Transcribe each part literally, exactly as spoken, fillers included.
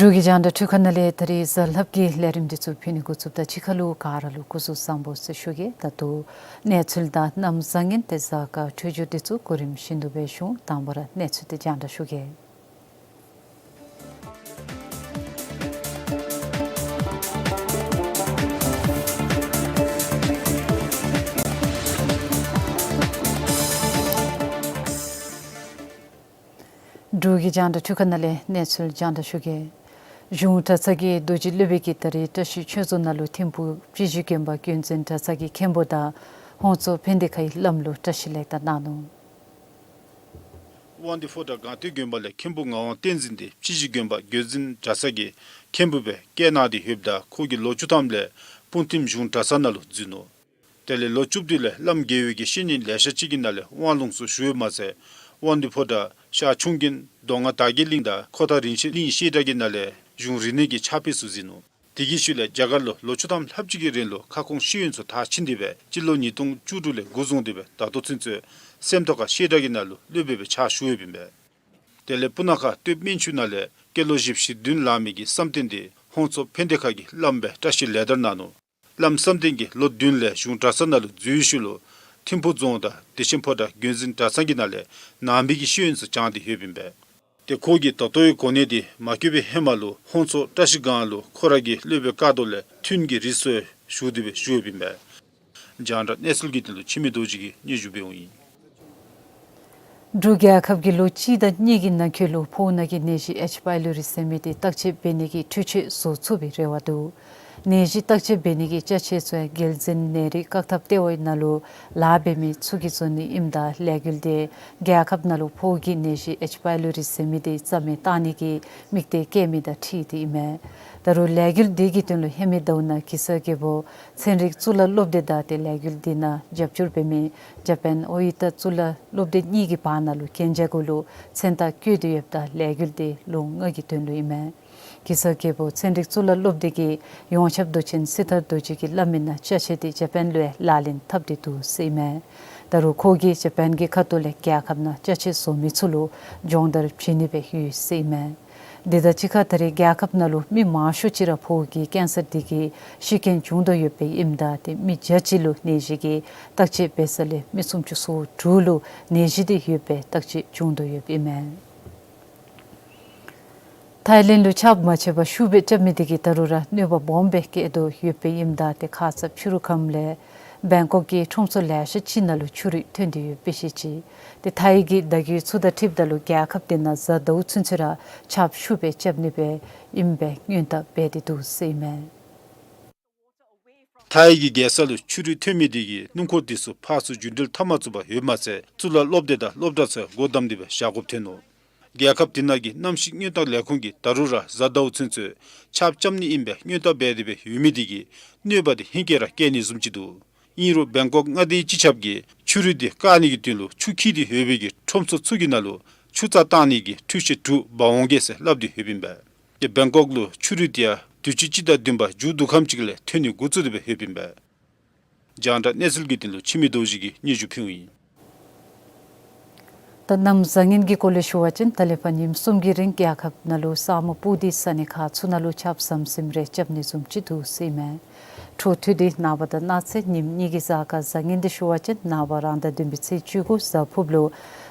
འབྲུག་གི་རྒྱང་བསྒྲགས་འཕྲུལ་ཁང་ནང་ལས་ད་རིས་གཟའ་ལྷགཔ་གི་ལས་རིམ་འདི་ཚུ་ཕུལ་ནི་འགོ་བཙུགསཔ་ད་གཅིག་ཁར་ལུ་ག་ར་ལུ་སྐུ་གཟུགས་བཟང་པོ་ཟེར་ཞུ་གེ། ད་ལྟོ་གནས་ཚུལ་དང་གནམ་བཟང་ངན་ཏེ་གཟའ་སྐར་འཕྲོད་སྦྱོར་འདི་ཚུ་གོ་རིམ་བཞིན་དུ་སྦེ་ཞུ། དང་པ་ར་གནས་ཚུལ་འདི་རྒྱང་བསྒྲགས་ཞུ་གེ། འབྲུག་གི་རྒྱང་བསྒྲགས་འཕྲུལ་ཁང་ནང་ལས་གནས་ཚུལ་རྒྱང་བསྒྲགས་ཞུ་གེ། གཞུང་གྲྭ་ཚང་གི་རྡོ་རྗེ་སློབ་དཔོན་གྱིས་ད་རིས་བཀྲིས་ཆོས་རྫོང་ནང་ལུ་ཐིམ་ཕུག་སྤྱི་གཞི་དགོན་པ་རྒྱུད་འཛིན་གྲྭ་ཚང་གི་མཁན་པོ་དང་ཧོང་ཚོ་ཕན་བདེ་ཁའི་བླམ་ལུ་བཀྲིས་ལེགས་དར་གནང་ནུག། དབང་འདུས་ཕོ་བྲང་སྒང་སྟེང་དགོན་པ་ལས་མཁན་པོ་ངག་དབང་བསྟན་འཛིན་འདི་སྤྱི་གཞི་དགོན་པ་རྒྱུད་འཛིན་གྲྭ་ཚང་གི་མཁན་པོ་སྦེ་བསྐོ་གནང་སྟེ་ཡོདཔ་ད་ཁོ་གིས་ལོ་བཅུ་ཐམ་ལས་སྤུངས་ཐིམ་གཞུང་གྲྭ་ཚང་ནང་ལུ་འཛུལ་ནུག། དེ་ལས་ལོ་བཅུ་བདུན་ལས་བླམ་དགེ་བའི་གི་བཤེས་གཉེན་ལེ་ཤ་ཅིག་གི་ནང་ལས་དབང་ལུང་ཚུ་ཞུ་བའི་མ་ཚད་དབང་འདུས་ཕོ་བྲང་ཤར་ཁྱུང་རྒན་མདོ་སྔགས་དར་རྒྱས་གླིང་དང་ཁོ་ཐང་རིན་ཆེན་གླིང་བཤད་གྲྭ་གི་ནང་ལས་གཞུང་རིག་གནས་ཀྱི་ཕྱག་དཔེ་ཚུ་གཟིགས་ནུག། དེ་གི་ཤུལ་ལས་རྒྱ་གར་ལུ་ལོ་བཅུ་ཐམ་ལྷགཔ་ཅིག་གི་རིང་ལུ་ཁ་སྐོང་ཤེས་ཡོན་ཚུ་མཐར་ཕྱིན་ཏེ་སྦེ་སྤྱི་ལོ་ཉིས་སྟོང་བཅུ་དྲུག་ལས་འགོ་བཟུང་སྟེ་སྦེ་ད་ལྟོ་ཚུན་ཚོད་སེམས་རྟོགས་ཁ་བཤད་གྲྭ་གི་ནང་ལུ་སློབ་དཔོན་སྦེ་ཕྱག་ཞུ་ཡོདཔ་ཨིན་པས། དེ་ལས་སྤུ་ན་ཁ་སྟོད་སྨད་ཆུ་ནང་ལས་སྐྱེས་ལོ་བཞི་བཅུ་ཞེ་བདུན་ལང་མི་གི་བསམ་གཏན་འདི་ཧོང་ཚོ་ཕན་བདེ་ཁ་གི་བླམ་སྦེ་བཀྲིས་ལེགས་དར་གནང་ནུག། བླམ་བསམ་གཏན་གྱིས་ལོ་བདུན་ལས་གཞུང་གྲྭ་ཚང་ནང་ལུ་འཛུལ་ཤུལ་ལུ་ཐིམ་ཕུག་རྫོང་དང་བདེ་ཆེན་ཕོ་བྲང་རྒྱུད་འཛིན་གྲྭ་ཚང་གི་ནང་ལས་ནང་པའི་གི་ཤེས་ཡོན་ཚུ་སྦྱངས་ཏེ་ཡོདཔ་ཨིན་པས། ཏེ་ཁོ་གིས་ད་ལྟོའི་གོ་གནས་འདི་མ་བསྐོ་བའི་ཧེ་མ་ལུ་ཧོང་ཚོ་བཀྲིས་སྒང་ལུ་ཁོ་ར་གི་སློབ་དཔོན་ཀ་རྡོར་ལས་ཐུན་གྱི་རིགས་ཚུ་ཞུ་སྟེ་སྦེ་བཞུགས་ཡོདཔ་ཨིན་པས། རྒྱང་བསྒྲགས་གནས་ཚུལ་གྱི་དོན་ལུ་འཆི་མེད་རྡོ་རྗེ་གིས་སྙན་ཞུ་འབདཝ་ཨིན། འབྲུག་རྒྱལ་ཁབ་ཀྱིས་ལོ་གཅིག་དང་གཉིས་ཀྱི་ནང་འཁོད་ལུ་ཕོཝ་ནང་གི་ནད་གཞི་ཨེཆ་པའི་ལོ་རི་ཟེར་མི་འདི་བརྟག་དཔྱད་འབད་ནི་གི་འཕྲུལ་ཆས་བཟོ་ཚུགས་པའི་རེ་བ་འདུག། ནད་གཞི་བརྟག་དཔྱད་འབད་ནི་གི་ཅ་ཆས་ཚུ་ཡང་རྒྱལ་འཛིན་ནད་རིགས་བཀག་ཐབས་ལྟེ་བའི་ནང་ལུ་ལཱ་འབད་མི་ཚུ་གིས་བཟོ་ནི་ཨིནམ་ད་ལས་འགུལ་འདི་རྒྱལ་ཁབ་ནང་ལུ་ཕོཝ་གི་ནད་གཞི་ཨེཆ་པའི་ལོ་རི་ཟེར་མི་འདི་རྩ་མེད་བཏང་ནི་གི་དམིགས་གཏད་བསྐྱེད་མི་དང་འཁྲིལ་ཏེ་ཨིན་མས། ད་རུང་ལས་འགུལ་འདི་གི་དོན་ལུ་ཧེ་མའི་ཟླཝ་ནང་གེ་སར་རྒྱལ་པོ་ཚན་རིག་གཙུག་ལག་སློབ་སྡེ་དང་ཏེ་ལས་འགུལ་འདི་ནང་རྒྱབ་སྐྱོར་འབད་མི་ཇ་པཱན་ཨོ་ཨི་ཏ་གཙུག་ལག་སློབ་སྡེ་གཉིས་ཀྱི་བར་ན་ལུ་གན་རྒྱ་གུ་ལུ་མཚན་རྟགས་བཀོད་དེ་ཡོདཔ་ད་ལས་འགུལ་འདི་ལོ་ལྔ་གི་དོན་ལུ་ཨིན་མས། གེ་སར་རྒྱལ་པོ་ཚན་རིག་གཙུག་ལག་སློབ་སྡེ་གི་ཡོངས་ཁྱབ་མདོ་ཆེན་སྲི་ཐར་རྡོ་རྗེ་གིས་སླབ་མི་ནང་ཅ་ཆས་འདི་ཇ་པཱན་ལུ་ཡང་ལག་ལེན་འཐབ་སྟེ་འདུག་ཟེར་ཨིན་མས། ད་རུང་ཁོ་གིས་ཇ་པཱན་གྱི་ཁ་ཐུག་ལས་རྒྱལ་ཁབ་ནང་ཅ་ཆས་བཟོ་མི་ཚུ་ལུ་སྦྱོང་བརྡར་བྱིན་ནི་སྦེ་ཡོད་ཟེར་ཨིན་མས། དེ་དང་གཅིག་ཁར་ད་རེས་རྒྱལ་ཁབ་ནང་ལུ་མི་མང་ཤོས་ཅིག་ར་ཕོཝ་གི་ཀེན་སར་འདི་གིས་ཤི་རྐྱེན་བྱུང་དོ་ཡོདཔ་ཨིནམ་ད་ཏེ་མི་བརྒྱ་གཅིག་ལུ་ནད་གཞི་གི་བརྟག་དཔྱད་འབད་ས་ལས་མི་སུམ་ཅུ་སོ་དྲུག་ལུ་ནད་གཞི་འདི་ཡོད་པའི་བརྟག་དཔྱད་བྱུང་དོ་ཡོདཔ་ཨིན་མས། ཐའི་ལེནཌ་ལུ་ཆརཔ་མ་ཆད་པར་ཤུགས་སྦེ་རྐྱབ་མི་འདི་གིས་ད་རུང་ར་གནོད་པ་སྦོམ་སྦེ་བསྐྱལ་དོ་ཡོདཔ་ཨིནམ་ད་ཏེ་ཁ་ཙ་ཕྱི་རུ་ཁམས་ལས་བེང་ཀོག་གི་ཁྲོམ་ཚུ་ལེ་ཤ་ཅིག་ནང་ལུ་ཆུ་རུད་ཐོན་ཏེ་ཡོདཔ་སྦེ་བཤད་ཅི། ཏེ་ཐའི་གི་ཟླ་རྒྱུན་ཚུ་དང་འཁྲིལཝ་ད་ལུ་རྒྱལ་ཁབ་འདི་ནང་གཟའ་ཟླཝ་ཚུན་ཚོད་ར་ཆརཔ་ཤུགས་སྦེ་རྐྱབ་ནི་སྦེ་ཨིནམ་སྦེ་སྔོན་བརྡ་འབད་དེ་འདུག་ཟེར་ཨིན་མས། ཐའི་གི་རྒྱལ་ས་ལུ་ཆུ་རུད་ཐོན་མི་འདི་གིས་སྣུམ་འཁོར་འདི་ཚུ་ཕར་ཚུར་རྒྱུན་འགྲུལ་འཐབ་མ་ཚུགས་པར་ཡོདཔ་མ་ཚད་གཙུག་ལག་སློབ་སྡེ་དང་སློབ་གྲྭ་ཚུ་སྒོ་བསྡམས་ཏེ་སྦེ་བཞག་དགོཔ་ཐོན་ནུག། རྒྱལ་ཁབ་དེ་ནང་གི་གནམ་གཤིས་སྔོན་བརྡ་ལས་ཁུངས་ཀྱིས་ད་རུང་ར་གཟའ་ཟླཝ་ཚུན་ཚོད་ཆརཔ་རྐྱབ་ནི་ཨིན་པའི་སྔོན་བརྡ་འབད་དེ་སྦེ་ཡོད་མི་འདི་གིས་གནོད་པ་འདི་ཧེང་སྐལ་ར་བསྐྱལ་ནི་བཟུམ་ཅིག་འདུག། ཨིན་རུང་བེང་ཀོག་མངའ་སྡེའི་སྤྱི་ཁྱབ་ཀྱིས་ཆུ་རུད་འདི་བཀག་ནི་གི་དོན་ལུ་ཆུ་འཁྱིལ་ཏེ་ཡོད་པའི་གི་ཁྲོམ་ཚུ་ཚུ་གི་ནང་ལུ་ཆུ་རྩ་བཏང་ནི་གི་འཕྲུལ་ཆས་དྲུག་འབག་འོང་གེ་ཟེར་སླབ་སྟེ་ཡོདཔ་ཨིན་པས། ཏེ་བེང་ཀོག་ལུ་ཆུ་རུད་འདི་ཡང་དུས་ཅི་སྤྱི་ཟླ་བདུན་པ་མཇུག་བསྡུ་ཁམས་ཅིག་ལས་ཐོན་ནི་འགོ་བཙུགས་ཏེ་སྦེ་ཡོདཔ་ཨིན་པས། རྒྱང་བསྒྲགས་གནས་ཚུལ་གྱི་དོན་ལུ་འཆི་མེད་རྡོ་རྗེ་གིས་སྙན་ཞུ་ཕུལཝ་ཨིན། ད་གནམ་བཟང་ངན་གྱི་སྐོར་ལས་ཞུ་བ་ཅིན་ད་ལས་ཕར་ཉིནམ་གསུམ་གྱི་རིང་རྒྱལ་ཁབ་ནང་ལུ་ས་སྨུག་སྤུབས་ཏེ་ས་གནས་ཁག་ཚུ་ནང་ལུ་ཆརཔ་ཟམ་ཟིམ་རེ་རྐྱབ་ནི་བཟུམ་ཅིག་འདུག་ཟེར་ཨིན་མས། འཕྲོ་མཐུད་དེ་ནངས་པ་དང་གནངས་ཚེ་ཉིནམ་གཉིས་ཀྱི་གཟའ་སྐར་བཟང་ངན་འདི་ཞུ་བ་ཅིན་ནངས་པ་རང་ཟླ་བདུན་པའི་ཚེས་བཅུ་དགུ་གཟའ་ཕུརཔ་ལུ་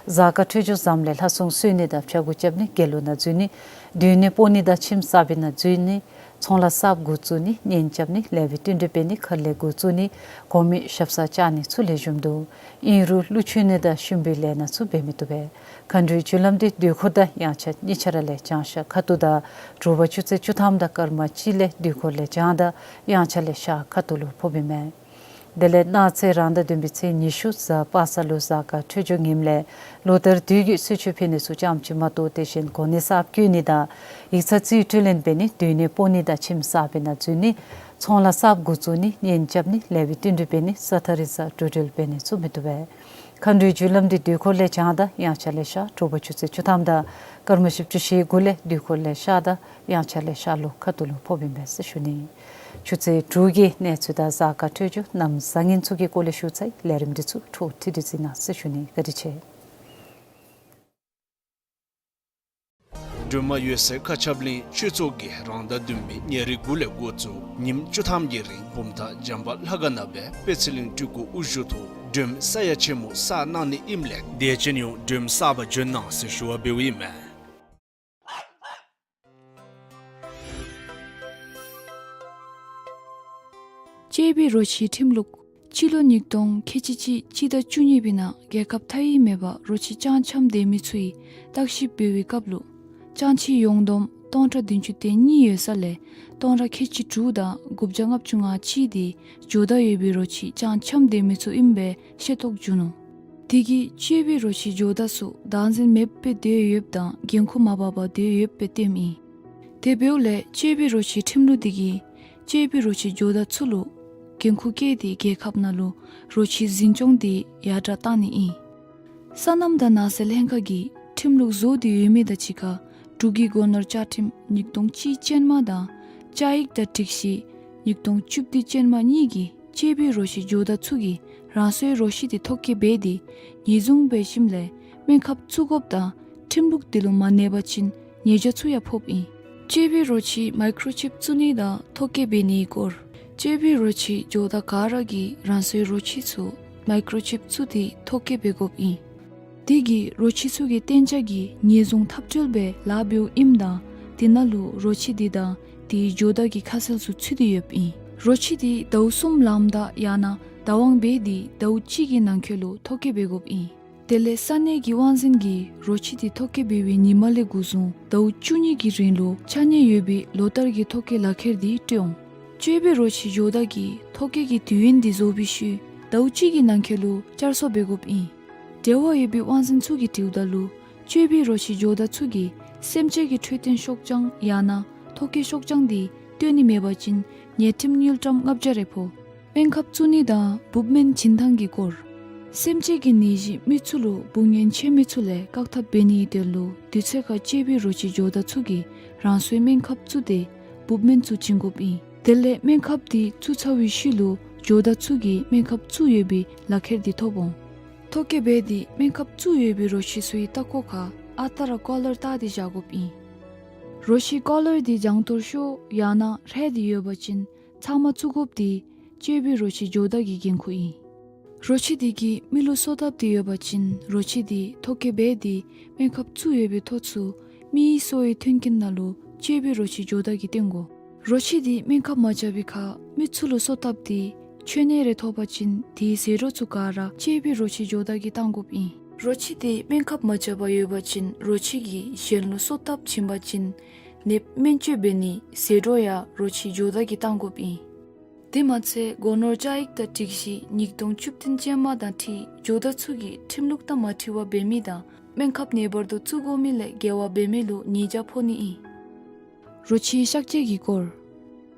གཟའ་སྐར་འཕྲོད་སྦྱོར་བཟངམ་ལས་ལྷ་སྲུང་གསོལ་ནི་དང་ཕྱྭ་འགུགས་རྐྱབ་ནི་དགེ་སློང་ནང་འཛུལ་ནི་སྡོད་གནས་སྤོ་ནི་དང་ཁྱིམ་གསར་པའི་ནང་འཛུལ་ནི་ཚོང་ལཱ་གསརཔ་འགོ་བཙུགས་ནི་གཉེན་རྐྱབ་ནི་ལེགས་པའི་བསྟུན་གྲོས་འབད་ནི་ཁ་ལས་འགོ་བཙུགས་ནི་གོ་མེད་ཞབས་སར་བཅར་ནི་ཚུ་ལེགས་ཤོམ་འདུག། ཨིན་རུང་ཀླུ་མཆོད་ནི་དང་ཤུན་པའི་ལས་སྣ་ཚུ་འབད་མི་བཏུབ་པས། མཁའ་འགྲོའི་རྒྱུ་ལམ་འདི་དུས་འཁོར་དང་དབྱངས་འཆར་གཉིས་ཆ་ར་ལས་བྱང་ཤར་ཁ་ཐུག་དང་དྲོ་པ་ཆུ་ཚོད་བཅུ་ཐམ་དང་སྐར་མ་གཅིག་ལས་དུས་འཁོར་ལས་བྱང་དང་དབྱངས་འཆར་ལས་ཤར་ཁ་ཐུག་ལུ་ཕོགཔ་ཨིན་མས། དེ་ལས་གནངས་ཚེ་རང་ཟླ་བདུན་པའི་ཚེས་ཉི་ཤུ་གཟའ་པ་སངས་ལུ་གཟའ་སྐར་འཕྲོད་སྦྱོར་ངནམ་ལས་ལོ་ལྟར་དུས་ཀྱི་གསོལ་མཆོད་ཕུལ་ནི་ཚུ་ཙམ་ཅིག་མ་གཏོགས་དེ་བཞིན་གོ་གནས་གསརཔ་བསྐོ་ནི་དང་ཡིག་ཚང་རྩིས་སྤྲོད་ལེན་འབད་ནི་སྡོད་གནས་སྤོ་ནི་དང་ཁྱིམ་གསར་པའི་ནང་འཛུལ་ནི་ཚོང་ལཱ་གསརཔ་འགོ་བཙུགས་ནི་གཉེན་རྐྱབ་ནི་ལེགས་པའི་བསྟུན་གྲོས་འབད་ནི་ས་ཐག་རིང་སར་འགྲོ་འགྲུལ་འབད་ནི་ཚུ་མི་བཏུབ་པས། མཁའ་འགྲོའི་རྒྱུ་ལམ་འདི་དུས་འཁོར་ལས་བྱང་དང་དབྱངས་འཆར་ལས་ཤར་དྲོ་པ་ཆུ་ཚོད་བཅུ་ཐམ་དང་སྐར་མ་བཞི་བཅུ་ཞེ་དགུ་ལས་དུས་འཁོར་ལས་ཤར་དང་དབྱངས་འཆར་ལས་ཤར་ལྷོ་ཁ་ཐུག་ལུ་ཕོགཔ་ཨིན་པས་ཟེར་ཞུ་ནི། ཆུ་ཚོད་དྲུག་གི་གནས་ཚུལ་དང་གཟའ་སྐར་འཕྲོད་སྦྱོར་གནམ་བཟང་ངན་ཚུ་གི་སྐོར་ལས་ཞུ་ཚར་ཡི། ལས་རིམ་འདི་ཚུ་འཕྲོ་མཐུད་དེ་གཟིགས་གནང་ཟེར་ཞུ་ནི། བཀའ་དྲིན་ཆེ། སྒྲོལ་མ་འོད་ཟེར་མཁའ་ཁྱབ་གླིང་ཆོས་ཚོགས་ཀྱིས་རང་ཟླ་བདུན་པའི་ཉེར་དགུ་ལས་འགོ་བཙུགས་ཉིནམ་བཅུ་ཐམ་གྱི་རིང་བུམ་ཐང་བྱམས་པ་ལྷ་ཁང་ནང་སྦེ་དཔལ་ཚེ་གླིང་སྤྲུལ་སྐུ་དབུ་བཞུགས་ཐོག་སྒྲོལ་མ་ས་ཡ་ཆེན་མོ་གསར་གནང་ནི་ཨིནམ་ལས་དད་ཅན་ཡོངས་སྒྲོལ་མ་གསར་པ་འབྱོན་གནང་ཟེར་ཞུ་བ་འབདཝ་ཨིན་མས། གཅེས་པའི་རོ་ཁྱི་ཁྲིམས་ལུགས། སྤྱི་ལོ་ཉིས་སྟོང་ཁལ་གཅིག་གཅིག་སྤྱི་ཟླ་བཅུ་གཉིས་པའི་ནང་རྒྱལ་ཁབ་མཐའ་དབུས་མེད་པར་རོ་ཁྱི་སྤྱང་འཁྱམས་སྡོད་མི་ཚུ་གིས་བརྟག་ཞིབ་འབད་བའི་སྐབས་ལུ་སྤྱང་ཁྱི་ཡོངས་བསྡོམས་སྟོང་ཕྲག་བདུན་ཅུ་དོན་གཉིས་ཡོད་ས་ལས་སྟོང་ཕྲག་ཁལ་གཅིག་དྲུག་དང་དགུ་བརྒྱ་ལྔ་བཅུ་ང་གཅིག་དེ་ཇོ་བདག་ཡོད་པའི་རོ་ཁྱི་སྤྱང་འཁྱམས་སྡོད་མི་ཚུ་ཨིན་པའི་ཤེས་རྟོགས་བྱུང་ནུག། དེ་གིས་གཅེས་པའི་རོ་ཁྱི་ཇོ་བདག་ཚུ་བདག་འཛིན་མེདཔ་སྦེ་སྡོད་ཡོདཔ་དང་འགན་ཁུར་མ་འབགཔ་སྦེ་སྡོད་ཡོདཔ་སྦེ་སྟོནམ་ཨིན། དེ་འབདཝ་ལས་གཅེས་པའི་རོ་ཁྱི་ཁྲིམས་ལུགས་དེ་གིས་གཅེས་པའི་རོ་ཁྱི་ཇོ་བདག་ཚུ་ལུ་འགན་ཁུར་བཀལ་ཏེ་རྒྱལ་ཁབ་ནང་ལུ་རོ་ཁྱི་འཛིན་སྐྱོང་དེ་ཡར་དྲག་གཏང་ནི་ཨིན། སོ་ནམ་དང་ནགས་ཚལ་ལྷན་ཁག་གིས་ཁྲིམས་ལུགས་བཟོ་སྟེ་ཡོད་མི་དང་གཅིག་ཁར་འབྲུག་གི་སྒོ་ནོར་བཅའ་ཁྲིམས་ཉིས་སྟོང་གཅིག་ཅན་མ་དང་བཅའ་ཡིག་དང་སྒྲིག་གཞི་ཉིས་སྟོང་བཅུ་བདུན་ཅན་མ་གཉིས་ཀྱིས་གཅེས་པའི་རོ་ཁྱི་ཇོ་བདག་ཚུ་གིས་རང་སོའི་རོ་ཁྱི་དེ་ཐོ་བཀོད་འབད་དེ་ཉེས་བཟུང་འབད་ཞིནམ་ལས་སྨན་ཁབ་བཙུགས་དགོཔ་དང་ཁྲིམས་ལུགས་དེ་ལུ་མ་གནས་པ་ཅིན་ཉེས་བྱ་ཚུ་ཡང་ཕོགཔ་ཨིན། གཅེས་པའི་རོ་ཁྱི་མའི་ཀྲོ་ཅིབ་བཙུགས་ནི་དང་ཐོ་བཀོད་འབད་ནིའི་སྐོར། གཅེས་པའི་རོ་ཁྱི་ཇོ་བདག་ག་ར་གིས་རང་སོའི་རོ་ཁྱི་ཚུ་མའི་ཀྲོ་ཅིབ་བཙུགས་ཏེ་ཐོ་བཀོད་འབད་དགོཔ་ཨིན། དེ་གིས་རོ་ཁྱི་ཚུ་གི་གཏན་འཇགས་ཀྱི་ཉེས་བཟུང་འཐབ་རྩོད་འབད་ལཱ་འབདཝ་ཨིནམ་ད་དེ་ནང་ལུ་རོ་ཁྱི་དེ་དང་དེའི་ཇོ་བདག་གི་ཁ་གསལ་ཚུ་ཚུད་དེ་ཡོདཔ་ཨིན། རོ་ཁྱི་དེ་ཟླཝ་གསུམ་ལངམ་ད་ཡང་ན་བདག་དབང་འབད་དེ་ཟླཝ་གཅིག་གི་ནང་འཁོད་ལུ་ཐོ་བཀོད་འབད་དགོཔ་ཨིན། དེ་ལས་ས་གནས་ཀྱི་དབང་འཛིན་གྱིས་རོ་ཁྱི་དེ་ཐོ་བཀོད་འབད་བའི་ཉིནམ་ལས་འགོ་བཟུང་ཟླཝ་བཅུ་གཉིས་ཀྱི་རིང་ལུ་ཆ་གནས་ཡོད་པའི་ལོ་ལྟར་གྱི་ཐོ་བཀོད་ལག་ཁྱེར་དེ་སྤྲོད་འོང་། གཅེས་པའི་རོ་ཁྱི་ཇོ་བདག་གིས་ཐོ་བཀོད་ཀྱི་དུས་ཡུན་དེ་རྫོགས་པའི་ཤུལ་ཟླཝ་གཅིག་གི་ནང་འཁོད་ལུ་བསྐྱར་གསོ་འབད་དགོཔ་ཨིན། འབྲེལ་བ་ཡོད་པའི་དབང་འཛིན་ཚུ་གིས་དྲིཝ་ད་ལུ་གཅེས་པའི་རོ་ཁྱི་ཇོ་བདག་ཚུ་གིས་སེམས་ཅན་གྱི་འཕྲོད་བསྟེན་ཤོག་བྱང་ཡང་ན་ཐོ་བཀོད་ཤོག་བྱང་དེ་སྟོན་ནི་མེད་པ་ཅིན་ཉེས་ཁྲིམས་དངུལ་ཀྲམ་ལྔ་བརྒྱ་རེ་ཕོག། སྨན་ཁབ་བཙུགས་ནི་དང་འབུབ་སྨན་བྱིན་ཐངས་ཀྱི་སྐོར། སེམས་ཅན་གྱི་ནད་གཞི་མི་ཚུ་ལུ་འབུ་ངན་ཆེ་མི་ཚུ་ལས་བཀག་ཐབས་འབད་ནིའི་དོན་ལུ་དུས་ཚོད་ཁར་གཅེས་པའི་རོ་ཁྱི་ཇོ་བདག་ཚུ་གིས་རང་སོའི་སྨན་ཁབ་བཙུགས་ཏེ་འབུབ་སྨན་ཚུ་བྱིན་དགོཔ་ཨིན། དེ་ལས་སྨན་ཁབ་དེ་བཙུགས་ཚར་བའི་ཤུལ་ལུ་ཇོ་བདག་ཚུ་གིས་སྨན་ཁབ་བཙུགས་ཡོད་པའི་ལག་ཁྱེར་དེ་ཐོབ་འོང་། ཐོ་བཀོད་འབད་དེ་སྨན་ཁབ་བཙུགས་ཡོད་པའི་རོ་ཁྱི་ཚུའི་ལྟག་ཀོ་ཁར་ཨ་རྟག་ར་ཀོ་ལར་བཏགས་ཏེ་བཞག་དགོཔ་ཨིན། རོ་ཁྱི་ཀོ་ལར་དེ་བྱང་ཐོར་ཤོར་ཡང་ན་རལ་ཏེ་ཡོད་པ་ཅིན་ཚབ་མ་བཙུགས་དགོཔ་དེ་གཅེས་པའི་རོ་ཁྱི་ཇོ་བདག་གི་འགན་ཁུར་ཨིན། རོ་ཁྱི་དེ་གིས་མི་ལུ་གསོ་བཏབ་སྟེ་ཡོད་པ་ཅིན་རོ་ཁྱི་དེ་ཐོ་བཀོད་འབད་དེ་སྨན་ཁབ་བཙུགས་ཡོད་པའི་ཐོ་ཚུ་མིའི་གསོ་བའི་མཐུན་རྐྱེན་ནང་ལུ་གཅེས་པའི་རོ་ཁྱི་ཇོ་བདག་གིས་སྟོན་དགོ། རོ་ཁྱི་དེ་སྨན་ཁབ་མ་རྐྱབ་པའི་ཁར་མི་ཚུ་ལུ་གསོ་བཏབ་སྟེ་མཆོད་གནས་རེ་ཐོབ་པ་ཅིན་དེའི་ཟད་འགྲོ་ཚུ་ག་ར་གཅེས་པའི་རོ་ཁྱི་ཇོ་བདག་གིས་བཏང་དགོཔ་ཨིན། རོ་ཁྱི་དེ་སྨན་ཁབ་མ་རྐྱབ་པར་ཡོད་པ་ཅིན་རོ་ཁྱི་གིས་གཞན་ལུ་གསོ་བཏབ་བྱིན་པ་ཅིན་ནདཔ་སྨན་བཅོས་འབད་ནིའི་ཟད་འགྲོ་ཡང་རོ་ཁྱི་ཇོ་བདག་གིས་བཏང་དགོཔ་ཨིན། དེ་མ་ཚད་སྒོ་ནོར་བཅའ་ཡིག་དང་སྒྲིག་གཞི་ཉིས་སྟོང་བཅུ་བདུན་ཅན་མ་དང་འཁྲིལ་ཇོ་བདག་ཚུ་གིས་ཁྲིམས་ལུགས་དང་མ་འཁྲིལ་བར་འབད་མི་དང་སྨན་ཁབ་ངེས་པར་དུ་བཙུགས་དགོ་མི་ལས་འགལ་བ་འབད་མི་ལུ་ཉེས་བྱ་ཕོག་ནི་ཨིན། རོ་ཁྱི་གཤག་བཅོས་ཀྱི་སྐོར།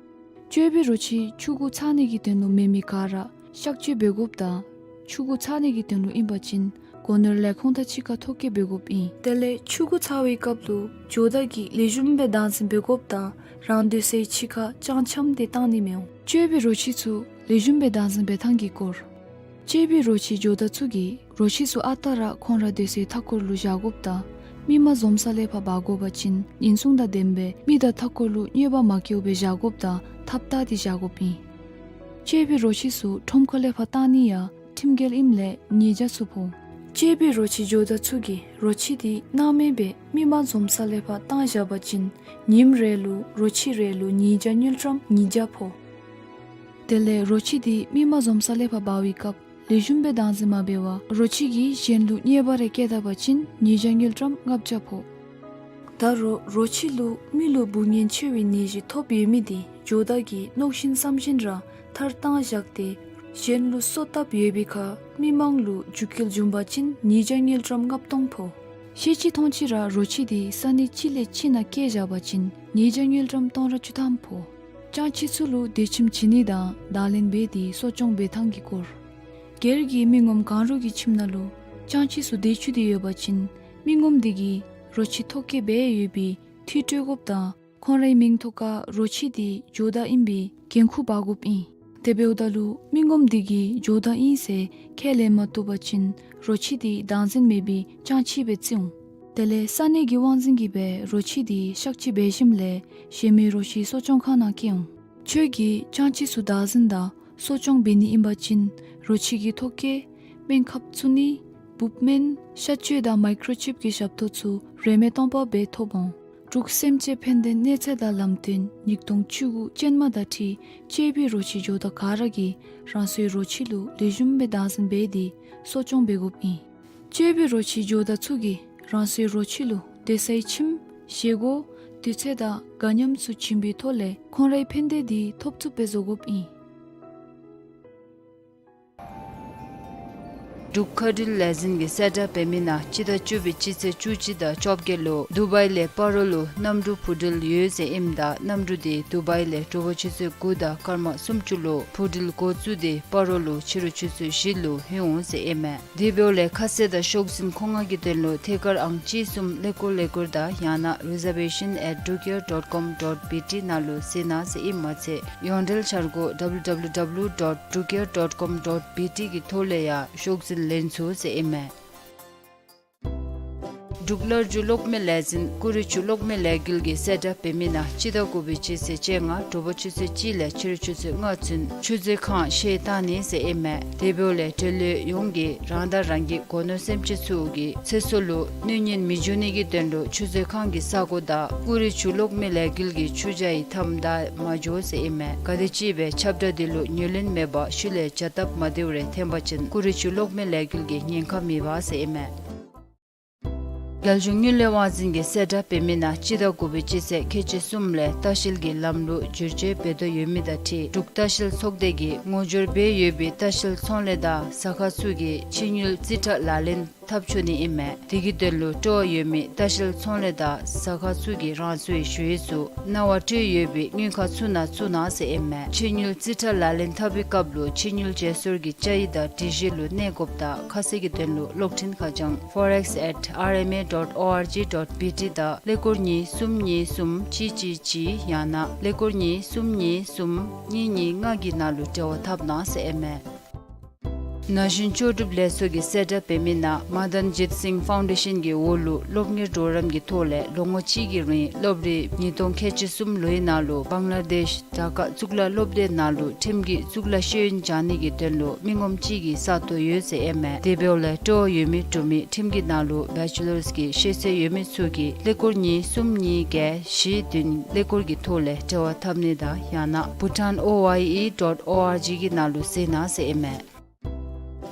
གཅེས་པའི་རོ་ཁྱི་ཆུང་ཀུ་ཚར་ནི་གི་དོན་ལུ་མེན་མི་ག་ར་གཤག་བཅོས་འབད་དགོཔ་དང་ཆུང་ཀུ་ཚར་ནི་གི་དོན་ལུ་ཨིན་པ་ཅིན་སྒོ་ནོར་ལས་ཁུངས་དང་གཅིག་ཁར་ཐོ་བཀོད་འབད་དགོཔ་ཨིན། དེ་ལས་ཆུང་ཀུ་ཚར་བའི་སྐབས་ལུ་ཇོ་བདག་གིས་ལེགས་ཤོམ་སྦེ་བདག་འཛིན་འབད་དགོཔ་དང་རང་སྡོད་སའི་ཕྱི་ཁར་སྤྱང་འཁྱམས་ཏེ་བཏང་ནི་མི་འོང་། གཅེས་པའི་རོ་ཁྱི་ཚུ་ལེགས་ཤོམ་སྦེ་བདག་འཛིན་འབད་ཐངས་ཀྱི་སྐོར། གཅེས་པའི་རོ་ཁྱི་ཇོ་བདག་ཚུ་གིས་རོ་ཁྱི་ཚུ་ཨ་རྟག་ར་ཁོང་ར་སྡོད་སའི་མཐའ་འཁོར་ལུ་བཞག་དགོཔ་དང་མི་མ་འཛོམས་ས་ལས་ཕར་འབག་དགོ་པ་ཅིན་ཉེན་སྲུང་དང་ལྡནམ་སྦེ་མི་དང་མཐའ་འཁོར་ལུ་དམྱལ་བ་མ་སྐྱེཝ་སྦེ་བཞག་དགོཔ་དང་ཐབ་བཏགས་ཏེ་བཞག་དགོཔ་ཨིན། གཅེས་པའི་རོ་ཁྱི་ཚུ་ཁྲོམ་ཁ་ལས་ཕར་བཏང་ནི་ཡང་ཁྲིམས་འགལ་ཨིནམ་ལས་ཉེས་བྱ་ཚུ་ཕོག། གཅེས་པའི་རོ་ཁྱི་ཇོ་བདག་ཚུ་གིས་རོ་ཁྱི་དེ་སྣང་མེད་སྦེ་མི་མ་འཛོམས་ས་ལས་ཕར་བཏང་བཞག་པ་ཅིན་ཉིནམ་རེ་ལུ་རོ་ཁྱི་རེ་ལུ་ཉེས་བྱ་དངུལ་ཀྲམ་ཉིས་བརྒྱ་ཕོག། དེ་ལས་རོ་ཁྱི་དེ་མི་མ་འཛོམས་ས་ལས་ཕར་འབག་པའི་སྐབས་ལེགས་ཤོམ་སྦེ་བདག་འཛིན་མ་འབད་བར་རོ་ཁྱི་གིས་གཞན་ལུ་དམྱལ་བ་རེ་བསྐྱལ་ད་པ་ཅིན་ཉེས་བྱ་དངུལ་ཀྲམ་ལྔ་བརྒྱ་ཕོག། ད་རུང་རོ་ཁྱི་ལུ་མི་ལུ་འབུ་ངན་ཆེ་བའི་ནད་གཞི་ཐོབ་ཡོད་མི་དེ་ཇོ་བདག་གིས་མནོ་བཞིན་བསམ་བཞིན་ར་མཐར་བཏང་བཞག་སྟེ་གཞན་ལུ་གསོ་བཏབ་ཡོད་པའི་ཁར་མི་མང་ལུ་རྒྱུ་འཁྱོངས་བྱུང་པ་ཅིན་ཉེས་བྱ་དངུལ་ཀྲམ་ལྔ་སྟོང་ཕོག། ཤེས་ཅི་མཐོང་ཅི་ར་རོ་ཁྱི་དེ་ས་གནས་གཅིག་ལས་གཅིག་ནང་བསྐྱལ་བཞག་པ་ཅིན་ཉེས་བྱ་དངུལ་ཀྲམ་སྟོང་ཕྲག་བཅུ་ཐམ་ཕོག། སྤྱང་ཁྱི་ཚུ་ལུ་སྡོད་ཁྱིམ་བྱིན་ནི་དང་བརྡ་ལན་འབད་དེ་གསོ་སྐྱོང་འབད་ཐངས་ཀྱི་སྐོར། སྒེར་གྱི་མི་ངོམ་གང་རུང་གི་ཁྱིམ་ནང་ལུ་སྤྱང་ཁྱི་ཚུ་སྡོད་བཅུག་སྟེ་ཡོད་པ་ཅིན་མི་ངོམ་དེ་གིས་རོ་ཁྱི་ཐོ་བཀོད་འབད་ཡོད་པའི་འཐུས་སྤྲོད་དགོཔ་དང་ཁོང་རའི་མིང་ཐོག་ཁར་རོ་ཁྱི་དེ་ཇོ་བདག་ཨིན་པའི་འགན་ཁུར་འབག་དགོཔ་ཨིན། དེ་འབདཝ་ད་ལུ་མི་ངོམ་དེ་གིས་ཇོ་བདག་ཨིན་ཟེར་ཁས་ལེན་མ་བཏུབ་པ་ཅིན་རོ་ཁྱི་དེ་བདག་འཛིན་མེད་པའི་སྤྱང་ཁྱི་སྦེ་བརྩི་འོང་། དེ་ལས་ས་གནས་ཀྱི་དབང་འཛིན་གྱིས་སྦེ་རོ་ཁྱི་དེ་གཤག་བཅོས་འབད་ཞིནམ་ལས་གཞན་མི་རོ་ཁྱི་གསོ་སྐྱོང་ཁང་ནང་བསྐྱལ་འོང་། ཁྱོད་ཀྱིས་ཅང་ཅིག་ཚུ་བདག་འཛིན་དང་གསོ་སྐྱོང་འབད་ནི་ཨིན་པ་ཅིན་རོ་ཁྱི་གི་ཐོ་བཀོད་སྨན་ཁབ་བཙུགས་ནི་འབུབ་སྨན་གཤག་བཅོས་དང་མའི་ཀྲོ་ཅིབ་ཀྱི་ཞབས་ཏོག་ཚུ་རིན་མེད་སྟོང་པ་སྦེ་ཐོབ་འོང་། འབྲུག་སེམས་ཅན་ཕན་བདེ་གནས་ཚད་དང་ལམ་སྟོན་ཉིས་སྟོང་བཅུ་དགུ་ཅན་མ་དང་འཁྲིལ་གཅེས་པའི་རོ་ཁྱི་ཇོ་བདག་ག་ར་གིས་རང་སོའི་རོ་ཁྱི་ལུ་ལེགས་ཤོམ་སྦེ་བདག་འཛིན་འབད་དེ་གསོ་སྐྱོང་འབད་དགོཔ་ཨིན། གཅེས་པའི་རོ་ཁྱི་ཇོ་བདག་ཚུ་གིས་རང་སོའི་རོ་ཁྱི་ལུ་སྡོད་སའི་ཁྱིམ་བཞེས་སྒོ་དུས་ཚོད་དང་དགའ་ཉམས་ཚུ་བྱིན་པའི་ཐོག་ལས་ཁོང་རའི་ཕན་བདེ་དེ་ཐོབ་ཚུགསཔ་སྦེ་བཟོ་དགོཔ་ཨིན། འབྲུག་མཁའ་འགྲུལ་ལས་འཛིན་གྱིས་གསལ་བསྒྲགས་འབད་མི་ནང་སྤྱི་ཟླ་བཅུ་པའི་སྤྱི་ཚེས་བཅུ་གཅིག་དང་བཅོ་བརྒྱད་ལུ་དུ་བའི་ལས་སྤ་རོ་ལུ་གནམ་གྲུ་འཕུར་འགྲུལ་ཡོད་ཟེར་ཨིནམ་ད་གནམ་གྲུ་དེ་དུ་བའི་ལས་དྲོ་པ་ཆུ་ཚོད་དགུ་དང་སྐར་མ་སུམ་ཅུ་ལུ་འཕུར་འགྲུལ་འགོ་བཙུགས་ཏེ་སྤ་རོ་ལུ་ཕྱི་རུ་ཆུ་ཚོད་བཞི་ལུ་ལྷོད་འོང་ཟེར་ཨིན་མས། དེ་འབདཝ་ལས་ཁ་གསལ་དང་ཤོག་འཛིན་མཁོ་མངགས་ཀྱི་དོན་ལུ་ཐད་ཀར་ཨང་གཅིག་གསུམ་ཀླད་ཀོར་ཀླད་ཀོར་དང་ཡང་ན་reservation at drukair dot com dot B T ནང་ལུ་གཟིགས་གནང་ཟེར་ཨིན་མ་ཚད་ཡོངས་འབྲེལ་འཆར་སྒོ་W W W dot drukair dot com dot B T གི་ཐོག་ལས་ཡང་ཤོག་འཛིན་ལེན་ཚུགས་ཟེར་ཨིན་མས། འབྲུག་གློག་འཕྲུལ་གློག་མེ་ལས་འཛིན་ཀུ་རི་ཆུ་གློག་མེ་ལས་འགུལ་གྱིས་གསལ་བསྒྲགས་འབད་མི་ནང་སྤྱི་ཟླ་དགུ་པའི་སྤྱི་ཚེས་བཅོ་ལྔ་དྲོ་པ་ཆུ་ཚོད་གཅིག་ལས་ཕྱི་རུ་ཆུ་ཚོད་ལྔ་ཚུན་ཆུ་མཛོད་ཁང་ཕྱེ་བཏང་ནི་ཟེར་ཨིན་མས། དེ་འབདཝ་ལས་འབྲེལ་ཡོད་ཡོངས་ཀྱིས་རང་དང་རང་གི་སྒོ་ནོར་སེམས་ཅན་ཚུ་གི་ཚེ་སྲོག་ལུ་གནོད་ཉེན་མི་འབྱུང་ནི་གི་དོན་ལུ་ཆུ་མཛོད་ཁང་གི་ས་སྒོ་དང་ཀུ་རི་ཆུ་གློག་མེ་ལས་འགུལ་གྱི་ཆུ་བྱ་ཡི་མཐའམ་བདའ་མ་འགྱོ་ཟེར་ཨིན་མས། ག་དེམ་ཅིག་སྦེ་ཁྱབ་བསྒྲགས་དེ་ལུ་ཉན་ལེན་མེད་པར་ཤུལ་ལས་བྱ་སྟབས་མ་བདེཝ་རེ་ཐོན་པ་ཅིན་ཀུ་རི་ཆུ་གློག་མེ་ལས་འགུལ་གྱིས་ཉེན་ཁ་མི་འབག་ཟེར་ཨིན་མས། རྒྱལ་གཞུང་དངུལ་ལས་དབང་འཛིན་གྱིས་གསལ་བསྒྲགས་འབད་མི་ནང་སྤྱི་ཟླ་དགུ་པའི་སྤྱི་ཚེས་ཁལ་གཅིག་གསུམ་ལས་ལྟ་བཤལ་གྱི་ལམ་ལུགས་བསྒྱུར་བཅོས་འབད་དོ་ཡོད་མི་དང་འཁྲིལ་འབྲུག་ལྟ་བཤལ་ཚོགས་སྡེ་གིས་ངོ་སྦྱོར་འབད་ཡོད་པའི་ལྟ་བཤལ་ཚོང་ལས་དང་ཟ་ཁང་ཚུ་གིས་ཕྱི་དངུལ་རྩིས་ཁྲ་ལག་ལེན་འཐབ་ཆོག་ནི་ཨིན་མས། དེ་གི་དོན་ལུ་སྤྲོ་བ་ཡོད་མི་ལྟ་བཤལ་ཚོང་ལས་དང་ཟ་ཁང་ཚུ་གིས་རང་སོའི་ཞུ་ཡིག་ཚུ་གནང་བ་སྤྲོད་ཡོད་པའི་དངུལ་ཁང་ཚུ་ནང་བཙུགས་གནང་ཟེར་ཨིན་མས། ཕྱི་དངུལ་རྩིས་ཁྲ་ལག་ལེན་འཐབ་པའི་སྐབས་ལུ་ཕྱི་དངུལ་བརྗེ་སོར་གྱི་བཅའ་ཡིག་དང་སྒྲིག་གཞི་ལུ་གནས་དགོཔ་དང་ཁ་གསལ་གྱི་དོན་ལུ་གློག་འཕྲིན་ཁ་བྱང་forex at R M A dot O R G dot B T དང་ཀླད་ཀོར་གཉིས་གསུམ་གཉིས་གསུམ་གཅིག་གཅིག་གཅིག་ཡང་ན་ཀླད་ཀོར་གཉིས་གསུམ་གཉིས་གསུམ་གཉིས་གཉིས་ལྔ་གི་ནང་ལུ་འབྲེལ་བ་འཐབ་གནང་ཟེར་ཨིན་མས། ན་གཞོན་ལྕོགས་གྲུབ་ལས་ཚོགས་ཀྱིས་གསལ་བསྒྲགས་འབད་མི་ནང་མ་དཱན་ཇིད་སིང་ཕའུན་ཌེ་ཤཱན་གྱི་འོག་ལུ་སློབ་གཉེར་གྲོགས་རམ་གྱི་ཐོག་ལས་ལོ་ངོ་གཅིག་གི་རིང་སློབ་རིམ་ཉིས་སྟོང་ཁལ་གཅིག་གསུམ་ལོའི་ནང་ལུ་བང་ལ་དེཤ་ཌ་ཀ་གཙུག་ལག་སློབ་སྡེ་ནང་ལུ་ཁྲིམས་ཀྱི་གཙུག་ལག་ཤེས་ཡོན་སྦྱང་ནི་གི་དོན་ལུ་མི་ངོམ་གཅིག་གི་ས་སྟོང་ཡོད་ཟེར་ཨིན་མས། དེ་འབདཝ་ལས་སྤྲོ་བ་ཡོད་མི་འབྲུག་མི་ཁྲིམས་ཀྱི་ནང་ལུ་བེ་ཅི་ལརསི་གི་ཤེས་ཚད་ཡོད་མི་ཚུ་གིས་ཀླད་ཀོར་གཉིས་གསུམ་གཉིས་བརྒྱད་བཞི་བདུན་ཀླད་ཀོར་གྱི་ཐོག་ལས་འབྲེལ་བ་འཐབ་ནི་དང་ཡང་ན་bhutan O Y E dot O R G གི་ནང་ལུ་གཟིགས་གནང་ཟེར་ཨིན་མས།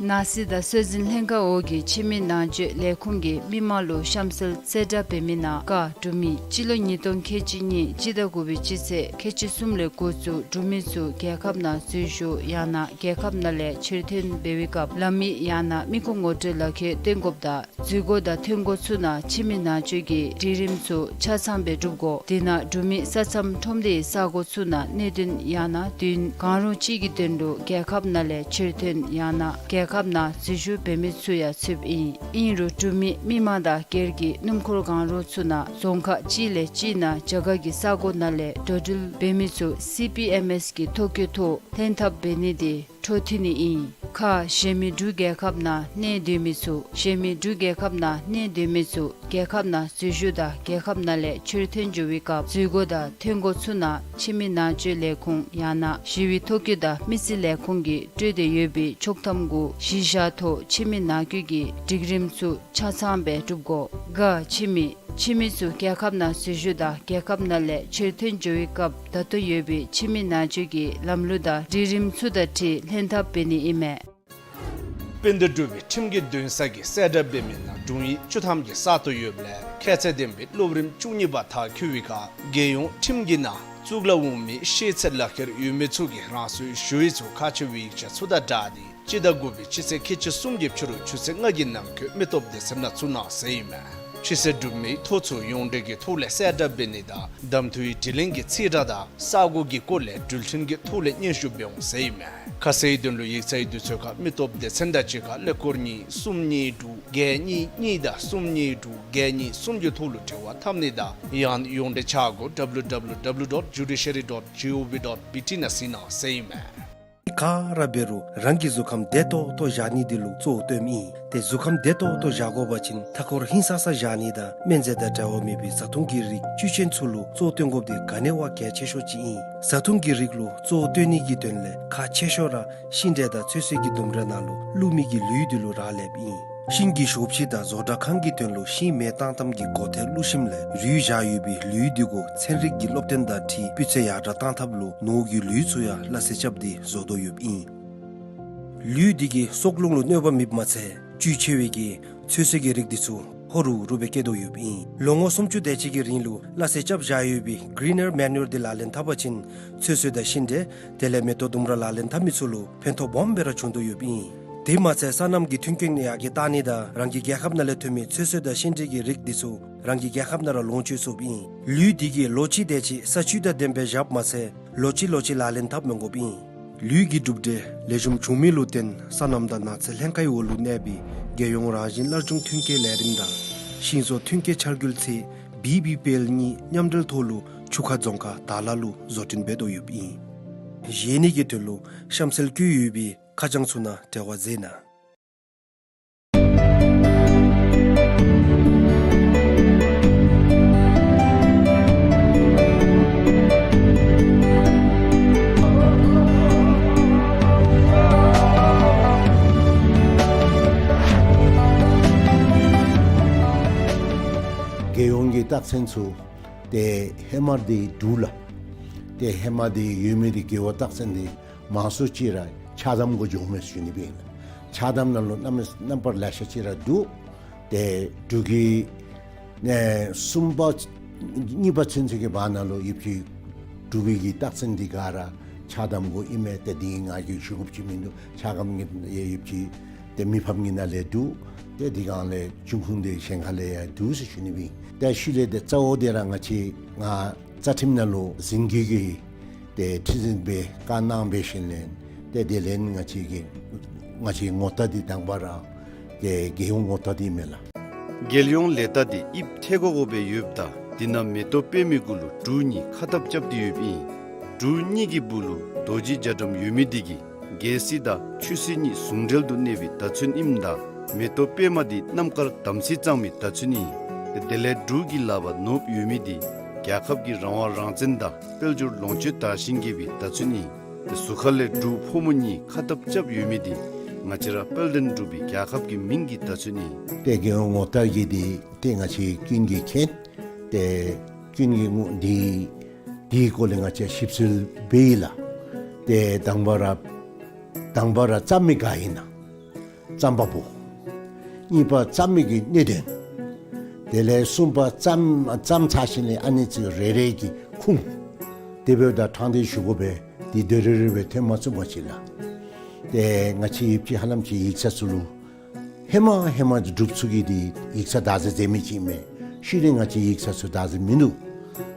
ནང་སྲིད་དང་སྲོལ་འཛིན་ལྷན་ཁག་འོག་གི་ཁྱིམ་མི་ནང་ཆོས་ལས་ཁུངས་ཀྱིས་མི་མང་ལུ་གཤམ་གསལ་གསལ་བསྒྲགས་འབད་མི་ནང་ཀ་འབྲུག་མི་སྤྱི་ལོ་ཉིས་སྟོང་ཁལ་གཅིག་གཉིས་སྤྱི་ཟླ་དགུ་པའི་སྤྱི་ཚེས་ཁལ་གཅིག་གསུམ་ལས་འགོ་བཙུགས་འབྲུག་མི་ཚུ་རྒྱལ་ཁབ་ནང་འཛུལ་ཞུགས་ཡང་ན་རྒྱལ་ཁབ་ནང་ལས་ཕྱིར་འཐོན་འབད་བའི་སྐབས་ལམ་ཡིག་ཡང་ན་མི་ཁུངས་ངོ་སྤྲོད་ལག་ཁྱེར་སྟོན་དགོཔ་དང་འཛུལ་སྒོ་དང་ཐོན་སྒོ་ཚུ་ནང་ཁྱིམ་མི་ནང་ཆོས་ཀྱི་སྒྲིག་རིམ་ཚུ་ཆ་ཚང་སྦེ་སྒྲུབ་དགོ། དེ་ནང་འབྲུག་མི་ས་མཚམས་ཁྲོམ་སྡེའི་ས་སྒོ་ཚུ་ནང་གནད་དོན་ཡང་ན་དུས་ཡུན་གང་རུང་ཅིག་གི་དོན་ལུ་རྒྱལ་ཁབ་ནང་ལས་ཕྱིར་འཐོན་ཡང་ན་རྒྱལ་ཁབ་ནང་འཛུལ་ཞུགས་འབད་མི་ཚུ་ཡང་ཚུདཔ་ཨིན། ཨིན་རུང་འབྲུག་མི་མི་མང་དང་སྒེར་གྱི་སྣུམ་འཁོར་གང་རུང་ཚུ་ནང་རྫོང་ཁག་གཅིག་ལས་གཅིག་ནང་རྒྱ་གར་གྱི་ས་སྒོ་ནང་ལས་འགྲོ་འགྲུལ་འབད་མི་ཚུ་སི་པི་ཨེམ་ཨེས་ཀྱི་ཐོ་བཀོད་ཐོག་ལྷན་ཐབས་འབད་ནི་དེ་འཕྲོ་མཐུད་ནི་ཨིན། ཁ་གཞན་མི་འབྲུག་རྒྱལ་ཁབ་ནང་གནས་སྡོད་མི་ཚུ་གཞན་མི་འབྲུག་རྒྱལ་ཁབ་ནང་གནས་སྡོད་མི་ཚུ་རྒྱལ་ཁབ་ནང་འཛུལ་ཞུགས་དང་རྒྱལ་ཁབ་ནང་ལས་ཕྱིར་འཐོན་འགྱོ་བའི་སྐབས་འཛུལ་སྒོ་དང་ཐོན་སྒོ་ཚུ་ནང་ཁྱིམ་མི་ནང་ཆོས་ལས་ཁུངས་ཡང་ན་ཞི་བའི་ཐོ་བཀོད་དང་མི་རྩིས་ལས་ཁུངས་ཀྱིས་སྤྲོད་དེ་ཡོད་པའི་ཆོག་ཐམ་གུ་གཞི་བཞག་ཐོག་ཁྱིམ་མི་ནང་འཁོད་ཀྱི་སྒྲིག་རིམ་ཚུ་ཆ་ཚང་སྦེ་སྒྲུབ་དགོ། ག་ཕྱི་མི་ཕྱི་མི་ཚུ་རྒྱལ་ཁབ་ནང་འཛུལ་ཞུགས་དང་རྒྱལ་ཁབ་ནང་ལས་ཕྱིར་འཐོན་འགྱོ་བའི་སྐབས་ད་ལྟོ་ཡོད་པའི་ཕྱི་མི་ནང་འཛུལ་གྱི་ལམ་ལུགས་དང་སྒྲིག་རིམ་ཚུ་དང་འཁྲིལ་ལྷན་ཐབས་འབད་ནི་ཨིན་མས། དཔལ་ལྡན་འབྲུག་པའི་ཁྲིམས་ཀྱི་འདུན་ས་གིས་གསལ་བསྒྲགས་འབད་མི་ནང་དྲུང་ཡིག་བཅུ་ཐམ་གྱི་ས་སྟོང་ཡོདཔ་ལས་ཁྱད་ཚད་ལྡན་པའི་སློབ་རིམ་བཅུ་གཉིས་པ་མཐར་འཁྱོལ་བའི་ཁར་རྒྱལ་ཡོངས་ཁྲིམས་ཀྱི་ནང་གཙུག་ལག་འོག་མའི་ཤེས་ཚད་ལག་ཁྱེར་ཡོད་མི་ཚུ་གིས་རང་སོའི་ཞུ་ཡིག་ཚུ་ཁག་ཆེ་བའི་ཡིག་ཆ་ཚུ་དང་སྦྲགས་ཏེ་སྤྱི་ཟླ་དགུ་པའི་སྤྱི་ཚེས་ཁལ་གཅིག་གསུམ་གྱི་ཕྱི་རུ་ཆུ་ཚོད་ལྔ་གི་ནང་འཁོད་མི་སྟོབས་སྡེ་ཚན་ནང་བཙུགས་གནང་ཟེར་ཨིན་མས། ཕྱི་སེལ་གྲུབ་མིའི་ཐོ་ཚུ་ཡོངས་འབྲེལ་གྱི་ཐོག་ལས་གསལ་བསྒྲགས་འབད་ནི་དང་གདམ་འཐུའི་དྲི་ལན་གྱི་རྩིས་ཁྲ་དང་ས་སྒོ་གི་སྐོར་ལས་འགྲུལ་འཕྲིན་གྱི་ཐོག་ལས་སྙན་ཞུ་འབད་འོང་ཟེར་ཨིན་མས། ཁ་གསལ་དོན་ལུ་ཡིག་ཚང་གི་དུས་ཚོད་ཁར་མི་སྟོབས་སྡེ་ཚན་དང་གཅིག་ཁར་ཀླད་ཀོར་གཉིས་གསུམ་གཉིས་དྲུག་བརྒྱད་གཉིས་གཉིས་དང་གསུམ་གཉིས་དྲུག་བརྒྱད་གཉིས་གསུམ་གྱི་ཐོག་ལུ་འབྲེལ་བ་འཐབ་ནི་དང་ཡང་ཡོངས་འབྲེལ་འཆར་སྒོ་W W W dot judiciary dot G O V dot B T ནང་གཟིགས་གནང་ཟེར་ཨིན་མས། ག་ར་འབད་རུང་རང་གི་གཟུགས་ཁམས་བདེ་ཏོག་ཏོ་བཞག་ནི་འདི་ལུ་གཙོ་བོ་སྟོནམ་ཨིན། ཏེ་གཟུགས་ཁམས་བདེ་ཏོག་ཏོ་བཞག་དགོ་པ་ཅིན་མཐའ་འཁོར་ཧིང་སངས་ས་བཞག་ནི་དང་སྨན་རྫས་དང་འབྲེལ་བ་མེད་པའི་བཟའ་འཐུང་གི་རིགས་བཅུད་ཅན་ཚུ་ལུ་གཙོ་བོ་སྟོན་དགོཔ་འདི་ག་ནི་བ་གལ་ཆེ་ཤོས་ཅིག་ཨིན། བཟའ་འཐུང་གི་རིགས་ལུ་གཙོ་བོ་སྟོན་ནི་གི་དོན་ལས་ཁག་ཆེ་ཤོས་ར་ཤིང་འབྲས་དང་ཚོད་བསྲེ་གི་ལྡུམ་ར་ནང་ལུ་བླུག་མི་གི་ལུད་འདི་ལུ་རག་ལསཔ་ཨིན། ཤིང་གི་ཞོ་ཕྱེ་དང་བཟོ་གྲྭ་ཁང་གི་དོན་ལུ་ཤིང་མེ་བཏང་ཐངས་ཀྱི་གོ་ཐལ་བླུག་ཞིནམ་ལས་རུལ་བཞག་ཡོད་པའི་ལུད་འདི་གུ་ཚན་རིག་གི་སློབ་སྟོན་དང་འཁྲིལ་སྤུས་ཚད་ཡར་དྲག་བཏང་ཐབས་ལུ་ནོར་གྱི་ལུད་ཚུ་ཡང་སླ་བསྲེ་རྐྱབ་སྟེ་བཟོ་དོ་ཡོདཔ་ཨིན། ལུད་འདི་གིས་སྲོག་རླུང་ལུ་གནོད་པ་མེདཔ་མ་ཚད་བཅུད་ཆེ་བའི་གི་ཚོད་བསྲེ་གི་རིགས་འདི་ཚུ་ཧོ་རུ་རུ་སྦེ་སྐྱེ་དོ་ཡོདཔ་ཨིན། ལོ་ངོ་སུམ་ཅུ་དེ་ཅིག་གི་རིང་ལུ་སླ་བསྲེ་རྐྱབ་བཞག་ཡོད་པའི་greener manure འདི་ལག་ལེན་འཐབ་པ་ཅིན་ཚོད་བསྲེ་དང་ཤིང་འབྲས་དེ་ལས་མེ་ཏོག་ལྡུམ་ར་ལག་ལེན་འཐབ་མི་ཚུ་ལུ་ཕན་ཐོགས་སྦོམ་སྦེ་ར་བྱུང་དོ་ཡོདཔ་ཨིན། དེ་མ་ཚད་སོ་ནམ་གྱི་མཐུན་རྐྱེན་ཡར་རྒྱས་གཏང་ནི་དང་རང་གི་རྒྱལ་ཁབ་ནང་ལས་ཐོན་མི་ཚོད་བསྲེ་དང་ཤིང་འབྲས་ཀྱི་རིགས་འདི་ཚུ་རང་གི་རྒྱལ་ཁབ་ནང་ར་ལོངས་སྤྱོད་ཚུགསཔ་ཨིན། ལུད་འདི་གིས་ལོ་གཅིག་དེ་ཅིག་ས་བཅུད་དང་ལྡནམ་སྦེ་བཞགཔ་མ་ཚད་ལོ་གཅིག་ལོ་གཅིག་ལག་ལེན་འཐབ་མི་དགོཔ་ཨིན། ལུད་ཀྱི་གྲུབ་འབྲས་ལེགས་ཤོམ་བྱུང་མི་ལུ་བརྟེན་སོ་ནམ་དང་ནགས་ཚལ་ལྷན་ཁག་གི་འོག་ལུ་གནས་པའི་རྒྱལ་ཡོངས་རང་བཞིན་སླར་འབྱུང་མཐུན་རྐྱེན་ལས་རིམ་དང་ཤིང་བཟོ་མཐུན་རྐྱེན་འཆར་འགོད་ཚད་བི་བི་པི་ཨེལ་གཉིས་མཉམ་འབྲེལ་ཐོག་ལུ་ཆུ་ཁ་རྫོང་ཁག་དར་ལ་ལུ་བཟོ་སྐྲུན་འབད་དོ་ཡོདཔ་ཨིན། གཞན་ནི་གི་དོན་ལུ་གཤམ་གསལ་བཀོད་ཡོད་པའི་ཁ་བྱང་ཚུ་ནང་འབྲེལ་བ་མཛད་གནང་། རྒྱལ་ཡོངས་ཀྱི་རྟགས་མཚན་ཚུ་ཏེ་ཧེ་མ་འདི་འབྲུག་ལགས། ཏེ་ཧེ་མ་འདི་ཡོད་མི་འདི་རྒེད་འོག་རྟགས་མཚན་འདི་མང་སུ་ཅིག་ར་ཕྱག་དམ་གུ་འགྱོཝ་མས་ཟེར་ཞུ་ནི་སྦེ་ཨིན་ལགས། ཕྱག་དམ་ནང་ལུ་རྣམ་རྣམ་པར་ལེ་ཤ་ཅིག་ར་འདུག། ཏེ་འབྲུག་གི་ཨེ་གསུམ་པ་གཉིས་པ་ཚུན་ཚོད་ཀྱི་བར་ན་ལུ་ཡོདཔ་ཅིག་འབྲུག་པའི་གི་རྟགས་མཚན་འདི་ག་ར་ཕྱག་དམ་གུ་ཨིན་མས། ཏེ་འདི་ང་གིས་ཞུ་དགོཔ་ཅིག་མིན་འདུག། ཕྱག་དམ་གྱི་ཡོདཔ་ཅིག་ཏེ་མི་ཕམ་གྱི་ནང་ལས་འདུག། ཏེ་འདི་གང་ལས་འབྱུང་ཁུངས་འདི་གཞན་ཁ་ལས་ཡང་འདུག་ཟེར་ཞུ་ནི་སྦེ་ཨིན། ཏེ་ཤུལ་ལས་ཏེ་རྩ་བོ་འདི་ར་ང་བཅས་ང་རྩ་ཁྲིམས་ནང་ལུ་འཛིན་སྐྱོང་གི་ཏེ་ཁྲི་འཛིན་སྦེ་བཀའ་གནང་འབད་ཞིནམ་ལས་ཏེ་དེ་ལས་ང་བཅས་ཀྱི་ང་བཅས་ངོ་རྟགས་འདི་དང་པ་ར་ཏེ་རྒྱལ་ཡོངས་ངོ་རྟགས་འདི་མས་ལགས། རྒྱལ་ཡོངས་ལས་རྟགས་འདི་དབྱིབས་ཐལ་གོ་གོ་སྦེ་ཡོདཔ་ད་འདི་ནང་མེ་ཏོག་པདྨའི་གུ་ལུ་འབྲུག་གཉིས་ཁ་འཐབ་རྐྱབ་སྟེ་ཡོདཔ་ཨིན། འབྲུག་གཉིས་ཀྱི་སྦུག་ལུ་རྡོ་རྗེ་རྒྱ་གྲམ་ཡོད་མི་འདི་གིས་རྒྱལ་སྲིད་དང་ཆོས་སྲིད་གཉིས་ཟུང་འབྲེལ་དུ་གནས་པའི་བརྡ་མཚོན་ཨིནམ་ད་མེ་ཏོག་པདྨ་འདི་རྣམ་དཀར་དམ་ཚིག་གཙང་མའི་བརྡ་མཚོན་ཨིན། དེ་ལས་འབྲུག་གི་ལག་པར་ནོར་བུ་ཡོད་མི་འདི་རྒྱལ་ཁབ་ཀྱི་རང་དབང་རང་བཙན་དང་དཔལ་འབྱོར་ལོངས་སྤྱོད་དར་ཞིང་རྒྱས་པའི་བརྡ་མཚོན་ཨིན། ཏེ་ཟུར་ཁ་ལས་འབྲུག་ཕོ་མོ་གཉིས་ཁ་འཐབ་རྐྱབ་ཡོད་མི་འདི་ང་བཅས་ར་དཔལ་ལྡན་འབྲུག་པའི་རྒྱལ་ཁབ་ཀྱི་མིང་གི་བརྡ་མཚོན་ཨིན། ཏེ་རྒྱལ་ཡོངས་ངོ་རྟགས་ཀྱི་འདི་ཏེ་ང་བཅས་ཀུན་གྱིས་མཁྱེན། ཏེ་ཀུན་གྱིས་ངོ་འདི་འདིའི་སྐོར་ལས་ང་བཅས་ཞིབ་འཚོལ་འབད་ཡི་ལགས། ཏེ་དང་པ་ར་དང་པ་ར་བརྩམ་མི་ག་ཨིན་ན་རྩམ་པ་པོ། གཉིས་པ་བརྩམ་མི་གི་གནད་དོན། དེ་ལས་གསུམ་པ་བརྩམ་བརྩམ་ཚར་ཞིནམ་ལས་ཨ་ནི་ཚུ་རེ་རེ་གི་ཁུངས། དེ་འབདཝ་ད་དྲང་བདེན་ཞུ་དགོ་པས། འདི་དོན་རེ་རེ་སྦེ་ཐོན་མ་ཚུགས་པ་ཅིག་ལགས། ཏེ་ང་བཅས་ཡོདཔ་ཅིག་ཧ་ལམ་ཅིག་ཡིག་ཚང་ཚུ་ལུ་ཧེ་མ་ཧེ་མ་འབྲུག་ཚུ་གིས་འདི་ཡིག་ཚང་བདག་འཛིན་མཛད་མི་ཅིག་མས། ཤུལ་ལས་ང་བཅས་ཡིག་ཚང་ཚུ་བདག་འཛིན་མིན་འདུག།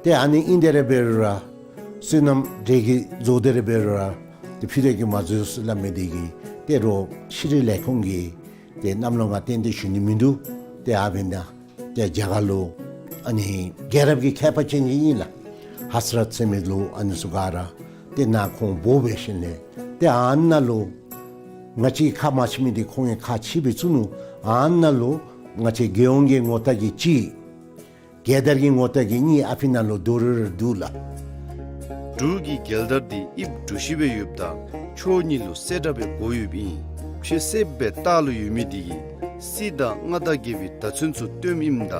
ཏེ་ཨ་ནི་ཨིན་དེ་ར་འབད་རུང་ར་སོ་ནམ་འབྲས་ཀྱི་བཟོ་དེ་ར་འབད་རུང་ར་ཏེ་ཕུད་རེ་གིས་མ་བཟོ་ཟེར་སླབ་མི་འདི་གིས་ཏེ་རོགས་ཤེས་རིག་ལས་ཁུངས་ཀྱི་ཏེ་གནམ་ལོ་ང་ཏན་ཏན་ཞུ་ནི་མིན་འདུག། ཏེ་ཨ་འབདན་ཏེ་རྒྱ་གར་ལུ་ཨ་ནི་རྒྱལ་རབས་ཀྱི་མཁས་པ་ཅན་ཅིག་ཨིན་ལགས། ཧ་ས་རཏ་ཟེར་མི་ལུ་ཨ་ནི་ཚུ་ག་ར་ཏེ་ནཱ་ཁོང་འབོ་འབད་ཞིནམ་ལས་ཏེ་ཨ་ནཱ་ལུ་ང་བཅས་ཁ་མ་ཕྱེ་མི་འདི་ཁོང་གིས་ཁ་ཕྱེ་སྦེ་བཙུགས་ནུག། ཨ་ནཱ་ལུ་ང་བཅས་རྒྱལ་ཡོངས་ཀྱི་ངོ་རྟགས་ཀྱི་གཅིག། རྒྱལ་དར་གྱི་ངོ་རྟགས་ཀྱི་གཉིས་ཨ་ཕི་ནང་ལུ་རྡོག་རིལ་རིལ་འདུག་ལགས། འབྲུག་གི་རྒྱལ་དར་འདི་དབྱིབས་གྲུ་བཞི་སྦེ་ཡོདཔ་ད་ཕྱོགས་གཉིས་ལུ་གསལ་བཀྲ་སྦེ་བགོ་ཡོདཔ་ཨིན། ཕྱེད་གསེབ་སྦེ་ལྟག་ལུ་ཡོད་མི་འདི་གིས་སྲིད་དང་མངའ་བདག་རྒྱལ་པོའི་བརྡ་མཚོན་ཚུ་སྟོནམ་ཨིནམ་ད་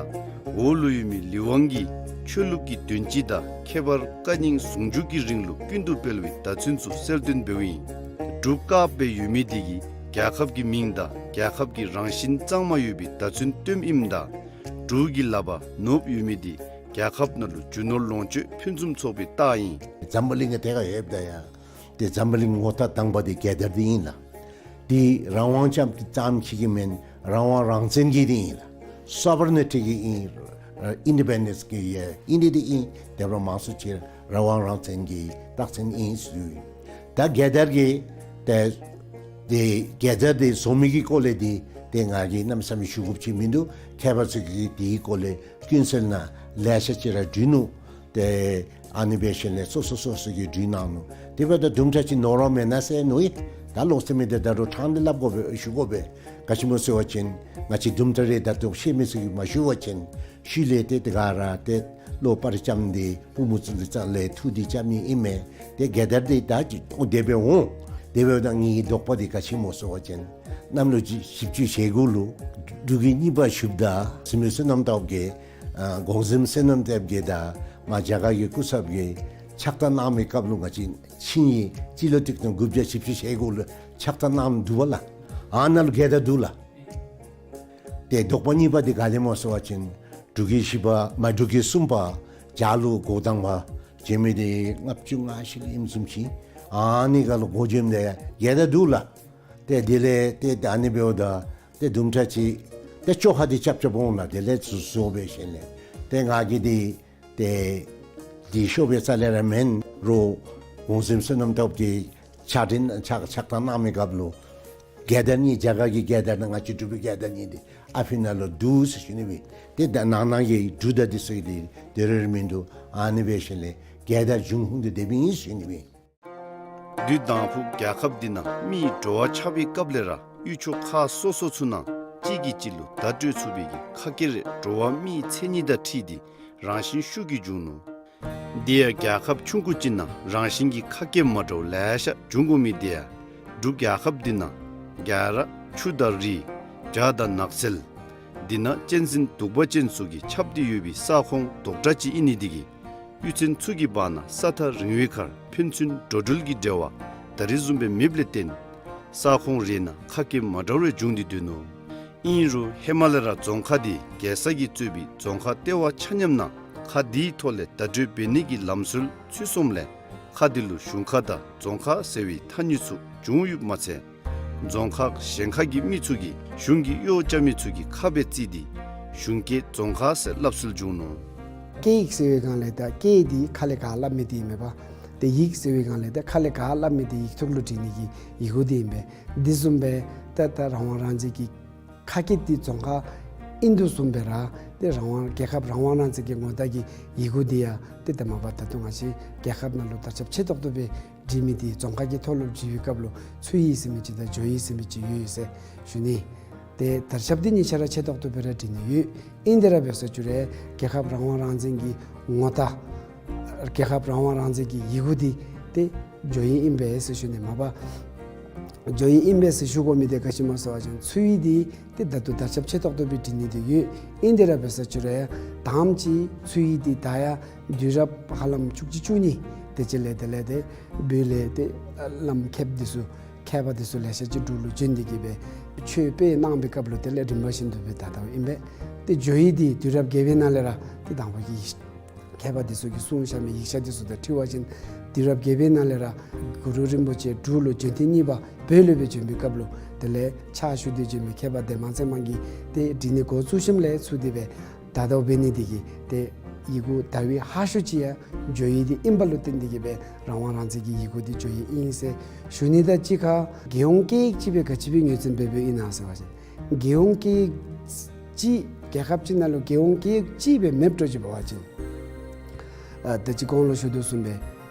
འོག་ལུ་ཡོད་མི་ལི་ཝང་གིས་ཆོས་ལུགས་ཀྱི་དོན་སྤྱི་དང་ཁྱད་པར་བཀའ་རྙིང་ཟུང་འཇུག་གི་རིང་ལུགས་ཀུན་ཏུ་སྤེལ་བའི་བརྡ་མཚོན་ཚུ་གསལ་སྟོན་འབདཝ་ཨིན། འབྲུག་དཀརཔོ་སྦེ་ཡོད་མི་འདི་གིས་རྒྱལ་ཁབ་ཀྱི་མིང་དང་རྒྱལ་ཁབ་ཀྱི་རང་བཞིན་གཙང་མ་ཡོད་པའི་བརྡ་མཚོན་སྟོནམ་ཨིནམ་ད་འབྲུག་གི་ལག་པར་ནོར་བུ་ཡོད་མི་འདི་རྒྱལ་ཁབ་ནང་ལུ་རྒྱུ་ནོར་ལོངས་སྤྱོད་ཕུན་སུམ་ཚོགས་པའི་རྟགས་ཨིན། འཛམ་བུ་གླིང་གི་ཐད་ཁར་ཡོདཔ་ད་ཡང་ཏེ་འཛམ་བུ་གླིང་ངོ་རྟགས་དང་པ་འདི་རྒྱལ་དར་འདི་ཨིན་ལགས། འདི་རང་དབང་ཙམ་ཙམ་ཅིག་གི་མེན། རང་དབང་རང་བཙན་གྱི་འདི་ཨིན་ལགས། སོ་ཝ་རེ་ནི་ཊི་གི་ཨིན། ཨིན་ཌི་པེན་ཌེནསི་གི་ཡང་ཨིན་ཏེ་འདི་ཨིན། དེ་འབདཝ་ལས་མང་སུ་ཅིག་རང་དབང་རང་བཙན་གྱི་རྟགས་མཚན་ཨིན་ཟེར་ཞུ་ཡི། ད་རྒྱལ་དར་གྱི་ཏེ་ཏེ་རྒྱལ་དར་འདི་བཟོ་མི་གི་སྐོར་ལས་འདི་ཏེ་ང་གིས་གནམ་མེད་ས་མེད་ཞུ་དགོཔ་ཅིག་མིན་འདུག། མཁས་པ་ཚུ་གིས་འདིའི་སྐོར་ལས་ཀུན་གསལ་ནང་ལེ་ཤ་ཅིག་ར་བྲིས་ནུག། ཏེ་ ཨ་ནི་འབད་ཞིནམ་ལས་སོ་སོ་སོ་སོ་གིས་འབྲུ་གནང་ནུག། དེ་འབདཝ་ད་དུམ་གྲ་ཅིག་ནོར་བ་མེན་ན་ཟེར་མནོ་ཡི། ད་ལོག་སྟེ་མི་དེ་ད་རུང་ཕྲང་སྟེ་སླབ་དགོ་པས་ཞུ་དགོ་པས། ག་ཅི་སྨོ་ཟེར་བ་ཅིན་ང་བཅས་དུམ་གྲ་རེ་ད་ལྟོ་ཤེས་མི་ཚུ་གིས་མ་ཞུ་བ་ཅིན་ཤུལ་ལས་ཏེ་དེ་ག་ར་ཏེ་བློ་སྤར་རྐྱབ་སྟེ་པུས་མོ་བཙུགས་ཏེ་རྩ་ལས་ཐུགས་འདི་རྐྱབ་ནི་ཨིན་མས། ཏེ་རྒྱལ་དར་འདི་ད་ཅི་ཨོ་དེ་སྦེ་འོང་། དེ་འབདཝ་ད་ངེའི་དོགས་པ་འདི་ག་ཅི་སྨོ་ཟེར་བ་ཅིན་གནམ་ལོ་བཞི་བཅུ་ཞེ་དགུ་ལུ་འབྲུག་རྒྱལ་གཉིས་པ་བཞུགསཔ་ད་བཙུན་མོ་བསོད་ནམས་སྟོབས་རྒྱས་ཨ་གོང་གཟིམ་བསོད་ནམས་སྟོབས་རྒྱས་དང་མ་རྒྱ་གར་གྱི་སྐུ་ཚབ་ཀྱིས་ཕྱག་རྟགས་གནང་མི་སྐབས་ལུ་ང་བཅས་ཆིངས་ཡིག་སྤྱི་ལོ་ཆིག་སྟོང་དགུ་བརྒྱ་བཞི་བཅུ་ཞེ་དགུ་ལུ་ཕྱག་རྟགས་གནངམ་འདུག་པ་ལགས། ཨ་ནཱ་ལུ་རྒྱལ་དར་འདུག་ལགས། ཏེ་དོགས་པ་གཉིས་པ་འདི་ག་དེ་སྨོ་ཟེར་བ་ཅིན་འབྲུག་རྒྱལ་བཞི་པ་མ་འབྲུག་རྒྱལ་གསུམ་པ་རྒྱ་ལུ་འགོ་དང་པ་བྱོན་མི་འདི་ལྔ་བཅུ་ང་བཞི་ལུ་ཨིནམ་བཟུམ་ཅིག། ཨ་ནི་ཁར་ལུ་འགོ་བྱོནམ་ད་རྒྱལ་དར་འདུག་ལགས། ཏེ་དེ་ལས་ཏེ་ད་ཨ་ནི་འབདཝ་ད་ཏེ་དུམ་གྲ་ཅིག་ཏེ་བཅོ་ཁ་འདི་རྐྱབ་རྐྱབ་འོང་ལགས། དེ་ལས་ཚུར་བཟོ་འབད་ཞིནམ་ལས་ཏེ་ང་གིས་འདི་ཏེ་འདི་ཤོར་བའི་རྩ་ལས་ར་མེན་རུང་གོང་གཟིམ་བསོད་ནམས་སྟོབས་རྒྱས་ཕྱག་འདི་ཕྱག་ཕྱག་རྟགས་གནང་མི་སྐབས་ལུ་རྒྱལ་དར་གཉིས་རྒྱ་གར་གྱི་རྒྱལ་དར་དང་ང་བཅས་འབྲུག་པའི་རྒྱལ་དར་གཉིས་འདི་ཨ་ཕི་ནང་ལུ་འདུག་ཟེར་ཞུ་ནི་སྦེ། ཏེ་ད་ནང་ན་གི་འབྲུ་དང་འདི་ཚུ་འདི་དེ་རེ་རེ་མིན་འདུག། ཨ་ནི་འབད་ཞིནམ་ལས་རྒྱལ་དར་འབྱུང་ཁུངས་འདི་དེ་སྦེ་ཨིན་ཟེར་ཞུ་ནི་སྦེ། དུས་དང་ཕུ་རྒྱལ་ཁབ་འདི་ནང་མིའི་འགྲོ་བ་ཆགས་པའི་སྐབས་ལས་ར་ཡུལ་ཕྱོགས་ཁག་སོ་སོ་ཚུ་ནང་གཅིག་གིས་གཅིག་ལུ་བརྡ་སྤྲོད་ཚུགས་པའི་གི་ཁ་སྐད་རེ་འགྲོ་བ་མིའི་མཚན་ཉིད་དང་འཁྲིལ་ཏེ་རང་བཞིན་ཤུགས་ཀྱིས་བྱུང་ནུག། དེ་ཡང་རྒྱལ་ཁབ་ཆུང་ཀུ་ཅིག་ནང་རང་བཞིན་གྱིས་ཁ་སྐད་མ་འདྲཝ་ལེ་ཤ་འབྱུང་དགོ་མི་དེ་ཡང་འབྲུག་རྒྱལ་ཁབ་འདི་ནང་རྒྱ་ར་ཆུ་དང་རི་བྱག་དང་ནགས་ཚལ་འདི་ནང་གཅན་གཟན་གདུག་པ་ཅན་ཚུ་གིས་ཁྱབ་སྟེ་ཡོད་པའི་ས་ཁོངས་རྡོག་བྲ་ཅིག་ཨིན་ནི་དེ་གིས་གཡུས་ཚན་ཚུ་གི་བར་ན་ས་ཐག་རིང་བའི་ཁར་ཕན་ཚུན་འགྲོ་འགྲུལ་གྱི་འབྲེལ་བ་ད་རེས་བཟུམ་སྦེ་མེདཔ་ལས་བརྟེན་ས་ཁོངས་རེ་ནང་ཁ་སྐད་མ་འདྲཝ་རེ་འབྱུང་སྟེ་སྡོད་ནུག། ཨིན་རུང་ཧེ་མ་ལས་ར་རྫོང་ཁག་འདི་རྒྱལ་ས་གིས་གཙོས་པའི་རྫོང་ཁག་ལྟེ་བ་ཆ་མཉམ་ནང་ཁ་འདིའི་ཐོག་ལས་བརྡ་སྤྲོད་འབད་ནི་གི་ལམ་སྲོལ་ཚུད་སོངམ་ལས་ཁ་འདི་ལུ་གཞུང་ཁ་དང་རྫོང་ཁ་ཟེར་བའི་ཐ་སྙད་ཚུ་བྱུང་ཡོདཔ་མ་ཚད་རྫོང་ཁག་གཞན་ཁག་གི་མི་ཚུ་གིས་གཞུང་གི་གཡོག་རྐྱབ་མི་ཚུ་གི་ཁ་སྦེ་བརྩི་སྟེ་གཞུང་སྐད་རྫོང་ཁ་ཟེར་སླབ་སྲོལ་བྱུང་ནུག། སྐད་ཡིག་ཟེར་བའི་སྒང་ལས་ད་སྐད་འདི་ཁ་ལས་ག་སླབ་མི་འདི་ཨིན་མས་པ། ཏེ་ཡིག་ཟེར་བའི་སྒང་ལས་ད་ཁ་ལས་ག་སླབ་མི་འདི་ཡིག་ཐོག་ལུ་བྲི་ནི་གི་ཡི་གུ་འདི་ཨིན་པས། འདི་བཟུམ་སྦེ་ད་ད་རང་དབང་རང་བཙན་གྱི་ཁ་སྐད་འདི་རྫོང་ཁ་ཨིན་དོ་བཟུམ་སྦེ་ར་ཏེ་རང་དབང་རྒྱལ་ཁབ་རང་དབང་རང་བཙན་གྱི་ངོ་རྟགས་ཀྱི་ཡི་གུ་འདི་ཡང་ཏེ་ད་མ་པ་ད་ལྟོ་ང་བཅས་རྒྱལ་ཁབ་ནང་ལུ་དར་ཁྱབ་ཆེ་ཏོག་ཏོ་སྦེ་བྲི་མི་འདི་རྫོང་ཁ་གི་ཐོག་ལུ་བྲི་བའི་སྐབས་ལུ་ཚུ་ཡིག་ཟེར་མི་ཅིག་དང་ཇོ་ཡིག་ཟེར་མི་ཅིག་ཡོད་ཡོད་ཟེར་ཞུ་ནི། ཏེ་དར་ཁྱབ་འདི་གཉིས་ཆ་ར་ཆེ་ཏོག་ཏོ་སྦེ་ར་བྲི་ནི་ཡོད། ཨིན་དེ་ར་འབད་ས་ཅིག་རུང་རྒྱལ་ཁབ་རང་དབང་རང་བཙན་གྱི་ངོ་རྟགས་རྒྱལ་ཁབ་རང་དབང་རང་བཙན་གྱི་ཡི་གུ་འདི་ཏེ་ཇོ་ཡིག་ཨིན་པས་ཟེར་ཞུ་ནི། མ་པ་ཇོ་ཡིག་ཨིན་པས་ཟེར་ཞུ་དགོ་མི་འདི་ག་ཅི་སྨོ་ཟེར་བ་ཅིན་ཚུ་ཡིག་འདི་ཏེ་ད་ལྟོ་དར་ཁྱབ་ཆེ་ཏོག་ཏོ་སྦེ་བྲི་ནི་འདི་ཡོད། ཨིན་དེ་ར་འབད་ས་ཅིག་རུང་ད་ཨ་ནེམ་ཅིག་ཚུ་ཡིག་འདི་ད་ཡང་དུས་རབས་ཧ་ལམ་བཅུ་གཅིག་བཅུ་གཉིས་དེ་ཅིག་ལས་དེ་ལས་ཏེ་བོད་ལས་ཏེ་བླམ་མཁསཔ་འདི་ཚུ་མཁས་པ་འདི་ཚུ་ལེ་ཤ་ཅིག་འབྲུག་ལུ་བྱོན་ཏེ་གིས་སྦེ་ཆོས་སྤེལ་གནང་བའི་སྐབས་ལུ་དེ་ལས་རིམ་པ་བཞིན་དུ་སྦེ་ད་ལྟོ་ཨིན་པས། ཏེ་ཇོ་ཡིག་འདི་དུས་རབས་བརྒྱད་པའི་ནང་ལས་ར་ཏེ་དང་པ་གི་མཁས་པ་འདི་ཚུ་གིས་གསུངས་བཞག་མི་ཡིག་ཆ་འདི་ཚུ་དང་འཁྲིལ་བ་ཅིན་དུས་རབས་བརྒྱད་པའི་ནང་ལས་ར་གུ་རུ་རིན་པོ་ཆེ་འབྲུག་ལུ་བྱོན་ཐེངས་གཉིས་པ་བོད་ལུ་སྦེ་བྱོན་པའི་སྐབས་ལུ་དེ་ལས་ཕྱག་ཞུ་སྟེ་བྱོན་མི་མཁས་པ་ལྡན་མ་ཚེ་དམན་གྱིས་ཏེ་བྲི་ནི་འགོ་བཙུགས་ཞིནམ་ལས་ཚུར་དེ་སྦེ་དར་དརཝ་འབད་ནི་འདི་གིས་ཏེ་ཡི་གུ་དར་བའི་ཧ་ཤོས་ཅིག་ཡང་ཇོ་ཡིག་འདི་ཨིན་པ་ལུ་བརྟེན་ཏེ་གིས་སྦེ་རང་དབང་རང་བཙན་གྱི་ཡི་གུ་འདི་ཇོ་ཡིག་ཨིན་ཟེར་ཞུ་ནི། ད་གཅིག་ཁར་རྒྱལ་ཡོངས་སྐད་ཡིག་ཅིག་སྦེ་ག་ཅི་སྦེ་ངོས་འཛིན་འབད་འབདཝ་ཨིན་ན་ཟེར་བ་ཅིན་རྒྱལ་ཡོངས་སྐད་ཡིག་ཅིག་རྒྱལ་ཁབ་ཅིག་ནང་ལུ་རྒྱལ་ཡོངས་སྐད་ཡིག་ཅིག་སྦེ་མེདཔ་འདྲཝ་ཅིག་འབད་བ་ཅིན་ཨ་ད་ཅི་གོང་ལུ་ཞུ་དོ་བཟུམ་སྦེ་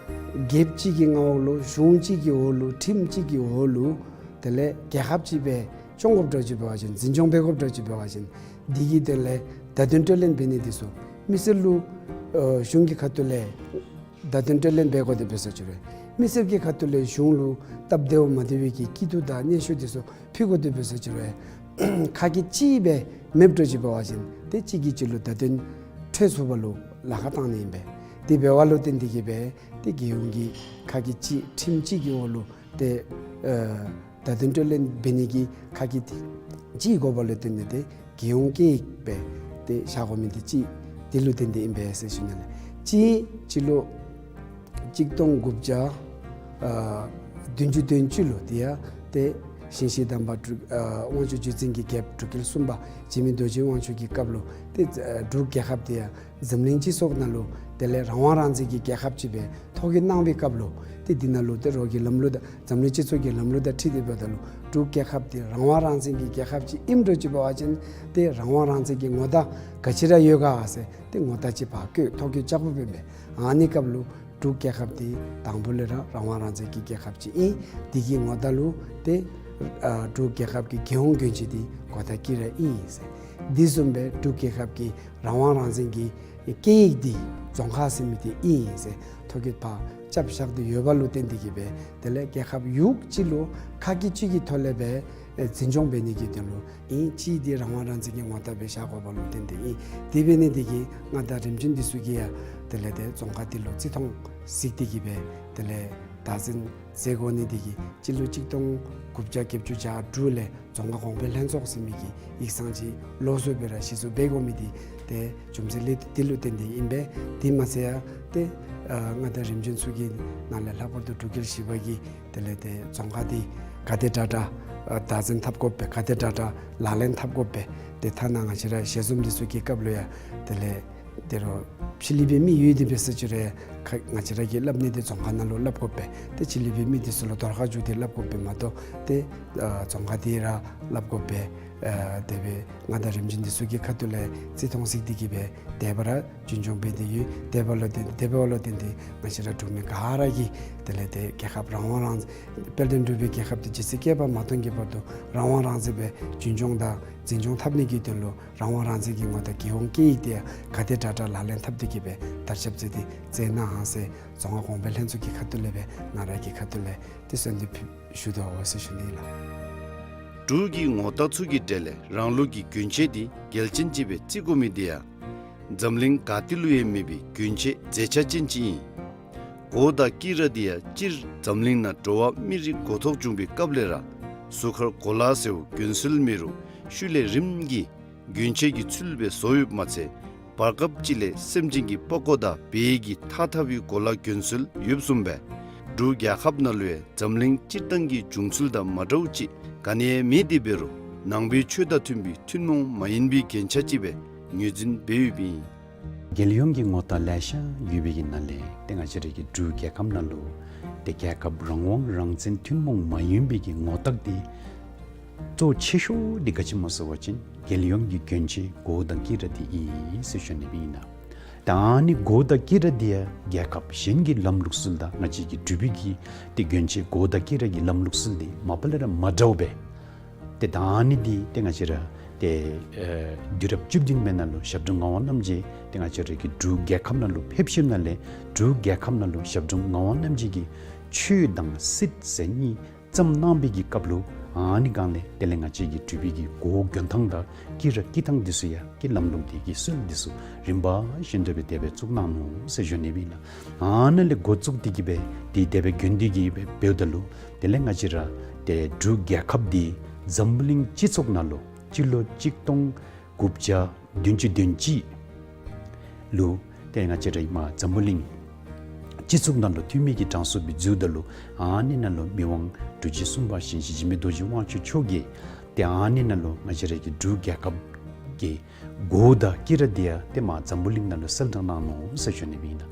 རྒྱལཔོ་གཅིག་གི་མངའ་འོག་ལུ་གཞུང་གཅིག་གི་འོག་ལུ་ཁྲིམས་གཅིག་གི་འོག་ལུ་དེ་ལས་རྒྱལ་ཁབ་ཅིག་སྦེ་སྐྱོང་དགོཔ་འདྲཝ་ཅིག་འབད་བ་ཅིན་འཛིན་སྐྱོང་འབད་དགོཔ་འདྲཝ་ཅིག་འབད་བ་ཅིན་འདི་གི་དོན་ལས་བརྡ་དོན་སྤྲོད་ལེན་འབད་ནི་འདི་ཚུ་མི་སེར་ལུ་ཨ་གཞུང་གི་ཁ་ཐུག་ལས་བརྡ་དོན་སྤྲོད་ལེན་འབད་དགོ་དེ་འབད་ས་ཅིག་རུང་མི་སེར་གྱི་ཁ་ཐུག་ལས་གཞུང་ལུ་སྟབས་བདེཝ་མ་བདེ་བའི་གི་སྐྱིད་སྡུག་དང་སྙན་ཞུ་འདི་ཚུ་ཕུལ་དགོ་དེ་འབད་ས་ཅིག་རུང་ཁ་སྐད་གཅིག་སྦེ་མེདཔ་འདྲཝ་ཅིག་འབད་བ་ཅིན་ཏེ་གཅིག་གིས་གཅིག་ལུ་བརྡ་དོན་འཕྲོད་ཚུགས་པ་ལུ་ལཱ་ཁག་བཏང་ནི་ཨིན་པས། དེ་འབདཝ་ལུ་བརྟེན་ཏེ་གིས་སྦེ་ཏེ་རྒྱལ་ཡོངས་ཀྱི་ཁ་སྐད་གཅིག་ཁྲིམས་གཅིག་གི་འོག་ལུ་ཏེ་ཨ་བརྡ་དོན་སྤྲོད་ལེན་འབད་ནི་གི་ཁ་སྐད་གཅིག་དགོ་པ་ལུ་བརྟེན་ཏེ་ཏེ་རྒྱལ་ཡོངས་སྐད་ཡིག་སྦེ་ཏེ་བཞག་དགོ་མི་འདི་གཅིག་དེ་ལུ་བརྟེན་ཏེ་ཨིན་པས་ཟེར་ཞུ་ནི་ལགས། གཅིག་སྤྱི་ལོ་གཅིག་སྟོང་དགུ་བརྒྱ་ཨ་བདུན་ཅུ་དོན་གཅིག་ལུ་དེ་ཡང་ཏེ་ཞིང་གཤེགས་དམ་པ་འབྲུག་ཨ་དབང་ཕྱུག་བརྒྱུད་འཛིན་གྱི་རྒྱལཔོ་འབྲུག་རྒྱལ་གསུམ་པ་འཇིགས་མེད་རྡོ་རྗེ་དབང་ཕྱུག་གི་སྐབས་ལུ་ཏེ་ཨ་འབྲུག་རྒྱལ་ཁབ་དེ་ཡང་འཛམ་གླིང་སྤྱི་ཚོགས་ནང་ལུ་དེ་ལས་རང་དབང་རང་བཙན་གྱི་རྒྱལ་ཁབ་ཅིག་སྦེ་ཐོ་བཀོད་གནང་བའི་སྐབས་ལུ་ཏེ་འདི་ནང་ལུ་ཏེ་རོགས་ཀྱི་ལམ་ལུགས་དང་འཛམ་གླིང་སྤྱི་ཚོགས་ཀྱི་ལམ་ལུགས་དང་འཁྲིལ་ཏེ་འབདཝ་ད་ལུ་ འབྲུག་རྒྱལ་ཁབ་འདི་རང་དབང་རང་བཙན་གྱི་རྒྱལ་ཁབ་ཅིག་ཨིནམ་འདྲཝ་ཅིག་འབད་བ་ཅིན་ཏེ་རང་དབང་རང་བཙན་གྱི་ངོ་རྟགས་ག་ཅི་ར་ཡོད་ག་ཟེར་ཏེ་ངོ་རྟགས་ཅིག་ཕར་བཀོད་ཐོ་བཀོད་རྐྱབ་དགོཔ་ཨིན་པས། ཨ་ནི་སྐབས་ལུ་འབྲུག་རྒྱལ་ཁབ་འདི་དང་པོ་ལས་ར་རང་དབང་རང་བཙན་གྱི་རྒྱལ་ཁབ་ཅིག་ཨིན། འདི་གི་ངོ་རྟགས་ལུ་ཏེ་ཨ་འབྲུག་རྒྱལ་ཁབ་ཀྱི་རྒྱལ་ཡོངས་གྱོན་ཆས་འདི་གོ་དང་དཀྱི་ར་ཨིན་ཟེར། འདི་བཟུམ་སྦེ་འབྲུག་རྒྱལ་ཁབ་ཀྱི་རང་དབང་རང་བཙན་གྱི་སྐད་ཡིག་འདི་རྫོང་ཁ་ཟེར་མི་འདི་ཨིན་ཟེར་ཐོ་བཀོད་ཕར་རྐྱབ་བཞག་སྟེ་ཡོདཔ་ལུ་བརྟེན་ཏེ་གིས་སྦེ་དེ་ལས་རྒྱལ་ཁབ་ཡུལ་གཅིག་ལུ་ཁ་སྐད་གཅིག་གི་ཐོག་ལས་སྦེ་ཨེ་འཛིན་སྐྱོང་འབད་ནི་གི་དོན་ལུ་ཨིན། གཅིག་འདི་རང་དབང་རང་བཙན་གྱི་ངོ་རྟགས་སྦེ་བཞག་དགོཔ་ལུ་བརྟེན་ཏེ་ཨིན། དེ་འབད་ནི་འདི་གིས་མངའ་བདག་རིམ་བྱོན་འདི་ཚུ་གིས་ཡང་དེ་ལས་ཏེ་རྫོང་ཁ་འདི་ལུ་རྩིས་མཐོང་གཟིགས་ཏེ་གིས་སྦེ་དེ་ལས་བདག་འཛིན་མཛད་དགོ་ནི་འདི་གིས་སྤྱི་ལོ་གཅིག་སྟོང་དགུ་བརྒྱ་བརྒྱད་ཅུ་གྱ་དྲུག་ལས་རྫོང་ཁ་གོང་འཕེལ་ལྷན་ཚོགས་ཟེར་མི་གི་ཡིག་ཚང་ཅིག་ལོགས་སུ་སྦེ་ར་གཞི་བཙུགས་འབད་དགོ་མི་འདི་ཏེ་རྒྱུ་མཚན་ལས་འདི་ལུ་བརྟེན་ཏེ་ཨིན་པས། དེ་མ་ཚད་ཡང་ཏེ་ཨ་མངའ་བདག་རིམ་བྱོན་ཚུ་གི་ནང་ལས་ལྷག་པར་དུ་འབྲུག་རྒྱལ་བཞི་པ་གིས་དེ་ལས་ཏེ་རྫོང་ཁ་འདི་ག་དེ་དྲག་དྲག་ཨ་བདག་འཛིན་འཐབ་དགོ་པས། ག་དེ་དྲག་དྲག་ལག་ལེན་འཐབ་དགོ་པས། ཏེ་ཐ་ན་ང་བཅས་ར་ཞལ་འཛོམས་འདི་ཚུ་གི་སྐབས་ལུ་ཡང་དེ་ལས་དེ་རུ་ཕྱི་གླིང་པའི་མི་ཡོད་དེ་འབད་ས་ཅིག་རུང་ཁ་ང་བཅས་ར་གིས་སླབ་ནི་འདི་རྫོང་ཁ་ནང་ལུ་སླབ་དགོ་པས། ཏེ་ཕྱི་གླིང་པའི་མི་འདི་ཚུ་ལུ་དོར་ཁ་བཅུག་སྟེ་སླབ་དགོ་པས་མ་གཏོགས་ཏེ་ཨ་རྫོང་ཁ་འདི་ར་སླབ་དགོ་པས། ཨ་དེ་སྦེ་མངའ་བདག་རིམ་བྱོན་འདི་ཚུ་གི་ཁ་ཐུག་ལས་རྩིས་མཐོང་གཟིགས་ཏེ་གིས་སྦེ་དེ་སྦེ་ར་རྒྱུན་སྐྱོང་འབད་དེ་ཡོད། དེ་འབདཝ་ལུ་བརྟེན་དེ་འབདཝ་ལུ་བརྟེན་ཏེ་ང་བཅས་ར་འབྲུག་མི་ག་ར་གིས་དེ་ལས་ཏེ་རྒྱལ་ཁབ་རང་དབང་རང་དཔལ་ལྡན་འབྲུག་པའི་རྒྱལ་ཁབ་འདི་རྗེ་བཙུན་བསྐལ་པ་མ་སྟོངས་ཀྱི་བར་དུ་རང་དབང་རང་བཙན་སྦེ་རྒྱུན་སྐྱོང་དང་འཛིན་སྐྱོང་འཐབ་ནི་གི་དོན་ལུ་རང་དབང་རང་བཙན་གྱི་ངོ་རྟགས་རྒྱལ་ཡོངས་སྐད་ཡིག་འདི་ཡང་ག་དེ་དྲག་དྲག་ལག་ལེན་འཐབ་སྟེ་གིས་སྦེ་དར་ཁྱབ་མཛད་དེ་མཛད་གནང་ཟེར་རྫོང་ཁ་གོང་འཕེལ་ལྷན་ཚོགས་ཀྱི་ཁ་ཐུག་ལས་སྦེ་ང་ར་གི་ཁ་ཐུག་ལས་ཏེ་གསོལ་འདེབས་ཞུ་དོ་ཟེར་ཞུ་ནི་ལགས། འབྲུག་གི་ངོ་རྟགས་ཚུ་གི་གྲས་ལས་རང་ལུགས་ཀྱི་གྱོན་ཆས་འདི་གལ་ཅན་ཅིག་སྦེ་བརྩི་དགོ་མི་འདི་ཡང་འཛམ་གླིང་ག་ཏེ་ལུ་ཡང་མེད་པའི་གྱོན་ཆས་མཛེས་ཆ་ཅན་ཅིག་ཨིན། གོ་དང་དཀྱི་ར་འདི་ཡང་སྤྱིར་འཛམ་གླིང་ནང་འགྲོ་བ་མི་རིགས་འགོ་ཐོག་བྱུང་པའི་སྐབས་ལས་ར་གཟུགས་ཁར་གོ་ལ་ཟེརཝ་གྱོན་སྲོལ་མེད་རུང་ཤུལ་ལས་རིམ་གྱིས་གྱོན་ཆས་ཀྱི་ཚུལ་སྦེ་བཟོ་ཡོདཔ་མ་ཚད་བར་སྐབས་ཅིག་ལས་སེམས་ཅན་གྱི་པགས་ཀོ་དང་བལ་གྱི་ཐགས་འཐག་པའི་གོ་ལ་གྱོན་སྲོལ་ཡོདཔ་བཟུམ་སྦེ་འབྲུག་རྒྱལ་ཁབ་ནང་ལུ་ཡང་འཛམ་གླིང་སྤྱིར་བཏང་གི་བྱུང་ཚུལ་དང་མ་འདྲཝ་ཅིག་ག་ནི་ཡང་མེད་དེ་འབད་རུང་ནང་པའི་ཆོས་དང་མཐུན་པའི་ཐུན་མོང་མ་ཡིན་པའི་གྱོན་ཆས་ཅིག་སྦེ་ངོས་འཛིན་འབད་ཡོདཔ་ཨིན། རྒྱལ་ཡོངས་ཀྱི་ངོ་རྟགས་ལེ་ཤ་ཡོད་པའི་གི་ནང་ལས་ཏེ་ང་བཅས་རའི་གི་འབྲུག་རྒྱལ་ཁབ་ནང་ལུ་ཏེ་རྒྱལ་ཁབ་རང་དབང་རང་བཙན་ཐུན་མོང་མ་ཡིན་པའི་གི་ངོ་རྟགས་འདི་གཙོ་ཆེ་ཤོས་འདི་ག་ཅི་སྨོ་ཟེར་བ་ཅིན་རྒྱལ་ཡོངས་ཀྱི་གྱོན་ཆས་གོ་དང་དཀྱི་ར་འདི་ཨིན་ཟེར་ཞུ་ནི་ཨིན་ལགས། ད་ཨ་ནི་གོ་དང་དཀྱི་ར་འདི་ཡང་རྒྱལ་ཁབ་གཞན་གྱི་ལམ་ལུགས་སྲོལ་དང་ང་བཅས་ཀྱི་འབྲུག་པའི་གི་ཏེ་གྱོན་ཆས་གོ་དང་དཀྱི་ར་གི་ལམ་ལུགས་སྲོལ་འདི་མ་པ་ལས་ར་མ་འདྲཝ་སྦེ། ཏེ་ད་ཨ་ནི་འདི་ཏེ་ང་བཅས་ར་ཏེ་ཨེ་དུས་རབས་བཅུ་བདུན་པའི་ནང་ལུ་ཞབས་དྲུང་ངག་དབང་རྣམ་རྒྱལ་ཏེ་ང་བཅས་ར་གི་འབྲུག་རྒྱལ་ཁབ་ནང་ལུ་ཕེབས་ཞིནམ་ལས་འབྲུག་རྒྱལ་ཁབ་ནང་ལུ་ཞབས་དྲུང་ངག་དབང་རྣམ་རྒྱལ་གྱིས་ཆོས་དང་སྲིད་ཟེར་གཉིས་བརྩམས་གནང་བའི་གི་སྐབས་ལུ་ཨ་ནི་སྒང་ལས་དེ་ལས་ང་བཅས་ཀྱི་འབྲུག་པའི་གི་གོ་གྱོན་ཐངས་དང་དཀྱི་ར་དཀྱི་ཐངས་འདི་ཚུ་ཡང་གི་ལམ་ལུགས་འདི་གི་སྲོལ་འདི་ཚུ་རིམ་པ་བཞིན་དུ་སྦེ་དེ་སྦེ་བཙུགས་གནང་ནུག་ཟེར་ཞུ་ནི་ཨིན་ལགས། ཨ་ནི་ལས་འགོ་བཙུགས་ཏེ་གིས་སྦེ་འདི་དེ་སྦེ་གྱོན་ཏེ་གིས་སྦེ་འབདཝ་ད་ལུ་དེ་ལས་ང་བཅས་ར་ཏེ་འབྲུག་རྒྱལ་ཁབ་འདི་འཛམ་བུ་གླིང་སྤྱི་ཚོགས་ནང་ལུ་སྤྱི་ལོ་གཅིག་སྟོང་དགུ་བརྒྱ་བདུན་ཅུ་དོན་གཅིག་ལུ་ཏེ་ང་བཅས་ར་ཨིན་མས་འཛམ་བུ་གླིང་སྤྱི་ཚོགས་ནང་ལུ་འཐུས་མི་གི་གྲངས་སུ་སྦེ་འཛུལཝ་ད་ལུ་ཨ་ནི་ནང་ལུ་མི་དབང་འབྲུག་རྗེ་གསུམ་པ་ཞིང་གཤེགས་འཇིགས་མེད་རྡོ་རྗེ་དབང་ཕྱུག་མཆོག་གིས་ཏེ་ཨ་ནི་ནང་ལུ་ང་བཅས་ར་གི་འབྲུག་རྒྱལ་ཁབ་ཀྱི་གོ་དང་དཀྱི་ར་འདི་ཡང་ཏེ་མར་འཛམ་བུ་གླིང་ནང་ལུ་གསལ་བསྒྲགས་གནང་ནུག་ཟེར་ཞུ་ནི་ཨིན་ལགས།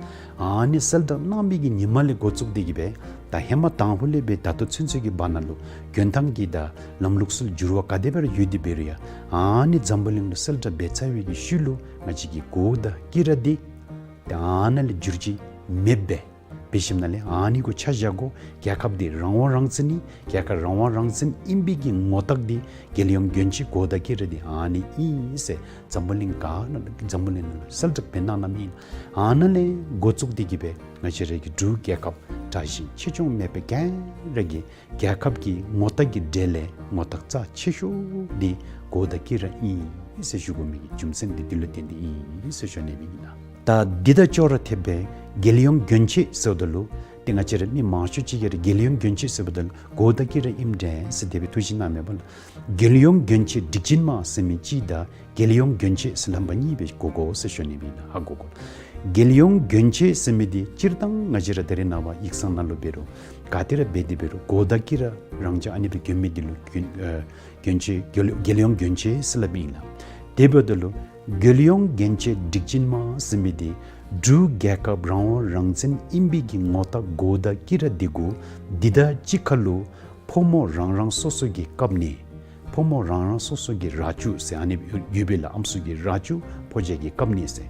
ཨ་ནི་གསལ་བསྒྲགས་གནང་བའི་གི་ཉིནམ་ལས་འགོ་བཙུགས་ཏེ་གིས་སྦེ་ད་ཧེ་མ་དང་ཕུ་ལས་སྦེ་ད་ལྟོ་ཚུན་ཚོད་ཀྱི་བར་ན་ལུ་གྱོན་ཐངས་ཀྱི་དང་ལམ་ལུགས་སྲོལ་འགྱུར་བ་ག་དེ་སྦེ་ར་ཡོད་དེ་འབད་རུང་ཡང་ཨ་ནི་འཛམ་བུ་གླིང་ལུ་གསལ་བསྒྲགས་འབད་ཚར་བའི་གི་ཤུལ་ལུ་ང་བཅས་ཀྱི་གོ་དང་དཀྱི་ར་འདི་ཏེ་ཨ་ནཱ་ལས་འགྱུར་བཅོས་མེདཔ་སྦེ་འབད་ཞིནམ་ལས་ཨ་ནི་གུ་ཆ་བཞག་དགོ། རྒྱལ་ཁབ་འདི་རང་དབང་རང་བཙན་ཨིན། རྒྱལ་ཁབ་རང་དབང་རང་བཙན་ཨིན་པའི་གི་ངོ་རྟགས་འདི་རྒྱལ་ཡོངས་གྱོན་ཆས་གོ་དང་དཀྱི་ར་འདི་ཨ་ནི་ཨིན་ཟེར་འཛམ་བུ་གླིང་ག་ནང་འཛམ་བུ་གླིང་ནང་ལུ་གསལ་བསྒྲགས་འབད་གནང་གནངམ་ཨིན། ཨ་ནཱ་ལས་འགོ་བཙུགས་ཏེ་གིས་སྦེ་ང་བཅས་ར་གི་འབྲུག་རྒྱལ་ཁབ་དྲག་ཞན་ཆེ་ཆུང་མེད་པར་ག་ར་གི་རྒྱལ་ཁབ་ཀྱི་ངོ་རྟགས་ཀྱི་གྲས་ལས་ངོ་རྟགས་རྩ་ཆེ་ཤོས་འདི་གོ་དང་དཀྱི་ར་ཨིན་ཟེར་ཞུ་དགོ་མི་གི་རྒྱུ་མཚན་འདི་འདི་ལུ་བརྟེན་ཏེ་ཨིན་ཟེར་ཞུ་ནི་ཨིན་ལགས། ད་འདི་དང་ཅོག་ར་འཐདཔ་སྦེ་རྒྱལ་ཡོངས་གྱོན་ཆས་ཟེརཝ་ད་ལུ་ཏེ་ང་བཅས་ར་མི་མང་ཤོས་ཅིག་གིས་ར་རྒྱལ་ཡོངས་གྱོན་ཆས་ཟེརཝ་ད་ལུ་གོ་དང་དཀྱི་ར་ཨིནམ་འདྲས་ཟེར་དེ་སྦེ་ཐུགས་བཞེད་གནང་མི་འབདཝ་ལས་རྒྱལ་ཡོངས་གྱོན་ཆས་སྒྲིག་ཆེན་མ་ཟེར་མི་གཅིག་དང་རྒྱལ་ཡོངས་གྱོན་ཆས་ཟེར་ལྷམ་པ་གཉིས་སྦེ་གོ་དགོ་ཟེར་ཞུ་ནི་ཨིན་ལགས། ཧ་གོ་དགོ། རྒྱལ་ཡོངས་གྱོན་ཆས་ཟེར་མི་འདི་སྤྱིར་བཏང་ང་བཅས་ར་ད་རེས་ནངས་པ་ཡིག་ཚང་ནང་ལུ་འབད་རུང་ག་ཏེ་ར་འབད་དེ་འབད་རུང་གོ་དང་དཀྱི་ར་རང་འཇགས་ཨ་ནི་སྦེ་གྱོན་མི་འདི་ལུ་གྱོན་ཨེ་གྱོན་ཆས་རྒྱལ་རྒྱལ་ཡོངས་གྱོན་ཆས་ཟེར་སླབ་ཨིན་ལགས། དེ་འབདཝ་ད་ལུ་རྒྱལ་ཡོངས་གྱོན་ཆས་སྒྲིག་ཆེན་མ་ཟེར་མི་འདི་འབྲུག་རྒྱལ་ཁབ་རང་དབང་རང་བཙན་ཨིན་པའི་གི་ངོ་རྟགས་གོ་དང་དཀྱི་ར་འདི་གུ་འདི་དང་གཅིག་ཁར་ལུ་ ཕོ་མོ་རང་རང་སོ་སོ་གི་བཀབ་ནི། ཕོ་མོ་རང་རང་སོ་སོ་གི་ར་ཅུ་ཟེར་ཨ་ནི་ཡོད་པས་ལགས། ཨམ་སྲུ་གི་ར་ཅུ་ཕོ་རྒྱས་ཀྱི་བཀབ་ནི་ཟེར།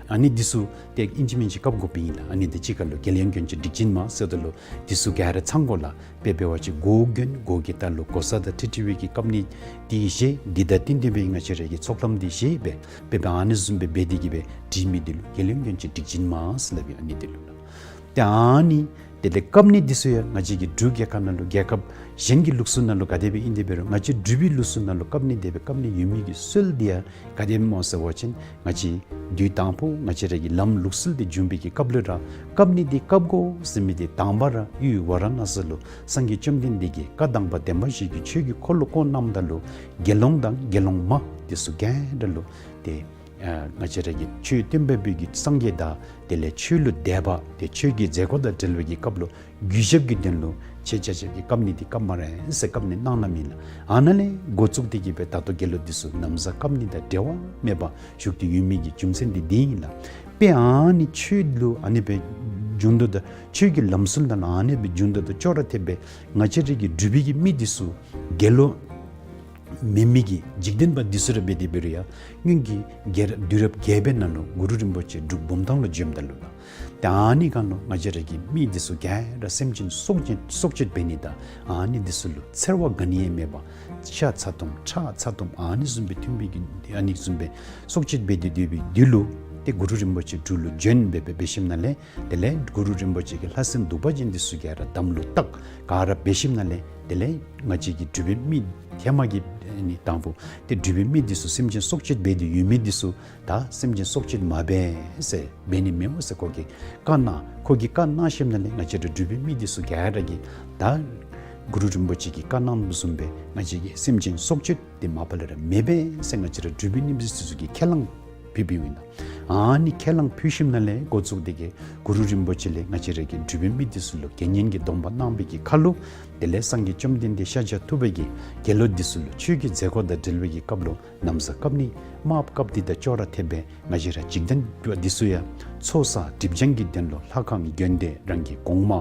ཨ་ནི་འདི་ཚུ་ཏེ་ཨིན་ཅི་མིན་ཅི་བཀབ་དགོཔ་ཨིན་ལགས། ཨ་ནི་འདི་གཅིག་ཁར་ལུ་རྒྱལ་ཡོངས་གྱོན་ཆས་སྒྲིག་ཆས་མ་ཟེརཝ་ད་ལུ་འདི་ཚུ་ག་ར་ཚང་དགོ་ལགས། དཔེ་འབད་བ་ཅིན་གོ་གྱོན་གོ་གི་ལྟག་ལུ་གོ་ས་དང་འཁྲིལ་འཁྲིལ་བའི་གི་བཀབ་ནི་འདི་བཞེས། འདི་དང་བསྟུན་ཏེ་སྦེ་ང་བཅས་ར་གི་ཚོགས་ལམ་འདི་བཞེས་སྦེ་དཔེ་འབད་ཨ་ནི་བཟུམ་སྦེ་འབད་དེ་གིས་སྦེ་སྒྲིག་མི་འདི་ལུ་རྒྱལ་ཡོངས་གྱོན་ཆས་སྒྲིག་ཆས་མ་ཟེར་སླབ་ཨིན། ཨ་ནི་འདི་ལུ་ལགས། ཏེ་ཨ་ནི་དེ་ལས་བཀབ་ནི་འདི་ཚུ་ཡང་ང་བཅས་ཀྱི་འབྲུག་རྒྱལ་ཁབ་ནང་ལུ་རྒྱལ་ཁབ་གཞན་གྱི་ལུགས་སྲོལ་ནང་ལུ་ག་དེ་སྦེ་ཨིན་དེ་འབད་རུང་ང་བཅས་འབྲུག་པའི་ལུགས་སྲོལ་ནང་ལུ་བཀབ་ནི་དེ་སྦེ་བཀབ་ནི་ཡོད་མི་གི་སྲོལ་འདི་ཡང་ག་དེ་སྨོ་ཟེར་བ་ཅིན་ང་བཅས་དུས་དང་པོ་ང་བཅས་ར་གི་ལམ་ལུགས་སྲོལ་འདི་འབྱུང་བའི་གི་སྐབས་ལུ་ར་བཀབ་ནི་འདི་བཀབ་དགོ་ཟེར་མི་འདི་དང་པ་ར་ཡུལ་ཝཱ་ར་ཎཱ་སི་ལུ་སངས་རྒྱས་བཅོམ་ལྡན་འདས་ཀྱིས་བཀའ་དང་པ་བདེན་པ་བཞི་གི་ཆོས་ཀྱི་འཁོར་ལོ་བསྐོར་གནངམ་ད་ལུ་དགེ་སློང་དང་དགེ་སློང་མ་འདི་ཚུ་ག་ར་ལུ་ཏེ་ཨ་ང་བཅས་ར་གི་ཆོས་སྟོན་པ་པོ་གི་སངས་རྒྱས་དང་དེ་ལས་ཆོས་ལུ་དད་པ་ཏེ་ཆོས་ཀྱི་མཛད་སྒོ་དང་འབྲེལ་བའི་གི་སྐབས་ལུ་གུས་ཞབས་ཀྱི་དོན་ལུ་ཆེ་ཆ་ཆ་གི་བཀབ་ནི་འདི་བཀབ་སྨ་རེ་ཟེར་བཀབ་ནི་གནང་གནངམ་ཨིན་ལགས། ཨ་ནཱ་ལས་འགོ་བཙུགས་ཏེ་གིས་སྦེ་ད་ལྟོ་དེ་ལུ་འདི་ཚུ་ན་བཟའ་བཀབ་ནི་དང་འབྲལ་བ་མེད་པར་བཞུགས་ཏེ་ཡོད་མི་གི་རྒྱུ་མཚན་འདི་འདི་ཨིན་ལགས། དཔེ་ཨ་ནི་ཆོས་ལུ་ཨ་ནི་སྦེ་འབྱུང་དོ་དང་ཆོས་ཀྱི་ལམ་སྲོལ་དང་ཨ་ནི་སྦེ་འབྱུང་དོ་དང་ཅོག་ར་འཐདཔ་སྦེ་ང་བཅས་ར་གི་འབྲུག་པའི་གི་མི་འདི་ཚུ་དགེ་སློང་མེན་མི་གི་འཇིག་རྟེན་པ་འདི་ཚུ་ར་འབད་དེ་འབད་རུང་ཡང་སྔོན་གྱི་རྒྱལ་རབས་དུས་རབས་བརྒྱད་པའི་ནང་ལུ་གུ་རུ་རིན་པོ་ཆེ་འབྲུག་བུམ་ཐང་ལུ་བྱོནམ་ད་ལུ་ལགས། ཏེ་ཨ་ནི་སྒང་ལུ་ང་བཅས་ར་གི་མི་འདི་ཚུ་ག་ར་སེམས་ཅན་སྲོག་གཅོད་སྲོག་གཅོད་འབད་ནི་དང་ཨ་ནི་འདི་ཚུ་ལུ་འཚེར་བ་ག་ནི་ཡང་མེད་པར་ཤ་ཚ་ཏོམ་ཁྲག་ཚ་ཏོམ་ཨ་ནི་བཟུམ་སྦེ་འཐུང་བའི་གི་ཨ་ནི་བཟུམ་སྦེ་སྲོག་གཅོད་འབད་དེ་སྡོད་པའི་དུས་ལུ་ཏེ་གུ་རུ་རིན་པོ་ཆེ་འབྲུག་ལུ་བྱོན་སྦེ་སྦེ་འབད་ཞིནམ་ལས་དེ་ལས་གུ་རུ་རིན་པོ་ཆེ་གི་ལྷ་སྲིན་གདུག་པ་ཅན་འདི་ཚུ་ག་ར་དམ་ལུ་བཏགས་ག་ར་འབད་ཞིནམ་ལས་དེ་ལས་ང་བཅས་ཀྱི་འབྲུག་པའི་མི་ཧེ་མ་གི་ཨ་ནི་དང་པོ་ཏེ་འབྲུག་པའི་མི་འདི་ཚུ་སེམས་ཅན་སྲོག་གཅོད་འབད་དེ་ཡོད་མི་འདི་ཚུ་ད་སེམས་ཅན་སྲོག་གཅོད་མ་འབད་ཟེར་འབད་ནི་མི་འོང་ཟེར་ཁོ་གིས་བཀའ་གནང་། ཁོ་གིས་བཀའ་གནང་ཞིནམ་ལས་ང་བཅས་ར་འབྲུག་པའི་མི་འདི་ཚུ་ག་ར་གིས་ད་གུ་རུ་རིན་པོ་ཆེ་གིས་བཀའ་གནངམ་བཟུམ་སྦེ་ང་བཅས་ཀྱིས་སེམས་ཅན་སྲོག་གཅོད་འདི་མ་པ་ལས་ར་མི་འབད་ཟེར་ང་བཅས་ར་འབྲུག་པའི་མི་འདི་ཚུ་གིས་ཁས་བླངས་ཕུལ་ཕུལཝ་ཨིན་ལགས། ཨ་ནི་ཁས་བླངས་ཕུལ་ཞིནམ་ལས་འགོ་བཙུགས་ཏེ་གིས་གུ་རུ་རིན་པོ་ཆེ་ལས་ང་བཅས་ར་གི་འབྲུག་པའི་མི་འདི་ཚུ་ལུ་དགེ་བསྙེན་གྱི་སྡོམ་པ་གནང་བའི་གི་ཁར་ལུ་དེ་ལས་སངས་རྒྱས་བཅོམ་ལྡན་འདས་ཤཱཀྱ་ཐུབ་པ་གིས་དགེ་སློང་འདི་ཚུ་ལུ་ཆོས་ཀྱི་མཛད་སྒོ་དང་འབྲེལ་བའི་གི་སྐབས་ལུ་ན་བཟའ་བཀབ་ནི་དམརཔོ་བཀབ་ནི་དང་ཅོག་ར་འཐདཔ་སྦེ་ང་བཅས་ར་འཇིག་རྟེན་པ་འདི་ཚུ་ཡང་ཚོགས་བསགས་སྒྲིབ་སྦྱང་གི་དོན་ལུ་ལྷ་ཁང་གི་དགོན་སྡེ་རང་གི་གོང་མ་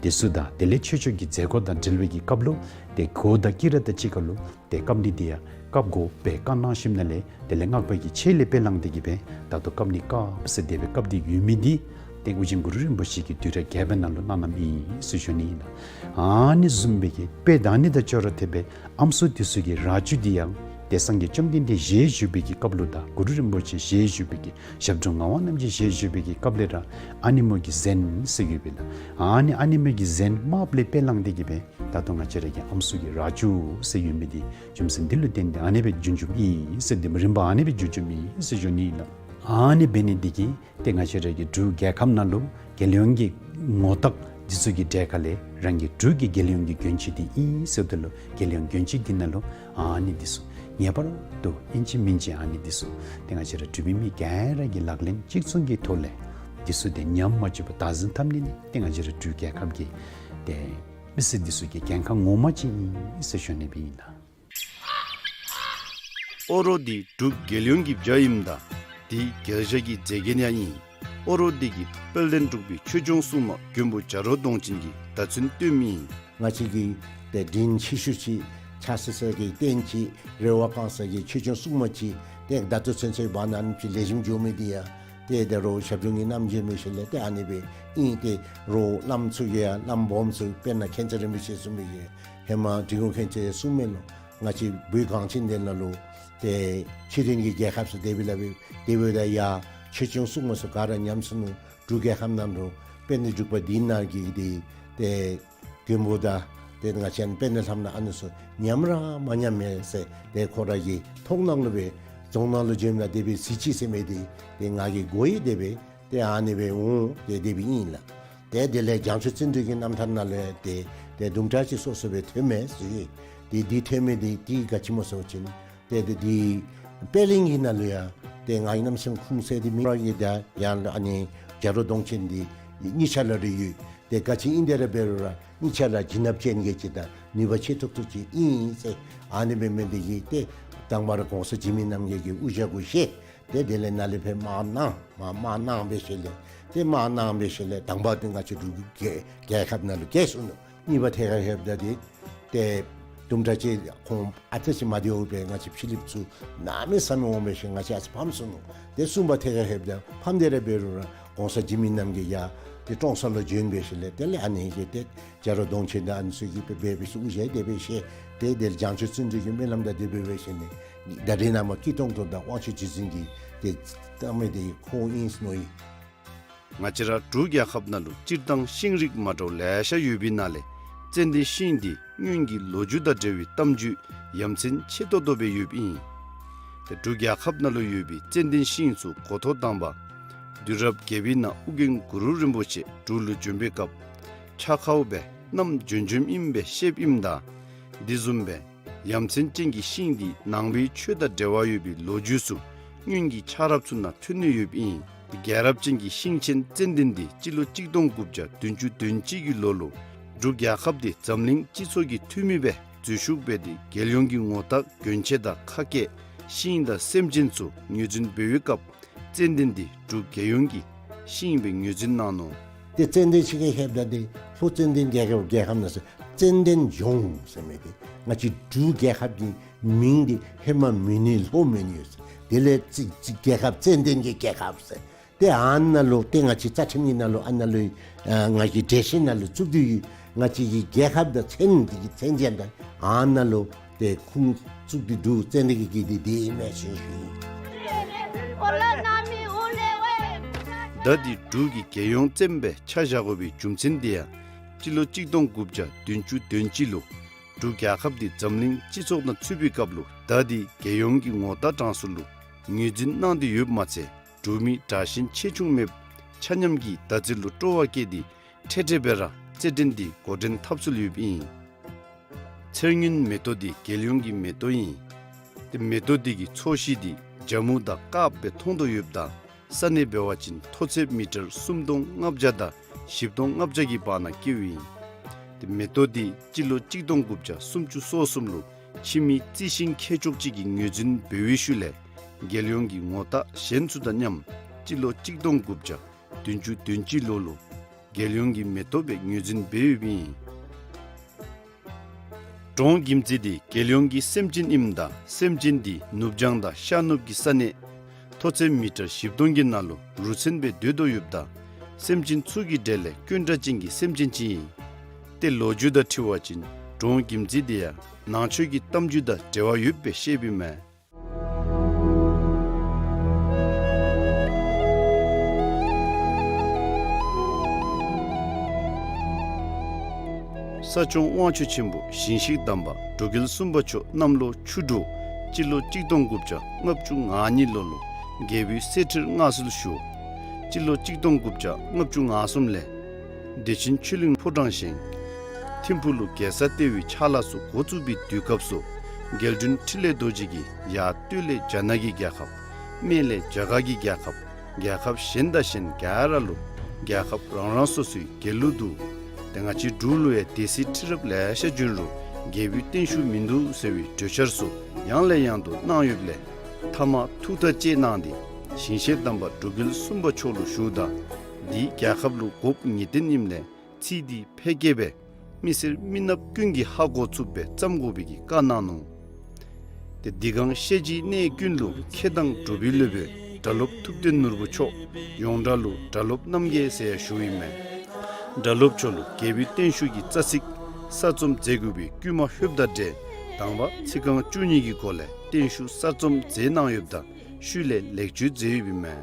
འདི་ཚུ་དང་དེ་ལས་ཆོས་ཕྱོགས་ཀྱི་མཛད་སྒོ་དང་འབྲེལ་བའི་གི་སྐབས་ལུ་ཏེ་གོས་དང་དཀྱི་ར་དང་གཅིག་ཁར་ལུ་ཏེ་བཀབ་ནི་འདི་ཡང་བཀབ་དགོ་པའི་བཀའ་གནང་ཞིནམ་ལས་དེ་ལས་སྔགས་པ་གི་ཆས་ལས་དཔེ་བླངས་ཏེ་གིས་སྦེ་ད་ལྟོ་བཀབ་ནི་བཀབ་ཟེར་དེ་སྦེ་བཀབ་སྟེ་ཡོད་མི་འདི་ཏེ་ཨོ་རྒྱན་གུ་རུ་རིན་པོ་ཆེ་གིས་དུས་རབས་བརྒྱད་པའི་ནང་ལུ་གནང་གནངམ་ཨིན་ཟེར་ཞུ་ནི་ཨིན་ལགས། ཨ་ནི་བཟུམ་སྦེ་གི་དཔེ་ད་ནི་དང་ཅོག་ར་འཐདཔ་སྦེ་ཨམ་སྲུ་འདི་ཚུ་གི་ར་ཅུ་འདི་ཡང་ཏེ་སངས་རྒྱས་བཅོམ་ལྡན་འདས་ཞལ་བཞུགས་པའི་གི་སྐབས་ལུ་དང་གུ་རུ་རིན་པོ་ཆེ་ཞལ་བཞུགས་པའི་གི་ཞབས་དྲུང་ངག་དབང་རྣམ་རྒྱལ་ཞལ་བཞུགས་པའི་གི་སྐབས་ལས་ར་ཨ་ནེམོ་གི་གཟན་ཟེར་ཡོད་པས་ལགས། ཨ་ནི་ཨ་ནེམོ་གི་གཟན་དམརཔོ་ལས་དཔེ་བླངས་ཏེ་གིས་སྦེ་ད་ལྟོ་ང་བཅས་ར་གི་ཨམ་སྲུ་གི་ར་ཅུ་ཟེར་ཡོད་མི་འདི་རྒྱུ་མཚན་འདི་ལུ་བརྟེན་ཏེ་ཨ་ནི་སྦེ་བྱུང་བྱུངམ་ཨིན་ཟེར་འདི་རིམ་པ་ཨ་ནི་སྦེ་བྱུང་བྱུངམ་ཨིན་ཟེར་ཞུ་ནི་ཨིན་ལགས། ཨ་ནི་འབད་ནི་འདི་གིས་ཏེ་ང་བཅས་ར་གི་འབྲུག་རྒྱལ་ཁབ་ནང་ལུ་རྒྱལ་ཡོངས་ཀྱི་ངོ་རྟགས་འདི་ཚུ་གི་གྲས་ཁ་ལས་རང་གི་འབྲུག་གི་རྒྱལ་ཡོངས་ཀྱི་གྱོན་ཆས་འདི་ཨིན་ཟེརཝ་ད་ལུ་རྒྱལ་ཡོངས་གྱོན་ཆས་འདི་ནང་ལུ་ཨ་ནི་འདི་ཚུ་ངེས་པར་དུ་ཨིན་ཅི་མིན་ཅི་ཨ་ནི་འདི་ཚུ་ཏེ་ང་བཅས་ར་འབྲུག་པའི་མི་ག་ར་གིས་ལག་ལེན་གཅིག་མཚུངས་ཀྱི་ཐོག་ལས་འདི་ཚུ་ཏེ་ཉམས་མ་བཅུག་པར་བདག་འཛིན་འཐབ་ནི་ནི་ཏེ་ང་བཅས་ར་འབྲུག་རྒྱལ་ཁབ་ཀྱི་ཏེ་མི་སེར་འདི་ཚུ་གི་འགན་ཁག་ངོ་མ་ཅིག་ཨིན་ཟེར་ཞུ་ནི་སྦེ་ཨིན་ལགས། ཨོ་རོག་འདི་འབྲུག་རྒྱལ་ཡོངས་ཀྱི་བྱ་ཨིནམ་ད་འདི་རྒྱལ་བྱ་གི་མཛེས་རྒྱན་ཡང་ཨིན། ཨོ་རོག་འདི་གི་དཔལ་ལྡན་འབྲུག་པའི་ཆོས་སྐྱོང་སྲུང་མ་མགོན་པོ་བྱ་རོག་གདོང་ཅན་གྱིས་བརྡ་མཚོན་སྟོན་མི་ཨིན། ང་བཅས་ཀྱི་ཏེ་དྲིན་ཆེ་ཤོས་ཅིག་ཕྱག་འཚལ་ས་གི་རྟེན་ཅིག་རེ་བ་བསྐང་ས་གི་ཆོས་སྐྱོང་སྲུང་མ་ཅིག་ཏེ་ད་ལྟོ་ཚུན་ཚོད་བར་ན་ཨ་ནེམ་ཅིག་ལེགས་ཤོམ་འགྱོ་མི་འདི་ཡང་ཏེ་ད་རུང་ཞབས་དྲུང་གི་རྣམ་རྒྱལ་འབད་ཞིནམ་ལས་ཏེ་ཨ་ནི་སྦེ་ཨིན། ཏེ་རུང་བླམ་ཚུ་གིས་ཡང་བླམ་སྦོམ་ཚུ་དཔེར་ན་མཁྱེན་བརྩེ་རིན་པོ་ཆེ་གསུངས་མི་གི་ཧེ་མ་འབྲི་གུང་མཁྱེན་བརྩེ་གསུངས་མི་ལུ་ང་བཅས་བོད་གངས་ཅན་འདི་ནང་ལུ་ཏེ་ཕྱི་རོལ་གྱི་རྒྱལ་ཁབ་ཚུ་དེ་སྦེ་ལཱ་འབད་དེ་སྦེ་ད་ཡ་ཆོས་སྐྱོང་སྲུང་མ་ཚུ་ག་ར་ཉམས་སོ་ནུག། འབྲུག་རྒྱལ་ཁབ་ནང་ལུ་དཔལ་ལྡན་འབྲུག་པ་འདི་ནང་གི་ཏེ་ཏེ་མགོན་པོ་དང་ཏེ་ང་བཅས་དཔལ་ལྡན་ལྷ་མོ་ཨ་ནི་ཚུ་ཉམས་ར་མ་ཉམས་མས་ཟེར་ཏེ་ཁོ་ར་གི་མཐོང་སྣང་ལུ་སྦེ་རྫོང་ནང་ལུ་བྱོནམ་ད་དེ་སྦེ་གཟི་བརྗིད་ཟེར་མི་འདི་ཏེ་ང་གིས་གོ་ཡི། དེ་སྦེ་ཏེ་ཨ་ནི་སྦེ་འོང་ཏེ་དེ་སྦེ་ཨིན་ལགས། ཏེ་དེ་ལས་རྒྱ་མཚོ་བརྩོན་འགྲུས་ཀྱི་རྣམ་ཐར་ནང་ལུ་ཏེ་ཏེ་དུམ་གྲ་ཅིག་སོ་སོ་སྦེ་ཐོན་མས་ཟེར། ཏེ་འདི་ཐོན་མི་འདི་ཏེ་ག་ཅི་སྨོ་ཟེར་བ་ཅིན་ཏེ་ཏེ་འདི་དཔལ་གླིང་གི་ནང་ལུ་ཡང་ཏེ་ང་གི་རྣམ་སེམས་ཁུངས་གསལ་འདི་མི་ར་གི་ད་ཡང་ཨ་ནི་བྱ་རོག་གདོང་ཅན་འདི་གཉིས་ཆ་ལ་རེ་ཡོད། ཏེ་ག་ཅི་ཨིན་དེ་ར་འབད་རུང་ར་གཉིས་ཆ་ལ་བྱིན་རླབས་ཅན་གྱི་ཅིག་དང་ནུས་པ་ཆེ་ཏོག་ཏོ་ཅིག་ཨིན་ཟེར། ཨ་ནི་སྦེ་མི་འདི་གིས་ཏེ་དང་པ་ར་གོང་ས་འཇིགས་མེད་རྣམ་རྒྱལ་གྱི་དབུ་ཞྭ་གུ་བཞེས། ཏེ་དེ་ལས་ནཱ་ལས་ཕར་དམག་གནང་མ་དམག་གནང་འབད་ཞིནམ་ལས་ཏེ་དམག་གནང་འབད་ཞིནམ་ལས་དང་པ་འདི་ང་བཅས་འབྲུག་རྒྱལ་རྒྱལ་ཁབ་ནང་ལུ་རྒྱལ་སོ་ནུག། གཉིས་པ་ཐད་ཁར་ལྷོདཔ་ད་འདི་ ཏེ་དུམ་གྲ་ཅིག་ཁོང་ཨ་ཙི་ཅིག་མ་བདེཝ་སྦེ་ང་བཅས་ཕྱི་གླིངཔ་ཚུ་གནམ་མེད་ས་མེད་འོང་སྦེ་ཞིནམ་ང་བཅས་ཨ་ཙི་ཕམ་སོ་ནུག། ཏེ་གསུམ་པ་ཐད་ཁར་ལྷོདཔ་ད་ཕམ་སྟེ་ར་འབད་རུང་ར་གོང་ས་འཇིགས་མེད་རྣམ་རྒྱལ་ཡང་ཏེ་ཀྲོང་གསར་ལུ་བྱོན་སྦེ་ཞིནམ་ལས་དེ་ལས་ཨ་ནི་གི་ཏེ་རྒྱ་རོ་གདོང་ཆེན་དང་ཨ་ནི་ཚུ་གིས་སྦེ་འབད་སྦེ་ཞིནམ་དབུ་ཞྭ་དེ་སྦེ་བཞེས་ཏེ་དེ་ལས་བྱང་ཆུབ་བརྩོན་འགྲུས་ཀྱི་སྨོན་ལམ་དང་དེ་སྦེ་འབད་ཞིནམ་ལས་ད་རེས་ནངས་པ་སྐྱིད་ཏོང་ཏོ་དང་དབང་ཕྱུག་རྗེ་བཙུན་གྱི་ཏེ་བསྟན་པ་དེ་ཁོང་ཨིན་ཟེར་མནོ་ཡི། ང་བཅས་ར་འབྲུག་རྒྱལ་ཁབ་ནང་ལུ་སྤྱིར་བཏང་ཤིང་རིགས་མ་འདྲཝ་ལེ་ཤ་ཡོད་པའི་ནང་ལས་ཙན་དན་ཤིང་འདི་སྔོན་གྱི་ལོ་རྒྱུས་དང་འབྲེལ་བའི་གཏམ་རྒྱུད་ཡ་མཚན་ཆེ་ཏོག་ཏོ་སྦེ་ཡོདཔ་ཨིན། ཏེ་འབྲུག་རྒྱལ་ཁབ་ནང་ལུ་ཡོད་པའི་ཙན་དན་ཤིང་ཚུ་འགོ་ཐོག་དང་པ་དུས་རབས་བརྒྱད་པའི་ནང་ཨོ་རྒྱན་གུ་རུ་རིན་པོ་ཆེ་འབྲུག་ལུ་བྱོན་པའི་སྐབས་ཕྱག་ཁར་སྦེ་བསྣམས་བྱོན་བྱོནམ་ཨིནམ་སྦེ་བཤདཔ་ཨིནམ་ད་འདི་བཟུམ་སྦེ་ཡ་མཚན་ཅན་གྱི་ཤིང་འདི་ནང་པའི་ཆོས་དང་འབྲེལ་བ་ཡོད་པའི་ལོ་རྒྱུས་ཚུ་སྔོན་གྱི་ཆགས་རབས་ཚུ་ནང་ཐོན་ནི་ཡོདཔ་ཨིན། རྒྱལ་རབས་ཅན་གྱི་ཤིང་ཆེན་ཙན་དན་འདི་སྤྱི་ལོ་གཅིག་སྟོང་དགུ་བརྒྱ་བདུན་ཅུ་དོན་གཅིག་གི་ལོ་ལུ་འབྲུག་རྒྱལ་ཁབ་འདི་འཛམ་གླིང་སྤྱི་ཚོགས་ཀྱི་འཐུས་མི་སྦེ་འཛུལ་ཞུགས་འབད་དེ་རྒྱལ་ཡོངས་ཀྱི་ངོ་རྟགས་གྱོན་ཆས་དང་ཁ་སྐད་ཤིང་དང་སེམས་ཅན་ཚུ་ངོས་འཛིན་འབད་བའི་སྐབས་ཙན་དན་འདི་འབྲུག་རྒྱལ་ཡོངས་ཀྱི་ཤིང་སྦེ་ངོས་འཛིན་གནང་ནུག། ཏེ་ཙན་དན་ཤིང་གི་ཧེབ་ད་དེ་ལྷོ་ཙན་དན་རྒྱལ་ཁབ་རྒྱལ་ཁབ་ནང་ཟེར་ཙན་དན་ལྗོངས་ཟེར་མི་དེ་ང་བཅས་འབྲུག་རྒྱལ་ཁབ་ཀྱི་མིང་འདི་ཧེ་མ་མོན་ནི་ལྷོ་མོན་ནི་ཡོད་ཟེར། དེ་ལས་ཙི་ཙི་རྒྱལ་ཁབ་ཙན་དན་གྱི་རྒྱལ་ཁབ་ཟེར། ཏེ་ཨ་ནཱ་ལུ་ཏེ་ང་བཅས་རྩ་ཁྲིམས་ཀྱི་ནང་ལུ་ཨ་ནཱ་ལུ་ཨ་ང་བཅས་འགྲེལ་བཤད་ནང་ལུ་བཙུགས་ཏེ་ཡོད། ང་བཅས་ཀྱི་རྒྱལ་ཁབ་དང་མཚན་དེ་གི་མཚན་ཅན་དང་ཨ་ནཱ་ལུ་ཏེ་ཁུངས་བཙུགས་ཏེ་འདུག། ཙན་དན་གྱི་གི་དེ་དེ་ཨིན་མས་ཞུ་ཞུ་ཡི། ད་འདི་འབྲུག་གི་རྒྱལ་ཡོངས་ཙནྡན་སྦེ་ཆ་བཞག་དགོ་པའི་རྒྱུ་མཚན་དེ་ཡང་སྤྱི་ལོ་གཅིག་སྟོང་དགུ་བརྒྱ་བདུན་ཅུ་དོན་གཅིག་ལུ་འབྲུག་རྒྱལ་ཁབ་འདི་འཛམ་གླིང་སྤྱི་ཚོགས་ནང་ཚུད་པའི་སྐབས་ལུ་ད་འདི་རྒྱལ་ཡོངས་ཀྱི་ངོ་རྟགས་གྲངས་སུ་ལུ་ངོས་འཛིན་གནང་སྟེ་ཡོདཔ་མ་ཚད་འབྲུག་མི་དྲག་ཞན་ཆེ་ཆུང་མེདཔ་ཆ་མཉམ་གྱིས་ད་ཚེ་ལུ་སྤྲོ་བ་བསྐྱེད་དེ་འཕྲལ་འཕྲལ་སྦེ་ར་རྩེད་འགྲན་འདི་འགོ་འདྲེན་འཐབ་སྲོལ་ཡོདཔ་ཨིན། ཚེར་སྔོན་མེ་ཏོག་འདི་རྒྱལ་ཡོངས་ཀྱི་མེ་ཏོག་ཨིན། ཏེ་མེ་ཏོག་འདི་གི་ཚོས་གཞི་འདི་ཇ་མུ་དང་དཀརཔོ་སྦེ་མཐོང་དོ་ཡོདཔ་ད་ས་གནས་འབད་བ་ཅིན་མཐོ་ཚད་མི་ཊར་སུམ་སྟོང་ལྔ་བརྒྱ་དང་བཞི་སྟོང་ལྔ་བརྒྱ་གི་བར་ན་སྐྱེཝ་ཨིན། ཏེ་མེ་ཏོག་འདི་སྤྱི་ལོ་གཅིག་སྟོང་དགུ་བརྒྱ་སུམ་ཅུ་སོ་གསུམ་ལུ་ཕྱི་མི་རྩི་ཤིང་མཁས་མཆོག་ཅིག་གིས་ངོས་འཛིན་འབད་བའི་ཤུལ་ལས་རྒྱལ་ཡོངས་ཀྱི་ངོ་རྟགས་གཞན་ཚུ་དང་མཉམ་སྤྱི་ལོ་གཅིག་སྟོང་དགུ་བརྒྱ་བདུན་ཅུ་དོན་གཅིག་ལོ་ལུ་རྒྱལ་ཡོངས་ཀྱི་མེ་ཏོག་སྦེ་ངོས་འཛིན་འབད་ཡོདཔ་ཨིན། འབྲོང་གྱིམ་ཙི་འདི་རྒྱལ་ཡོངས་ཀྱི་སེམས་ཅན་ཨིནམ་ད་སེམས་ཅན་འདི་ནུབ་བྱང་དང་ཤར་ནུབ་ཀྱི་ས་གནས་མཐོ་ཚད་མི་ཊར་བཞི་སྟོང་གི་ནང་ལུ་རུ་མཚོན་སྦེ་སྡོད་དོ་ཡོདཔ་ད་སེམས་ཅན་ཚུ་གི་གྲས་ལས་དཀོན་དྲགས་ཅན་གྱི་སེམས་ཅན་ཅིག་ཨིན། ཏེ་ལོ་རྒྱུས་དང་འཁྲིལ་བ་ཅིན་འབྲོང་གྱིམ་ཙི་འདི་ཡང་ནང་ཆོས་ཀྱི་གཏམ་རྒྱུད་དང་འབྲེལ་བ་ཡོདཔ་སྦེ་བཤདཔ་ཨིན་མས། ས་སྐྱོང་དབང་ཕྱུག་ཆེན་པོ་ཞིང་གཤེགས་དམ་པ་འབྲུག་རྒྱལ་གསུམ་པ་མཆོག་གནམ་ལོ་ཆུ་འབྲུག་སྤྱི་ལོ་གཅིག་སྟོང་དགུ་བརྒྱ་ལྔ་བཅུ་ང་གཉིས་ལོ་ལུ་རྒྱལ་པོའི་གསེར་ཁྲིར་མངའ་གསོལ་ཞུ། སྤྱི་ལོ་གཅིག་སྟོང་དགུ་བརྒྱ་ལྔ་བཅུ་ང་གསུམ་ལས་བདེ་ཆེན་ཆོས་གླིང་ཕོ་བྲང་བཞེངས། ཐིམ་ཕུག་ལུ་རྒྱལ་ས་ལྟེ་བའི་ཕྱག་ལཱ་ཚུ་འགོ་བཙུགས་པའི་དུས་སྐབས་སུ་རྒྱལ་དྲུང་འཕྲིན་ལས་རྡོ་རྗེ་གིས་ཡར་སྟོད་ལས་རྒྱ་ནག་གི་རྒྱལ་ཁབ། སྨད་ལས་རྒྱ་གར་གྱི་རྒྱལ་ཁབ། རྒྱལ་ཁབ་གཞན་དང་གཞན་ག་ར་ལུ་རྒྱལ་ཁབ་རང་རང་སོ་སོའི་རྒྱལ་གླུ་འདུག། ཏེ་ང་བཅས་འབྲུག་ལུ་ཡང་སྡེ་སྲིད་ཁྲི་རབས་ལེ་ཤ་བྱོན་རུང་རྒྱལ་པོའི་བརྟན་བཞུགས་མིན་འདུག་ཟེར་བའི་གྲོས་འཆར་ཚུ་ཡང་ལས་ཡང་དུ་གནང་ཡོདཔ་ལས་མཐའ་མ་ཐུགས་ཐག་བཅད་གནང་སྟེ་ཞིང་གཤེགས་དམ་པ་འབྲུག་རྒྱལ་གསུམ་པ་མཆོག་ལུ་ཞུཝ་ད་འདི་རྒྱལ་ཁབ་ལུ་དགོཔ་ངེས་བདེན་ཨིནམ་ལས་ཚིག་འདི་ཕལ་སྐད་སྦེ་མི་སེར་མི་ནགཔ་ཀུན་གྱིས་ཧ་གོ་ཚུགསཔ་སྦེ་བརྩམ་དགོ་པའི་གི་བཀའ་གནང་ནུག། ཏེ་འདི་གང་ཤེས་བྱའི་གནས་ཀུན་ལུ་མཁས་དང་གྲུབ་པའི་སློབ་དཔོན་སྒྲ་སློབ་ཐུབ་བསྟན་ནོར་བུ་མཆོག་ཡོངས་གྲགས་ལུ་སྒྲ་སློབ་རྣམ་རྒྱལ་ཟེར་ཡང་ཞུཝ་ཨིན་མས། སྒྲ་སློབ་མཆོག་ལུ་རྒྱལ་པོའི་བརྟན་བཞུགས་ཀྱི་རྩ་ཚིག་གསར་རྩོམ་མཛད་དགོ་པའི་བསྐུལ་མ་ལྷོདཔ་དང་འབྲེལ་དང་པ་ཚིག་རྐང་བཅུ་གཉིས་ཀྱི་སྒོ་ལས་བརྟན་བཞུགས་གསར་རྩོམ་མཛད་གནང་ཡོདཔ་ད་ཤུལ་ལས་ལེགས་བཅོས་མཛད་ཡོདཔ་ཨིན་མས།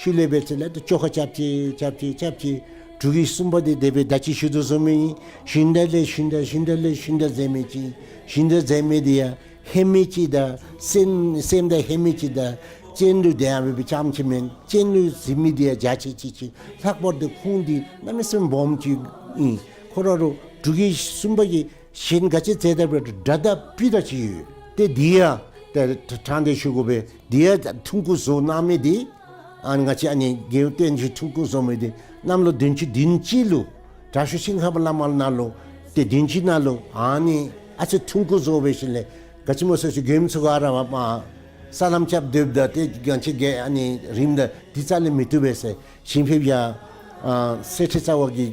ཤུལ་ལས་འབད་ཚེ་ལས་ཏེ་བཅོ་ཁ་རྐྱབ་ཅི་རྐྱབ་ཅི་རྐྱབ་ཅི། འབྲུག་གི་སུམ་པ་འདི་དེ་སྦེ་ད་ཅི་ཞུ་དོ་བཟུམ་ཨིན། ཞུན་དག་ལས་ཞུན་དག་ཞུན་དག་ལས་ཞུན་དག་མཛད་མི་ཅིག། ཞུན་དག་མཛད་མི་འདི་ཡང་ཧེ་མའི་ཅིག་དང་སེམས་སེམས་དང་ཧེ་མའི་ཅིག་དང་སྤྱན་ལུ་དེ་ཡང་འབད་བའི་ཙམ་ཅིག་མེན། སྤྱན་ལུ་གཟིགས་མི་འདི་ཡང་འཇའ་ཆི་ཆི་ཅིག། ལྷག་པར་དུ་ཁོང་འདི་གནམ་མེད་ས་མེད་སྦོམ་ཅིག་ཨིན། ཁོ་ར་རུང་འབྲུག་གི་སུམ་པ་གིས་གཞན་ག་ཅི་མཛད་ད་འབད་རུང་སྒྲ་དང་སྤུ་དང་ཅིག་ཡོད། ཏེ་འདི་ཡང་ཏེ་དྲང་སྟེ་ཞུ་དགོ་པས། འདི་ཡང་ཐུང་ཀུ་བཟོ་གནང་མི་འདི་ཨ་ང་བཅས་ཨ་ནི་རྒྱལ་པོ་བརྟན་བཞུགས་ཐུང་ཀུ་བཟོ་མི་འདི་གནམ་ལོ་བདུན་ཅུ་དོན་གཅིག་ལུ་དྲག་ཤོས་ཤིང་ཧ་པ་བླ་མ་ནང་ལུ་ཏེ་བདུན་ཅུ་ནང་ལུ་ཨ་ནི་ཨ་ཙི་ཐུང་ཀུ་བཟོ་འབད་ཞིནམ་ལས་ག་ཅི་སྨོ་ཟེར་ཞུ་མགྱོནམ་ཚུ་ག་ར་མ་ས་ལམ་རྐྱབ་སྡོདཔ་ད་ཏེ་ང་བཅས་རྒྱལ་ཨ་ནི་རིམ་དང་འདི་རྩ་ལས་མི་བཏུབ་པས་ཟེར་ཞིང་ཕེབས་ཡང་ཨ་གསེར་ཁྲི་རྩ་བ་གི་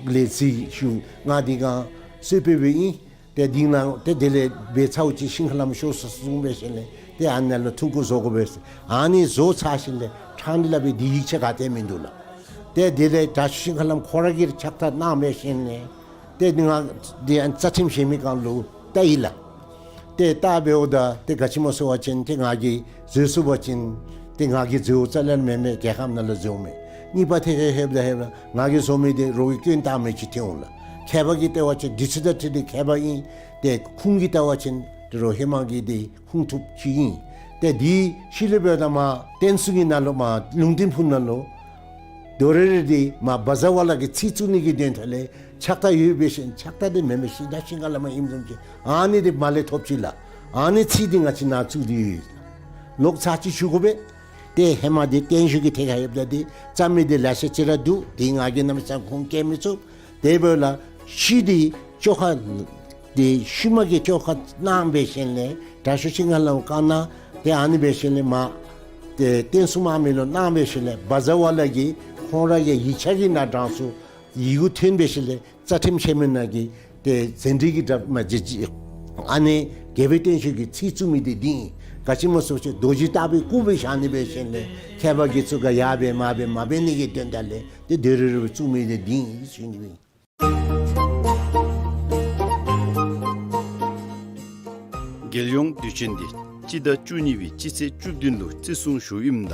ལས་ཚིག་ཞུ་ང་འདི་གང་གསོལ་ཕེབས་འབདཝ་ཨིན། ཏེ་དེ་ནང་ཏེ་དེ་ལས་འབད་ཚརཝ་ཅིག་ཤིང་ཁ་ལམ་ཤོར་སོ་གསུངས་འབད་ཞིནམ་ལས་ཏེ་ཨ་ནཱ་ལུ་ཐུང་ཀུ་བཟོ་དགོ་པས་ཟེར། ཨ་ནི་བཟོ་ཚར་ཞིནམ་ལས་ཕྲང་སྟེ་སླབ་པའི་དེ་ཡིག་ཆ་ག་ཏེ་མིན་འདུག་ལགས། ཏེ་དེ་ལས་དྲག་ཤོས་ཤིང་ཁ་ལམ་ཁོ་ར་གིས་ཕྱག་རྟགས་གནང་འབད་ཞིནམ་ལས་ཏེ་ང་དེ་ཡང་རྩ་ཁྲིམས་ཞིབ་མི་ཁང་ལུ་བལྟ་ཡི་ལགས། ཏེ་བལྟ་འབདཝ་ད་ཏེ་ག་ཅི་སྨོ་ཟེར་བ་ཅིན་ཏེ་ང་གིས་བཟོ་ཚུགས་པ་ཅིན་ཏེ་ང་གིས་བཟོཝ་རྩ་ལས་མེན་མས། རྒྱལ་ཁབ་ནང་ལུ་བཟོཝ་མས། གཉིས་པ་ཐད་ཁར་ལྷོདཔ་ད་ལྷོདཔ་ད་ང་གིས་བཟོ་མི་དེ་རོགས་ཀྱིས་སྐྱོན་བཏགས་མི་ཅིག་ཐོན་འོང་ལགས། མཁས་པ་གིས་བལྟ་བ་ཅིན་དུས་ཚོད་དང་འཁྲིལ་ཏེ་མཁས་པ་ཨིན། ཏེ་ཁུངས་ཀྱིས་བལྟ་བ་ཅིན་ཏེ་རོགས་ཧེ་མ་གི་དེ་ཁུངས་ཐུབ་ཅིག་ཨིན། ཏེ་དེ་ཤུལ་ལས་འབདཝ་ད་མར་བསྟན་སྲུང་གི་ནང་ལུ་མར་ལུང་བསྟན་ཕུག་ནང་ལུ་དོ་རུང་རེ་དེ་མར་བཛྲ་ཝ་ལ་གི་ཚིག་བཙུགས་ནི་གི་དོན་དག་ལས་ཕྱག་རྟགས་ཡོད་པས་ཟེར། ཕྱག་རྟགས་དེ་མེན་མས། ཤིང་རྟ་ཤིང་ཁ་ལམ་ཨིནམ་བཟུམ་ཅིག་ཨ་ནི་དེ་མར་ལས་ཐོབ་ཅི་ལགས། ཨ་ནི་ཚིག་དེ་ང་བཅས་ནཱ་བཙུགས་ཏེ་ཡོད། ལོག་ཚར་ཅིག་ཞུ་དགོ་པས། ཏེ་ཧེ་མ་དེ་བརྟན་བཞུགས་ཀྱི་ཐད་ཁར་ལྷོདཔ་ད་དེ་རྩ་མེད་དེ་ལེ་ཤ་ཅིག་ར་འདུག། དེ་ང་གིས་གནམ་མེད་ས་མེད་ཁུངས་བཀལ་མི་ཚུགས། དེ་འབདཝ་ལས་ཤུལ་དེ་བཅོ་ཁ་དེ་ཤུལ་མ་གི་བཅོ་ཁ་གནང་འབད་ཞིནམ་ལས་དྲག་ཤོས་ཤིང་ཁ་ལམ་བཀའ་གནང་། ཏེ་ཨ་ནི་འབད་ཞིནམ་ལས་མར་ཏེ་བསྟན་སྲུང་དམག་མི་ལུ་གནང་འབད་ཞིནམ་ལས་བཛྲ་ཝ་ལ་གིས་ཁོང་ར་གི་ཡིག་ཆ་གི་ནང་དྲངས་སོང་། ཡི་གུ་ཐོན་འབད་ཞིནམ་ལས་རྩ་ཁྲིམས་ཞིབ་མི་ནང་གི་ཏེ་ཟན་འདྲེ་གི་དྲག་མ་ཇི་ཇི་ཨ་ནི་རྒྱལ་པོའི་བསྟན་བཅོས་ཀྱི་ཚིག་བཙུགས་མི་དེ་འདི་ཨིན། ག་ཅི་སྨོ་ཟེར་བ་ཅིན་རྡོ་རྗེ་ལྟ་བུའི་སྐུ་སྦེ་བཞག་ནི་འབད་ཞིནམ་ལས་མཁས་པ་གིས་ཚུ་ག་ཡར་འབད་མར་འབད་མ་འབད་ནི་གི་དོན་དག་ལས་ཏེ་དོ་རུང་རེ་བཙུགས་མི་དེ་འདི་ཨིན་ཟེར་ཞུ་ནི་ཨིན། རྒྱལ་ཡོངས་དུས་ཆེན་འདི་སྤྱི་ཟླ་བཅུ་གཉིས་པའི་སྤྱི་ཚེས་བཅུ་བདུན་ལུ་བརྩི་སྲུང་ཞུཝ་ཨིནམ་ད་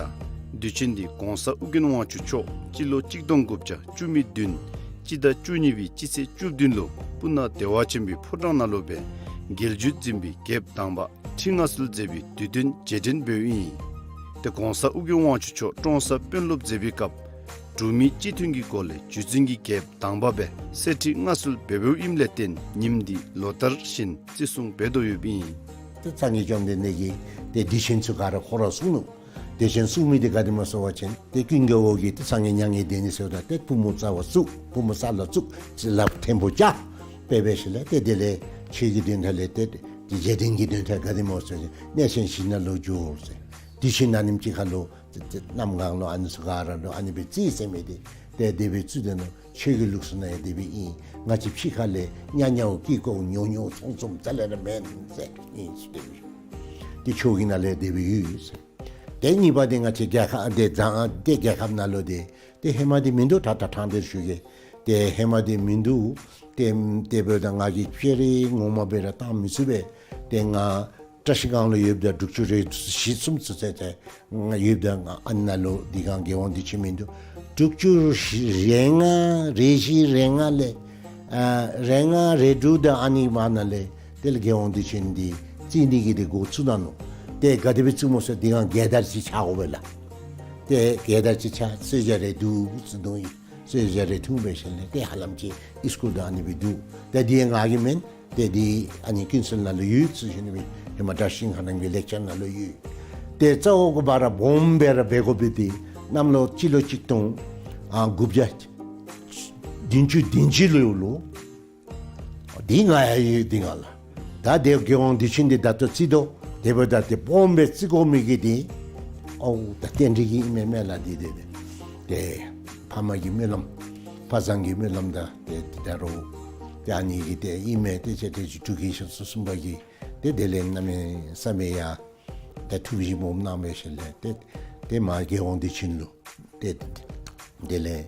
དུས་ཆེན་འདི་གོང་ས་ཨོ་རྒྱན་དབང་ཕྱུག་མཆོག་སྤྱི་ལོ་གཅིག་སྟོང་དགུ་བརྒྱ་བཅུ་མེད་བདུན་སྤྱི་ཟླ་བཅུ་གཉིས་པའི་སྤྱི་ཚེས་བཅུ་བདུན་ལུ་སྤུ་ན་བདེ་བ་ཆེན་པོའི་ཕོ་བྲང་ནང་ལུ་སྦེ་རྒྱལ་བརྒྱུད་འཛིན་པའི་རྒྱལཔོ་དང་པ་ཁྲི་མངའ་གསོལ་མཛད་པའི་དུས་སྟོན་རྗེས་དྲན་འབདཝ་ཨིན། ཏེ་གོང་ས་ཨོ་རྒྱན་དབང་ཕྱུག་མཆོག་ཀྲོང་གསར་དཔོན་སློབ་མཛད་པའི་སྐབས་འབྲུག་མི་སྤྱི་མཐུན་གྱི་སྒོ་ལས་རྒྱུད་འཛིན་གྱི་རྒྱལཔོ་དང་པ་སྦེ་གསེར་ཁྲི་མངའ་གསོལ་འབད་འབདཝ་ཨིནམ་ལས་བརྟེན་ཉིནམ་འདི་ལོ་ལྟར་བཞིན་བརྩི་སྲུང་འབད་དོ་ཡོདཔ་ཨིན། ཏེ་སངས་རྒྱས་བཅོམ་ལྡན་འདས་ཀྱིས་ཏེ་དུས་ཆེན་ཚུ་ག་ར་ཁོ་ར་གསུངས་ནུག། དུས་ཆེན་གསུངས་མི་འདི་ག་དེ་སྨོ་ཟེར་བ་ཅིན་ཏེ་ཀུན་དགའ་བོ་གིས་ཏེ་སངས་རྒྱས་མྱ་ངན་འདས་ནི་ཟེརཝ་ད་ཏེ་པུས་མོ་རྩ་བར་བཙུགས། པུས་མོ་ས་ལུ་བཙུགས། ལགཔ་ཐེམ་པོ་བཅའ་སྦེ་འབད་ཞིནམ་ལས་ཏེ་དེ་ལས་ཆོས་ཀྱི་དོན་དག་ལས་ཏེ་རྗེས་དྲན་གྱི་དོན་དག་ག་དེ་སྨོ་ཟེར་བ་ཅིན་གནས་ཆེན་བཞི་ནང་ལུ་འགྱོ་ཟེར། དུས་ཆེན་ཨ་ནེམ་ཅིག་ཁར་ལུ་ཏེ་ཏེ་གནམ་གང་ལུ་ཨ་ནི་ཚུ་ག་ར་ལུ་ཨ་ནི་སྦེ་རྩིས་ཟེར་མི་འདི་ཏེ་དེ་སྦེ་རྩིས་དེ་ནང་ཆོས་ཀྱི་ལུགས་སྲོལ་ནང་ཡང་དེ་སྦེ་ཨིན། ང་བཅས་ཕྱི་ཁ་ལས་ཉ་ཉའོ་ཀི་ཀོ་ཉོ་ཉོ་ཚོང་ཚོང་རྩ་ལས་ར་མེན་ཟེར་ཨིན་ཟེར། ཏེ་ཆོས་ཀྱི་ནང་ལས་དེ་སྦེ་ཡོད་ཟེར། ཏེ་གཉིས་པ་འདི་ང་བཅས་རྒྱལ་ཁབ་ཏེ་ཛ་ཏེ་རྒྱལ་ཁབ་ནང་ལུ་འདི་ཏེ་ཧེ་མ་འདི་མིན་འདུག། ད་ད་ཐང་འདིར་ཞུ་གེ། ཏེ་ཧེ་མ་འདི་མིན་འདུག། ཏེ་ཏེ་འབདཝ་ད་ང་གིས་ཕྱི་རུ་ངོ་མ་སྦེ་ར་བཏང་མི་ཚུགས་པས། ཏེ་ང་བཀྲ་ཤིས་སྒང་ལུ་ཡོདཔ་ད་དྲུག་ཅུ་རེ་བཞི་གསུམ་ཚུན་ཚོད་ཏེ་ང་ཡོདཔ་ད་ང་ཨ་ནཱ་ལུ་འདི་སྒང་རྒྱལ་དབང་དུས་ཆེན་མིན་འདུག། དྲུག་ཅུ་རེ་ལྔ་རེ་བཞི་རེ་ལྔ་ལས་ཨ་རེ་ལྔ་རེ་དྲུག་དང་ཨ་ནི་བར་ན་ལས་དེ་ལས་རྒྱལ་དབང་དུས་ཆེན་འདི་རྩིས་ནི་གི་འདི་འགོ་བཙུགས་ད་ནུག། ཏེ་ག་དེ་སྦེ་བཙུགསཔ་སྨོ་ཟེར་འདི་སྒང་རྒྱལ་དར་ཅིག་འཕྱར་དགོ་པས་ལགས། ཏེ་རྒྱལ་དར་ཅིག་འཕྱར་གསོལ་ཇ་རེ་བསྡུ་ཟེར་དོ་ཡི། གསོལ་ཇ་རེ་འཐུང་འབད་ཞིནམ་ལས་ཏེ་ཧ་ལམ་ཅིག་ཨིས་ཀུལ་དང་ཨ་ནི་སྦེ་འདུག། ཏེ་འདི་ང་གི་མེན། ཏེ་འདི་ཨ་ནི་ཀུན་གསལ་ནང་ལུ་ཡོད་ཟེར་ཞུ་ནི་སྦེ་ཧེ་མ་བཀྲ་ཤིས་ཤིང་ཁ་རྣམ་རྒྱལ་ལེགས་སྦྱར་ནང་ལུ་ཡོད། ཏེ་རྩ་བོ་གི་བར་སྦོམ་སྦེ་ར་འབད་དགོ་པས། ཏེ་གནམ་ལོ་སྤྱི་ལོ་གཅིག་སྟོང་ཨ་དགུ་བརྒྱ་བདུན་ཅུ་དོན་གཅིག་ལོ་ལུ་འདི་ང་ཡང་ཡོད་འདི་སྒང་ལགས། ད་ཏེ་རྒྱལ་དབང་དུས་ཆེན་འདི་ད་ལྟོ་རྩིས་དོ། དེ་འབདཝ་ད་ཏེ་སྦོམ་སྦེ་རྩིས་དགོ་མི་གི་འདི་ཨོ་ད་རྟེན་འབྲེལ་གྱི་ཨིན་མས་མེན་ལགས། འདི་འདི་འདི་ཏེ་ཕ་མ་གི་སྨོན་ལམ་ཕ་བཟང་གི་སྨོན་ལམ་དང་ཏེ་ཏེ་ད་རུང་ཏེ་ཨ་ནི་གི་ཏེ་ཨིན་མས། ཏེ་ཅིག་ཏེ་ཅིག་འབྲུག་རྒྱལ་ཤིང་སོ་གསུམ་པ་གིས་ཏེ་དེ་ལས་གནམ་མེད་ས་མེད་ཡ་ཏེ་ཐུགས་བཞེད་སྦོམ་གནང་འབད་ཞིནམ་ལས་ཏེ་ཏེ་མར་རྒྱལ་དབང་དུས་ཆེན་ལུ་ཏེ་དེ་ལས་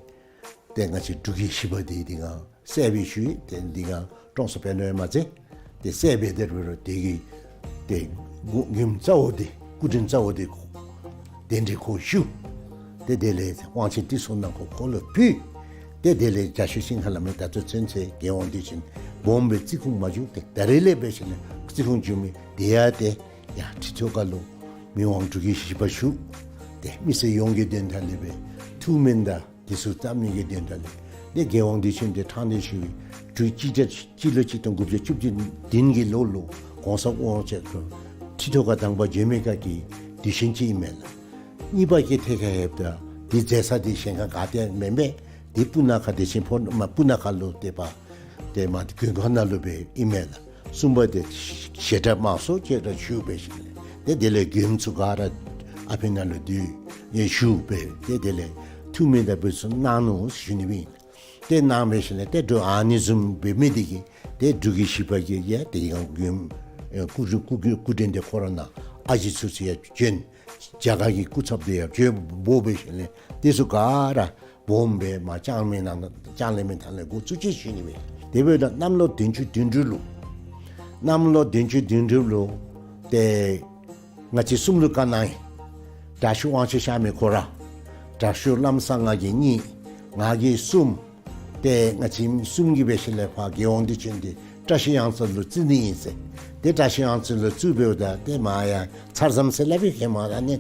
ཏེ་ང་བཅས་འབྲུག་རྒྱལ་བཞི་པ་འདི་འདི་སྒང་གསལ་སྦེ་ཞུ་ཡི། ཏེ་འདི་སྒང་ཀྲོང་གསར་དཔོན་སློབ་ཡང་མ་ཚད་ཏེ་གསལ་སྦེ་དེ་རུ་རུ་དེ་གི་ཏེ་མགུ་མགུནམ་རྩ་བོ་འདི་སྐུ་དྲིན་རྩ་བོ་འདི་གདན་འདྲེན་ཁོ་ཞུ། ཏེ་དེ་ལས་དབང་ཆེན་ཏི་སུ་ནང་ཁོ་ཁོ་ལུ་ཕུལ། ཏེ་དེ་ལས་རྒྱ་ཤོད་ཤིང་ཁ་ལ་མི་ད་ལྟོ་ཚུན་ཚོད་རྒྱལ་དབང་དུས་ཆེན་སྦོམ་སྦེ་རྩིས་ཁུངས་མ་བྱུང་། ཏེ་ད་རེས་ལས་འབད་ཞིནམ་ལས་རྩིས་ཁུངས་བྱུང་མི་དེ་ཡང་ཏེ་ཡར་ཁྲི་ཐོག་ཁ་ལུ་མི་དབང་འབྲུག་རྒྱལ་བཞི་པ་བཞུགས། ཏེ་མི་སེར་ཡོངས་ཀྱི་དོན་དག་ལས་སྦེ་ཐུགས་སྨོན་དང་དེ་ཚུ་བཏབ་ནི་གི་དོན་དག་ལས་ཏེ་རྒྱལ་དབང་དུས་ཆེན་འདི་ཕྲང་སྟེ་ཞུ་བའི་དུས་སྤྱི་ཟླ་སྤྱི་ལོ་གཅིག་སྟོང་དགུ་བརྒྱ་བཅུ་བདུན་གྱི་ལོ་ལུ་གོང་ས་དབང་ཕྱུག་ཁྲི་ཐོག་ཁར་དང་པ་བྱོན་མི་སྐབས་ཀྱི་དུས་ཆེན་ཅིག་ཨིན་མས་ལགས། གཉིས་པ་གི་ཐད་ཁར་ལྷོདཔ་ད་འདི་མཛད་ས་འདི་གཞན་ཁར་ག་ཏེ་མེན་མས། འདི་སྤུ་ན་ཁ་བདེ་ཆེན་ཕོ་མ་སྤུ་ན་ཁ་ལུ་ཏེ་པ་ཏེ་མ་མགོན་ཁང་ནང་ལུ་སྦེ་ཨིན་མས་ལགས། གསུམ་པ་འདི་ཞལ་གྲངས་མང་སུ་ཅིག་ར་ཞུ་འབད་ཞིནམ་ལས་ཏེ་དེ་ལས་མགྱོནམ་ཚུ་ག་ར་ཨ་ཕི་ནང་ལུ་འདི་ཡང་ཞུ་འབད་ཏེ་དེ་ལས་ཐུགས་སྨོན་དང་འབུལ་ཚུ་གནང་ནུག་ཞུ་ནི་སྦེ་ཨིན། ཏེ་གནང་འབད་ཞིནམ་ལས་ཏེ་འགྲོ་ཨ་ནི་བཟུམ་འབད་མི་འདི་གིས་ ཏེ་འབྲུག་གི་བཞི་པ་གིས་ཡང་དེ་ཡང་མགོན་སྐུ་སྐུ་སྐུ་མགྲོན་འདི་ཁོ་ར་ནཱ་ཨ་ཞེ་ཚུ་ཚུ་ཡང་བྱོན། རྒྱ་གར་གྱི་སྐུ་ཚབ་འདི་ཡང་བྱོན་འབོ་འབད་ཞིནམ་ལས་དེ་ཚུ་ག་ར་སྦོམ་སྦེ་མར་ལྕང་མའི་ནང་ལྕང་གླིང་མའི་ནང་ལས་འགོ་བཙུགས་ཅི་ཞུ་ནི་མས། དེ་འབདཝ་ད་གནམ་ལོ་བདུན་ཅུ་དོན་དྲུག་ལུ་གནམ་ལོ་བདུན་ཅུ་དོན་དྲུག་ལུ་ཏེ་ང་བཅས་གསུམ་ལུ་བཀའ་གནང་ཡི། དྲག་ཤོས་དབང་ཕྱུག་གཤགས་མི་ཁོ་ར། དྲག་ཤོས་ལམ་བཟང་ང་གིས་གཉིས། ང་གིས་གསུམ། ཏེ་ང་བཅས་གསུམ་གྱིས་འབད་ཞིནམ་ལས་ཕར་རྒྱལ་དབང་འདི་ཆེན་འདི་བཀྲ་ཤིས་གཡང་རྩེ་ལུ་བཙུགས་ནི་ཨིན་ཟེར། ཏེ་བཀྲ་ཤིས་གཡང་རྩེ་ལུ་བཙུགས་འབདཝ་ད་ཏེ་མར་ཡང་ཚར་ཙམ་ཟེར་སླབ་ཨིན། ཧེ་མ་ཨ་ནི་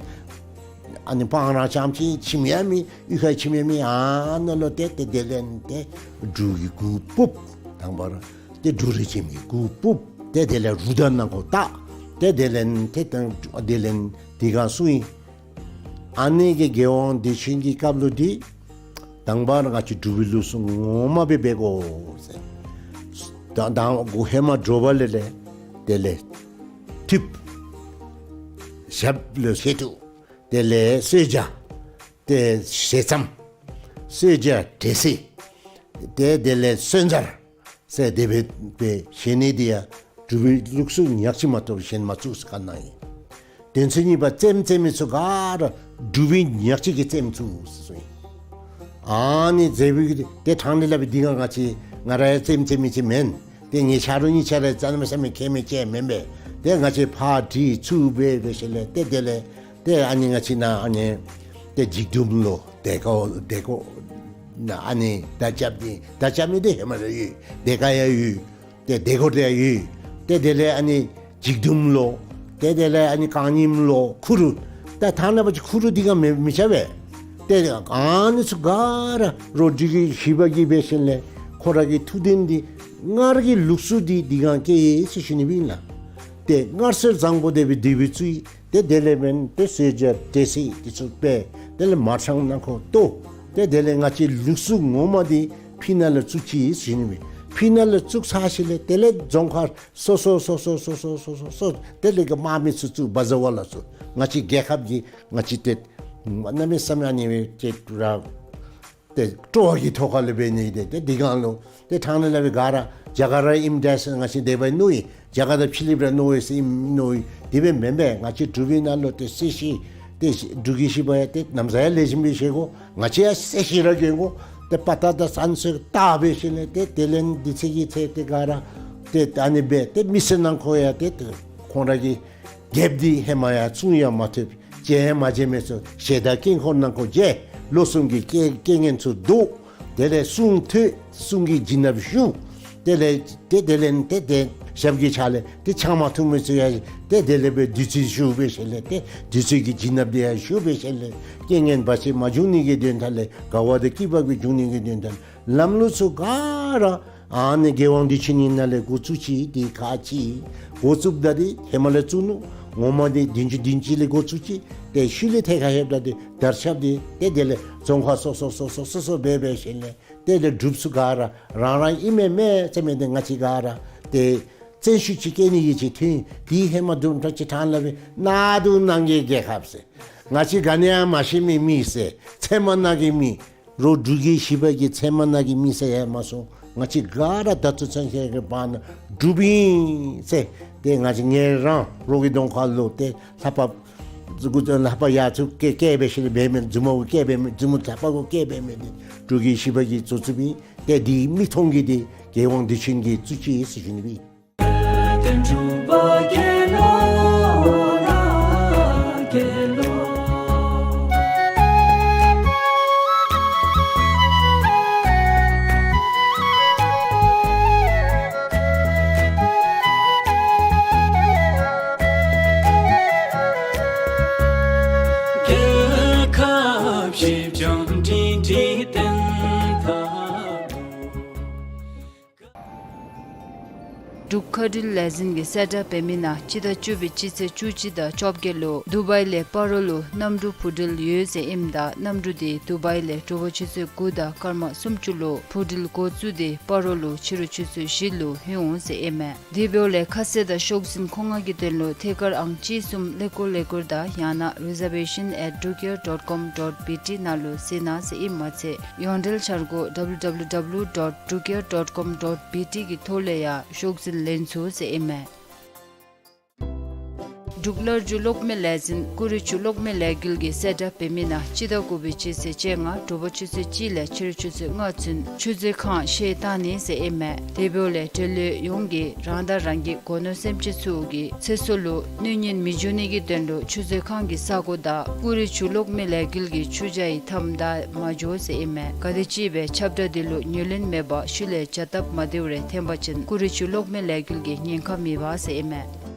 ཨ་ནི་སྤང་ར་རྐྱངམ་ཅིག་ཁྱིམ་ཡང་མེད། གཡུས་ཁར་ཁྱིམ་ཡང་མེད། ཨ་ནཱ་ལུ་ཏེ་ཏེ་དེ་ལས་ཏེ་འབྲུག་གི་གུར་ཕུབ། དང་པ་ར་ཏེ་འབྲུག་རི་ཁྱིམ་གྱི་གུར་ཕུབ། ཏེ་དེ་ལས་རུ་དར་ནང་ཁོག་བཏགས། ཏེ་དེ་ལས་ཏེ་དང་དེ་ལས་དེ་སྒང་སོང་ཡི། ཨ་ནི་གི་རྒྱལ་དབང་འདི་ཆེན་གྱི་སྐབས་ལུ་འདི་དང་པ་ར་ང་བཅས་འབྲུག་པའི་ལུགས་སྲོལ་ངོ་མ་སྦེ་འབད་དགོ་ཟེར། ད་ད་འགོ་ཧེ་མ་དྲོ་པ་ལས་ལས་དེ་ལས་ཐུབ། ཞབས་ལུ་ཞལ་ཏོག། དེ་ལས་གསོལ་ཇ། ཏེ་ཞལ་ཆམ། གསོལ་ཇ་འབྲས་སིལ། ཏེ་དེ་ལས་གསོལ་ཇ་ཟེར་དེ་སྦེ་སྦེ་བཞེས་ནི་འདི་ཡང་འབྲུག་པའི་ལུགས་སྲོལ་ཉག་གཅིག་མ་གཏོགས་གཞན་མ་བཙུགས་ཟེར་བཀའ་གནང་ཡི། དོན་ཚན་གཉིས་པ་རྩེདམོ་རྩེ་མི་ཚུ་ག་ར་འབྲུག་པའི་ཉག་གཅིག་གིས་རྩེདམོ་བཙུགས་ཟེར་གསུངས་ཡི། ཨ་ནི་རྩེ་བའི་གི་ཏེ་ཐང་ལས་སླབ་པའི་འདི་ག་ང་བཅས་ང་ར་ཡང་རྩེདམོ་རྩེ་མི་ཅིག་མེན། ཏེ་ངེའི་ཆ་རོགས་གཉིས་ཆ་ར་རྩེདམོ་རྩེ་མི་མཁས་མི་ཅིག་མེན་པས། ཏེ་ང་བཅས་ཕར་དྲི་ཚུར་འབད་འབད་ཞིནམ་ལས་ཏེ་དེ་ལས་ཏེ་ཨ་ནི་ང་བཅས་ནཱ་ཨ་ནི་ཏེ་འཇིགས་དུམ་ལོ་དེ་ཀོ་དེ་ཀོ་ནཱ་ཨ་ནི་ད་རྐྱབ་ནི་ད་རྐྱབ་ནི་འདི་ཧེ་མ་ར་ཡོད། དེ་ཀ་ཡང་ཡོད། ཏེ་དེ་ཀོ་དེ་ཡང་ཡོད། ཏེ་དེ་ལས་ཨ་ནི་འཇིགས་དུམ་ལོ། ཏེ་དེ་ལས་ཨ་ནི་རྐང་རྙིངམ་ལོ། ཁུ་རུ། ད་ཐང་ནང་པ་ཅིག་ཁུ་རུ་འདི་ག་མི་མི་ཆ་བས། ཏེ་ཨ་ནི་ཚུ་ག་ར་རོགས་འབྲུག་གི་བཞི་པ་གིས་འབད་ཞིནམ་ལས་ཁོ་ར་གི་ཐུགས་དོན་འདི་སྔར་གྱི་ལུགས་སྲོལ་འདི་འདི་ག་སྐྱེལ་ཡི་ཟེར་ཞུ་ནི་སྦེ་ཨིན་ལགས། ཏེ་སྔར་སྲོལ་བཟང་པོ་དེ་སྦེ་དེ་སྦེ་བཙུགས་ཡི། ཏེ་དེ་ལས་འབདན་ཏེ་གསོལ་ཇ་འབྲས་སིལ་འདི་ཚུ་སྦེ་དེ་ལས་མར་ཆང་ནང་ཁོག་བཏོག། ཏེ་དེ་ལས་ང་བཅས་ལུགས་སྲོལ་ངོ་མ་འདི་ཕི་ནཱ་ལུ་བཙུགས་ཅི་ཟེར་ཞུ་ནི་སྦེ། ཕི་ནཱ་ལུ་བཙུགས་ཚར་ཞིནམ་ལས་དེ་ལས་རྫོང་ཁག་སོ་སོ་སོ་སོ་དེ་ལས་གི་དམག་མི་ཚུ་བཙུགས། བ་ཛ་བ་ལ་ཚུ་ང་བཅས་རྒྱལ་ཁབ་ཀྱི་ང་བཅས་ཏེ་གནམ་མེད་ས་མེད་ཨ་ནི་སྦེ་ཏེ་ར་ཏེ་སྤྲོ་བ་གི་ཐོག་ཁ་ལས་འབད་ནི་འདི་ཏེ་འདི་གང་ལུ་ཏེ་ཐང་ལས་སླབ་པའི་ག་ར་རྒྱ་གར་ར་ཨིནམ་འདྲས་ཟེར་ང་བཅས་དེ་སྦེ་མནོ་ཡི། རྒྱ་གར་དང་ཕྱི་གླིངཔ་ར་མནོ་ཡི་ཟེར་ཨིནམ་མནོ་ཡི། དེ་སྦེ་མེན་པས། ང་བཅས་འབྲུག་པའི་ནང་ལུ་ཏེ་གསོལ་ཇ་ཏེ་འབྲུག་གི་བཞི་པ་ཡང་ཏེ་ན་བཟའ་ཡང་ལེགས་ཤོམ་སྦེ་བཞེས་དགོ། ང་བཅས་ཡང་གསོལ་ཇ་ར་གྱོན་དགོ། ཏེ་དཔའ་རྟགས་དང་བསངས་གསོལ་བཏབ་འབད་ཞིནམ་ལས་ཏེ་དེ་ལས་འདི་ཚེས་ཀྱི་ཚེ་ཏེ་ག་ར་ཏེ་ཨ་ནི་སྦེ་ཏེ་མི་སེར་ནང་ཁོག་ཡང་ཏེ་ཁོང་ར་གི་རྒྱལཔོ་འདི་ཧེ་མ་ཡང་བཙུན་ཡང་མ་ཐུབ། མཇལ་ཡང་མ་མཇལ་མི་ཚུ་ཞལ་དང་དཀྱིལ་འཁོར་ནང་ཁོག་མཇལ། ལོ་གསུམ་གྱི་རྐྱེན་རྐྱེན་ངན་ཚུ་བཟློག། དེ་ལས་གསུང་ཐོས། གསུང་གི་བྱིན་རླབས་ཞུ། དེ་ལས་ཏེ་དེ་ལས་ཏེ་ཏེ་ཞབས་ཀྱི་ཕྱག་ལས་ཏེ་ཆང་མ་འཐུང་མི་ཚུ་ཡང་ཏེ་དེ་ལས་སྦེ་བདུད་རྩི་ཞུ་འབད་ཞིནམ་ལས་ཏེ་བདུད་རྩི་གི་བྱིན་རླབས་འདི་ཡང་ཞུ་འབད་ཞིནམ་ལས་རྐྱེན་ངན་བར་ཆད་མ་འབྱུང་ནི་གི་དོན་དག་ལས་དགའ་བ་དང་སྐྱིད་པ་གི་འབྱུང་ནི་གི་དོན་དག་ལམ་ལུགས་ཚུ་ག་ར་ཨ་ནི་རྒྱལ་དབང་འདི་ཆེན་ནང་ལས་འགོ་བཙུགས་ཅི། འདི་ཁག་ཅིག་འགོ་བཙུགསཔ་ད་འདི་ཧེ་མ་ལས་བཙུགས་ནུག། ངོ་མ་འདི་བདུན་ཅུ་བདུན་ཅུ་ལས་འགོ་བཙུགས་ཅི། ཏེ་ཤུལ་ལས་ཐད་ཁར་ལྷོདཔ་ད་འདི་དར་ཁྱབ་འདི་ཏེ་དེ་ལས་རྫོང་ཁག་སོ་སོ་སོ་སོ་སོ་སོ་འབད་འབད་ཞིནམ་ལས་ཏེ་དེ་འབྲུགཔ་ཚུ་ག་ར་རང་རང་ཨིན་མས་མས་ཟེར་མི་འདི་ང་བཅས་ག་ར་ཏེ་བཙན་ཤུགས་ཅིག་སྐྱེད་ནི་གི་ཅིག་ཐོན། འདི་ཧེ་མ་དུམ་གྲ་ཅིག་ཐང་ལས་སྦེ་ནཱ་འདུག་ནང་གི་རྒྱལ་ཁབ་ཟེར། ང་བཅས་ག་ནི་ཡང་མ་ཤེས་མི་མི་ཟེར། ཚལ་མ་ནང་གི་མི། རོགས་འབྲུག་གི་བཞི་པ་གི་ཚལ་མ་ནང་གི་མི་ཟེར་ཡང་མ་གསུངས། ང་བཅས་ག་ར་ད་ལྟོ་ཚུན་ཚོད་ཀྱི་བར་ན་འབྲུགཔ་ཨིན་ཟེར། ཏེ་ང་བཅས་ངེ་རང་རོགས་ཀྱི་གདོང་ཁ་ལུ་ཏེ་ལྷ་པ་ལྷ་པ་ཡར་ཚུར་བཀལ་བཀལ་འབད་ཞིནམ་ལས་འབད་མི་མཛུབ་མོ་གུ་བཀལ་འབད་མི་མཛུབ་མོ་ལྷ་པ་གུ་བཀལ་འབད་མི་འདི་འབྲུག་གི་བཞི་པ་གིས་བཙུགས་བཙུགསཔ་ཨིན། ཏེ་འདི་མིག་མཐོང་གི་འདི་རྒྱལ་དབང་འདི་ཆེན་གྱིས་བཙུགས་ཅི་ཟེར་ཞུ་ནི་སྦེ། འབྲུག་མཁའ་འགྲུལ་ལས་འཛིན་གྱིས་གསལ་བསྒྲགས་འབད་མི་ནང་སྤྱི་ཟླ་བཅུ་པའི་སྤྱི་ཚེས་བཅུ་གཅིག་དང་བཅོ་བརྒྱད་ལུ་དུ་བའི་ལས་སྤ་རོ་ལུ་གནམ་གྲུ་འཕུར་འགྲུལ་ཡོད་ཟེར་ཨིནམ་ད་གནམ་གྲུ་དེ་དུ་བའི་ལས་དྲོ་པ་ཆུ་ཚོད་དགུ་དང་སྐར་མ་སུམ་ཅུ་ལུ་འཕུར་འགྲུལ་འགོ་བཙུགས་ཏེ་སྤ་རོ་ལུ་ཕྱི་རུ་ཆུ་ཚོད་བཞི་ལུ་ལྷོད་འོང་ཟེར་ཨིན་མས། དེ་འབདཝ་ལས་ཁ་གསལ་དང་ཤོག་འཛིན་མཁོ་མངགས་ཀྱི་དོན་ལུ་ཐད་ཀར་ཨང་གཅིག་གསུམ་ཀླད་ཀོར་ཀླད་ཀོར་དང་ཡང་ན་reservation at drukair dot com dot B T ནང་ལུ་གཟིགས་གནང་ཟེར་ཨིནམ་མ་ཚད་ཡོངས་འབྲེལ་འཆར་སྒོ་W W W dot drukair dot com dot B T གི་ཐོག་ལས་ཡང་ཤོག་འཛིན་ལེན་ཚུགས་ཟེར་ཨིན་མས། འབྲུག་གླར་རྒྱུ་གློག་མེ་ལས་འཛིན་ཀུ་རི་ཆུ་གློག་མེ་ལས་འགུལ་གྱིས་གསལ་བསྒྲགས་འབད་མི་ནང་སྤྱི་ཟླ་དགུ་པའི་སྤྱི་ཚེས་བཅོ་ལྔ་དྲོ་པ་ཆུ་ཚོད་གཅིག་ལས་ཕྱི་རུ་ཆུ་ཚོད་ལྔ་ཚུན་ཆུ་མཛོད་ཁང་བཤལ་བཏང་ནི་ཟེར་ཨིན་མས། དེ་འབདཝ་ལས་འབྲེལ་ཡོད་ཡོངས་ཀྱིས་རང་དང་རང་གི་སྒོ་ནོར་སེམས་ཅན་ཚུ་གི་ཚེ་སྲོག་ལུ་གནོད་ཉེན་མི་འབྱུང་ནི་གི་དོན་ལུ་ཆུ་མཛོད་ཁང་གི་ས་སྒོ་དང་ཀུ་རི་ཆུ་གློག་མེ་ལས་འགུལ་གྱི་ཆུ་བྱ་ཡི་མཐའམ་བདའ་མ་འགྱོ་ཟེར་ཨིན་མས། ག་དེམ་ཅིག་སྦེ་ཁྱབ་བསྒྲགས་འདི་ལུ་ཉན་ལེན་མེད་པར་ཤུལ་ལས་བྱ་སྟབས་མ་བདེཝ་རེ་ཐོན་པ་ཅིན་ཀུ་རི་ཆུ་གློག་མེ་ལས་འགུལ་གྱིས་ཉེན་ཁ་མི་འབག་ཟེར་ཨིན་མས།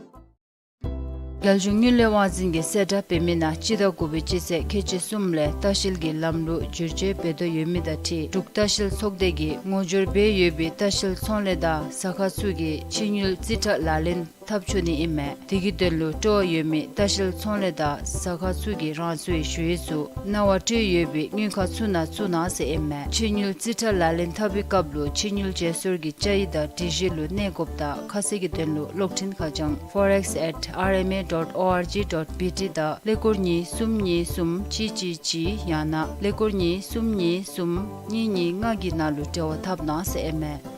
རྒྱལ་གཞུང་དངུལ་ལས་དབང་འཛིན་གྱིས་གསལ་བསྒྲགས་འབད་མི་ནང་སྤྱི་ཟླ་དགུ་པའི་སྤྱི་ཚེས་ཁལ་གཅིག་གསུམ་ལས་ལྟ་བཤལ་གྱི་ལམ་ལུགས་བསྒྱུར་བཅོས་འབད་དོ་ཡོད་མི་དང་འཁྲིལ་འབྲུག་ལྟ་བཤལ་ཚོགས་སྡེ་གིས་ངོ་སྦྱོར་འབད་ཡོད་པའི་ལྟ་བཤལ་ཚོང་ལས་དང་ཟ་ཁང་ཚུ་གིས་ཕྱི་དངུལ་རྩིས་ཁྲ་ལག་ལེན་འཐབ་ཆོག་ནི་ཨིན་མས། དེ་གི་དོན་ལུ་སྤྲོ་བ་ཡོད་མི་ལྟ་བཤལ་ཚོང་ལས་དང་ཟ་ཁང་ཚུ་གིས་རང་སོའི་ཞུ་ཡིག་ཚུ་གནང་བ་སྤྲོད་ཡོད་པའི་དངུལ་ཁང་ཚུ་ནང་བཙུགས་གནང་ཟེར་ཨིན་མས། ཕྱི་དངུལ་རྩིས་ཁྲ་ལག་ལེན་འཐབ་པའི་སྐབས་ལུ་ཕྱི་དངུལ་བརྗེ་སོར་གྱི་བཅའ་ཡིག་དང་སྒྲིག་གཞི་ལུ་གནས་དགོཔ་དང་ཁ་གསལ་གྱི་དོན་ལུ་གློག་འཕྲིན་ཁ་བྱང་forex at R M A dot O R G dot B T དང་ཀླད་ཀོར་གཉིས་གསུམ་གཉིས་གསུམ་གཅིག་གཅིག་གཅིག་ཡང་ན་ཀླད་ཀོར་གཉིས་གསུམ་གཉིས་གསུམ་གཉིས་གཉིས་ལྔ་གི་ནང་ལུ་འབྲེལ་བ་འཐབ་གནང་ཟེར་ཨིན་མས།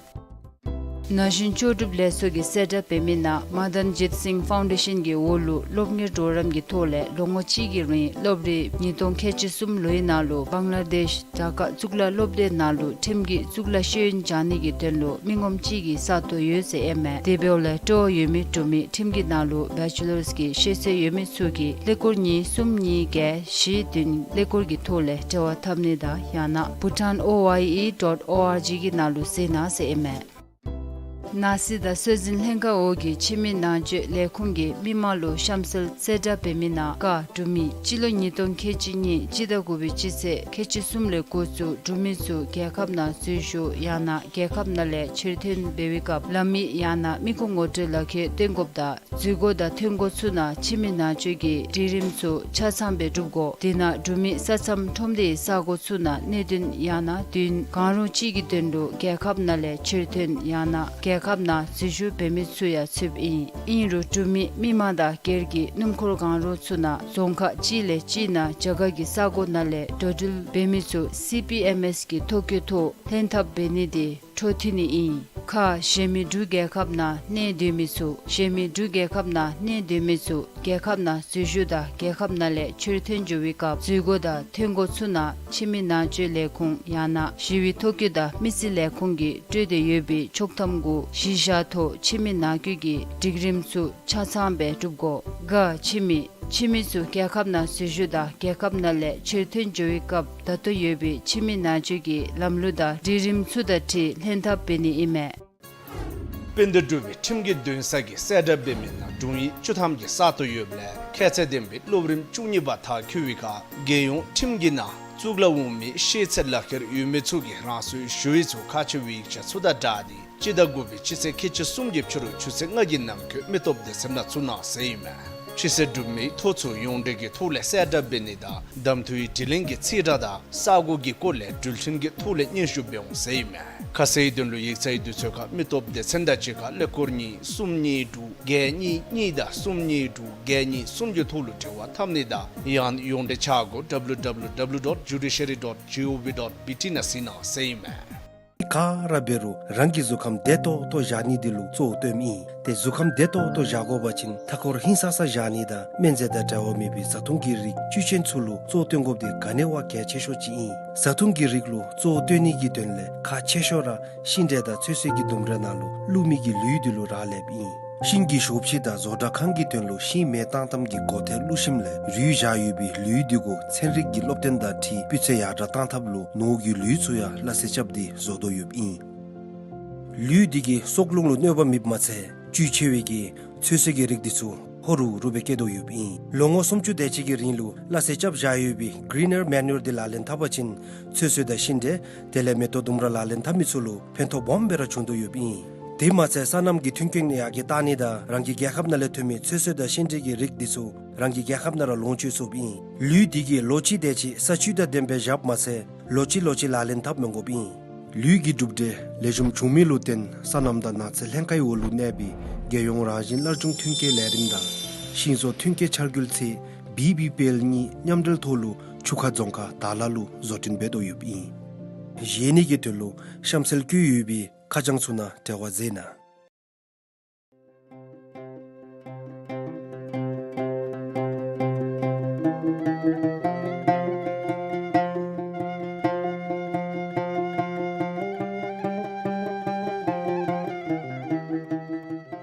ན་གཞོན་ལྕོགས་གྲུབ་ལས་ཚོགས་ཀྱིས་གསལ་བསྒྲགས་འབད་མི་ནང་མ་དཱན་ཇིད་སིང་ཕའུན་ཌེ་ཤཱན་གྱི་འོག་ལུ་སློབ་གཉེར་གྲོགས་རམ་གྱི་ཐོག་ལས་ལོ་ངོ་གཅིག་གི་རིང་སློབ་རིམ་ཉིས་སྟོང་ཁལ་གཅིག་གསུམ་ལོའི་ནང་ལུ་བང་ལ་དེཤ་ཌ་ཀ་གཙུག་ལག་སློབ་སྡེ་ནང་ལུ་ཁྲིམས་ཀྱི་གཙུག་ལག་ཤེས་ཡོན་སྦྱང་ནི་གི་དོན་ལུ་མི་ངོམ་གཅིག་གི་ས་སྟོང་ཡོད་ཟེར་ཨིན་མས། དེ་འབདཝ་ལས་སྤྲོ་བ་ཡོད་མི་འབྲུག་མི་ཁྲིམས་ཀྱི་ནང་ལུ་བེ་ཅེ་ལརསི་གི་ཤེས་ཚད་ཡོད་མི་ཚུ་གིས་ཀླད་ཀོར་གཉིས་གསུམ་གཉིས་བརྒྱད་བཞི་བདུན་ཀླད་ཀོར་གྱི་ཐོག་ལས་འབྲེལ་བ་འཐབ་ནི་དང་ཡང་ན་Bhutan O Y E dot O R G གི་ནང་ལུ་གཟིགས་གནང་ཟེར་ཨིན་མས། ནང་སྲིད་དང་སྲོལ་འཛིན་ལྷན་ཁག་འོག་གི་ཕྱི་མི་ནང་སྤྱོད་ལས་ཁུངས་ཀྱིས་མི་མང་ལུ་གཤམ་གསལ་གསལ་བསྒྲགས་འབད་མི་ནང་ཀ་འབྲུག་མི་སྤྱི་ལོ་ཉིས་སྟོང་ཁལ་གཅིག་གཉིས་སྤྱི་ཟླ་དགུ་པའི་སྤྱི་ཚེས་ཁལ་གཅིག་གསུམ་ལས་འགོ་བཙུགས་འབྲུག་མི་ཚུ་རྒྱལ་ཁབ་ནང་འཛུལ་ཞུགས་ཡང་ན་རྒྱལ་ཁབ་ནང་ལས་ཕྱིར་ཐོན་འབད་བའི་སྐབས་ལམ་ཡིག་ཡང་ན་མི་ཁུངས་ངོ་སྤྲོད་ལག་ཁྱེར་སྟོན་དགོཔ་དང་འཛུལ་སྒོ་དང་ཐོན་སྒོ་ཚུ་ནང་ཕྱི་མི་ནང་སྤྱོད་ཀྱི་སྒྲིག་རིམ་ཚུ་ཆ་ཚང་སྦེ་སྒྲུབ་དགོ། དེ་ནང་འབྲུག་མི་ས་མཚམས་ཁྲོམ་སྡེའི་ས་སྒོ་ཚུ་ནང་གནད་དོན་ཡང་ན་དུས་ཡུན་གང་རུང་ཅིག་གི་དོན་ལུ་རྒྱལ་ཁབ་ནང་ལས་ཕྱིར་ཐོན་ཡང་ན་རྒྱལ་ཁབ་ནང་འཛུལ་ཞུགས་འབད་མི་ཚུ་ཡང་ཚུདཔ་ཨིན། ཨིན་རུང་འབྲུག་མི་མི་མང་དང་སྒེར་གྱི་སྣུམ་འཁོར་གང་རུང་ཚུ་ནང་རྫོང་ཁག་གཅིག་ལས་གཅིག་ནང་རྒྱ་གར་གྱི་ས་སྒོ་ནང་ལས་འགྲོ་འགྲུལ་འབད་མི་ཚུ་སི་པི་ཨེམ་ཨེསི་གི་ཐོ་བཀོད་ཐོག་ལྷན་ཐབས་འབད་ནི་དེ་འཕྲོ་མཐུད་ནི་ཨིན། ཁ་གཞན་མི་འབྲུག་རྒྱལ་ཁབ་ནང་གནས་སྡོད་མི་ཚུ། གཞན་མི་འབྲུག་རྒྱལ་ཁབ་ནང་གནས་སྡོད་མི་ཚུ་རྒྱལ་ཁབ་ནང་འཛུལ་ཞུགས་དང་རྒྱལ་ཁབ་ནང་ལས་ཕྱིར་ཐོན་འགྱོ་བའི་སྐབས་འཛུལ་སྒོ་དང་ཐོན་སྒོ་ཚུ་ནང་ཕྱི་མི་ནང་སྤྱོད་ལས་ཁུངས་ཡང་ན་ཞི་བའི་ཐོ་བཀོད་དང་མི་རྩིས་ལས་ཁུངས་ཀྱིས་སྤྲོད་དེ་ཡོད་པའི་ཆོག་ཐམ་གུ་གཞི་བཞག་ཐོག་ཕྱི་མི་ནང་སྐྱོད་ཀྱི་སྒྲིག་རིམ་ཚུ་ཆ་ཚང་སྦེ་སྒྲུབ་དགོ། ག་ཕྱི་མི། ཕྱི་མི་ཚུ་རྒྱལ་ཁབ་ནང་འཛུལ་ཞུགས་དང་རྒྱལ་ཁབ་ནང་ལས་ཕྱིར་ཐོན་འགྱོ་བའི་སྐབས་ད་ལྟོ་ཡོད་པའི་ཕྱི་མི་ནང་སྤྱོད་ཀྱི་ལམ་ལུགས་དང་སྒྲིག་རིམ་ཚུ་དང་འཁྲིལ་ལྷན་ཐབས་འབད་ནི་ཨིན་མས། དཔལ་ལྡན་འབྲུག་པའི་ཁྲིམས་ཀྱི་འདུན་ས་གིས་གསལ་བསྒྲགས་འབད་མི་ནང་དྲུང་ཡིག་བཅུ་ཐམ་གྱི་ས་སྟོང་ཡོདཔ་ལས་ཁྱད་ཚད་ལྡན་པའི་སློབ་རིམ་བཅུ་གཉིས་པ་མཐར་འཁྱོལ་བའི་ཁར་རྒྱལ་ཡོངས་ཁྲིམས་ཀྱི་ནང་གཙུག་ལག་འོག་མའི་ཤེས་ཚད་ལག་ཁྱེར་ཡོད་མི་ཚུ་གིས་རང་སོའི་ཞུ་ཡིག་ཚུ་ཁག་ཆེ་བའི་ཡིག་ཆ་ཚུ་དང་སྦྲགས་ཏེ་སྤྱི་ཟླ་དགུ་པའི་སྤྱི་ཚེས་ཁལ་གཅིག་གསུམ་གྱི་ཕྱི་རུ་ཆུ་ཚོད་ལྔ་གི་ནང་འཁོད་མི་སྟོབས་སྡེ་ཚན་ནང་བཙུགས་གནང་ཟེར་ཨིན་མས། ཕྱི་སེལ་གྲུབ་མིའི་ཐོ་ཚུ་ཡོངས་འབྲེལ་གྱི་ཐོག་ལས་གསལ་བསྒྲགས་འབད་ནི་དང་གདམ་འཐུའི་དྲི་ལན་གྱི་རྩིས་ཁྲ་དང་ས་སྒོ་གི་སྐོར་ལས་འགྲུལ་འཕྲིན་གྱི་ཐོག་ལས་སྙན་ཞུ་འབད་འོང་ཟེར་ཨིན་མས། ཁ་གསལ་དོན་ལུ་ཡིག་ཚང་གི་དུས་ཚོད་ཁར་མི་སྟོབས་སྡེ་ཚན་དང་གཅིག་ཁར་ཀླད་ཀོར་གཉིས་གསུམ་གཉིས་དྲུག་བརྒྱད་གཉིས་གཉིས་དང་གསུམ་གཉིས་དྲུག་བརྒྱད་གཉིས་གསུམ་གྱི་ཐོག་ལུ་འབྲེལ་བ་འཐབ་ནི་དང་ཡང་ཡོངས་འབྲེལ་འཆར་སྒོ་W W W dot judiciary dot gov dot B T ནང་གཟིགས་གནང་ཟེར་ཨིན་མས། ག་ར་འབད་རུང་རང་གི་གཟུགས་ཁམས་བདེ་ཏོག་ཏོ་བཞག་ནི་དེ་ལུ་གཙོ་བོ་བཏོནམ་ཨིན། ཏེ་གཟུགས་ཁམས་བདེ་ཏོག་ཏོ་བཞག་དགོ་པ་ཅིན་མཐའ་འཁོར་ཧིང་སངས་ས་བཞག་ནི་དང་སྨན་རྫས་དང་འབྲེལ་བ་མེད་པའི་བཟའ་འཐུང་གི་རིགས་བཅུད་ཅན་ཚུ་ལུ་གཙོ་བོ་བཏོན་དགོཔ་དེ་ག་ནི་བ་གལ་ཆེ་ཤོས་ཅིག་ཨིན། བཟའ་འཐུང་གི་རིགས་ལུ་གཙོ་བོ་བཏོན་ནི་གི་དོན་ལས་ཁག་ཆེ་ཤོས་ར་ཤིང་འབྲས་དང་ཚོད་བསྲེ་གི་ལྡུམ་ར་ནང་ལུ་བླུག་མི་གི་ལུད་དེ་ལུ་རག་ལསཔ་ཨིན། ཤིང་གི་ཞོ་ཕྱེ་དང་བཟོ་གྲྭ་ཁང་གི་དོན་ལུ་ཤིང་མེ་བཏང་ཐངས་ཀྱི་སྒོ་ཐེལ་བླུག་ཞིནམ་ལས་རུལ་བཞག་ཡོད་པའི་ལུད་དེ་གུ་ཚན་རིག་གི་སློབ་སྟོན་དང་འཁྲིལ་སྤུས་ཚད་ཡར་དྲག་བཏང་ཐབས་ལུ་ནོར་གྱི་ལུད་ཚུ་ཡང་སླ་བསྲེ་རྐྱབ་སྟེ་བཟོ་དོ་ཡོདཔ་ཨིན། ལུད་དེ་གིས་སྲོག་རླུང་ལུ་གནོད་པ་མེདཔ་མ་ཚད་བཅུད་ཆེ་བའི་གི་ཚོད་བསྲེ་གི་རིགས་དེ་ཚུ་ཧོ་རུ་རུ་སྦེ་སྐྱེ་དོ་ཡོདཔ་ཨིན། ལོ་ངོ་སུམ་ཅུ་དེ་ཅིག་གི་རིང་ལུ་སླ་བསྲེ་རྐྱབ་བཞག་ཡོད་པའི་greener manure དེ་ལག་ལེན་འཐབ་པ་ཅིན་ཚོད་བསྲེ་དང་ཤིང་འབྲས་དེ་ལས་མེ་ཏོག་ལྡུམ་ར་ལག་ལེན་འཐབ་མི་ཚུ་ལུ་ཕན་ཐོགས་སྦོམ་སྦེ་ར་བྱུང་དོ་ཡོདཔ་ཨིན། དེ་མ་ཚད་སོ་ནམ་གྱི་མཐུན་རྐྱེན་ཡང་གི་བཏང་ནི་དང་རང་གི་རྒྱལ་ཁབ་ནང་ལས་ཐོན་མི་ཚོད་བསྲེ་དང་ཤིང་འབྲས་ཀྱི་རིགས་འདི་ཚུ་རང་གི་རྒྱལ་ཁབ་ནང་ར་ལོངས་སྤྱོད་ཚུགསཔ་ཨིན། ལུད་འདི་གིས་ལོ་གཅིག་དེ་ཅིག་ས་ཆུ་དང་ལྡན་པའི་བཞགཔ་མ་ཚད་ལོ་གཅིག་ལོ་གཅིག་ལག་ལེན་འཐབ་མི་དགོཔ་ཨིན། ལུད་ཀྱི་གྲུབ་འབྲས་ལེགས་ཤོམ་བྱུང་མི་ལུ་བརྟེན་སོ་ནམ་དང་ནགས་ཚལ་ལྷན་ཁག་གི་འོག་ལུ་གནས་པའི་རྒྱལ་ཡོངས་རང་བཞིན་སླར་འབྱུང་མཐུན་རྐྱེན་ལས་རིམ་དང་ཤིང་བཟོ་མཐུན་རྐྱེན་འཆར་འགོད་ཚད་བི་བི་པི་ཨེལ་གཉིས་མཉམ་འབྲེལ་ཐོག་ལུ་ཆུ་ཁ་རྫོང་ཁག་དར་ལ་ལུ་བཟོ་སྐྲུན་འབད་དོ་ཡོདཔ་ཨིན། གཞན་ནི་གི་དོན་ལུ་གཤམ་གསལ་བཀོད་ཡོད་པའི་ཁ་བྱང་ཚུ་ནང་འབྲེལ་བ་མཛད་གནང་།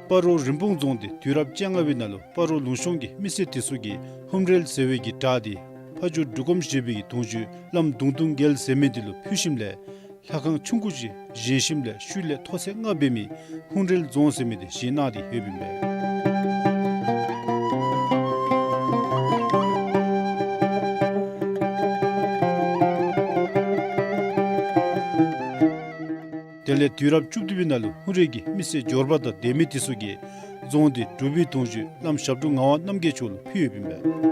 སྤ་རོ་རིན་སྤུངས་རྫོང་འདི་དུས་རབས་བཅོ་ལྔ་པའི་ནང་ལུ་སྤ་རོ་ལུང་གཤོང་གི་མི་སེར་དེ་ཚུ་གིས་ཧུམ་རེལ་ཟེར་བའི་གི་སྒྲ་འདི་ཕ་ཇོ་འབྲུག་སྒོམ་ཞེས་པའི་གི་གདུང་བརྒྱུད་བླམ་གདུང་སྟོང་རྒྱལ་ཟེར་མི་འདི་ལུ་ཕུལ་ཞིནམ་ལས་ལྷ་ཁང་ཆུང་ཀུ་ཅིག་བཞེངས་ཞིནམ་ལས་ཤུལ་ལས་ཐོག་ཚད་ལྔ་འབད་མི་ཧུམ་རེལ་རྫོང་ཟེར་མི་འདི་བཞེངས་གནང་སྟེ་ཡོདཔ་ཨིན་པས། དེ་ལས་དུས་རབས་བཅུ་བདུན་པའི་ནང་ལུ་ཧུམ་རེལ་གྱི་མི་སེར་འབྱོར་པ་དང་སྡོད་མི་དེ་ཚུ་གིས་རྫོང་འདི་འབྲུག་པའི་གདུང་བརྒྱུད་བླམ་ཞབས་དྲུང་ངག་དབང་རྣམ་རྒྱལ་མཆོག་ལུ་ཕུལ་ཡོདཔ་ཨིན་པས།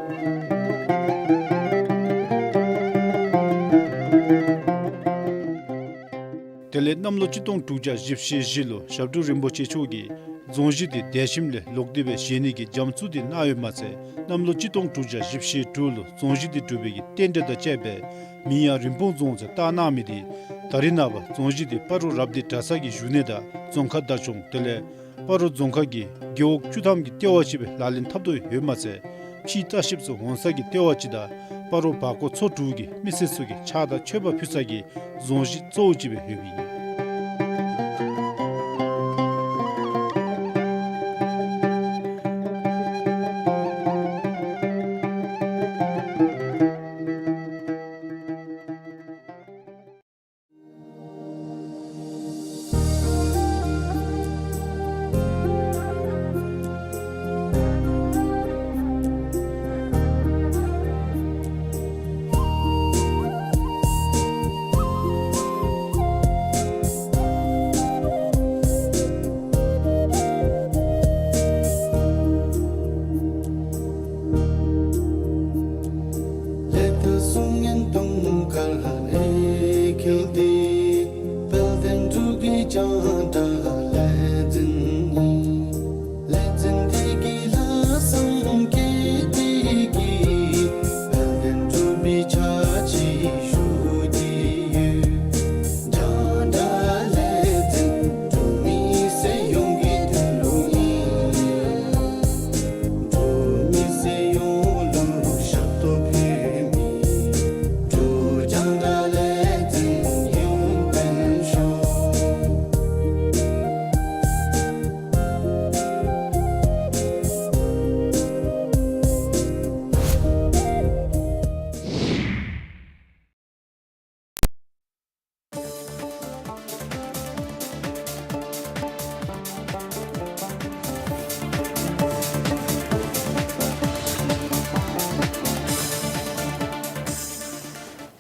དེ་ལས་གནམ་ལོ་གཅིག་སྟོང་དྲུག་བརྒྱ་བཞི་བཅུ་ཞེ་བཞི་ལུ་ཞབས་དྲུང་རིན་པོ་ཆེ་མཆོག་གིས་རྫོང་གཞི་འདི་དེ་ཞིནམ་ལས་ལོག་སྟེ་སྦེ་བཞེངས་ནི་གི་རྒྱ་མཚོ་འདི་གནང་ཡོདཔ་མ་ཚད་གནམ་ལོ་གཅིག་སྟོང་དྲུག་བརྒྱ་བཞི་བཅུ་ཞེ་དྲུག་ལུ་རྫོང་གཞི་འདི་གྲུབ་པའི་གི་རྟེན་འབྲེལ་དང་བཅས་པའི་མིང་ཡང་རིན་སྤུངས་རྫོང་ཟེར་བཏགས་གནང་མི་འདི་ད་རེས་ནངས་པ་རྫོང་གཞི་འདི་སྤ་རོ་རབ་སྡེ་གྲྭ་ཚང་གི་བཞུགས་གནས་དང་རྫོང་ཁ་བདག་སྐྱོང་དེ་ལས་སྤ་རོ་རྫོང་ཁག་གི་རྒེད་འོག་བཅུ་ཐམ་གྱི་ལྟེ་བ་ཅིག་སྦེ་ལག་ལེན་འཐབ་དོ་ཡོདཔ་མ་ཚད་ཕྱིའི་ལྟ་བཤལཔ་ཚུ་འོང་ས་གི་ལྟེ་བ་ཅིག་དང་སྤ་རོ་བར་སྐོར་ཚོ་དྲུག་གི་མི་སེར་ཚུ་གིས་ཕྱག་དང་མཆོད་པ་ཕུལ་ས་གི་རྫོང་གཞི་གཙོ་བོ་ཅིག་སྦེ་ཡོདཔ་ཨིན།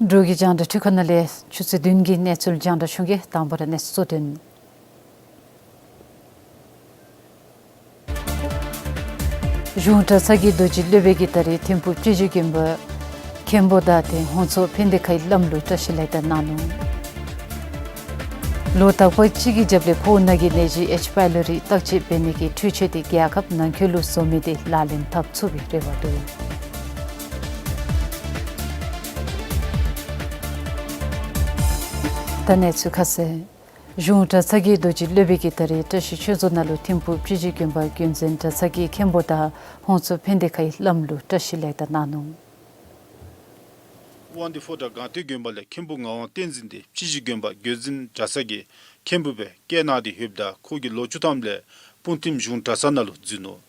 འབྲུག་གི་རྒྱང་བསྒྲགས་འཕྲུལ་ཁང་ནང་ལས་ཆུ་ཚོད་བདུན་གྱི་གནས་ཚུལ་རྒྱང་བསྒྲགས་ཞུ་གེ། དང་པ་ར་གནས་ཚུལ་གཙོ་དོན། གཞུང་གྲྭ་ཚང་གི་རྡོ་རྗེ་སློབ་དཔོན་གྱིས་ད་རིས་ཐིམ་ཕུག་སྤྱི་བཞི་དགོན་པ་མཁན་པོ་དང་ཏེ་ཧོང་ཚོ་ཕན་བདེ་ཁའི་བླམ་ལུ་བཀྲ་ཤིས་ལེགས་དར་གནང་ནུག། ལོ་དག་པ་ཅིག་གི་རྒྱབ་ལས་ཕོཝ་ནང་གི་ནད་གཞི་ཨེཆ་པའི་ལོ་རི་བརྟག་དཔྱད་འབད་ནི་གི་འཕྲུལ་ཆས་འདི་རྒྱལ་ཁབ་ནང་འཁོད་ལུ་བཟོ་མི་འདི་ལག་ལེན་འཐབ་ཚུགས་པའི་རེ་བ་འདུག། ད་གནས་ཚུལ་ཁ་གསལ། གཞུང་གྲྭ་ཚང་གི་རྡོ་རྗེ་སློབ་དཔོན་གྱིས་ད་རིས་བཀྲ་ཤིས་ཆོས་རྫོང་ནང་ལུ་ཐིམ་ཕུག་སྤྱི་བཞི་དགོན་པ་རྒྱུན་འཛིན་གྲྭ་ཚང་གི་མཁན་པོ་དང་ཧོང་ཚོ་ཕན་བདེ་ཁའི་བླམ་ལུ་བཀྲ་ཤིས་ལེགས་དར་གནང་ནུག། དབང་འདུས་ཕོ་བྲང་སྒང་སྟེང་དགོན་པ་ལས་མཁན་པོ་ངག་དབང་བསྟན་འཛིན་འདི་སྤྱི་བཞི་དགོན་པ་རྒྱུན་འཛིན་གྲྭ་ཚང་གི་མཁན་པོ་སྦེ་བསྐོ་གནང་སྟེ་ཡོདཔ་ད་ཁོ་གིས་ལོ་བཅུ་ཐམ་ལས་སྤུངས་ཐིམ་གཞུང་གྲྭ་ཚང་ནང་ལུ་འཛུལ་ནུག།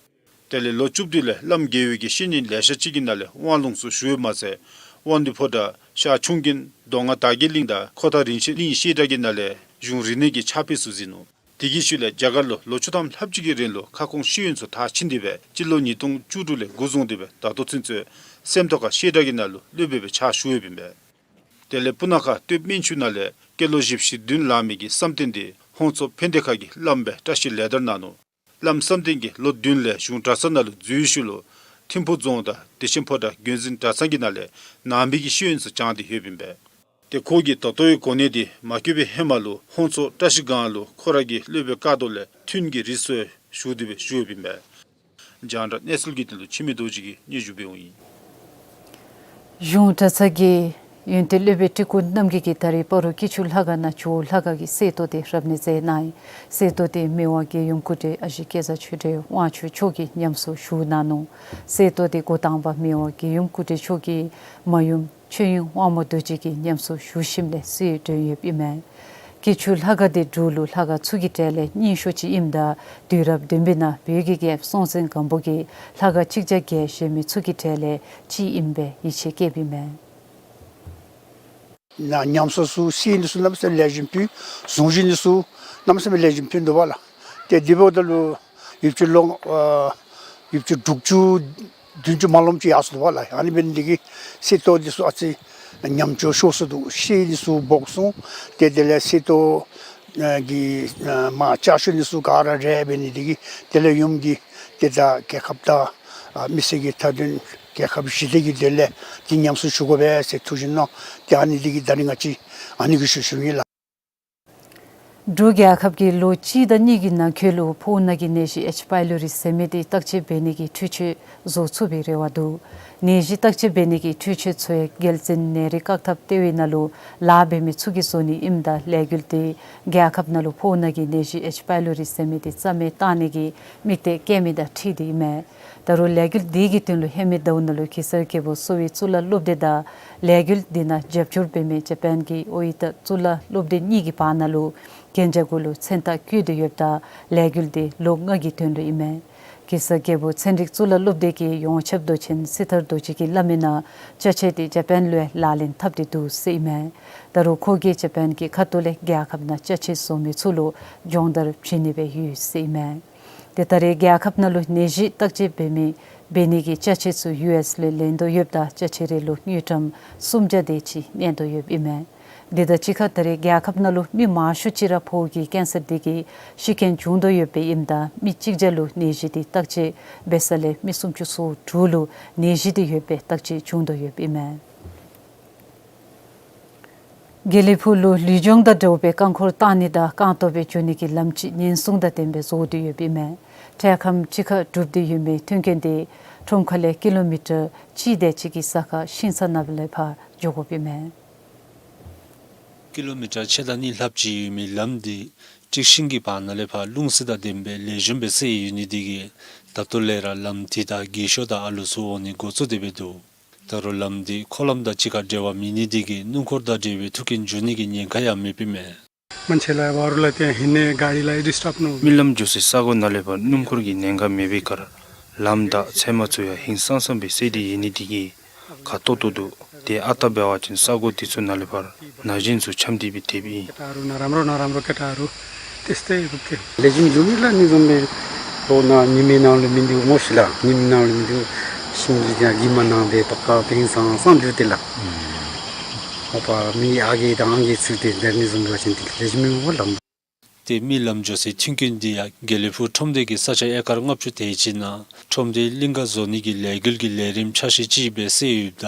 དེ་ལས་ལོ་བཅུ་བདུན་ལས་བླམ་དགེ་བའི་གི་བཤེས་གཉེན་ལེ་ཤ་ཅིག་གི་ནང་ལས་དབང་ལུང་ཚུ་ཞུ་ཡོདཔ་མ་ཚད་དབང་འདུས་ཕོ་བྲང་ཤར་ཁྱུང་རྒན་མདོ་སྔགས་དར་རྒྱས་གླིང་དང་ཁོ་ཐང་རིན་ཆེན་གླིང་བཤད་གྲྭ་གི་ནང་ལས་གཞུང་རིག་གནས་ཀྱི་ཕྱག་དཔེ་ཚུ་གཟིགས་ནུག། དེ་གི་ཤུལ་ལས་རྒྱ་གར་ལུ་ལོ་བཅུ་ཐམ་ལྷགཔ་ཅིག་གི་རིང་ལུ་ཁ་སྐོང་ཤེས་ཡོན་ཚུ་མཐར་ཕྱིན་ཏེ་སྦེ་སྤྱི་ལོ་ཉིས་སྟོང་བཅུ་དྲུག་ལས་འགོ་བཟུང་སྟེ་སྦེ་ད་ལྟོ་ཚུན་ཚོད་སེམས་རྟོགས་ཁ་བཤད་གྲྭ་གི་ནང་ལུ་སློབ་དཔོན་སྦེ་ཕྱག་ཞུ་ཡོདཔ་ཨིན་པས། དེ་ལས་སྤུ་ན་ཁ་སྟོད་སྨན་ཆུ་ནང་ལས་སྐྱེས་ལོ་བཞི་བཅུ་ཞེ་བདུན་ལང་མི་གི་བསམ་གཏན་འདི་ ཁོང་ཚོ་ཕན་བདེ་ཁ་གི་བླམ་སྦེ་བཀྲིས་ལེགས་དར་གནང་ནུག། བླམ་བསམ་གཏན་གྱིས་ལོ་བདུན་ལས་གཞུང་གྲྭ་ཚང་ནང་ལུ་འཛུལ་ཞིནམ་ལས་ཐིམ་ཕུག་རྫོང་དང་བདེ་ཆེན་ཕོ་བྲང་དགོན་འཛིན་གྲྭ་ཚང་གི་ནང་ལས་ནང་པའི་གི་ཤེས་ཡོན་ཚུ་སྦྱང་སྟེ་ཡོདཔ་ཨིན་པས། ཏེ་ཁོ་གི་ད་ལྟོའི་གོ་གནས་འདི་མ་བསྐོས་པའི་ཧེ་མ་ལུ་ཧོང་ཚོ་བཀྲིས་སྒང་ལུ་ཁོ་ར་གི་སློབ་དཔོན་ཀ་རྡོར་ལས་ཐུན་གྱི་རིགས་སུ་ཞུགས་ཏེ་སྦེ་བཞུགས་ཡོདཔ་ཨིན་པས། རྒྱང་བསྒྲགས་གནས་ཚུལ་གྱི་དོན་ལུ་འཆི་མེད་རྡོ་རྗེ་གིས་སྙན་ཞུ་འབདཝ་ཨིན། གཞུང་གྲྭ་ཚང་གི་ཡོན་ཏན་སློབ་དཔོན་སྤྲུལ་སྐུ་རྣམ་རྒྱལ་གྱིས་ད་རིས་སྤ་རོ་སྐྱིད་ཆུ་ལྷ་ཁང་ནང་ཇོ་བོ་ལྷ་ཁང་གི་གསེར་ཏོག་འདི་རབ་གནས་མཛད་གནང་ཡི། གསེར་ཏོག་འདི་མི་དབང་རྒྱལ་ཡུམ་སྐུ་བགྲེས་ཨ་ཞེ་སྐལ་བཟང་ཆོས་སྒྲོན་དབང་ཕྱུག་མཆོག་གིས་ཉམས་གསོ་ཞུ་གནང་ནུག། གསེར་ཏོག་འདི་འགོ་དང་པ་མི་དབང་རྒྱལ་ཡུམ་སྐུ་བགྲེས་མཆོག་གིས་མ་ཡུམ་ཆོས་དབྱིངས་དབང་མོ་རྡོ་རྗེ་གིས་ཉམས་གསོ་ཞུ་ཞིནམ་ལས་གསོལ་བསྒྲོན་ཡོདཔ་ཨིན་མས། སྐྱིད་ཆུ་ལྷ་ཁང་འདི་འབྲུག་ལུ་ལྷ་ཁང་ཚུ་གི་གྲས་ལས་རྙིང་ཤོས་ཅིག་ཨིནམ་ད་དུས་རབས་བདུན་པའི་ནང་བོད་ཀྱི་རྒྱལཔོ་སྲོང་བཙན་སྒམ་པོ་གིས་ལྷ་ཁང་གཅིག་བརྒྱ་བརྒྱད་བཞེངས་མི་ཚུ་གི་གྲས་ལས་གཅིག་ཨིནམ་སྦེ་ཡིད་ཆེས་བསྐྱེདཔ་ཨིན་མས། ན་ཉམས་གསོ་ཚུ་གསོལ་ནི་ཚུ་གནམ་མེད་ས་མེད་ལེགས་ཤོམ་ཕུལ། གཟུངས་གཞི་ནི་ཚུ་གནམ་མེད་ས་མེད་ལེགས་ཤོམ་ཕུལ་འདུག་པ་ལགས། ཏེ་འདི་འབདཝ་ད་ལུ་ཡུདཔ་ཅིག་ལོ་ཨ་ཡུདཔ་ཅིག་དྲུག་ཅུ་བདུན་ཅུ་མ་ལོངམ་ཅིག་ཡར་སོ་ནུག་པ་ལགས། ཨ་ནི་འབད་ནི་འདི་གིས་གསེར་ཏོག་འདི་ཚུ་ཨ་ཙི་ཉམས་ཆག་ཤོར་སོ་ནུག། གསོལ་ནི་ཚུ་འབོག་སོང་། ཏེ་དེ་ལས་གསེར་ཏོག་ཨ་གི་ཨ་མར་ཆག་ཤོར་ནི་ཚུ་ག་ར་རེ་འབད་ནི་འདི་གིས་དེ་ལས་ཡུམ་གྱིས་ཏེ་ད་རྒྱལ་ཁབ་དང་ཨ་མི་སེར་གྱི་མཐའ་དོན་རྒྱལ་ཁབ་ཞི་བདེ་གི་དོན་ལས་འདི་ཉམས་གསོ་ཞུ་དགོ་པས་ཟེར་ཐུགས་བཞེད་གནང་། ཏེ་ཨ་ནི་འདི་གིས་ད་རིས་ང་བཅས་ཨ་ནི་གི་ཞུ་ཞུཝ་ཨིན་ལགས། འབྲུག་རྒྱལ་ཁབ་ཀྱིས་ལོ་གཅིག་དང་གཉིས་ཀྱི་ནང་འཁོད་ལུ་ཕོཝ་ནང་གི་ནད་གཞི་ཨེཆ་པའི་ལོ་རི་ཟེར་མི་འདི་བརྟག་དཔྱད་འབད་ནི་གི་འཕྲུལ་ཆས་བཟོ་ཚུགས་པའི་རེ་བ་འདུག། ནད་གཞི་བརྟག་དཔྱད་འབད་ནི་གི་འཕྲུལ་ཆས་ཚུ་ཡང་རྒྱལ་འཛིན་ནད་རིགས་བཀག་ཐབས་ལྟེ་བའི་ནང་ལུ་ལཱ་འབད་མི་ཚུ་གིས་བཟོ་ནི་ཨིནམ་ད་ལས་འགུལ་འདི་རྒྱལ་ཁབ་ནང་ལུ་ཕོཝ་ནང་གི་ནད་གཞི་ཨེཆ་པའི་ལོ་རི་ཟེར་མི་འདི་རྩ་མེད་བཏང་ནི་གི་དམིགས་གཏད་བསྐྱེད་མི་དང་འཁྲིལ་ཏེ་ཨིན་མས། ད་རུང་ལས་འགུལ་འདི་གི་དོན་ལུ་ཧེ་མའི་ཟླཝ་ནང་ལུ་གེ་སར་རྒྱལ་པོ་གསོ་བའི་གཙུག་ལག་སློབ་སྡེ་དང་ལས་འགུལ་འདི་ནང་རྒྱབ་སྐྱོར་འབད་མི་ཇ་པཱན་གྱི་ཨོ་ཨི་ཏ་གཙུག་ལག་སློབ་སྡེ་གཉིས་ཀྱི་བར་ན་ལུ་གན་རྒྱ་གུ་ལུ་མཚན་རྟགས་བཀོད་དེ་ཡོདཔ་ད་ལས་འགུལ་འདི་ལོ་ལྔ་གི་དོན་ལུ་ཨིན་མས། གེ་སར་རྒྱལ་པོ་ཚན་རིག་གཙུག་ལག་སློབ་སྡེ་གི་ཡོངས་ཁྱབ་མདོ་ཆེན་སྲི་ཐར་རྡོ་རྗེ་གིས་སླབ་མི་ནང་ཅ་ཆས་འདི་ཇ་པཱན་ལུ་ཡང་ལག་ལེན་འཐབ་སྟེ་འདུག་ཟེར་ཨིན་མས། ད་རུང་ཁོ་གིས་ཇ་པཱན་གྱི་ཁ་ཐུག་ལས་རྒྱལ་ཁབ་ནང་ཅ་ཆས་བཟོ་མི་ཚུ་ལུ་སྦྱོང་བརྡར་བྱིན་ནི་སྦེ་ཡོད་ཟེར་ཨིན་མས། ཏེ་ད་རེས་རྒྱལ་ཁབ་ནང་ལུ་ནད་གཞི་བརྟག་དཔྱད་འབད་མི་འབད་ནི་གི་ཅ་ཆས་ཚུ་ཡུ་ཨེསི་ལས་ལེན་དོ་ཡོདཔ་ད་ཅ་ཆས་རེ་ལུ་དངུལ་ཀྲམ་སུམ་བརྒྱ་དེ་ཅིག་གནས་དོ་ཡོདཔ་ཨིན་མས། དེ་དང་གཅིག་ཁར་ད་རེས་རྒྱལ་ཁབ་ནང་ལུ་མི་མང་ཤོས་ཅིག་ར་ཕོཝ་གི་ཀེན་སར་འདི་གིས་ཤི་རྐྱེན་བྱུང་དོ་ཡོདཔ་ཨིནམ་ད་མི་གཅིག་བརྒྱ་ལུ་ནད་གཞི་འདི་བརྟག་དཔྱད་འབད་ས་ལས་མི་སུམ་ཅུ་སོ་དྲུག་ལུ་ནད་གཞི་འདི་ཡོདཔ་སྦེ་བརྟག་དཔྱད་བྱུང་དོ་ཡོདཔ་ཨིན་མས། དགེ་ལེགས་ཕུག་ལུ་ལུས་སྦྱོང་དང་འདྲཝ་སྦེ་རྐང་འཁོར་བཏང་ནི་དང་རྐང་སྟོང་སྦེ་འགྱོ་ནི་གི་ལམ་ཅིག་ཉེན་སྲུང་དང་ལྡནམ་སྦེ་བཟོ་སྟེ་ཡོདཔ་ཨིན་མས། འཕྲལ་ཁམས་ཅིག་ཁར་གྲུབ་སྟེ་ཡོད་མི་མཐུན་རྐྱེན་འདི་ཁྲོམ་ཁ་ལས་ཀི་ལོ་མི་ཊར་གཅིག་དེ་ཅིག་གི་ས་ཁར་ཤིང་ཚང་ནང་ལས་ཕར་འགྱོ་དགོཔ་ཨིན་མས། ཀི་ལོ་མི་ཊར་ཕྱེད་དང་གཉིས་ལྷགཔ་ཅིག་ཡོད་མི་ལམ་འདི་ཀྲིག་ཤིང་གི་བར་ན་ལས་ཕར་རླུང་བསིལ་དང་ལྡནམ་སྦེ་ལེགས་ཤོམ་སྦེ་བསལ་ཡོད་ནི་འདི་གིས་ད་ལྟོ་ལས་ར་ལམ་འདི་ད་རྒས་ཤོས་དང་ཨ་ལུ་ཚུ་འོང་ནི་འགོ་བཙུགས་ཏེ་སྦེ་འདུག། ད་རུང་ལམ་འདི་འཁོར་ལམ་དང་གཅིག་ཁར་འབྲེལ་བ་མེད་ནི་འདི་གིས་སྣུམ་འཁོར་དང་འབྲེལ་བའི་ཐུག་རྐྱེན་འབྱུང་ནི་གི་ཉེན་ཁ་ཡང་མེདཔ་ཨིན་མས། མན་ཆད་ལས་ཕར་ལུ་ཏེ་ཧིང་ནི་གཱ་རི་ལུ་ཌིསི་ཊརབ་ནུག། མི་ལམ་འགྱོ་སའི་ས་གོ་ནང་ལས་ཕར་སྣུམ་འཁོར་གྱི་ཉེན་ཁ་མེད་པའི་ཁར་ལམ་དང་ཚལ་མ་ཚུ་ཡང་ཧིང་སངས་སངས་སྦེ་བསལ་ཏེ་ཡོད་ནི་འདི་གིས་ཁ་ཏོག་ཏོ་འདུག། ཏེ་ཨ་རྟག་འབད་བ་ཅིན་ས་གོ་འདི་ཚུ་ནང་ལས་ཕར་ན་གཞོན་ཚུ་འཁྱམས་ཏེ་སྦེ་སྡོདཔ་ཨིན། ཀེ་ཊ་རུ་ན་རམ་རོ་ན་རམ་རོ་ཀེ་ཊ་རུ། ཏེ་སྟེ་རུ་ཀེ། ལེགས་ཤོམ་འགྱོ་མི་ལགས་ནི་བཟུམ་སྦེ་ལོ་ན་ཉི་མའི་ནང་ལུ་མིན་འདུག་མོ་ཤིག་ལགས། ཉིནམ་ནང་ལུ་མིན་འདུག། ཤིང་གི་ཀྱང་གྱིབ་མ་ནང་སྦེ་པ་ཀ་ཧིང་སངས་སངས་འདུག་ཏེ་ལགས། ཨོ་པ་མི་ཨ་རྒས་དང་ཨང་རྒས་ཚུ་ཏེ་འདི་ནི་བཟུམ་འབད་བ་ཅིན་ཏེ་ལེགས་ཤོམ་མེན་པ་ལགས། ཏེ་མི་ལམ་འགྱོ་སའི་མཐུན་རྐྱེན་འདི་ཡང་དགེ་ལེགས་ཕུག་ཁྲོམ་སྡེ་གི་ས་ཆ་ཨེ་ཀར་ལྔ་བཅུ་དེ་ཅིག་ནང་ཁྲོམ་སྡེའི་གླིང་ག་བཟོ་ནི་གི་ལས་འགུལ་གྱི་ལས་རིམ་ཆ་ཤས་ཅིག་སྦེ་བསལ་ཡོདཔ་ད་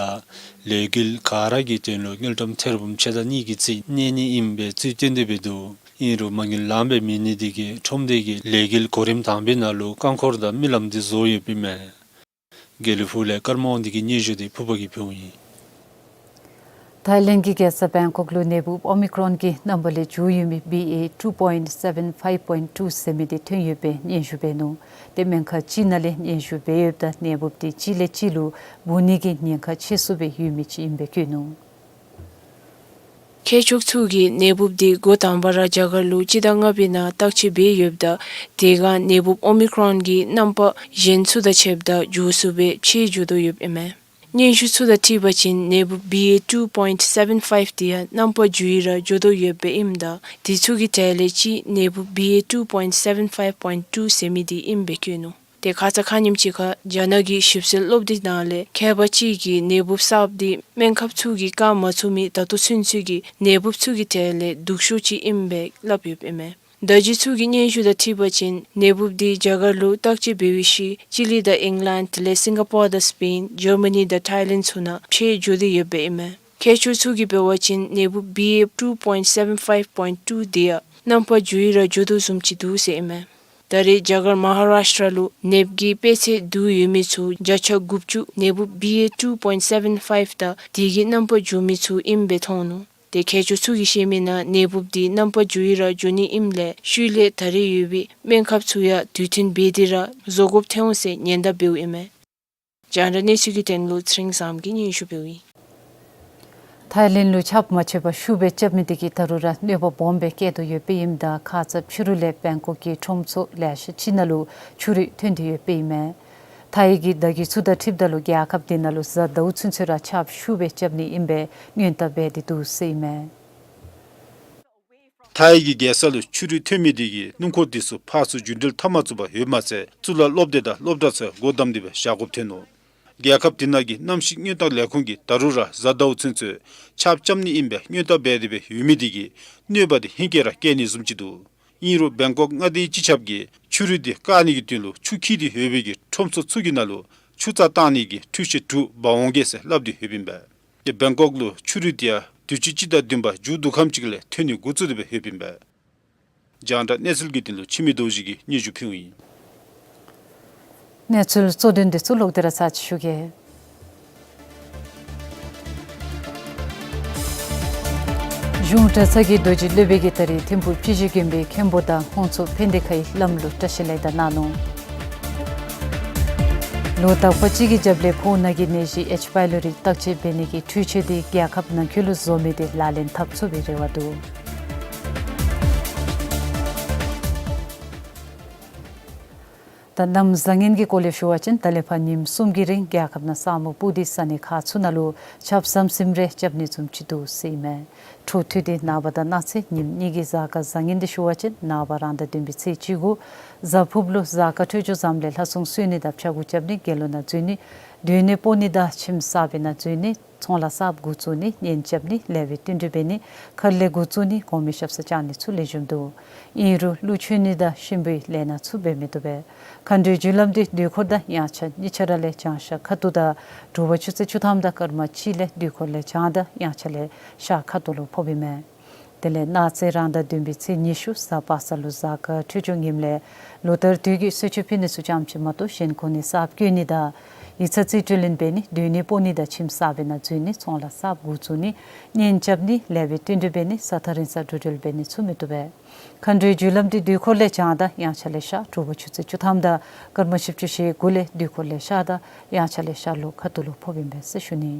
ལས་འགུལ་ག་ར་གི་དོན་ལུ་དངུལ་ཀྲམ་ཐེར་འབུམ་ཕྱེད་དང་གཉིས་ཀྱི་རྩིས་གནས་ནི་ཨིནམ་སྦེ་རྩིས་སྟོན་ཏེ་སྦེ་འདུག། ཨིན་རུང་མ་དངུལ་ལངམ་སྦེ་མེད་ནི་འདི་གིས་ཁྲོམ་སྡེ་གི་ལས་འགུལ་གོ་རིམ་དང་པའི་ནང་ལུ་རྐང་འཁོར་དང་མི་ལམ་འདི་བཟོ་ཡོདཔ་ཨིན་མས། དགེ་ལེགས་ཕུག་ལས་ཀརྨ་དབང་འདུས་ཀྱི་སྙན་ཞུ་འདི་ཕུརཔ་གིས་ཕུལཝ་ཨིན། ཐའི་ལེནཌ་གི་རྒྱལ་ས་བེང་ཀོག་ལུ་ནད་འབུཔ་ཨོ་མི་ཀྲོན་གྱི་རྣམ་པ་ལས་འགྱུར་ཡོད་མི་བི་ཨེ་ཊུ་པོའིནཊ་སེ་བེན་ཕའིབ་པོའིནཊ་ཊུ་ཟེར་མི་འདི་ཐོན་ཡོདཔ་སྦེ་སྙན་ཞུ་འབད་ནུག། ཏེ་སྨན་ཁང་ཅིག་ནང་ལས་སྙན་ཞུ་འབད་ཡོདཔ་ད་ནད་འབུཔ་འདི་གཅིག་ལས་གཅིག་ལུ་འབུ་ནི་གི་ཉེན་ཁ་ཆེ་སུ་སྦེ་ཡོད་མི་ཅིག་ཨིནམ་སྦེ་བཀོད་ནུག། མཁས་མཆོག་ཚུ་གིས་ནད་འབུཔ་འདི་འགོ་དང་པ་ར་རྒྱ་གར་ལུ་སྤྱི་ཟླ་ལྔ་པའི་ནང་བརྟག་དཔྱད་འབད་ཡོདཔ་ད་དེ་སྒང་ནད་འབུཔ་ཨོ་མི་ཀྲོན་གྱི་རྣམ་པ་གཞན་ཚུ་དང་ཕྱདཔ་ད་མགྱོགས་སུ་སྦེ་ཕྱེ་འགྱོ་དོ་ཡོདཔ་ཨིན་མས། སྙན་ཞུ་ཚུ་དང་འཁྲིལ་བ་ཅིན་ནད་འབུཔ་བི་ཨེ་ཊུ་པོའིནཊ་སེ་བེན་ཕའིབ་འདི་ཡང་རྣམ་པ་འགྱུར་ཡི་ར་འགྱོ་དོ་ཡོདཔ་ཨིནམ་ད་དེ་ཚུ་གི་གྲས་ལས་གཅིག་ནད་འབུཔ་བི་ཨེ་ཊུ་པོའིནཊ་སེ་བེན་ཕའིབ་པོའིནཊ་ཊུ་ཟེར་མི་འདི་ཨིནམ་སྦེ་བཀོད་ནུག། ཏེ་ཁ་ཙ་ཁ་ཉིནམ་ཅིག་ཁར་རྒྱ་ནག་གི་ཞིབ་འཚོལ་སློབ་སྡེ་ནང་ལས་མཁས་པ་ཅིག་གིས་ནད་འབུཔ་གསརཔ་འདི་སྨན་ཁབ་ཚུ་གིས་བཀག་མ་ཚུགས་མི་ད་ལྟོ་ཚུན་ཚོད་ཀྱི་ནད་འབུཔ་ཚུ་གི་གྲས་ལས་སྡུག་ཤོས་ཅིག་ཨིནམ་སྦེ་སླབ་ཡོདཔ་ཨིན་མས། བརྡ་བརྒྱུད་ཚུ་གི་སྙན་ཞུ་དང་འཁྲིལ་བ་ཅིན་ནད་འབུཔ་འདི་རྒྱ་གར་ལུ་བརྟག་དཔྱད་འབད་བའི་ཤུལ་ཅི་ལི་དང་ཨིང་ལེནཌ་དེ་ལས་སིང་ག་པོར་དང་སི་པེན་ཇར་མ་ནི་དང་ཐཱའི་ལེནཌ་ཚུ་ནང་ཕྱེ་འགྱོ་སྟེ་ཡོདཔ་ཨིན་མས། མཁས་མཆོག་ཚུ་གིས་འབད་བ་ཅིན་ནད་འབུཔ་བི་ཨེཕ་ཊུ་པོའིནཊ་སེ་བེན་ཕའིབ་པོའིནཊ་ཊུ་དེ་ཡང་རྣམ་པ་འགྱུར་ཡི་ར་འགྱོ་དོ་བཟུམ་ཅིག་འདུག་ཟེར་ཨིན་མས། ད་རེས་རྒྱ་གར་མ་ཧཱ་རཱཤ་ཊ་ལུ་ནདཔ་གི་དཔེ་ཚད་བསྡུ་ཡོད་མི་ཚུ་བརྒྱ་ཆ་དགུ་བཅུ་ནད་འབུཔ་བི་ཨེཕ་ཊུ་པོའིནཊ་སེ་བེན་ཕའིབ་དང་དེ་གི་རྣམ་པ་འགྱུར་མི་ཚུ་ཨིནམ་སྦེ་མཐོང་ནུག། ཏེ་མཁས་མཆོག་ཚུ་གིས་བཤད་མི་ནང་ནད་འབུཔ་འདི་རྣམ་པ་འགྱུར་ཡི་ར་འགྱུར་ནི་ཨིནམ་ལས་ཤུལ་ལས་ད་རེས་ཡོད་པའི་སྨན་ཁབ་ཚུ་ཡང་དུས་མཐུན་འབད་དེ་ར་བཟོ་དགོཔ་ཐོན་འོང་ཟེར་ཉེན་བརྡ་འབདཝ་ཨིན་མས། རྒྱང་བསྒྲགས་གནས་ཚུལ་གྱི་དོན་ལུ་ཚེ་རིང་བཟངམོ་གིས་སྙན་ཞུ་ཕུལཝ་ཨིན། ཐཱའི་ལེནཌ་ལུ་ཆརཔ་མ་ཆད་པར་ཤུགས་སྦེ་རྐྱབ་མི་དེ་གིས་ད་རུང་ར་གནོད་པ་སྦོམ་སྦེ་བསྐྱལ་དོ་ཡོདཔ་ཨིནམ་ད་ཁ་ཙ་ཕྱི་རུ་ལས་བེང་ཀོག་གི་ཁྲོམ་ཚུ་ལེ་ཤ་ཅིག་ནང་ལུ་ཆུ་རུད་ཐོན་ཏེ་ཡོདཔ་ཨིན་མས། ཐཱའི་གི་བརྡ་བརྒྱུད་ཚུ་དང་འཁྲིལཝ་ད་ལུ་རྒྱལ་ཁབ་དེ་ནང་ལུ་གཟའ་ཟླཝ་ཚུན་ཚོད་ར་ཆརཔ་ཤུགས་སྦེ་རྐྱབ་ནི་ཨིན་པའི་སྔོན་བརྡ་འབད་དེ་འདུག་ཟེར་ཨིན་མས། ཐཱའི་གི་རྒྱལ་ས་ལུ་ཆུ་རུད་ཐོན་མི་དེ་གིས་སྣུམ་འཁོར་དེ་ཚུ་ཕར་ཚུར་རྒྱུན་འགྲུལ་འཐབ་མ་ཚུགས་པར་ཡོདཔ་མ་ཚད་གཙུག་ལག་སློབ་སྡེ་དང་སློབ་གྲྭ་ཚུ་སྒོ་བསྡམས་ཏེ་སྦེ་བཞག་དགོཔ་ཐོན་ནུག། རྒྱལ་ཁབ་དེ་ནང་གི་གནམ་གཤིས་སྔོན་བརྟག་ལས་ཁུངས་ཀྱིས་ད་རུང་ར་གཟའ་ཟླཝ་ཚུན་ཚོད་ཆརཔ་རྐྱབ་ནི་ཨིན་པའི་སྔོན་བརྡ་འབད་དེ་སྦེ་ཡོད་མི་དེ་གིས་གནོད་པ་དེ་ཧེང་སྐལ་ར་བསྐྱལ་ནི་བཟུམ་ཅིག་འདུག། ཨིན་རུང་བེང་ཀོག་མངའ་སྡེའི་སྤྱི་ཁྱབ་ཀྱིས་ཆུ་རུད་དེ་བཀག་ནི་གི་དོན་ལུ་ཆུ་འཁྱིལ་ཏེ་ཡོད་པའི་གི་ཁྲོམ་ཚུ་ཚུ་གི་ནང་ལུ་ཆུ་རྩ་བཏང་ནི་གི་འཕྲུལ་ཆས་དྲུག་འབག་འོང་གེ་ཟེར་སླབ་སྟེ་ཡོདཔ་ཨིན་པས། ཏེ་བེང་ཀོག་ལུ་ཆུ་རུད་དེ་ཡང་དུས་ཅི་སྤྱི་ཟླ་བདུན་པ་མཇུག་བསྡུ་ཁམས་ཅིག་ལས་ཐོན་ནི་འགོ་བཙུགས་ཏེ་སྦེ་ཡོདཔ་ཨིན་པས། རྒྱང་བསྒྲགས་གནས་ཚུལ་གྱི་དོན་ལུ་འཆི་མེད་རྡོ་རྗེ་གིས་སྙན་ཞུ་ཕུལཝ་ཨིན། གནས་ཚུལ་གཙོ་དོན་དེ་ཚུ་ལོག་སྟེ་ར་ཚར་ཅིག་ཞུ་གེ། གཞུང་གྲྭ་ཚང་གི་རྡོ་རྗེ་སློབ་དཔོན་གྱིས་ད་རེས་ཐིམ་ཕུག་སྤྱི་གཞི་དགོན་པའི་མཁན་པོ་དང་ཁོང་ཚུ་ཕན་བདེ་ཁའི་བླམ་ལུ་བཀྲ་ཤིས་ལེགས་དར་གནང་ནུག། ལོ་དག་པ་ཅིག་གི་རྒྱབ་ལས་ཕོཝ་ནང་གི་ནད་གཞི་ཨེཆ་པའི་ལོ་རི་བརྟག་དཔྱད་འབད་ནི་གི་འཕྲུལ་ཆས་དེ་རྒྱལ་ཁབ་ནང་འཁོད་ལུ་བཟོ་མི་དེ་ལག་ལེན་འཐབ་ཚུགས་པའི་རེ་བ་འདུག། ད་གནམ་བཟང་ངན་གྱི་སྐོར་ལས་ཞུ་བ་ཅིན་ད་ལས་ཕར་ཉིནམ་གསུམ་གྱི་རིང་རྒྱལ་ཁབ་ནང་ས་སྨུག་སྤུབས་ཏེ་ས་གནས་ཁག་ཚུ་ནང་ལུ་ཆརཔ་ཟམ་ཟིམ་རེ་རྐྱབ་ནི་བཟུམ་ཅིག་འདུག་ཟེར་ཨིན་མས། འཕྲོ་མཐུད་དེ་ནངས་པ་དང་གནངས་ཚེ་ཉིནམ་གཉིས་ཀྱི་གཟའ་སྐར་བཟང་ངན་དེ་ཞུ་བ་ཅིན་ནངས་པ་རང་ཟླ་བདུན་པའི་ཚེས་བཅུ་དགུ་གཟའ་ཕུརཔ་ལུ་གཟའ་སྐར་འཕྲོད་སྦྱོར་བཟངམ་ལས་ལྷ་སྲུང་གསོལ་ནི་དང་ཕྱྭ་འགུགས་རྐྱབ་ནི་དགེ་སློང་ནང་འཛུལ་ནི་སྡོད་གནས་སྤོ་ནི་དང་ཁྱིམ་གསར་པའི་ནང་འཛུལ་ནི་ཚོང་ལཱ་གསརཔ་འགོ་བཙུགས་ནི་གཉེན་རྐྱབ་ནི་ལེགས་པའི་བསྟུན་གྲོས་འབད་ནི་མཁར་ལས་འགོ་བཙུགས་ནི་གོང་མའི་ཞབས་སར་བཅར་ནི་ཚུ་ལེགས་ཤོམ་འདུག། ཨིན་རུང་ཀླུ་མཆོད་ནི་དང་གཤིན་པོའི་ལས་སྣ་ཚུ་འབད་མི་བཏུབ་པས། མཁའ་འགྲོའི་རྒྱུ་ལམ་དེ་དུས་འཁོར་དང་དབྱངས་འཆར་གཉིས་ཆ་ར་ལས་བྱང་ཤར་ཁ་ཐུག་དང་དྲོ་པ་ཆུ་ཚོད་བཅུ་ཐམ་དང་སྐར་མ་གཅིག་ལས་དུས་འཁོར་ལས་བྱང་དང་དབྱངས་འཆར་ལས་ཤར་ཁ་ཐུག་ལུ་ཕོགཔ་ཨིན་མས། དེ་ལས་གནངས་ཚེ་རང་ཟླ་བདུན་པའི་ཚེས་ཉི་ཤུ་གཟའ་པ་སངས་ལུ་གཟའ་སྐར་འཕྲོད་སྦྱོར་ངནམ་ལས་ལོ་ལྟར་དུས་ཀྱི་གསོལ་མཆོད་ཕུལ་ནི་ཚུ་ཙམ་ཅིག་མ་གཏོགས་གཞན་ཁོ་ནའི་གསརཔ་བསྐོ་ནི་དང་ཡིག་ཚང་རྩིས་སྤྲོད་ལེན་འབད་ནི་སྡོད་གནས་སྤོ་ནི་དང་ཁྱིམ་གསར་པའི་ནང་འཛུལ་ནི་ཚོང་ལཱ་གསརཔ་འགོ་བཙུགས་ནི་གཉེན་རྐྱབ་ནི་ལེགས་པའི་བསྟུན་གྲོས་འབད་ནི་ས་ཐག་རིང་སར་འགྲོ་འགྲུལ་འབད་ནི་ཚུ་མི་བཏུབ་པས། མཁའ་འགྲོའི་རྒྱུ་ལམ་དེ་དུས་འཁོར་ལས་བྱང་དང་དབྱངས་འཆར་ལས་ཤར་དྲོ་པ་ཆུ་ཚོད་བཅུ་ཐམ་དང་སྐར་མ་བཞི་བཅུ་ཞེ་དགུ་ལས་དུས་འཁོར་ལས་ཤར་དང་དབྱངས་འཆར་ལས་ཤར་ལུ་ཁ་ཐུག་ལུ་ཕོགཔ་ཨིན་པས་ཟེར་ཞུ་ནི།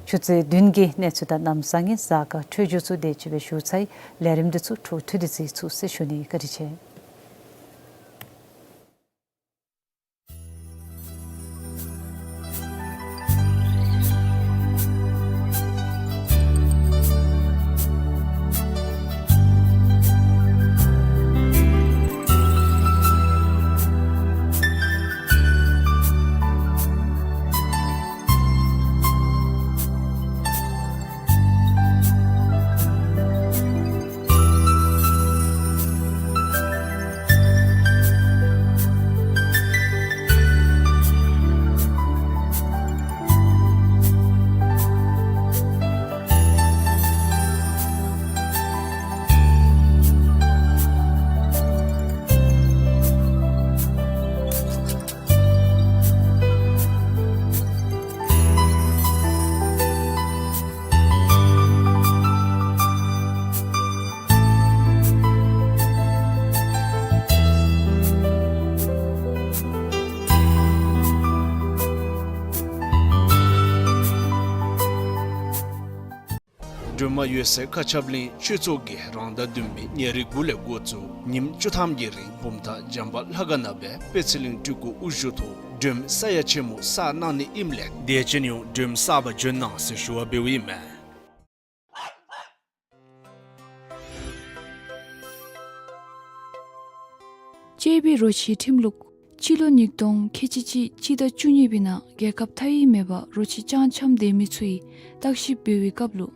ཆུ་ཚོད་བདུན་གྱི་གནས་ཚུལ་དང་གནམ་བཟང་ངན་གཟའ་སྐར་འཕྲོད་སྦྱོར་ཚུ་དེ་ཅིག་སྦེ་ཞུ་ཚར་ཡི། ལས་རིམ་དེ་ཚུ་འཕྲོ་མཐུད་དེ་གཟིགས་ཚུགས་ཟེར་ཞུ་ནི། བཀའ་དྲིན་ཆེ། སྒྲོལ་མ་འོད་ཟེར་མཁའ་ཁྱབ་གླིང་ཆོས་ཚོགས་ཀྱིས་རང་ཟླ་བདུན་པའི་ཉེར་དགུ་ལས་འགོ་བཙུགས་ཉིནམ་བཅུ་ཐམ་གྱི་རིང་བུམ་ཐང་བྱམས་པ་ལྷ་ཁང་ནང་སྦེ་པད་ཚལ་གླིང་སྤྲུལ་སྐུ་དབུ་བཞུགས་ཐོག་སྒྲོལ་མ་ས་ཡ་ཆེན་མོ་བསགས་གནང་ནི་ཨིནམ་ལས་དད་ཅན་ཡོངས་སྒྲོལ་མ་བསག་པར་འབྱོན་གནང་ཟེར་ཞུ་བ་འབདཝ་ཨིན་མས། བཅས་པའི་རོ་ཁྱི་ཁྲིམས་ལུགས། སྤྱི་ལོ་ཉིས་སྟོང་ཁལ་གཅིག་གཅིག་སྤྱི་ཟླ་བཅུ་གཉིས་པའི་ནང་རྒྱལ་ཁབ་མཐའ་དབུས་མེད་པར་རོ་ཁྱི་ལྕང་འཁྱམས་སྡོད་མི་ཚུ་ཡི་བརྟག་ཞིབ་འབད་བའི་སྐབས་ལུ་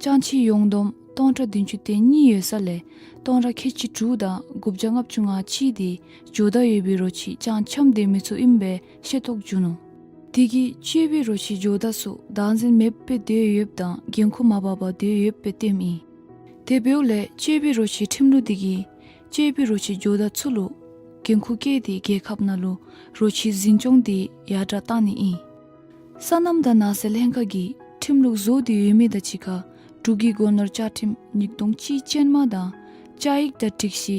ལྕང་ཁྱི་ཡོངས་བསྡོམས་ སྟོང་ཕྲག་བདུན་ཅུ་དོན་གཉིས་ཡོད་ས་ལས་སྟོང་ཕྲག་ཁལ་གཅིག་དྲུག་དང་དགུ་བརྒྱ་ལྔ་བཅུ་ང་གཅིག་དེ་ཇོ་བདག་ཡོད་པའི་རོ་ཁྱི་ལྕང་འཁྱམས་སྡོད་མི་ཚུ་ཨིན་པའི་ཤེས་རྟོགས་བྱུང་ནུག། དེ་གིས་གཅོད་པའི་རོ་ཁྱི་ཇོ་བདག་ཚུ་བདག་འཛིན་མེད་པར་སྡོད་ཡོདཔ་དང་འགན་ཁུར་མ་འབག་པར་སྡོད་ཡོདཔ་སྦེ་སྟོནམ་ཨིན། དེ་འབདཝ་ལས་གཅོད་པའི་རོ་ཁྱི་ཁྲིམས་ལུགས་དེ་གིས་གཅོད་པའི་རོ་ཁྱི་ཇོ་བདག་ཚུ་ལུ་འགན་ཁུར་བཀལ་ཏེ་རྒྱལ་ཁབ་ནང་ལུ་རོ་ཁྱི་འཛིན་སྐྱོང་དེ་ཡར་དྲག་གཏང་ནི་ཨིན། སོ་ནམ་དང་ནགས་ཚལ་ལྷན་ཁག་གིས་ཁྲིམས་ལུགས་བཟོ་སྟེ་ཡོད་མི་དང་གཅིག་ཁར་འབྲུག་གི་སྒོ་ནོར་བཅའ་ཁྲིམས་ཉིས་སྟོང་གཅིག་ཅན་མ་དང་བཅའ་ཡིག་དང་སྒྲིག་གཞི་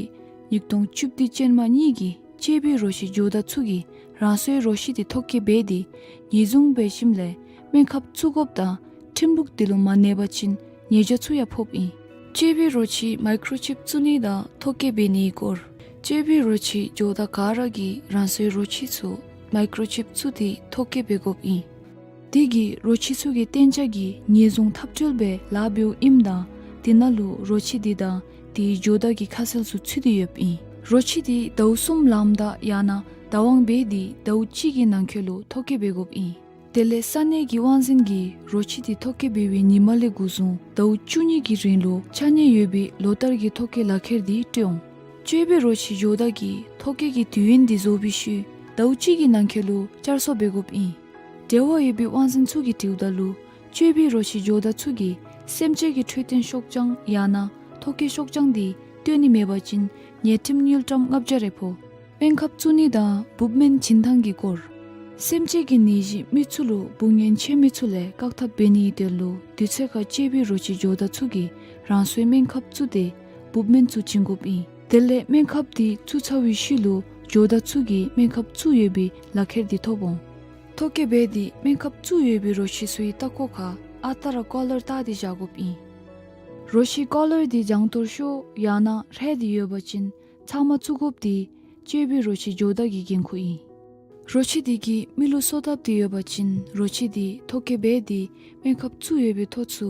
ཉིས་སྟོང་བཅུ་བདུན་ཅན་མ་གཉིས་ཀྱིས་གཅོད་པའི་རོ་ཁྱི་ཇོ་བདག་ཚུ་གིས་རང་སོའི་རོ་ཁྱི་དེ་ཐོ་བཀོད་འབད་དེ་ཉེས་བཟུང་འབད་ཞིནམ་ལས་སྨན་ཁབ་བཙུགས་དགོཔ་དང་ཁྲིམས་ལུགས་དེ་ལུ་མ་གནས་པ་ཅིན་ཉེས་བྱ་ཚུ་ཡང་ཕོགཔ་ཨིན། གཅོད་པའི་རོ་ཁྱི་མའི་ཀྲོ་ཅིབ་བཙུགས་ནི་དང་ཐོ་བཀོད་འབད་ནིའི་སྐོར། གཅོད་པའི་རོ་ཁྱི་ཇོ་བདག་ག་ར་གིས་རང་སོའི་རོ་ཁྱི་ཚུ་མའི་ཀྲོ་ཅིབ་བཙུགས་ཏེ་ཐོ་བཀོད་འབད་དགོཔ་ཨིན། དེ་གིས་རོ་ཁྱི་ཚུ་གིས་གཏན་འཇགས་ཀྱི་ཉེས་བཟུང་འཐབ་རྩོད་འབད་ལཱ་འབདཝ་ཨིནམ་ད་དེ་ནང་ལུ་རོ་ཁྱི་དེ་དང་དེའི་ཇོ་བདག་གི་ཁ་གསལ་ཚུ་ཚུད་དེ་ཡོདཔ་ཨིན། རོ་ཁྱི་དེ་ཟླཝ་གསུམ་ལངམ་ད་ཡང་ན་བདག་དབང་འབད་དེ་ཟླཝ་གཅིག་གི་ནང་འཁོད་ལུ་ཐོ་བཀོད་འབད་དགོཔ་ཨིན། དེ་ལས་ས་གནས་ཀྱི་དབང་འཛིན་གྱིས་རོ་ཁྱི་དེ་ཐོ་བཀོད་འབད་བའི་ཉིན་མ་ལས་འགོ་བཟུང་ཟླཝ་བཅུ་གཉིས་ཀྱི་རིང་ལུ་ཆ་གཉེར་ཡོད་པའི་ལོ་ལྟར་གྱི་ཐོ་བཀོད་ལག་ཁྱེར་དེ་སྤྲོད་འོང་། གཅོད་པའི་རོ་ཁྱི་ཇོ་བདག་གིས་ཐོ་བཀོད་ཀྱི་དུས་ཡུན་དེ་རྫོགས་པའི་ཤུལ་ཟླཝ་གཅིག་གི་ནང་འཁོད་ལུ་བསྐྱར་གསོ་འབད་དགོཔ་ཨིན། འབྲེལ་བ་ཡོད་པའི་དབང་འཛིན་ཚུ་གིས་དྲིཝ་ད་ལུ་གཅོད་པའི་རོ་ཁྱི་ཇོ་བདག་ཚུ་གིས་སེམས་ཅན་གྱི་འཕྲོད་བསྟེན་ཤོག་བྱང་ཡང་ན་ཐོ་བཀོད་ཤོག་བྱང་དེ་སྟོན་ནི་མེད་པ་ཅིན་ཉེས་ཁྲིམས་དངུལ་ཀྲམ་ལྔ་བརྒྱ་རེ་ཕོག། སྨན་ཁབ་བཙུགས་ནི་དང་འབུབ་སྨན་བྱིན་ཐངས་ཀྱི་སྐོར། སེམས་ཅན་གྱི་ནད་གཞི་མི་ཚུ་ལུ་འབུ་ངན་ཆེ་མི་ཚུ་ལས་བཀག་ཐབས་འབད་ནིའི་དོན་ལུ་དུས་ཚོད་ཁར་གཅོད་པའི་རོ་ཁྱི་ཇོ་བདག་ཚུ་གིས་རང་སོའི་སྨན་ཁབ་བཙུགས་ཏེ་འབུབ་སྨན་ཚུ་བྱིན་དགོཔ་ཨིན། དེ་ལས་སྨན་ཁབ་དེ་བཙུགས་ཚར་བའི་ཤུལ་ལུ་ཇོ་བདག་ཚུ་གིས་སྨན་ཁབ་བཙུགས་ཡོད་པའི་ལག་ཁྱེར་དེ་ཐོབ་འོང་། ཐོ་བཀོད་འབད་དེ་སྨན་ཁབ་བཙུགས་ཡོད་པའི་རོ་ཁྱི་ཚུའི་ལྟག་ཀོ་ཁར་ཨ་རྟག་ར་ཀོ་ལར་བཏགས་ཏེ་བཞག་དགོཔ་ཨིན། རོ་ཁྱི་ཀོ་ལར་དེ་བྱང་གཏོར་ཤོར་ཡང་ན་རལ་ཏེ་ཡོད་པ་ཅིན་ཚབ་མ་བཙུགས་དགོཔ་དེ་གཅོད་པའི་རོ་ཁྱི་ཇོ་བདག་གི་འགན་ཁུར་ཨིན། རོ་ཁྱི་དེ་གིས་མི་ལུ་སོ་བཏབ་སྟེ་ཡོད་པ་ཅིན་རོ་ཁྱི་དེ་ཐོ་བཀོད་འབད་དེ་སྨན་ཁབ་བཙུགས་ཡོད་པའི་ཐོ་ཚུ་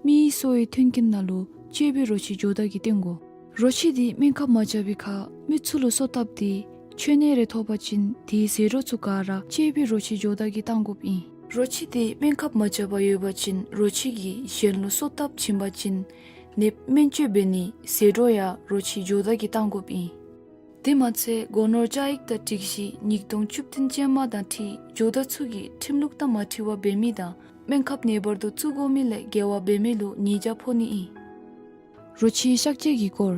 མིའི་གསོ་བའི་མཐུན་རྐྱེན་ནང་ལུ་གཅོད་པའི་རོ་ཁྱི་ཇོ་བདག་གིས་སྟོན་དགོ། རོ་ཁྱི་དེ་སྨན་ཁབ་མ་བཅག་པའི་ཁར་མི་ཚུ་ལུ་སོ་བཏབ་སྟེ་མཆོད་གནས་རེ་ཐོབ་པ་ཅིན་དེའི་ཟད་འགྲོ་ཚུ་ག་ར་གཅོད་པའི་རོ་ཁྱི་ཇོ་བདག་གིས་གཏང་དགོཔ་ཨིན། རོ་ཁྱི་དེ་སྨན་ཁབ་མ་བཅག་པར་ཡོད་པ་ཅིན་རོ་ཁྱི་གིས་གཞན་ལུ་སོ་བཏབ་བྱིན་པ་ཅིན་ནདཔ་སྨན་བཅོས་འབད་ནིའི་ཟད་འགྲོ་ཡང་རོ་ཁྱི་ཇོ་བདག་གིས་གཏང་དགོཔ་ཨིན། དེ་མ་ཚད་སྒོ་ནོར་བཅའ་ཡིག་དང་སྒྲིག་གཞི་ཉིས་སྟོང་བཅུ་བདུན་ཅན་མ་དང་འཁྲིལ་ཇོ་བདག་ཚུ་གིས་ཁྲིམས་ལུགས་དང་མ་འཁྲིལ་བར་འབད་མི་དང་སྨན་ཁབ་ངེས་པར་དུ་བཙུགས་དགོ་མི་ལས་འགལ་བ་འབད་མི་ལུ་ཉེས་བྱ་ཕོག་ནི་ཨིན། རོ་ཁྱི་གཤག་བཅོས་ཀྱི་སྐོར།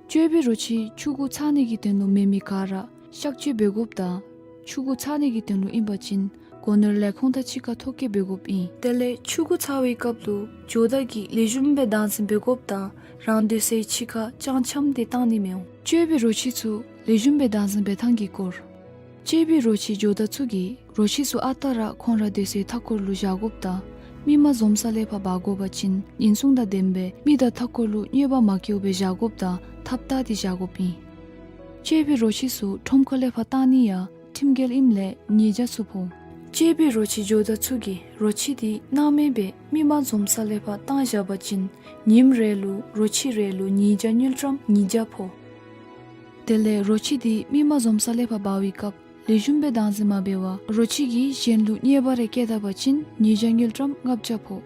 གཅོད་པའི་རོ་ཁྱི་ཆུང་ཀུ་འཚག་ནི་གི་དོན་ལུ་མེན་མི་ག་ར་གཤག་བཅོས་འབད་དགོཔ་དང་ཆུང་ཀུ་འཚག་ནི་གི་དོན་ལུ་ཨིན་པ་ཅིན་སྒོ་ནོར་ལས་ཁུངས་དང་གཅིག་ཁར་ཐོ་བཀོད་འབད་དགོཔ་ཨིན། དེ་ལས་ཆུང་ཀུ་འཚག་པའི་སྐབས་ལུ་ཇོ་བདག་གིས་ལེགས་ཤོམ་སྦེ་བདག་འཛིན་འབད་དགོཔ་དང་རང་སྡོད་སའི་ཕྱི་ཁར་ལྕང་འཁྱམས་ཏེ་བཏང་ནི་མི་འོང་། གཅོད་པའི་རོ་ཁྱི་ཚུ་ལེགས་ཤོམ་སྦེ་བདག་འཛིན་འབད་ཐངས་ཀྱི་སྐོར། གཅོད་པའི་རོ་ཁྱི་ཇོ་བདག་ཚུ་གིས་རོ་ཁྱི་ཚུ་ཨ་རྟག་ར་ཁོང་ར་སྡོད་སའི་མཐའ་འཁོར་ལུ་བཞག་དགོཔ་དང་མི་མ་འཛོམས་ས་ལས་ཕར་འབག་དགོ་པ་ཅིན་ཉེན་སྲུང་དང་ལྡནམ་སྦེ་མི་དང་མཐའ་འཁོར་ལུ་གནོད་པ་མ་བཀལཝ་སྦེ་བཞག་དགོཔ་དང་ཐགཔ་བཏགས་ཏེ་བཞག་དགོཔ་ཨིན། གཅོད་པའི་རོ་ཁྱི་ཚུ་ཁྲོམ་ཁ་ལས་ཕར་བཏང་ནི་ཡང་ཁྲིམས་འགལ་ཨིནམ་ལས་ཉེས་བྱ་ཚུ་ཕོག། གཅོད་པའི་རོ་ཁྱི་ཇོ་བདག་ཚུ་གིས་རོ་ཁྱི་དེ་སྣང་མེད་སྦེ་མི་མ་འཛོམས་ས་ལས་ཕར་བཏང་བཞག་པ་ཅིན་ཉིནམ་རེ་ལུ་རོ་ཁྱི་རེ་ལུ་ཉེས་བྱ་དངུལ་ཀྲམ་ཉིས་བརྒྱ་ཕོག། དེ་ལས་རོ་ཁྱི་དེ་མི་མ་འཛོམས་ས་ལས་ཕར་འབག་པའི་སྐབས་ལེགས་ཤོམ་སྦེ་བདག་འཛིན་མ་འབད་བར་རོ་ཁྱི་གིས་གཞན་ལུ་གནོད་པ་རེ་བཀལ་ད་པ་ཅིན་ཉེས་བྱ་དངུལ་ཀྲམ་ལྔ་བརྒྱ་ཕོག།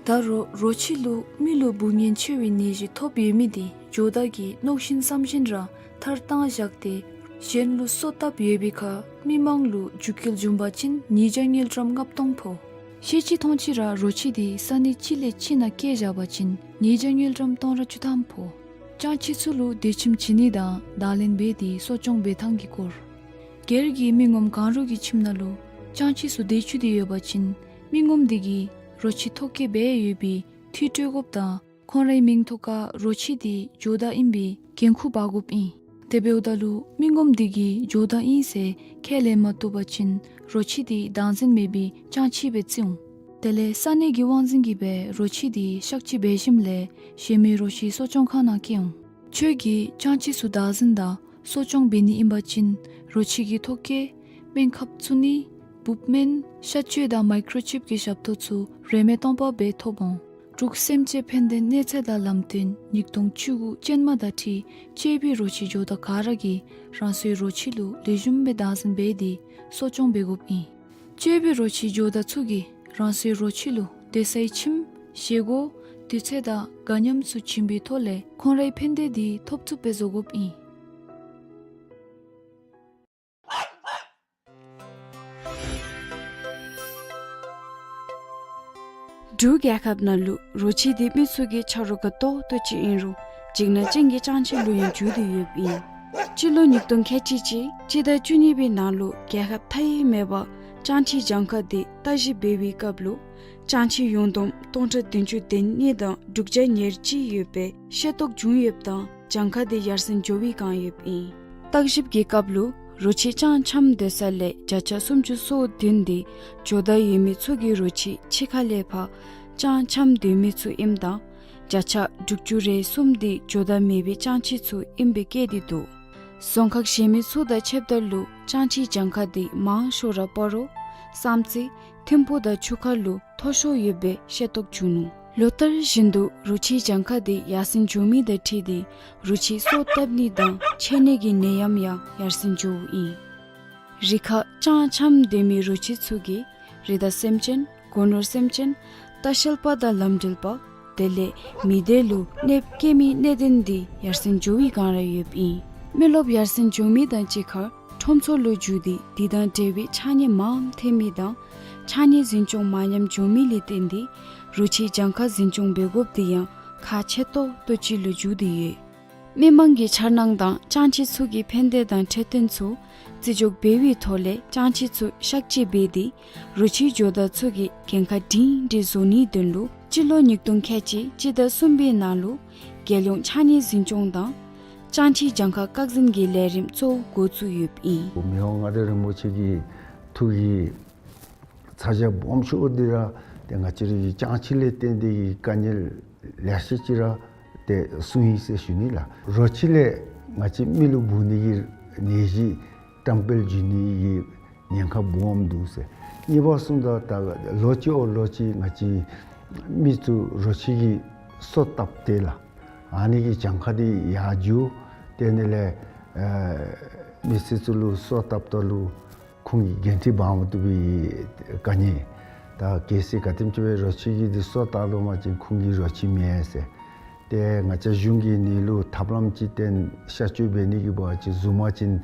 ད་རུང་རོ་ཁྱི་ལུ་མི་ལུ་འབུ་ངན་ཆེ་བའི་ནད་གཞི་ཐོབ་ཡོད་མི་དེ་ཇོ་བདག་གིས་མནོ་བཞིན་བསམ་བཞིན་ར་ཐར་བཏང་བཞག་སྟེ་གཞན་ལུ་སོ་བཏབ་ཡོད་པའི་ཁར་མི་མང་ལུ་རྒྱུ་འཁྱོངས་བྱུང་པ་ཅིན་ཉེས་བྱ་དངུལ་ཀྲམ་ལྔ་སྟོང་ཕོག། ཤེས་ཅི་མཐོང་ཅི་ར་རོ་ཁྱི་དེ་ས་གནས་གཅིག་ལས་གཅིག་ནང་བསྐྱལ་བཞག་པ་ཅིན་ཉེས་བྱ་དངུལ་ཀྲམ་སྟོང་ཕྲག་བཅུ་ཐམ་ཕོག། ལྕང་ཁྱི་ཚུ་ལུ་སྡོད་ཁྱིམ་བྱིན་ནི་དང་བདག་ལེན་འབད་དེ་གསོ་སྐྱོང་འབད་ཐངས་ཀྱི་སྐོར། སྒེར་གྱི་མི་ངོམ་གང་རུང་གི་ཁྱིམ་ནང་ལུ་ལྕང་ཁྱི་ཚུ་སྡོད་བཅུག་སྟེ་ཡོད་པ་ཅིན་མི་ངོམ་དེ་གིས་རོ་ཁྱི་ཐོ་བཀོད་འབད་ཡོད་པའི་འཐུས་སྤྲོད་དགོཔ་དང་ཁོང་རའི་མིང་ཐོག་ཁར་རོ་ཁྱི་དེ་ཇོ་བདག་ཨིན་པའི་འགན་ཁུར་འབག་དགོཔ་ཨིན། དེ་འབདཝ་ད་ལུ་མི་ངོམ་དེ་གིས་ཇོ་བདག་ཨིན་ཟེར་ཁས་ལེན་མ་བཏུབ་པ་ཅིན་རོ་ཁྱི་དེ་བདག་འཛིན་མེད་པའི་ལྕང་ཁྱི་སྦེ་བརྩི་འོང་། དེ་ལས་ས་གནས་ཀྱི་དབང་འཛིན་གྱིས་སྦེ་རོ་ཁྱི་དེ་གཤག་བཅོས་འབད་ཞིནམ་ལས་གཞན་མི་རོ་ཁྱི་གསོ་སྐྱོང་ཁང་ནང་བསྐྱལ་འོང་། ཁྱོད་ཀྱིས་ལྕང་ཁྱི་ཚུ་བདག་འཛིན་དང་གསོ་སྐྱོང་འབད་ནི་ཨིན་པ་ཅིན་རོ་ཁྱི་གི་ཐོ་བཀོད་སྨན་ཁབ་བཙུགས་ནི་འབུབ་སྨན་གཤག་བཅོས་དང་མའི་ཀྲོ་ཅིབ་ཀྱི་ཞབས་ཏོག་ཚུ་རིན་མེད་སྟོང་པ་སྦེ་ཐོབ་འོང་། འབྲུག་སེམས་ཅན་ཕན་བདེ་གནས་ཚད་དང་ལམ་སྟོན་ཉིས་སྟོང་བཅུ་དགུ་ཅན་མ་དང་འཁྲིལ་གཅོད་པའི་རོ་ཁྱི་ཇོ་བདག་ག་ར་གིས་རང་སོའི་རོ་ཁྱི་ལུ་ལེགས་ཤོམ་སྦེ་བདག་འཛིན་འབད་དེ་གསོ་སྐྱོང་འབད་དགོཔ་ཨིན། གཅོད་པའི་རོ་ཁྱི་ཇོ་བདག་ཚུ་གིས་རང་སོའི་རོ་ཁྱི་ལུ་སྡོད་སའི་ཁྱིམ་བཞེས་སྒོ་ དུས་ཚོད་དང་དགའ་ཉམས་ཚུ་བྱིན་པའི་ཐོག་ལས་ཁོང་རའི་ཕན་བདེ་འདི་ཐོབ་ཚུགསཔ་སྦེ་བཟོ་དགོཔ་ཨིན། འབྲུག་རྒྱལ་ཁབ་ནང་ལུ་རོ་ཁྱི་འདི་མི་ཚུ་གི་ཆ་རོགས་དགའ་ཏོག་ཏོ་ཅིག་ཨིན་རུང་འཇིགས་སྣང་ཅན་གྱི་ཅང་ཁྱི་ལུ་ཡང་འགྱུར་ཏེ་ཡོདཔ་ཨིན། སྤྱི་ལོ་ཉིས་སྟོང་ཁལ་གཅིག་གཅིག་སྤྱི་ཟླ་བཅུ་གཉིས་པའི་ནང་ལུ་རྒྱལ་ཁབ་མཐའ་དབུས་མེད་པར་ཅང་ཁྱི་གྱངས་ཁ་འདི་བརྟག་ཞིབ་འབད་བའི་སྐབས་ལུ་ཅང་ཁྱི་ཡུང་བསྡོམས་སྟོང་ཕྲག་བདུན་ཅུ་དོན་གཉིས་དང་དྲུག་བརྒྱ་ཉེར་གཅིག་ཡོད་པའི་ཤེས་རྟོགས་བྱུང་ཡོདཔ་དང་གྱངས་ཁ་འདི་ཡར་སེང་འགྱོ་བའི་བསྒང་ཡོདཔ་ཨིན། བརྟག་ཞིབ་ཀྱི་སྐབས་ལུ་རོ་ཁྱི་ཅང་འཁྱམས་སྡོད་ས་ལས་བརྒྱ་ཆ་སུམ་ཅུ་སོ་བདུན་འདི་ཇོ་བདག་ཡོད་མི་ཚུ་གིས་རོ་ཁྱི་ཕྱི་ཁ་ལས་ཕར་ཅང་འཁྱམས་སྡོད་མི་ཚུ་ཨིནམ་དང་བརྒྱ་ཆ་དྲུག་ཅུ་རེ་གསུམ་འདི་ཇོ་བདག་མེད་པའི་ཅང་ཁྱི་ཚུ་ཨིནམ་སྦེ་བཀོད་དེ་འདུག། རྫོང་ཁག་གཞན་མི་ཚུ་དང་ཕྱདཔ་ད་ལུ་ཅང་ཁྱི་གྱངས་ཁ་འདི་མང་ཤོས་ར་སྤ་རོ་བསམ་རྩེ་ཐིམ་ཕུག་དང་ཆུ་ཁ་ལུ་མཐོ་ཤོས་ཡོདཔ་སྦེ་ཤེས་རྟོགས་བྱུང་ནུག། ལོ་ལྟར་བཞིན་དུ་རོ་ཁྱི་གྱངས་ཁ་འདི་ཡར་སེང་འགྱོ་མི་དང་འཁྲིལ་ཏེ་རོ་ཁྱི་སོ་བཏབ་ནི་དང་འཕྱད་ནི་གི་ནད་ཡམས་ཡང་ཡར་སེང་འགྱོཝ་ཨིན། རི་ཁར་ཅང་འཁྱམས་སྡོད་མི་རོ་ཁྱི་ཚུ་གིས་རི་དྭགས་སེམས་ཅན་སྒོ་ནོར་སེམས་ཅན་ལྟ་བཤལ་པ་དང་ལམ་འགྲུལ་པ་དེ་ལས་མི་སྡེ་ལུ་གནོདཔ་བཀལ་མི་གནད་དོན་འདི་ཡར་སེང་འགྱོ་བའི་བསྒང་ར་ཡོདཔ་ཨིན། མི་རློབས་ཡར་སེང་འགྱོ་མི་དང་གཅིག་ཁར་ཁྲོམ་ཚོགས་ལུ་འགྱུར་ཏེ་དེ་དང་འབྲེལ་བའི་ཕྱགས་སྙིགས་མངམ་འཐེན་མི་དང་ཕྱགས་སྙིགས་འཛིན་སྐྱོང་མ་ཉམས་འགྱོ་མི་ལས་བརྟེན་ཏེ་རོ་ཁྱི་གྱངས་ཁ་འཛིན་སྐྱོང་འབད་དགོཔ་འདི་ཡང་ཁག་ཆེ་ཏོག་ཏོ་ཅིག་ལུ་འགྱུར་ཏེ་ཡོད། མི་མང་གི་འཆར་སྣང་དང་ཅང་ཁྱི་ཚུ་གི་ཕན་བདེ་དང་འཕྲོད་བསྟེན་ཚུ་བརྩི་འཇོག་འབད་བའི་ཐོག་ལས་ཅང་ཁྱི་ཚུ་གཤག་བཅོས་འབད་དེ་རོ་ཁྱི་ཇོ་བདག་ཚུ་གི་འགན་ཁག་སྒྲིང་སྒྲི་བཟོ་ནིའི་དོན་ལུ་སྤྱི་ལོ་ཉིས་སྟོང་ཁལ་གཅིག་སྤྱི་ཟླ་གསུམ་པའི་ནང་ལུ་རྒྱལ་ཡོངས་ཕྱགས་སྙིགས་འཛིན་སྐྱོང་དང་ཅང་ཁྱི་གྱངས་ཁ་བཀག་འཛིན་གྱི་ལས་རིམ་གཙོ་བོ་འགོ་བཙུགས་ཡོདཔ་ཨིན། མི་དབང་མངའ་བདག་རིན་པོ་ཆེ་གི་ཐུགས་ཀྱི་ཚ་གྱང་སྦོམ་ཤོས་འདི་ར་ཏེ་ང་བཅས་རའི་ཅང་ཁྱི་ལས་བརྟེན་ཏེ་གི་དཀའ་ངལ་ལེ་ཤ་ཅིག་ར་ཏེ་གསུངས་ཡི་ཟེར་ཞུ་ནི་ལགས། རོ་ཁྱི་ལས་ང་བཅས་མི་ལུ་འབུ་ནི་གི་ནད་གཞི་བཀྲམ་སྤེལ་འགྱོ་ནི་གི་ཉེན་ཁ་སྦོམ་འདུག་ཟེར། གཉིས་པ་གསུངམ་ད་ད་ལོ་གཅིག་འོག་ལོ་གཅིག་ང་བཅས་མི་ཚུ་རོ་ཁྱི་གི་སོ་བཏབ་སྟེ་ལགས། ཨ་ནི་གི་གྱངས་ཁ་འདི་ཡར་འགྱོ། དེ་ནི་ལས་ཨེ་མི་སེར་ཚུ་ལུ་སོ་བཏབ་ད་ལུ་ཁོང་གིས་འགན་འཁྲི་འབག་མ་བཏུབ་པའི་དཀའ་ངལ། ད་གལ་སྲིད་ག་དེམ་ཅིག་སྦེ་རོ་ཁྱི་གི་འདི་སོ་བཏབ་ལོ་མ་ཅིན་ཁོང་གིས་རོ་ཁྱི་མེན་ཟེར། ཏེ་ང་བཅས་གཞུང་གིས་ནི་ལུ་ཐབས་ལམ་ཅིག་བཏོན་གཤག་བཅོས་འབད་ནི་གི་འབད་བ་ཅིན་བཟུང་མ་ཅིན་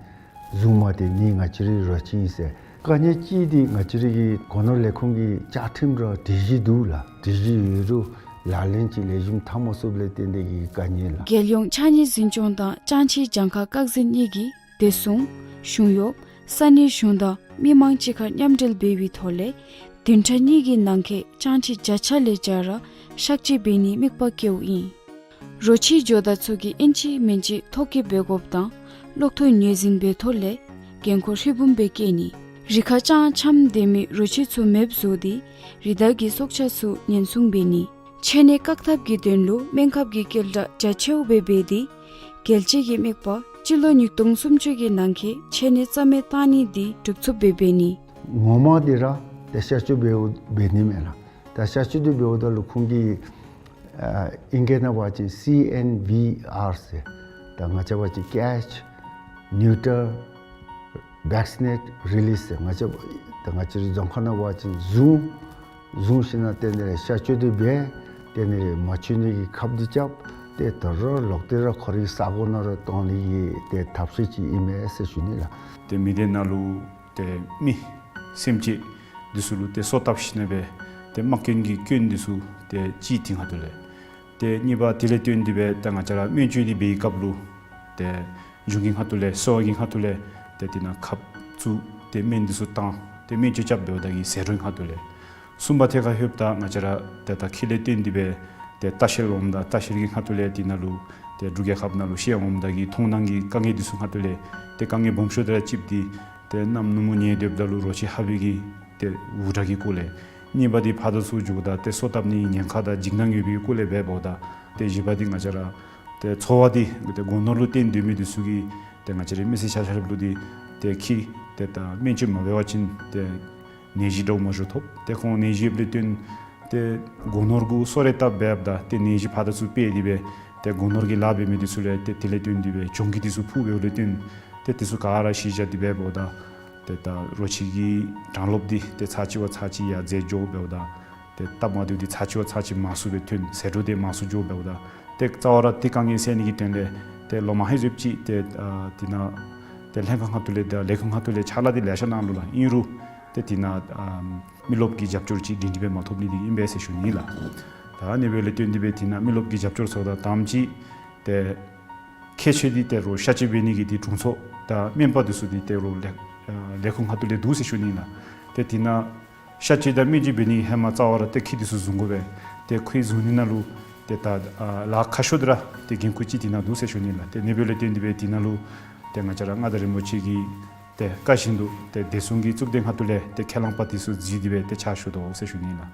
བཟུང་མ་སྟེར་ནི་ང་བཅས་རའི་རོ་ཁྱི་ཨིན་ཟེར། དཀའ་ངལ་ཅིག་འདི་ང་བཅས་རའི་གི་སྒོ་ནོར་ལས་ཁུངས་ཀྱི་བཅའ་ཁྲིམས་ར་སྒྲིག་གཞི་འདུག་ལགས། སྒྲིག་གཞི་ཡོད་རུང་ལག་ལེན་ཅིག་ལེགས་ཤོམ་འཐབ་མ་ཚུགསཔ་ལས་བརྟེན་ཏེ་གི་དཀའ་ངལ་ལགས། རྒྱལ་ཡོངས་ཕྱགས་སྙིགས་འཛིན་སྐྱོང་དང་ཅང་ཁྱི་གྱངས་ཁ་བཀག་འཛིན་གཉིས་ཀྱིས་བདེ་སྲུང་གཞུང་གཡོགཔ་ས་གནས་གཞུང་དང་མི་མང་གཅིག་ཁར་མཉམ་འབྲེལ་འབད་བའི་ཐོག་ལས་བདུན་ཕྲག་གཉིས་ཀྱི་ནང་འཁོད་ཅང་ཁྱི་བརྒྱ་ཆ་ལས་བརྒྱ་ར་གཤག་བཅོས་འབད་ནིའི་དམིགས་པ་བསྐྱེདཔ་ཨིན། རོ་ཁྱི་ཇོ་བདག་ཚུ་གིས་ཨིན་ཅི་མིན་ཅི་ཐོ་བཀོད་འབད་དགོཔ་དང་གློག་ཐོག་ངོས་འཛིན་འབད་ཐོག་ལས་འགན་ཁུར་ཧྲིལ་བུམ་སྦེ་བཀལ་ནི། རི་ཁར་ཅང་འཁྱམས་སྡོད་མི་རོ་ཁྱི་ཚུ་མེདཔ་བཟོ་སྟེ་རི་དྭགས་ཀྱི་སྲོག་ཆགས་ཚུ་ཉེན་སྲུང་འབད་ནི། འཕྱད་ནད་བཀག་ཐབས་ཀྱི་དོན་ལུ་སྨན་ཁབ་ཀྱི་སྐྱེལ་གྲབས་རྒྱ་ཆེཝ་སྦེ་འབད་དེ་རྒྱལ་སྤྱི་གི་དམིགས་པ་སྤྱི་ལོ་ཉིས་སྟོང་སུམ་ཅུ་གི་ནང་འཁོད་འཕྱད་ནད་རྩ་མེད་བཏང་ནི་འདི་འགྲུབ་ཚུགསཔ་སྦེ་འབད་ནི། ངོ་མ་འདི་ར་ཏེ་གཤག་བཅོས་འབདཝ་འབད་ནི་མས་ལགས། ད་གཤག་བཅོས་འདི་འབདཝ་ད་ལུ་ཁོང་གིས་ཨ་ཨིང་སྐད་ནང་འབད་བ་ཅིན་སི་ཨེན་བི་ཨར་ཟེར། ད་ང་བཅས་འབད་བ་ཅིན་Catch, Neuter, Vaccinate, Release ཟེར། ང་བཅས་ད་ང་བཅས་རའི་རྫོང་ཁ་ནང་འབད་བ་ཅིན་བཟུང་བཟུང་ཞིནམ་ལས་དེ་ནི་གཤག་བཅོས་འདི་འབད། དེ་ནི་མ་འཆོལ་ནི་གི་ཁབ་འདི་རྐྱབ། ཏེ་ད་རུང་ལོག་སྟེ་ར་ཁོ་རའི་ས་གོ་ནང་ར་གཏང་ནི་གི་ཏེ་ཐབས་ཤེས་ཅིག་ཨིན་མས་ཟེར་ཞུ་ནི་ལགས། ཏེ་མི་སྡེ་ནང་ལུ་ཏེ་མི་སེམས་ཅན་འདི་ཚུ་ལུ་ཏེ་སོ་བཏབ་ཞིནམ་ལས་ཏེ་རྨ་སྐྱོན་གྱི་སྐྱོན་འདི་ཚུ་ཏེ་ཅིག་འདི་ཁ་ཐུག་ལས། ཏེ་གཉིས་པ་དེ་ལས་བརྟེན་ཏེ་སྦེ་ད་ང་བཅས་ར་སྨན་བཅོས་འདི་འབད་བའི་སྐབས་ལུ་ཏེ་གཞུང་གི་ཁ་ཐུག་ལས་གསོ་བ་གི་ཁ་ཐུག་ལས་ཏེ་དེ་ནང་ཁབ་བཙུགས་ཏེ་སྨན་འདི་ཚུ་བཏང་ཏེ་སྨན་བཅོས་རྐྱབ་འབདཝ་ད་གི་ཟད་འགྲོ་གི་ཁ་ཐུག་ལས། གསུམ་པ་ཐད་ཁར་ལྷོདཔ་ད་ང་བཅས་ར་ཏེ་ད་ཁྱི་ལས་བརྟེན་ཏེ་སྦེ་ཏེ་ལྟ་བཤལ་འོངམ་ད་ལྟ་བཤལ་གྱི་ཁ་ཐུག་ལས་དེ་ནང་ལུ་ཏེ་འབྲུག་རྒྱལ་ཁབ་ནང་ལུ་བཤལ་འོངམ་ད་གི་མཐོང་སྣང་གི་དཀའ་ངལ་འདི་ཚུ་ཁ་ཐུག་ལས་ཏེ་དཀའ་ངལ་སྦོམ་ཤོས་དེ་ར་གཅིག་འདི་ཏེ་གནམ་ནུབ་མོ་ཉལ་སྡོདཔ་ད་ལུ་རོ་ཁྱི་ཧ་བི་གི་ཏེ་འུར་སྒྲ་གི་སྐོར་ལས། གཉིས་པ་འདི་ཕར་དང་ཚུར་འགྱོཝ་ད་ཏེ་སོ་བཏབ་ནི་ཉེན་ཁ་དང་འཇིགས་སྣང་ཡོད་པའི་སྐོར་ལས་འབད་འབདཝ་ད། ཏེ་བཞི་པ་འདི་ང་བཅས་ར་ཏེ་འཚོ་བ་འདི་ཏེ་སྒོ་ནོར་ལུ་བརྟེན་སྡོད་མི་འདི་ཚུ་གིས་ཏེ་ང་བཅས་རའི་མི་སེར་ཆ་ཁྱབ་ལུ་འདི་ཏེ་ཁྱི་ཏེ་ད་སྨན་བཅོས་མ་འབད་བ་ཅིན་ཏེ་ནད་གཞི་འདྲཝ་མ་འདྲཝ་ཐོབ། ཏེ་ཁོང་ནད་གཞི་ཡོདཔ་ལས་བརྟེན་ཏེ་སྒོ་ནོར་གུ་སོ་རེ་བཏབ་འབདཝ་ད་ཏེ་ནད་གཞི་ཕར་དང་ཚུར་སྤེལ་ཏེ་སྦེ་ཏེ་སྒོ་ནོར་གྱི་ལཱ་འབད་མི་འདི་ཚུ་ལས་ཏེ་དེ་ལས་བརྟེན་ཏེ་སྦེ་གྱོང་གུད་འདི་ཚུ་ཕོག་འབདཝ་ལས་བརྟེན་ཏེ་འདི་ཚུ་ག་ར་གཞི་བཞག་སྟེ་འབད་འབདཝ་ད་ཏེ་ད་རོ་ཁྱི་གི་གྲངས་ལོབ་འདི་ཏེ་ཚར་གཅིག་བ་ཚར་གཅིག་ཡར་འཛེགས་འགྱོ་འབདཝ་ད། ཏེ་སྟབས་མ་བདེཝ་འདི་ཚར་གཅིག་བ་ཚར་གཅིག་མང་སུ་སྦེ་ཐོན། ཟད་འགྲོ་འདི་མང་སུ་འགྱོ་འབདཝ་ད་ཏེ་རྩ་བ་ར་ཏེ་དཀའ་ངལ་སེལ་ནི་གི་དོན་ལས་ཏེ་ལོ་མ་ཧེ་ཟེབ་ཅིག་ཏེ་ཨ་དེ་ནང་ཏེ་ལྷན་ཁག་ཁ་ཐུག་ལས་དང་ལས་ཁུངས་ཁ་ཐུག་ལས་ཕྱག་ལཱ་འདི་ལེ་ཤ་གནང་ནུག་ལགས། ཨིན་རུང་ཏེ་དེ་ནང་ཨ་མི་རློབས་ཀྱི་རྒྱབ་སྐྱོར་ཅིག་སྒྲིང་སྒྲི་སྦེ་མ་ཐོབ་ནི་འདི་ཨིན་པས་ཟེར་ཞུ་ནི་ལགས། ད་ཨ་ནི་སྦེ་ལས་བརྟེན་ཏེ་སྦེ་དེ་ནང་མི་རློབས་ཀྱི་རྒྱབ་སྐྱོར་ཚུ་དང་དང་པ་ཅིག་ཏེ་ཁྱད་ཆོས་འདི་ཏེ་རོགས་གཤག་བཅོས་འབད་ནི་གི་འདི་དྲུང་འཚོ་དང་སྨན་པ་འདི་ཚུ་འདི་ཏེ་རོགས་ལས་ཨ་ལས་ཁུངས་ཁ་ཐུག་ལས་འདུག་ཟེར་ཞུ་ནི་ལགས། ཏེ་དེ་ནང་གཤག་བཅོས་དང་སྨན་བཅོས་འབད་ནི་ཧེ་མ་རྩ་བ་ར་ཏེ་ཁྱི་འདི་ཚུ་བཟུང་དགོ་པས། ཏེ་ཁྱི་བཟུང་ནི་ནང་ལུ་ཏེ་ད་ཨ་ལཱ་ཁག་ཤོས་འདི་ར་ཏེ་འགན་ཁུར་ཅིག་དེ་ནང་འདུག་ཟེར་ཞུ་ནི་ལགས། ཏེ་ཨ་ནི་སྦེ་ལས་བརྟེན་ཏེ་སྦེ་དེ་ནང་ལུ་ཏེ་ང་བཅས་ར་མངའ་བདག་རིན་པོ་ཆེ་གི་ཏེ་བཀའ་བཞིན་དུ་ཏེ་བདེ་སྲུང་གི་གཙུག་སྡེ་ཁ་ཐུག་ལས་ཏེ་ཁས་བླངས་པ་འདི་ཚུ་བརྩིས་ཏེ་སྦེ་ཏེ་ཕྱག་ཞུ་དོ་ཟེར་ཞུ་ནི་ལགས།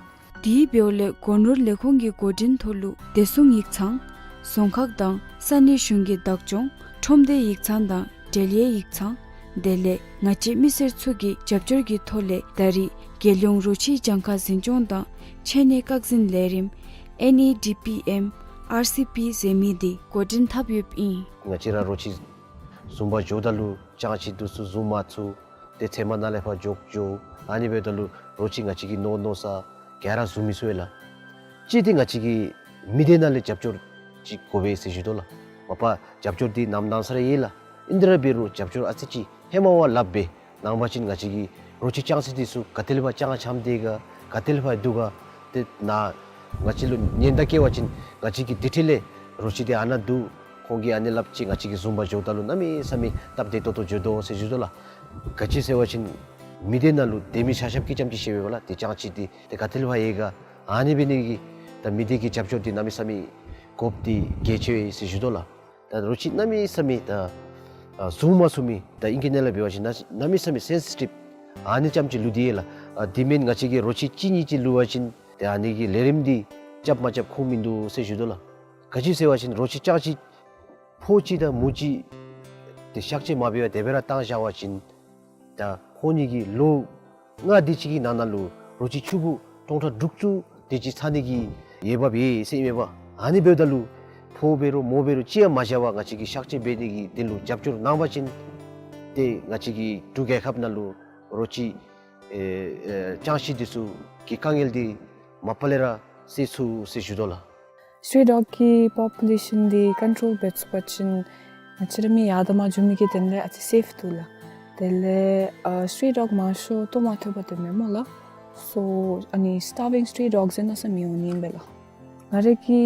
དེ་འབདཝ་ལས་སྒོ་ནོར་ལས་ཁུངས་ཀྱི་འགོ་འདྲེན་ཐོག་ལུ་བདེ་སྲུང་ཡིག་ཚང་། རྫོང་ཁག་དང་ས་གནས་གཞུང་གི་བདག་སྐྱོང་ཁྲོམ་སྡེ་ཡིག་ཚང་དང་འབྲེལ་ཡོད་ཡིག་ཚང་། དེ་ལས་ང་བཅས་མི་སེར་ཚུ་གི་རྒྱབ་སྐྱོར་གྱི་ཐོག་ལས་ད་རེས་རྒྱལ་ཡོངས་རོ་ཁྱི་གྱངས་ཁ་འཛིན་སྐྱོང་དང་ཕྱེ་ནད་བཀག་འཛིན་ལས་རིམ་ཨེན་ཨི་ཌི་པི་ཨེམ་ཨར་སི་པི་ཟེར་མི་འདི་འགོ་འདྲེན་འཐབ་ཡོདཔ་ཨིན། ང་བཅས་ར་རོ་ཁྱི་བཟུང་པར་འགྱོཝ་ད་ལུ་ཅང་ཅིག་འདི་ཚུ་བཟུང་མ་ཚུགས། ཏེ་ཚལ་མ་ནང་ལས་ཕར་འགྱོ་འགྱོ། ཨ་ནི་འབདཝ་ད་ལུ་རོ་ཁྱི་ང་བཅས་ཀྱིས་མནོ་མནོ་ས་ག་ར་བཟུང་མི་ཚུགས་པས་ལགས། གཅིག་འདི་ང་བཅས་ཀྱིས་མི་སྡེ་ནང་ལས་རྒྱབ་སྐྱོར་ཅིག་དགོ་པས་ཟེར་ཞུ་དོ་ལགས། མ་པ་རྒྱབ་སྐྱོར་འདི་ནམ་གནང་ས་ར་ཡོད་ལགས། ཨིན་ཏེ་ར་འབད་རུང་རྒྱབ་སྐྱོར་ཨ་ཙི་ཅིག་ཧེ་མ་བ་ལྷགཔ་སྦེ་གནང་པ་ཅིན་ང་བཅས་ཀྱི་རོ་ཁྱི་ཅང་ཅིག་འདི་ཚུ་ག་ཏེ་ལས་ཕར་ཅང་འཁྱམས་ཏེ་ག་ག་ཏེ་ལས་ཕར་འདུག་ག། ཏེ་ནཱ་ང་བཅས་ལུ་ཉེན་བརྡ་བཀལ་བ་ཅིན་ང་བཅས་ཀྱིས་དེ་འཕྲལ་ལས་རོ་ཁྱི་འདི་ཨ་ནཱ་འདུག། ཁོང་གིས་ཨ་ནི་སླབ་ཅི། ང་བཅས་ཀྱིས་བཟུང་པར་འགྱོཝ་ད་ལུ་གནམ་མེད་ས་མེད་སྟབས་བདེ་ཏོག་ཏོ་འགྱོ་དོ་ཟེར་ཞུ་དོ་ལགས། ག་ཅི་ཟེར་བ་ཅིན་མི་སྡེ་ནང་ལུ་སྡོད་མི་ཆ་ཁྱབ་ཀྱིས་ཙམ་ཅིག་ཤེས་པས་ལགས། ཏེ་ཅང་ཅིག་འདི་ཏེ་ག་ཏེ་ལས་ཕར་ཡོད་ག། ཨ་ནི་འབད་ནི་གི་ད་མི་སྡེ་གི་རྒྱབ་སྐྱོར་འདི་གནམ་མེད་ས་མེད་དགོཔ་འདི་གལ་ཆེ་བས་ཟེར་ཞུ་དོ་ལགས། ད་རོ་ཁྱི་གནམ་མེད་ས་མེད་ད་ཨ་བཟུང་མ་ཚུགས་མི་ད་ཨིང་སྐད་ནང་ལས་འབད་བ་ཅིན་གནམ་མེད་ས་མེད་སེན་སི་ཊིབ་ཨ་ནི་ཙམ་ཅིག་ལུས་ཏེ་ཡོད་ལགས། ཨ་དེ་མེན་ང་བཅས་ཀྱིས་རོ་ཁྱི་གཅིག་གཉིས་ཅིག་ལུས་པ་ཅིན་ཏེ་ཨ་ནི་གི་ལས་རིམ་འདི་རྐྱབ་མ་རྐྱབ་ཁུངས་མིན་འདུག་ཟེར་ཞུ་དོ་ལགས། ག་ཅི་ཟེར་བ་ཅིན་རོ་ཁྱི་ཅང་ཅིག་ཕོ་གཅིག་དང་མོ་གཅིག་ཏེ་གཤག་བཅོས་མ་འབད་བར་དེ་སྦེ་ར་བཏང་བཞག་པ་ཅིན་ད་ཁོང་གཉིས་ཀྱི་ལོ་ལྔ་དེ་ཅིག་གི་ནང་ན་ལུ་རོ་ཁྱི་ཕྱུག་པོ་སྟོང་ཕྲག་དྲུག་ཅུ་དེ་ཅིག་ཚང་ནི་གི་འོས་འབབ་ཡོད་ཟེར་ཨིན་མས་པ། ཨ་ནི་འབདཝ་ད་ལུ་ཕོ་འབད་རུང་མོ་འབད་རུང་གཅིག་ཡང་མ་བཞག་པར་ང་བཅས་ཀྱིས་གཤག་བཅོས་འབད་ནི་གི་དོན་ལུ་རྒྱབ་སྐྱོར་གནང་པ་ཅིན་ཏེ་ང་བཅས་ཀྱི་འབྲུག་རྒྱལ་ཁབ་ནང་ལུ་རོ་ཁྱི་ཨེ་ཨེ་ཅང་ཅིག་འདི་ཚུ་གི་དཀའ་ངལ་འདི་མ་པ་ལས་ར་སེལ་ཚུགས་ཟེར་ཞུ་དོ་ལགས། སི་ཊི་རི་ཊི་ཌོག་གི་པོ་པུ་ལེ་ཤཱན་འདི་ཀོན་ཊོལ་འབད་ཚུགས་པ་ཅིན་ང་བཅས་ར་མི་ཡར་དང་མར་འགྱོ་མི་གི་དོན་ལས་ཨ་ཙི་སེཕ་འདུག་ལགས། དེ་ལས་ཨ་སི་ཊི་རི་ཊི་ཌོག་མང་ཤོས་ལྟོ་མ་ཐོབ་པར་སྡོདཔ་མས་སྨོ་ལགས། སོ་ཨ་ནི་སི་ཊར་བིང་སི་ཊི་རི་ཊི་ཌོག་ཟེར་མནོ་བསམ་ཡོད་ནི་ཨིན་པས་ལགས། ང་རའི་གི་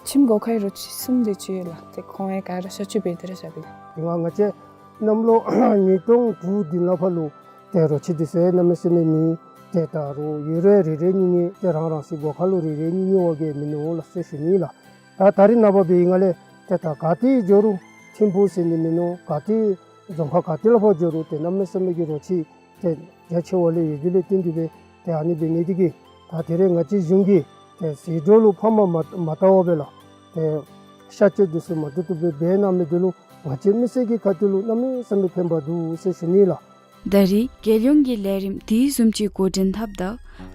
ཁྱིམ་སྒོ་ཁའི་རོ་ཁྱི་གསུམ་དེ་ཅིག་ཡོད་ལགས། ཏེ་ཁོང་ཡང་ག་ར་གཤག་བཅོས་འབད་དེ་ར་བཞག་པས་ལགས། དེ་སྒང་ང་བཅས་གནམ་ལོ་ཉིས་སྟོང་དྲུག་འདི་ནང་ཕར་ལུ་ཏེ་རོ་ཁྱི་འདི་ཚུ་གནམ་མེད་ས་མེད་མེད། ཏེ་ད་རུང་ཡོད་རུང་རེ་རེ་གཉིས་གཉིས་ཏེ་རང་རང་སོའི་སྒོ་ཁ་ལུ་རེ་རེ་གཉིས་གཉིས་བ་གིས་མིན་འདུག་ལགས་ཟེར་ཞུ་ནི་ལགས། ད་ད་རེས་ནངས་པ་འབད་བའི་སྒང་ལས་ཏེ་ད་ག་ཏེ་འགྱོ་རུང་ཐིམ་ཕུག་ཟེར་ནི་མིན་འདུག། ག་ཏེ་རྫོང་ཁག་ག་ཏེ་ལུ་ཕར་འགྱོ་རུང་ཏེ་གནམ་མེད་ས་མེད་ཀྱི་རོ་ཁྱི་ཏེ་རྒྱ་ཆེ་བ་ལས་ཡོད་དེ་ལས་བརྟེན་ཏེ་སྦེ་ཏེ་ཨ་ནི་འབད་ནི་འདི་གིས་ད་དེ་རེས་ང་བཅས་གཞུང་གིས་ཏེ་ཟད་འགྲོ་ལུ་ཕངས་པ་མ་མ་བཏང་བར་སྦེ་ལགས། ཏེ་གཤག་བཅོས་འདི་ཚུ་མ་ཏོག་ཏོ་སྦེ་འབད་གནང་མི་འདི་ལུ་ང་བཅས་མི་སེར་གྱི་ཁ་ཐུག་ལུ་གནམ་མེད་ས་མེད་ཕན་པ་འདུག་ཟེར་ཞུ་ནི་ལགས། ད་རེས་རྒྱལ་ཡོངས་ཀྱི་ལས་རིམ་དེ་བཟུམ་ཅིག་འགོ་འདྲེན་འཐབ་ད་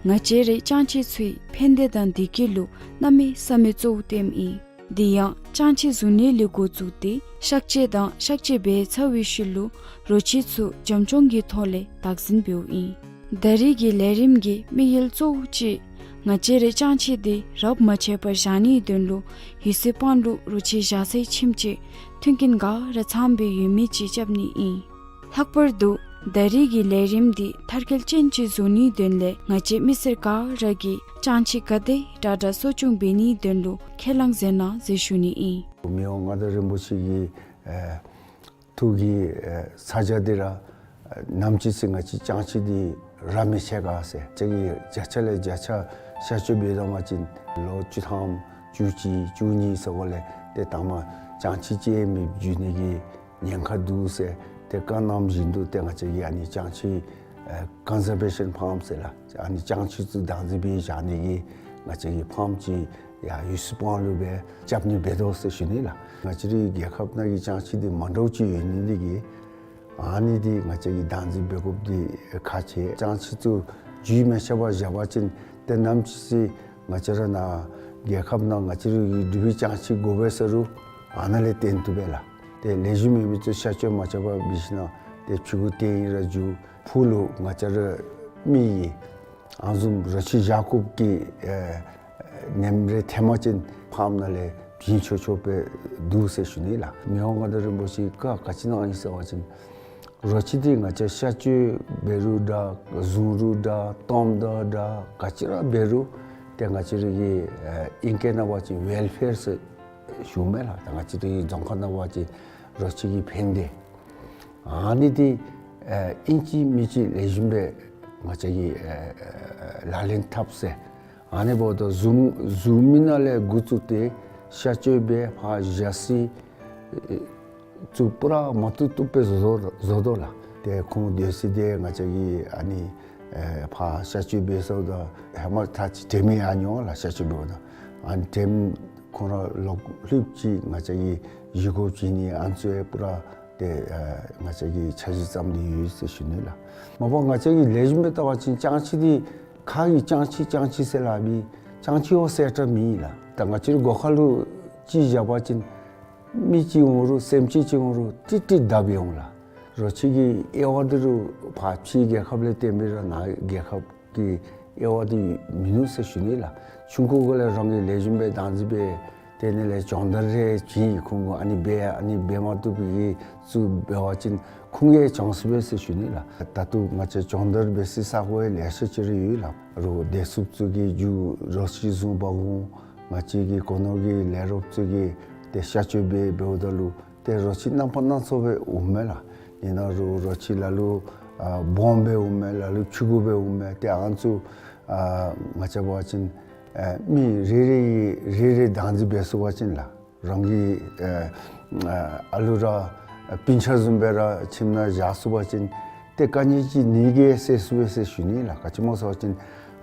ང་བཅས་རའི་ཅང་ཅིག་ཚུའི་ཕན་བདེ་དང་བདེ་སྐྱིད་ལུ་གནམ་མེད་ས་མེད་གཙོ་བོ་བསྟནམ་ཨིན། དེ་ཡང་ཅང་ཅིག་བཟུང་ནི་ལས་འགོ་བཙུགས་ཏེ་གཤག་བཅོས་དང་གཤག་བཅོས་འབད་ཚར་བའི་ཤུལ་ལུ་རོ་ཁྱི་ཚུ་བྱམས་སྐྱོང་གི་ཐོག་ལས་བདག་འཛིན་འབདཝ་ཨིན། ད་རེས་ཀྱི་ལས་རིམ་གྱི་དམིགས་ཡུལ་གཙོ་བོ་ཅིག་ང་བཅས་རའི་ཅང་ཅིག་འདི་རབས་མ་ཆད་པར་བཞག་ནིའི་དོན་ལུ་ཡུལ་སྲོལ་སྤང་ལུགས་རོ་ཁྱི་བཞག་སའི་ཁྱིམ་ཅིག་མཐུན་རྐྱེན་ག་ར་ཚངམ་སྦེ་ཡོད་མི་ཅིག་རྐྱབ་ནི་ཨིན། ལྷག་པར་དུ་ད་རེས་ཀྱི་ལས་རིམ་འདི་མཐར་འཁྱོལ་ཅན་ཅིག་བཟོ་ནིའི་དོན་ལས་ང་བཅས་མི་སེར་ག་ར་གིས་ཅང་ཅིག་ག་དེ་དྲག་དྲག་གསོ་སྐྱོང་འབད་ནིའི་དོན་ལུ་ཁས་བླངས་མཛད་གནང་ཟེར་ཞུ་ནི་ཨིན། མི་དབང་མངའ་བདག་རིན་པོ་ཆེ་གི་ཨེ་ཐུགས་ཀྱི་ཨེ་ས་ཆ་འདི་ར་ཨེ་ནམ་ཅིག་ཚེ་ང་བཅས་ཅང་ཅིག་འདི་ར་མི་ཆད་ག་ཟེར་ཅིག་གིས་བརྒྱ་ཆ་ལས་བརྒྱ་ཆ་གཤག་བཅོས་འབད་དོ་མ་ཅིན་ལོ་བཅུ་ཐམ་བཅུ་གཅིག་བཅུ་གཉིས་ཟེར་བ་ལས་ཏེ་དང་པ་ཅང་ཅིག་ཅིག་མེདཔ་འགྱོ་ནི་གི་ཉེན་ཁ་འདུག་ཟེར་ཏེ་བཀའ་གནངམ་བཞིན་དུ་ཏེ་ང་བཅས་ཀྱིས་ཨ་ནི་ཅང་ཅིག་ཨེ་ཀོན་ཟར་བེ་ཤཱན་ཕཱརམ་ཟེར་ལགས། ཨ་ནི་ཅང་ཅིག་ཚུ་བདག་འཛིན་འབད་བཞག་ནི་གི་ང་བཅས་ཀྱིས་ཕཱརམ་ཅིག་ཡར་ཡུལ་སྲོལ་སྤང་ལུགས་སྦེ་རྐྱབ་ནི་འབད་དོ་ཟེར་ཞུ་ནི་ལགས། ང་བཅས་རའི་རྒྱལ་ཁབ་ནང་གི་ཅང་ཅིག་འདི་མ་འདྲཝ་ཅིག་ཡོད་ནི་འདི་གིས་ཨ་ནི་འདི་ང་བཅས་ཀྱིས་བདག་འཛིན་འབད་དགོཔ་འདི་ཁག་ཆེ། ཅང་ཅིག་ཚུ་རྒྱུས་མ་ཆད་པར་བཞག་པ་ཅིན་ཏེ་ནམ་ཅིག་ཚེ་ང་བཅས་ར་ནཱ་རྒྱལ་ཁབ་ནང་ང་བཅས་རའི་འབྲུག་པའི་ཅང་ཅིག་དགོ་པས་ཟེར་རུང་ཨ་ནཱ་ལས་བཏོན་བཏུབ་པས་ལགས། ཏེ་ལེགས་ཤོམ་མེད་མི་ཚུ་གཤག་བཅོས་མ་རྐྱབ་པར་འབད་ཞིན་ན་ཏེ་ཕྱི་གུ་བཏོན་ཡི་ར་འགྱོ། ཕུགས་ལུ་ང་བཅས་ར་མི་གི་ ཨ་ནི་བཟུམ་རོ་ཁྱི་བཞག་དགོཔ་གི་ཨེ་ནེམ་རེ་ཐོནམ་ཅིན་ཕརམ་ནང་ལས་བྱིན་ཆོག་ཆོག་སྦེ་འདུག་ཟེར་ཞུ་ནི་ལགས། མི་དབང་མངའ་བདག་རིན་པོ་ཆེ་བཀའ་ག་ཅི་གནང་ཡི་ཟེར་བ་ཅིན་རོ་ཁྱི་འདི་ང་བཅས་གཤག་བཅོས་འབད་རུང་འདྲ་བཟུང་རུང་འདྲ་བཏངམ་ད་འདྲ་ག་ཅི་ར་འབད་རུང་ཏེ་ང་བཅས་ར་གི་ཨེ་ཨིང་སྐད་ནང་འབད་བ་ཅིན་ཝེལ་ཕེར་ཟེར་ཞུཝ་མས་ལགས། ད་ང་བཅས་ར་གི་རྫོང་ཁ་ནང་འབད་བ་ཅིན་རོ་ཁྱི་གི་ཕན་བདེ། ཨ་ནི་འདི་ཨེ་ཨིན་ཅི་མིན་ཅི་ལེགས་ཤོམ་སྦེ་ང་བཅས་ཀྱིས་ཨེ་ལག་ལེན་འཐབ་ཟེར། ཨ་ནི་འབདཝ་ད་བཟུང་བཟུང་མི་ནང་ལས་འགོ་བཙུགས་ཏེ་གཤག་བཅོས་འབད་ཕར་བཞག་ས་ཨེ་ཚུ་པུ་ར་མ་བཏུབ་བཏུབ་སྦེ་བཟོ་བཟོ་དོ་ལགས། ཏེ་ཁོང་སྡོད་ས་འདི་ང་བཅས་ཀྱིས་ཨ་ནི་ཨེ་ཕར་གཤག་བཅོས་འབད་ཚརཝ་ད་ཧེ་མ་ད་ཅི་དྲནམ་ཡང་མྱོང་ལགས། གཤག་བཅོས་འབདཝ་ད་ཨ་ནི་དྲནམ་ཁོང་ར་ལོག་ལྷོདཔ་ཅིག་ང་བཅས་ཀྱིས་བཞེས་སྒོ་བྱིན་ནི་ཨ་ནི་ཚུ་ཡང་པུ་ར་ཏེ་ཨེ་ང་བཅས་ཀྱིས་འཆར་གཞི་བརྩམས་ཏེ་ཡོད་ཟེར་ཞུ་ནི་ལགས། མ་པ་ང་བཅས་ཀྱིས་ལེགས་ཤོམ་སྦེ་བལྟ་བ་ཅིན་སྤྱང་ཁྱི་འདི་ཁ་གིས་སྤྱང་ཁྱི་སྤྱང་ཁྱི་ཟེར་སླབ་ཨིན། སྤྱང་ཁྱི་བ་ཟེར་ར་མེད་ལགས། ད་ང་བཅས་རའི་སྒོ་ཁ་ལུ་ཅིག་བཞག་པ་ཅིན་མི་ཅིག་འོང་རུང་སེམས་ཅན་ཅིག་འོང་རུང་ཏིག་ཏིག་བརྡབ་འོང་ལགས། རོ་ཁྱི་གི་དབྱེ་བ་འདི་རུང་ཕར་ཕྱི་རྒྱལ་ཁབ་ལས་བརྟེན་པའི་ར་ནཱ་རྒྱལ་ཁབ་ཀྱི་དབྱེ་བ་འདི་མིན་ནུག་ཟེར་ཞུ་ནི་ལགས། ཆུང་ཀུ་གུ་ལས་རང་གིས་ལེགས་ཤོམ་སྦེ་བདག་འཛིན་འབད་དེ་ནང་ལས་སྦྱོང་བརྡར་རེ་བྱིན་ཁོང་གུ་ཨ་ནི་འབད་ཨ་ནི་འབད་མ་བཏུབ་པའི་ཚུ་འབད་བ་ཅིན་ཁོང་གིས་སྦྱང་ཚུགས་པས་ཟེར་ཞུ་ནི་ལགས། ད་ལྟོ་ང་བཅས་སྦྱོང་བརྡར་འབད་སའི་ས་གོ་ཡང་ལེ་ཤ་ཅིག་ར་ཡོད་ལགས། རོགས་བདེ་སྲུངཔ་ཚུ་གིས་རྒྱུ་རོ་ཁྱི་བཟུང་འབག་འོང་། ང་བཅས་ཀྱི་སྒོ་ནོར་གྱི་ལས་རོགསཔ་ཚུ་གིས་ཏེ་གཤག་བཅོས་འབད་འབདཝ་ད་ལུ་ཏེ་རོ་ཁྱི་རྣམ་པ་སྣ་ཚོགས་སྦེ་འོངམ་མས་ལགས། ཨིན་ན་རུང་རོ་ཁྱི་ལ་ལུ་ཨ་སྦོམ་སྦེ་འོངམ་མས། ལ་ལུ་ཕྱུ་གུ་སྦེ་འོངམ་མས། ཏེ་ཨ་ནི་ཚུ་ཨ་ང་བཅས་འབད་བ་ཅིན་ཨ་མི་རེ་རེ་གིས་རེ་རེ་བདག་འཛིན་འབད་ཚུགས་པ་ཅིན་ལགས། རང་གི་ཨ་ཨ་ཨ་ལུ་ར་ཨ་སྤུན་ཆ་བཟུམ་སྦེ་ར་ཁྱིམ་ནང་བཞག་ཚུགས་པ་ཅིན་ཏེ་དཀའ་ངལ་ཅིག་ནི་གིས་སེལ་ཚུགས་པས་ཟེར་ཞུ་ནི་ལགས། ག་ཅི་སྨོ་ཟེར་བ་ཅིན་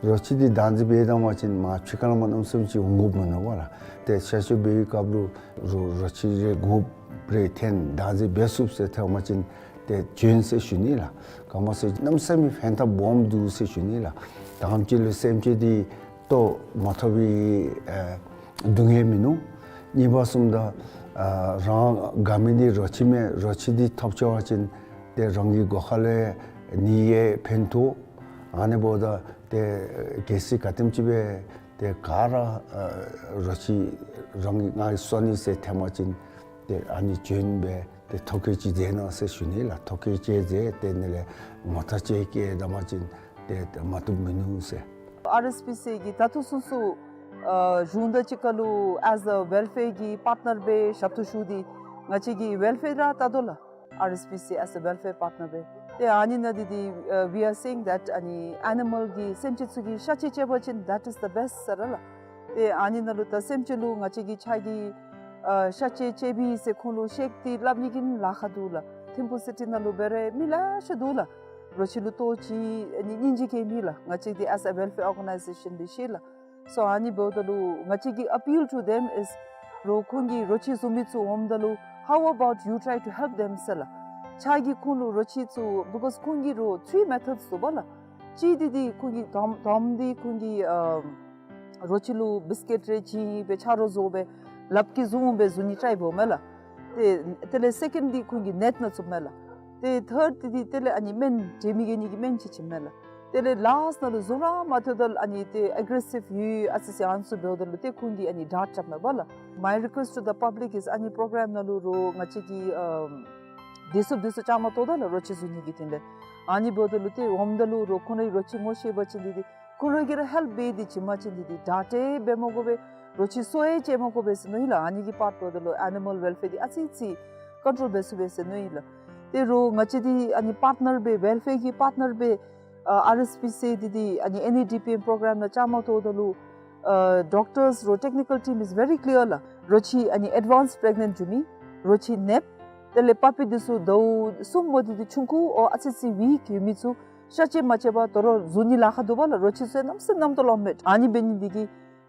རོ་ཁྱི་འདི་བདག་འཛིན་འབད་བཏང་པ་ཅིན་མར་ཕྱི་ཁ་ལས་མར་གནམ་མེད་ས་མེད་ཅིག་འོང་དགོཔ་མིན་ནུག་པ་ལགས། ཏེ་གཤག་བཅོས་འབད་བའི་སྐབས་ལུ་རོ་རོ་ཁྱི་རེ་དགོཔ་རེ་ཐོན་བདག་འཛིན་འབད་ཚུགས་ཟེར་ཐོན་པ་ཅིན་ཏེ་བྱོན་ཟེར་ཞུ་ནི་ལགས། ག་སྨོ་ཟེར་གནམ་མེད་ས་མེད་ཕན་ཐབས་སྦོམ་འདུག་ཟེར་ཞུ་ནི་ལགས། དང་པ་ཅིག་ལུ་སེམས་ཅན་འདི་ལྟོ་མ་ཐོབ་པའི་ཨ་སྡུག་བསྔལ་མིན་ནུག། གཉིས་པ་བཟུམ་ད་ཨ་རང་དགའ་མི་འདི་རོ་ཁྱི་མས། རོ་ཁྱི་འདི་ཐོབ་ཆི་བ་ཅིན་ཏེ་རང་གི་སྒོ་ཁ་ལས་ནི་ཡང་ཕན་ཐོགས། ཨ་ནི་འབདཝ་ད་ཏེ་གལ་སྲིད་ག་དེམ་ཅིག་སྦེ་ཏེ་ག་ར་ཨ་རོ་ཁྱི་རང་གི་ང་གིས་གསོ་ནི་ཟེར་ཐོན་པ་ཅིན་ཏེ་ཨ་ནི་བྱོན་སྦེ་ཏེ་ཐོ་བཀོད་ཅིག་མཛད་གནང་ཟེར་ཞུ་ནི་ལགས། ཐོ་བཀོད་ཅིག་མཛད་དེ་ནང་ལས་ངོ་རྟགས་ཅིག་བསྐྱལ་ད་པ་ཅིན་ཏེ་མ་བཏུབ་མིན་ནུག་ཟེར། ཨར་ཨེསི་པི་སི་གི་ད་ལྟོ་ཚུན་ཚོད་ཨ་གཞུང་དང་གཅིག་ཁར་ལུ་as a welfare གི་པཱརཊ་ནར་སྦེ་ཞབས་ཏོག་ཞུ་སྟེ་ང་བཅས་ཀྱི་ཝེལ་ཕེར་ར་བལྟ་དོ་ལགས། ཨར་ཨེསི་པི་སི་as a welfare partner སྦེ། ཏེ་ཨ་ནི་ནང་འདི་འདི་ཨ་we are saying that ཨ་ནི་ཨེ་ནི་མཱལ་གྱི་སེམས་ཅན་ཚུ་གི་གཤག་བཅོས་རྐྱབ་པ་ཅིན་that is the best ཟེར་ར་ལགས། ཏེ་ཨ་ནི་ནང་ལུ་ད་སེམས་ཅན་ལུ་ང་བཅས་ཀྱིས་ཁྱོད་ཀྱིས་ཨ་གཤག་བཅོས་རྐྱབ་པས་ཟེར་ཁོང་ལུ་བཤད་དེ་སླབ་ནི་གི་ལཱ་ཁག་འདུག་ལགས། ཐིམ་ཕུག་སི་ཊི་ནང་ལུ་འབད་རུང་མི་ལེ་ཤ་འདུག་ལགས། རོ་ཁྱི་ལུ་ལྟོ་ཅིག་ཨ་ནི་སྙིང་རྗེ་གི་མི་ལགས། ང་བཅས་འདི་as a welfare organization འདི་ཤེས་ལགས། So ཨ་ནི་འབདཝ་ད་ལུ་ང་བཅས་ཀྱི་appeal to them is རོགས་ཁོང་གིས་རོ་ཁྱི་བཟུང་མི་ཚུ་འོངམ་ད་ལུ་how about you try to help them ཟེར་ལགས། ཁྱོད་ཀྱིས་ཁོང་ལུ་རོ་ཁྱི་ཚུ་because ཁོང་གིས་རོགས་three methods འདུག་པ་ལགས། གཅིག་འདི་འདི་ཁོང་གིས་དོམ་དོམ་འདི་ཁོང་གིས་ཨ་རོ་ཁྱི་ལུ་བིསི་ཀིཊ་རེ་བྱིན་སྦེ་ཆ་རོགས་བཟོ་སྦེ་ལགཔ་གིས་བཟུང་སྦེ་བཟུང་ནི་ཊའིཔ་འབདཝ་མས་ལགས། ཏེ་དེ་ལས་སེ་ཀེནཌ་འདི་ཁོང་གིས་ནེཊ་ནང་བཙུགསཔ་མས་ལགས། ཏེ་ཐཱརཌ་འདི་འདི་དེ་ལས་ཨ་ནི་སྨན་འདྲེ་མི་རྒྱལ་ནི་གི་སྨན་ཅིག་བྱིནམ་མས་ལགས། དེ་ལས་ལཱསཊ་ནང་ལུ་བཟུང་ར་མ་ཐོབ་ད་ལུ་ཨ་ནི་ཏེ་ཨེག་རེ་སིབ་ཡོད་ཨ་ཙི་ཅིག་ཨ་ནི་ཚུ་འབདཝ་ད་ལུ་ཏེ་ཁོང་གིས་ཨ་ནི་ཌརཊ་རྐྱབ་མས་པ་ལགས། My request to the public is ཨ་ནི་པོརོ་གརམ་ནང་ལུ་རོགས་ང་བཅས་ཀྱིས་ཨམ་བདེ་སྲུངཔ་འདི་ཚུ་བཅའ་མར་གཏོགས་ད་ལགས། རོ་ཁྱི་བཟུང་ནི་གི་དོན་ལས། ཨ་ནི་འབདཝ་ད་ལུ་ཏེ་འོངམ་ད་ལུ་རོགས་ཁོང་རའི་རོ་ཁྱི་ངོ་ཤེས་པ་ཅིན་འདི་འདི་ཁོང་ར་གིས་ར་ཧེལཔ་འབད་དེ་བྱིན་པ་ཅིན་འདི་འདི་ཌརཊ་འབད་མ་དགོ་པས། རོ་ཁྱི་གསོ་ཡང་བྱིན་མ་དགོ་པས་ཟེར་མནོ་ཡི་ལགས། ཨ་ནི་གི་པཱརཊ་འབདཝ་ད་ལུ་ཨེ་ནི་མཱལ་ཝེལ་ཕེར་འདི་ཨ་ཙི་ཅིག་ཀོན་ཊོལ་འབད་ཚུགས་པས་ཟེར་མནོ་ཡི་ལགས། ཏེ་རོགས་ང་བཅས་འདི་ཨ་ནི་པཱརཊ་ནར་སྦེ་ཝེལ་ཕེར་གྱི་པཱརཊ་ནར་སྦེ་ཨ་ཨར་ཨེསི་པི་སི་འདི་འདི་ཨ་ནི་ཨེན་ཨེ་ཌི་པི་ཨེམ་པོརོ་གརམ་ནང་བཅའ་མར་གཏོགས་ད་ལུ་ཨ་ཌོག་ཊརསི་རོགས་ཊེཀ་ནི་ཀལ་ཊིམ་is very clear ལགས། རོ་ཁྱི་ཨ་ནི་ཨེཌ་ཝཱནསི་པི་རེག་ནེནཊ་འགྱོ་མི་རོ་ཁྱི་ནདཔ་དེ་ལས་པ་པི་འདི་ཚུ་ཟླཝ་གསུམ་མོ་འདི་འདི་ཆུང་ཀུ་ཨོ་ཨ་ཙི་ཅིག་ཝིཀ་ཡོད་མི་ཚུ་གཤག་བཅོས་མ་རྐྱབ་པར་དོ་རུང་བཟུང་ནི་ལཱ་ཁག་འདུག་པ་ལགས། རོ་ཁྱི་ཚུ་ཡང་གནམ་མེད་ས་མེད་གནམ་ཏོག་ལོ་མེད། ཨ་ནི་འབད་ནི་འདི་གིས་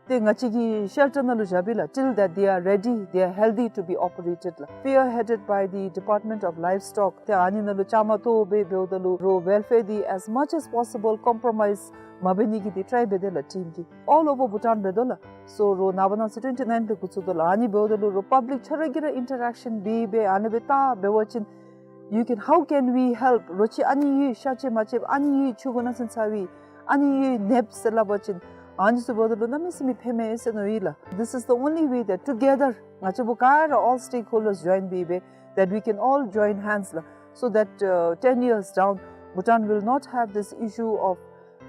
ཏེ་ང་བཅས་ཀྱིས་ཤེལ་ཊར་ནང་ལུ་བཞག་པས་ལགས། Till that they are ready, they are healthy to be operated ལགས། Spearheaded by the Department of Livestock ཏེ་ཨ་ནི་ནང་ལུ་བཅའ་མར་གཏོགས་སྦེ་འབདཝ་ད་ལུ་རོགས་ཝེལ་ཕེར་འདི་as much as possible compromise མ་འབད་ནི་གི་འདི་ཊའི་འབད་དེ་ལགས་ཊིམ་གྱིས། All over Bhutan འབད་དོ་ལགས། སོ་རོགས་ནངས་པ་གནངས་ཚེ་ཊུ་ཝེན་ཊི་ནའིན་ལས་འགོ་བཙུགས་དོ་ལགས། ཨ་ནི་འབདཝ་ད་ལུ་རོགས་པབ་ལིཀ་ཁྱོད་ར་གིས་ར་ཨིན་ཊ་རེག་ཤཱན་འབད་སྦེ་ཨ་ནི་སྦེ་བལྟ་འབད་བ་ཅིན་you can, how can we help? རོ་ཁྱི་ཨ་ནི་ཡོད་གཤག་བཅོས་མ་རྐྱབ་ཨ་ནི་ཡོད་ཆུང་ཀུ་ནང་སོང་ཚར་བའི་ ཨ་ནི་ཡོད་ནདཔ་ཟེར་སླབ་པ་ཅིན་ཨ་ནི་ཚུ་འབདཝ་ད་ལུ་གནམ་མེད་ས་མེད་ཕནམ་མས་ཟེར་མནོ་ཡི་ལགས། This is the only way that together ང་བཅས་པོ་ག་ར་all stakeholders join བྱས་སྦེ་that we can all join hands ལགས། So that uh, ten years down, Bhutan will not have this issue of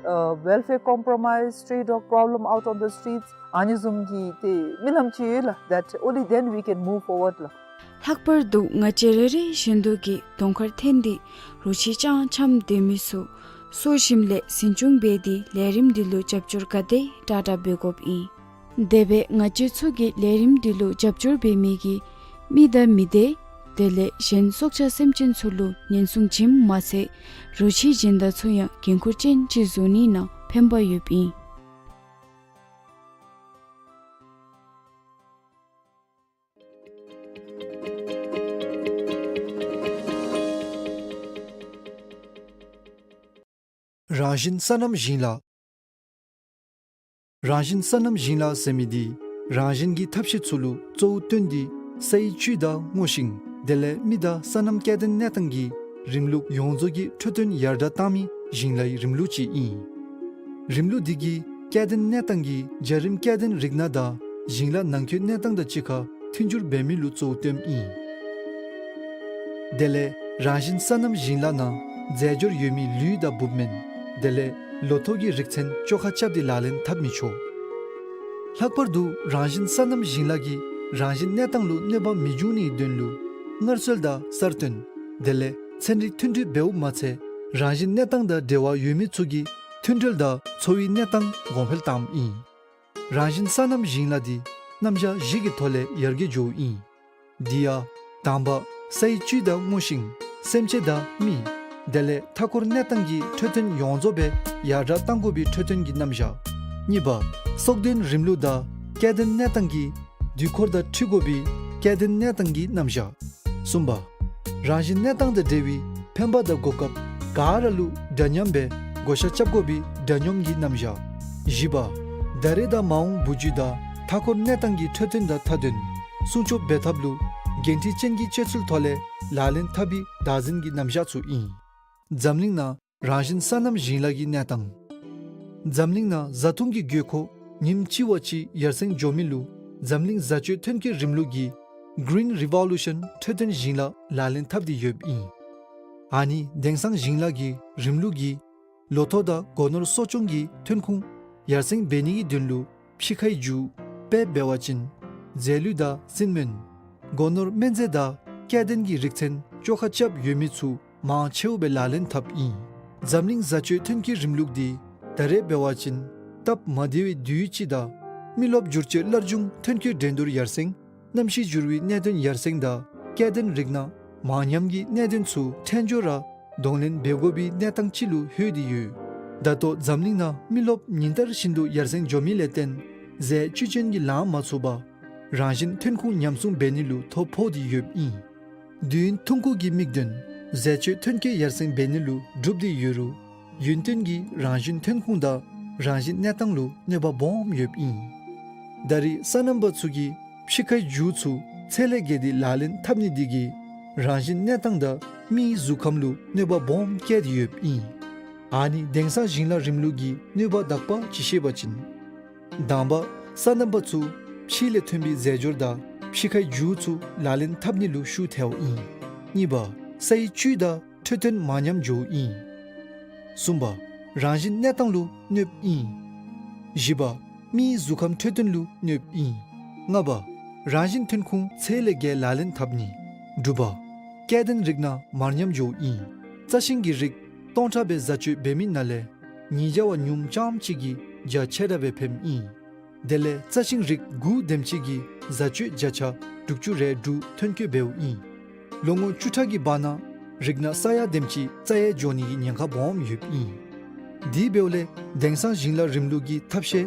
uh, welfare compromise, stray dog problem out on the streets. ཨ་ནི་བཟུམ་གྱི་ཏེ་རྨི་ལམ་ཅིག་ཡོད་ལགས། That only then we can move forward ལགས། ལྷག་པར་དུ་ང་བཅས་རེ་རེ་བཞིན་དུ་གིས་གདོང་ཁར་འཐོན་ཏེ་རོ་ཁྱི་ཅང་འཁྱམས་སྡོད་མི་ཚུ་སྲོག་ཞིམ་ལས་འཛིན་སྐྱོང་འབད་དེ་ལས་རིམ་འདི་ལུ་རྒྱབ་སྐྱོར་ག་དེ་དྲག་དྲག་འབད་དགོཔ་ཨིན། དེ་སྦེ་ང་བཅས་ཚུ་གི་ལས་རིམ་འདི་ལུ་རྒྱབ་སྐྱོར་འབད་མི་གི་མི་དང་མི་སྡེ་དེ་ལས་གཞན་སྲོག་ཆགས་སེམས་ཅན་ཚུ་ལུ་ཉེན་སྲུང་བྱིནམ་མ་ཚད་རོ་ཁྱི་སྦྱིན་བདག་ཚུ་ཡང་འགན་ཁུར་ཅན་ཅིག་བཟོ་ནི་ནང་ཕན་པ་ཡོདཔ་ཨིན། རང་བཞིན་སོ་ནམ་ཞིང་ལཱ། རང་བཞིན་སོ་ནམ་ཞིང་ལཱ་ཟེར་མི་འདི་རང་བཞིན་གྱི་ཐབས་ཤེས་ཚུ་ལུ་གཙོ་བོ་བཏོན་ཏེ་སའི་བཅུད་དང་སྔོ་ཤིང་དེ་ལས་མི་དང་སོ་ནམ་སྐྱེ་ལྡན་གནས་སྟངས་ཀྱི་རིམ་ལུགས་ཡོངས་རྫོགས་ཀྱི་འཕྲོད་བསྟེན་ཡར་དྲག་བཏང་མི་ཞིང་ལཱའི་རིམ་ལུགས་ཅིག་ཨིན། རིམ་ལུགས་འདི་གིས་སྐྱེ་ལྡན་གནས་སྟངས་ཀྱི་བྱ་རིམ་སྐྱེ་ལྡན་རིགས་སྣ་དང་ཞིང་ལཱ་ནང་འཁོད་གནས་སྟངས་དང་གཅིག་ཁར་མཐུན་འགྱུར་འབད་མི་ལུ་གཙོ་བོ་བཏོནམ་ཨིན། དེ་ལས་རང་བཞིན་སོ་ནམ་ཞིང་ལཱ་ནང་རྫས་སྦྱོར་ཡོད་མི་ལུད་དང་འབུབ་སྨན་དེ་ལས་ལོ་ཐོག་གི་རིགས་ཚན་བཅོ་ཁ་རྐྱབ་སྟེ་ལག་ལེན་འཐབ་མི་ཆོག། ལྷག་པར་དུ་རང་བཞིན་སོ་ནམ་ཞིང་ལཱ་གིས་རང་བཞིན་གནས་སྟངས་ལུ་གནོད་པ་མི་འབྱུང་ནིའི་དོན་ལུ་སྔར་སྲོལ་དང་གསར་གཏོད་དེ་ལས་ཚན་རིག་མཐུན་སྒྲིལ་འབདཝ་མ་ཚད་རང་བཞིན་གནས་སྟངས་དང་འབྲེལ་བ་ཡོད་མི་ཚུ་གི་མཐུན་སྒྲིལ་དང་འཚོ་བའི་གནས་སྟངས་གོང་འཕེལ་བཏངམ་ཨིན། རང་བཞིན་སོ་ནམ་ཞིང་ལཱ་འདི་རྣམ་གཞག་བཞི་གི་ཐོག་ལས་ཡར་རྒྱས་འགྱོཝ་ཨིན། དེ་ཡང་དང་པ་སའི་བཅུད་དང་སྔོ་ཤིང་སེམས་ཅན་དང་མི་དེ་ལས་མཐའ་འཁོར་གནས་སྟངས་ཀྱི་འཕྲོད་བསྟེན་ཡོངས་རྫོགས་སྦེ་ཡར་དྲག་བཏང་དགོ་པའི་འཕྲོད་བསྟེན་གྱི་རྣམ་གཞག། གཉིས་པ་སྲོག་ལྡན་རིམ་ལུགས་དང་སྐྱེ་ལྡན་གནས་སྟངས་ཀྱི་དུས་འཁོར་དང་འཁྲིལ་དགོ་པའི་སྐྱེ་ལྡན་གནས་སྟངས་ཀྱི་རྣམ་གཞག། གསུམ་པ་རང་བཞིན་གནས་སྟངས་དང་འབྲེལ་བའི་ཕན་པ་དང་གོ་སྐབས་ག་ར་ལུ་འདྲ་མཉམ་སྦེ་བགོ་བཤའ་རྐྱབ་དགོ་པའི་འདྲ་མཉམ་གྱི་རྣམ་གཞག། བཞི་པ་ད་རེས་དང་མ་འོངས་བུ་རྒྱུད་དང་མཐའ་འཁོར་གནས་སྟངས་ཀྱི་འཕྲོད་བསྟེན་དང་མཐའ་དོན་སྲུང་སྐྱོབ་འབད་ཐབས་ལུ་འགན་འཁྲི་ཅན་གྱི་སྤྱོད་ཚུལ་ཐོག་ལས་ལག་ལེན་འཐབ་པའི་བདག་འཛིན་གྱི་རྣམ་གཞག་ཚུ་ཨིན། འཛམ་གླིང་ནང་རང་བཞིན་སོ་ནམ་ཞིང་ལཱ་གི་གནས་སྟངས། འཛམ་གླིང་ནང་བཟའ་འཐུང་གི་དགོས་མཁོ་ཉིནམ་གཅིག་བ་གཅིག་ཡར་སེང་འགྱོ་མི་ལུ་འཛམ་གླིང་བཟའ་སྤྱོད་ཐོན་སྐྱེད་རིམ་ལུགས་ཀྱི་Green Revolution འཕྲོད་བསྟེན་ཞིང་ལཱ་ལག་ལེན་འཐབ་སྟེ་ཡོདཔ་ཨིན། ཨ་ནི་དེང་སང་ཞིང་ལཱ་གི་རིམ་ལུགས་ཀྱིས་ལོ་ཐོག་དང་སྒོ་ནོར་གསོ་སྐྱོང་གི་ཐོན་ཁུངས་ཡར་སེང་འབད་ནི་གི་དོན་ལུ་ཕྱི་ཁའི་རྒྱུ་དཔེ་འབད་བ་ཅིན་རྫས་ལུད་དང་སྲིན་སྨན་སྒོ་ནོར་སྨན་རྫས་དང་སྐྱེ་ལྡན་གྱི་རིགས་ཚན་བཅོ་ཁ་རྐྱབ་ཡོད་མི་ཚུ་མང་ཆེཝ་སྦེ་ལག་ལེན་འཐབ་ཨིན། འཛམ་གླིང་བཟའ་སྤྱོད་ཐོན་སྐྱེད་རིམ་ལུགས་འདི་ད་རེས་འབད་བ་ཅིན་སྟབས་མ་བདེ་བའི་དུས་ཅིག་དང་མི་རློབས་འགྱུར་བཅོས་སླར་འབྱུང་ཐོན་སྐྱེད་འགྲན་བསྡུར་ཡར་སེང་གནམ་གཤིས་འགྱུར་བའི་གནད་དོན་ཡར་སེང་དང་སྐྱེ་ལྡན་རིགས་སྣ་མང་ཉམས་ཀྱི་གནད་དོན་ཚུ་ཕྲན་སྦྱོར་ར་གདོང་ལེན་འབད་དགོ་པའི་གནས་སྟངས་ཅིག་ལུ་ལྷོད་དེ་ཡོད། ད་ལྟོ་འཛམ་གླིང་ནང་མི་རློབས་ཉིན་ལྟར་བཞིན་དུ་ཡར་སེང་འགྱོ་མི་ལས་བརྟེན་རྫས་བཅུད་ཅན་གྱི་ལཱ་མ་ཚུགས་པར་རང་བཞིན་ཐོན་ཁུངས་ཉམས་སྲུང་འབད་ནི་ལུ་ཐོ་ཕོག་སྟེ་ཡོདཔ་ཨིན། དུས་ཡུན་ཐུང་ཀུ་གི་དམིགས་དོན་རྫས་བཅོས་ཐོན་སྐྱེད་ཡར་སེང་འབད་ནི་ལུ་བསྒྲུབས་ཏེ་ཡོད་རུང་ཡུན་བརྟན་གྱི་རང་བཞིན་ཐོན་ཁུངས་དང་རང་བཞིན་གནས་སྟངས་ལུ་གནོད་པ་སྦོམ་ཡོདཔ་ཨིན། ད་རེས་སོ་ནམ་པ་ཚུ་གིས་ཕྱི་ཁའི་རྒྱུ་ཚུ་ཚད་ལས་བརྒལ་ཏེ་ལག་ལེན་འཐབ་ནི་འདི་གིས་རང་བཞིན་གནས་སྟངས་དང་མིའི་གཟུགས་ཁམས་ལུ་གནོད་པ་སྦོམ་བསྐྱལ་ཏེ་ཡོདཔ་ཨིན། ཨ་ནི་དེང་སང་ཞིང་ལཱ་རིམ་ལུགས་ཀྱི་གནོད་པ་དག་པ་ཅིག་བཤད་པ་ཅིན། དང་པ་སོ་ནམ་པ་ཚུ་ཕྱི་ལས་ཐོན་པའི་རྫས་སྦྱོར་དང་ཕྱི་ཁའི་རྒྱུ་ཚུ་ལག་ལེན་འཐབ་ནི་ལུ་ཤུགས་ཐལཝ་ཨིན། གཉིས་པ་སའི་བཅུད་དང་འཕྲོད་བསྟེན་མ་ཉམས་འགྱོཝ་ཨིན། གསུམ་པ་རང་བཞིན་གནས་སྟངས་ལུ་གནོདཔ་ཨིན། བཞི་པ་མིའི་གཟུགས་ཁམས་འཕྲོད་བསྟེན་ལུ་གནོདཔ་ཨིན། ལྔ་པ་རང་བཞིན་ཐོན་ཁུངས་ཚད་ལས་བརྒལ་ལག་ལེན་འཐབ་ནི། དྲུག་པ་སྐྱེ་ལྡན་རིགས་སྣ་མར་ཉམས་འགྱོཝ་ཨིན། རྩྭ་ཤིང་གི་རིགས་སྟོང་ཕྲག་སྦེ་བཟའ་སྤྱོད་འབད་མི་ནང་ལས་ཉིས་བརྒྱ་བ་ཉུངམ་ཙམ་ཅིག་གིས་རྒྱ་ཆེ་དྲགས་སྦེ་ཕནམ་ཨིན། དེ་ལས་རྩྭ་ཤིང་རིགས་དགུ་དེམ་ཅིག་གིས་བཟའ་སྤྱོད་བརྒྱ་ཆ་དྲུག་ཅུ་རེ་དྲུག་ཐོན་སྐྱེད་འབདཝ་ཨིན། ལོ་ངོ་བཅུ་ཕྲག་གི་བར་ན་རིགས་སྣ་ས་ཡ་དེམ་ཅིག་རྩ་ཡལ་འགྱོ་ནི་གི་ཉེན་ཁ་སྦོམ་ཡོདཔ་ཨིན། དེ་འབདཝ་ལས་དེང་སང་ཞིང་ལཱ་རིམ་ལུགས་ཀྱི་ཐབས་ཤེས་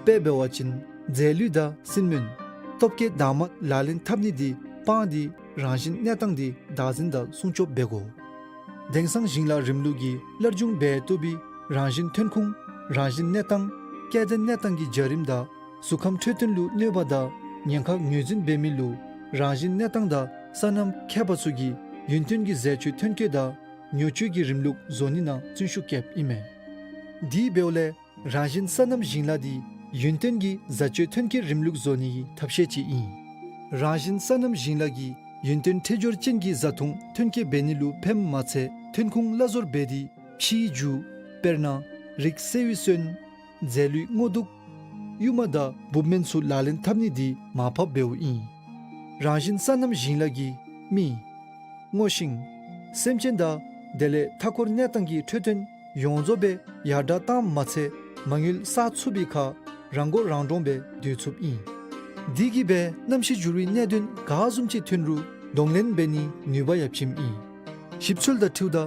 དཔེ་འབད་བ་ཅིན་རྫས་ལུད་དང་སྲིན་སྨན་སྟོབས་སྐྱེད་དྭངས་མ་ལག་ལེན་འཐབ་ནི་འདི་སྤང་སྟེ་རང་བཞིན་གནས་སྟངས་འདི་བདག་འཛིན་དང་སྲུང་སྐྱོབ་འབད་དགོ། དེང་སང་ཞིང་ལཱ་རིམ་ལུགས་ཀྱིས་སླར་འབྱུང་འབད་བཏུབ་པའི་རང་བཞིན་ཐོན་ཁུངས་རང་བཞིན་གནས་སྟངས་སྐྱེ་ལྡན་གནས་སྟངས་ཀྱི་བྱ་རིམ་དང་གཟུགས་ཁམས་འཕྲོད་བསྟེན་ལུ་གནོད་པ་དང་ཉེན་ཁ་ངོས་འཛིན་འབད་མི་ལུ་རང་བཞིན་གནས་སྟངས་དང་སོ་ནམ་མཁས་པ་ཚུ་གིས་ཡུན་བརྟན་གྱི་རྫས་བཅོས་ཐོན་སྐྱེད་དང་ཉོ་སྤྱོད་ཀྱི་རིམ་ལུགས་བཟོ་ནི་ནང་བརྩོན་ཤུགས་བསྐྱེདཔ་ཨིན་མས། དེ་འབདཝ་ལས་རང་བཞིན་སོ་ནམ་ཞིང་ལཱ་འདི་ཡུན་བརྟན་གྱི་བཟའ་སྤྱོད་ཐོན་སྐྱེད་རིམ་ལུགས་བཟོ་ནིའི་ཐབས་ཤེས་ཅིག་ཨིན། རང་བཞིན་སོ་ནམ་ཞིང་ལཱ་གིས་ཡུན་བརྟན་འཕྲལ་སྦྱོར་ཅན་གྱི་བཟའ་བཏུང་ཐོན་སྐྱེད་འབད་ནི་ལུ་ཕནམ་མ་ཚད་ཐོན་ཁུངས་སླ་བཟོར་འབད་དེ་ཕྱིའི་རྒྱུ་དཔེར་ན་རིགས་སེལ་བའི་སོན་རྫས་ལུད་སྔོ་དུག་ཡུརམ་དང་འབུབ་སྨན་ཚུ་ལག་ལེན་འཐབ་ནི་འདི་མར་ཕབ་འབདཝ་ཨིན། རང་བཞིན་སོ་ནམ་ཞིང་ལཱ་གིས་མི་སྔོ་ཤིང་སེམས་ཅན་དང་དེ་ལས་མཐའ་འཁོར་གནས་སྟངས་ཀྱི་འཕྲོད་བསྟེན་ཡོངས་རྫོགས་སྦེ་ཡར་དྲག་བཏངམ་མ་ཚད་མ་དངུལ་བསགས་ཚུགས་པའི་ཁར་རང་མགོ་རང་འདྲོངས་སྦེ་སྡོད་ཚུགསཔ་ཨིན། དེ་གིས་སྦེ་གནམ་གཤིས་འགྱུར་བའི་གནད་དོན་ག་བཟུམ་ཅིག་ཐོན་རུང་གདོང་ལེན་འབད་ནིའི་ནུས་པ་ཡང་བྱིནམ་ཨིན། ཞིབ་འཚོལ་དང་འཁྲིལཝ་ད་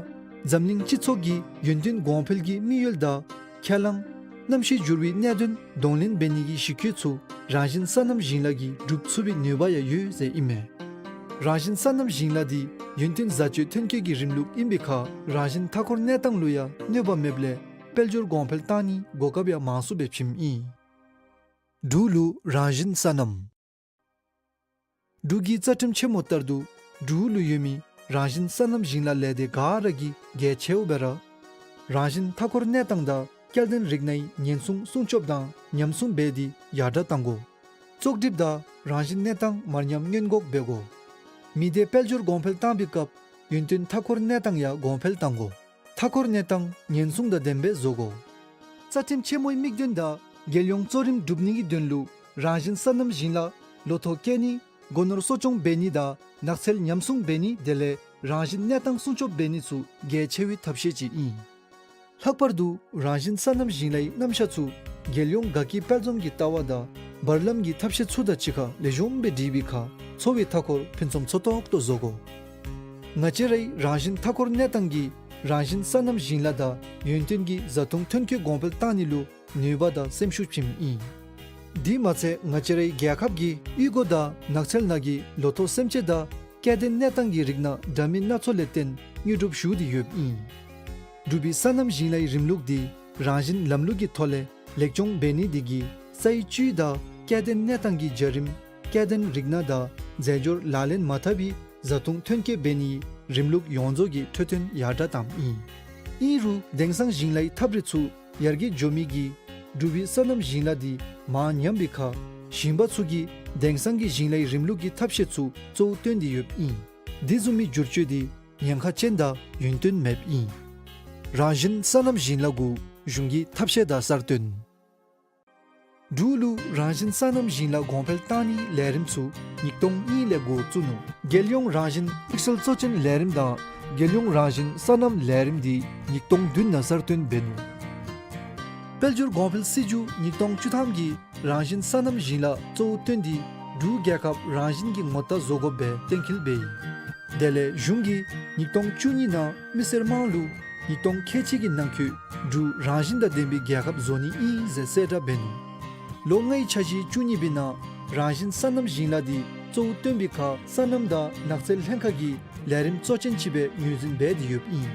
འཛམ་གླིང་སྤྱི་ཚོགས་ཀྱི་ཡུན་བརྟན་གོང་འཕེལ་གྱི་དམིགས་ཡུལ་དང་ཁས་བླངས་གནམ་གཤིས་འགྱུར་བའི་གནད་དོན་གདོང་ལེན་འབད་ནི་གི་གཞི་བཀོད་ཚུ་རང་བཞིན་སོ་ནམ་ཞིང་ལཱ་གིས་སྒྲུབ་ཚུགས་པའི་ནུས་པ་ཡང་ཡོད་ཟེར་ཨིན་མས། རང་བཞིན་སོ་ནམ་ཞིང་ལཱ་འདི་ཡུན་བརྟན་བཟའ་སྤྱོད་ཐོན་སྐྱེད་ཀྱི་རིམ་ལུགས་ཨིན་པའི་ཁར་རང་བཞིན་མཐའ་འཁོར་གནས་སྟངས་ལུ་ཡང་གནོད་པ་མེདཔ་ལས་དཔལ་འབྱོར་གོང་འཕེལ་བཏང་ནིའི་གོ་སྐབས་ཡང་མང་སུ་སྦེ་བྱིནམ་ཨིན། འབྲུག་ལུ་རང་བཞིན་སོ་ནམ། འབྲུག་གི་རྩ་ཁྲིམས་ཆེན་མོ་ལྟར་དུ་འབྲུག་ལུ་ཡོད་མི་རང་བཞིན་སོ་ནམ་ཞིང་ལཱ་ལས་སྡེ་ག་ར་གིས་གལ་ཆེཝ་སྦེ་ར་རང་བཞིན་མཐའ་འཁོར་གནས་སྟངས་དང་སྐྱེ་ལྡན་རིགས་སྣའི་ཉེན་སྲུང་སྲུང་སྐྱོབ་དང་ཉམས་སྲུང་འབད་དེ་ཡར་དྲག་བཏང་དགོ། བཙོག་གྲིབ་དང་རང་བཞིན་གནས་སྟངས་མར་ཉམས་སྔོན་འགོག་འབད་དགོ། མི་སྡེ་དཔལ་འབྱོར་གོང་འཕེལ་བཏང་པའི་སྐབས་ཡུན་བརྟན་མཐའ་འཁོར་གནས་སྟངས་ཡང་གོང་འཕེལ་བཏང་དགོ། མཐའ་འཁོར་གནས་སྟངས་ཉེན་སྲུང་དང་ལྡནམ་སྦེ་བཟོ་དགོ། རྩ་ཁྲིམས་ཆེན་མོའི་དམིགས་དོན་དང་རྒྱལ་ཡོངས་གཙོ་རིམ་སྒྲུབ་ནི་གི་དོན་ལུ་རང་བཞིན་སོ་ནམ་ཞིང་ལཱ་ལོ་ཐོག་སྐྱེ་ནི་སྒོ་ནོར་གསོ་སྐྱོང་འབད་ནི་དང་ནགས་ཚལ་ཉམས་སྲུང་འབད་ནི་དེ་ལས་རང་བཞིན་གནས་སྟངས་སྲུང་སྐྱོབ་འབད་ནི་ཚུ་གལ་ཆེ་བའི་ཐབས་ཤེས་ཅིག་ཨིན། ལྷག་པར་དུ་རང་བཞིན་སོ་ནམ་ཞིང་ལཱའི་རྣམ་གཞག་ཚུ་རྒྱལ་ཡོངས་དགའ་སྐྱིད་དཔལ་འཛོམས་ཀྱི་ལྟ་བ་དང་བར་ལམ་གྱི་ཐབས་ཤེས་ཚུ་དང་གཅིག་ཁར་ལེགས་ཤོམ་སྦེ་འགྲིག་པའི་ཁར་འཚོ་བའི་མཐའ་འཁོར་ཕུན་སུམ་ཚོགས་ཏོག་ཏོ་བཟོ་དགོ། ང་བཅས་རའི་རང་བཞིན་མཐའ་འཁོར་གནས་སྟངས་ཀྱིས་རང་བཞིན་སོ་ནམ་ཞིང་ལཱ་དང་ཡུན་བརྟན་གྱི་བཟའ་བཏུང་ཐོན་སྐྱེད་གོང་འཕེལ་བཏང་ནི་ལུ་ནུས་པ་དང་སེམས་ཤུགས་བྱིནམ་ཨིན། དེ་མ་ཚད་ང་བཅས་རའི་རྒྱལ་ཁབ་ཀྱིས་གཡུས་སྒོ་དང་ནགས་ཚལ་ནང་གི་ལོ་ཐོག་སེམས་ཅན་དང་སྐྱེ་ལྡན་གནས་སྟངས་ཀྱི་རིགས་སྣ་འདྲ་མིན་སྣ་ཚོགས་ལས་བརྟེན་དངོས་གྲུབ་ཞུ་སྟེ་ཡོདཔ་ཨིན། འབྲུག་པའི་སོ་ནམ་ཞིང་ལཱའི་རིམ་ལུགས་འདི་རང་བཞིན་ལམ་ལུགས་ཀྱི་ཐོག་ལས་ལེགས་སྐྱོང་འབད་ནི་དེ་གིས་སའི་བཅུད་དང་སྐྱེ་ལྡན་གནས་སྟངས་ཀྱི་བྱ་རིམ་སྐྱེ་ལྡན་རིགས་སྣ་དང་རྫས་སྦྱོར་ལག་ལེན་མ་འཐབ་པའི་བཟའ་བཏུང་ཐོན་སྐྱེད་འབད་ནིའི་རིམ་ལུགས་ཡོངས་རྫོགས་ཀྱི་འཕྲོད་བསྟེན་ཡར་དྲག་བཏངམ་ཨིན། ཨིན་རུང་དེང་སང་ཞིང་ལཱའི་ཐབས་རིག་ཚུ་ཡར་རྒྱས་འགྱོ་མི་གིས་འབྲུག་པའི་སོ་ནམ་ཞིང་ལཱ་འདི་མར་ཉམས་པའི་ཁར་ཞིང་པ་ཚུ་གིས་དེང་སང་གི་ཞིང་ལཱའི་རིམ་ལུགས་ཀྱི་ཐབས་ཤེས་ཚུ་གཙོ་བོ་བཏོན་ཏེ་ཡོདཔ་ཨིན། དེ་བཟུམ་མའི་བསྒྱུར་བཅོས་འདི་ཉེན་ཁ་ཅན་དང་ཡུན་བརྟན་མེདཔ་ཨིན། རང་བཞིན་སོ་ནམ་ཞིང་ལཱ་གུ་གཞུང་གི་ཐབས་ཤེས་དང་གསར་བཏོན། འབྲུག་ལུ་རང་བཞིན་སོ་ནམ་ཞིང་ལཱ་གོང་འཕེལ་བཏང་ནིའི་ལས་རིམ་ཚུ་ཉིས་སྟོང་གཉིས་ལས་འགོ་བཙུགས་ནུག། རྒྱལ་ཡོངས་རང་བཞིན་དམིགས་བསལ་གཙོ་ཅན་ལས་རིམ་དང་རྒྱལ་ཡོངས་རང་བཞིན་སོ་ནམ་ལས་རིམ་འདི་ཉིས་སྟོང་བདུན་ནང་གསར་བཏོན་འབད་ནུག། དཔལ་འབྱོར་གོང་འཕེལ་སྲིད་བྱུས་ཉིས་སྟོང་བཅུ་ཐམ་གྱིས་རང་བཞིན་སོ་ནམ་ཞིང་ལཱ་གཙོ་བོ་བཏོན་ཏེ་འབྲུག་རྒྱལ་ཁབ་རང་བཞིན་གྱི་ངོ་རྟགས་བཟོ་དགོཔ་སྦེ་གཏན་འཁེལ་འབད་ཡི། དེ་ལས་གཞུང་གིས་ཉིས་སྟོང་བཅུ་གཉིས་ནང་མི་སེར་དམངས་ལུ་ཉིས་སྟོང་ཁལ་གཅིག་གི་ནང་འཁོད་འབྲུག་རང་བཞིན་དང་ལྡན་པའི་རྒྱལ་ཁབ་བཟོ་ནི་ཨིན་ཟེར་གསལ་བསྒྲགས་འབད་ནུག། ལོ་ལྔའི་འཆར་གཞི་བཅུ་གཉིས་པའི་ནང་རང་བཞིན་སོ་ནམ་ཞིང་ལཱ་འདི་གཙོ་བོ་བཏོན་པའི་ཁར་སོ་ནམ་དང་ནགས་ཚལ་ལྷན་ཁག་གིས་ལས་རིམ་གཙོ་ཅན་ཅིག་སྦེ་ངོས་འཛིན་འབད་དེ་ཡོདཔ་ཨིན།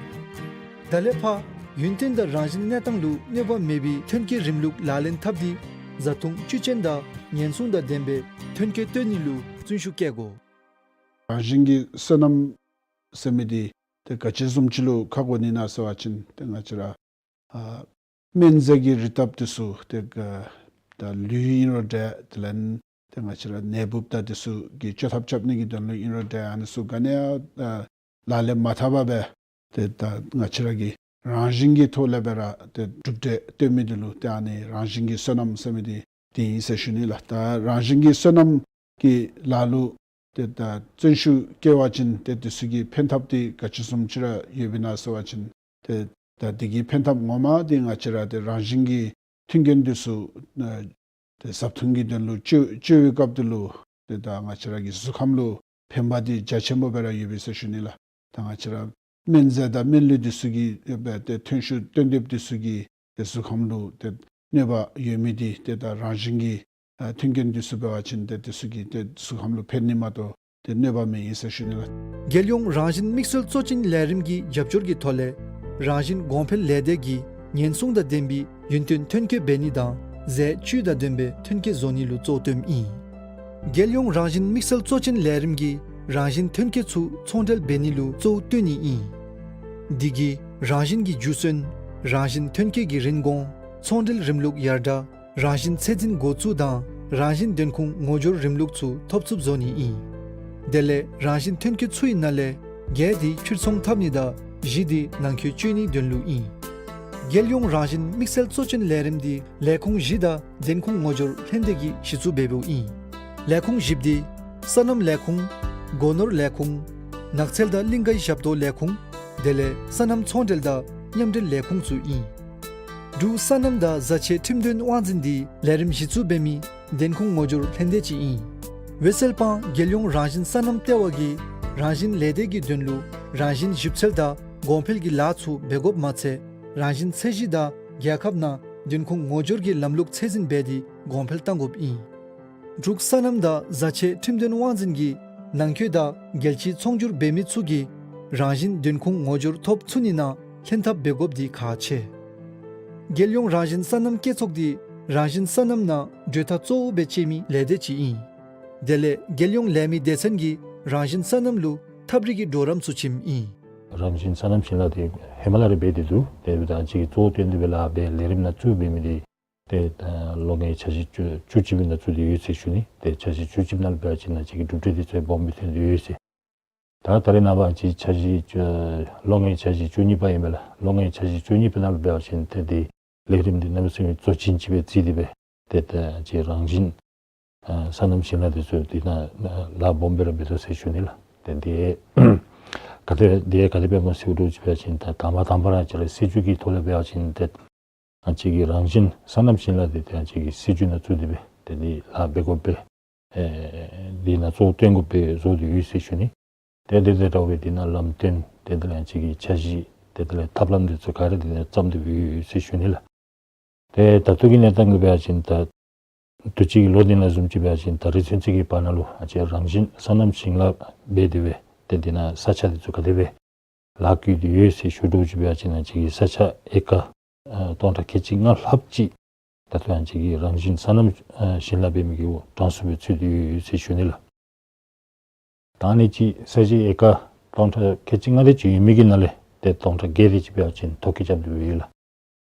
ད་ལས་ཕར་ཡུན་བརྟན་དང་རང་བཞིན་གནས་སྟངས་ལུ་གནོད་པ་མེད་པའི་ཐོན་སྐྱེད་རིམ་ལུགས་ལག་ལེན་འཐབ་སྟེ་བཟའ་བཏུང་བཅུད་ཅན་དང་ཉེན་སྲུང་དང་ལྡན་པའི་ཐོན་སྐྱེད་བཏོན་ནི་ལུ་བརྩོན་ཤུགས་བསྐྱེད་དགོ། རང་བཞིན་གྱི་སོ་ནམ་ཟེར་མི་འདི་ཏེ་ག་ཅི་བཟུམ་ཅིག་ལུ་ཁག་དགོ་ནི་ན་ཟེར་བ་ཅིན་ཏེ་ང་བཅས་ར་ཨ་སྨན་རྫས་ཀྱི་རིགས་འཐབ་འདི་ཚུ་ཏེ་ག་ད་ལུད་ཨིན་རུང་འདྲ་དེ་ལས་ཏེ་ང་བཅས་ར་ནད་འབུབ་དང་འདི་ཚུ་གི་བཅོས་ཐབས་རྐྱབ་ནི་གི་དོན་ལུ་ཨིན་རུང་འདྲ་ཨ་ནི་ཚུ་ག་ནི་ཡང་ཨ་ལག་ལེན་མ་འཐབ་པར་སྦེ་ཏེ་ད་ང་བཅས་ར་གི་རང་བཞིན་གྱི་ཐོག་ལས་སྦེ་ར་ཏེ་གྲུབ་འབྲས་བཏོན་མི་འདི་ལུ་ཏེ་ཨ་ནི་རང་བཞིན་གྱི་སོ་ནམ་ཟེར་མི་འདི་འདི་ཨིན་ཟེར་ཞུ་ནི་ལགས། ད་རང་བཞིན་གྱི་སོ་ནམ་གྱི་ལཱ་ལུ་ཏེ་ད་བརྩོན་ཤུགས་བསྐྱེད་པ་ཅིན་ཏེ་འདི་ཚུ་གི་ཕན་ཐབས་འདི་ག་ཅི་བཟུམ་ཅིག་ར་ཡོདཔ་ཨིན་ན་ཟེར་བ་ཅིན་ཏེ་ད་འདི་གི་ཕན་ཐབས་ངོ་མ་འདི་ང་བཅས་ར་ཏེ་རང་བཞིན་གྱི་མཐུན་རྐྱེན་འདི་ཚུ་ཨ་ཏེ་བཟའ་བཏུང་གི་དོན་ལུ་སྤྱོད་སྤྱོད་པའི་སྐབས་འདི་ལུ་ཏེ་ད་ང་བཅས་ར་གི་གཟུགས་ཁམས་ལུ་ཕན་པ་འདི་རྒྱ་ཆེན་པོ་སྦེ་ར་ཡོདཔ་ཨིན་ཟེར་ཞུ་ནི་ལགས། ད་ང་བཅས་ར་སྨན་རྫས་དང་སྨན་ལུད་འདི་ཚུ་གི་ཨེ་ཏེ་ཐོན་ཤུགས་བཏོན་ཏེ་འདི་ཚུ་གི་ཏེ་གཟུགས་ཁམས་ལུ་ཏེ་གནོད་པ་ཡོད་མི་འདི་ཏེ་ད་རང་བཞིན་གྱི་ཨ་མཐུན་རྐྱེན་འདི་ཚུ་འབད་བ་ཅིན་ཏེ་འདི་ཚུ་གིས་ཏེ་གཟུགས་ཁམས་ལུ་ཕན་ནི་མ་གཏོགས་ཏེ་གནོད་པ་མེད་ཨིན་ཟེར་ཞུ་ནི་ལགས། རྒྱལ་ཡོངས་རང་བཞིན་དམིགས་བསལ་གཙོ་ཅན་ལས་རིམ་གྱི་རྒྱབ་སྐྱོར་གྱི་ཐོག་ལས་རང་བཞིན་གོང་འཕེལ་ལས་སྡེ་གིས་ཉེན་སྲུང་དང་ལྡན་པའི་ཡུན་བརྟན་ཐོན་སྐྱེད་འབད་ནི་དང་རྫས་བཅུད་དང་ལྡན་པའི་ཐོན་སྐྱེད་བཟོ་ནི་ལུ་གཙོ་བཏོནམ་ཨིན། རྒྱལ་ཡོངས་རང་བཞིན་དམིགས་བསལ་གཙོ་ཅན་ལས་རིམ་གྱིས་རང་བཞིན་ཐོན་སྐྱེད་ཚུ་ཚོང་འབྲེལ་འབད་ནི་ལུ་གཙོ་བོ་བཏོན་ནི་ཨིན། འདི་གིས་རང་བཞིན་གྱི་རྒྱུ་སོན་ རང་བཞིན་ཐོན་སྐྱེད་ཀྱི་རིན་གོང་། ཚོང་འབྲེལ་རིམ་ལུགས་ཡར་དྲག། རང་བཞིན་ཚད་འཛིན་འགོ་བཙུགས་དང་རང་བཞིན་བདེན་ཁུངས་ངོ་སྦྱོར་རིམ་ལུགས་ཚུ་ཐོབ་ཚུགསཔ་བཟོ་ནི་ཨིན། དེ་ལས་རང་བཞིན་ཐོན་སྐྱེད་ཚུའི་ནང་ལས་བརྒྱད་འདི་ཕྱིར་ཚོང་འཐབ་ནི་དང་བཞི་འདི་ནང་འཁོད་སྤྱོད་ནིའི་དོན་ལུ་ཨིན། རྒྱལ་ཡོངས་རང་བཞིན་དམིགས་བསལ་གཙོ་ཅན་ལས་རིམ་འདི་ལས་ཁུངས་བཞི་དང་བདེན་ཁུངས་ངོ་སྦྱོར་ལྷན་སྡེ་གིས་གཞི་བཙུགས་འབད་འབདཝ་ཨིན། ལས་ཁུངས་བཞི་འདི་སོ་ནམ་ལས་ཁུངས། སྒོ་ནོར་ལས་ཁུངས། ནགས་ཚལ་དང་གླིང་ཀའི་ཞབས་ཏོག་ལས་ཁུངས། དེ་ལས་སོ་ནམ་ཚོང་འབྲེལ་དང་མཉམ་འབྲེལ་ལས་ཁུངས་ཚུ་ཨིན། འབྲུག་སོ་ནམ་དང་བཟའ་ཆས་ཁྲིམས་དོན་དབང་འཛིན་འདི་ལས་རིམ་གཞི་བཙུགས་འབད་མི་བདེན་ཁུངས་ངོ་སྦྱོར་ལྷན་སྡེ་ཅིག་ཨིན། འོད་གསལ་སྤང་རྒྱལ་ཡོངས་རང་བཞིན་སོ་ནམ་ལྟེ་བ་གིས་རང་བཞིན་ལས་སྡེ་གི་དོན་ལུ་རང་བཞིན་ཞིབ་འཚོལ་དང་གོང་འཕེལ་གྱི་ལཱ་ཚུ་འབད་དགོཔ་མ་ཚད་རང་བཞིན་ཚད་གཞི་དང་རྒྱལ་ཁབ་ནང་བདེན་ཁུངས་ངོ་སྦྱོར་གྱི་ལམ་ལུགས་ཚད་འཛིན་འབད་དེ་གོང་འཕེལ་གཏང་དགོཔ་ཨིན། འབྲུག་སོ་ནམ་དང་བཟའ་ཆས་ཁྲིམས་དོན་དབང་འཛིན་གྱིས་ནང་འཁོད་དང་རྒྱལ་སྤྱིའི་ཚོང་སྒྱུར་འབད་མི་ཚུ་གིས་རང་བཞིན་བདེན་ཁུངས་ངོ་སྦྱོར་ཐོབ་ཚུགས་ནི་ནང་ལྷན་ཐབས་འབད་དགོཔ་འདི་ཁག་ཆེ། རྒྱལ་ཡོངས་རང་བཞིན་སོ་ནམ་སྐྱེད་ཚོགས་འདི་རང་བཞིན་སོ་ནམ་ནང་གྲོས་ཐག་གཙོ་བོ་སྦེ་བཅད་མི་ལས་སྡེ་ཅིག་ཨིན། དེ་ལས་རྒྱལ་ཡོངས་ལས་མི་སྡེ་ཚན་གྱིས་རང་བཞིན་སོ་ནམ་ལུ་ཐབས་རིག་གི་གྲོགས་རམ་ཚུ་བྱིནམ་ཨིན། རང་བཞིན་སོ་ནམ་ཞིང་ལཱ་འདི་ཧེ་མ་ལས་ར་འབད་དེ་འདུག། དེ་འབདཝ་ད་ང་བཅས་ཀྱིས་གཙོ་བོ་བཏོན་ཏེ་སྦེ་ལཱ་འབད་ལས་རིམ་ནང་བཙུགས་འབད་མི་འདི་ཏེ་ལོ་ལྔའི་འཆར་གཞི་བཅུ་བཅུ་གཅིག་པའི་ནང་བཙུགས་ཏེ་ཡོད་ཟེར་ཞུ་ནི། ཏེ་འཆར་གཞི་བཅུ་གཅིག་ནང་ལུ་འབད་བ་ཅིན་ང་བཅས་ཀྱི་གྲུབ་འབྲས་འདི་ཚུ་སྦོམ་སྦེ་ཐོན་ཏེ་ཡོད་ཟེར། ད་ད་རེས་ནངས་པ་ང་བཅས་འཆར་གཞི་བཅུ་ལོ་ལྔའི་འཆར་གཞི་བཅུ་གཉིས་པ་ཨིན་པས་ལགས། ལོ་ལྔའི་འཆར་གཞི་བཅུ་གཉིས་པའི་ནང་ལུ་འབད་བ་ཅིན་ཏེ་འདི་ལས་རིམ་འདི་གནམ་མེད་ས་མེད་གཙོ་ཆེན་ཅིག་སྦེ་བརྩི་སྟེ་སྦེ་ཏེ་ད་ང་བཅས་རང་བཞིན་ཨ་སོ་ནམ་ཞིང་ལཱ་འདི་ཚུ་འདི་ནང་ལཱ་སྦོམ་སྦེ་ར་འབད་དོ་ཟེར་ཞུ་ནི་ལགས། ཏེ་འདི་ག་དེ་འདི་ག་དེ་སྦེ་སྨོ་ཟེར་བ་ཅིན་ད་དང་པ་དང་པ་ར་ང་བཅས་ར་སྲིད་བྱུས་ཀྱི་ཐོག་ལས་འབད་བ་ཅིན་ཏེ་ང་བཅས་ཀྱི་རང་བཞིན་སོ་ནམ་ཞིང་ལཱ་འདི་ཏེ་ང་བཅས་ཀྱི་སྲིད་བྱུས་ནང་བཙུགས་ཏེ་སྦེ་ཏེ་འདི་ལཱ་འབད་དགོཔ་སྦེ་ཨེ་འདི་ནང་གཙོ་བོ་བཏོན་དགོཔ་སྦེ་བཟོ་སྟེ་ཡོད་ཟེར་ཞུ་ནི། ཏེ་དེ་དང་འདྲཝ་སྦེ་འདི་ནང་ལམ་སྟོན་ཏེ་དེ་ལས་ང་བཅས་ཀྱི་འཆར་གཞི་ཏེ་དེ་ལས་ཐབས་ལམ་འདི་ཚུ་ག་ར་འདི་ནང་བརྩམས་ཏེ་སྦེ་ཡོད་ཟེར་ཞུ་ནི་ལགས། ཏེ་ད་ལྟོ་གི་གནས་སྟངས་ལུ་འབད་བ་ཅིན་ད་དུས་ཅི་གི་ལོ་འདི་ནང་བཟུམ་ཅིག་འབད་བ་ཅིན་ད་རིས་ཚུན་ཚོད་ཀྱི་བར་ན་ལུ་ང་བཅས་རང་བཞིན་སོ་ནམ་ཞིང་ལཱ་འབད་དེ་སྦེ་ཏེ་འདི་ནང་ས་ཆ་འདི་ཚུ་ག་དེ་སྦེ་ལཱ་བཀོད་དེ་ཡོད་ཟེར་ཞུ་དོ་ཅིག་འབད་བ་ཅིན་ང་བཅས་ཀྱི་ས་ཆ་ཨེ་ཀར་ཨ་སྟོང་ཕྲག་ཁལ་གཅིག་ལྔ་ལྷགཔ་ཅིག་ད་ལྟོ་ང་བཅས་ཀྱི་རང་བཞིན་སོ་ནམ་ཨ་ཞིང་ལཱ་འབད་མི་གི་གྲངས་སུ་སྦེ་ཚུད་དེ་ཡོད་ཟེར་ཞུ་ནི་ལགས། ད་ཨ་ནི་ཅིག་ས་གཞི་ཨེ་ཀར་སྟོང་ཕྲག་ཁལ་གཅིག་ལྔ་དེ་ཅིག་ཡོད་མི་གི་ནང་ལས་ཏེ་སྟོང་ཕྲག་བརྒྱད་དེ་ཅིག་འབད་བ་ཅིན་ཐོ་བཀོད་རྐྱབ་སྟེ་སྦེ་ཡོད་ལགས།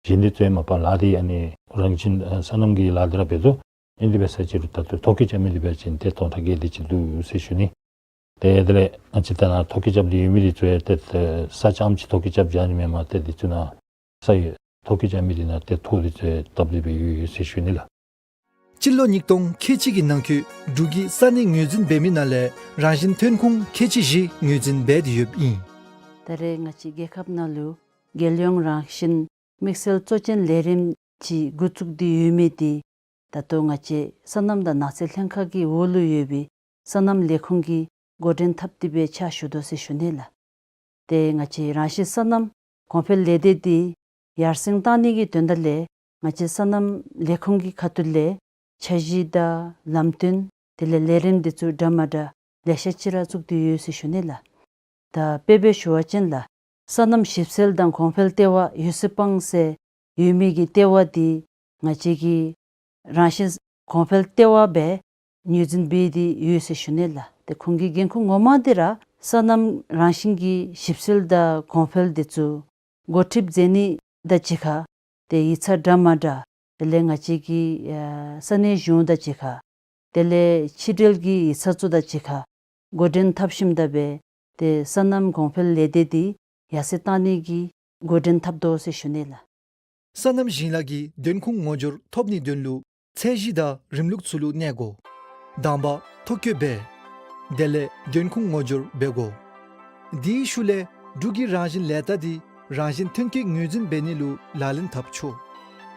གཞན་འདི་ཚུ་ཡང་མ་པ་ལཱ་འདི་ཨ་ནི་རང་བཞིན་ཨ་སོ་ནམ་གྱི་ལཱ་འདི་ར་འབད་དོ། ཨིན་དེ་འབད་ས་ཅིག་རུང་ད་ལྟོ་ཐོ་བཀོད་རྐྱབ་མི་འདི་འབད་བ་ཅིན་ཏེ་སྟོང་ཕྲག་བརྒྱད་དེ་ཅིག་འདུག་ཟེར་ཞུ་ནི། ཏེ་དེ་ལས་ང་བཅས་ད་ནཱ་ཐོ་བཀོད་རྐྱབ་སྟེ་ཡོད་མི་འདི་ཚུ་ཡང་ཏེ་ས་ཅམ་ཅིག་ཐོ་བཀོད་རྐྱབ་བཞག་ནི་མེན་མས། ཏེ་འདི་ཚུ་ནང་ས་ཡི་ཐོ་བཀོད་རྐྱབ་མི་འདི་ནང་ཏེ་ཐོ་འདི་ཚུ་ཡང་བཏབ་སྟེ་སྦེ་ཡོད་ཡོད་ཟེར་ཞུ་ནི་ལགས། སྤྱི་ལོ་ཉིས་སྟོང་ཁལ་གཅིག་གི་ནང་འཁོད་འབྲུག་གིས་ས་གནས་ངོས་འཛིན་འབད་མི་ནང་ལས་རང་བཞིན་ཐོན་ཁུངས་ཁལ་གཅིག་བཞི་ངོས་འཛིན་འབད་དེ་ཡོདཔ་ཨིན། ད་རེས་ང་བཅས་རྒྱལ་ཁབ་ནང་ལུ་རྒྱལ་ཡོངས་རང་བཞིན་དམིགས་བསལ་གཙོ་ཅན་ལས་རིམ་ཅིག་འགོ་བཙུགས་ཏེ་ཡོད་མི་འདི་ད་ལྟོ་ང་བཅས་སོ་ནམ་དང་ནགས་ཚལ་ལྷན་ཁག་གི་འོག་ལུ་ཡོད་པའི་སོ་ནམ་ལས་ཁུངས་ཀྱིས་འགོ་འདྲེན་འཐབ་སྟེ་སྦེ་ཕྱག་ཞུ་དོ་ཟེར་ཞུ་ནི་ལགས། ཏེ་ང་བཅས་རང་བཞིན་སོ་ནམ་གོང་འཕེལ་ལས་སྡེ་འདི་ཡར་སེང་བཏང་ནི་གི་དོན་དག་ལས་ང་བཅས་སོ་ནམ་ལས་ཁུངས་ཀྱི་ཁ་ཐུག་ལས་འཆར་གཞི་དང་ལམ་སྟོན་དེ་ལས་ལས་རིམ་འདི་ཚུ་འདྲ་མ་འདྲ་ལེ་ཤ་ཅིག་ར་བཙུགས་ཏེ་ཡོད་ཟེར་ཞུ་ནི་ལགས། ད་དཔེ་སྦེ་ཞུ་བ་ཅིན་ལགས། སོ་ནམ་ཞིབ་འཚོལ་དང་གོང་འཕེལ་ལྟེ་བ་འོད་གསལ་སྤང་ཟེར་ཡོད་མི་གི་ལྟེ་བ་འདི་ང་བཅས་ཀྱི་རང་བཞིན་གོང་འཕེལ་ལྟེ་བ་སྦེ་ངོས་འཛིན་འབད་དེ་ཡོད་ཟེར་ཞུ་ནི་ལགས། ཏེ་ཁོང་གི་འགན་ཁུར་ངོ་མ་འདི་ར་སོ་ནམ་རང་བཞིན་གྱི་ཞིབ་འཚོལ་དང་གོང་འཕེལ་འདི་ཚུ་འགོ་ཁྲིདཔ་མཛད་ནི་དང་གཅིག་ཁར་ཏེ་ཡིག་ཚང་འདྲ་མ་འདྲ་དེ་ལས་ང་བཅས་ཀྱི་ཨ་ས་གནས་གཞུང་དང་གཅིག་ཁར་དེ་ལས་ཕྱི་འབྲེལ་གྱི་ཡིག་ཚང་ཚུ་དང་གཅིག་ཁར་འགོ་འདྲེན་འཐབ་ཞིནམ་ད་སྦེ་ཏེ་སོ་ནམ་གོང་འཕེལ་ལས་སྡེ་འདི་ཡར་སེང་བཏང་ནི་གི་འགོ་འདྲེན་འཐབ་དོ་ཟེར་ཞུ་ནི་ལགས། སོ་ནམ་ཞིང་ལཱ་གི་བདེན་ཁུངས་ངོ་སྦྱོར་ཐོབ་ནིའི་དོན་ལུ་ཚད་གཞི་དང་རིམ་ལུགས་ཚུ་ལུ་གནས་དགོ། དང་པ་ཐོ་བཀོད་འབད། དེ་ལས་བདེན་ཁུངས་ངོ་སྦྱོར་འབད་དགོ། དེའི་ཤུལ་ལས་འབྲུག་གི་རང་བཞིན་ལས་རྟགས་འདི་རང་བཞིན་ཐོན་སྐྱེད་ངོས་འཛིན་འབད་ནི་ལུ་ལག་ལེན་འཐབ་ཆོག།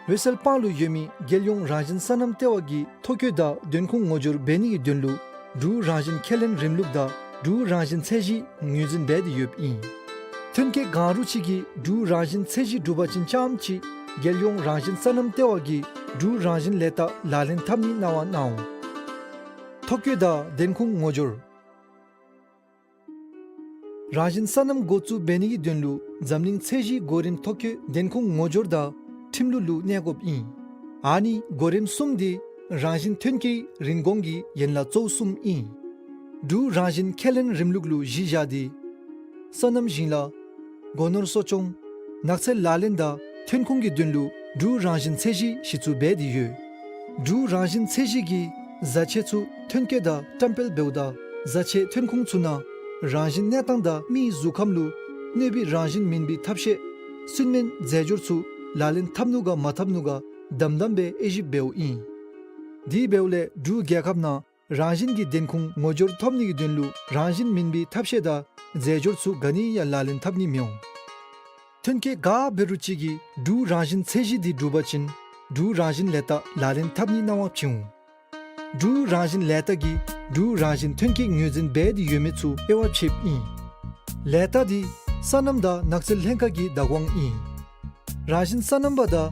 འོད་གསལ་སྤང་ལུ་ཡོད་མི་རྒྱལ་ཡོངས་རང་བཞིན་སོ་ནམ་ལྟེ་བ་གིས་ཐོ་བཀོད་དང་བདེན་ཁུངས་ངོ་སྦྱོར་འབད་ནི་གི་དོན་ལུ་འབྲུག་རང་བཞིན་ཁས་ལེན་རིམ་ལུགས་དང་འབྲུག་རང་བཞིན་ཚད་གཞི་ངོས་འཛིན་འབད་དེ་ཡོདཔ་ཨིན། ཐོན་སྐྱེད་གང་རུང་ཅིག་གིས་འབྲུག་རང་བཞིན་ཚད་གཞི་འགྲུབ་པ་ཅིན་རྐྱངམ་ཅིག་རྒྱལ་ཡོངས་རང་བཞིན་སོ་ནམ་ལྟེ་བ་གིས་འབྲུག་རང་བཞིན་ལས་རྟགས་ལག་ལེན་འཐབ་ནི་གནང་བ་གནང་འོང་། ཐོ་བཀོད་དང་བདེན་ཁུངས་ངོ་སྦྱོར། རང་བཞིན་སོ་ནམ་འགོ་བཙུགས་འབད་ནི་གི་དོན་ལུ་འཛམ་གླིང་ཚད་གཞིའི་གོ་རིམ་ཐོ་བཀོད་བདེན་ཁུངས་ངོ་སྦྱོར་དང་ཁྲིམས་ལུགས་ལུ་གནས་དགོཔ་ཨིན། ཨ་ནི་གོ་རིམ་གསུམ་འདི་རང་བཞིན་ཐོན་སྐྱེད་རིན་གོང་གི་ཡན་ལག་གཙོ་བོ་གསུམ་ཨིན། འབྲུག་རང་བཞིན་ཁས་ལེན་རིམ་ལུགས་ལུ་གཞི་བཞག་སྟེ་སོ་ནམ་ཞིང་ལཱ། སྒོ་ནོར་གསོ་སྐྱོང་། ནགས་ཚལ་ལག་ལེན་དང་ ཐོན་ཁུངས་ཀྱི་དོན་ལུ་འབྲུག་རང་བཞིན་ཚད་གཞི་གཞི་བཙུགས་འབད་དེ་ཡོད། འབྲུག་རང་བཞིན་ཚད་གཞི་གིས་བཟའ་ཆས་ཚུ་ཐོན་སྐྱེད་དང་བཀྲམ་སྤེལ་འབདཝ་ད་བཟའ་ཆས་ཐོན་ཁུངས་ཚུ་ནང་རང་བཞིན་གནས་སྟངས་དང་མིའི་གཟུགས་ཁམས་ལུ་གནོད་པའི་རང་བཞིན་མིན་པའི་ཐབས་ཤེས་སུན་སྨན་རྫས་སྦྱོར་ཚུ་ལག་ལེན་འཐབ་ནུག་ག་མ་འཐབ་ནུག་ག་དམ་དམ་སྦེ་དབྱེ་ཞིབ་འབདཝ་ཨིན། དེ་འབདཝ་ལས་འབྲུག་རྒྱལ་ཁབ་ནང་རང་བཞིན་གྱི་བདེན་ཁུངས་ངོ་སྦྱོར་ཐོབ་ནི་གི་དོན་ལུ་རང་བཞིན་མིན་པའི་ཐབས་ཤེས་དང་རྫས་སྦྱོར་ཚུ་ག་ནི་ཡང་ལག་ལེན་འཐབ་ནི་མི་འོང་། ཐོན་སྐྱེད་ག་འབད་རུང་ཅིག་གིས་འབྲུག་རང་བཞིན་ཚད་གཞི་འདི་འགྲུབ་པ་ཅིན་འབྲུག་རང་བཞིན་ལས་རྟགས་ལག་ལེན་འཐབ་ནི་གནང་བ་བྱིན་འོང་། འབྲུག་རང་བཞིན་ལས་རྟགས་ཀྱིས་འབྲུག་རང་བཞིན་ཐོན་སྐྱེད་ངོས་འཛིན་འབད་དེ་ཡོད་མེད་ཚུ་དབྱེ་བ་ཕྱེཝ་ཨིན། ལས་རྟགས་འདི་སོ་ནམ་དང་ནགས་ཚལ་ལྷན་ཁག་གི་བདག་དབང་ཨིན། རང་བཞིན་སོ་ནམ་པ་དང་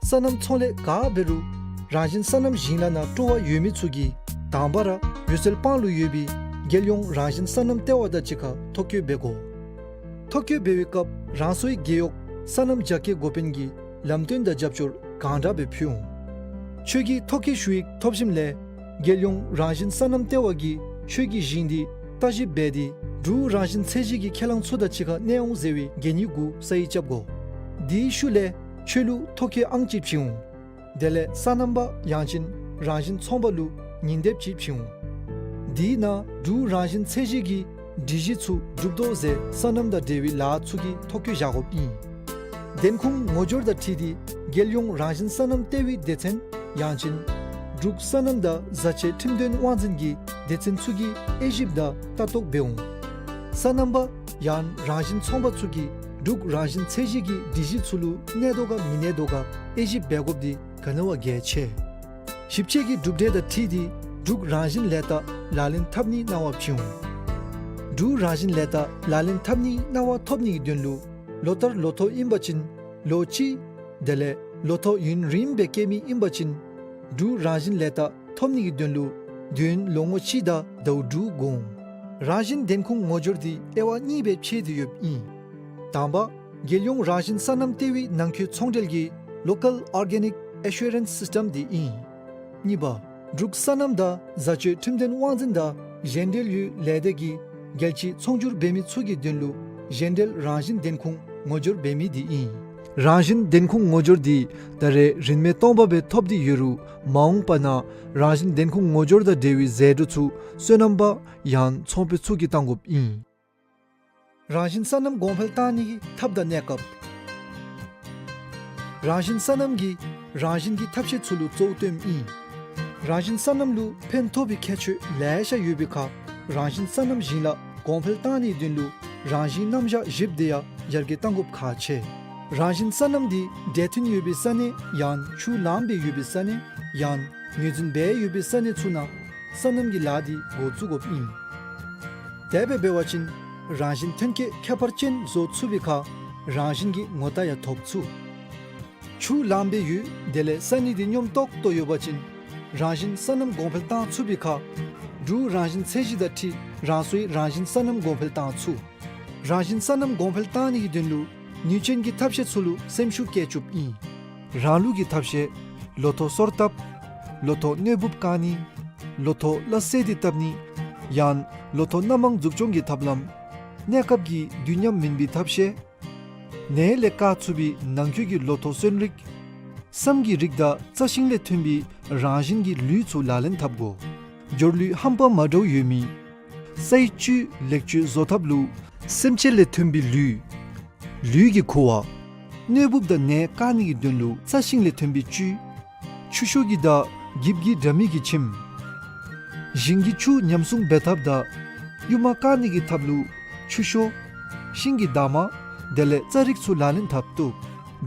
སོ་ནམ་ཚོང་ལས་ག་འབད་རུང་རང་བཞིན་སོ་ནམ་ཞིང་ལཱ་ནང་སྤྲོ་བ་ཡོད་མི་ཚུ་གིས་དང་པ་ར་འོད་གསལ་སྤང་ལུ་ཡོད་པའི་རྒྱལ་ཡོངས་རང་བཞིན་སོ་ནམ་ལྟེ་བ་དང་གཅིག་ཁར་ཐོ་བཀོད་འབད་དགོ། ཐོ་བཀོད་འབད་བའི་སྐབས་རང་སོའི་རྒེད་འོག་སོ་ནམ་རྒྱ་སྐྱེད་འགོ་དཔོན་གྱིས་ལམ་སྟོན་དང་རྒྱབ་སྐྱོར་གང་དྲག་སྦེ་ཕུལ་འོང་། ཁྱོད་ཀྱིས་ཐོ་བཀོད་ཞུ་ཡིག་ཐོབ་ཞིནམ་ལས་རྒྱལ་ཡོངས་རང་བཞིན་སོ་ནམ་ལྟེ་བ་གིས་ཁྱོད་ཀྱི་ཞིང་འདི་བརྟག་ཞིབ་འབད་དེ་འབྲུག་རང་བཞིན་ཚད་གཞི་གི་ཁས་བླངས་ཚུ་དང་གཅིག་ཁར་གནས་འོང་ཟེར་བའི་གན་ཡིག་གུ་ས་ཡིག་རྐྱབ་དགོ། དེའི་ཤུལ་ལས་ཁྱོད་ལུ་ཐོ་བཀོད་ཨང་ཅིག་བྱིན་འོང་། དེ་ལས་སོ་ནམ་པ་ཡང་ཅིན་རང་བཞིན་ཚོང་པ་ལུ་ཉིན་དེབ་ཅིག་བྱིན་འོང་། དེའི་ནང་འབྲུག་རང་བཞིན་ཚད་གཞི་གི་སྒྲིག་གཞི་ཚུ་འགྲུབ་དོ་ཟེར་སོ་ནམ་དང་འབྲེལ་བའི་ལཱ་ཚུ་གི་ཐོ་བཀོད་བཞག་དགོཔ་ཨིན། བདེན་ཁུངས་ངོ་སྦྱོར་དང་འཁྲིལ་ཏེ་རྒྱལ་ཡོངས་རང་བཞིན་སོ་ནམ་ལྟེ་བའི་སྡེ་ཚན་ཡང་ཅིན་འབྲུག་སོ་ནམ་དང་བཟའ་ཆས་ཁྲིམས་དོན་དབང་འཛིན་གྱི་སྡེ་ཚན་ཚུ་གིས་དབྱེ་ཞིབ་དང་ལྟ་རྟོག་འབད་འོང་། སོ་ནམ་པ་ཡང་རང་བཞིན་ཚོང་པ་ཚུ་གིས་འབྲུག་རང་བཞིན་ཚད་གཞི་གི་སྒྲིག་གཞི་ཚུ་ལུ་གནས་དོ་ག་མི་གནས་དོ་ག་དབྱེ་ཞིབ་འབད་དགོཔ་འདི་ག་ནི་བ་གལ་ཆེ། ཞིབ་དཔྱད་ཀྱི་གྲུབ་འབྲས་དང་འཁྲིལ་ཏེ་འབྲུག་རང་བཞིན་ལས་རྟགས་ལག་ལེན་འཐབ་ནི་གནང་བ་བྱིན་འོང་། འབྲུག་རང་བཞིན་ལས་རྟགས་ལག་ལེན་འཐབ་ནི་གནང་བ་ཐོབ་ནི་གི་དོན་ལུ་ལོ་ལྟར་ལོ་ཐོག་ཨིན་པ་ཅིན་ལོ་གཅིག། དེ་ལས་ལོ་ཐོག་ཡུན་རིངམོ་སྦེ་སྐྱེ་མི་ཨིན་པ་ཅིན་འབྲུག་རང་བཞིན་ལས་རྟགས་ཐོབ་ནི་གི་དོན་ལུ་དུས་ཡུན་ལོ་ངོ་གཅིག་དང་ཟླཝ་དྲུག་དགོ་འོང་། རང་བཞིན་བདེན་ཁུངས་ངོ་སྦྱོར་འདི་དབྱེ་བ་གཉིས་སྦེ་ཕྱེ་སྟེ་ཡོདཔ་ཨིན། དང་པ་རྒྱལ་ཡོངས་རང་བཞིན་སོ་ནམ་ལྟེ་བའི་ནང་འཁོད་ཚོང་འབྲེལ་གྱི་Local Organic Assurance System འདི་ཨིན། གཉིས་པ་འབྲུག་སོ་ནམ་དང་བཟའ་སྤྱོད་ཁྲིམས་དོན་དབང་འཛིན་དང་གཞན་འབྲེལ་ཡོད་ལས་སྡེ་གིས་རྒྱལ་སྤྱིའི་ཚོང་སྒྱུར་འབད་མི་ཚུ་གི་དོན་ལུ་གཞན་འབྲེལ་རང་བཞིན་བདེན་ཁུངས་ངོ་སྦྱོར་འབད་མི་འདི་ཨིན། རང་བཞིན་བདེན་ཁུངས་ངོ་སྦྱོར་འདི་ད་རེས་རིན་མེད་སྟོང་པ་སྦེ་ཐོབ་སྟེ་ཡོད་རུང་མ་འོངས་པ་ནང་རང་བཞིན་བདེན་ཁུངས་ངོ་སྦྱོར་དང་འབྲེལ་བའི་ཟད་འགྲོ་ཚུ་སོ་ནམ་པ་ཡང་ཚོང་པ་ཚུ་གིས་བཏང་དགོཔ་ཨིན། རང་བཞིན་སོ་ནམ་གོང་འཕེལ་བཏང་ནི་གི་ཐབས་དང་གནས་སྐབས། རང་བཞིན་སོ་ནམ་གྱིས་རང་བཞིན་གྱི་ཐབས་ཤེས་ཚུ་ལུ་གཙོ་བོ་སྟོནམ་ཨིན། རང་བཞིན་སོ་ནམ་ལུ་ཕན་ཐོགས་པའི་ཁྱད་ཆོས་ལེ་ཤ་ཡོད་པའི་ཁར་རང་བཞིན་སོ་ནམ་ཞིང་ལཱ་གོང་འཕེལ་བཏང་ནིའི་དོན་ལུ་རང་བཞིན་རྣམ་གཞག་བཞིཔ་འདི་ཡང་ཡར་རྒྱས་གཏང་དགོཔ་ཁག་ཆེ། རང་བཞིན་སོ་ནམ་འདི་འབྲེལ་མཐུད་ཡོད་པའི་ས་གནས་ཡང་ཆུ་ལངམ་སྦེ་ཡོད་པའི་ས་གནས་ཡང་ངོས་འཛིན་འབད་ཡོད་པའི་ས་གནས་ཚུ་ནང་སོ་ནམ་གྱི་ལཱ་འདི་འགོ་བཙུགས་དགོཔ་ཨིན། དེ་སྦེ་འབད་བ་ཅིན་རང་བཞིན་ཐོན་སྐྱེད་ཁྱད་པར་ཅན་བཟོ་ཚུགས་པའི་ཁར་རང་བཞིན་གྱི་ངོ་རྟགས་ཡང་ཐོབ་ཚུགས། ཆུ་ལངམ་སྦེ་ཡོད་དེ་ལས་ས་གནས་འདི་སྙོམས་ཏོག་ཏོ་ཡོད་པ་ཅིན་རང་བཞིན་སོ་ནམ་གོང་འཕེལ་བཏང་ཚུགས་པའི་ཁར་འབྲུག་རང་བཞིན་ཚད་གཞི་དང་འཁྲིལ་རང་སོའི་རང་བཞིན་སོ་ནམ་གོང་འཕེལ་བཏང་ཚུགས། རང་བཞིན་སོ་ནམ་གོང་འཕེལ་བཏང་ནི་གི་དོན་ལུ་ནུས་ཅན་གྱི་ཐབས་ཤེས་ཚུ་ལུ་སེམས་ཤུགས་བསྐྱེད་བཅུགཔ་ཨིན། རང་ལུགས་ཀྱི་ཐབས་ཤེས་ལོ་ཐོག་སོར་བཏབ། ལོ་ཐོག་གནོད་འབུཔ་བཀག་ནི། ལོ་ཐོག་སླ་བསྲེ་སྟེ་བཏབ་ནི། ཡང་ལོ་ཐོག་སྣ་མང་འཛུགས་སྐྱོང་གི་ཐབས་ལམ། གནས་སྐབས་ཀྱི་དུས་མཉམ་མིན་པའི་ཐབས་ཤེས། ནད་ལས་བཀག་ཚུགས་པའི་ནང་འཁོད་ཀྱི་ལོ་ཐོག་སོན་རིགས། སྲནམ་གྱི་རིགས་དང་རྩྭ་ཤིང་ལས་ཐོན་པའི་རང་བཞིན་གྱི་ལུད་ཚུ་ལག་ལེན་འཐབ་དགོ། སྦྱོར་ལུད་ཧམ་པ་མ་འདྲཝ་ཡོད་མི། སའི་བཅུད་ལེགས་བཅོས་བཟོ་ཐབས་ལུ་སེམས་ཅན་ལས་ཐོན་པའི་ལུད། ལུད་ཀྱི་ཁུ་བ། གནོད་འབུཔ་དང་ནད་བཀག་ནི་གི་དོན་ལུ་རྩྭ་ཤིང་ལས་ཐོན་པའི་བཅུད། ཆུ་ཤོག་གི་དང་འགྱིབ་ཀྱི་དྲ་མིག་གི་ཁྱིམ། ཞིང་གི་ཆུ་ཉམས་སྲུང་འབད་ཐབས་དང་ཡུར་མ་བཀག་ནི་གི་ཐབས་ལུ་ཆུ་ཤོག། ཤིང་གི་འདབ་མ། དེ་ལས་རྩྭ་རིགས་ཚུ་ལག་ལེན་འཐབ་བཏུབ།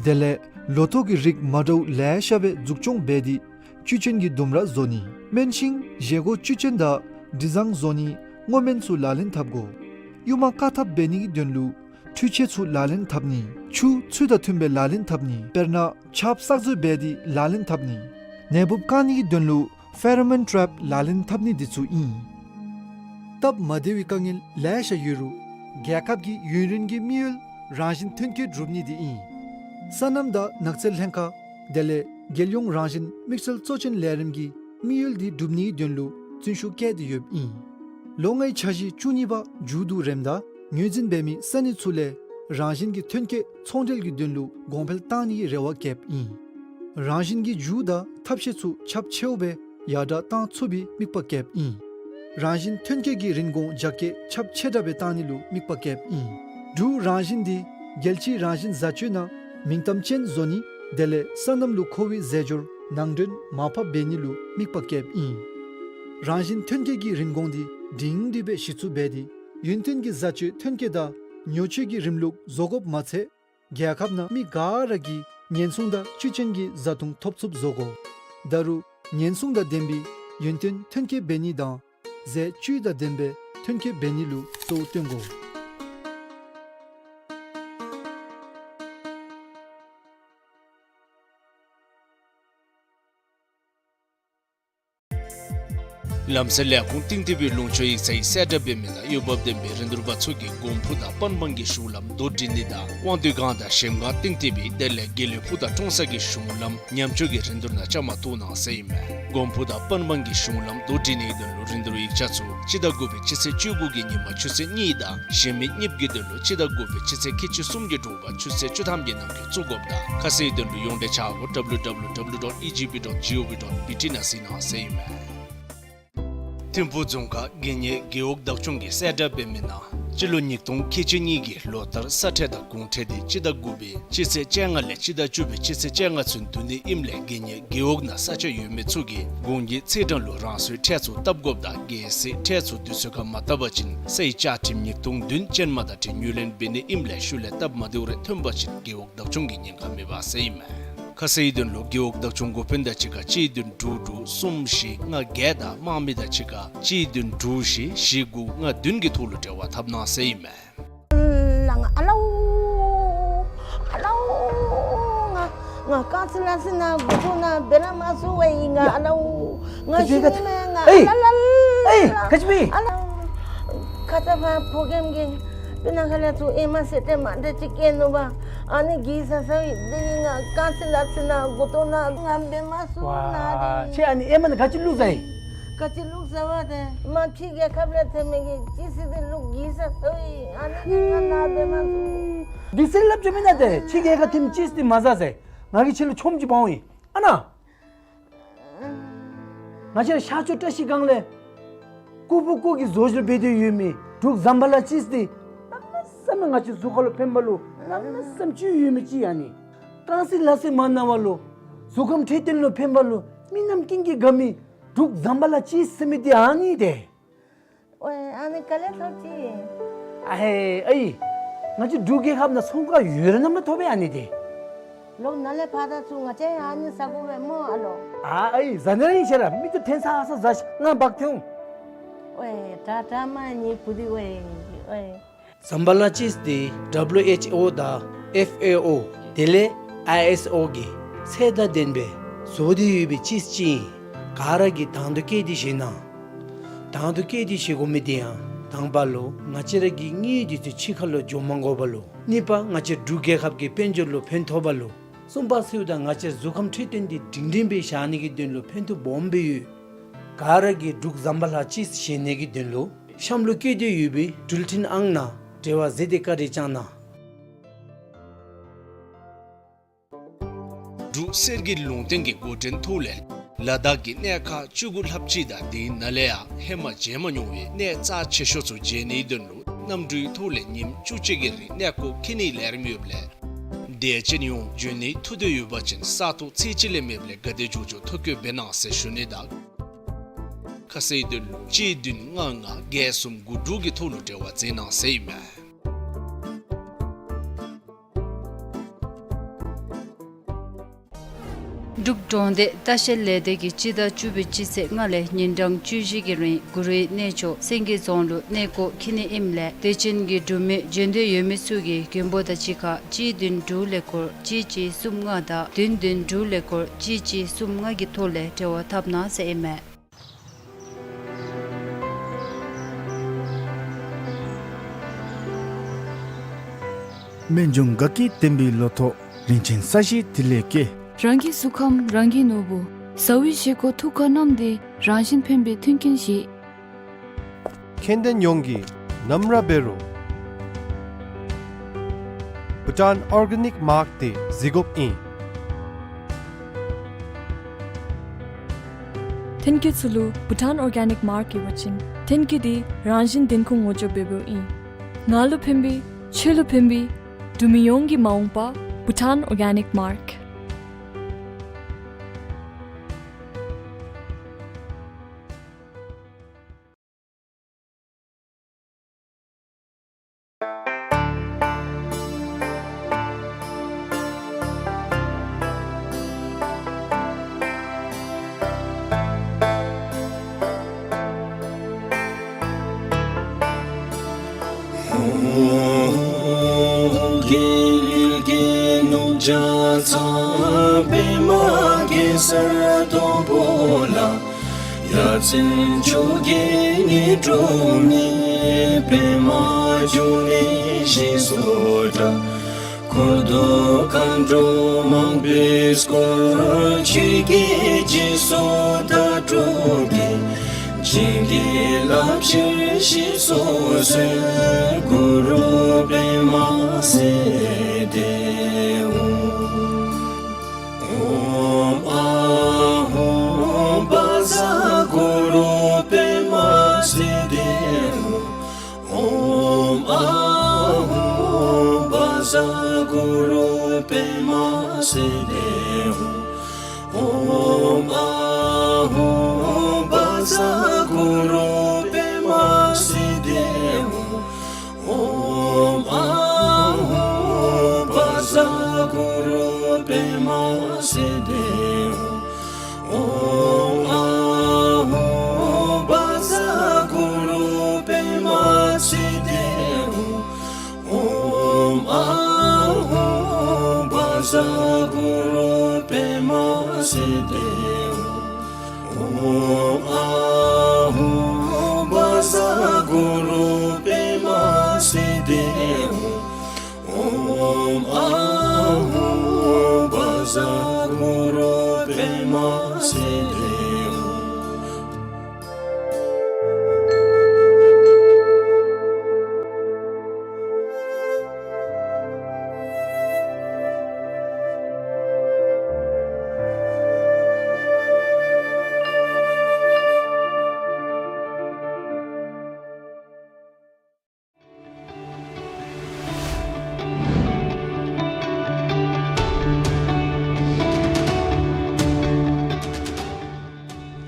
དེ་ལས་ལོ་ཐོག་གི་རིགས་མ་འདྲཝ་ལེ་ཤ་སྦེ་འཛུགས་སྐྱོང་འབད་དེ་བཅུད་ཅན་གྱི་ལྡུམ་ར་བཟོ་ནི། སྨན་ཤིང་བཞེས་སྒོ་བཅུད་ཅན་དང་དྲི་བཟང་བཟོ་ནི་སྔོ་སྨན་ཚུ་ལག་ལེན་འཐབ་དགོ། ཡུར་མ་བཀག་ཐབས་འབད་ནི་གི་དོན་ལུ་འཕྲུལ་ཆས་ཚུ་ལག་ལེན་འཐབ་ནི། ཆུ་ཚུལ་དང་མཐུནམ་སྦེ་ལག་ལེན་འཐབ་ནི། དཔེར་ན་ཆརཔ་བསགས་མཛོད་འབད་དེ་ལག་ལེན་འཐབ་ནི། ནད་འབུཔ་བཀག་ནི་གི་དོན་ལུ་ཕེ་རོ་མོན་ཊྲེབ་ལག་ལེན་འཐབ་ནི་འདི་ཚུ་ཨིན། སྟབས་མ་བདེ་བའི་དཀའ་ངལ་ལེ་ཤ་ཡོད་རུང་རྒྱལ་ཁབ་ཀྱི་ཡུན་རིང་གི་དམིགས་ཡུལ་རང་བཞིན་ཐོན་སྐྱེད་སྒྲུབ་ནི་འདི་ཨིན། སོ་ནམ་དང་ནགས་ཚལ་ལྷན་ཁག་དེ་ལས་རྒྱལ་ཡོངས་རང་བཞིན་དམིགས་བསལ་གཙོ་ཆེན་ལས་རིམ་གྱི་དམིགས་ཡུལ་འདི་སྒྲུབ་ནིའི་དོན་ལུ་བརྩོན་ཤུགས་བསྐྱེད་དེ་ཡོདཔ་ཨིན། ལོ་ལྔའི་འཆར་གཞི་བཅུ་གཉིས་པ་མཇུག་བསྡུ་རནམ་ད་ངོས་འཛིན་འབད་མི་ས་གནས་ཚུ་ལས་ རང་བཞིན་གྱི་ཐོན་སྐྱེད་ཚོང་འབྲེལ་གྱི་དོན་ལུ་གོང་འཕེལ་བཏང་ནི་གི་རེ་བ་བསྐྱེདཔ་ཨིན། རང་བཞིན་གྱི་རྒྱུ་དང་ཐབས་ཤེས་ཚུ་ཁྱབ་ཆེཝ་སྦེ་ཡར་དྲག་བཏང་ཚུགས་པའི་དམིགས་པ་བསྐྱེདཔ་ཨིན། རང་བཞིན་ཐོན་སྐྱེད་ཀྱི་རིན་གོང་རྒྱ་སྐྱེད་ཁྱབ་ཆེ་དྲགས་སྦེ་བཏང་ནི་ལུ་དམིགས་པ་བསྐྱེདཔ་ཨིན། འབྲུག་རང་བཞིན་འདི་རྒྱལ་སྤྱིའི་རང་བཞིན་བཟའ་སྤྱོད་ནང་མིང་གཏམ་ཅན་བཟོ་ནི་དེ་ལས་སོ་ནམ་ལུ་མཁོ་བའི་རྫས་སྦྱོར་ནང་འདྲེན་མར་ཕབ་འབད་ནི་ལུ་དམིགས་པ་བསྐྱེདཔ་ཨིན། རང་བཞིན་ཐོན་སྐྱེད་ཀྱི་རིན་གོང་འདི་སྒྲིང་སྒྲི་སྦེ་གཞི་བཙུགས་འབད་དེ་ཡུན་བརྟན་གྱི་བཟའ་སྤྱོད་ཐོན་སྐྱེད་དང་ཉོ་སྤྱོད་ཀྱི་རིམ་ལུགས་བཟོ་དགོཔ་མ་ཚད་རྒྱལ་ཁབ་ནང་མི་ག་ར་གིས་ཉེན་སྲུང་དང་བཅུད་ཅན་གྱི་བཟའ་བཏུང་ཐོབ་ཚུགསཔ་བཟོ་དགོ། ད་རུང་ཉེན་སྲུང་དང་ལྡན་པའི་ཡུན་བརྟན་ཐོན་སྐྱེད་འབད་ནི་དང་ཟས་བཅུད་དང་ལྡན་པའི་ཐོན་སྐྱེད་འབད་ནི་ལུ་གཙོ་བོ་བཏོན་དགོ། ལམ་སེལ་ལས་ཁུངས་གཏིང་ཐིབས་པའི་ལུང་ཕྱོགས་ཡིག་ཚང་གི་གསལ་བསྒྲགས་འབད་མི་ནང་འོས་འབབ་ལྡན་པའི་རིན་བསྡུར་པ་ཚུ་གིས་གོང་ཕུ་དང་པན་བང་གི་གཞུང་ལམ་དོ་འགྲིག་ནི་དང་དབང་འདུས་སྒང་དང་གཞལམ་སྒང་གཏིང་ཐིབས་པའི་དེ་ལས་དགེ་ལེགས་ཕུག་དང་ཀྲོང་གསར་གྱི་གཞུང་ལམ་ཉམས་བཅོས་ཀྱི་རིན་བསྡུར་ནང་བཅའ་མར་གཏོགས་གནང་ཟེར་ཨིན་མས། གོང་ཕུ་དང་པན་བང་གི་གཞུང་ལམ་དོ་འགྲིག་ནི་གི་དོན་ལུ་རིན་བསྡུར་ཡིག་ཆ་ཚུ་སྤྱི་ཟླ་དགུ་པའི་སྤྱི་ཚེས་བཅུ་དགུ་གི་ཉིན་མ་ཆུ་ཚོད་གཉིས་དང་གཞན་མི་གཉིས་ཀྱི་དོན་ལུ་སྤྱི་ཟླ་དགུ་པའི་སྤྱི་ཚེས་ཁལ་གཅིག་གསུམ་གྱི་དྲོ་པ་ཆུ་ཚོད་བཅུ་ཐམ་གྱི་ནང་འཁོད་བཙུགས་དགོཔ་དང་ཁ་གསལ་དོན་ལུ་ཡོངས་འབྲེལ་ཆ་བོ་ཌབ་ལུ་ཌབ་ལུ་ཌབ་ལུ་ཌོཊ་ཨི་ཇི་བི་ཌོཊ་ཇི་ཨོ་ཝི་ཌོཊ་བི་ཊི་ནང་གཟིགས་གནང་ཟེར་ཨིན་མས། ཐིམ་ཕུག་རྫོང་ཁག་དགེ་བསྙེན་རྒེད་འོག་བདག་སྐྱོང་གིས་གསལ་བསྒྲགས་འབད་མི་ནང་སྤྱི་ལོ་ཉིས་སྟོང་ཁལ་གཅིག་གཉིས་ཀྱི་ལོ་ལྟར་ས་ཁྲལ་དང་གོང་ཁྲལ་འདི་སྤྱི་ཟླ་དགུ་པའི་སྤྱི་ཚེས་བཅོ་ལྔ་ལས་སྤྱི་ཟླ་བཅུ་པའི་སྤྱི་ཚེས་བཅོ་ལྔ་ཚུན་བསྡུ་ནི་ཨིནམ་ལས་དགེ་བསྙེན་རྒེད་འོག་ནང་ས་ཆ་ཡོད་མི་ཚུ་གིས་གོང་གི་ཚེས་གྲངས་ལུ་རང་སོའི་ཁྲལ་ཚུ་བཏབ་དགོཔ་དང་གལ་སྲིད་ཁྲལ་ཚུ་དུས་ཚོད་ཁར་མ་བཏབ་པ་ཅིན་སའི་བཅའ་ཁྲིམས་ཉིས་སྟོང་བདུན་ཅན་མ་དང་འཁྲིལ་ངོས་ལེན་འབད་ནི་ཨིནམ་ལས་ཤུལ་ལས་སྟབས་མ་བདེཝ་རེ་ཐོན་པ་ཅིན་རྒེད་འོག་བདག་སྐྱོང་གིས་ཉེན་ཁ་མི་འབག་ཟེར་ཨིན་མས། ཁ་གསལ་དོན་ལུ་རྒེད་འོག་བདག་སྐྱོང་འགོ་དཔོན་དང་གཅིག་ཁར་གཅིག་བདུན་དྲུག་དྲུག་གསུམ་བཞི་ལྔ་བརྒྱད་དང་དམངས་མི་དང་གཅིག་ཁར་གཅིག་བདུན་དྲུག་བཞི་བཞི་དགུ་ལྔ་བདུན་གྱི་ཐོག་ལུ་འབྲེལ་བ་འཐབ་གནང་ཟེར་ཨིན་མས། ལ་ང་ཨ་ལའུ། ཨ་ལའུ། ང་ང་རྐང་རྩེད་ལག་རྩེད་ནང་མགུ་ཏོ་ནང་འབད་ར་མ་ཚུགས་པས་ཨིན། ང་ཡ། ཨ་ལའུ། ང་ག་ཅི་ཤི་ག་ནི་མས། ང་ཨེ། ཨ་ལ་ལ་ལ། ཨེ། ག་ཅི་མས། ཨ་ལའུ། ཁ་ཙ་བ་ཕོ་རྒནམ་གིས་སྤུ་ན་ཁ་ལས་ཚུར་ཨེ་མ་ཟེར་ཏེ་མ་འདྲ་ཅིག་སྐྱེས་ནུག་པ། ཨ་ནི་གིས་ཟ་ཟཝ་ཨིན། དེ་ནི་ང་རྐང་རྩེད་ལག་རྩེད་ནང་མགུ་ཏོ་ནང་ང་འབད་མ་ཚུགས། ན་ཝ། རེ། ཁྱོད་ཨ་ནི་ཨེ་མ་ནང་ག་ཅི་བླུགས་ཟ་ཡི། ག་ཅི་བླུགས་ཟ་བ་དེ་མ་ཕྱི་རྒྱལ་ཁབ་ལས་ཐོན་མི་གི་ཅི་སི་དེ་བླུགས་གིས་ཟ་ཟཝ་ཨིན། ཨ་ནི་ང་ན་འབད་མ་ཚུགས། འདི་ཟེར་སླབ་ཅི་མེན་ན། དེ་ཕྱི་རྒྱལ་ཁབ་ཐོན་ཅི་སི་དེ་མ་ཟ་ཟེར། ང་གིས་ཁྱོད་ལུ་ཆོམ་ཅིག་འབག་འོང་ཡི། ཨ་ན། ང་བཅས་ར་ཤར་ཕྱོགས་བཀྲ་ཤིས་སྒང་ལས་ཀུ་བུ་ཀུ་གི་བཟོ་བཅོས་འབད་དེ་ཡོད་མི་འབྲུག་ཛམ་བྷ་ལ་ཅི་སི་དེ་གནམ་མེད་ས་མེད་ང་བཅས་གཟུགས་ཁར་ལུ་ཕན་པ་ལུ་གནམ་མེད་ས་མེད་ཅིག་ཡོད་མི་ཅིག་ཨ་ནི། རྐང་རྩེད་ལག་རྩེད་མ་གནང་བ་ལུ་གཟུགས་ཁམས་འཕྲོད་བསྟེན་ལུ་ཕན་པ་ལུ་མི་རྣམས་ཀུན་གྱིས་དགའ་མི་འབྲུག་ཛམ་བྷ་ལ་ཅི་སི་ཟེར་མི་དེ་ཨ་ནི་དེ། ཝའེ་ཨ་ནི་ག་ལས་ཐོབ་ཅི། ཨ་ཧེ་ཨའི། ང་བཅས་འབྲུག་རྒྱལ་ཁབ་ནང་ཚོང་ཁང་ཡོད་རུང་ནམ་ལུ་ཐོབ་པས་ཨ་ནི་དེ། ལོག་ནཱ་ལས་ཕར་ད་ཚུར་ང་བཅས་ཡང་ཨ་ནི་ཟ་དགོ་པས་སྨོ་ཨ་ལོ། ཨ་ཨའི་ཟ་ནི་ར་ཨིན་ཤེས་ར་མིག་ཏོ་འཐེན་ས་ཨ་ས་ཟ་ཤིག། ང་འབག་འཐོན་འོང་། ཝའེ་དྲག་དྲག་མ་ནི་བུ་དེ་ཝའེ་ཝའེ། ཛམ་བྷ་ལ་ཅི་སི་དེ་ཌབ་ལུ་ཨེཆ་ཨོ་དང་ཨེཕ་ཨེ་ཨོ་དེ་ལས་ཨའི་ཨེསི་ཨོ་གི་ཚད་དང་ལྡན་པའི་བཟོ་སྟེ་ཡོད་པའི་ཅི་སི་ཅིག་ཨིན། ག་ར་གིས་དང་དུ་བཀོད་དེ་བཞེས་གནང་། དང་དུ་བཀོད་དེ་བཞེས་དགོ་མི་དེ་ཡང་དང་པ་ལུ་ང་བཅས་ར་གི་དངུལ་དེ་ཚུ་ཕྱི་ཁར་ལུ་འགྱོ་མ་དགོ་པ་ལུ། གཉིས་པ་ང་བཅས་འབྲུག་རྒྱལ་ཁབ་ཀྱི་དཔལ་འབྱོར་ལུ་ཕན་ཐོགས་པ་ལུ། གསུམ་པ་ཟེརཝ་ད་ང་བཅས་གཟུགས་ཁམས་འཕྲོད་བསྟེན་དེ་སྒྲིང་སྒྲིང་སྦེ་བཞག་ནི་གི་དོན་ལུ་ཕན་ཐོགས་སྦོམ་སྦེ་ཡོད། ག་ར་གིས་འབྲུག་ཛམ་བྷ་ལ་ཅི་སི་བཞེས་ནི་གི་དོན་ལུ་གཤམ་ལུ་བཀོད་དེ་ཡོད་པའི་འགྲུལ་འཕྲིན་ཨང་ནང་འབྲེལ་བ་མཛད་དེ་བཀའ་དྲིན་བསྐྱང་གནང་། འབྲུག་གསེར་གྱི་ལུང་བསྟན་གྱི་འགོ་འདྲེན་ཐོག་ལས་ལ་དྭགས་ཀྱི་གནས་ཁག་བཅུ་དགུ་ལྷགཔ་ཅིག་དང་དེའི་ནང་ལས་ཡང་ཧེ་མ་མཇལ་མ་མྱོང་བའི་གནས་རྩ་ཆེ་ཤོས་ཚུ་མཇལ་ནིའི་དོན་ལུ་གནམ་གྲུའི་ཐོག་ལས་ཉིནམ་བཅུ་གཅིག་གི་རིང་གནས་སྐོར་འཁྱིད་ནིའི་ལས་རིམ་ཡོདཔ་ལས་དད་ཅན་ཡོངས་འབྱོན་ནིའི་ཐུགས་འདོད་ཡོད་པ་ཅིན་ས་ཐོག་ཚེས་གཅིག་ལས་མེདཔ་ལས་ག་དེ་མགྱོགས་མགྱོགས་ཐོ་བཀོད་འབད་གནང་ཟེར་ཞུ་ནི་དང་། ཁ་གསལ་དོན་ལུ་གཅིག་བདུན་ལྔ་ལྔ་བརྒྱད་གསུམ་དགུ་དྲུག་གི་ཐོག་ལུ་འབྲེལ་བ་མཛད་གནང་ཟེར་ཨིན་མས། འབྲུག་གྲོང་སྡེ་ལྟ་བཤལ་ལས་སྡེ་གིས་སྤྱི་ཟླ་བཅུ་པའི་སྤྱི་ཚེས་ལྔ་ལས་ཉིན་གྲངས་བཅུ་བཞི་གི་རིང་གུ་རུའི་གནས་མཆོག་སེང་གེ་རྫོང་ལུ་གནས་སྐོར་འཁྱིད་ནི་ཨིནམ་ལས་དད་ཅན་གྱི་འབྲུག་མི་འབྱོན་འདོད་ཡོད་མི་ཚུ་གིས་མགོན་པོ་དང་གཅིག་ཁར་གཅིག་བདུན་དྲུག་ཀླད་ཀོར་གཅིག་གཅིག་གསུམ་ལྔ་དང་བདུན་བདུན་དྲུག་ཀླད་ཀོར་གཅིག་གཅིག་གསུམ་ལྔ་གི་ཐོག་ལས་འབྲེལ་བ་འཐབ་གནང་ཟེར་ཨིན་མས། སྨན་ལྗོངས་དགའ་སྐྱིད་ལྡན་པའི་ལོ་ཐོག་རིན་ཆེན་ས་གཞི་དེ་ལས་སྐྱེས། རང་གི་གཟུགས་ཁམས་རང་གིས་ནོར་བུ། ཟ་འོས་བཞེས་སྒོ་ཐུགས་ཁར་བསྣམས་ཏེ་རང་བཞིན་ཕན་པའི་མཐུན་རྐྱེན་བཞེས། ཁྱད་ལྡན་ཡོངས་ཀྱིས་ནམ་ར་འབད་རུང་། བྷུ་ཊཱན་ཨོར་གེ་ནིག་མཱརཀ་འདི་གཟིགས་དགོཔ་ཨིན། ཐོན་སྐྱེད་ཚུ་ལུ་བྷུ་ཊཱན་ཨོར་གེ་ནིག་མཱརཀ་ཡོད་པ་ཅིན་ཐོན་སྐྱེད་འདི་རང་བཞིན་བདེན་ཁུངས་ངོ་སྤྲོད་འབད་འབདཝ་ཨིན། ང་ལུ་ཕན་པའི་ཁྱོད་ལུ་ཕན་པའི་འབྲུག་མི་ཡོངས་ཀྱི་མ་འོངས་པ། བྷུ་ཊཱན་ཨོར་གེ་ནིག་མཱརཀ། རྒྱལ་ཡུལ་གྱི་ནུབ་བྱང་ཚང་པདྨ་གེ་སར་དང་པོ་ལ། ཡ་མཚན་མཆོག་གི་དངོས་གྲུབ་བརྙེས། པདྨ་འབྱུང་གནས་ཞེས་སུ་གྲགས། འཁོར་དང་མཁའ་འགྲོ་མང་པོས་བསྐོར། ཆོས་ཀྱི་རྗེས་སུ་བདག་སྒྲུབ་ཀྱིས། བྱིན་གྱིས་བརླབ་ཕྱིར་ཞེས་སུ་གསོལ། གུ་རུ་པདྨ་སིདྡྷི་ཧཱུྃ། ཨོཾ་ཨཱཿཧཱུྃ་བཛྲ་གུ་རུ་པདྨ་སིདྡྷི་ཧཱུྃ། ཨོཾ་ཨཱཿཧཱུྃ་བཛྲ་གུ་རུ་པདྨ་སིདྡྷི་ཧཱུྃ། ཨོཾ་ཨཱཿཧཱུྃ་བཛྲ་གུ་རུ་པདྨ་སིདྡྷི་ཧཱུྃ། ཨོཾ་ཨཱཿཧཱུྃ་བཛྲ་གུ་རུ་པདྨ་སིདྡྷི་ཧཱུྃ། ཨོཾ་ཨཱཿཧཱུྃ་བཛྲ་གུ་རུ་པདྨ་སིདྡྷི་ཧཱུྃ། ཨོཾ་ཨཱཿཧཱུྃ་བཛྲ་གུ་རུ་པདྨ་སིདྡྷི་ཧཱུྃ། ཨོཾ་ཨཱཿཧཱུྃ་བཛྲ་གུ་རུ་པདྨ་སིདྡྷི་ཧཱུྃ། ཨོཾ་ཨཱཿཧཱུྃ་བཛྲ་གུ་རུ་པདྨ་སིདྡྷི་ཧཱུྃ།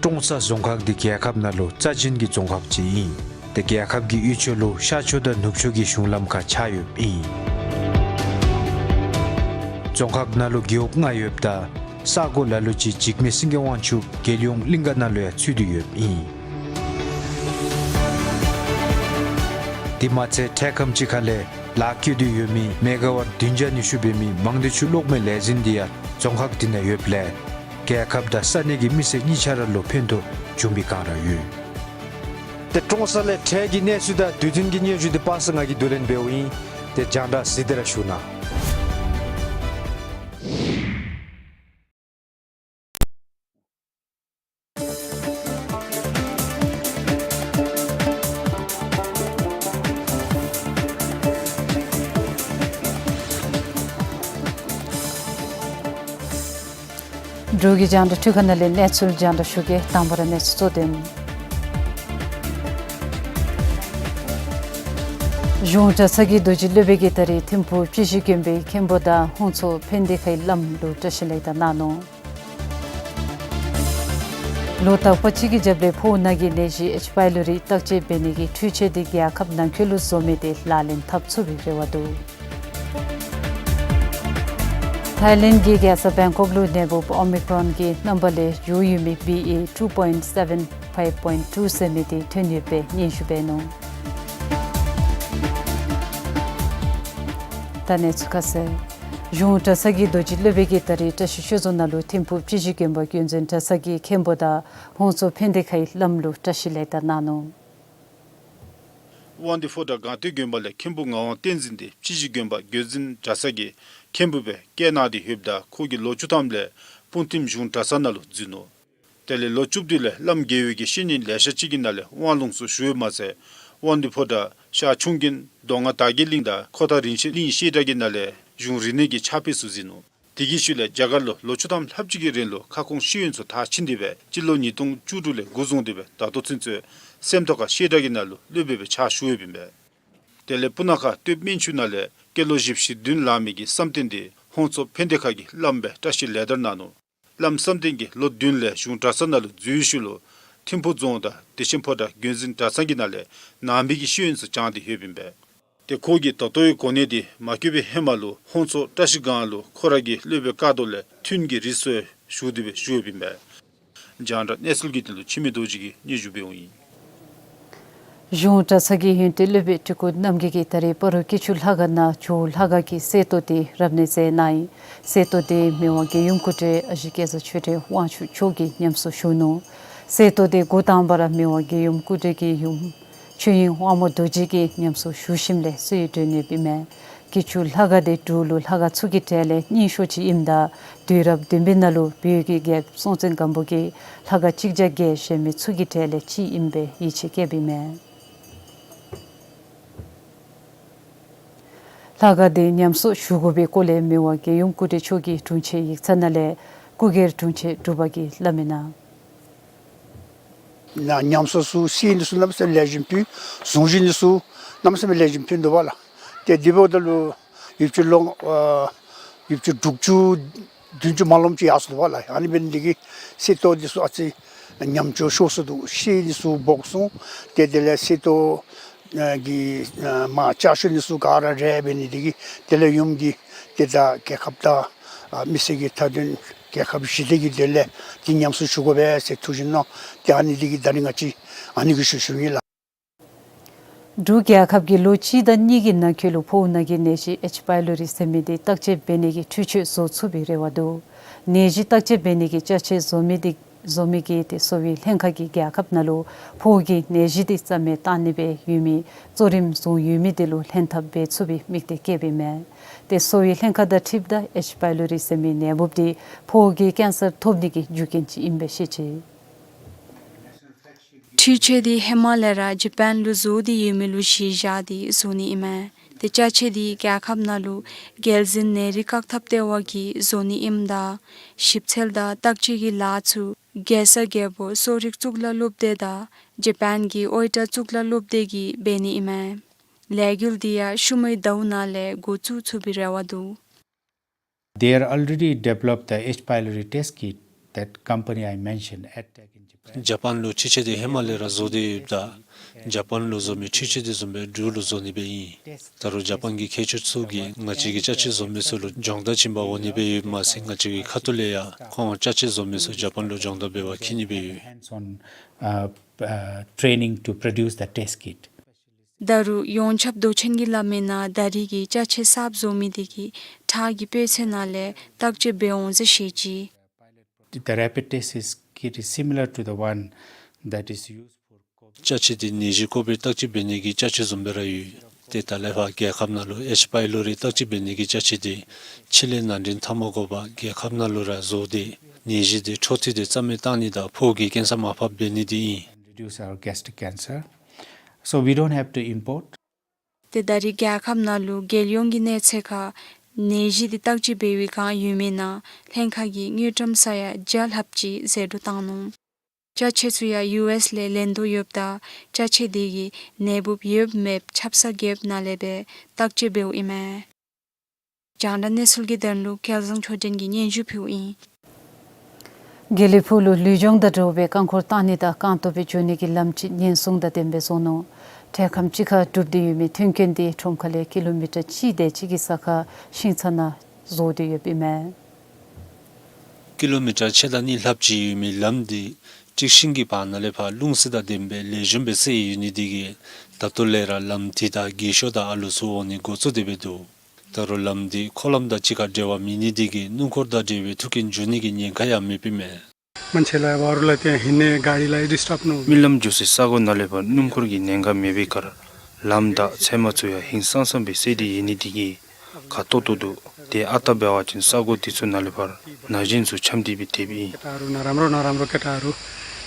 ཀྲོང་གསར་རྫོང་ཁག་འདི་རྒྱལ་ཁབ་ནང་ལུ་རྩ་ཅན་གྱི་རྫོང་ཁག་ཅིག་ཨིན། ཏེ་རྒྱལ་ཁབ་ཀྱི་དབུས་ཕྱོགས་ལུ་ཤར་ཕྱོགས་དང་ནུབ་ཕྱོགས་ཀྱི་གཞུང་ལམ་ཁར་ཆགས་ཡོདཔ་ཨིན། རྫོང་ཁག་ནང་ལུ་རྒེད་འོག་ལྔ་ཡོདཔ་ད་ས་གོ་ལ་ལུ་ཅིག་འཇིགས་མེད་སེང་གེ་དབང་ཕྱུག་རྒྱལ་ཡོངས་གླིང་ག་ནང་ལུ་ཡང་ཚུད་དེ་ཡོདཔ་ཨིན། དེ་མ་ཚད་འཕྲལ་ཁམས་ཅིག་ཁ་ལས་ལཱ་བཀོད་དེ་ཡོད་མི་མེ་ག་ཝཊ་བདུན་བརྒྱ་ཉི་ཤུ་འབད་མི་མང་སྡེ་ཆུ་གློག་མེ་ལས་འཛིན་འདི་ཡང་རྫོང་ཁག་འདི་ནང་ཡོདཔ་ལས་རྒྱལ་ཁབ་དང་ས་གནས་ཀྱི་མི་སེར་གཉིས་ཆ་ར་ལུ་ཕན་ཐོགས་བྱུང་བའི་སྒང་ར་ཡོད། ཏེ་ཀྲོང་གསར་ལས་འཕྲལ་གྱི་གནས་ཚུལ་དང་དུས་མཐུན་གྱི་སྙན་ཞུ་འདི་པ་སངས་ང་གིས་བསྡུ་ལེན་འབདཝ་ཨིན། ཏེ་རྒྱང་བསྒྲགས་གཟིགས་ཏེ་ར་བཞུགས་གནང་། འབྲུག་གི་རྒྱང་བསྒྲགས་འཕྲུལ་ཁང་ནང་ལས་གནས་ཚུལ་རྒྱང་བསྒྲགས་ཞུ་གེ། དང་པ་ར་གནས་ཚུལ་གཙོ་དོན། གཞུང་གྲྭ་ཚང་གི་རྡོ་རྗེ་སློབ་དཔོན་གྱིས་ད་རིས་ཐིམ་ཕུག་སྤྱི་གཞི་དགོན་པའི་མཁན་པོ་དང་ཧོང་ཚོ་ཕན་བདེ་ཁའི་བླམ་ལུ་བཀྲ་ཤིས་ལེགས་དར་གནང་ནུག། ལོ་རྟག་པ་ཅིག་གི་རྒྱབ་ལས་ཕོཝ་ནང་གི་ནད་གཞི་ཨེཆ་པའི་ལོ་རི་བརྟག་དཔྱད་འབད་ནི་གི་འཕྲུལ་ཆས་འདི་རྒྱལ་ཁབ་ནང་འཁོད་ལུ་བཟོ་མི་འདི་ལག་ལེན་འཐབ་ཚུགས་པའི་རེ་བ་འདུག། ཐའི་ལེནཌ་གི་རྒྱལ་ས་བེང་ཀོག་ལུ་ནད་འབུཔ་ཨོ་མི་ཀྲོན་གྱི་རྣམ་པ་ལས་ཡུལ་ཡུལ་མི་བི་ཨེ་ཊུ་པོའིནཊ་སེ་བེན་ཕའིབ་པོའིནཊ་ཊུ་ཟེར་མི་འདི་ཐོན་ཡོད་པའི་སྙན་ཞུ་འབད་ནུག། ད་གནས་ཚུལ་ཁ་གསལ། གཞུང་གྲྭ་ཚང་གི་རྡོ་རྗེ་སློབ་དཔོན་གྱིས་ད་རིས་བཀྲ་ཤིས་ཆོས་རྫོང་ནང་ལུ་ཐིམ་ཕུག་སྤྱི་གཞི་དགོན་པ་བསྟན་འཛིན་གྲྭ་ཚང་གི་མཁན་པོ་དང་ཧོང་ཚོ་ཕན་བདེ་ཁའི་བླམ་ལུ་བཀྲ་ཤིས་ལེགས་དར་གནང་ནུག། དབང་འདུས་ཕོ་བྲང་སྒང་སྟེང་དགོན་པ་ལས་མཁན་པོ་ངག་དབང་བསྟན་འཛིན་འདི་སྤྱི་གཞི་དགོན་པ་བསྟན་འཛིན་གྲྭ་ཚང་གི་མཁན་པོ་སྦེ་བསྐོ་གནང་སྟེ་ཡོདཔ་ད་ཁོ་གིས་ལོ་བཅུ་ཐམ་ལས་སྤུངས་ཐིམ་གཞུང་གྲྭ་ཚང་ནང་ལུ་འཛུལ་ནུག། དེ་ལས་ལོ་བཅུ་བདུན་ལས་བླམ་དགེ་འོས་ཀྱི་བཤེས་གཉེན་ལེ་ཤ་ཅིག་གི་ནང་ལས་དབང་ལུང་ཚུ་ཞུ་བའི་མ་ཚད་དབང་འདུས་ཕོ་བྲང་ཤར་ཁྱུང་རྒན་མདོ་སྔགས་དར་རྒྱས་གླིང་དང་ཁོ་ཐང་རིན་ཆེན་གླིང་བཤད་གྲྭ་གི་ནང་ལས་ གཞུང་རིག་གནས་ཀྱི་ཕྱག་དཔེ་ཚུ་མཛད་ནུག། དེ་གི་ཤུལ་ལས་རྒྱ་གར་ལུ་ལོ་བཅུ་ཐམ་ལྷགཔ་ཅིག་གི་རིང་ལུ་ཁ་སྐོང་ཤེས་ཡོན་ཚུ་མཐར་ཕྱིན་ཏེ་སྦེ་སྤྱི་ལོ་ཉིས་སྟོང་བཅུ་དྲུག་ལས་འགོ་བཟུང་སྟེ་སྦེ་ད་ལྟོ་ཚུན་ཚོད་སེམས་རྟོགས་ཁ་བཤད་གྲྭ་གི་ནང་ལུ་སློབ་དཔོན་སྦེ་ཕྱག་ཞུ་ཡོདཔ་ཨིན་པས། དེ་ལས་སྤུ་ན་ཁ་སྟོད་སྨན་ཆུ་ནང་ལས་སྐྱེས་ལོ་བཞི་བཅུ་ཞེ་བདུན་ལང་མི་གི་བསམ་གཏན་འདི་ཧོང་ཚོ་ཕན་བདེ་ཁ་གི་བླམ་སྦེ་བཀྲིས་ལེགས་དར་གནང་ནུག། བླམ་བསམ་གཏན་གྱིས་ལོ་བདུན་ལས་གཞུང་གྲྭ་ཚང་ནང་ལུ་འཛུལ་ཞིནམ་ལས་ཐིམ་ཕུག་རྫོང་དང་བདེ་ཆེན་ཕོ་བྲང་དགོན་འཛིན་གྲྭ་ཚང་གི་ནང་ལས་ནང་པའི་གི་ཤེས་ཡོན་ཚུ་སྦྱངས་ཏེ་ཡོདཔ་ཨིན་པས། ཏེ་ཁོ་གིས་ད་ལྟོའི་གོ་གནས་འདི་མ་བསྐོ་བའི་ཧེ་མ་ལུ་ཧོང་ཚོ་བཀྲིས་སྒང་ལུ་ཁོ་ར་གི་སློབ་དཔོན་བཀའ་དྲིན་ལས་ཐུན་གྱི་རིགས་སུ་ཞུགས་ཏེ་སྦེ་བཞུགས་ཡོདཔ་ཨིན་པས། རྒྱང་བསྒྲགས་གནས་ཚུལ་གྱི་དོན་ལུ་འཆི་མེད་རྡོ་རྗེ་གིས་སྙན་ཞུ་འབདཝ་ཨིན། གཞུང་གྲྭ་ཚང་གི་ཡོན་ཏན་སློབ་དཔོན་སྤྲུལ་སྐུ་རྣམ་རྒྱལ་གྱིས་ད་རེས་སྤ་རོ་སྐྱིད་ཆུ་ལྷ་ཁང་ནང་ཇོ་བོ་ལྷ་ཁང་གི་གསེར་ཏོག་དེ་རབ་གནས་མཛད་གནང་ཡི། གསེར་ཏོག་དེ་མི་དབང་རྒྱལ་ཡུམ་སྐུ་བགྲེས་ཨ་ཞེ་སྐལ་བཟང་ཆོས་སྒྲོན་དབང་ཕྱུག་མཆོག་གིས་ཉམས་གསོ་ཞུ་ནུག། གསེར་ཏོག་དེ་འགོ་དང་པ་ར་མི་དབང་རྒྱལ་ཡུམ་སྐུ་བགྲེས་ཀྱི་ཡུམ་ཆོས་དབྱིངས་དབང་མོ་རྡོ་རྗེ་གིས་ཉམས་གསོ་ཞུ་ཞིནམ་ལས་གསོལ་བའི་མགྲོན་གནང་ཡོདཔ་ཨིན་མས། སྐྱིད་ཆུ་ལྷ་ཁང་དེ་འབྲུག་ལུ་ལྷ་ཁང་ཚུ་གི་གྲས་ལས་རྙིང་ཤོས་ཅིག་ཨིནམ་ད་དུས་རབས་བདུན་པའི་ནང་ལུ་བོད་ཀྱི་རྒྱལཔོ་སྲོང་བཙན་སྒམ་པོ་གིས་ལྷ་ཁང་གཅིག་བརྒྱ་བརྒལ་བཞེངས་མི་ཚུ་གི་གྲས་ལས་གཅིག་ཨིན་པའི་ཡིད་ཆེས་བསྐྱེདཔ་ཨིན་མས། ལྷ་ཁང་དེ་ཉམས་གསོ་ཞུ་དགོ་པའི་སྐོར་ལས་མི་དབང་རྒྱལ་ཡུམ་སྐུ་བགྲེས་མཆོག་གི་དྲུང་ཆེན་ཡིག་ཚང་ནང་ལས་སྐུ་སྒེར་དྲུང་ཆེན་འབྲུག་པ་གིས་སླབ་མི་ནང་། ན་ཉམས་གསོ་ཚུ་གསེར་ནི་ཚུ་གནམ་མེད་ས་མེད་ལེགས་ཤོམ་ཕུལ། གཟུངས་གཞི་ནི་ཚུ་གནམ་མེད་ས་མེད་ལེགས་ཤོམ་ཕུལ་འདུག་པ་ལགས། ཏེ་དེ་འབདཝ་ད་ལུ་ཡུདཔ་ཅིག་ལོ་ཨ་ཡུདཔ་ཅིག་དྲུག་ཅུ་བདུན་ཅུ་མ་ལོངམ་ཅིག་ཡར་སོ་ནུག་པ་ལགས། ཨ་ནི་འབད་ནི་དེ་གིས་གསེར་ཏོག་འདི་ཚུ་ཨ་ཙི་ཉམས་སྐྱོར་ཤོར་སོ་ནུག། གསེར་འདི་ཚུ་འབོག་སོང་། ཏེ་དེ་ལས་གསེར་ཏོག་ཨ་གི་ཨ་མར་ལྕགས་ཤོག་འདི་ཚུ་ག་ར་རལ་འབད་ནི་དེ་གིས་དེ་ལས་ཡུམ་གྱིས་ཏེ་ད་རྒྱལ་ཁབ་དང་ཨ་མི་སེར་གྱི་མཐའ་དོན་རྒྱལ་ཁབ་ཞི་བདེ་གི་དོན་ལས་འདི་ཉམས་གསོ་ཞུ་དགོ་པས་ཟེར་ཐུགས་བཞེད་གནང་། ཏེ་ཨ་ནི་དེ་གིས་ད་རིས་ང་བཅས་ཨ་ནི་གི་ཞུ་ཞུཝ་ཨིན་ལགས། འབྲུག་རྒྱལ་ཁབ་ཀྱིས་ལོ་གཅིག་དང་གཉིས་ཀྱི་ནང་འཁོད་ལུ་ཕོཝ་ནང་གི་ནད་གཞི་ཨེཆ་པའི་ལོ་རི་ཟེར་མི་འདི་བརྟག་དཔྱད་འབད་ནི་གི་འཕྲུལ་ཆས་བཟོ་ཚུགས་པའི་རེ་བ་འདུག། ནད་གཞི་བརྟག་དཔྱད་འབད་ནི་གི་ཅ་ཆས་བཟོ་མི་འདི་བཟོ་མི་གིས་ཏེ་གསོ་བའི་ལྷན་ཁག་གིས་རྒྱལ་ཁབ་ནང་ལུ་ཕོཝ་གི་ནད་གཞི་འདི་རྩ་མེད་བཏང་ནི་སྦེ་ཡོད་མི་གཙོ་རིམ་བཟུང་ཡོད་མི་དེ་ལུ་ལྷན་ཐབས་འབད་ཚུགས་པའི་དམིགས་གཏད་བསྐྱེདཔ་ཨིན་མས། ཏེ་གསོ་བའི་ལྷན་ཁག་དང་འཁྲིལཝ་ད་ཨེཆ་པའི་ལོ་རི་ཟེར་མི་ནད་འབུཔ་འདི་ཕོཝ་གི་ཀེན་སར་ཐོབ་ནི་གི་རྒྱུ་རྐྱེན་ཅིག་ཨིན་པས་ཟེར་བཤད་ཅི། འཕྲུལ་ཆས་འདི་ཧེ་མ་ལས་ར་ཇ་པཱན་ལུ་བཟོ་སྟེ་ཡོད་མི་ལུ་གཞི་བཞག་སྟེ་བཟོ་ནི་ཨིན་མས། ཏེ་ཅ་ཆས་འདི་རྒྱལ་ཁབ་ནང་ལུ་རྒྱལ་འཛིན་ནད་རིགས་བཀག་ཐབས་ལྟེ་བ་གིས་བཟོ་ནི་ཨིནམ་ད་ཞིབ་འཚོལ་དང་བརྟག་དཔྱད་ཀྱི་ལཱ་ཚུ་རྒྱལ་ས་རྒྱལ་པོ་གསོ་རིག་གཙུག་ལག་སློབ་སྡེ་དང་ཇ་པཱན་གྱི་ཨོའི་ཊ་གཙུག་ལག་སློབ་སྡེ་གིས་འབད་ནི་ཨིན་མས། ལས་འགུལ་འདི་ཡང་ཤུལ་མའི་ཟླཝ་ནང་ལས་འགོ་བཙུགས་ཚུགས་པའི་རེ་བ་འདུག། They are already developed the H. pylori test kit that company I mentioned, Attech in Japan. ཇ་པཱན་ལུ་འཕྲུལ་ཆས་འདི་ཧེ་མ་ལས་ར་བཟོ་སྟེ་ཡོདཔ་ད་ཇ་པཱན་ལུ་བཟོ་མི་འཕྲུལ་ཆས་འདི་བཟུམ་སྦེ་འབྲུག་ལུ་བཟོ་ནི་སྦེ་ཨིན། ད་རུང་ཇ་པཱན་གྱི་མཁས་མཆོག་ཚུ་གིས་ང་བཅས་ཀྱི་ཅ་ཆས་བཟོ་མི་ཚུ་ལུ་སྦྱོང་བརྡར་བྱིན་པ་འོང་ནི་སྦེ་ཡོདཔ་མ་ཚད་ང་བཅས་ཀྱི་ཁ་ཐུག་ལས་ཡང་ཁོང་ཅ་ཆས་བཟོ་མི་ཚུ་ཇ་པཱན་ལུ་སྦྱོང་བརྡར་འབད་བར་འཁྱིད་ནི་སྦེ་ཡོད། Hands-on, uh, uh, training to produce the test kit. ད་རུང་ཡོངས་ཁྱབ་མདོ་ཆེན་གྱིས་སླབ་མི་ནང་ད་རེས་ཀྱི་ཅ་ཆས་གསརཔ་བཟོ་མི་དེ་གིས་ཁྲག་གི་སྤུས་ཚད་ནང་ལས་བརྟག་དཔྱད་འབད་འོང་ཟེར་བཤད་ཅི། The rapid test is, kit is similar to the one that is used for COVID. ཅ་ཆས་འདི་ནད་གཞི་ཀོ་བིཌ་བརྟག་དཔྱད་འབད་ནི་གི་ཅ་ཆས་བཟུམ་སྦེ་ར་ཡོད། ཏེ་ད་ལས་ཕར་རྒྱལ་ཁབ་ནང་ལུ་ཨེཆ་པའི་ལོ་རི་བརྟག་དཔྱད་འབད་ནི་གི་ཅ་ཆས་འདི་ཕྱི་ལས་ནང་འདྲེན་འཐབ་མ་དགོ་པར་རྒྱལ་ཁབ་ནང་ལུ་ར་བཟོ་སྟེ་ནད་གཞི་འདི་འཕྲོ་མཐུད་དེ་རྩ་མེད་བཏང་ནི་དང་ཕོཝ་གི་ཀེན་སར་མར་ཕབ་འབད་ནི་འདི་ཨིན། Reduce our gastric cancer. So we don't have to import. ཏེ་ད་རེས་རྒྱལ་ཁབ་ནང་ལུ་རྒྱལ་ཡོངས་ཀྱི་གནས་ཚད་ཁར་ནད་གཞི་འདི་བརྟག་དཔྱད་འབད་བའི་སྒང་ཡོད་མི་ནང་ལྷན་ཁག་གིས་དངུལ་ཀྲམ་ས་ཡ་བརྒྱ་ལྷགཔ་ཅིག་ཟད་འགྲོ་བཏང་ནུག། ཅ་ཆས་ཚུ་ཡང་ཡུ་ཨེསི་ལས་ལེན་དོ་ཡོདཔ་ད་ཅ་ཆས་དེ་གིས་ནད་འབུཔ་ཡོདཔ་མེདཔ་ཆབ་གསང་རྒྱསཔ་ནང་ལས་སྦེ་བརྟག་དཔྱད་འབདཝ་ཨིན་མས། རྒྱང་བསྒྲགས་གནས་ཚུལ་གྱི་དོན་ལུ་སྐལ་བཟང་ཆོས་སྒྲོན་གྱིས་སྙན་ཞུ་ཕུལཝ་ཨིན། དགེ་ལེགས་ཕུག་ལུ་ལུས་སྦྱོང་དང་འབྲེལ་བའི་རྐང་འཁོར་བཏང་ནི་དང་རྐང་སྟོང་སྦེ་འགྱོ་ནི་གི་ལམ་ཅིག་ཉེན་སྲུང་དང་ལྡནམ་སྦེ་བཟོ་ནུག། འཕྲལ་ཁམས་ཅིག་ཁར་གྲུབ་སྟེ་ཡོད་མི་མཐུན་རྐྱེན་འདི་ཁྲོམ་ཁ་ལས་ཀི་ལོ་མི་ཊར་གཅིག་དེ་ཅིག་གི་ས་ཁར་ཤིང་ཚང་ནང་བཟོ་སྟེ་ཡོདཔ་ཨིན་མས། ཀི་ལོ་མི་ཊར་ཕྱེད་དང་གཉིས་ལྷགཔ་ཅིག་ཡོད་མི་ལམ་འདི་ཀྲིག་ཤིང་གི་བར་ན་ལས་ཕར་རླུང་བསིལ་དང་ལྡནམ་སྦེ་ལེགས་ཤོམ་སྦེ་བསལ་ཡོད་ནི་དེ་གིས་ད་ལྟོ་ལས་ར་ལམ་འདི་ད་རྒས་ཤོས་དང་ཨ་ལུ་ཚུ་འོང་ནི་འགོ་བཙུགས་ཏེ་སྦེ་འདུག། ད་རུང་ལམ་འདི་འཁོར་ལམ་དང་གཅིག་ཁར་འབྲེལ་བ་མེད་ནི་དེ་གིས་སྣུམ་འཁོར་དང་འབྲེལ་བའི་མཐུན་རྐྱེན་འབྱུང་ནི་གི་ཉེན་ཁ་ཡང་མེདཔ་ཨིན་མས། मान्छेलाई अब अरूलाई त्यहाँ हिँड्ने गाडीलाई डिस्टर्ब नहुने। རྨི་ལམ་འགྱོ་སའི་ས་གོ་ནང་ལས་ཕར་སྣུམ་འཁོར་གྱི་ཉེན་ཁ་མེད་པའི་ཁར་ལམ་དང་ཚལ་མ་ཚུ་ཡང་ཧིང་སངས་སངས་སྦེ་བསལ་ཏེ་ཡོད་ནི་དེ་གིས་ཁ་ཏོག་ཏོ་འདུག། ཏེ་ཨ་རྟག་འབད་བ་ཅིན་ས་གོ་དེ་ཚུ་ནང་ལས་ཕར་ན་གཞོན་ཚུ་འཁྱམས་ཏེ་སྦེ་སྡོདཔ་ཨིན། केटाहरू नराम्रो नराम्रो केटाहरू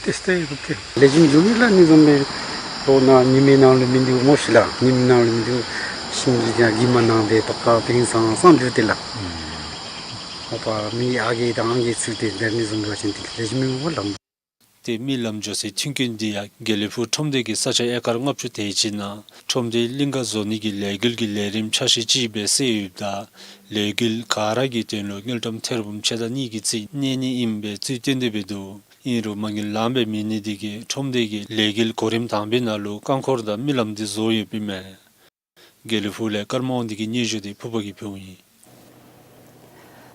त्यस्तै रुप्के। लेकिन जुमिला निजम्बे तो ना निमे नाम ले मिंदु मोशिला निमे नाम ले मिंदु ཤིང་གི་ཡང་གི་མ་ནང་པའི་པ་ཀ་པིང་སང་སང་འདུག་དེ་ལགས། ཨོ་པ་མི་ཨ་རྒས་དང་ཨང་རྒས་ཚུད་དེ་འདིར་ནི་བཟུམ་འབད་བ་ཅིན་དེ་ལེགས་ཤོམ་མེན་པ་ལགས། ཏེ་མི་ལམ་འགྱོ་སའི་མཐུན་རྐྱེན་འདི་ཡང་དགེ་ལེགས་ཕུག་ཁྲོམ་སྡེ་གི་ས་ཆ་ཨེ་ཀར་ལྔ་བཅུ་དེ་ཅིག་ནང་ཁྲོམ་སྡེའི་གླིང་ག་བཟོ་ནི་གི་ལས་འགུལ་གྱི་ལས་རིམ་ཆ་ཤས་ཅིག་སྦེ་སེལ་ཡོདཔ་ད་ལས་འགུལ་ག་ར་གི་དོན་ལུ་དངུལ་ཀྲམ་ཐེར་འབུམ་ཕྱེད་དང་གཉིས་ཀྱི་རྩིས་གནས་ནི་ཨིན་པའི་རྩིས་སྟོན་ཏེ་འབད་འདུག། ཨིན་རུང་མ་དངུལ་ལངམ་སྦེ་མེད་ནི་འདི་གིས་ཁྲོམ་སྡེ་གི་ལས་འགུལ་གོ་རིམ་དང་པའི་ནང་ལུ་རྐང་འཁོར་དང་མི་ལམ་འདི་བཟོ་ཡོདཔ་ཨིན་མས། དགེ་ལེགས་ཕུག་ལས་ཀརྨ་དབང་འདུས་ཀྱི་སྙན་ཞུ་འདི་ཕུརཔ་གིས་ཕུལཝ་ཨིན།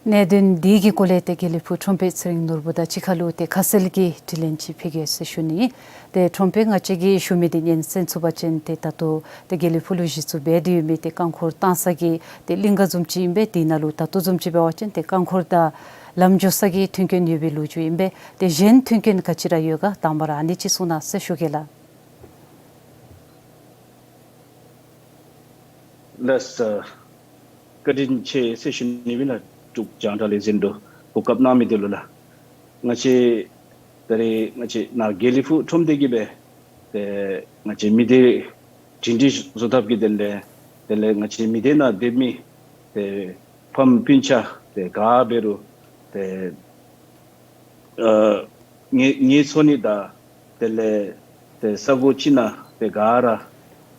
གནད་དོན་འདི་གི་སྐོར་ལས་ཏེ་དགེ་ལེགས་ཕུག་ཁྲོམ་དཔོན་ཚེ་རིང་ནོར་བུ་དང་གཅིག་ཁར་ལུ་ཏེ་ཁ་གསལ་གྱི་དྲི་ལན་ཅིག་ཕུལ་གེ་ཟེར་ཞུ་ནི། ཏེ་ཁྲོམ་དཔོན་ང་བཅས་ཀྱིས་ཞུ་མི་འདི་ཉན་གསན་ཚུགས་པ་ཅིན་ཏེ་ད་ལྟོ་ཏེ་དགེ་ལེགས་ཕུག་ལུ་གཞི་བཙུགས་འབད་དེ་ཡོད་མི་ཏེ་རྐང་འཁོར་བཏང་ས་གི་ཏེ་གླིང་ག་བཟུམ་ཅིག་ཨིན་པས། དེ་ནང་ལུ་ད་ལྟོ་བཟུམ་ཅིག་འབད་བ་ཅིན་ཏེ་རྐང་འཁོར་དང་ལམ་འགྱོ་ས་གི་མཐུན་རྐྱེན་ཡོད་པའི་ལོ་རྒྱུས་ཨིན་པས། ཏེ་གཞན་མཐུན་རྐྱེན་ག་ཅི་ར་ཡོད་ག་དང་པ་ར་ཨ་ནི་ཅིག་གསུང་གནང་ཟེར་ཞུ་གེ་ལགས། ལགས་སོ། བཀའ་དྲིན་ཆེ་ཟེར་ཞུ་ནི་ཨིན་ལགས། འབྲུག་རྒྱང་བསྒྲགས་ལས་འཛིན་དུ་གོ་སྐབས་གནང་མི་འདི་ལུ་ལགས། ང་བཅས་ད་རེས་ང་བཅས་ནཱ་དགེ་ལེགས་ཕུག་ཁྲོམ་སྡེ་གི་སྦེ་ཏེ་ང་བཅས་མི་སྡེ་སྒྲིང་སྒྲིང་བཟོ་ཐབས་ཀྱི་དོན་ལས་དེ་ལས་ང་བཅས་མི་སྡེ་ནང་སྡོད་མི་ཏེ་ཕམ་སྤུན་ཆ་ཏེ་ག་འབད་རུང་ཏེ་ཨ་ངལ་ངལ་འཚོ་ནི་དང་དེ་ལས་ཏེ་ས་གོ་ཅིག་ནང་ཏེ་ག་ར་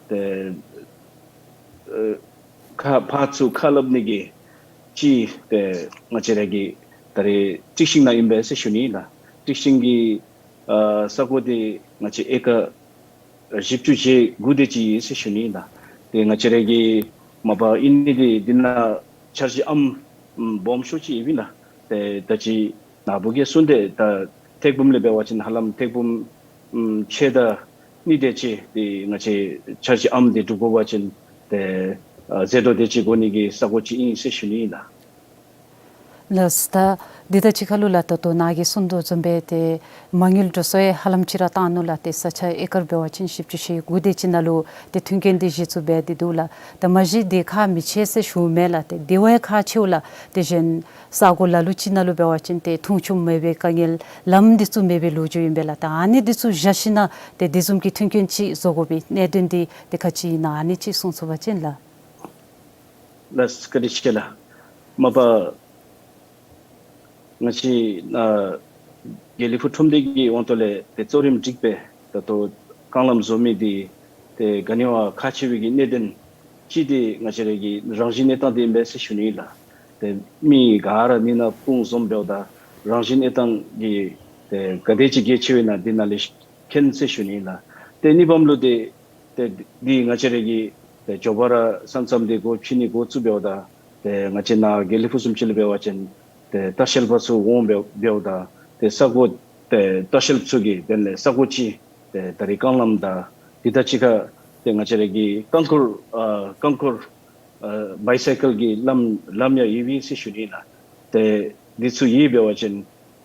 ཏེ་ཨ་ཁ་ཕར་ཚུར་ཁ་སླབ་ནི་གི་ཅིག་ཏེ་ང་བཅས་ར་གི་ད་རེས་ཀྲིག་ཤིང་ནང་ཨིན་པས་ཟེར་ཞུ་ནི་ལགས། ཀྲིག་ཤིང་གི་ཨ་ས་གོ་འདི་ང་བཅས་ཨེ་ཀར་བཞི་བཅུ་ཞེ་དགུ་དེ་ཅིག་ཨིན་ཟེར་ཞུ་ནི་ལགས། ཏེ་ང་བཅས་ར་གི་མ་པ་ཨིན་ནི་འདི་འདི་ནང་འཆར་གཞི་ཨམ་སྦོམ་ཤོས་ཅིག་ཨིན་ལགས། ཏེ་ད་ཅི་ནཱ་བུ་གིས་གསུངས་ཏེ་ད་ཐེར་འབུམ་ལས་འབད་བ་ཅིན་ཧ་ལམ་ཐེར་འབུམ་ཕྱེད་དང་གཉིས་དེ་ཅིག་འདི་ང་བཅས་འཆར་གཞི་ཨམ་འདི་འགྲུབ་དགོ་པ་ཅིན་ཏེ་ཨ་ཟད་འགྲོ་དེ་ཅིག་དགོ་ནི་གི་ས་གོ་ཅིག་ཨིན་ཟེར་ཞུ་ནི་ཨིན་ལགས། ལགས་སོ། ད་འདི་དང་གཅིག་ཁར་ལུ་ལགས་ད་ལྟོ་ནཱ་གིས་གསུངས་དོ་བཟུམ་སྦེ་ཏེ་མ་དངུལ་འགྲོ་སོང་ཡང་ཧ་ལམ་ཅིག་ར་བཏང་ནུག་ལགས། ཏེ་ས་ཆ་ཨེ་ཀར་འབད་བ་ཅིན་བཞི་བཅུ་ཞེ་དགུ་དེ་ཅིག་ནང་ལུ་ཏེ་མཐུན་རྐྱེན་འདི་གཞི་བཙུགས་འབད་དེ་འདུག་ལགས། ད་མ་གཞི་འདི་ཁག་མི་ཆེ་ཟེར་ཞུཝ་མས་ལགས། ཏེ་དེ་བ་ཁག་ཆེཝ་ལགས། ཏེ་གཞན་ས་གོ་ལ་ལུ་ཅིག་ནང་ལུ་འབད་བ་ཅིན་ཏེ་འཐུང་ཆུ་མེད་པའི་དཀའ་ངལ་ལམ་འདི་ཚུ་མེད་པའི་ལོ་རྒྱུས་ཨིན་པས་ལགས། ད་ཨ་ནི་འདི་ཚུ་བཞག་ཞིན་ན་ཏེ་དེ་བཟུམ་གྱི་མཐུན་རྐྱེན་ཅིག་བཟོ་དགོ་པའི་གནད་དོན་འདི་ཏེ་ག་ཅི་ཨིན་ན་ཨ་ནི་ཅིག་གསུང་ཚུགས་པ་ཅིན་ལགས། ལགས་སོ། བཀའ་དྲིན་ཆེ་ལགས། མ་པ་ང་བཅས་ཨ་དགེ་ལེགས་ཕུག་ཁྲོམ་སྡེ་གི་དབང་ཐོག་ལས་ཏེ་གཙོ་རིམ་སྒྲིག་སྦེ་ད་ལྟོ་རྐང་ལམ་བཟོ་མི་འདི་ཏེ་ག་ནི་བ་ཁག་ཆེ་བའི་གི་གནད་དོན་ཅིག་འདི་ང་བཅས་ར་གི་རང་བཞིན་གནས་སྟངས་འདི་ཨིན་པས་ཟེར་ཞུ་ནི་ལགས། ཏེ་མི་ག་ར་ནི་ནང་སྤུངས་འཛོམས་འབདཝ་ད་རང་བཞིན་གནས་སྟངས་ཀྱི་ཏེ་ག་དེ་ཅིག་གལ་ཆེ་བས་ན་འདི་ནང་ལས་མཁྱེན་ཟེར་ཞུ་ནི་ལགས། ཏེ་གཉིས་པམ་ལུ་ཏེ་ཏེ་འདི་ང་བཅས་ར་གི་ཏེ་མགྱོགས་པ་ར་ས་མཚམས་འདི་སྒོ་ཕྱེ་ནི་འགོ་བཙུགས་འབདཝ་ད་ཏེ་ང་བཅས་ནཱ་དགེ་ལེགས་ཕུག་བཟུམ་ཅིག་ལུ་འབད་བ་ཅིན་ཏེ་ལྟ་བཤལ་པ་ཚུ་འོང་འབད་འབདཝ་ད་ཏེ་ས་གོ་ཏེ་ལྟ་བཤལ་ཚུ་གི་དོན་ལས་ས་གོ་ཅིག་ཏེ་ད་རེས་རྐང་ལམ་དང་འདི་དང་གཅིག་ཁར་ཏེ་ང་བཅས་ར་གི་རྐང་འཁོར་ཨ་རྐང་འཁོར་ཨ་བའི་སའི་ཀལ་གྱི་ལམ་ལམ་ཡང་ཡོད་པས་ཟེར་ཞུ་ནི་ལགས། ཏེ་འདི་ཚུ་ཡོད་འབད་བ་ཅིན་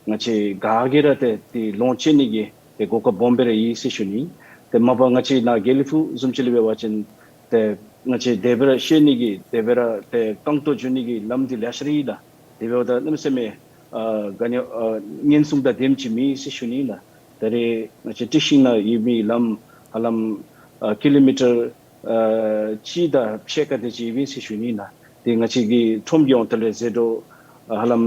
ང་བཅས་ག་གིས་ར་ཏེ་འདི་ལོངས་སྤྱོད་ནི་གི་ཏེ་གོ་སྐབས་སྦོམ་སྦེ་ར་ཡོད་ཟེར་ཞུ་ནི། ཏེ་མ་པ་ང་བཅས་ནཱ་དགེ་ལེགས་ཕུག་བཟུམ་ཅིག་ལུ་འབད་བ་ཅིན་ཏེ་ང་བཅས་དེ་སྦེ་ར་བཤལ་ནི་གི་དེ་སྦེ་ར་ཏེ་རྐང་སྟོང་འགྱོ་ནི་གི་ལམ་འདི་ལེ་ཤ་ར་ཡོད་ལགས། དེ་འབདཝ་ད་གནམ་མེད་ས་མེད་ཨ་ག་ནི་ཨ་ཉེན་སྲུང་དང་ལྡནམ་ཅིག་མེད་ཟེར་ཞུ་ནི་ལགས། ད་རེས་ང་བཅས་ཀྲིག་ཤིང་ནང་ཡོད་མི་ལམ་ཧ་ལམ་ཨ་ཀི་ལོ་མི་ཊར་ཨ་གཅིག་དང་ཕྱེད་ཀ་དེ་ཅིག་ཡོད་པས་ཟེར་ཞུ་ནི་ལགས། ཏེ་ང་བཅས་ཀྱི་ཁྲོམ་གྱི་དབང་ཐོག་ལས་ཟད་འགྲོ་ཧ་ལམ་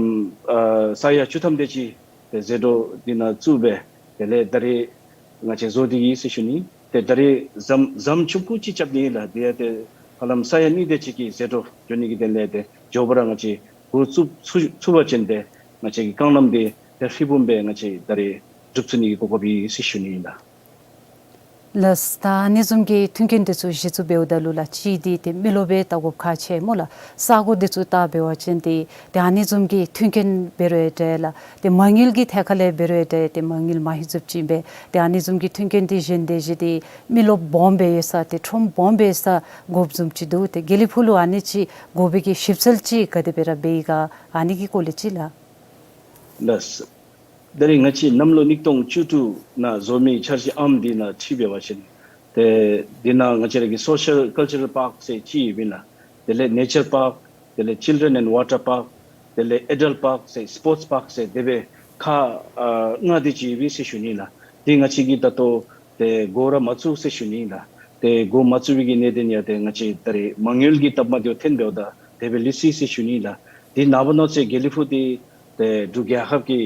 ཨ་ས་ཡ་བཅུ་ཐམ་དེ་ཅིག་ཏེ་ཟད་འགྲོ་འདི་ནང་བཙུགས་སྦེ་དེ་ལས་ད་རེས་ང་བཅས་བཟོ་སྟེ་ཡོད་ཟེར་ཞུ་ནི། ཏེ་ད་རེས་ཟམ་ཟམ་ཆུང་ཀུ་ཅིག་རྐྱབ་ནི་ལགས། དེ་ཡང་ཏེ་ཧ་ལམ་ས་ཡ་གཉིས་དེ་ཅིག་གི་ཟད་འགྲོ་འགྱོ་ནི་གི་དོན་ལས་ཏེ་མགྱོགས་པ་ར་ང་བཅས་འགོ་བཙུགས་ཚུགས་ཚུགས་པ་ཅིན་ཏེ་ང་བཅས་ཀྱི་རྐང་ལམ་འདི་ཏེ་ཧྲིལ་བུམ་སྦེ་ང་བཅས་ད་རེས་འགྲུབ་ཚུགས་ནི་གི་གོ་སྐབས་ཡོད་ཟེར་ཞུ་ནི་ཨིན་ལགས། ལགས། ད་ཨ་ནི་བཟུམ་གྱི་མཐུན་རྐྱེན་འདི་ཚུ་གཞི་བཙུགས་འབདཝ་ད་ལུ་ལགས་གཅིག་འདི་ཏེ་མི་རློབས་སྦེ་བལྟ་དགོཔ་ཁག་ཆེ་སྨོ་ལགས། ས་གོ་འདི་ཚུ་བལྟ་འབད་བ་ཅིན་ཏེ་ཏེ་ཨ་ནི་བཟུམ་གྱི་མཐུན་རྐྱེན་འབད་རུང་ཡང་འདྲ་ལགས། ཏེ་མ་དངུལ་གྱི་ཐད་ཁ་ལས་འབད་རུང་ཡང་འདྲ་ཏེ་མ་དངུལ་མ་ལྷོད་བཟུམ་ཅིག་ཨིན་པས། ཏེ་ཨ་ནི་བཟུམ་གྱི་མཐུན་རྐྱེན་འདི་གཞན་དེ་གཞི་འདི་མི་རློབས་སྦོམ་སྦེ་ཡོད་ས་ཏེ་ཁྲོམ་སྦོམ་སྦེ་ཡོད་ས་དགོཔ་བཟུམ་ཅིག་འདུག། ཏེ་དགེ་ལེགས་ཕུག་ལུ་ཨ་ནི་ཅིག་དགོ་པའི་གི་ཞིབ་འཚོལ་ཅིག་ག་དེ་སྦེ་ར་འབད་ཡི་ག་ཨ་ནི་གི་སྐོར་ལས་ཅིག་ལགས། ལགས། ད་རེས་ང་བཅས་གནམ་ལོ་ཉིས་སྟོང་བཅུ་དྲུག་ནང་བཟོ་མི་འཆར་གཞི་ཨམ་འདི་ནང་འཁྲིལ་འབད་བ་ཅིན་ཏེ་འདི་ནང་ང་བཅས་ར་གི་སོ་ཤལ་ཀལ་ཅར་པཱརཀ་ཟེར་ཅིག་ཡོདཔ་ཨིན་ལགས། དེ་ལས་ནེ་ཅར་པཱརཀ་དེ་ལས་ཅིལ་ཌྲེན་ཨེནཌ་ཝ་ཊར་པཱརཀ་དེ་ལས་ཨེ་ཌལཊ་པཱརཀ་ཟེར་སྤོརཊསི་པཱརཀ་ཟེར་དེ་སྦེ་ཁག་ཨ་ལྔ་དེ་ཅིག་ཡོད་པས་ཟེར་ཞུ་ནི་ལགས། འདི་ང་བཅས་ཀྱིས་ད་ལྟོ་ཏེ་འགོ་ར་མ་བཙུགས་ཟེར་ཞུ་ནི་ལགས། ཏེ་འགོ་མ་བཙུགས་པའི་གི་གནད་དོན་ཡང་ཏེ་ང་བཅས་ད་རེས་མ་དངུལ་གྱི་སྟབས་མ་བདེཝ་ཐོན་འབདཝ་ད་དེ་སྦེ་ལུས་ཅི་ཟེར་ཞུ་ནི་ལགས། དེ་ནངས་པ་གནངས་ཚེ་དགེ་ལེགས་ཕུག་འདི་ཏེ་འབྲུག་རྒྱལ་ཁབ་ཀྱི་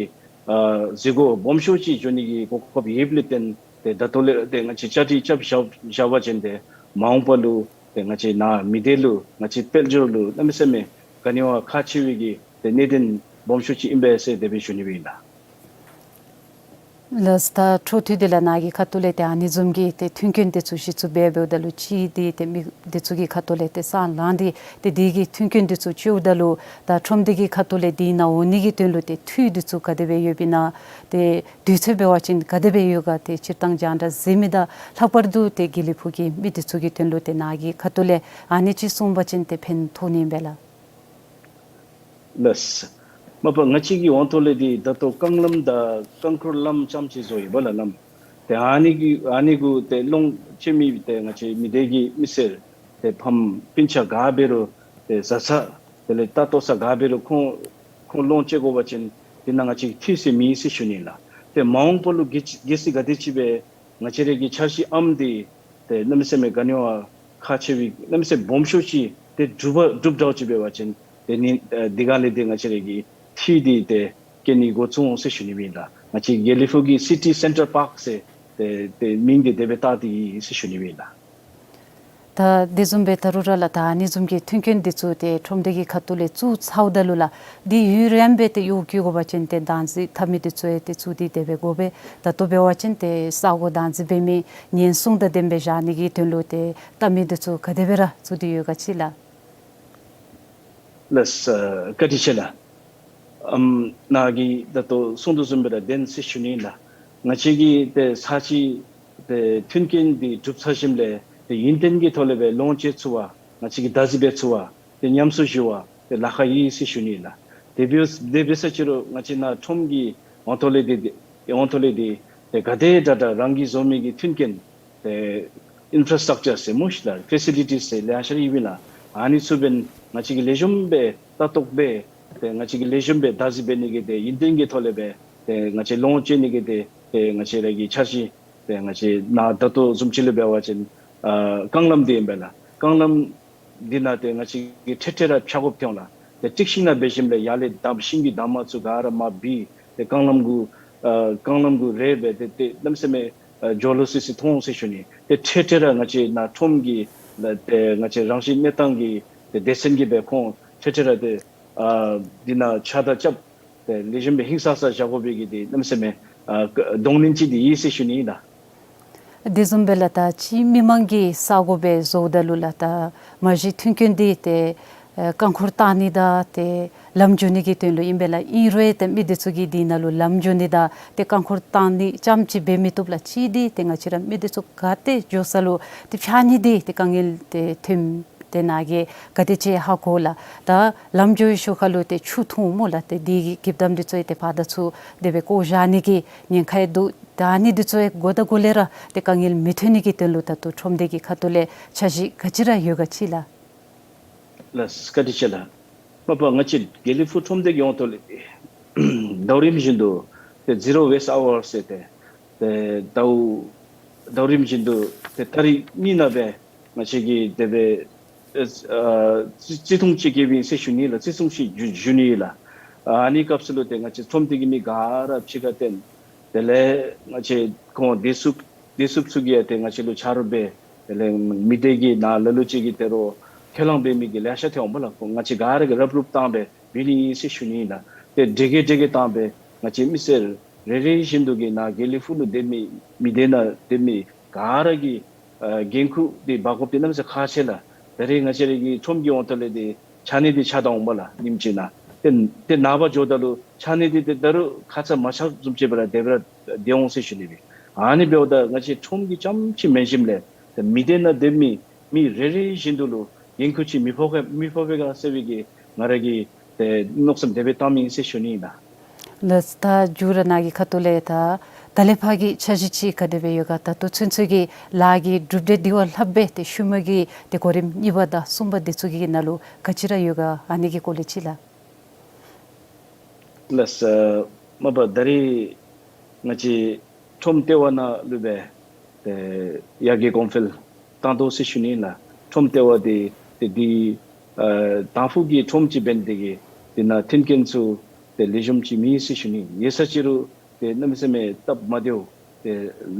ཨ་གཟིགས་སྐོར་སྦོམ་ཤོས་ཅིག་འགྱོ་ནི་གི་གོ་སྐབས་ཡོདཔ་ལས་བརྟེན་ཏེ་ད་ལྟོ་ལས་ཏེ་ང་བཅས་བཅའ་སྒྲིག་རྐྱབ་བཞག་བཞག་པ་ཅིན་ཏེ་མ་འོངས་པ་ལུ་ཏེ་ང་བཅས་ནཱ་མི་སྡེ་ལུ་ང་བཅས་དཔལ་འབྱོར་ལུ་གནམ་མེད་ས་མེད་ག་ནི་བ་ཁག་ཆེ་བའི་གི་ཏེ་གནད་དོན་སྦོམ་ཤོས་ཅིག་ཨིན་པས་ཟེར་དེ་སྦེ་ཞུ་ནི་སྦེ་ཨིན་ལགས། ལགས། ད་འཕྲོ་མཐུད་དེ་ལགས་ནཱ་གི་ཁ་ཐུག་ལས་ཏེ་ཨ་ནི་བཟུམ་གྱི་ཏེ་མཐུན་རྐྱེན་འདི་ཚུ་གཞི་བཙུགས་འབད་འབདཝ་ད་ལུ་ཅིག་འདི་ཏེ་མི་འདི་ཚུ་གི་ཁ་ཐུག་ལས་ཏེ་སང་ལངས་ཏེ་ཏེ་འདི་གི་མཐུན་རྐྱེན་འདི་ཚུ་སྤྱོདཔ་ད་ལུ་ད་ཁྲོམ་སྡེ་གི་ཁ་ཐུག་ལས་འདི་ནང་འོང་ནི་གི་དོན་ལུ་ཏེ་འཐུས་འདི་ཚུ་ག་དེ་སྦེ་ཡོདཔ་ཨིན་ན། ཏེ་དུས་ཚོད་འབད་བ་ཅིན་ག་དེ་སྦེ་ཡོད་ག། ཏེ་སྤྱིར་བཏང་རྒྱང་བསྒྲགས་གཟིགས་མི་དང་ལྷག་པར་དུ་ཏེ་དགེ་ལེགས་ཕུག་གི་མི་འདི་ཚུ་གི་དོན་ལུ་ཏེ་ནཱ་གི་ཁ་ཐུག་ལས་ཨ་ནི་ཅིག་གསུངས་པ་ཅིན་ཏེ་ཕན་ཐོགས་ནི་ཨིན་པས་ལགས། ལགས། མ་པ་ང་བཅས་ཀྱི་འོང་ཐོག་ལས་འདི་ད་ལྟོ་རྐང་ལམ་དང་རྐང་འཁོར་ལམ་རྐྱངམ་ཅིག་བཟོ་ཡི་བ་ལགས་ལམ། ཏེ་ཨ་ནི་གི་ཨ་ནི་གུ་ཏེ་ལོངས་སྤྱོད་མི་ཏེ་ང་བཅས་མི་སྡེ་གི་མི་སེར་ཏེ་ཕམ་སྤུན་ཆ་ག་འབད་རུང་ཏེ་བཟའ་ཚང་དེ་ལས་ལྟ་ལྟོ་ས་ག་འབད་རུང་ཁོང་ཁོང་ལོངས་སྤྱོད་དགོ་པ་ཅིན་འདི་ནང་ང་བཅས་ཀྱིས་འཐུས་ཟེར་མེད་ཟེར་ཞུ་ནི་ལགས། ཏེ་མ་འོངས་པ་ལུ་གེ་གལ་སྲིད་ག་དེམ་ཅིག་སྦེ་ང་བཅས་ར་གི་འཆར་གཞི་ཨམ་འདི་ཏེ་གནམ་མེད་ས་མེད་ག་ནི་བ་ཁག་ཆེ་བའི་གནམ་མེད་ས་མེད་སྦོམ་ཤོས་ཅིག་ཏེ་འགྲུབ་པ་འགྲུབ་འདྲཝ་ཅིག་འབད་བ་ཅིན་ཏེ་ནི་ཨ་འདི་ག་ལས་ཏེ་ང་བཅས་ར་གི་འཐུས་འདི་ཏེ་བཀལ་ནི་འགོ་བཙུགས་འོང་ཟེར་ཞུ་ནི་སྦེ་ཨིན་ལགས། ང་བཅས་དགེ་ལེགས་ཕུག་གི་སི་ཊི་སེན་ཊར་པཱརཀ་ཟེར་ཏེ་ཏེ་མིང་འདི་དེ་སྦེ་བཏགས་ཏེ་ཡོད་ཟེར་ཞུ་ནི་སྦེ་ཨིན་ལགས། ད་དེ་བཟུམ་སྦེ་ད་རུང་ར་ལགས་ད་ཨ་ནི་བཟུམ་གྱི་མཐུན་རྐྱེན་འདི་ཚུ་ཏེ་ཁྲོམ་སྡེ་གི་ཁ་ཐུག་ལས་བཙུགས་ཚརཝ་ད་ལུ་ལགས་འདི་ཡུན་རིངམོ་སྦེ་ཏེ་གཡུག་བཀོལ་དགོ་པ་ཅིན་ཏེ་བདག་འཛིན་འཐབ་མི་འདི་ཚུ་ཡང་ཏེ་བཙུགས་ཏེ་དེ་སྦེ་དགོ་པས། ད་ལྟོ་འབད་བ་ཅིན་ཏེ་ས་གོ་བདག་འཛིན་འབད་མི་ཉེན་སྲུང་དང་ལྡནམ་སྦེ་བཞག་ནི་གི་དོན་ལུ་ཏེ་འཐབ་མི་འདི་ཚུ་ག་དེ་སྦེ་ར་བཙུགས་ཏེ་ཡོད་ག་ཅིག་ལགས། ལགས། བཀའ་དྲིན་ཆེ་ལགས། ཨམ་ནཱ་གིས་ད་ལྟོ་གསུང་དོ་བཟུམ་སྦེ་ར་བདེན་ཟེར་ཞུ་ནི་ལགས། ང་བཅས་ཀྱིས་ཏེ་ས་ཆའི་ཏེ་མཐུན་རྐྱེན་འདི་གྲུབ་ཚར་ཞིནམ་ལས་ཏེ་ཡུན་བརྟན་གྱི་ཐོག་ལས་སྦེ་ལོངས་སྤྱོད་ཚུགས་པར་ང་བཅས་ཀྱིས་བདག་འཛིན་འབད་ཚུགས་པར་ཏེ་ཉམས་གསོ་ཞུ་བར་ཏེ་ལཱ་ཁག་ཡོད་ཟེར་ཞུ་ནི་ལགས། དེ་འབད་དེ་འབད་ས་ཅི་རུང་ང་བཅས་ནཱ་ཁྲོམ་གྱི་འོང་ཐོག་ལས་འདི་འོང་ཐོག་ལས་འདི་ཏེ་ག་དེ་དྲག་དྲག་རང་གིས་བཟོ་མི་གི་མཐུན་རྐྱེན་ཏེ་ཨིན་ཕ་ར་སི་ཊག་ཅར་ཟེར་སྨོ་ཤིག་ལགས། ཕེ་སི་ལི་ཊིས་ཟེར་ལེ་ཤ་ར་ཡོདཔ་ཨིན་ལགས། ཨ་ནི་ཚུ་འབདན་ང་བཅས་ཀྱིས་ལེགས་ཤོམ་སྦེ་ལྟ་རྟོག་འབད་ཏེ་ང་བཅས་ཀྱིས་ལེགས་ཤོམ་སྦེ་བདག་འཛིན་འབད་ནི་གི་ཏེ་ཡུན་བརྟན་གྱི་ཐོག་ལས་སྦེ་ཏེ་ང་བཅས་ལོངས་སྤྱོད་ནི་གི་ཏེ་ཏེ་ང་བཅས་ར་གི་འཆར་གཞི་ཏེ་ང་བཅས་ནཱ་ད་ལྟོ་བཟུམ་ཅིག་ལུ་འབད་བ་ཅིན་ཨ་རྐང་ལམ་འདི་ཨིན་པས་ལགས། རྐང་ལམ་འདི་ནང་ཏེ་ང་བཅས་ཀྱིས་འཕྲལ་འཕྲལ་ར་འཕྱག་དགོཔ་ཐོན་ལགས། ཏེ་ཊིག་ཤིང་ནང་འབད་ཞིནམ་ལས་ཡར་ལས་འདམ་ཤིང་གི་འདམ་མ་ཚུ་ག་ར་མར་བུད་ཏེ་རྐང་ལམ་གུ་ཨ་རྐང་ལམ་གུ་རེག་སྦེ་ཏེ་ཏེ་གནམ་མེད་ས་མེད་ཨ་སྦྱོར་ལོག་སི་སི་ཐོན་འོང་ཟེར་ཞུ་ནི། ཏེ་འཕྲལ་འཕྲལ་ར་ང་བཅས་ནཱ་ཁྲོམ་གྱི་ཏེ་ང་བཅས་རང་བཞིན་གནས་སྟངས་ཀྱི་ཏེ་སྡེ་ཚན་གྱིས་སྦེ་ཁོང་འཕྲལ་འཕྲལ་ར་ཏེ་ཨ་འདི་ནང་ཕྱག་བདར་རྐྱབ་ཏེ་ལེགས་ཤོམ་སྦེ་ཧིང་སངས་ས་བཞག་དགོ་པའི་གི་ཏེ་གནམ་མེད་ས་མེད་ཨ་གདོང་ལེན་ཅིག་འདི་ཡོད་ཟེར་ཞུ་ནི་ཨིན་ལགས། དེ་བཟུམ་སྦེ་ལགས་ད་ཅིག་མི་མང་གིས་ས་གོ་སྦེ་བཟོཝ་ད་ལུ་ལགས་ད་མ་གཞི་མཐུན་རྐྱེན་འདི་ཏེ་ཨེ་རྐང་འཁོར་བཏང་ནི་དང་ཏེ་ལམ་འགྱོ་ནི་གི་དོན་ལུ་ཨིན་པས་ལགས། ཨིན་རུང་ཏེ་མི་འདི་ཚུ་གིས་འདི་ནང་ལུ་ལམ་འགྱོ་ནི་དང་ཏེ་རྐང་འཁོར་བཏང་ནི་རྐྱངམ་ཅིག་འབད་མི་བཏུབ་ལགས། ཅིག་འདི་ཏེ་ང་བཅས་ར་མི་འདི་ཚུ་ག་ཏེ་འགྱོ་ས་ལུ་ཏེ་ཕྱགས་སྙིགས་འདི་ཏེ་དཀའ་ངལ་ཏེ་ཐོནམ་ཏེ་ནཱ་གིས་ག་དེ་ཅིག་ཧ་གོ་ལགས། ད་ལམ་འགྱོ་བའི་ཤུལ་ཁ་ལུ་ཏེ་ཆུ་འཐུང་སྨོ་ལགས། ཏེ་འདི་གི་གྱིབ་དམ་འདི་ཚུ་ཡང་ཏེ་ཕར་དང་ཚུར་དེ་སྦེ་བཀོ་བཞག་ནི་གི་ཉེན་ཁ་ཡང་འདུག། ད་ཨ་ནི་འདི་ཚུ་ཡང་འགོ་དང་འགོ་ལས་ར་ཏེ་དཀའ་ངལ་མི་ཐོན་ནི་གི་དོན་ལུ་ད་ལྟོ་ཁྲོམ་སྡེ་གི་ཁ་ཐུག་ལས་འཆར་གཞི་ག་ཅི་ར་ཡོད་ག་ཅིག་ལགས། ལགས་བཀའ་དྲིན་ཆེ་ལགས། མ་པ་ང་བཅས་དགེ་ལེགས་ཕུག་ཁྲོམ་སྡེ་གི་འོང་ཐོག་ལས་ཟླཝ་རིམ་བཞིན་དུ་ཏེ་ཛི་རོ་ཝེསཊ་ཨ་ཝར་ཟེར་ཏེ་ཏེ་ཟླཝ་ཟླཝ་རིམ་བཞིན་དུ་ཏེ་ཏ་རིག་གཉིས་ནང་སྦེ་ང་བཅས་ཀྱིས་དེ་སྦེ་ཨ་བརྩི་བརྩི་མཐོང་ཅིག་བསྐྱེདཔ་ཨིན་ཟེར་ཞུ་ནི་ལགས། བརྩི་མཐོང་ཅིག་ཞུ་ཞུ་ནི་ལགས། ཨ་ནི་སྐབས་སུ་ལུ་ཏེ་ང་བཅས་ཁྲོམ་སྡེ་གི་མི་ག་ར་ཕྱི་ཁར་བཏོན། དེ་ལས་ང་བཅས་ཁོང་བདེ་སྲུངཔ་བདེ་སྲུངཔ་ཚུ་གིས་ཡང་ཏེ་ང་བཅས་ལུ་ཆ་རོགས་འབད། དེ་ལས་མི་སྡེ་གི་ནང་ལ་ལུ་ཅིག་གིས་ད་རུང་ཁས་བླངས་འབད་མི་གི་ལེ་ཤ་ཐོན་འོང་པ་ལགས། ཁོང་ང་བཅས་ག་ར་གིས་རོགས་རོགས་བཏང་སྦེ་འབད་ནི་ཨིན་ཟེར་ཞུ་ནི་ཨིན་ལགས། ཏེ་དེ་གིས་དེ་གིས་བཏང་སྦེ་ང་བཅས་མི་སེར་རེ་རེ་བཞིན་དུ་གིས་ནཱ་དགེ་ལེགས་ཕུག་ལུ་སྡོད་མི་མི་སྡེ་ནང་སྡོད་མི་ག་ར་གིས་ཨ་འགན་ཁུར་འདི་འབག་དགོཔ་འདི་གནམ་མེད་ས་མེད་ཁག་ཆེ་ལགས། ད་རེས་ང་བཅས་ར་གི་ཁྲོམ་གྱི་འོང་ཐོག་ལས་འདི་ཕྱགས་སྙིགས་འདི་ཆགས་དོ་འོང་པ་ལགས། ཉིནམ་གཅིག་ནང་ཏེ་ཏེ་ནངས་པ་འགྱོཝ་ད་ལུ་ཕྱགས་སྙིགས་འདི་ཏེ་ད་རུང་ཁ་ཙ་མ་ཆགསཔ་བཟུམ་ཅིག་སྦེ་ར་དེ་སྦེ་ར་སྡོད་འོང་ཟེར་ཞུ་ནི་སྦེ། ཨ་ནི་འབདཝ་ད་ང་བཅས་ཁྲོམ་གྱི་རྐྱངམ་ཅིག་མེན་ཞིནམ་ལས་ཏེ་མི་སྡེ་ནང་སྡོད་མི་མི་རེ་རེ་བཞིན་དུ་ལུ་འགན་ཁུར་ཅིག་མི་ཕོག་ག་མི་ཕོག་པས་ག་ཟེར་བའི་གི་ང་ར་གི་ཏེ་མནོ་བསམ་དེ་སྦེ་བཏངམ་ཨིན་ཟེར་ཞུ་ནི་ཨིན་ལགས། ལགས། ད་མཇུག་ར་ནཱ་གི་ཁ་ཐུག་ལས་ད་ད་ལས་ཕར་གྱི་འཆར་གཞི་ཅིག་ག་དེ་སྦེ་ཡོད་ག། ད་ལྟོ་ཚུན་ཚོད་ཀྱི་ལཱ་གི་གྲུབ་འབྲས་འདི་བ་ལྷགཔ་སྦེ་ཏེ་ཤུལ་མ་གི་ཏེ་གོ་རིམ་གཉིས་པ་དང་གསུམ་པ་འདི་ཚུ་གི་ནང་ལུ་ག་ཅི་ར་ཡོད་ག། ཨ་ནི་གི་སྐོར་ལས་ཅིག་ལགས། ལགས། མ་པ་ད་རེས་ང་བཅས་ཁྲོམ་ལྟེ་བ་ནང་ལུ་སྦེ་ཏེ་ཡར་རྒྱས་གོང་འཕེལ་ བཏང་དོ་ཟེར་ཞུ་ནི་ལགས། ཁྲོམ་ལྟེ་བ་འདི་ཏེ་འདི་ཨ་དང་ཕུ་གི་ཁྲོམ་ཅིག་འབད་ནི་དེ་གིས་དེ་ནང་མཐུན་རྐྱེན་ཚུ་ཏེ་ལེགས་ཤོམ་ཅིག་མེད་ཟེར་ཞུ་ནི། ཡོད་ས་ཅིག་རུང་ཏེ་གནམ་མེད་ས་མེད་སྟབས་མ་བདེཝ། ཏེ་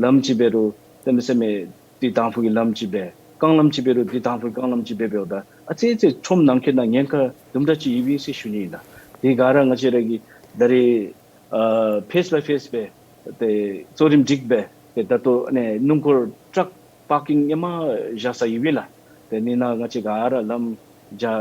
ལམ་ཅིག་འབད་རུང་གནམ་མེད་ས་མེད་འདི་དང་ཕུ་གི་ལམ་ཅིག་སྦེ། རྐང་ལམ་ཅིག་འབད་རུང་འདི་དང་ཕུ་གི་རྐང་ལམ་ཅིག་སྦེ་འབདཝ་ད་ཨ་ཙི་ཙི་ཁྲོམ་ནང་འཁོད་ནང་ཉེན་ཁ་དུམ་གྲ་ཅིག་ཡོདཔ་ཨིན་ཟེར་ཞུ་ནི་ཨིན་ལགས། དེ་ག་ར་ང་བཅས་ར་གིས་ད་རེས་ཨ་ཕེས་བའི་ཕེས་སྦེ་ཏེ་གཙོ་རིམ་སྒྲིག་སྦེ་ཏེ་ད་ལྟོ་ཨ་ནི་སྣུམ་འཁོར་ཊཱག་པར་ཀིང་སྔོན་མ་བཞག་ས་ཡོདཔ་ཨིན་ལགས། ཏེ་ཨ་ནི་ནང་ང་བཅས་ག་ར་ལམ་རྒྱ་ཨ་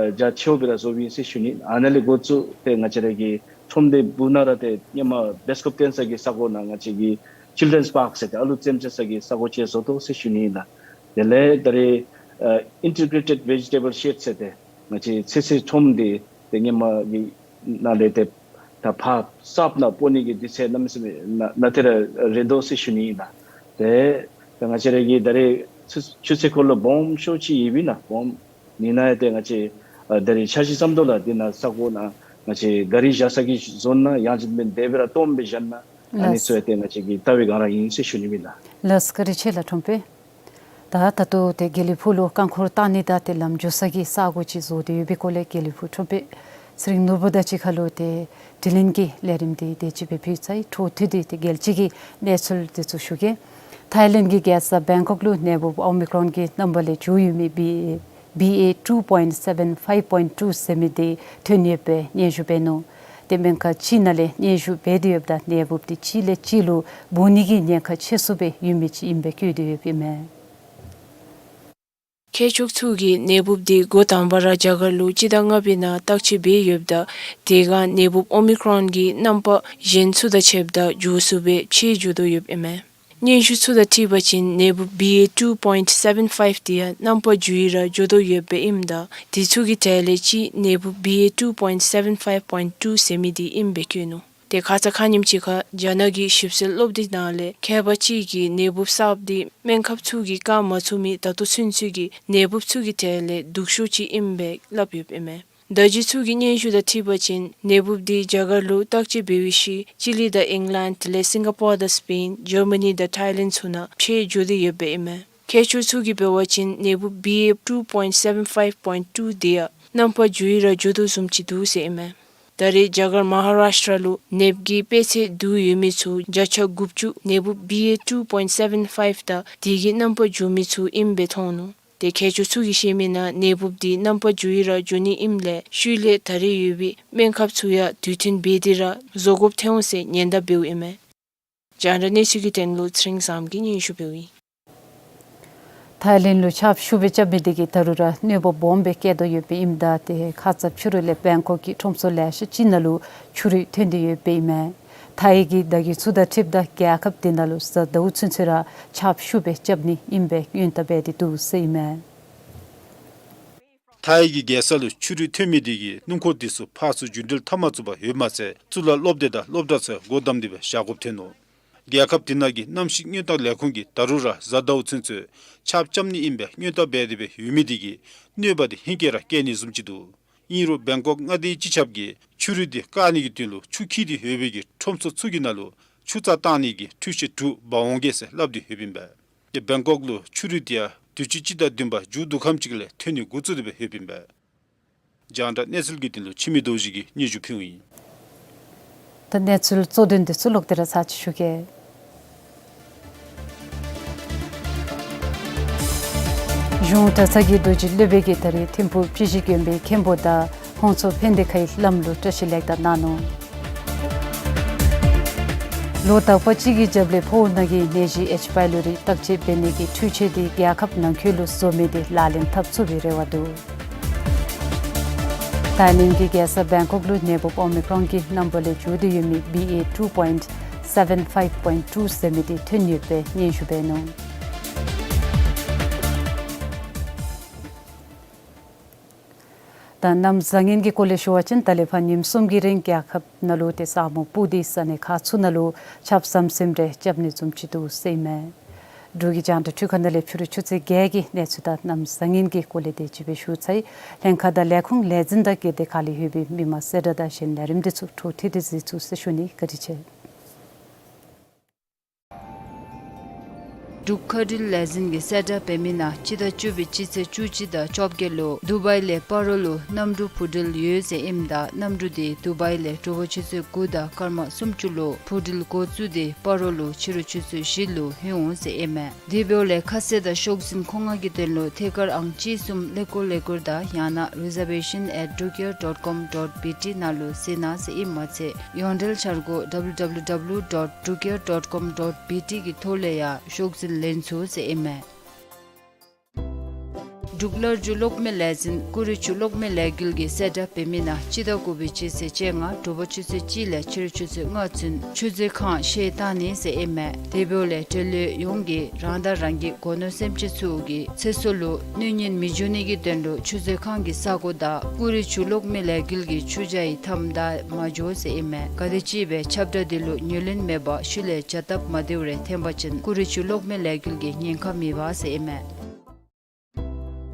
རྒྱ་ཆེཝ་སྦེ་ར་བཟོཝ་ཨིན་ཟེར་ཞུ་ནི། ཨ་ནཱ་ལས་འགོ་བཙུགས་ཏེ་ང་བཅས་ར་གི་ཁྲོམ་སྡེ་བུ་ནང་ར་ཏེ་སྔོན་མ་བེསཊ་ཀོབ་བཏོན་ས་གི་ས་གོ་ནང་ང་བཅས་ཀྱི་ཅིལ་ཌེན་པཱརཀ་ཟེར་ཏེ་ཨ་ལུ་རྩེདམོ་རྩེ་ས་གི་ས་གོ་ཅིག་བཟོ་དོ་ཟེར་ཞུ་ནི་ཨིན་ལགས། དེ་ལས་ད་རེས་ཨ་ཨིན་ཊི་གྲེ་ཊེཌ་ཝེ་ཇི་ཊེ་བཱལ་ཤེཌ་ཟེར་ཏེ་ང་བཅས་ཚོད་བསྲེ་ཁྲོམ་འདི་ཏེ་སྔོན་མ་གི་ནང་ལས་ཏེ་ད་ཕར་གསརཔ་ནང་སྤོ་ནི་གི་དུས་ཚོད་གནམ་མེད་ས་མེད་ནང་ནང་ཏེ་ར་རན་དོ་ཟེར་ཞུ་ནི་ཨིན་ལགས། ཏེ་ད་ང་བཅས་ར་གི་ད་རེས་ཆུ་ཆུ་ཚོད་འཁོར་ལོ་སྦོམ་ཤོས་ཅིག་ཡོདཔ་ཨིན་ལགས། སྦོམ་ཨ་ནི་ནང་ཡང་ཏེ་ང་བཅས་ཨ་ད་རེས་འཆར་གཞི་བརྩམ་དོ་ལགས། འདི་ནང་ས་གོ་ནང་ང་བཅས་ག་རི་བཞག་ས་གི་བཟོ་ན་ཡང་ཅིན་མེན་དེ་སྦེ་ར་སྟོངམ་སྦེ་བཞག་ན་ཨ་ནི་ཚུ་ཡང་ཏེ་ང་བཅས་ཀྱི་ལྟ་བའི་སྒང་ར་ཨིན་ཟེར་ཞུ་ནི་ཨིན་ལགས། ལགས་བཀའ་དྲིན་ཆེ་ལགས་ཁྲོམ་དཔོན། ད་ད་ལྟོ་ཏེ་དགེ་ལེགས་ཕུག་ལུ་རྐང་འཁོར་བཏང་ནི་དང་ཏེ་ལམ་འགྱོ་ས་གི་ས་གོ་ཅིག་བཟོ་སྟེ་ཡོད་པའི་སྐོར་ལས་དགེ་ལེགས་ཕུག་ཁྲོམ་དཔོན་ཚེ་རིང་ནོར་བུ་དང་གཅིག་ཁར་ལུ་ཏེ་དྲི་ལན་གྱི་ལས་རིམ་འདི་དེ་ཅིག་སྦེ་ཕུལ་ཚར་ཡི། འཕྲོ་མཐུད་དེ་ཏེ་རྒྱལ་སྤྱི་གི་གནས་ཚུལ་འདི་ཚུ་ཞུ་གེ། ཐའི་ལེནཌ་གི་རྒྱལ་ས་བེང་ཀོག་ལུ་ནད་འབུབ་ཨོ་མི་ཀྲོན་གྱི་རྣམ་པ་ལས་འགྱུར་ཡོད་མི་བི་ཨེ་བི་ཨེ་ཊུ་པོའིནཊི་སེ་བེན་ཕའིབ་པོའིནཊི་ཊུ་ཟེར་མི་འདི་ཐོན་ཡོདཔ་སྦེ་སྙན་ཞུ་འབད་ནུག། ཏེ་སྨན་ཁང་ཅིག་ནང་ལས་སྙན་ཞུ་འབད་དེ་ཡོདཔ་ད་ནད་འབུབ་འདི་གཅིག་ལས་གཅིག་ལུ་འབུ་ནི་གི་ཉེན་ཁ་ཆེ་སུ་སྦེ་ཡོད་མི་ཅིག་ཨིན་པས་བཀོད་དེ་ཡོདཔ་ཨིན་མས། མཁས་མཆོག་ཚུ་གིས་ནད་འབུབ་འདི་འགོ་དང་པ་ར་རྒྱ་གར་ལུ་སྤྱི་ཟླ་ལྔ་པའི་ནང་བརྟག་དཔྱད་འབད་ཡོདཔ་ད་དེ་སྒང་ནད་འབུབ་ཨོ་མི་ཀྲོན་གྱི་རྣམ་པ་གཞན་ཚུ་དང་ཕྱདཔ་ད་འགྱུར་སུ་སྦེ་ཕྱེད་འགྱོ་དོ་ཡོདཔ་ཨིན་མས། སྙན་ཞུ་ཚུ་དང་འཁྲིལ་བ་ཅིན་ནད་འབུབ་བི་ཨེ་ཊུ་པོའིནཊི་སེ་བེན་ཕའིབ་འདི་ཡང་རྣམ་པ་འགྱུར་ཡི་ར་འགྱོ་དོ་ཡོདཔ་སྦེ་ཨིནམ་ད་དེ་ཚུ་གི་གྲས་ལས་གཅིག་ནད་འབུབ་བི་ཨེ་ཊུ་པོའིནཊི་སེ་བེན་ཕའིབ་པོའིནཊི་ཊུ་ཟེར་མི་འདི་ཨིནམ་སྦེ་བཀོད་ནུག། ཏེ་ཁ་ཙ་ཁ་ཉིནམ་ཅིག་ཁར་རྒྱ་ནག་གི་ཞིབ་འཚོལ་སློབ་སྡེ་ནང་ལས་མཁས་པ་ཅིག་གིས་ནད་འབུབ་གསརཔ་འདི་སྨན་ཁབ་ཚུ་གིས་བཀག་མ་ཚུགས་མི་ད་ལྟོ་ཚུན་ཚོད་ཀྱི་ནད་འབུབ་ཚུ་གི་གྲས་ལས་སྡུག་ཤོས་ཅིག་ཨིནམ་སྦེ་སླབ་ཡོདཔ་ཨིན་མས། བརྡ་བརྒྱུད་ཚུ་གི་སྙན་ཞུ་དང་འཁྲིལ་བ་ཅིན་ནད་འབུབ་འདི་རྒྱ་གར་ལུ་བརྟག་དཔྱད་འབད་བའི་ཤུལ་ཅི་ལི་དང་ཨིང་ལེནཌ་དེ་ལས་སིང་ག་པོར་དང་སི་པེན་ཇར་མ་ནི་དང་ཐའི་ལེནཌ་ཚུ་ནང་ཕྱེད་འགྱོ་སྟེ་ཡོདཔ་ཨིན་མས། མཁས་མཆོག་ཚུ་གིས་འབད་བ་ཅིན་ནད་འབུབ་བི་ཨེ་ཊུ་པོའིནཊི་སེ་བེན་ཕའིབ་པོའིནཊི་ཊུ་འདི་ཡང་རྣམ་པ་འགྱུར་ཡི་ར་འགྱོ་དོ་བཟུམ་ཅིག་འདུག་ཟེར་ཨིན་མས། ད་རེས་རྒྱ་གར་མ་ཧཱ་རཱཤ་ཊ་ལུ་ནདཔ་གི་དཔེ་ཚད་བསྡུ་ཡོད་མི་ཚུ་བརྒྱ་ཆ་དགུ་བཅུ་ནད་འབུབ་བི་ཨེ་ཊུ་པོའིནཊི་སེ་བེན་ཕའིབ་དང་དེ་གི་རྣམ་པ་འགྱུར་མི་ཚུ་ཨིནམ་སྦེ་མཐོང་ནུག། ཏེ་མཁས་མཆོག་ཚུ་གིས་བཤད་མི་ནང་ནད་འབུབ་འདི་རྣམ་པ་འགྱུར་ཡི་ར་འགྱོ་ནི་ཨིནམ་ལས་ཤུལ་ལས་ད་རེས་ཡོད་པའི་སྨན་ཁབ་ཚུ་ཡང་དུས་མཐུན་འབད་དེ་ར་བཟོ་དགོཔ་ཐོན་འོང་ཟེར་ཉེན་བརྡ་འབདཝ་ཨིན་མས། རྒྱང་བསྒྲགས་གནས་ཚུལ་གྱི་དོན་ལུ་ཚེ་རིང་བཟངམོ་གིས་སྙན་ཞུ་འབདཝ་ཨིན། ཐའི་ལེནཌ་ལུ་ཆརཔ་ཤུགས་སྦེ་རྐྱབ་མི་དེ་གིས་ད་རུང་ར་གནོད་པ་སྦོམ་སྦེ་བཀལ་དོ་ཡོདཔ་ཨིནམ་ད་ཏེ་ཁ་ཙ་ཕྱི་རུ་ལས་བེང་ཀོག་གི་ཁྲོམ་ཚུ་ལེ་ཤ་ཅིག་ནང་ལུ་ཆུ་རུད་ཐོན་ཏེ་ཡོདཔ་ཨིན་མས། ཐའི་གི་བརྡ་བརྒྱུད་ཚུ་དང་འཁྲིལཝ་ད་རྒྱལ་ཁབ་དེ་ནང་ལུ་གཟའ་ཟླཝ་ཚུན་ཚོད་ར་ཆརཔ་ཤུགས་སྦེ་རྐྱབ་ནི་ཨིན་པའི་སྔོན་བརྡ་འབད་དེ་འདུག་ཟེར་ཨིན་མས། ཐའི་གི་རྒྱལ་ས་ལུ་ཆུ་རུད་ཐོན་མི་དེ་གིས་སྣུམ་འཁོར་དེ་ཚུ་ཕར་ཚུར་རྒྱུན་འགྲུལ་འཐབ་མ་ཚུགས་པར་ཡོདཔ་མ་ཚད་གཙུག་ལག་སློབ་སྡེ་དང་སློབ་གྲྭ་ཚུ་སྒོ་བསྡམས་ཏེ་སྦེ་བཞག་དགོཔ་ཐོན་ནུག། རྒྱལ་ཁབ་དེ་ནང་གི་གནམ་གཤིས་སྔོན་བརྟག་ལས་ཁུངས་ཀྱིས་ད་རུང་ར་གཟའ་ཟླཝ་ཚུན་ཚོད་ཆརཔ་རྐྱབ་ནི་ཨིན་པའི་སྔོན་བརྡ་འབད་དེ་སྦེ་ཡོད་མི་དེ་གིས་གནོད་པ་དེ་ཧེང་སྐལ་ར་བཀལ་ནི་བཟུམ་ཅིག་འདུག། ཨིན་རུང་བེང་ཀོག་མངའ་སྡེའི་སྤྱི་ཁྱབ་ཀྱིས་ཆུ་རུད་དེ་བཀག་ནི་གི་དོན་ལུ་ཆུ་འཁྱིལ་ཏེ་ཡོད་པའི་གི་ཁྲོམ་ཚུ་ཚུ་གི་ནང་ལུ་ཆུ་རྩ་བཏང་ནི་གི་འཕྲུལ་ཆས་དྲུག་འབག་འོང་གེ་ཟེར་སླབ་སྟེ་ཡོདཔ་ཨིན་པས། ཏེ་བེང་ཀོག་ལུ་ཆུ་རུད་དེ་ཡང་དུས་ཅི་སྤྱི་ཟླ་བདུན་པ་མཇུག་བསྡུ་ཁམས་ཅིག་ལས་ཐོན་ནི་འགོ་བཙུགས་ཏེ་སྦེ་ཡོདཔ་ཨིན་པས། རྒྱང་བསྒྲགས་གནས་ཚུལ་གྱི་དོན་ལུ་འཆི་མེད་རྡོ་རྗེ་གིས་སྙན་ཞུ་ཕུལཝ་ཨིན། ད་གནས་ཚུལ་གཙོ་དོན་དེ་ཚུ་ལོག་སྟེ་ར་ཚར་ཅིག་ཞུ་གེ། གཞུང་གྲྭ་ཚང་གི་རྡོ་རྗེ་སློབ་དཔོན་གྱིས་ད་རེས་ཐིམ་ཕུག་སྤྱི་གཞི་དགོན་པའི་མཁན་པོ་དང་ཧོང་ཚོ་ཕན་བདེ་ཁའི་བླམ་ལུ་བཀྲ་ཤིས་ལེགས་དར་གནང་ནུག། ལོ་དག་པ་ཅིག་གི་རྒྱབ་ལས་ཕོཝ་ནང་གི་ནད་གཞི་ཨེཆ་པའི་ལོ་རི་བརྟག་དཔྱད་འབད་ནི་གི་འཕྲུལ་ཆས་དེ་རྒྱལ་ཁབ་ནང་འཁོད་ལུ་བཟོ་མི་དེ་ལག་ལེན་འཐབ་ཚུགས་པའི་རེ་བ་འདུག། ཐའི་ལེནཌ་གི་རྒྱལ་ས་བེང་ཀོག་ལུ་ནད་འབུབ་ཨོ་མི་ཀྲོན་གྱི་རྣམ་པ་ལས་འགྱུར་ཏེ་ཡོད་མི་བི་ཨེ་ཊུ་པོའིནཊི་སེ་བེན་ཕའིབ་པོའིནཊི་ཊུ་ཟེར་མི་དེ་ཐོན་ཡོདཔ་སྦེ་སྙན་ཞུ་འབད་ནུག། ད་གནམ་བཟང་ངན་གྱི་སྐོར་ལས་ཞུ་བ་ཅིན་ད་ལས་ཕར་ཉིནམ་གསུམ་གྱི་རིང་རྒྱལ་ཁབ་ནང་ལུ་ཏེ་ས་སྨུག་སྤུབས་ཏེ་ས་གནས་ཁག་ཚུ་ནང་ལུ་ཆརཔ་ཟམ་ཟིམ་རེ་རྐྱབ་ནི་བཟུམ་ཅིག་འདུག་ཟེར་ཨིན་མས། འབྲུག་གི་རྒྱང་བསྒྲགས་འཕྲུལ་ཁང་ནང་ལས་ཕྱི་རུ་ཆུ་ཚོད་བརྒྱད་ཀྱི་གནས་ཚུལ་དང་གནམ་བཟང་ངན་གྱི་སྐོར་ལས་དེ་ཅིག་སྦེ་ཞུ་ཚར་ཡི། ལྷན་ཁག་དང་ལས་ཁུངས་ལས་འཛིན་དང་སྒེར་སྡེ་ཁག་ལས་ཡོད་པའི་མི་མང་གསལ་བསྒྲགས་དང་གཞན་ལས་རིམ་དེ་ཚུ་འཕྲོ་མཐུད་དེ་གཟིགས་ཚུགས་ཟེར་ཞུ་ནི། བཀའ་དྲིན་ཆེ། འབྲུག་མཁའ་འགྲུལ་ལས་འཛིན་གྱིས་གསལ་བསྒྲགས་འབད་མི་ནང་སྤྱི་ཟླ་བཅུ་པའི་སྤྱི་ཚེས་བཅུ་གཅིག་དང་བཅོ་བརྒྱད་ལུ་དུ་བའི་ལས་སྤ་རོ་ལུ་གནམ་གྲུ་འཕུར་འགྲུལ་ཡོད་ཟེར་ཨིནམ་ད་གནམ་གྲུ་དེ་དུ་བའི་ལས་དྲོ་པ་ཆུ་ཚོད་དགུ་དང་སྐར་མ་སུམ་ཅུ་ལུ་འཕུར་འགྲུལ་འགོ་བཙུགས་ཏེ་སྤ་རོ་ལུ་ཕྱི་རུ་ཆུ་ཚོད་བཞི་ལུ་ལྷོད་འོང་ཟེར་ཨིན་མས། དེ་འབདཝ་ལས་ཁ་གསལ་དང་ཤོག་འཛིན་མཁོ་མངགས་ཀྱི་དོན་ལུ་ཐད་ཀར་ཨང་གཅིག་གསུམ་ཀླད་ཀོར་ཀླད་ཀོར་དང་ཡང་ན་reservation at drukair dot com dot B T ནང་ལུ་གཟིགས་གནང་ཟེར་ཨིནམ་མ་ཚད་ཡོངས་འབྲེལ་འཆར་སྒོ་W W W dot drukair dot com dot B T གི་ཐོག་ལས་ཡང་ཤོག་འཛིན་ལེན་ཚུགས་ཟེར་ཨིན་མས། འབྲུག་གླར་རྒྱུ་གློག་མེ་ལས་འཛིན་ཀུ་རི་ཆུ་གློག་མེ་ལས་འགུལ་གྱིས་གསལ་བསྒྲགས་འབད་མི་ནང་སྤྱི་ཟླ་དགུ་པའི་སྤྱི་ཚེས་བཅོ་ལྔ་དྲོ་པ་ཆུ་ཚོད་གཅིག་ལས་ཕྱི་རུ་ཆུ་ཚོད་ལྔ་ཚུན་ཆུ་མཛོད་ཁང་བཤལ་བཏང་ནི་ཟེར་ཨིན་མས། དེ་འབདཝ་ལས་འབྲེལ་ཡོད་ཡོངས་ཀྱིས་རང་དང་རང་གི་སྒོ་ནོར་སེམས་ཅན་ཚུ་གི་ཚེ་སྲོག་ལུ་གནོད་ཉེན་མི་འབྱུང་ནི་གི་དོན་ལུ་ཆུ་མཛོད་ཁང་གི་ས་སྒོ་དང་ཀུ་རི་ཆུ་གློག་མེ་ལས་འགུལ་གྱི་ཆུ་བྱ་ཡི་མཐའམ་བདའ་མ་འགྱོ་ཟེར་ཨིན་མས། ག་དེམ་ཅིག་སྦེ་ཁྱབ་བསྒྲགས་དེ་ལུ་ཉན་ལེན་མེད་པར་ཤུལ་ལས་བྱ་སྟབས་མ་བདེཝ་རེ་འཐོན་པ་ཅིན་ཀུ་རི་ཆུ་གློག་མེ་ལས་འགུལ་གྱི་ཉེན་ཁ་མེད་པ་ཟེར་ཨིན་མས།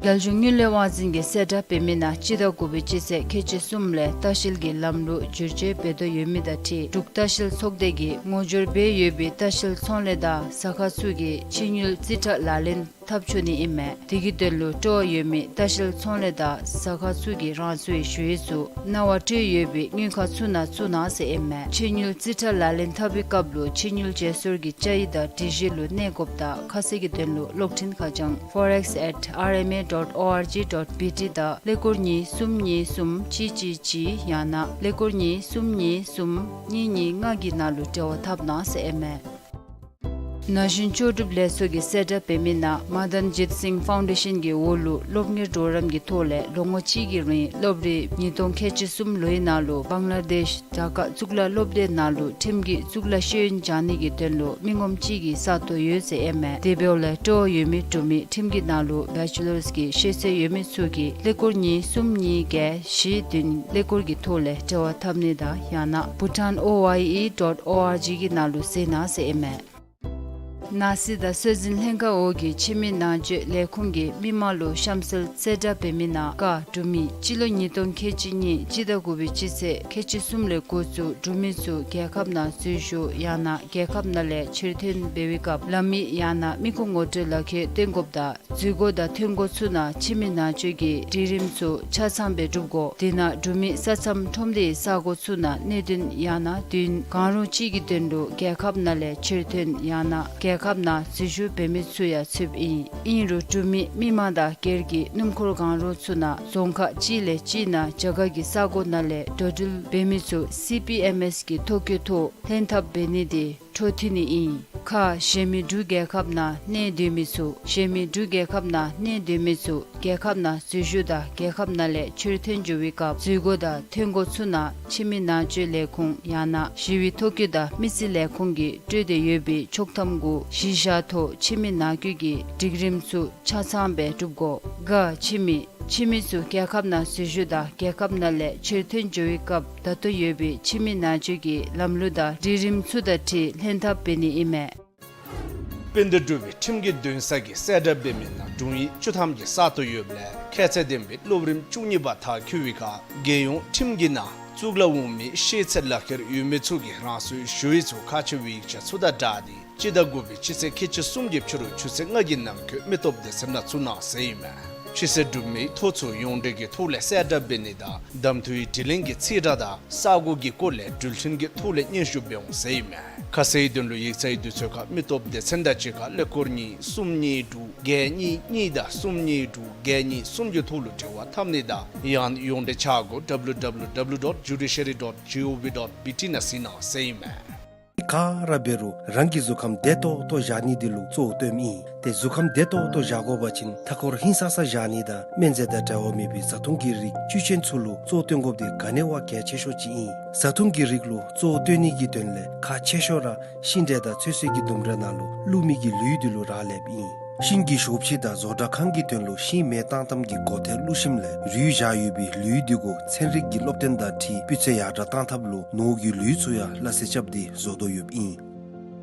རྒྱལ་གཞུང་དངུལ་ལས་དབང་འཛིན་གྱིས་གསལ་བསྒྲགས་འབད་མི་ནང་སྤྱི་ཟླ་དགུ་པའི་སྤྱི་ཚེས་ཁལ་གཅིག་གསུམ་ལས་ལྟ་བཤལ་གྱི་ལམ་ལུགས་བསྒྱུར་བཅོས་འབད་དོ་ཡོད་མི་དང་འཁྲིལ་འབྲུག་ལྟ་བཤལ་ཚོགས་སྡེ་གིས་ངོ་སྦྱོར་འབད་ཡོད་པའི་ལྟ་བཤལ་ཚོང་ལས་དང་ཟ་ཁང་ཚུ་གིས་ཕྱི་དངུལ་རྩིས་ཁྲ་ལག་ལེན་འཐབ་ཆོག་ནི་ཨིན་མས། དེ་གི་དོན་ལུ་སྤྲོ་བ་ཡོད་མི་ལྟ་བཤལ་ཚོང་ལས་དང་ཟ་ཁང་ཚུ་གིས་རང་སོའི་ཞུ་ཡིག་ཚུ་གནང་བ་སྤྲོད་ཡོད་པའི་དངུལ་ཁང་ཚུ་ནང་བཙུགས་གནང་ཟེར་ཨིན་མས། ཕྱི་དངུལ་རྩིས་ཁྲ་ལག་ལེན་འཐབ་པའི་སྐབས་ལུ་ཕྱི་དངུལ་བརྗེ་སོར་གྱི་བཅའ་ཡིག་དང་སྒྲིག་གཞི་ལུ་གནས་དགོཔ་དང་ཁ་གསལ་གྱི་དོན་ལུ་གློག་འཕྲིན་ཁ་བྱང་forex at R M A dot O R G dot B T དང་ཀླད་ཀོར་གཉིས་གསུམ་གཉིས་གསུམ་གཅིག་གཅིག་གཅིག་ཡང་ན་ཀླད་ཀོར་གཉིས་གསུམ་གཉིས་གསུམ་གཉིས་གཉིས་ལྔ་གི་ནང་ལུ་འབྲེལ་བ་འཐབ་གནང་ཟེར་ཨིན་མས། ན་གཞོན་ལྕོགས་གྲུབ་ལས་ཚོགས་ཀྱིས་གསལ་བསྒྲགས་འབད་མི་ནང་མ་དཱན་ཇིད་སིང་ཕའུན་ཌེ་ཤཱན་གྱི་འོག་ལུ་སློབ་གཉེར་གྲོགས་རམ་གྱི་ཐོག་ལས་ལོ་ངོ་གཅིག་གི་རིང་སློབ་རིམ་ཉིས་སྟོང་ཁལ་གཅིག་གསུམ་ལོའི་ནང་ལུ་བང་ལ་དེཤ་ཌ་ཀ་གཙུག་ལག་སློབ་སྡེ་ནང་ལུ་ཁྲིམས་ཀྱི་གཙུག་ལག་ཤེས་ཡོན་སྦྱང་ནི་གི་དོན་ལུ་མི་ངོམ་གཅིག་གི་ས་སྟོང་ཡོད་ཟེར་ཨིན་མས། དེ་འབདཝ་ལས་སྤྲོ་བ་ཡོད་མི་འབྲུག་མི་ཁྲིམས་ཀྱི་ནང་ལུ་བེ་ཅི་ལརསི་གི་ཤེས་ཚད་ཡོད་མི་ཚུ་གིས་ཀླད་ཀོར་གཉིས་གསུམ་གཉིས་བརྒྱད་བཞི་བདུན་ཀླད་ཀོར་གྱི་ཐོག་ལས་འབྲེལ་བ་འཐབ་ནི་དང་ཡང་ན་Bhutan O Y E dot O R G གི་ནང་ལུ་གཟིགས་གནང་ཟེར་ཨིན་མས། ནང་སྲིད་དང་སྲོལ་འཛིན་ལྷན་ཁག་འོག་གི་ཕྱི་མི་ནང་སྤྱོད་ལས་ཁུངས་ཀྱིས་མི་མང་ལུ་གཤམ་གསལ་གསལ་བསྒྲགས་འབད་མི་ནང་ཀ་འབྲུག་མི་སྤྱི་ལོ་ཉིས་སྟོང་ཁལ་གཅིག་གཉིས་སྤྱི་ཟླ་དགུ་པའི་སྤྱི་ཚེས་ཁལ་གཅིག་གསུམ་ལས་འགོ་བཙུགས་འབྲུག་མི་ཚུ་རྒྱལ་ཁབ་ནང་འཛུལ་ཞུགས་ཡང་ན་རྒྱལ་ཁབ་ནང་ལས་ཕྱིར་ཐོན་འབད་བའི་སྐབས་ལམ་ཡིག་ཡང་ན་མི་ཁུངས་ངོ་སྤྲོད་ལག་ཁྱེར་སྟོན་དགོཔ་དང་འཛུལ་སྒོ་དང་ཐོན་སྒོ་ཚུ་ནང་ཕྱི་མི་ནང་སྤྱོད་ཀྱི་སྒྲིག་རིམ་ཚུ་ཆ་ཚང་སྦེ་སྒྲུབ་དགོ། དེ་ནང་འབྲུག་མི་ས་མཚམས་ཁྲོམ་སྡེའི་ས་སྒོ་ཚུ་ནང་གནད་དོན་ཡང་ན་དུས་ཡུན་གང་རུང་ཅིག་གི་དོན་ལུ་རྒྱལ་ཁབ་ནང་ལས་ཕྱིར་ཐོན་ཡང་ན་རྒྱལ་ཁབ་ནང་འཛུལ་ཞུགས་འབད་མི་ཚུ་ཡང་ཚུདཔ་ཨིན། ཨིན་རུང་འབྲུག་མི་མི་མང་དང་སྒེར་གྱི་སྣུམ་འཁོར་གང་རུང་ཚུ་ནང་རྫོང་ཁག་གཅིག་ལས་གཅིག་ནང་རྒྱ་གར་གྱི་ས་སྒོ་ནང་ལས་འགྲོ་འགྲུལ་འབད་མི་ཚུ་སི་པི་ཨེམ་ཨེས་གི་ཐོ་བཀོད་ཐོག་ལྷན་ཐབས་འབད་ནི་དེ་འཕྲོ་མཐུད་ནི་ཨིན། ཁ་གཞན་མི་འབྲུག་རྒྱལ་ཁབ་ནང་གནས་སྡོད་མི་ཚུ་གཞན་མི་འབྲུག་རྒྱལ་ཁབ་ནང་གནས་སྡོད་མི་ཚུ་རྒྱལ་ཁབ་ནང་འཛུལ་ཞུགས་དང་རྒྱལ་ཁབ་ནང་ལས་ཕྱིར་ཐོན་འགྱོ་བའི་སྐབས་འཛུལ་སྒོ་དང་ཐོན་སྒོ་ཚུ་ནང་ཕྱི་མི་ནང་སྤྱོད་ལས་ཁུངས་ཡང་ན་ཞི་བའི་ཐོ་བཀོད་དང་མི་རྩིས་ལས་ཁུངས་ཀྱིས་སྤྲོད་དེ་ཡོད་པའི་ཆོག་ཐམ་གུ་གཞི་བཞག་ཐོག་ཕྱི་མི་ནང་སྐྱོད་ཀྱི་སྒྲིག་རིམ་ཚུ་ཆ་ཚང་སྦེ་སྒྲུབ་དགོ། ག་ཕྱི་མི་ཕྱི་མི་ཚུ་རྒྱལ་ཁབ་ནང་འཛུལ་ཞུགས་དང་རྒྱལ་ཁབ་ནང་ལས་ཕྱིར་ཐོན་འགྱོ་བའི་སྐབས་ད་ལྟོ་ཡོད་པའི་ཕྱི་མི་ནང་སྤྱོད་ཀྱི་ལམ་ལུགས་དང་སྒྲིག་རིམ་ཚུ་དང་འཁྲིལ་ལྷན་ཐབས་འབད་ནི་ཨིན་མས། དཔལ་ལྡན་འབྲུག་པའི་ཁྲིམས་ཀྱི་འདུན་ས་གིས་གསལ་བསྒྲགས་འབད་མི་ནང་དྲུང་ཡིག་བཅུ་ཐམ་གྱི་ས་སྟོང་ཡོདཔ་ལས་ཁྱད་ཚད་ལྡན་པའི་སློབ་རིམ་བཅུ་གཉིས་པ་མཐར་འཁྱོལ་བའི་ཁར་རྒྱལ་ཡོངས་ཁྲིམས་ཀྱི་ནང་གཙུག་ལག་འོག་མའི་ཤེས་ཚད་ལག་ཁྱེར་ཡོད་མི་ཚུ་གིས་རང་སོའི་ཞུ་ཡིག་ཚུ་ཁག་ཆེ་བའི་ཡིག་ཆ་ཚུ་དང་སྦྲགས་ཏེ་སྤྱི་ཟླ་དགུ་པའི་སྤྱི་ཚེས་ཁལ་གཅིག་གསུམ་གྱི་ཕྱི་རུ་ཆུ་ཚོད་ལྔ་གི་ནང་འཁོད་མི་སྟོབས་སྡེ་ཚན་ནང་བཙུགས་གནང་ཟེར་ཨིན་མས། ཕྱི་སེལ་འབྲུག་མིའི་ཐོ་ཚུ་ཡོངས་འབྲེལ་གྱི་ཐོག་ལས་གསལ་བསྒྲགས་འབད་ནི་དང་གདམ་འཐུའི་དྲི་ལན་གྱི་རྩིས་ཁྲ་དང་ས་སྒོ་གི་སྐོར་ལས་འགྲུལ་འཕྲིན་གྱི་ཐོག་ལས་སྙན་ཞུ་འབད་འོང་ཟེར་ཨིན་མས། ཁ་གསལ་དོན་ལུ་ཡིག་ཚང་གི་དུས་ཚོད་ཁར་མི་སྟོབས་སྡེ་ཚན་དང་གཅིག་ཁར་ཀླད་ཀོར་གཉིས་གསུམ་གཉིས་དྲུག་བརྒྱད་གཉིས་གཉིས་དང་གསུམ་གཉིས་དྲུག་བརྒྱད་གཉིས་གསུམ་གྱི་ཐོག་ལུ་འབྲེལ་བ་འཐབ་ནི་དང་ཡང་ཡོངས་འབྲེལ་འཆར་སྒོ་W W W dot judiciary dot gov dot B T ནང་གཟིགས་གནང་ཟེར་ཨིན་མས། ག་ར་འབད་རུང་རང་གི་གཟུགས་ཁམས་བདེ་ཏོག་ཏོ་བཞག་ནི་དེ་ལུ་གཙོ་བོ་བཏོནམ་ཨིན། ཏེ་གཟུགས་ཁམས་བདེ་ཏོག་ཏོ་བཞག་དགོ་པ་ཅིན་མཐའ་འཁོར་ཧིང་སངས་ས་བཞག་ནི་དང་སྨན་རྫས་དང་འབྲེལ་བ་མེད་པའི་བཟའ་འཐུང་གི་རིགས་བཅུད་ཅན་ཚུ་ལུ་གཙོ་བོ་བཏོན་དགོཔ་དེ་ག་ནི་བ་གལ་ཆེ་ཤོས་ཅིག་ཨིན། བཟའ་འཐུང་གི་རིགས་ལུ་གཙོ་བོ་བཏོན་ནི་གི་དོན་ལས་ཁག་ཆེ་ཤོས་ར་ཤིང་འབྲས་དང་ཚོད་བསྲེ་གི་ལྡུམ་ར་ནང་ལུ་བླུག་མི་གི་ལུད་དེ་ལུ་རག་ལསཔ་ཨིན། ཤིང་གི་ཞོ་ཕྱེ་དང་བཟོ་གྲྭ་ཁང་གི་དོན་ལུ་ཤིང་མེ་བཏང་ཐངས་ཀྱི་སྒོ་ཐེལ་བླུག་ཞིནམ་ལས་རུལ་བཞག་ཡོད་པའི་ལུད་དེ་གུ་ཚན་རིག་གི་སློབ་སྟོན་དང་འཁྲིལ་སྤུས་ཚད་ཡར་དྲག་བཏང་ཐབས་ལུ་ནོར་གྱི་ལུད་ཚུ་ཡང་སླ་བསྲེ་རྐྱབ་སྟེ་བཟོ་དོ་ཡོདཔ་ཨིན།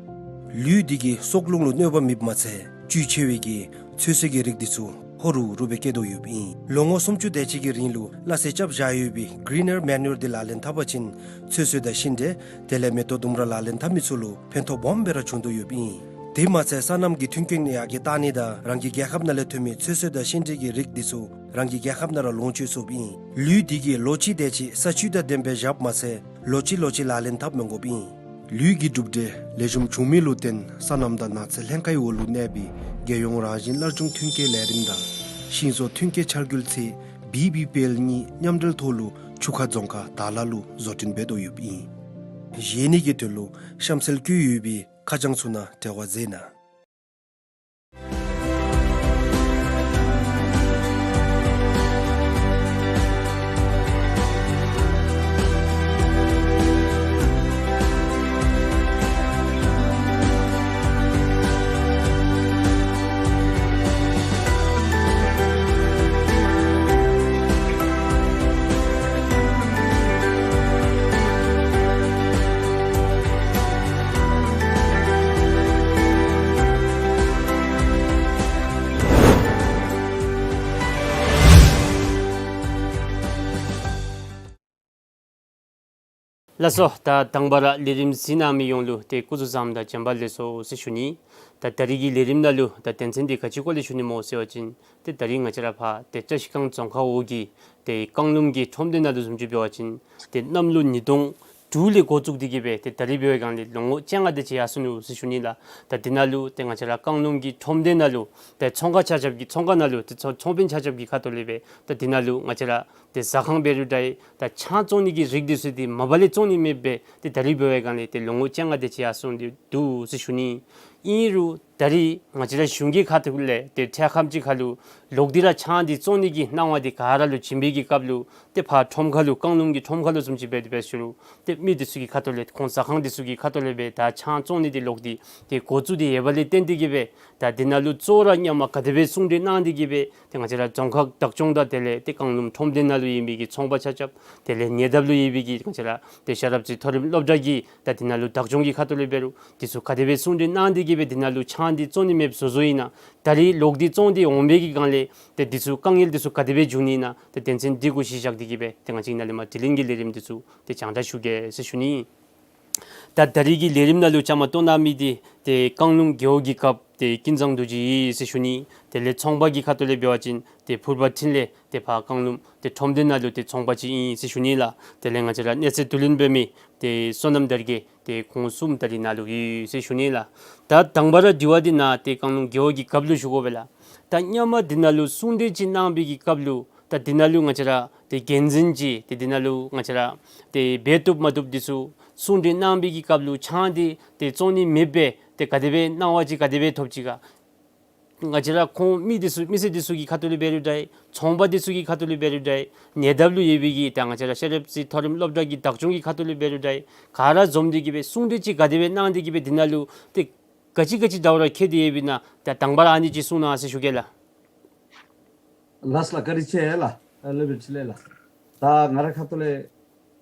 ལུད་དེ་གིས་སྲོག་རླུང་ལུ་གནོད་པ་མེདཔ་མ་ཚད་བཅུད་ཆེ་བའི་གི་ཚོད་བསྲེ་གི་རིགས་དེ་ཚུ་ཧོ་རུ་རུ་སྦེ་སྐྱེ་དོ་ཡོདཔ་ཨིན། ལོ་ངོ་སུམ་ཅུ་དེ་ཅིག་གི་རིང་ལུ་སླ་བསྲེ་རྐྱབ་བཞག་ཡོད་པའི་greener manure དེ་ལག་ལེན་འཐབ་པ་ཅིན་ཚོད་བསྲེ་དང་ཤིང་འབྲས་དེ་ལས་མེ་ཏོག་ལྡུམ་ར་ལག་ལེན་འཐབ་མི་ཚུ་ལུ་ཕན་ཐོགས་སྦོམ་སྦེ་ར་བྱུང་དོ་ཡོདཔ་ཨིན། དེ་མ་ཚད་སོ་ནམ་གྱི་མཐུན་རྐྱེན་ཡར་རྒྱས་གཏང་ནི་དང་རང་གི་རྒྱལ་ཁབ་ནང་ལས་ཐོན་མི་ཚོད་བསྲེ་དང་ཤིང་འབྲས་ཀྱི་རིགས་འདི་ཚུ་རང་གི་རྒྱལ་ཁབ་ནང་ར་ལོངས་སྤྱོད་ཚུགསཔ་ཨིན། ལུད་འདི་གིས་ལོ་གཅིག་དེ་ཅིག་ས་ཆུ་དང་ལྡན་པའི་བཞགཔ་མ་ཚད་ལོ་གཅིག་ལོ་གཅིག་ལག་ལེན་འཐབ་མི་དགོཔ་ཨིན། ལུད་ཀྱི་གྲུབ་འབྲས་ལེགས་ཤོམ་བྱུང་མི་ལུ་བརྟེན་སོ་ནམ་དང་ནགས་ཚལ་ལྷན་ཁག་གི་འོག་ལུ་གནས་པའི་རྒྱལ་ཡོངས་རང་བཞིན་སླར་འབྱུང་མཐུན་རྐྱེན་ལས་རིམ་དང་ཤིང་བཟོ་མཐུན་རྐྱེན་འཆར་འགོད་ཚད་བི་བི་པི་ཨེལ་གཉིས་མཉམ་འབྲེལ་ཐོག་ལུ་ཆུ་ཁ་རྫོང་ཁག་དར་ལ་ལུ་བཟོ་སྐྲུན་འབད་དོ་ཡོདཔ་ཨིན། གཞན་ནི་གི་དོན་ལུ་གཤམ་གསལ་བཀོད་ཡོད་པའི་ཁ་བྱང་ཚུ་ནང་འབྲེལ་བ་མཛད་གནང་། ལགས་སོ། ད་དང་པ་ར་ལས་རིམ་གཟིགས་གནང་མི་ཡོངས་ལུ་ཏེ་སྐུ་གཟུགས་བཟང་དང་བྱོན་པ་ལེགས་སོ་ཟེར་ཞུ་ནི། ད་ད་རིས་ཀྱི་ལས་རིམ་ནང་ལུ་ད་དོན་ཚན་འདི་ག་ཅི་སྐོར་ལས་ཞུ་ནི་སྨོ་ཟེར་བ་ཅིན་ཏེ་ད་རིས་ང་བཅས་ར་ཕར་ཏེ་བཀྲིས་སྒང་རྫོང་ཁག་འོག་གི་ཏེ་རྐང་ལུམ་གྱི་ཁྲོམ་སྡེ་ནང་ལུ་བཟུམ་ཅིག་འབད་བ་ཅིན་ཏེ་གནམ་ལོ་ཉིས་སྟོང་དྲུག་ལས་འགོ་བཙུགས་ཏེ་གི་སྦེ་ཏེ་ད་རིས་འབད་བའི་སྒང་ལས་ལོ་ངོ་བཅོ་ལྔ་དེ་ཅིག་ཡར་སོ་ནུག་ཟེར་ཞུ་ནི་ལགས། ད་འདི་ནང་ལུ་ཏེ་ང་བཅས་ར་རྐང་ལུམ་གྱི་ཁྲོམ་སྡེ་ནང་ལུ་ཏེ་ཚོང་ཁང་ཆ་ཁྱབ་ཀྱི་ཚོང་ཁང་ནང་ལུ་ཏེ་ཚོང་ཚོང་དཔོན་ཆ་ཁྱབ་ཀྱི་ཁ་ཐུག་ལས་སྦེ་ད་འདི་ནང་ལུ་ང་བཅས་ར་ཏེ་ཟ་ཁང་འབད་རུང་འདྲ་ད་ཆང་བཙོང་ནི་གི་རིགས་འདི་ཚུ་ཏེ་མ་པ་ལས་བཙོང་ནི་མེདཔ་སྦེ་ཏེ་ད་རིས་འབད་བའི་སྒང་ལས་ཏེ་ལོ་ངོ་བཅོ་ལྔ་དེ་ཅིག་ཡར་སོང་སྟེ་འདུག་ཟེར་ཞུ་ནི། ཨིན་རུང་ད་རིས་ང་བཅས་ར་གཞུང་གི་ཁ་ཐུག་ལས་ཏེ་འཕྲལ་ཁམས་ཅིག་ཁར་ལུ་ལོག་སྟེ་ར་ཆང་འདི་བཙོང་ནི་གི་གནང་བ་འདི་ག་ར་ལུ་བྱིན་པའི་གི་སྐབས་ལུ་ཏེ་ཕར་ཁྲོམ་ཁ་ལུ་རྐང་ལུམ་གྱི་ཁྲོམ་ཁ་ལུ་བཟུམ་ཅིག་འབད་དེ་འབད་ཞུ་རུང་ཏེ་མི་འདི་ཚུ་གི་ཁ་ཐུག་ལས་ཁོང་ཟ་ཁང་འདི་ཚུ་གི་ཁ་ཐུག་ལས་སྦེ་ད་ཆང་བཙོང་ནི་འདི་ལོག་སྟེ་ཏེ་འགོ་བཙུགས་ཏེ་ཡོདཔ་ལས་བརྟེན་ཏེ་གི་སྦེ་ད་འདི་ནང་ལུ་གཙོ་བོ་ར་མཉམ་པ་ག་དེ་སྦེ་གསུང་གྲོས་གནང་སྟེ་གི་སྦེ་ཏེ་ང་བཅས་ར་རྫོང་ཁག་བདག་སྐྱོང་དང་དེ་ལས་ཏེ་རྐང་ལུམ་ཁྲོམ་སྡེ་ནང་ལུ་ཡོད་པའི་གི་ཚོང་པ་ཆ་ཁྱབ་དེ་ལས་ཉེ་འདབས་ལུ་ཡོད་པའི་གི་ང་བཅས་ར་ཏེ་ཤེས་རབ་རྩེ་མཐོ་རིམ་སློབ་གྲྭ་གི་ད་འདི་ནང་ལུ་བདག་སྐྱོང་གི་ཁ་ཐུག་ལས་འབད་རུང་འདི་ཚུ་ག་དེ་སྦེ་གསུང་གྲོས་གནང་སྟེ་གི་སྦེ་འདི་ནང་ལུ་ཆང་འདི་བཙོང་ནི་མེདཔ་བཟོ་བཟོཝ་ཨིན་ན་ད་རིས་ལོག་སྟེ་བཙོང་སྟེ་འོང་པའི་གི་སྒང་ལས་ཏེ་འདི་ཚུ་དཀའ་ངལ་འདི་ཚུ་ག་དེ་སྦེ་འབྱུང་ནི་ཨིན་ན་ཏེ་དོན་ཚན་འདི་གུ་གཞི་བཞག་སྟེ་གི་སྦེ་ཏེ་ང་བཅས་ནཱ་ལས་མར་དྲི་ལན་གྱི་ལས་རིམ་འདི་ཚུ་ཏེ་སྤྱན་འདྲེན་ཞུ་གེ་ཟེར་ཞུ་ནི། ད་ད་རིས་ཀྱི་ལས་རིམ་ནང་ལུ་བཅའ་མར་གཏོགས་གནང་མི་འདི་ཏེ་རྐང་ལུམ་རྒེད་འོག་གི་རྒཔོ་ཏེ་ཀུན་བཟང་རྡོ་རྗེ་ཨིན་ཟེར་ཞུ་ནི། དེ་ལས་ཚོང་པ་གི་ཁ་ཐུག་ལས་འབད་བ་ཅིན་ཏེ་ཕུར་པ་འཕྲིན་ལས་ཏེ་ཕར་རྐང་ལུམ་ཏེ་ཁྲོམ་སྡེ་ནང་ལུ་ཏེ་ཚོང་པ་ཅིག་ཨིན་ཟེར་ཞུ་ནི་ལགས། དེ་ལས་ང་བཅས་ར་གནས་ཚད་བསྡུ་ལེན་འབད་མི་ཏེ་བསོད་ནམས་དར་རྒྱས་ཏེ་ཁོང་གསུམ་ད་རིས་ནཱ་ལུ་ཡོད་ཟེར་ཞུ་ནི་ལགས། ད་དང་པ་ར་དྲི་བ་འདི་ནཱ་ཏེ་རྐང་ལུམ་རྒེད་འོག་གི་རྒཔོ་ལུ་ཞུ་དགོ་པས་ལགས། ད་སྔོན་མ་འདི་ནང་ལུ་གསུང་གྲོས་ཅིག་གནང་པའི་གི་སྐབས་ལུ་ད་འདི་ནང་ལུ་ང་བཅས་ར་ཏེ་འགན་འཛིན་གྱིས་ཏེ་འདི་ནང་ལུ་ང་བཅས་ར་ཏེ་འབད་བཏུབ་མ་བཏུབ་འདི་ཚུ་གསུང་གྲོས་གནང་པའི་གི་སྐབས་ལུ་ཆང་འདི་ཏེ་བཙོང་ནི་མེདཔ་སྦེ་ཏེ་ག་དེ་སྦེ་གནང་བ་ཅིག་ག་དེ་སྦེ་ཐོབ་ཅི་ག། ང་བཅས་ར་ཁོང་མི་འདི་ཚུ་མི་སེར་འདི་ཚུ་གི་ཁ་ཐུག་ལས་འབད་རུང་འདྲ་ཚོང་པ་འདི་ཚུ་གི་ཁ་ཐུག་ལས་འབད་རུང་འདྲ་ཉེ་འདབས་ལུ་ཡོད་པའི་གི་ད་ང་བཅས་ར་ཤེས་རབ་རྩེ་མཐོ་རིམ་སློབ་གྲྭ་གི་བདག་སྐྱོང་གི་ཁ་ཐུག་ལས་འབད་རུང་འདྲ་ག་ར་འཛོམས་ཏེ་གི་སྦེ་གསུང་གྲོས་ཅིག་ག་དེ་སྦེ་གནང་སྟེ་གི་སྦེ་འདི་ནང་ལུ་ཏེ་ག་ཅི་ག་ཅི་ད་རུང་ར་ཁྱད་དེ་ཡོདཔ་ཨིན་ན་ད་དང་པ་ར་ཨ་ནི་ཅིག་གསུང་གནང་ཟེར་ཞུ་གེ་ལགས། ལགས་ལགས། བཀའ་དྲིན་ཆེ་ལགས། ཨ་ལེགས་པའི་ཕྱི་ལས་ལགས། ད་ང་རའི་ཁ་ཐུག་ལས་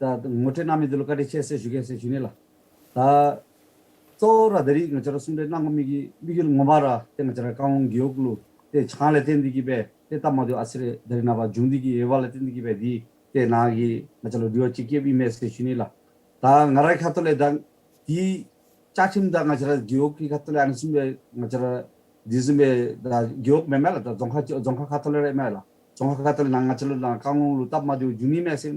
ད་ངོ་སྤྲོད་གནང་མི་འདི་ལུ་བཀའ་དྲིན་ཆེ་ཟེར་ཞུ་གེ་ཟེར་ཞུ་ནི་ལགས། ད་གཙོ་བོ་ར་ད་རིས་ང་བཅས་ར་གསུང་གྲོས་གནང་དགོ་མི་གི་དམིགས་ཡུལ་ངོ་མ་ར་ཏེ་ང་བཅས་ར་རྐང་ལུམ་རྒེད་འོག་ལུ་ཏེ་ཆང་ལས་བརྟེན་ཏེ་གི་སྦེ་ཏེ་སྟབས་མ་བདེཝ་ཨ་ཙི་རེ་ད་རིས་ནངས་པ་འབྱུང་སྟེ་གི་ཡོདཔ་ལས་བརྟེན་ཏེ་གི་སྦེ་འདི་ཏེ་ནཱ་གི་ང་བཅས་ལུ་དྲི་བ་ཅིག་བཀོདཔ་ཨིན་མས་ཟེར་ཞུ་ནི་ལགས། ད་ང་རའི་ཁ་ཐུག་ལས་ད་འདི་བཅའ་ཁྲིམས་དང་ང་བཅས་ར་རྒེད་འོག་གི་ཁ་ཐུག་ལས་ཨ་ནི་བཟུམ་སྦེ་ང་བཅས་ར་འདི་བཟུམ་སྦེ་ད་རྒེད་འོག་མེན་མས་ལགས། ད་རྫོང་ཁག་རྫོང་ཁག་ཁ་ཐུག་ལས་ར་ཨིན་མས་ལགས། རྫོང་ཁག་ཁ་ཐུག་ལས་ནཱ་ང་བཅས་ལུ་ནཱ་རྐང་ལུམ་ལུ་སྟབས་མ་བདེཝ་འབྱུང་ནི་མས་ཟེར་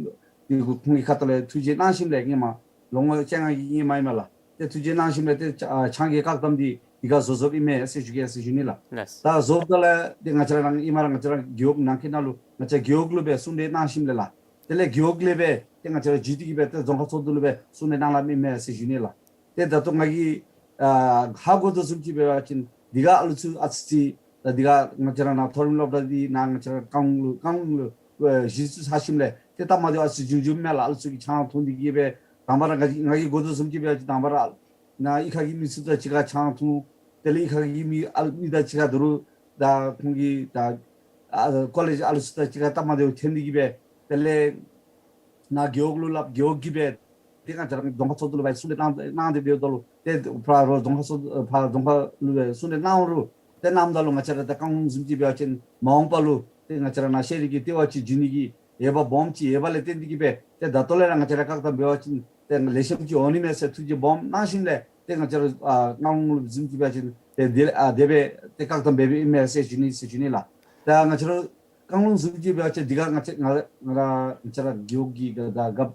འདི་ཁོང་གི་ཁ་ཐུག་ལས་ཐུགས་རྗེ་གནང་ཞིནམ་ལས་ཧེ་མ་ལོ་ངོ་བཅོ་ལྔ་གི་ཧེ་མ་ཨིན་མས་ལགས། ཏེ་ཐུགས་རྗེ་གནང་ཞིནམ་ལས་ཏེ་ཆ་ཨ་ཆང་གི་བཀག་དམ་འདི་འདི་ག་བཟོ་བཟོཝ་ཨིན་མས་ཟེར་ཞུ་གེ་ཟེར་ཞུ་ནི་ལགས། ལགས། ད་བཟོཝ་ད་ལས་ཏེ་ང་བཅས་ར་ནཱ་ཧེ་མ་ར་ང་བཅས་ར་རྒེད་འོག་ནང་འཁོད་ནང་ལུ་ང་བཅས་རྒེད་འོག་ལུ་སྦེ་གསུང་གྲོས་གནང་ཞིནམ་ལས་ལགས། དེ་ལས་རྒེད་འོག་ལས་སྦེ་ཏེ་ང་བཅས་ར་བརྒྱུད་དེ་གི་སྦེ་ཏེ་རྫོང་ཁག་ཚོགས་འདུ་ལུ་སྦེ་གསུང་གྲོས་གནང་སླབ་ཨིན་མས་ཟེར་ཞུ་ནི་ལགས། ཏེ་ད་ལྟོ་ང་གིས་ཨ་ཧ་གོ་དོ་བཟུམ་ཅིག་འབད་བ་ཅིན་འདི་ག་ཨ་ལུ་ཚུ་ཨ་ཙི་ཅིག་ད་འདི་ག་ང་བཅས་ར་ནཱ་མཐོ་རིམ་སློབ་གྲྭ་འདི་ནཱ་ང་བཅས་ར་རྐང་ལུམ་རྐང་ལུམ་ལུ་ཨེ་གཞི་བཙུགས་ཚར་ཞིནམ་ལས་ཏེ་སྟབས་མ་བདེཝ་ཨ་ཙི་ཅིག་འབྱུང་འབྱུངམ་མས་ལགས། ཨ་ལུ་ཚུ་གིས་ཆང་འཐུང་སྟེ་གི་སྦེ་དང་པ་ར་ང་གིས་ང་གིས་གོ་དོ་བཟུམ་ཅིག་འབད་བ་ཅིན་དང་པ་ར་ནཱ་གཡུས་ཁ་གི་མི་ཚུ་དང་གཅིག་ཁར་ཆང་འཐུང་། དེ་ལས་གཡུས་ཁ་གི་མི་ཨ་མི་དང་གཅིག་ཁར་ད་རུང་ད་ཁོང་གི་ད་ཨ་ཀོ་ལེཇ་ཨ་ལུ་ཚུ་དང་གཅིག་ཁར་སྟབས་མ་བདེཝ་འཐོན་ཏེ་གི་སྦེ་དེ་ལས་ནཱ་རྒེད་འོག་ལུ་སླབ་རྒེད་འོག་གིས་སྦེ་ཏེ་ང་བཅས་ར་རྫོང་ཁག་ཚོགས་འདུ་ལུ་སྦེ་གསུང་གྲོས་གནང་གནང་སྟེ་འབདཝ་ད་ལུ་ཏེ་ཕར་རོགས་རྫོང་ཁག་ཚོགས་ཕར་རྫོང་ཁག་ལུ་སྦེ་གསུང་གྲོས་གནང་རུང་ཏེ་གནངམ་ད་ལུ་ང་བཅས་ར་ད་རྐང་ལུམ་བཟུམ་ཅིག་འབད་བ་ཅིན་མ་འོངས་པ་ལུ་ཏེ་ང་བཅས་ར་ནཱ་ཤེས་རིག་གི་ལྟེ་བ་ཅིག་འབྱུང་ནི་གི་འོས་འབབ་སྦོམ་ཅིག་ཡོདཔ་ལས་བརྟེན་ཏེ་གི་སྦེ་ཏེ་ད་ལྟོ་ལས་ར་ང་བཅས་ར་བཀག་དམ་འབད་བ་ཅིན་ཏེ་ལེགས་ཤོམ་ཅིག་འོང་ནི་མས་ཟེར་ཐུགས་རྗེ་སྦོམ་གནང་ཞིནམ་ལས་ཏེ་ང་བཅས་ར་ཨ་རྐང་ལུམ་བཟུམ་ཅིག་འབད་བ་ཅིན་ ཏེ་དེ་ཨ་དེ་སྦེ་ཏེ་བཀག་དམ་འབད་འབདཝ་ཨིན་མས་ཟེར་ཞུ་ནི་ཟེར་ཞུ་ནི་ལགས། ད་ང་བཅས་ར་རྐང་ལུང་བཟུམ་ཅིག་འབད་བ་ཅིན་འདི་ག་ང་བཅས་ང་ང་ར་ང་བཅས་ར་རྒེད་འོག་གི་ག་ད་རྒཔོ་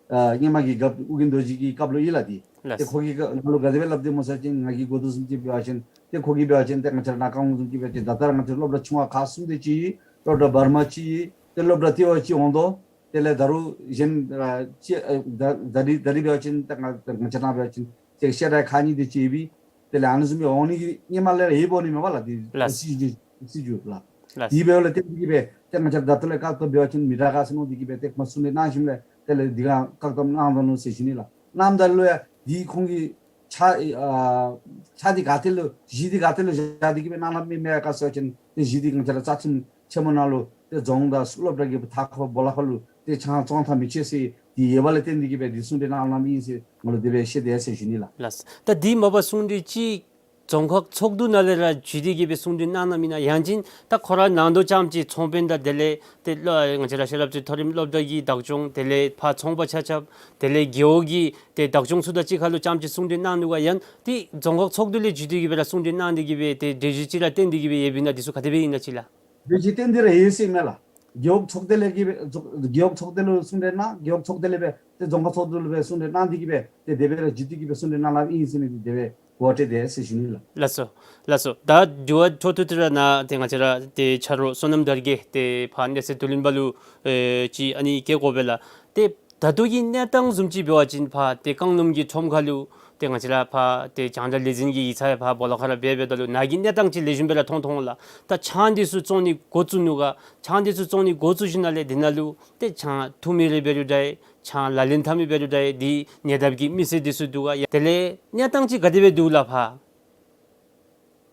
ཨ་སྔོན་མ་གི་རྒཔོ་ཨོ་རྒྱན་རྡོ་རྗེ་གི་སྐབས་ལུ་ཨིན་ལགས། ཏེ་ཏེ་ལགས། ཁོ་གིས་ག་ང་ལུ་ག་དེ་སྦེ་སླབ་དེས་སྨོ་ཟེར་བ་ཅིན་ང་གིས་གོ་དོ་བཟུམ་ཅིག་འབད་བ་ཅིན་ཏེ་ཁོ་གིས་འབད་བ་ཅིན་ཏེ་ང་བཅས་ར་ནཱ་རྐང་ལུང་བཟུམ་ཅིག་འབད་བ་ཅིན་ད་ལྟོ་ར་ང་བཅས་སློབ་གྲྭ་ཆུང་བ་ཁག་གསུམ་དེ་ཅིག་ཨིན། སློབ་གྲྭ་བར་མ་ཅིག་ཨིན། ཏེ་སློབ་གྲྭ་ལྟེ་བ་ཅིག་འོང་དོ། དེ་ལས་ད་རུང་གཞན་ཨ་ཅིག་ཨ་ད་ད་རིས་ད་རིས་འབད་བ་ཅིན་ད་ང་ང་བཅས་ནཱ་འབད་བ་ཅིན་ཏེ་བཤད་གྲྭ་ཁག་གཉིས་དེ་ཅིག་ཡོད་པས། དེ་ལས་ཨ་ནི་བཟུམ་སྦེ་འོང་ནི་གི་སྔོན་མ་ལས་ཡོདཔ་འོང་ནི་མས་པ་ལགས། དེ་ལགས། སྲིད་བྱུས་སྲིད་བྱུས་ལགས། ལགས། དེ་འབདཝ་ལས་བརྟེན་ཏེ་གིས་སྦེ་ཏེ་ང་བཅས་ད་ལྟོ་ལས་བཀག་དམ་འབད་བ་ཅིན་མི་དྲག་ག་ཟེར་མནོ་སྟེ་གིས་སྦེ་ཏེ་ཁོ་གསུང་གྲོས་གནང་ཞིནམ་ལས་དེ་ལས་འདི་ག་བཀག་དམ་གནང་དོ་མནོ་ཟེར་ཞུ་ནི་ལགས། གནངམ་ད་ལུ་ཡང་འདི་ཁོང་གིས་ཕྱག་ཨ་ཕྱག་འདི་ག་ཏེ་ལུ་གཞི་འདི་ག་ཏེ་ལུ་བཞག་སྟེ་གིས་སྦེ་གནང་གནངམ་ཨིན་མས་ག་ཟེར་བ་ཅིན་ཏེ་གཞི་འདི་ང་བཅས་ར་རྩ་ཁྲིམས་ཆེན་མོ་ནང་ལུ་ཏེ་རྫོང་དང་སློབ་གྲྭ་གི་མཐའ་འཁོར་སྦོ་ལོགས་ཁར་ལུ་ཏེ་ཆང་བཙོང་ཐབས་མི་ཆོག་ཟེར་འདི་ཡོད་པ་ལས་བརྟེན་ཏེ་གིས་སྦེ་འདི་གསུང་གྲོས་གནང་གནངམ་ཨིན་ཟེར་ང་ལུ་དེ་སྦེ་བཤད་དེས་ཟེར་ཞུ་ནི་ལགས། ལགས། ད་འདི་མ་པ་གསུང་གྲོས་ཅིག་རྫོང་ཁག་ཚོགས་འདུ་ནང་ལས་ར་བརྒྱུད་དེ་གིས་སྦེ་གསུང་གྲོས་གནང་གནངམ་ཨིན་ན། ཡང་ཅིན་ད་ཁོ་ར་ནང་དོག་རྐྱངམ་ཅིག་ཚོང་དཔོན་དང་དེ་ལས་ཏེ་ལོ་ང་བཅས་ར་ཤེས་རབ་རྩེ་མཐོ་རིམ་སློབ་གྲྭ་གི་བདག་སྐྱོང་དེ་ལས་ཕར་ཚོང་པ་ཆ་ཁྱབ་དེ་ལས་རྒེད་འོག་གི་ཏེ་བདག་སྐྱོང་ཚུ་དང་གཅིག་ཁར་ལུ་རྐྱངམ་ཅིག་གསུང་གྲོས་གནང་ནུག་ག། ཡང་ཏེ་རྫོང་ཁག་ཚོགས་འདུ་ལས་བརྒྱུད་དེ་གིས་སྦེ་ར་གསུང་གྲོས་གནང་སྟེ་གིས་སྦེ་ཏེ་གྲོས་གཞི་ཅིག་ར་བཏོན་ཏེ་གིས་སྦེ་ཡོདཔ་ཨིན་ན་འདི་ཚུ་ག་དེ་སྦེ་ཨིན་ན་ཅིག་ལགས། གྲོས་གཞི་བཏོན་ཏེ་ར་ཡོད་ཟེར་མས་ལགས། རྒེད་འོག་ཚོགས་སྡེ་ལས་ཀྱི་སྦེ་རྫོང་རྒེད་འོག་ཚོགས་སྡེ་ལུ་གསུང་གྲོས་གནང་། རྒེད་འོག་ཚོགས་སྡེ་ལས་སྦེ་ཏེ་རྫོང་ཁག་ཚོགས་འདུ་ལུ་སྦེ་གསུང་གྲོས་གནང་སྟེ་གིས་སྦེ་ཏེ་དེ་སྦེ་ར་བརྒྱུད་དེ་གིས་སྦེ་གསུང་གྲོས་གནང་གནངམ་ཨིན་ཟེར་མི་འདི་དེ་སྦེ་གོ་བ་སྤྲོད་དེས་ཟེར་ཞུ་ནི་ལགས། ལགས་སོ། ལགས་སོ། ད་དྲི་བ་འཕྲོ་མཐུད་དེ་ར་ནཱ་ཏེ་ང་བཅས་ར་ཏེ་ཆ་རོགས་བསོད་ནམས་དར་རྒྱས་ཏེ་ཕར་གནས་ཚུལ་བསྡུ་ལེན་པ་ལུ་ཨེ་ཅིག་ཨ་ནི་བཀོད་དགོ་པས་ལགས། ཏེ་ད་ལྟོ་གི་གནས་སྟངས་བཟུམ་ཅིག་འབད་བ་ཅིན་ཕར་ཏེ་བཀང་ལུང་གི་ཁྲོམ་ཁ་ལུ་ཏེ་ང་བཅས་ར་ཕར་ཏེ་རྒྱང་བསྒྲགས་ལས་འཛིན་གྱི་ཡིག་ཚང་ཡང་ཕར་སྦོ་ལོགས་ཁར་ར་འབད་འབདཝ་ད་ལུ་ནཱ་གི་གནས་སྟངས་ཅིག་ལེགས་ཤོམ་སྦེ་ར་མཐོང་མཐོང་ལགས། ད་ཆང་འདི་ཚུ་བཙོང་ནི་འགོ་བཙུགས་ནུག་ག། ཆང་འདི་ཚུ་བཙོང་ནི་འགོ་བཙུགས་ཞིནམ་ལས་འདི་ནང་ལུ་ཏེ་ཆང་འཐུང་མི་རེ་འབད་རུང་འདྲ་ཡི། ཆང་ལག་ལེན་འཐབ་མི་འབད་རུང་འདྲ་ཡི། འདི་ཉེ་འདབས་ཀྱི་མི་སེར་འདི་ཚུ་འདུག་ག། ཡ་དེ་ལས་གནས་སྟངས་ཅིག་ག་དེ་སྦེ་འདུག་ལགས་ཕར།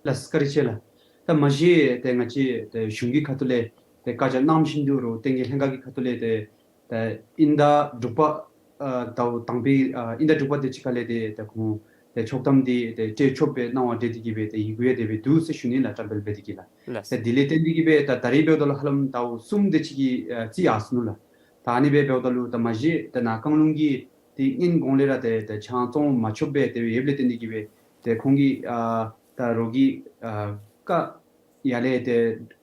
ལགས་བཀའ་དྲིན་ཆེ་ལགས། ད་མ་གཞི་ཏེ་ང་བཅས་ཏེ་གཞུང་གི་ཁ་ཐུག་ལས་ཏེ་བཀའ་རྒྱ་གནང་བཞིན་དུ་རུང་ཏེ་ལྷན་ཁག་གི་ཁ་ཐུག་ལས་ཏེ་ད་དབྱིན་ཟླ་དྲུག་པ་ཨ་ཟླཝ་དང་པའི་ཨ་དབྱིན་ཟླ་དྲུག་པ་དེ་ཅིག་ཁ་ལས་ཏེ་ད་ཁོང་ཏེ་ཆོག་ཐམ་འདི་ཏེ་སྤྲོད་ཆོགཔ་སྦེ་གནང་བ་འབད་དེ་གིས་སྦེ་ཏེ་ཡི་གུ་ཡང་དེ་སྦེ་འདུག་ཟེར་ཞུ་ནི་ལགས། བཀྲམ་སྤེལ་འབད་དེ་གིས་ལགས། ལགས། ད་དེ་ལས་བརྟེན་ཏེ་གིས་སྦེ་ད་ད་རིས་འབདཝ་ད་ལུ་ཧ་ལམ་ཟླཝ་གསུམ་དེ་ཅིག་གི་ཨ་རྩིས་ཡར་སོ་ནུག་ལགས། ད་ཨ་ནི་སྦེ་འབདཝ་ད་ལུ་ད་མ་གཞི་ད་ནཱ་བཀང་ལུང་གི་ཏེ་སྔོན་གོང་ལས་ར་ཏེ་ཏེ་ཆང་བཙོང་མ་ཆོགཔ་སྦེ་དེ་སྦེ་ཡོདཔ་ལས་བརྟེན་ཏེ་གིས་སྦེ་ཏེ་ཁོང་གིས་ཨ་ད་རོགས་ཀྱིས་ཨ་བཀའ་ཡར་ལས་ཏེ་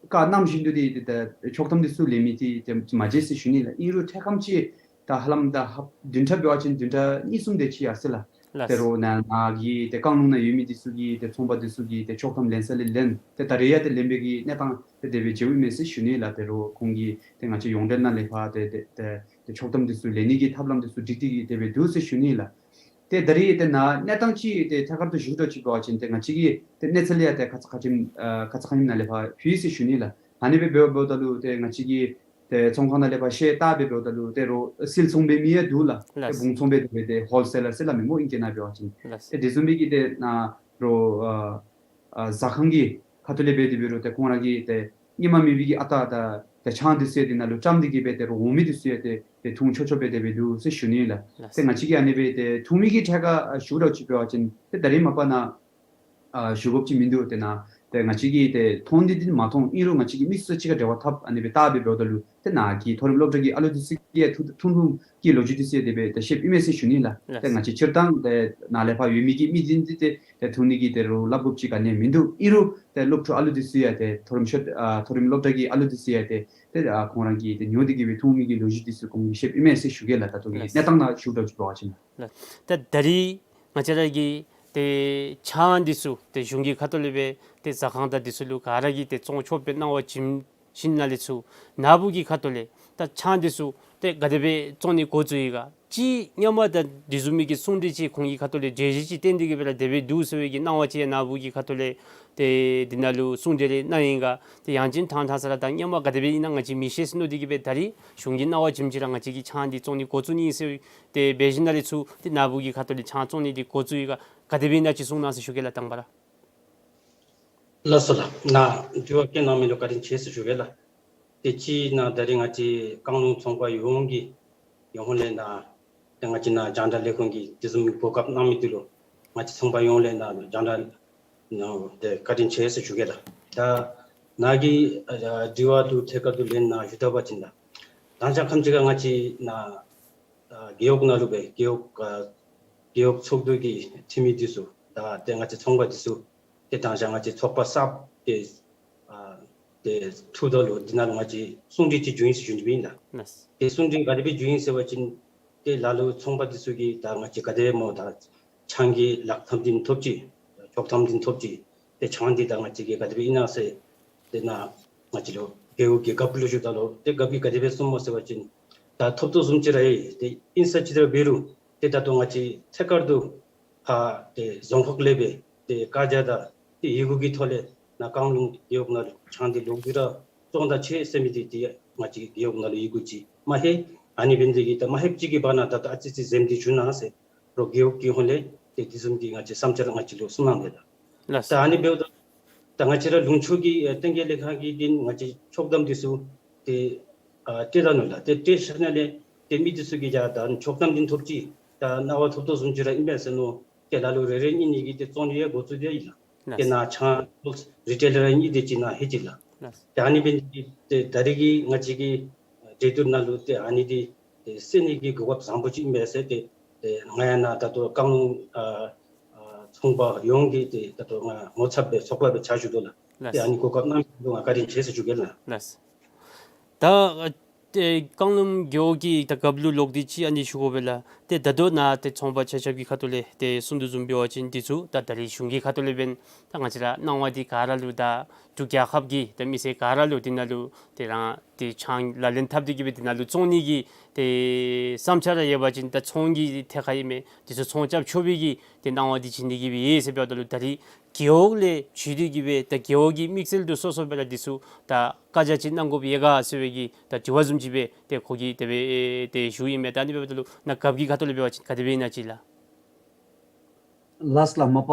བཀའ་གནང་བཞིན་དུ་ཏེ་ཏེ་ད་ཆོག་ཐམ་འདི་ཚུ་ལེན་མི་འདི་ཏེ་མ་མཇལ་ཟེར་ཞུ་ནི་ལགས། ཨིན་རུང་འཕྲལ་ཁམས་ཅིག་ད་ཧ་ལམ་ད་ཧབ་བདུན་ཕྲག་འབད་བ་ཅིན་བདུན་ཕྲག་གཉིས་གསུམ་དེ་ཅིག་ཡར་སོ་ཡི་ལགས། ལགས། ཏེ་རོགས་ནཱ་ནཱ་གི་ཏེ་བཀང་ལུང་ནང་ཡོད་མི་འདི་ཚུ་གིས་ཏེ་ཚོང་པ་འདི་ཚུ་གིས་ཏེ་ཆོག་ཐམ་ལེན་ས་ལས་ལེན། ཏེ་ད་རིས་ཡང་ཏེ་ལེན་པའི་གི་གནས་སྟངས་ཏེ་དེ་སྦེ་མཇལཝ་ཨིན་མས་ཟེར་ཞུ་ནི་ལགས། ཏེ་རོགས་ཁོང་གིས་ཏེ་ང་བཅས་ཡོངས་འབྲེལ་ནང་ལས་ཕར་ཏེ་ཏེ་ཏེ་ཏེ་ཆོག་ཐམ་འདི་ཚུ་ལེན་ནི་གི་ཐབས་ལམ་འདི་ཚུ་སྒྲིག་སྟེ་གིས་དེ་སྦེ་འདུག་ཟེར་ཞུ་ནི་ལགས། ཏེ་ད་རིས་ཏེ་ནཱ་གནས་སྟངས་ཅིག་ཏེ་ཐད་ཀར་དུ་ཞུ་དོ་ཅིག་འབད་བ་ཅིན་ཏེ་ང་བཅས་ཀྱིས་ཏེ་གནས་ཚུལ་ཡང་ཏེ་ཁ་ཙ་ཁ་ཉིནམ་ཨ་ཁ་ཙ་ཁ་ཉིནམ་ནང་ལས་ཕར་ཕུལ་ཡི་ཟེར་ཞུ་ནི་ལགས། ཨ་ནི་སྦེ་འབདཝ་འབདཝ་ད་ལུ་ཏེ་ང་བཅས་ཀྱིས་ཏེ་ཚོང་ཁང་ནང་ལས་ཕར་ཤེས་ལྟ་སྦེ་འབདཝ་ད་ལུ་ཏེ་རོགས་སིལ་ཚོང་འབད་མི་ཡང་འདུག་ལགས། ལགས། ཏེ་བུང་ཚོང་འབད་དེ་སྦེ་ཏེ་ཧོལ་སེ་ལར་ཟེར་སླབ་མི་སྨོ་ཨིང་སྐད་ནང་འབད་བ་ཅིན། ལགས། ཏེ་དེ་བཟུམ་མའི་གི་ཏེ་ནཱ་རོགས་ཨ་ཨ་ཟ་ཁང་གི་ཁ་ཐུག་ལས་འབད་དེ་འབད་རུང་ཏེ་ཁོང་ར་གིས་ཏེ་སྔོན་མ་མེད་པའི་གི་ཨ་རྟག་དང་ཏེ་ཆང་འདི་ཚུ་ཡང་འདི་ནང་ལུ་བཀྲམ་སྟེ་གིས་སྦེ་ཏེ་རོགས་འོང་མི་འདི་ཚུ་ཡང་ཏེ་ཏེ་འཐུང་ཆོག་ཆོགཔ་སྦེ་དེ་སྦེ་འདུག་ཟེར་ཞུ་ནི་ལགས། ལགས། ཏེ་ང་བཅས་ཀྱིས་ཨ་ནི་སྦེ་ཏེ་འཐུང་མི་གི་ཐད་ཁར་ཨ་ཞུ་དོ་ཅིག་འབད་བ་ཅིན་ཏེ་ད་རིས་མ་པ་ནཱ་ཨ་ཞུ་དགོཔ་ཅིག་མིན་འདུག། ཏེ་ནཱ་ཏེ་ང་བཅས་ཀྱིས་ཏེ་མཐོང་སྟེ་འདི་མ་མཐོང་ཨིན་རུང་ང་བཅས་ཀྱིས་མི་སེར་གཅིག་ཁར་འབྲེལ་བ་འཐབ་ཨ་ནི་སྦེ་ལྟ་སྦེ་འབདཝ་ད་ལུ་ཏེ་ནཱ་གི་མཐོ་རིམ་སློབ་གྲྭ་གི་ཨ་ལུ་འདི་ཚུ་གིས་ཐུང་ཐུང་གི་ལོ་རྒྱུས་འདི་ཚུ་ཡང་དེ་སྦེ་ཏེ་ཤེསཔ་ཨིན་མས་ཟེར་ཞུ་ནི་ལགས། ལགས། ཏེ་ང་བཅས་སྤྱིར་བཏང་ཏེ་ནཱ་ལས་ཕར་ཡོད་མི་གི་མི་འདི་འདི་ཏེ་ཏེ་འཐུང་ནི་གི་ཏེ་རོགས་སླབ་དགོཔ་ཅིག་ག་ནི་ཡང་མིན་འདུག། ཨིན་རུང་ཏེ་སློབ་ཕྲུག་ཨ་ལུ་འདི་ཚུ་ཡང་ཏེ་མཐོ་རིམ་ཤོ་ཨ་མཐོ་རིམ་སློབ་གྲྭ་གི་ཨ་ལུ་འདི་ཚུ་ཡང་ཏེ་ཏེ་ཨ་ཁོང་ར་གིས་ཏེ་ཉོ་སྟེ་གིས་སྦེ་འཐུང་མི་གི་ལོ་རྒྱུས་འདི་ཚུ་ཁོང་གིས་ཤེསཔ་ཨིན་མས་ཟེར་ཞུ་གེ་ལགས། ད་ལྟོ་གི་ལགས། གནས་སྟངས་ནང་ཞུ་དོ་ཅིག་འབད་བ་ཅིན། ལགས། ཏེ་ད་རིས་ང་བཅས་ར་གི་ཏེ་ཆང་འདི་ཚུ་ཏེ་གཞུང་གི་ཁ་ཐུག་ལས་སྦེ་ཏེ་ཟ་ཁང་དང་འདི་ཚུ་ལུ་ག་ར་གིས་ཏེ་བཙོང་ཆོགཔ་སྦེ་གནང་བ་བྱིན་ཞིནམ་ལས་ཚུར་ནཱ་བུ་གི་ཁ་ཐུག་ལས་ད་ཆང་འདི་ཚུ་ཏེ་ག་དེ་སྦེ་བཙོང་ནི་འགོ་བཙུགས་ཡི་ག། ཅིག་སྔོན་མ་ད་འདི་བཟུམ་མའི་གི་གསུང་གྲོས་ཅིག་ཁོང་གི་ཁ་ཐུག་ལས་གྲོས་གཞི་ཅིག་བཏོན་ཏེ་གིས་སྦེ་ར་དེ་སྦེ་འདུག་ཟེར་བའི་གི་གནང་བ་ཅིག་ཡང་ནཱ་བུ་གི་ཁ་ཐུག་ལས་ཏེ་འདི་ནང་ལུ་གསུང་གྲོས་རེ་གནང་ཡི་ག། ཏེ་ཡང་ཅིན་ཐང་ཐང་ས་ར་ད་སྔོན་མ་ག་དེ་སྦེ་ཨིན་ན་ང་བཅས་མི་ཤེས་ཟེར་མནོ་སྟེ་གིས་སྦེ་ད་རིས་གཞུང་གིས་གནང་བ་བྱིནམ་ཅིག་ར་ང་བཅས་ཀྱིས་ཆང་འདི་བཙོང་ནི་འགོ་བཙུགས་ནི་ཟེར་ཏེ་འབད་ཞིནམ་ལས་ཚུར་ཏེ་ནཱ་བུ་གི་ཁ་ཐུག་ལས་ཆང་བཙོང་ནི་འདི་འགོ་བཙུགས་ཡི་ག། ག་དེ་སྦེ་ཨིན་ན་ཅིག་གསུང་གནང་ཟེར་ཞུ་གེ་ལགས། དང་པ་ར་ལགས་སོ་ལགས། ནཱ་དྲི་བ་བཀོད་གནང་མི་ལུ་བཀའ་དྲིན་ཆེ་ཟེར་ཞུ་གེ་ལགས། ཏེ་གཅིག་ནཱ་ད་རིས་ང་བཅས་བཀང་ལུང་ཚོང་པ་ཡོངས་ཀྱི་ཡོངས་ལས་ནཱ་ཏེ་ང་བཅས་ནཱ་རྒྱང་བསྒྲགས་ལས་ཁུངས་ཀྱིས་དེ་བཟུམ་གོ་སྐབས་གནང་མི་འདི་ལུ་ང་བཅས་ཚོང་པ་ཡོངས་ལས་ནཱ་རྒྱང་བསྒྲགས་ནང་ཏེ་བཀའ་དྲིན་ཆེ་ཟེར་ཞུ་གེ་ལགས། ད་ནཱ་གི་ཨ་དྲི་བ་འདི་ཐད་ཀར་དུ་ལན་ནཱ་ཞུ་ད་པ་ཅིན་ད་ད་ཆ་ཁམས་ཅིག་ཁར་ང་བཅས་ནཱ་ཨ་རྒེད་འོག་ནང་ལུ་སྦེ་རྒེད་འོག་ཨ་རྒེད་འོག་ཚོགས་འདུ་གི་འཐུས་མི་འདི་ཚུ་ད་ཏེ་ང་བཅས་ཚོང་པ་འདི་ཚུ་ ཏེ་དང་ཞག་ང་བཅས་ཚོགས་པ་གསརཔ་ཏེ་ཨ་ཏེ་ཐུགཔ་ད་ལུ་འདི་ནང་ལུ་ང་བཅས་གསུང་གྲོས་ཅིག་བྱུང་ཡི་ཟེར་ཞུ་ནི་ཨིན་ལགས། ལགས། ཏེ་གསུང་གྲོས་ག་དེ་སྦེ་བྱུང་ཡི་ཟེར་བ་ཅིན་ཏེ་ལ་ལུ་ཚོང་པ་འདི་ཚུ་གིས་ད་ང་བཅས་ག་དེ་སྦེ་སྨོ་ད་ཆང་གི་ལག་ཐམ་འདི་ཐོབ་ཅི་ཆོག་ཐམ་འདི་ཐོབ་ཅི། ཏེ་ཆང་འདི་ད་ང་བཅས་ཀྱིས་ག་དེ་སྦེ་ཨིན་ན་ཟེར་ཏེ་ནཱ་ང་བཅས་ལུ་རྒེད་འོག་གི་རྒཔོ་ལུ་ཞུཝ་ད་ལུ་ཏེ་རྒཔོ་གིས་ག་དེ་སྦེ་གསུངམ་སྨོ་ཟེར་བ་ཅིན་ད་ཐོབ་དོ་བཟུམ་ཅིག་ར་ཨིན། ཏེ་ཨིན་ས་ཅི་ར་འབད་རུང་ཏེ་ད་ལྟོ་ང་བཅས་ཐད་ཀར་དུ་ཕར་ཏེ་རྫོང་ཁག་ལས་སྦེ་ཏེ་བཀའ་རྒྱ་དང་ཏེ་ཡི་གུ་གི་ཐོག་ལས་ནཱ་བཀང་ལུང་རྒེད་འོག་ནང་ལུ་ཆང་འདི་ལོག་སྟེ་ར་བཙོང་ད་ཆེ་ཟེར་མི་འདི་ཏེ་ང་བཅས་རྒེད་འོག་ནང་ལུ་ཡི་གུ་ཅིག་མ་ལྷོད། ཨ་ནི་འབད་ནི་དེ་གིས་ད་མ་ལྷོདཔ་ཅིག་གི་བར་ན་ད་ལྟོ་ཨ་ཙི་ཙི་འཛེམ་སྟེ་བཞུགས་གནང་ཟེར་རོགས་རྒེད་འོག་གི་ཧོངས་ལས་ཏེ་དེ་བཟུམ་གྱི་ང་བཅས་བསམ་འཆར་ང་བཅས་ལུ་གསུངས་གནང་ཡི་ལགས། ལགས། ད་ཨ་ནི་འབདཝ་ད་ད་ང་བཅས་ར་ལུང་ཕྱོགས་ཀྱི་ཨེ་བསྟན་རྒྱས་ལས་ཁང་གི་འདི་ང་བཅས་ཆོག་ཐམ་འདི་ཚུ་ཏེ་ཨ་སྤྲོད་ད་ནུག་ལགས། ཏེ་སྤྲོད་ཞིནམ་ལས་ཏེ་མི་འདི་ཚུ་གིས་ཡ་ད་ཆོག་ཐམ་འདི་ཐོབ་ཅི་ད་གནང་བ་ཐོབ་དོ་བཟུམ་ཅིག་ར་ཨིན་པས་ཟེར་མནོ། ཏེ་ལ་ལུ་རེ་རེ་གཉིས་གཉིས་ཀྱིས་ཏེ་བཙོང་ནི་ཡང་འགོ་བཙུགས་ཏེ་ཡི་ལགས། ལགས། ཏེ་ནཱ་ཆང་རི་ཊེ་ལར་གཉིས་དེ་ཅིག་ནཱ་ལྷོད་ཅི་ལགས། ལགས། ཏེ་ཨ་ནི་འབད་ནི་དེ་གིས་ཏེ་ད་རེས་ཀྱི་ང་བཅས་ཀྱི་གྲོས་བསྡུར་ནང་ལུ་ཏེ་ཨ་ནི་འདི་ཏེ་སེལ་ནི་གི་གོ་སྐབས་བཟང་པོ་ཅིག་ཨིན་པས་ཟེར་ཏེ་ཏེ་ང་ཡང་ནཱ་ད་ལྟོ་བཀང་ལུང་ཨ་ཨ་ཚོང་པ་ཡོངས་ཀྱི་ཏེ་ད་ལྟོ་ང་ངོ་ཚབ་སྦེ་ཚོགས་པ་སྦེ་ཕྱག་ཞུ་དོ་ལགས། ཏེ་ལགས། ཨ་ནི་གོ་སྐབས་གནང་མི་འདི་ལུ་ང་བཀའ་དྲིན་ཆེ་ཟེར་ཞུ་གེ་ལགས། ལགས། ད་ཨ་ཏེ་བཀང་ལུང་རྒེད་འོག་གི་ད་རྒཔོ་ལུ་ལོག་སྟེ་ཅིག་ཨ་ནི་ཞུ་དགོ་པས་ལགས། ཏེ་ད་ལྟོ་ནཱ་ཏེ་ཚོང་པ་ཆ་ཁྱབ་ཀྱི་ཁ་ཐུག་ལས་ཏེ་གསུང་དོ་བཟུམ་འབད་བ་ཅིན་འདི་ཚུ་ད་ད་རེས་གཞུང་གི་ཁ་ཐུག་ལས་འབདན་ད་ང་བཅས་ར་གནང་བ་འདི་ག་ར་ལུ་ད་འབྲུག་རྒྱལ་ཁབ་ཀྱི་ད་མི་སེར་ག་ར་ལུ་འདི་ནང་ལུ་ཏེ་རང་ཏེ་ཆང་ལག་ལེན་འཐབ་སྟེ་གི་སྦེ་འདི་ནང་ལུ་བཙོང་ནི་གི་ཏེ་བསམ་འཆར་ར་ཡོད་པ་ཅིན་ད་ཚོང་གི་ཐད་ཁར་ཨིན་མས། འདི་ཚུ་ཚོང་རྐྱབ་ཆོག་པའི་གི་ཏེ་གནང་བ་འདི་བྱིན་ནི་གི་སྦེ་ཡོད་ཟེར་འབདཝ་ད་ལུ་ད་རེས་རྒེད་འོག་ལས་བྱུང་སྟེ་གི་སྦེ་ད་རྒེད་འོག་གི་དམིགས་བསལ་དུ་སོ་སོ་སྦེ་ར་འདི་ཚུ་ད་བཀའ་རྒྱ་ཅིག་གནང་དགོཔ་ཡོད་ག་ཟེར་བའི་གི་ད་དྲི་བ་བཟུམ་ཅིག་སྦེ་ཏེ་ཁོ་གིས་དེ་སྦེ་ཏེ་ཞུཝ་ཨིན་མས། ད་ཨ་ནི་འབདཝ་ད་ལུ་ནཱ་རྒཔོ་གི་ཁ་ཐུག་ལས་འབད་བ་ཅིན་ག་དེ་སྦེ་ཨིན་ན་ཅིག་ལགས། ལགས་ལགས། མ་པ་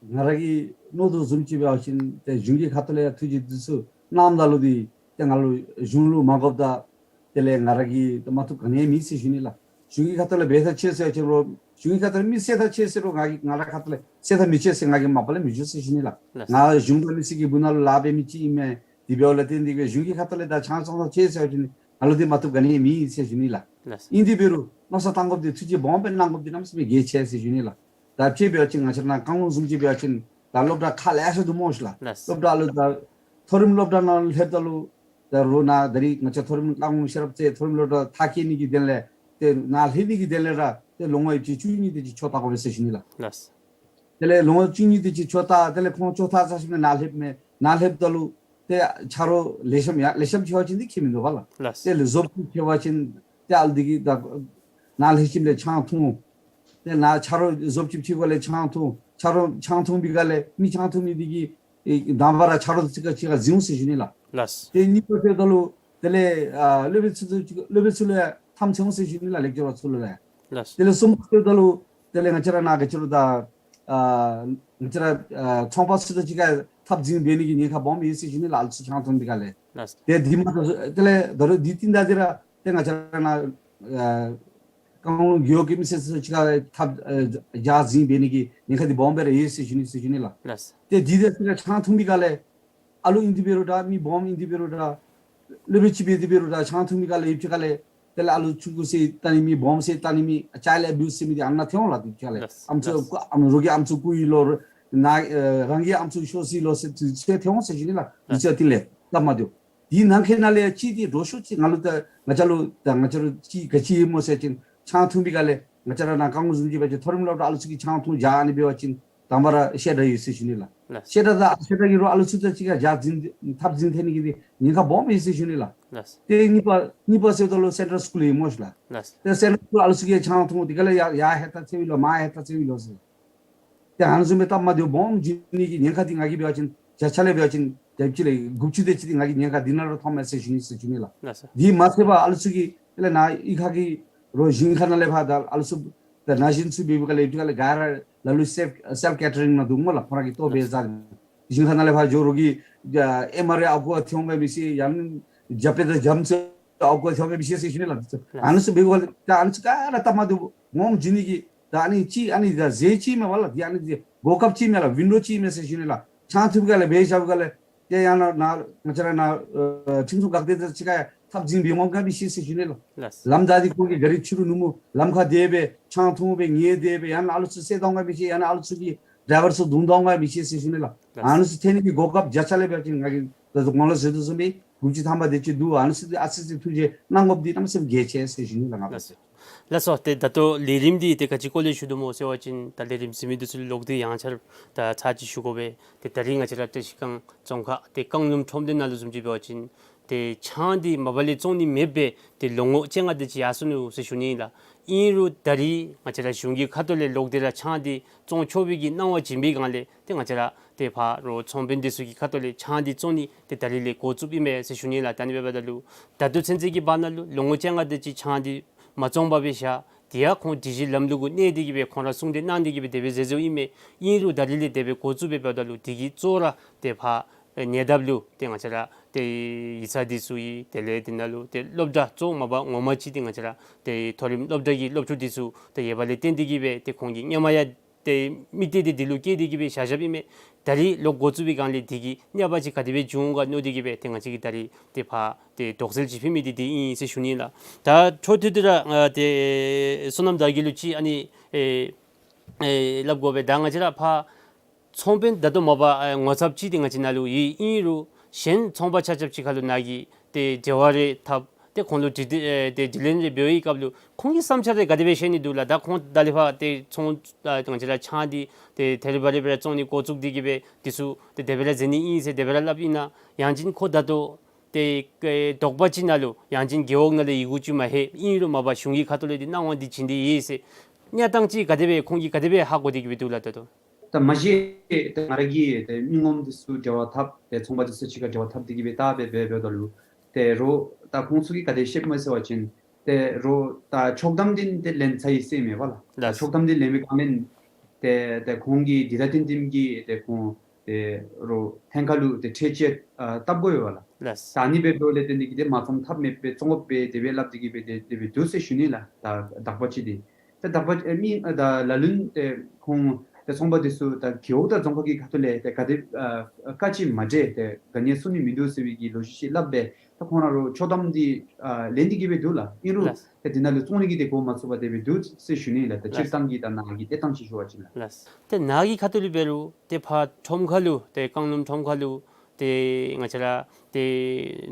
ང་ར་གིས་མནོ་དོ་བཟུམ་ཅིག་འབད་བ་ཅིན་ཏེ་གཞུང་གི་ཁ་ཐུག་ལས་ཡང་ཐུགས་བཞེད་འདི་ཚུ་གནངམ་ད་ལུ་འདི་ཏེ་ང་ལུ་གཞུང་ལུ་མ་དགོཔ་ད་དེ་ལས་ང་ར་གིས་ཏེ་མ་ཐུབ་ག་ནི་ཡང་མེད་ཟེར་ཞུ་ནི་ལགས། གཞུང་གི་ཁ་ཐུག་ལས་འབད་ཐག་ཆོད་ཟེར་བ་ཅིན་རུང་གཞུང་གི་ཁ་ཐུག་ལས་མི་སེལ་ཐག་ཆོད་ཟེར་རུང་ང་གིས་ང་ར་ཁ་ཐུག་ལས་སེལ་ཐག་མི་ཆོད་ཟེར་ང་གིས་མ་པ་ལས་མི་ཞུ་ཟེར་ཞུ་ནི་ལགས། ལགས། ང་གཞུང་དང་མི་སེར་གྱི་སྦུག་ན་ལུ་ལཱ་འབད་མི་ཅིག་ཨིན་མས། དེ་འབདཝ་ལས་བརྟེན་ཏེ་གི་གཞུང་གི་ཁ་ཐུག་ལས་ད་ཆང་བཙོང་ཐག་ཆོད་ཟེར་བ་ཅིན་ང་ལུ་འདི་མ་ཐུབ་ག་ནི་ཡང་མེད་ཟེར་ཞུ་ནི་ལགས། ལགས། ཨིན་དེ་འབད་རུང་མནོ་བསམ་བཏང་དགོཔ་འདི་ཐུགས་བཞེད་སྦོམ་སྦེ་གནང་དགོཔ་འདི་གནམ་མེད་ས་མེད་གལ་ཆེ་ཟེར་ཞུ་ནི་ལགས། ད་དཔྱེ་འབད་བ་ཅིན་ང་བཅས་ར་ནཱ་བཀང་ལུང་བཟུམ་ཅིག་འབད་བ་ཅིན་ད་སློབ་གྲྭ་ཁག་ལེ་ཤ་འདུག་སྨོ་ཤིག་ལགས། ལགས། སློབ་གྲྭ་ལུ་ད་མཐོ་རིམ་སློབ་གྲྭ་ནང་ལྷོདཔ་ད་ལུ་ད་རུང་ནཱ་ད་རེས་ང་བཅས་མཐོ་རིམ་བཀང་ལུང་ཤེས་རབ་རྩེ་མཐོ་རིམ་སློབ་གྲྭ་མཐར་འཁྱོལ་ནི་གི་དོན་ལས་ཏེ་ནཱ་ལྷོད་ནི་གི་དོན་ལས་ར་ཏེ་ལོ་ངོ་ཡང་བཅུ་གཉིས་དེ་ཅིག་ཆོད་བལྟ་དགོ་པས་ཟེར་ཞུ་ནི་ལགས། ལགས། དེ་ལས་ལོ་ངོ་བཅུ་གཉིས་དེ་ཅིག་ཆོད་བལྟ། དེ་ལས་ཁོང་ཆོད་བལྟ་ཚར་ཞིནམ་ལས་ནཱ་ལྷོདཔ་མས། ནཱ་ལྷོདཔ་ད་ལུ་ཏེ་ཆ་རོགས་ལེགས་ཤོམ་ཡང་ལེགས་ཤོམ་ཅིག་འབད་བ་ཅིན་འདི་ཁྱད་མིན་འདུག་པ་ལགས། ལགས། དེ་ལས་བཟོཔ་ཅིག་འབད་བ་ཅིན་ཏེ་ཨ་ལུ་འདི་གིས་ད་ནཱ་ལྷོད་ཞིནམ་ལས་ཆང་འཐུང་། ཏེ་ནཱ་ཆ་རོགས་བཟོཔ་ཅིག་འབད་བ་ལས་ཆང་འཐུང་། ཆ་རོགས་ཆང་འཐུང་པའི་སྒང་ལས་མི་ཆང་འཐུང་མི་འདི་གིས་ཨེ་དང་པ་ར་ཆ་རོགས་ཚུ་ག་ཅིག་ཁར་འཛིང་འོང་ཟེར་ཞུ་ནི་ལགས། ལགས། དེ་གཉིས་པ་ཟེརཝ་ད་ལུ་དེ་ལས་ཨ་སློབ་དཔོན་ཚུ་ཚུ་ཅིག་སློབ་དཔོན་ཚུ་ལུ་ཡང་འཐབ་འཐོན་འོང་ཟེར་ཞུ་ནི་ལགས། ལེགས་སྦྱར་བ་ཚུ་ལུ་ཡང་། ལགས། དེ་ལས་གསུམ་པ་ཟེརཝ་ད་ལུ་དེ་ལས་ང་བཅས་ར་ནཱ་ག་ཅི་རུང་ད་ཨ་ང་བཅས་ར་ཨ་ཚོང་པ་ཚུ་དང་གཅིག་ཁར་འཐབ་འཛིང་འབད་ནི་གི་ཉེན་ཁ་སྦོམ་ཡོད་ཟེར་ཞུ་ནི་ལགས། ཨ་ལུ་ཚུ་ཆང་འཐུང་པའི་སྒང་ལས། ལགས། དེ་འདི་མ་གཏོགས་དེ་ལས་ད་རུང་འདི་བསྟུན་ད་འདི་ར་ཏེ་ང་བཅས་ར་ནཱ་ཨ་བཀང་ལུང་རྒེད་འོག་གི་མི་སེར་ཚུ་གཅིག་ཁར་འཐབ་ཨ་རྒྱག་འཛིང་འབད་ནི་གི་ཉེན་ཁ་འདི་སྦོམ་སྦེ་ར་ཡོད་ཟེར་ཞུ་ནི་ཟེར་ཞུ་ནི་ལགས། ལགས། ཏེ་འདི་དང་གཅིག་ཁར་ཆང་འཐུང་པའི་སྒང་ལས་ཨ་ལུ་ཨིན་དེ་འབད་རུང་འདྲ་མི་སྦོམ་ཨིན་དེ་འབད་རུང་འདྲ་སློབ་དཔོན་ཅིག་འབད་དེ་འབད་རུང་འདྲ་ཆང་འཐུང་པའི་སྒང་ལས་ཡུདཔ་ཅིག་ཁ་ལས་དེ་ལས་ཨ་ལུ་ཆུང་ཀུ་ཟེར་བལྟ་ནི་མེད། སྦོམ་ཟེར་བལྟ་ནི་མེད། ཅའི་ལྡ་ཨ་བིའུས་ཟེར་མི་འདི་ཨ་ནཱ་ཐོན་འོང་ལགས། དེ་ཅིག་ཁ་ལས། ལགས། ཨམ་སྲུ་ལགས། ཨམ་རོགས་ཀྱིས་ཨམ་སྲུ་རྐུ་ཡི་ལོ་ན་ཨེ་རང་གིས་ཨམ་སྲུ་ཤོར་སི་ལོ་ཟེར་དེ་ཚུ་ཐོན་འོང་ཟེར་ཞུ་ནི་ལགས། དེ་ཚུ་དེ་ལས་སྟབས་མ་བདེཝ། དེའི་ནང་འཁོད་ནང་ལས་ཅིག་འདི་འདྲོག་ཤོས་ཅིག་ང་ལུ་ད་ང་བཅས་ལུ་ད་ང་བཅས་ལུ་ཅིག་ག་ཅི་ཡོད་སྨོ་ཟེར་བ་ཅིན་ཆང་འཐུང་པའི་སྒང་ལས་ང་བཅས་ར་ནཱ་བཀང་ལུང་བཟུམ་ཅིག་འབད་བ་ཅིན་མཐོ་རིམ་སློབ་གྲྭ་ཨ་ལུ་ཚུ་གིས་ཆང་འཐུང་བཞག་ཨ་ནི་འབད་བ་ཅིན་དང་པ་ར་བཤད་གྲྭ་ཡོད་ཟེར་ཞུ་ནི་ལགས། ལགས། བཤད་གྲྭ་དང་བཤད་གྲྭ་གི་རོགས་ཨ་ལུ་ཚུ་དང་གཅིག་ཁར་རྒྱག་འཛིང་འཐབ་འཛིང་འཐེན་ནི་གི་འདི་ཉེན་ཁ་སྦོམ་ཡོད་ཟེར་ཞུ་ནི་ལགས། ལགས། ཏེ་གཉིས་པ་གཉིས་པ་ཟེརཝ་ད་ལུ་སེན་ཊལ་སི་ཀུལ་ཡོད་སྨོ་ཤིག་ལགས། ལགས། ཏེ་སེན་ཊལ་སི་ཀུལ་ཨ་ལུ་ཚུ་གིས་ཆང་འཐུང་དེ་ག་ལས་ཡར་ཡར་ལྷོད་ད་ཚེ་བི་ལོ་མར་ལྷོད་ད་ཚེ་བི་ལོ་ཟེར། ཏེ་ཨ་ནི་བཟུམ་སྦེ་སྟབས་མ་བདེཝ་སྦོམ་འབྱུང་ནི་གི་ཉེན་ཁ་འདི་ང་གིས་འབད་བ་ཅིན་བརྒྱ་ཆ་ལས་འབད་བ་ཅིན་བརྒྱ་ཆ་ལས་དགུ་བཅུ་དེ་ཅིག་འདི་ང་གིས་ཉེན་ཁ་འདི་ནང་ར་མཐོངམ་མས་ཟེར་ཞུ་ནི་ཟེར་ཞུ་ནི་ལགས། ལགས་སོ། འདི་མ་ཚད་པར་ཨ་ལུ་ཚུ་གིས་དེ་ལས་ནཱ་གཡུས་ཁ་གི་རོགས་ཞིང་ཁ་ནང་ལས་ཕར་ད་ཨ་ལུ་ཚུ་ད་ན་གཞོན་ཚུ་འབད་བའི་སྒང་ལས་ཡུདཔ་ཅིག་ཁ་ལས་ག་ར་ལ་ལུ་སེལཕ་སེལཕ་ཀེ་ཊ་རིང་ནང་འདུག་སྨོ་ལགས། ཁོང་ར་གིས་ལྟོ་འབད་བཟའ། ཞིང་ཁ་ནང་ལས་ཕར་འགྱོ་རོགས་ཀྱིས་ཨེམ་ཨར་ཨའི་ཨག་སྒོ་ཐོན་འོང་པས་མི་ཤེས། ཡང་ན་ཇ་པེ་དང་ཇམ་སི་ཨག་སྒོ་ཐོན་འོང་པས་མི་ཤེས་ཟེར་ཞུ་ནི་ལགས། ལགས། ཨ་ནི་ཚུ་འབད་བའི་སྒང་ལས་ད་ཨ་ནི་ཚུ་ག་ར་སྟབས་མ་བདེཝ་སྦོམ་འབྱུང་ནི་གི་ད་ཨ་ནི་ཅིག་ཨ་ནི་ད་གཟེར་ཅིག་མས་པ་ལགས། འདི་ཨ་ནི་འདི་གོ་སྐབས་ཅིག་མས་ལགས། ཝིན་ཌོ་ཅིག་མས་ཟེར་ཞུ་ནི་ལགས། ཆང་འཐུང་པའི་སྒང་ལས་འབད་བཞག་པའི་སྒང་ལས་ཏེ་ཡང་ན་ནཱ་ང་བཅས་ར་ནཱ་ཨེ་ཁྲིམས་སྲུང་འགག་སྡེ་དང་གཅིག་ཁར་འཐབ་འཛིང་འབད་འོང་ག་མི་ཤེས་ཟེར་ཞུ་ནི་ལགས། ལགས། ལམ་བདའ་སྟེ་ཁོང་གི་ག་རི་ཕྱི་རུ་ནུབ་མོ་ལམ་ཁར་དེ་སྦེ་ཆང་འཐུང་སྦེ་ཉལ་དེ་སྦེ་ཡང་ན་ཨ་ལུ་ཚུ་བསད་གཏང་ག་མི་ཤེས། ཡང་ན་ཨ་ལུ་ཚུ་གིས་ཌའི་ཝར་ཚུ་བརྡུང་གཏང་ག་མི་ཤེས་ཟེར་ཞུ་ནི་ལགས། ཨ་ནི་ཚུ་ཐོན་ནི་གི་གོ་སྐབས་བརྒྱ་ཆ་ལས་འབད་བ་ཅིན་ང་གིས་ད་ལྟོ་གོང་ལུ་ཟེར་དོ་བཟུམ་སྦེ་དགུ་བཅུ་ཐམ་པ་དེ་ཅིག་འདུག། ཨ་ནི་ཚུ་ཨ་ཙི་ཅིག་ཐུགས་རྗེ་གནང་དགོཔ་འདི་གནམ་མེད་ས་མེད་གལ་ཆེ་ཟེར་ཞུ་ནི་ལགས། ང་ལགས་སོ། ལགས་སོ། ཏེ་ད་ལྟོ་ལས་རིམ་འདི་ཏེ་ག་ཅི་སྐོར་ལས་ཞུ་དོ་སྨོ་ཟེར་བ་ཅིན་ད་ལས་རིམ་གཟིགས་མི་འདི་ཚུ་ལུ་ལོག་སྟེ་ཡང་བསྐྱར་ད་ཚར་གཅིག་ཞུ་དགོ་པས། ཏེ་ད་རིས་ང་བཅས་ར་བཀྲིས་སྒང་རྫོང་ཁག་ཏེ་རྐང་ལུང་ཁྲོམ་སྡེ་ནང་ལུ་བཟུམ་ཅིག་འབད་བ་ཅིན་ཏེ་ཆང་འདི་མ་པ་ལས་བཙོང་ནི་མེདཔ་སྦེ་ཏེ་ལོ་ངོ་བཅོ་ལྔ་དེ་ཅིག་ཡར་སོ་ནུག་ཟེར་ཞུ་ནི་ལགས། ཨིན་རུང་ད་རིས་ང་བཅས་ར་གཞུང་གི་ཁ་ཐུག་ལས་ལོག་སྟེ་ར་ཆང་འདི་བཙོང་ཆོག་པའི་གི་གནང་བ་བྱིན་པའི་སྒང་ལས་ཏེ་ང་བཅས་ར་ཏེ་ཕར་རོགས་ཚོང་དཔོན་འདི་ཚུ་གི་ཁ་ཐུག་ལས་ཆང་འདི་བཙོང་ནི་ཏེ་ད་རིས་ལས་འགོ་བཙུགསཔ་ཨིན་མས་ཟེར་ཞུ་ནི་ལགས། ད་ཨ་ནི་འབདཝ་ད་ལུ་ད་ལྟོ་ཚུན་ཚོད་ཀྱི་བར་ན་ལུ་ལོ་ངོ་བཅོ་ལྔ་དེ་ཅིག་ཆང་འདི་མ་བཙོང་པར་སྦེ་བཞག། དེ་ཡང་ཁོང་སྒྲིག་གཞི་ལམ་ལུགས་གུ་གནས་ཏེ་གི་སྦེ་ཁོང་ར་གསུང་གྲོས་གནང་སྟེ་གི་སྦེ་དེ་སྦེ་མཛད་མཛདཔ་ཨིན་མས། ཨིན་རུང་ད་རིས་ལས་དེ་སྦེ་འགོ་བཙུགས་སྦེ་འབདཝ་ད་ལུ་དེ་གི་གཙོ་བོ་ར་ཏེ་ཕར་ཨེ་ཉེ་འདབས་ལུ་ཏེ་ང་བཅས་ར་ཏེ་ཡིག་ཚང་འདི་ཚུ་ཡོད། དེ་ལས་དེ་ནང་ལུ་ཏེ་སློབ་གྲྭ་གཙོ་བོ་མ་པ་ངོ་མ་ཅིག་ཏེ་ང་བཅས་ར་ཏེ་མཐོ་རིམ་སློབ་གྲྭ་གི་སློབ་ཕྲུག་འདི་ཚུ་ཏེ་ཡོདཔ་ལས་བརྟེན་ཏེ་གི་སྦེ་ཏེ་ཁོང་གིས་སྔོན་མ་ཡང་ཏེ་དམིགས་གཏད་འདི་འདི་ལུ་བསྐྱེད་དེ་གི་སྦེ་བཞག་བཞགཔ་ཨིན་མས། ད་རིས་ལོག་འགོ་བཙུགས་པའི་སྒང་ལས་དེ་གི་གནོད་པ་ཅིག་ག་དེ་སྦེ་བྱུང་ག་མནོ་སྟེ་གི་སྦེ་ཏེ་ང་བཅས་ཀྱིས་ད་རིས་ཏེ་ཕར་ཏེ་དོགས་སེལ་ཅིག་ཕུལ་མི་འདི་འདི་ཨིན་ཟེར་ཞུ་ནི་ལགས། ད་འཕྲོ་མཐུད་དེ་ར་ཨ་ཏེ་བསོད་ནམས་དར་རྒྱས་ལུ་ཅིག་ཨ་ནི་ཨེ་ཨེ་སླབ་དགོ་པས། ད་ང་བཅས་ར་ཕར་ཚོང་དཔོན་ད་ལྟོ་མ་པ་ཨེ་ངོ་ཚབ་ཅིག་ཏེ་ང་བཅས་ནང་ལུ་ཡོད། ཨིན་རུང་གཞན་ཚོང་པ་ཆ་ཁྱབ་ཅིག་ཁར་ལུ་ནཱ་གིས་ཏེ་འབྲེལ་བ་རེ་འཐབ་སྟེ་ཁོང་ལུ་དྲི་ཨེ་ཏེ་དྲིས་ལན་རེ་འབད་བའི་སྐབས་ལུ་ཁོང་གི་བསམ་འཆར་རེ་ག་དེ་སྦེ་བཤད་ནི་འདུག་ལགས། ད་ཁོང་ད་ལས་ཕར་ཏེ་ཚོང་ཨ་ང་བཅས་ར་ཆང་འདི་ཏེ་ཐད་རི་བ་རི་སྦེ་ར་བཙོང་ནི་འགོ་བཙུགས་ཏེ་གི་སྦེ་འདི་ཚུ་ཏེ་དེ་སྦེ་ར་མཛད་ནི་ཨིན་ཟེར་དེ་སྦེ་ར་སླབ་ཨིན་ན། ཡང་ཅིན་ཁོ་ད་ལྟོ་ཏེ་ཨེ་དོགས་པ་ཅིག་ནང་ལུ་ཡང་ཅིན་རྒེད་འོག་ནང་ལས་ཡི་གུ་ཅིག་མ་ལྷོད། ཨིན་རུང་མ་པ་གཞུང་གི་ཁ་ཐུག་ལས་ཏེ་གནང་བ་འདི་བྱིན་ཏེ་ཡོད་ཟེར་གནས་སྟངས་ཅིག་ག་དེ་སྦེ་ཁོང་གིས་ག་དེ་སྦེ་ཧ་གོ་སྟེ་གི་སྦེ་འདུག་ལགས། ད་ལྟོ་ད་མ་གཞི་ཏེ་ང་ར་གིས་ཏེ་མི་ངོམ་འདི་ཚུ་འབྲེལ་བ་འཐབ་ཏེ་ཚོང་པ་འདི་ཚུ་ཅིག་ཁར་འབྲེལ་བ་འཐབ་སྟེ་གི་སྦེ་ད་སྦེ་འབད་འབདཝ་ད་ལུ་ཏེ་རོགས་ད་ཁོང་ཚུ་གིས་ག་དེ་བཤདཔ་སྨོ་ཟེར་བ་ཅིན་ཏེ་རོགས་ད་ཆོག་ཐམ་འདི་ཏེ་ལེན་ཚར་ཡི་ཟེར་མས་པ་ལགས། ད་ལགས། ཆོག་ཐམ་འདི་ལེན་པའི་སྒང་ལས་ཏེ་ཏེ་ཁོང་གིས་འདི་ད་ཏན་ཏན་གྱི་ཏེ་ཁོང་ཏེ་རོགས་ཐེངས་ཁར་ལུ་ཏེ་ཁྲལ་ཅིག་ཨ་བཏབ་དགོ་ཡོད་པ་ལགས། ལགས། ད་ཨ་ནི་སྦེ་འབདཝ་ལས་བརྟེན་ཏེ་གི་ཏེ་མ་བཙོང་ཐབས་མེདཔ་སྦེ་བཙོང་དགོ་པས་དེ་སྦེ་སླབ་སྟེ་གི་སྦེ་ཏེ་དེ་སྦེ་འདུག་ཟེར་ཞུ་ནི་ལགས། ད་དག་པ་ཅིག་འདི་ཏེ་དག་པ་ཨེ་མི་ཨ་ད་ལ་ལུ་ཏེ་ཁོང་ཏེ་ཚོང་པ་འདི་ཚུ་ད་རྒེད་འོག་དང་རྫོང་ཁག་གི་ཁ་ཐུག་ལས་ཏེ་ག་དེ་ཨ་བཀའ་ཅིག་མ་འདྲེས་ཏེ་ག་ནི་གསུང་ནི་མིན་འདུག་ཟེར་བའི་གི་ལོ་རྒྱུས་ཅིག་སླབ་སྦེ་ད་ཁོང་ར་རོགས་ཆོག་ཐམ་འདི་ཨ་ལེན་ཏེ་གི་སྦེ་འདུག་ལགས། ཨིན་རུང་ལགས། ཏེ་འདི་ནང་ལུ་བཙོང་ནི་གི་ཏེ་འགོ་མ་བཙུགས་པར་དེ་སྦེ་འདུག་ཟེར་ཞུ་ནི་ལགས། ད་སྤྱིར་ལགས། བཏང་གི་ད་ནཱ་གི་ཏེ་ཐང་ཅིག་ཞུ་བ་ཅིན་ལགས། ལགས། ཏེ་ནཱ་གི་ཁ་ཐུག་ལས་འབད་རུང་ཏེ་ཕར་ཁྲོམ་ཁ་ལུ་ཏེ་རྐང་ལུང་ཁྲོམ་ཁ་ལུ་ཏེ་ང་བཅས་ར་ཏེ་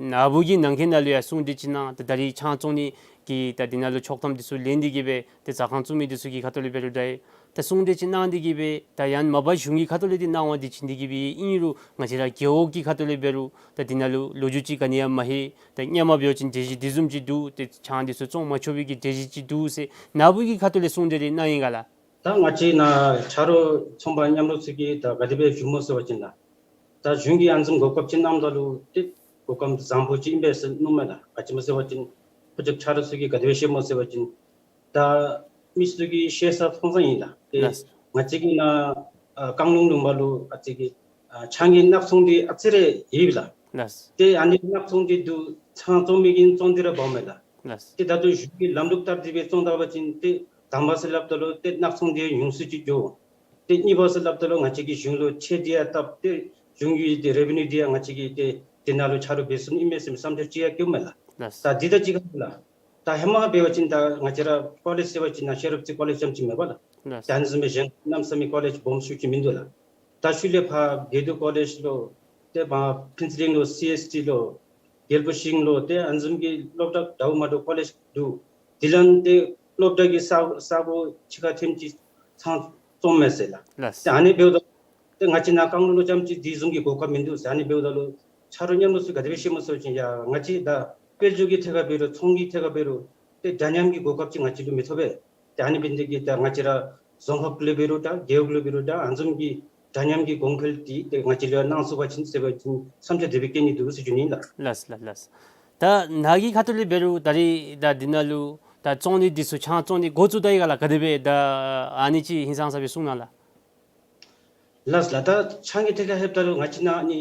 ནཱ་བུ་གི་ནང་འཁོད་ནང་ལུ་ཡང་གསུང་གྲོས་ཅིག་གནང་ཏེ་ད་རིས་ཆང་བཙོང་ནི་གི་ད་འདི་ནང་ལུ་ཆོག་ཐམ་འདི་ཚུ་ལེན་ཏེ་གི་སྦེ་ཏེ་ཟ་ཁང་བཙུགས་མི་འདི་ཚུ་གི་ཁ་ཐུག་ལས་འབད་རུང་ད་ད་གསུང་གྲོས་ཅིག་གནང་སྟེ་གི་སྦེ་ད་ཡང་མ་པ་གཞུང་གི་ཁ་ཐུག་ལས་ཏེ་གནང་བ་འདི་བྱིན་ཏེ་གི་སྦེ་ཨིན་རུང་ང་བཅས་ར་རྒེད་འོག་གི་ཁ་ཐུག་ལས་འབད་རུང་ད་འདི་ནང་ལུ་ལོ་རྒྱུས་ཅིག་ག་ནི་ཡང་མ་ལྷོད། ད་སྔོན་མ་འབད་བ་ཅིན་གྲོས་གཞི་འདི་བཟུམ་ཅིག་འདུག། ཏེ་ཆང་འདི་ཚུ་བཙོང་མ་ཆོག་པའི་གི་གྲོས་གཞི་ཅིག་འདུག་ཟེར་ནཱ་བུ་གི་ཁ་ཐུག་ལས་གསུང་གྲོས་རེ་གནང་ཡི་ག་ལགས། ད་ང་བཅས་ནཱ་ཆ་རོགས་ཚོང་པ་མཉམ་རོགས་ཚུ་གིས་ད་ག་དེ་སྦེ་ཞུཝ་སྨོ་ཟེར་བ་ཅིན་ལགས། ད་གཞུང་གིས་ཨ་ནི་བཟུམ་གོ་སྐབས་ཅིག་གནངམ་ད་ལུ་ཏེ་གོ་སྐབས་བཟང་པོ་ཅིག་ཨིན་པས་ཟེར་མནོཝ་མས་ལགས། ག་ཅི་སྨོ་ཟེར་བ་ཅིན་ཁོ་ཅིག་ཆ་རོགས་ཚུ་གིས་ག་དེ་སྦེ་བཤདཔ་སྨོ་ཟེར་བ་ཅིན་ད་མི་ཚུ་གིས་ཤེས་ས་མཐོང་ས་ཨིན་ལགས། ཏེ་ལགས། ང་བཅས་ཀྱི་ནཱ་ཨ་རྐང་ལུང་ལུང་པ་ལུ་ཨ་ཙི་གི་ཨ་ཆང་གི་ནག་ཚོང་འདི་ཨ་ཙི་རེ་ཡོད་ལགས། ལགས། ཏེ་ཨ་ནི་ནག་ཚོང་འདི་འདུག། ཆང་བཙོང་མི་གིས་བཙོང་སྟེ་ར་འབགཔ་མས་ལགས། ལགས། ཏེ་ད་ལྟོ་གཞུང་གི་ལམ་ལུགས་ལྟར་དེ་སྦེ་བཙོང་ད་པ་ཅིན་ཏེ་དང་པ་ཟེར་སླབ་ད་ལུ་ཏེ་ནག་ཚོང་འདི་ཉུང་སུ་ཅིག་འགྱོ། ཏེ་གཉིས་པ་ཟེར་སླབ་ད་ལུ་ང་བཅས་ཀྱིས་གཞུང་ལུ་ཆེད་དེ་ཡང་བཏབ་སྟེ་གཞུང་གི་ཏེ་རེ་བི་ནིའུ་འདི་ཡང་ང་བཅས་ཀྱིས་ཏེ་དེ་ནང་ལུ་ཆ་རོགས་འབད་ཚུགས་ནི་ཨིན་མས་ཟེར་བསམ་འཆར་ཅིག་ཡང་བཀོདཔ་མས་ལགས། ལགས། ད་འདི་དང་གཅིག་ཁར་ལགས། ད་ཧེ་མ་འབད་བ་ཅིན་ད་ང་བཅས་ར་ཀོ་ལེཇ་ཟེར་བ་ཅིན་ནཱ་ཤེས་རབ་རྩེ་ཀོ་ལེཇ་རྐྱངམ་ཅིག་མེན་པ་ལགས། ལགས། ད་ཨ་ནི་བཟུམ་སྦེ་གཞན་གནམ་ས་མེད་ཀོ་ལེཇ་སྦོམ་ཤོས་ཅིག་མིན་འདུག་ལགས། ད་ཤུལ་ལས་ཕར་དགེ་འདུན་ཀོ་ལེཇ་ལོ་ཏེ་ཕར་ཕུན་ཚོགས་གླིང་ལོ་སི་ཨེསི་ཊི་ལོ་དགེ་ལེགས་ཤིང་ལོ་ཏེ་ཨ་ནི་བཟུམ་གྱི་སློབ་གྲྭ་འདྲཝ་མ་འདྲཝ་ཀོ་ལེཇ་འདུག། དེ་ལས་ཏེ་སློབ་གྲྭ་གི་ས་ས་གོ་ཕྱི་ཁར་ཐོནམ་ཅིག་ཆང་བཙོངམ་མས་ཟེར་ལགས། ལགས། ཏེ་ཨ་ནི་འབདཝ་ད་ཏེ་ང་བཅས་ནཱ་རྐང་ལུང་ལུ་རྐྱངམ་ཅིག་དེ་བཟུམ་གྱི་གོ་སྐབས་མིན་འདུག་ཟེར། ཨ་ནི་འབདཝ་ད་ལུ་ཆ་རོགས་མཉམ་རོགས་ཚུ་ག་དེ་སྦེ་ཤེས་སྨོ་ཟེར་བ་ཅིན་ཡ་ང་བཅས་ད་དཔལ་འབྱོར་གྱི་ཐད་ཁར་འབད་རུང་ཚོང་གི་ཐད་ཁར་འབད་རུང་ཏེ་འདྲ་མཉམ་གྱི་གོ་སྐབས་ཅིག་ང་བཅས་ལུ་མི་ཐོབ་པས། ཏེ་ཨ་ནི་འབད་ནི་དེ་གིས་ད་ང་བཅས་ར་རྫོང་ཁག་ལུ་འབད་རུང་ད་རྒེད་འོག་ལུ་འབད་རུང་ད་ཨ་ནི་བཟུམ་གྱི་འདྲ་མཉམ་གྱི་གོང་འཕེལ་འདི་ཏེ་ང་བཅས་ལུ་ཡང་གནང་ཚུགས་པ་ཅིན་ཟེར་བ་ཅིན་བསམ་འཆར་དེ་སྦེ་བཀོད་ནི་འདུག་ཟེར་ཞུ་ནི་ལགས། ལགས་ལགས་ལགས། ད་ནཱ་གི་ཁ་ཐུག་ལས་འབད་རུང་ད་རིས་ད་འདི་ནང་ལུ་ད་བཙོང་ནི་འདི་ཚུ་ཆང་བཙོང་ནི་འགོ་བཙུགས་ད་ཡི་ག་ལགས། ག་དེ་སྦེ་ད་ཨ་ནི་ཅིག་ཧིང་སངས་ས་སྦེ་གསུང་གནང་ལགས། ལགས་ལགས། ད་ཆང་གི་ཐད་ཁར་ལྷོདཔ་ད་ལུ་ང་བཅས་ནཱ་ཨ་ནི་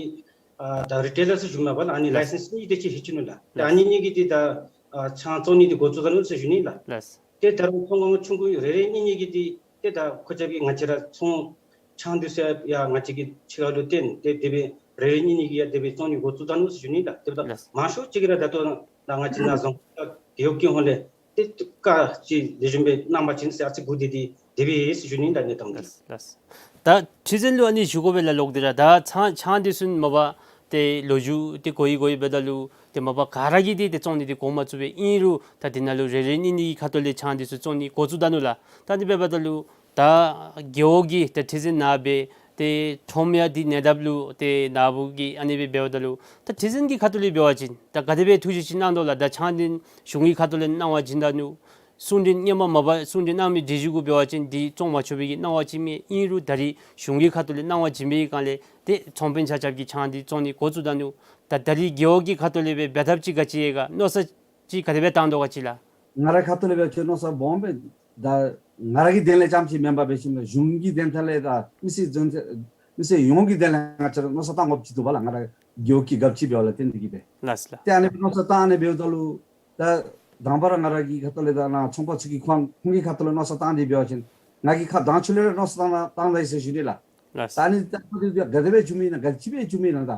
ཨ་ད་རི་ཊེ་ལར་ཟེར་ཞུཝ་མས་པ་ལགས། ཨ་ནི་ལགས། ལའི་སེནསི་གཉིས་དེ་ཅིག་ལྷོད་ཅི་ནུག་ལགས། ད་ཨ་ནི་གཉིས་ཀྱིས་ཏེ་ད་ཨ་ཆང་བཙོང་ནི་འདི་འགོ་བཙུགས་ད་ནུག་ཟེར་ཞུ་ནི་ལགས། ལགས། ཏེ་ད་རུང་ཚོང་ཁང་ཆུང་ཀུ་རེ་རེ་གཉིས་གཉིས་ཀྱིས་ཏེ་ཏེ་ད་ཁོ་ཅག་གི་ང་བཅས་ར་ཚོང་ཆང་འདི་ཚུ་ཡང་ང་བཅས་ཀྱི་ཕྱི་ཁ་ལུ་བཏོན་ཏེ་དེ་སྦེ་རེ་རེ་གཉིས་གཉིས་ཀྱིས་ཡང་དེ་སྦེ་བཙོང་ནི་འགོ་བཙུགས་ད་ནུག་ཟེར་ཞུ་ནི་ལགས། ཏེ་ད་ལགས། མང་ཤོས་ཅིག་གིས་ར་ད་ལྟོ་ནཱ་ང་བཅས་ནཱ་རྫོང་ཁག་རྒེད་འོག་གི་ཧོངས་ལས་ཏེ་བཀའ་ཅིག་ལེགས་ཤོམ་སྦེ་གནང་པ་ཅིན་ཟེར་ཨ་ཙི་སྒུག་སྡོད་དེ་དེ་སྦེ་ཡོད་ཟེར་ཞུ་ནི་ལགས། གནས་སྟངས་འདི། ལགས་ལགས། ད་ཁྲི་འཛིན་ལུ་ཨ་ནི་ཞུ་དགོ་པས་ལགས། ལོག་སྟེ་ར་ད་ཆང་ཆང་འདི་ཚུ་མ་པ་ཏེ་ལོ་རྒྱུས་འདི་གོ་ཡི་གོ་ཡི་འབདཝ་ད་ལུ་ཏེ་མ་པ་ག་ར་གིས་འདི་ཏེ་བཙོང་ནི་འདི་གོ་མ་ཚུགས་པས། ཨིན་རུང་ད་འདི་ནང་ལུ་རེ་རེ་གཉིས་གཉིས་ཀྱི་ཁ་ཐུག་ལས་ཆང་འདི་ཚུ་བཙོང་ནི་འགོ་བཙུགས་ད་ནུག་ལགས། ད་འདི་འབདཝ་ད་ལུ་ད་རྒེད་འོག་གི་ཏེ་ཁྲི་འཛིན་ནཱ་སྦེ་ཏེ་ཁྲོམ་ཡ་འདི་ཉེ་འདབས་ལུ་ཏེ་ནཱ་བུ་གིས་ཨ་ནི་སྦེ་འབདཝ་ད་ལུ་ད་ཁྲི་འཛིན་གྱི་ཁ་ཐུག་ལས་འབད་བ་ཅིན་ད་ག་དེ་སྦེ་ཐུགས་བཞེད་ཅིག་གནང་དོ་ལགས། ད་ཆང་འདི་གཞུང་གི་ཁ་ཐུག་ལས་གནང་བ་བྱིན་ད་ནུག། གསུང་འཕྲིན་སྔོན་མ་མ་པ་གསུང་འཕྲིན་གནང་མི་འདི་གཞུང་གུ་འབད་བ་ཅིན་འདི་བཙོང་མ་ཆོག་པའི་གི་གནང་བ་ཅིག་མས། ཨིན་རུང་ད་རིས་གཞུང་གི་ཁ་ཐུག་ལས་གནང་བ་བྱིན་པའི་སྒང་ལས་ཏེ་ཚོང་དཔོན་ཆ་ཁྱབ་ཀྱིས་ཆང་འདི་བཙོང་ནི་འགོ་བཙུགས་ད་ནུག། ད་ད་རིས་རྒེད་འོག་གི་ཁ་ཐུག་ལས་སྦེ་འབད་ཐབས་ཅིག་ག་ཅི་ཡོད་ག། མནོ་བསམ་ཅིག་ག་དེ་སྦེ་བཏང་དོ་ག་ཅི་ལགས། ང་རའི་ཁ་ཐུག་ལས་འབད་བ་ཅིན་མནོ་བསམ་སྦོམ་སྦེ་ད་ང་ར་གི་དོན་ལས་རྐྱངམ་ཅིག་མེན་པར་འབད་ཞིནམ་ལས་གཞུང་གི་དོན་དག་ལས་ད་མི་སེར་འཛོམས་ཏེ་མི་སེར་ཡོངས་ཀྱི་དོན་ལས་ང་བཅས་ར་མནོ་བསམ་བཏང་དགོཔ་ཅིག་འདུག་པ་ལགས། ང་ར་རྒེད་འོག་གི་ག་ཅི་འབདཝ་ལས་བརྟེན་ཏེ་གིས་སྦེ། ལགས་ལགས། ཏེ་ཨ་ནི་སྦེ་མནོ་བསམ་བཏང་ཨ་ནི་འབདཝ་ད་ལུ་ད་དང་པ་ར་ང་ར་གི་ཁ་ཐུག་ལས་ད་ནཱ་ཚོང་པ་ཚུ་གིས་ཁོང་ཁོང་གི་ཁ་ཐུག་ལས་མནོ་བསམ་བཏང་སྟེ་འབད་བ་ཅིན་ང་གིས་ཁ་མདང་ཕྱི་ལས་ར་མནོ་བསམ་བཏང་བཏང་ད་ཡི་ཟེར་ཞུ་ནི་ལགས། ལགས། ད་ཨ་ནི་ད་ཁ་ཐུག་འདི་ག་དེ་སྦེ་བྱུང་མི་ཨིན་ན་ག་ཅི་སྦེ་བྱུང་མི་ཨིན་ན། ད་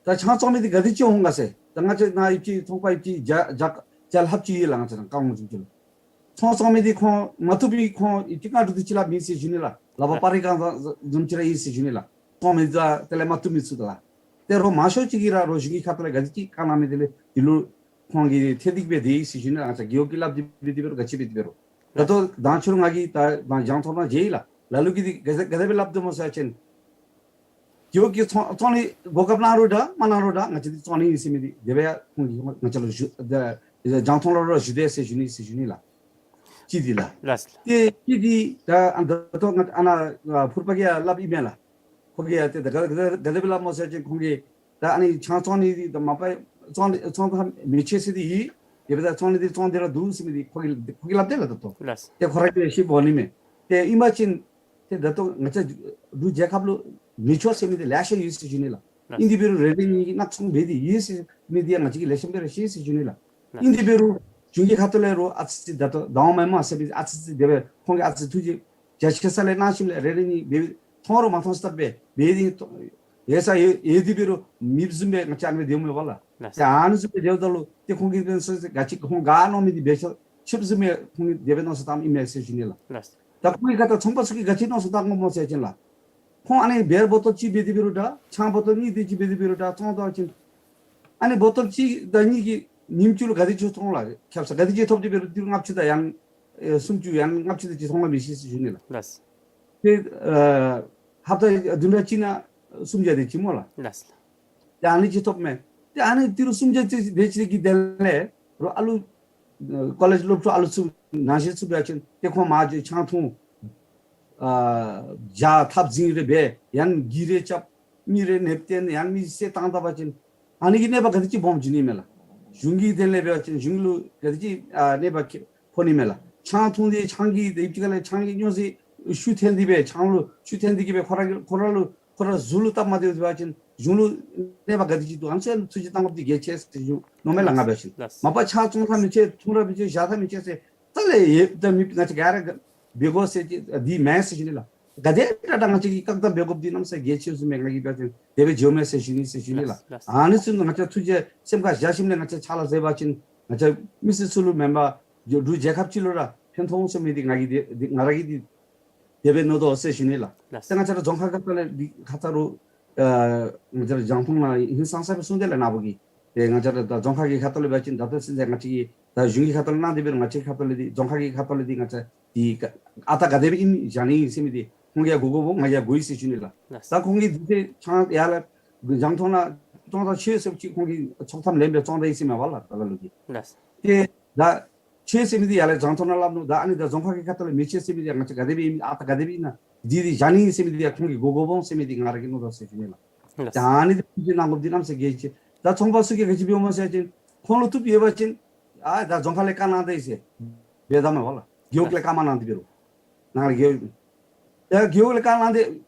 ད་ཆང་བཙོང་མི་འདི་ག་དེ་ཅིག་འོང་ག་ཟེར། ད་ང་བཅས་ནཱ་ཡོད་པའི་ཚོང་པ་ཡོད་པའི་བརྒྱ་བརྒྱ་བརྒྱ་ལྷགཔ་ཅིག་ཡོད་ལགས། ང་བཅས་ནཱ་རྐང་ངོ་བྱུང་ཅི་ལགས། ཚོང་བཙོང་མི་འདི་ཁོང་མ་བཏུབ་པའི་ཁོང་ཡོད་པའི་ལྔ་དྲུག་དེ་ཅིག་ལགས་མེད་ཟེར་ཞུ་ནི་ལགས། ལག་པར་སྤར་རི་གང་ཙམ་ཅིག་ར་ཡོད་ཟེར་ཞུ་ནི་ལགས། བཙོང་མི་ད་དེ་ལས་མ་བཏུབ་མི་ཚུ་ད་ལགས། ཏེ་རོགས་མང་ཤོས་ཅིག་གིས་ར་རོགས་གཞུང་གི་ཁ་ཐུག་ལས་ག་དེ་ཅིག་བཀའ་གནང་མི་དེ་ལས་འདི་ལུ་ཁོང་གིས་ཐེ་བདེ་སྦེ་སྡོད་ཡི་ཟེར་ཞུ་ནི་ལགས། ང་བཅས་རྒེད་འོག་གིས་སླབ་སྟེ་འབད་དེ་འབད་རུང་ག་ཅི་འབད་དེ་འབད་རུང་། ད་ལྟོ་མདང་ཕྱི་རུ་ང་གིས་ད་མདང་རྒྱང་མཐོང་ནང་མཇལ་ཡི་ལགས། ལ་ལུ་གིས་འདི་ག་ཟེར་ག་དེ་སྦེ་སླབ་དོ་སྨོ་ཟེར་བ་ཅིན་རྒེད་འོག་གིས་བཙོང་བཙོང་ནི་གོ་སྐབས་གནང་རུང་འདྲ་མ་གནང་རུང་འདྲ་ང་བཅས་འདི་བཙོང་ནི་ཨིན་ཟེར་མི་འདི་དེ་སྦེ་ཁོང་གིས་ང་བཅས་ལུ་ཞུ་ད་རྒྱང་མཐོང་ལུ་ར་ཞུ་དེས་ཟེར་ཞུ་ནི་ཟེར་ཞུ་ནི་ལགས། གཅིག་འདི་ལགས། ལགས། ཏེ་གཅིག་འདི་ད་ཨ་ད་ལྟོ་ང་ཨ་ནཱ་ཕུར་པ་གིས་ཡང་སླབ་ཨིན་མས་ལགས། ཁོ་གིས་ཡང་ཏེ་ད་ག་ག་ག་དེ་སྦེ་སླབ་སྨོ་ཟེར་བ་ཅིན་ཁོང་གིས་ད་ཨ་ནི་ཆང་བཙོང་ནི་འདི་ད་མ་པ་བཙོང་བཙོང་ཐངས་མི་ཆོག་ཟེར་འདི་ཨིན། དེ་འབདཝ་ད་བཙོང་ནི་འདི་བཙོང་སྟེ་ར་འདུག་ཟེར་མི་འདི་ཁོ་གིས་ཁོ་གིས་སླབ་དེས་ལགས། ད་ལྟོ་ལགས། ཏེ་ཁོ་ར་གིས་ཤེས་དགོ་ནི་མས། ཏེ་ཨིན་པ་ཅིན་ཏེ་ད་ལྟོ་ང་བཅས་འབྲུག་རྒྱལ་ཁབ་ལུ་མི་ཆོག་ཟེར་མི་འདི་ལེ་ཤ་ཡོད་ཟེར་ཞུ་ནི་ལགས། ལགས། ཨིན་དེ་འབད་རུང་རེ་རེ་གཉིས་གཉིས་ནང་ཚོང་འབད་དེ་ཡོད་ཟེར་མི་འདི་ཡང་ང་བཅས་ཀྱིས་ལེགས་ཤོམ་སྦེ་ར་ཤེས་ཟེར་ཞུ་ནི་ལགས། ལགས། ཨིན་དེ་འབད་རུང་གཞུང་གི་ཁ་ཐུག་ལས་རོགས་ཨ་ཙི་ཙི་ད་ལྟོ་ད་འོང་མས་སྨོ་ཟེར་མི་ཨ་ཙི་ཙི་དེ་སྦེ་ཁོང་གིས་ཨ་ཙི་ཐུགས་རྗེ་རྒྱ་ཆེ་ས་ལས་གནང་ཞིནམ་ལས་རེ་རེ་གཉིས་འབད་མཐོང་རུང་མ་མཐོང་ས་ལྟ་སྦེ་འབད་དེ་ཡོད་ས་ཡོད་ཡོད་དེ་འབད་རུང་མེདཔ་བཟུམ་སྦེ་ང་བཅས་ཨ་ནི་སྦེ་སྡོད་འོང་མས་པ་ལགས། ལགས། ཏེ་ཨ་ནི་བཟུམ་སྦེ་སྡོདཔ་ད་ལུ་ཏེ་ཁོང་གིས་དཔེར་ན་ཚུ་ག་ཅི་ཁོང་ག་མནོ་མི་འདི་འབད་ཆོག་ཆོགཔ་བཟུམ་སྦེ་ཁོང་གིས་དེ་སྦེ་མནོ་བསམ་བཏངམ་ཨིན་མས་ཟེར་ཞུ་ནི་ལགས། ལགས། ད་ཁོང་གི་ཁ་ཐུག་ཚོང་པ་ཚུ་གིས་ག་ཅི་མནོ་བསམ་བཏང་དགོཔ་སྨོ་ཟེར་བ་ཅིན་ལགས། ཁོང་ཨ་ནི་བི་ཡར་བོ་ཊལ་གཅིག་འབད་དེ་འབད་རུང་འདྲ་ཆང་བོ་ཊལ་གཉིས་དེ་ཅིག་འབད་དེ་འབད་རུང་འདྲ་བཙོང་ད་བ་ཅིན་ཨ་ནི་བོ་ཊལ་གཅིག་དང་གཉིས་ཀྱིས་ཉིནམ་གཅིག་ལུ་ག་དེ་ཅིག་བཙོང་ལགས། ཁྱབ་ས་ག་དེ་ཅིག་ཐོབ་སྟེ་འབད་རུང་ཏི་རུ་ལྔ་བཅུ་དང་ཡང་ཨེ་སུམ་ཅུ་ཡང་ལྔ་བཅུ་དེ་ཅིག་ཐོབ་ག་མི་ཤེས་ཟེར་ཞུ་ནི་ལགས། ལགས། ཏེ་ཨ་ཧབ་ཏ་བདུན་ཕྲག་གཅིག་ནང་སུམ་བརྒྱ་དེ་ཅིག་སྨོ་ལགས། ལགས། ཏེ་ཨ་ནི་ཅིག་ཐོབ་མས། ཏེ་ཨ་ནི་ཏི་རུ་སུམ་བརྒྱ་ཅིག་དེ་ཅིག་གི་དོན་ལས་རོགས་ཨ་ལུ་ཨ་ཀོ་ལེཇ་སློབ་ཕྲུག་ཨ་ལུ་ཚུ་ནང་བཞིན་ཚུ་འབད་བ་ཅིན་ཏེ་ཁོང་མ་བརྗེད་ཆང་འཐུང་ཨ་བྱ་ཐབ་འཛིང་རེ་འབད་ཡང་གི་རེ་རྐྱབ་མི་རེ་ནདཔ་བཏོན་ཡང་མི་བསད་བཏང་ད་པ་ཅིན་ཨ་ནི་གིས་གནོད་པ་ག་དེ་ཅིག་སྦོམ་འབྱུང་ནི་མས་ལགས། གཞུང་གི་དོན་ལས་འབད་བ་ཅིན་གཞུང་ལུ་ག་དེ་ཅིག་ཨ་གནོད་པ་ཕོག་ནི་མས་ལགས། ཆང་འཐུང་སྟེ་ཆང་གི་དེ་ཅིག་ཁ་ལས་ཆང་གི་སྨྱོ་རྫས་ཤུགས་བཏོན་ཏེ་སྦེ་ཆང་ལུ་ཤུགས་བཏོན་ཏེ་གིས་སྦེ་ཁོ་ར་གི་ཁོ་ར་ལུ་ཁོ་ར་གཟུགས་ལུ་སྟབས་མ་བདེཝ་འབད་བ་ཅིན་གཞུང་ལུ་གནོད་པ་ག་དེ་ཅིག་འདུག། ཨ་ནི་ཚུ་ཐུགས་རྗེ་གནང་དགོཔ་འདི་གལ་ཆེ་ཟེར་ཞུ་ནི་མས་ལགས། ང་འབད་བ་ཅིན་ལགས། མ་པ་ཆང་བཙོང་ཐངས་མི་ཆོག་འཐུང་ར་མི་ཆོག་བཞག་ཐངས་མི་ཆོག་ཟེར་ད་ལས་ཡོད་ད་མི་ང་བཅས་ག་ར་འབད་དགོ་ཟེར་ཅིག་འདི་མེན་ཟེར་ཞུ་ནི་ལགས། ག་དེ་དྲག་དྲག་ང་བཅས་ཀྱིས་བཀག་སྡོམ་འབད་དགོཔ་འདི་གནམ་ས་གལ་ཆེ་ཟེར་མས། ང་གིས་འབད་བ་ཅིན་དེ་སྦེ་འགྱོཝ་མས་ཟེར་ཞུ་ནི་ཟེར་ཞུ་ནི་ལགས། ལགས། ཨ་ནི་ཚུ་ང་བཅས་ཐུགས་རྗེ་སེམས་ཁར་བཞག་ཞིནམ་ལས་ང་བཅས་ཕྱག་ལཱ་མཛད་པ་ཅིན་ང་བཅས་མི་སེར་ཚུ་ལུ་མེན་པར་འབྲུག་རྒྱལ་ཁབ་སྤྱི་ལུ་ར་ཕན་ཐོགས་འོང་ཟེར་མི་འདི་ང་གིས་འདི་འདི་ང་ར་གིས་འདི་དེ་སྦེ་མནོ་དོ་ཟེར་ཞུ་ནི་ལགས། ལགས། ད་ང་བཅས་ར་རྫོང་ཁག་ཁ་ཐུག་ལས་འདི་ཁ་ཐུག་རུ་ཨ་ང་བཅས་ར་རྒྱང་མཐོང་ནང་ཧིང་སངས་ས་སྦེ་གསུངས་ཏེ་ལགས་ནཱ་བུ་གིས། ཏེ་ང་བཅས་ར་ད་རྫོང་ཁག་གི་ཁ་ཐུག་ལས་འབད་བ་ཅིན་ད་ལྟོ་ཚུན་ཚོད་ང་བཅས་ཀྱིས་ད་གཞུང་གི་ཁ་ཐུག་ལས་གནང་སྟེ་འབད་རུང་ང་བཅས་ཁ་ཐུག་ལས་འདི་རྫོང་ཁག་གི་ཁ་ཐུག་ལས་འདི་ང་བཅས་འདི་ཨ་རྟག་ག་དེ་སྦེ་ཨིན་བཞག་ནི་ཨིན་ཟེར་མི་འདི་ཁོང་གིས་ཡང་གོ་དགོ་པས། ང་གིས་ཡང་གོ་ཡི་ཟེར་ཞུ་ནི་ལགས། ལགས། ད་ཁོང་གིས་འདི་ཚེ་ཆང་ཡར་ལས་རྒྱང་མཐོང་ནང་བཙོང་ཐངས་ཆོག་ཟེར་ཅིག་ཁོང་གིས་ཚོགས་ཐམ་ལེན་སྦེ་བཙོང་ད་ཡི་ཟེར་མས་པ་ལགས། ད་ལ་ལུ་གིས། ལགས། ཏེ་ད་ཆོག་ཟེར་མི་འདི་ཡར་ལས་རྒྱང་མཐོང་ནང་སླབ་ནུག། ད་ཨ་ནི་ད་རྫོང་ཁག་གི་ཁ་ཐུག་ལས་མི་ཆོག་ཟེར་མི་འདི་ཡང་ང་བཅས་ག་དེ་སྦེ་ཨིན་ཨ་རྟག་ག་དེ་སྦེ་ཨིན་ན་འདི་འདི་བཞག་ནི་ཨིན་ཟེར་མི་འདི་ཡང་ཁོང་གིས་གོ་དགོ་པས་ཟེར་མི་འདི་ང་ར་གིས་མནོ་དོ་ཟེར་ཞུ་ནི་ལགས། ལགས། ད་ཨ་ནི་འདི་ཐུགས་རྗེ་གནང་དགོཔ་འདི་གནམ་ས་གལ་ཆེ། ད་ཚོང་པ་ཚུ་གིས་ག་ཅི་འབདཝ་སྨོ་ཟེར་བ་ཅིན་ཁོང་ལུ་བཏུབ་ཡོད་པ་ཅིན་ཨ་ད་རྫོང་ཁག་ལས་བཀའ་གནང་ད་ཡི་ཟེར་འབད་དོ་མས་པ་ལགས། རྒེད་འོག་ལས་བཀའ་མ་གནང་སྟེ་འབད་རུང་ནང་ལས་རྒེད་ད་རྒེད་འོག་ལས་བཀའ་གནང་སྟེ་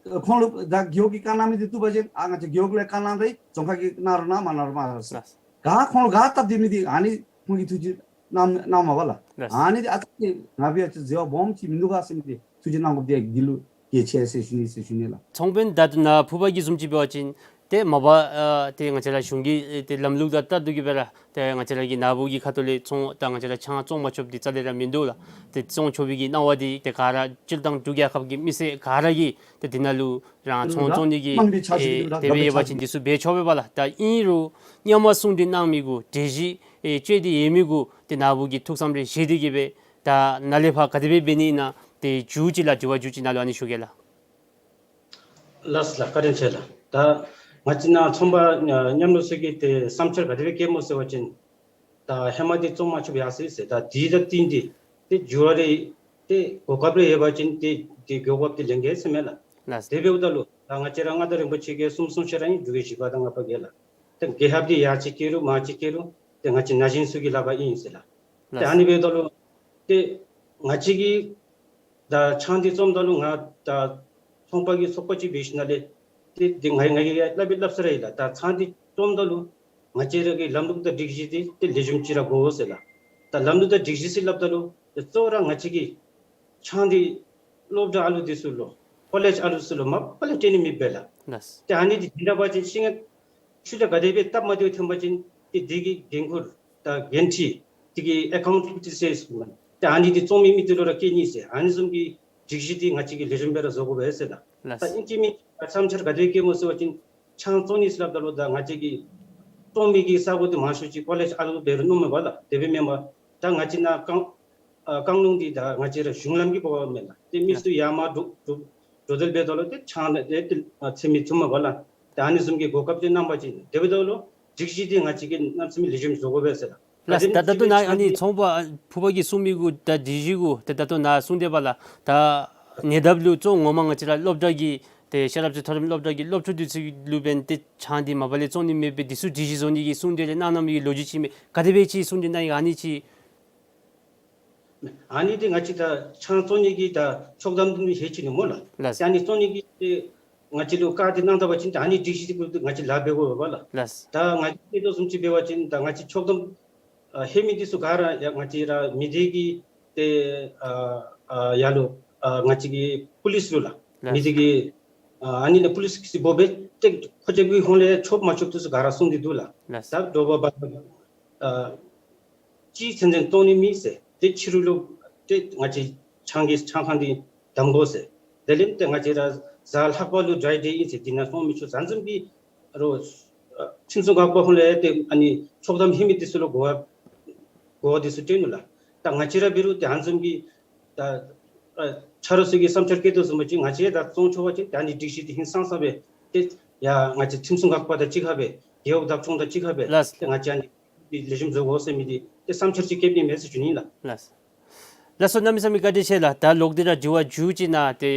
ཁོང་ལུ་ད་རྒེད་འོག་གིས་བཀའ་གནང་མི་འདི་བཏུབ་པ་ཅིན་ཨ་ང་བཅས་རྒེད་འོག་ལས་བཀའ་གནང་ད་ཡི། རྫོང་ཁག་གིས་གནང་རུང་གནང་མ་གནང་རུང་མ་གནང་རུང་ཟེར། ལགས། ག་ཁོང་ལུ་ག་སྟབས་བདེ་མི་འདི་ཨ་ནི་ཁོང་གིས་ཐུགས་རྗེ་གནང་གནངམ་མས་པ་ལགས། ལགས། ཨ་ནི་འདི་ཨ་ཙི་ང་འབད་བ་ཅིན་འཛོལ་བ་སྦོམ་ཅིག་མིན་འདུག་ག་ཟེར་མི་འདི་ཐུགས་རྗེ་གནང་དགོཔ་འདི་འདི་ལུ་གལ་ཆེ་ཟེར་ཞུ་ནི་ཟེར་ཞུ་ནི་ལགས། ཚོང་དཔོན་ད་ལྟོ་ནཱ་ཕུར་པ་གི་བཟུམ་ཅིག་འབད་བ་ཅིན་ ཏེ་མ་པ་ཨ་ཏེ་ང་བཅས་ར་གཞུང་གི་ཨེ་ཏེ་ལམ་ལུགས་དང་ལྟར་དུ་གི་སྦེ་ར་ཏེ་ང་བཅས་ར་གི་ནཱ་བུ་གི་ཁ་ཐུག་ལས་ཚོང་ད་ང་བཅས་ར་ཆང་བཙོང་མ་ཆོགཔ་འདི་རྩ་ལས་ར་མིན་འདུག་ལགས། ཏེ་བཙོང་ཆོག་པའི་གི་གནང་བ་འདི་ཏེ་ག་ར་སྤྱིར་བཏང་འབྲུག་རྒྱལ་ཁབ་ཀྱི་མི་སེར་ག་ར་གིས་ཏེ་འདི་ནང་ལུ་རང་ཚོང་བཙོང་ནི་གི་དམངས་ཀྱི་ཆ་ཞིག་ཨེ་འདུག་ལགས། དེ་སྦེ་ཡོད་པ་ཅིན་འདི་ཚུ་འབད་ཆོག་པས་པ་ལགས། ད་ཨིན་རུང་སྔོན་མ་གསུང་གྲོས་གནང་མི་གུ་གྲོས་གཞི་ཨེ་བཅོལ་ཏེ་ཡོད་མི་གུ་ཏེ་ནཱ་བུ་གིས་ཐུགས་བསམ་རེ་བཞེས་ཏེ་གི་སྦེ་ད་ནཱ་ལས་ཕར་ག་དེ་སྦེ་འབད་ནི་ཨིན་ན་ཏེ་མཇུག་ཅིག་ལགས་དྲི་བ་མཇུག་ཅིག་ནཱ་ལུ་ཨ་ནི་ཞུ་གེ་ལགས། ལགས་ལགས། བཀའ་དྲིན་ཆེ་ལགས། ད་ང་བཅས་ནཱ་ཚོང་པ་ཨ་མཉམ་རུབ་ཚུ་གིས་ཏེ་བསམ་འཆར་ག་དེ་སྦེ་བཀོདཔ་སྨོ་ཟེར་བ་ཅིན་ད་ཧེ་མ་འདི་བཙོང་མ་ཆོགཔ་ཡར་སོ་ཡི་ཟེར། ད་དེ་དང་བསྟུན་ཏེ་ཏེ་འགྱུར་བ་རེ་ཏེ་གོ་སྐབས་རེ་ཡོད་པ་ཅིན་ཏེ་ཏེ་གོ་སྐབས་འདི་ལེན་གེ་ཟེར་མས་ལགས། ལགས། དེ་འབདཝ་ད་ལུ་ད་ང་བཅས་ར་མངའ་བདག་རིན་པོ་ཆེ་གིས་གསུངམ་གསུངམ་ཅིག་ར་ཨིན། འབྲུག་རྒྱལ་བཞི་པ་དང་ལྔ་པ་གིས་ལགས། ཏེ་རྒྱལ་ཁབ་འདི་ཡར་ཅིག་བསྐྱལ་རུང་མར་ཅིག་བསྐྱལ་རུང་ཏེ་ང་བཅས་ན་གཞོན་ཚུ་གི་ལག་པར་ཨིན་ཟེར་ལགས། ཏེ་ལགས། ཨ་ནི་འབདཝ་ད་ལུ་ཏེ་ང་བཅས་ཀྱིས་ད་ཆང་འདི་བཙོངམ་ད་ལུ་ང་ད་ཚོང་པ་གི་ཚོགས་པ་ཅིག་འབད་ཞིནམ་ལས་ཏེ་ཏེ་ང་ང་གིས་སླབ་སྦེ་སླབ་ས་ར་ཡོད་ལགས། ད་ཆང་འདི་བཙོངམ་ད་ལུ་ང་བཅས་ར་གི་ལམ་ལུགས་དང་སྒྲིག་གཞི་འདི་ཏེ་ལེགས་ཤོམ་ཅིག་ར་དགོ་ཟེར་ལགས། ད་ལམ་ལུགས་དང་སྒྲིག་གཞི་ཟེར་སླབ་ད་ལུ་ཏེ་གཙོ་བོ་ར་ང་བཅས་ཀྱིས་ཆང་འདི་སློབ་གྲྭ་ཨ་ལུ་འདི་ཚུ་ལུ་ཀོ་ལེཇ་ཨ་ལུ་ཚུ་ལུ་མ་པ་ལས་སྤྲོད་ནི་མེད་པས་ལགས། ལགས། ཏེ་ཨ་ནི་འདི་འདི་འདྲ་བ་ཅིན་ཤིང་ཆུ་ལས་ག་དེ་སྦེ་སྟབས་མ་བདེཝ་ཐོན་པ་ཅིན་ཏེ་འདི་གི་འགན་ཁུར་དང་འགན་འཁྲི་འདི་གི་ཨེ་ཀའུན་ཊེ་བི་ལི་ཊི་ཟེར་སླབ་མས། ཏེ་ཨ་ནི་འདི་བཙོང་མི་མི་འདི་ལུ་ར་བཀལ་ནི་ཟེར། ཨ་ནི་བཟུམ་གྱི་སྒྲིག་གཞི་འདི་ང་བཅས་ཀྱིས་ལེགས་ཤོམ་སྦེ་ར་བཟོ་དགོ་པས་ཟེར་ལགས། ལགས། ད་ཨིན་ཅི་མིན་ཅི་བསམ་འཆར་ག་དེ་བཀོདཔ་སྨོ་ཟེར་བ་ཅིན་ཆང་བཙོང་ནི་ཟེར་སླབ་ད་ལུ་ད་ང་བཅས་ཀྱི་བཙོང་མི་གི་ས་གོ་འདི་མང་ཤོས་ཅིག་ཀོ་ལེཇ་ཨ་ལུ་འབད་རུང་མནོཝ་མས་པ་ལགས། དེ་སྦེ་མེན་པར་ད་ང་བཅས་ནཱ་ཀང་ཨ་ཀང་ལུང་འདི་ད་ང་བཅས་ར་གཞུང་ལམ་གྱི་འབད་བ་མས་ལགས། ཏེ་མི་ཚུ་ཡར་མར་འགྲོ་འགྲོ་འགྲོ་སྡོད་འབདཝ་ད་ལུ་ཏེ་ཆང་ཏེ་ཏེ་ཨ་འཐུང་མི་བཙུགས་མས་པ་ལགས། ད་ཨ་ནི་བཟུམ་གྱི་གོ་སྐབས་ཅིག་གནང་པ་ཅིན་དེ་འབདཝ་ད་ལུ་སྒྲིག་གཞི་འདི་ང་བཅས་ཀྱིས་གནམ་མེད་ས་མེད་ལེགས་ཤོམ་བཟོ་དགོ་པས་ཟེར་ལགས། ལགས། ད་ད་ལྟོ་ནཱ་ཨ་ནི་ཚོང་པ་ཨ་ཕུར་པ་གིས་གསུང་མི་གུ་ད་སྒྲིག་གཞི་གུ་ད་ད་ལྟོ་ནཱ་གསུངས་ཏེ་པ་ལགས། ད་ཉེ་འདབས་ལུ་གཙོ་བོ་ངོ་མ་ང་བཅས་ར་སློབ་གྲྭ་གི་ཏེ་ཤེས་རབ་རྩེ་མཐོ་རིམ་སློབ་གྲྭ་གི་སློབ་ཕྲུག་འདི་ཚུ་ལུ་འབདན་ཏེ་ཆང་འདི་མ་པ་ལས་བཙོང་ནི་མེད་པའི་འདི་ཚུ་སྒྲིག་གཞི་བཟོ་ནི་གི་གསུང་གྲོས་རེ་གནང་གནང་མི་གི་ལོ་རྒྱུས་ཅིག་མས། ག་དེ་སྦེ་ཅིག་གསུང་གྲོས་གནང་ཡི་ཨ་ནི་ཅིག། ཨ་ནི་འདི་ང་བཅས་ད་ཆང་བཙོང་ནི་གི་ད་ཆོག་ཐམ་འདི་ཧེ་ཅི་ནི་སྨོ་ལགས། ལགས། ཨ་ནི་བཙོང་ནི་གི་ཏེ་ང་བཅས་ལུ་བཀག་སྟེ་གནང་ད་པ་ཅིན་ད་ཨ་ནི་སྒྲིག་གཞི་འདི་གུ་ང་བཅས་ལཱ་འབད་དགོ་པས་ལགས། ལགས། ད་ང་བཅས་ཀྱིས་བལྟ་དོ་བཟུམ་ཅིག་འབད་བ་ཅིན་ད་ང་བཅས་ཆོག་ཐམ་ཨ་ཧེ་མི་འདི་ཚུ་ག་ར་ཡ་ང་བཅས་ར་མི་སྡེ་གི་ཏེ་ཨ་ཨ་ཡར་ལུ་ཨ་ང་བཅས་ཀྱི་པུ་ལིསི་ལུ་ལགས། ལགས། མི་སྡེ་གི་ཨ་ཨ་ནི་ལས་པུ་ལིསི་གིས་འབོ་སྦེ་ཏེ་ཁོ་ཚུ་གི་ཧོངས་ལས་ཆོགཔ་མ་ཆོགཔ་འདི་ཚུ་ག་ར་གསུངས་ཏེ་འདུག་ལགས། ལགས། ད་དོགས་པ་འབད་ཨ་ཅིག་ཚུན་ཚོད་བཙོང་ནི་མེད་ཟེར། ཏེ་ཕྱི་རུ་ལུ་ཏེ་ང་བཅས་ཆང་གི་ཆང་ཁང་འདི་བསྡམ་དགོ་ཟེར། དེ་ལས་ཏེ་ང་བཅས་ར་གཟའ་ལྷག་པ་ལུ་ཌྲའི་ཌེ་ཨིན་ཟེར། འདི་ནང་བཙོང་མི་ཆོག་ཟེར། ཨ་ནི་བཟུམ་གྱི་རོགས་ཨ་ཁྲིམས་སྲུང་འགག་པ་ཧོངས་ལས་ཏེ་ཨ་ནི་ཆོག་ཐམ་ཧེ་མི་འདི་ཚུ་ལུ་གོ་བ་གོ་བ་འདི་ཚུ་སྤྲོད་ནུག་ལགས། ད་ང་བཅས་ར་འབད་རུང་ཏེ་ཨ་ནི་བཟུམ་གྱི་ད་ཨ་ཆ་རོགས་ཚུ་གིས་བསམ་འཆར་བཀོད་དོ་བཟུམ་ཅིག་ང་བཅས་ད་བཙོང་ཆོག་པ་ཅིན་ད་ཨ་ནི་སྒྲིག་གཞི་འདི་ཧིང་སངས་ས་སྦེ་ཏེ་ཡ་ང་བཅས་ཁྲིམས་སྲུང་འགག་པ་དང་གཅིག་ཁར་སྦེ་རྒེད་འོག་བདག་སྐྱོང་དང་གཅིག་ཁར་སྦེ་ལགས། ཏེ་ང་བཅས་ཨ་ནི་འདི་ལེགས་ཤོམ་བཟོ་དགོ་ཟེར་མི་འདི་ཏེ་བསམ་འཆར་ཅིག་བཀོད་ནི་མས་ཟེར་ཞུ་ནི་ལགས། ལགས། ལགས་སོ། གནམ་མེད་ས་མེད་བཀའ་དྲིན་ཆེ་ལགས། ད་ལོག་སྟེ་ར་དྲི་བ་མཇུག་ཅིག་ནཱ་ཏེ་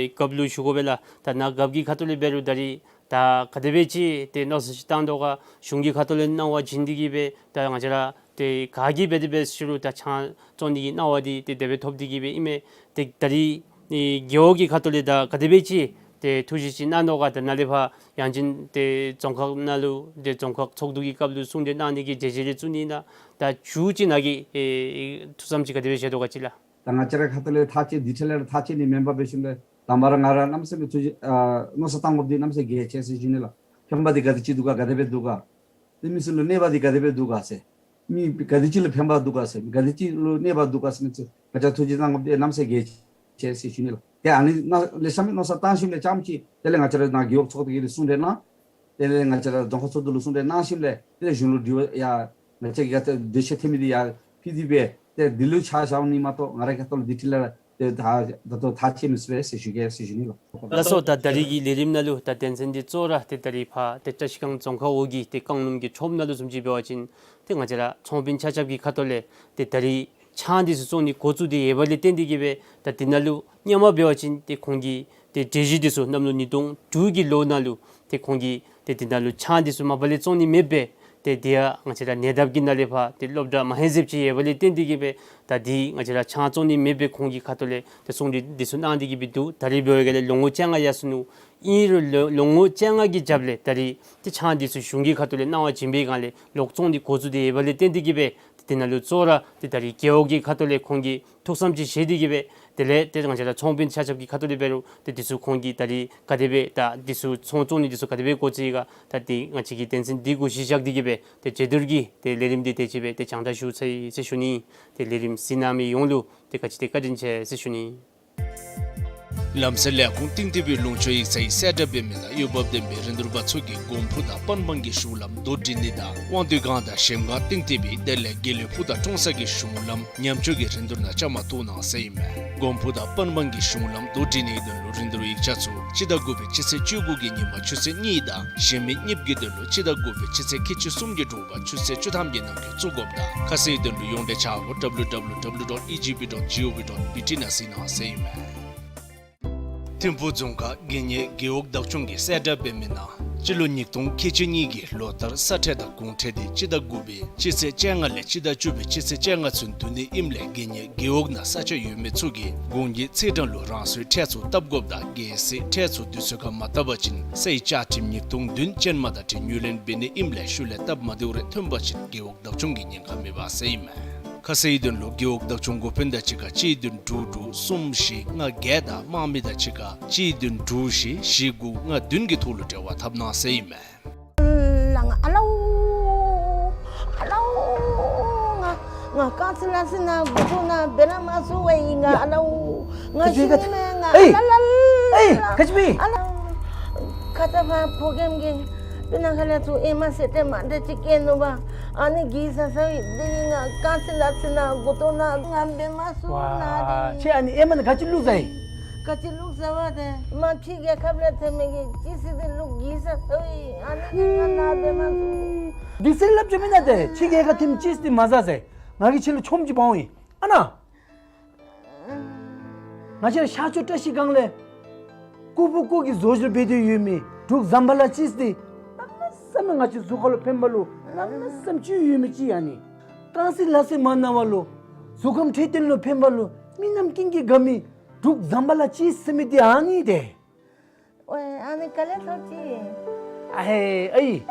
རྒཔོ་ལུ་ཞུ་དགོ་པས་ལགས། ད་ནཱ་རྒཔོ་གི་ཁ་ཐུག་ལས་འབད་རུང་ད་རིས་ད་ག་དེ་སྦེ་ཅིག་ཏེ་མནོ་བསམ་ཅིག་བཏང་དོ་ག། གཞུང་གི་ཁ་ཐུག་ལས་གནང་བ་བྱིན་ཏེ་གི་སྦེ་ད་ང་བཅས་ར་ཏེ་ག་གིས་འབད་དེ་འབད་ཞུ་རུང་ད་ཆང་བཙོང་ནི་གི་གནང་བ་འདི་ཏེ་དེ་སྦེ་ཐོབ་སྟེ་གི་སྦེ་ཨིན་མས། ཏེ་ད་རིས་ཨེ་རྒེད་འོག་གི་ཁ་ཐུག་ལས་ད་ག་དེ་སྦེ་ཅིག་ཏེ་ཐུགས་བཞེད་ཅིག་གནང་དོ་ག། ད་ནཱ་ལས་ཕར་ཡང་ཅིན་ཏེ་རྫོང་ཁག་ནང་ལུ་ཏེ་རྫོང་ཁག་ཚོགས་འདུ་གི་སྐབས་ལུ་གསུང་གྲོས་གནང་ནི་གི་བྱས་རྗེས་རེ་བཙུགས་ནི་ཨིན་ན། ད་མཇུག་ཅིག་ནཱ་གི་ཨེ་ཐུགས་བསམ་ཅིག་ག་དེ་སྦེ་བཞེས་དོ་ག་ཅིག་ལགས། ད་ང་བཅས་ར་ཁ་ཐུག་ལས་ཐག་བཅད་འདི་ཐད་ལས་ར་ཐག་བཅད་ནི་མེན་པར་འབད་ཞིནམ་ལས་དང་པ་ར་ང་ར་གནམ་མེད་ས་མེད་ཐུགས་བཞེད་ཨ་མནོ་བསམ་བཏང་དགོཔ་འདི་གནམ་མེད་ས་མེད་གལ་ཆེ་ཟེར་ཞུ་ནི་ལགས། ཕན་པ་འདི་ག་དེ་ཅིག་འདུག་ག། ག་དེ་སྦེ་འདུག་ག། ཏེ་མི་ཚུ་ལུ་གནོད་པ་འདི་ག་དེ་སྦེ་འདུག་ག་ཟེར། མི་ག་དེ་ཅིག་ལུ་ཕན་པ་འདུག་ག་ཟེར། མི་ག་དེ་ཅིག་ལུ་གནོད་པ་འདུག་ག་ཟེར་མི་ཚུ་ང་བཅས་ཐུགས་བཞེད་གནང་དགོཔ་འདི་གནམ་མེད་ས་མེད་གལ་ཆེ་ཟེར་ཞུ་ནི་ལགས། ཏེ་ཨ་ནི་ནང་ལས་བསམ་མནོ་བསམ་བཏང་ཞིནམ་ལས་རྐྱངམ་ཅིག་དེ་ལས་ང་བཅས་ར་ནཱ་རྒེད་འོག་ཚོགས་སྡེ་གི་རེ་གསུང་གྲོས་གནང་། དེ་ལས་ང་བཅས་ར་རྫོང་ཁག་ཚོགས་འདུ་ལུ་གསུང་གྲོས་གནང་ཞིནམ་ལས་དེ་ལས་གཞུང་ལུ་དྲི་བ་ཡ་ང་བཅས་ཀྱི་ག་ཏེ་འདོད་ཆེ་ཐེ་མི་འདི་ཡ་ཕུལ་ཏེ་སྦེ་ཏེ་འདི་ལུ་ཆ་བཞག་ནི་མ་གཏོགས་ང་ར་ཁ་ཐུག་ལུ་འདི་ཐད་ལས་ར་ཏེ་ད་ད་ལྟོ་ཐག་བཅད་མི་ཚུགས་པས་ཟེར་ཞུ་གེ་ཟེར་ཞུ་ནི་ལགས། ལགས་སོ། ད་ད་རིས་ཀྱི་ལས་རིམ་ནང་ལུ་ད་དོན་ཚན་འདི་གཙོ་བོ་ར་ཏེ་ད་རིས་ཕར་ཏེ་བཀྲིས་སྒང་རྫོང་ཁག་འོག་གི་ཏེ་རྐང་ལུང་གི་ཁྲོམ་ནང་ལུ་བཟུམ་ཅིག་འབད་བ་ཅིན་ཏེ་ང་བཅས་ར་ཚོང་དཔོན་ཆ་ཁྱབ་ཀྱི་ཁ་ཐུག་ལས་ཏེ་ད་རིས་ཆང་འདི་ཚུ་བཙོང་ནི་འགོ་བཙུགས་ཏེ་ཡོད་པ་ལས་བརྟེན་ཏེ་གི་སྦེ་ད་འདི་ནང་ལུ་སྔོན་མ་འབད་བ་ཅིན་ཏེ་ཁོང་གིས་ཏེ་གྲོས་གཞི་འདི་ཚུ་གནམ་ལོ་ཉིས་སྟོང་དྲུག་གི་ལོ་ནང་ལུ་ཏེ་ཁོང་གིས་ཏེ་འདི་ནང་ལུ་ཆང་འདི་ཚུ་མ་པ་ལས་བཙོང་ནི་མེད་པས། ཏེ་འདི་ཡང་ང་བཅས་ར་ཉེ་འདབས་ཀྱི་ནང་ལས་ཕར་ཏེ་སློབ་གྲྭ་མ་ཧེ་ཟེབ་ཅིག་ཡོད་པ་ལས་བརྟེན་ཏེ་གི་སྦེ་ད་འདི་ང་བཅས་ར་ཆང་བཙོང་ནི་མེད་པས། ཁོང་གི་ཁ་ཐུག་ལས་ཏེ་གསུང་གྲོས་འདི་ཚུ་གནང་སྟེ་གི་སྦེ་འདུག། ད་རིས་འབད་བའི་སྒང་ལས་ལོ་ངོ་བཅོ་ལྔ་ཡར་སོ་ནུག། ཨིན་རུང་ལོ་ངོ་བཅོ་ལྔ་གི་རྒྱབ་ལས་ད་རིས་ཏེ་ཆང་འདི་ཚུ་གཞུང་གི་ཁ་ཐུག་ལས་གནང་བ་བྱིན་པའི་སྒང་ལས་ལོག་བཙོང་ནི་འགོ་བཙུགས་ཏེ་ཡོད་པ་ལས་བརྟེན་ཏེ་གི་སྦེ་ཏེ་འདི་ནང་ལུ་གཙོ་བོ་ར་ཏེ་ད་རིས་རྒེད་འོག་གི་ཁ་ཐུག་ལས་ཁོང་གིས་ཐུགས་བསམ་ཅིག་བཞེས་ཏེ་གི་སྦེ་ དེ་ལས་ཏེ་ང་བཅས་ར་ཚོང་དཔོན་ཆ་ཁྱབ་ཀྱི་ཁ་ཐུག་ལས་འབད་རུང་ཏེ་འདི་ཚུ་ཁོང་གིས་ད་རིས་ག་དེ་སྦེ་ད་འདི་ཚུ་ཚོང་བཙོང་ནི་འདི་ཚུ་ག་དེ་སྦེ་འགོ་བཙུགས་ཡི་ག། ད་ཏེ་ང་བཅས་ཀྱིས་དོན་ཚན་འདི་གུ་གཞི་བཞག་སྟེ་གི་སྦེ་ཏེ་བརྗེ་བསྡུར་གྱི་ཏེ་ལས་རིམ་འདི་དེ་ཅིག་སྦེ་ཏེ་སྦྱང་བརྡར་ཞུ་ཚར་ཡི་ཟེར་ཞུ་ནི། ཏེ་ལས་རིམ་གཟིགས་གནང་མི་ཡོངས་ལུ་ཏེ་ག་ཅི་ཏེ་བཀའ་དྲིན་ཆེ་ཟེར་ཞུ་ནི། ལམ་སེལ་ལས་ཁུངས་གཏིང་ཐོན་པའི་ལུང་ཕྱོགས་ཡིག་ཚང་གི་གསལ་བསྒྲགས་འབད་མི་ནང་འོས་འབབ་ལྡན་པའི་རིན་བསྡུར་པ་ཚུ་གིས་གོམ་ཕུ་དང་པན་སྦང་གི་གཞུང་ལམ་དོ་འགྲིག་ནི་དང་དབང་འདུས་སྒང་དང་གཞལམ་སྒང་གཏིང་ཐོན་པའི་དེ་ལས་དགེ་ལེགས་ཕུག་དང་ཀྲོང་གསར་གྱི་གཞུང་ལམ་ཉམས་བཅོས་ཀྱི་རིན་བསྡུར་ནང་བཅའ་མར་གཏོགས་གནང་ཟེར་ཨིན་མས། གོམ་ཕུ་དང་པན་སྦང་གི་གཞུང་ལམ་དོ་འགྲིག་ནིའི་དོན་ལུ་རིན་བསྡུར་ཡིག་ཆ་ཚུ་སྤྱི་ཟླ་དགུ་པའི་སྤྱི་ཚེས་བཅུ་དགུ་གི་ཉིན་མ་ཆུ་ཚོད་གཉིས་དང་གཞན་མི་གཉིས་པོ་གི་དོན་ལུ་སྤྱི་ཟླ་དགུ་པའི་སྤྱི་ཚེས་ཁལ་གཅིག་གསུམ་གྱི་དྲོ་པ་ཆུ་ཚོད་བཅུ་ཐམ་གྱི་ནང་འཁོད་བཙུགས་དགོཔ་དང་ཁ་གསལ་དོན་ལུ་ཡོངས་འབྲེལ་ཆ་བོ་W W W dot E G P dot G O V dot B T ནང་གཟིགས་གནང་ཟེར་ཨིན་མས། ཐིམ་ཕུག་རྫོང་ཁག་དགེ་བསྙེན་རྒེད་འོག་བདག་སྐྱོང་གིས་གསལ་བསྒྲགས་འབད་མི་ནང་སྤྱི་ལོ་ཉིས་སྟོང་ཁལ་གཅིག་གཉིས་ཀྱི་ལོ་ལྟར་ས་ཁྲལ་དང་གོང་ཁྲལ་འདི་སྤྱི་ཟླ་དགུ་པའི་སྤྱི་ཚེས་བཅོ་ལྔ་ལས་སྤྱི་ཟླ་བཅུ་པའི་སྤྱི་ཚེས་བཅོ་ལྔ་ཚུན་བསྡུ་ནི་ཨིནམ་ལས་དགེ་བསྙེན་རྒེད་འོག་ནང་ས་ཆ་ཡོད་མི་ཚུ་གིས་གོང་གི་ཚེས་གྲངས་ལུ་རང་སོའི་ཁྲལ་ཚུ་བཏབ་དགོཔ་དང་གལ་སྲིད་ཁྲལ་ཚུ་དུས་ཚོད་ཁར་མ་བཏབ་པ་ཅིན་སའི་བཅའ་ཁྲིམས་ཉིས་སྟོང་བདུན་ཅན་མ་དང་འཁྲིལ་དངུལ་ལེན་འབད་ནི་ཨིནམ་ལས་ཤུལ་ལས་སྟབས་མ་བདེཝ་རེ་ཐོན་པ་ཅིན་རྒེད་འོག་བདག་སྐྱོང་གིས་ཉེན་ཁ་མེད་པ་ཟེར་ཨིན་མས། ཁ་གསལ་དོན་ལུ་རྒེད་འོག་བདག་སྐྱོང་འགོ་དཔོན་དང་གཅིག་ཁར་གཅིག་བདུན་དྲུག་དྲུག་གསུམ་བཞི་ལྔ་བརྒྱད་དང་དམངས་མི་དང་གཅིག་ཁར་གཅིག་བདུན་དྲུག་བཞི་བཞི་དགུ་ལྔ་བདུན་གྱི་ཐོག་ལུ་འབྲེལ་བ་འཐབ་གནང་ཟེར་ཨིན་མས། ལ་ང་ཨ་ལའུ་ཨ་ལའུ་ང་ང་རྐང་རྩེད་ལག་རྩེད་ནང་མགུ་ཏོ་ནང་འབད་ར་མ་ཚུགས་པས་ཨིན། ང་ཨ་ལའུ་ང་ཤི་ནི་མས། ང་ཨེ་ཨ་ལ་ལ་ཨེ་ཨ་ལ་ཁ་ཅིག་སྦེ་ཨ་ལ། ཁ་ཙ་ཕར་ཕོ་རྒནམ་གིས་སྤུ་ན་ཁ་ལས་ཚུར་ཨེ་མ་ཟེར་ཏེ་མ་འདྲ་ཅིག་སྐྱེས་ནུག་པ། ཨ་ནི་གིས་ཟ་ཟ་བའི་དེ་ནི་ང་རྐང་རྩེད་ལག་རྩེད་ནང་མགུ་ཏོ་ནང་ང་འབད་མ་ཚུགས་ན་དེ། ཁྱོད་ཨ་ནི་ཨེ་མ་ནང་ག་ཅི་བླུགས་ཟ་ཡི། ག་ཅི་བླུགས་ཟ་བ་དེ་མ་ཕྱི་རྒྱལ་ཁབ་ལས་ཐོན་མི་གི་ཅི་སི་དེ་བླུགས་གིས་ཟ་ཟ་བའི་ཨ་ནི་གིས་ང་ནཱ་འབད་མ་ཚུགས། དེ་ཟེར་སླབ་ཅི་མེན་ན་དེ། ཕྱི་རྒྱལ་ཁབ་ཐོན་ཅི་སི་དེ་མ་ཟ་ཟེར། ང་གིས་ཁྱོད་ལུ་ཆོམ་ཅིག་འབག་འོང་ཡི། ཨ་ནཱ། ང་བཅས་ར་ཤར་ཕྱོགས་བཀྲ་ཤིས་སྒང་ལས་ཀུ་ཕུ་ཀུ་གིས་བཟོ་བཅོས་འབད་དེ་ཡོད་མི་འབྲུག་ཟམ་པ་ལ་ཅིས་དེ་གནམ་མེད་ས་མེད་ང་བཅས་གཟུགས་ཁར་ལུ་ཕན་པ་ལུ་གནམ་མེད་ས་མེད་ཅིག་ཡོད་མི་ཅིག་ཨ་ནི། རྐང་རྩེད་ལག་རྩེད་མ་གནང་བ་ལུ་གཟུགས་ཁམས་འཕྲོད་བསྟེན་ལུ་ཕན་པ་ལུ་མི་རྣམས་ཀུན་གྱིས་དགའ་མི་འབྲུག་ཟམ་པ་ལ་ཅིས་ཟེར་མི་དེ་ཨ་ནི་དེ། ཝའེ་ཨ་ནི་ག་ལས་ཐོབ་ཅི། ཨ་ཧེ་ཨའི།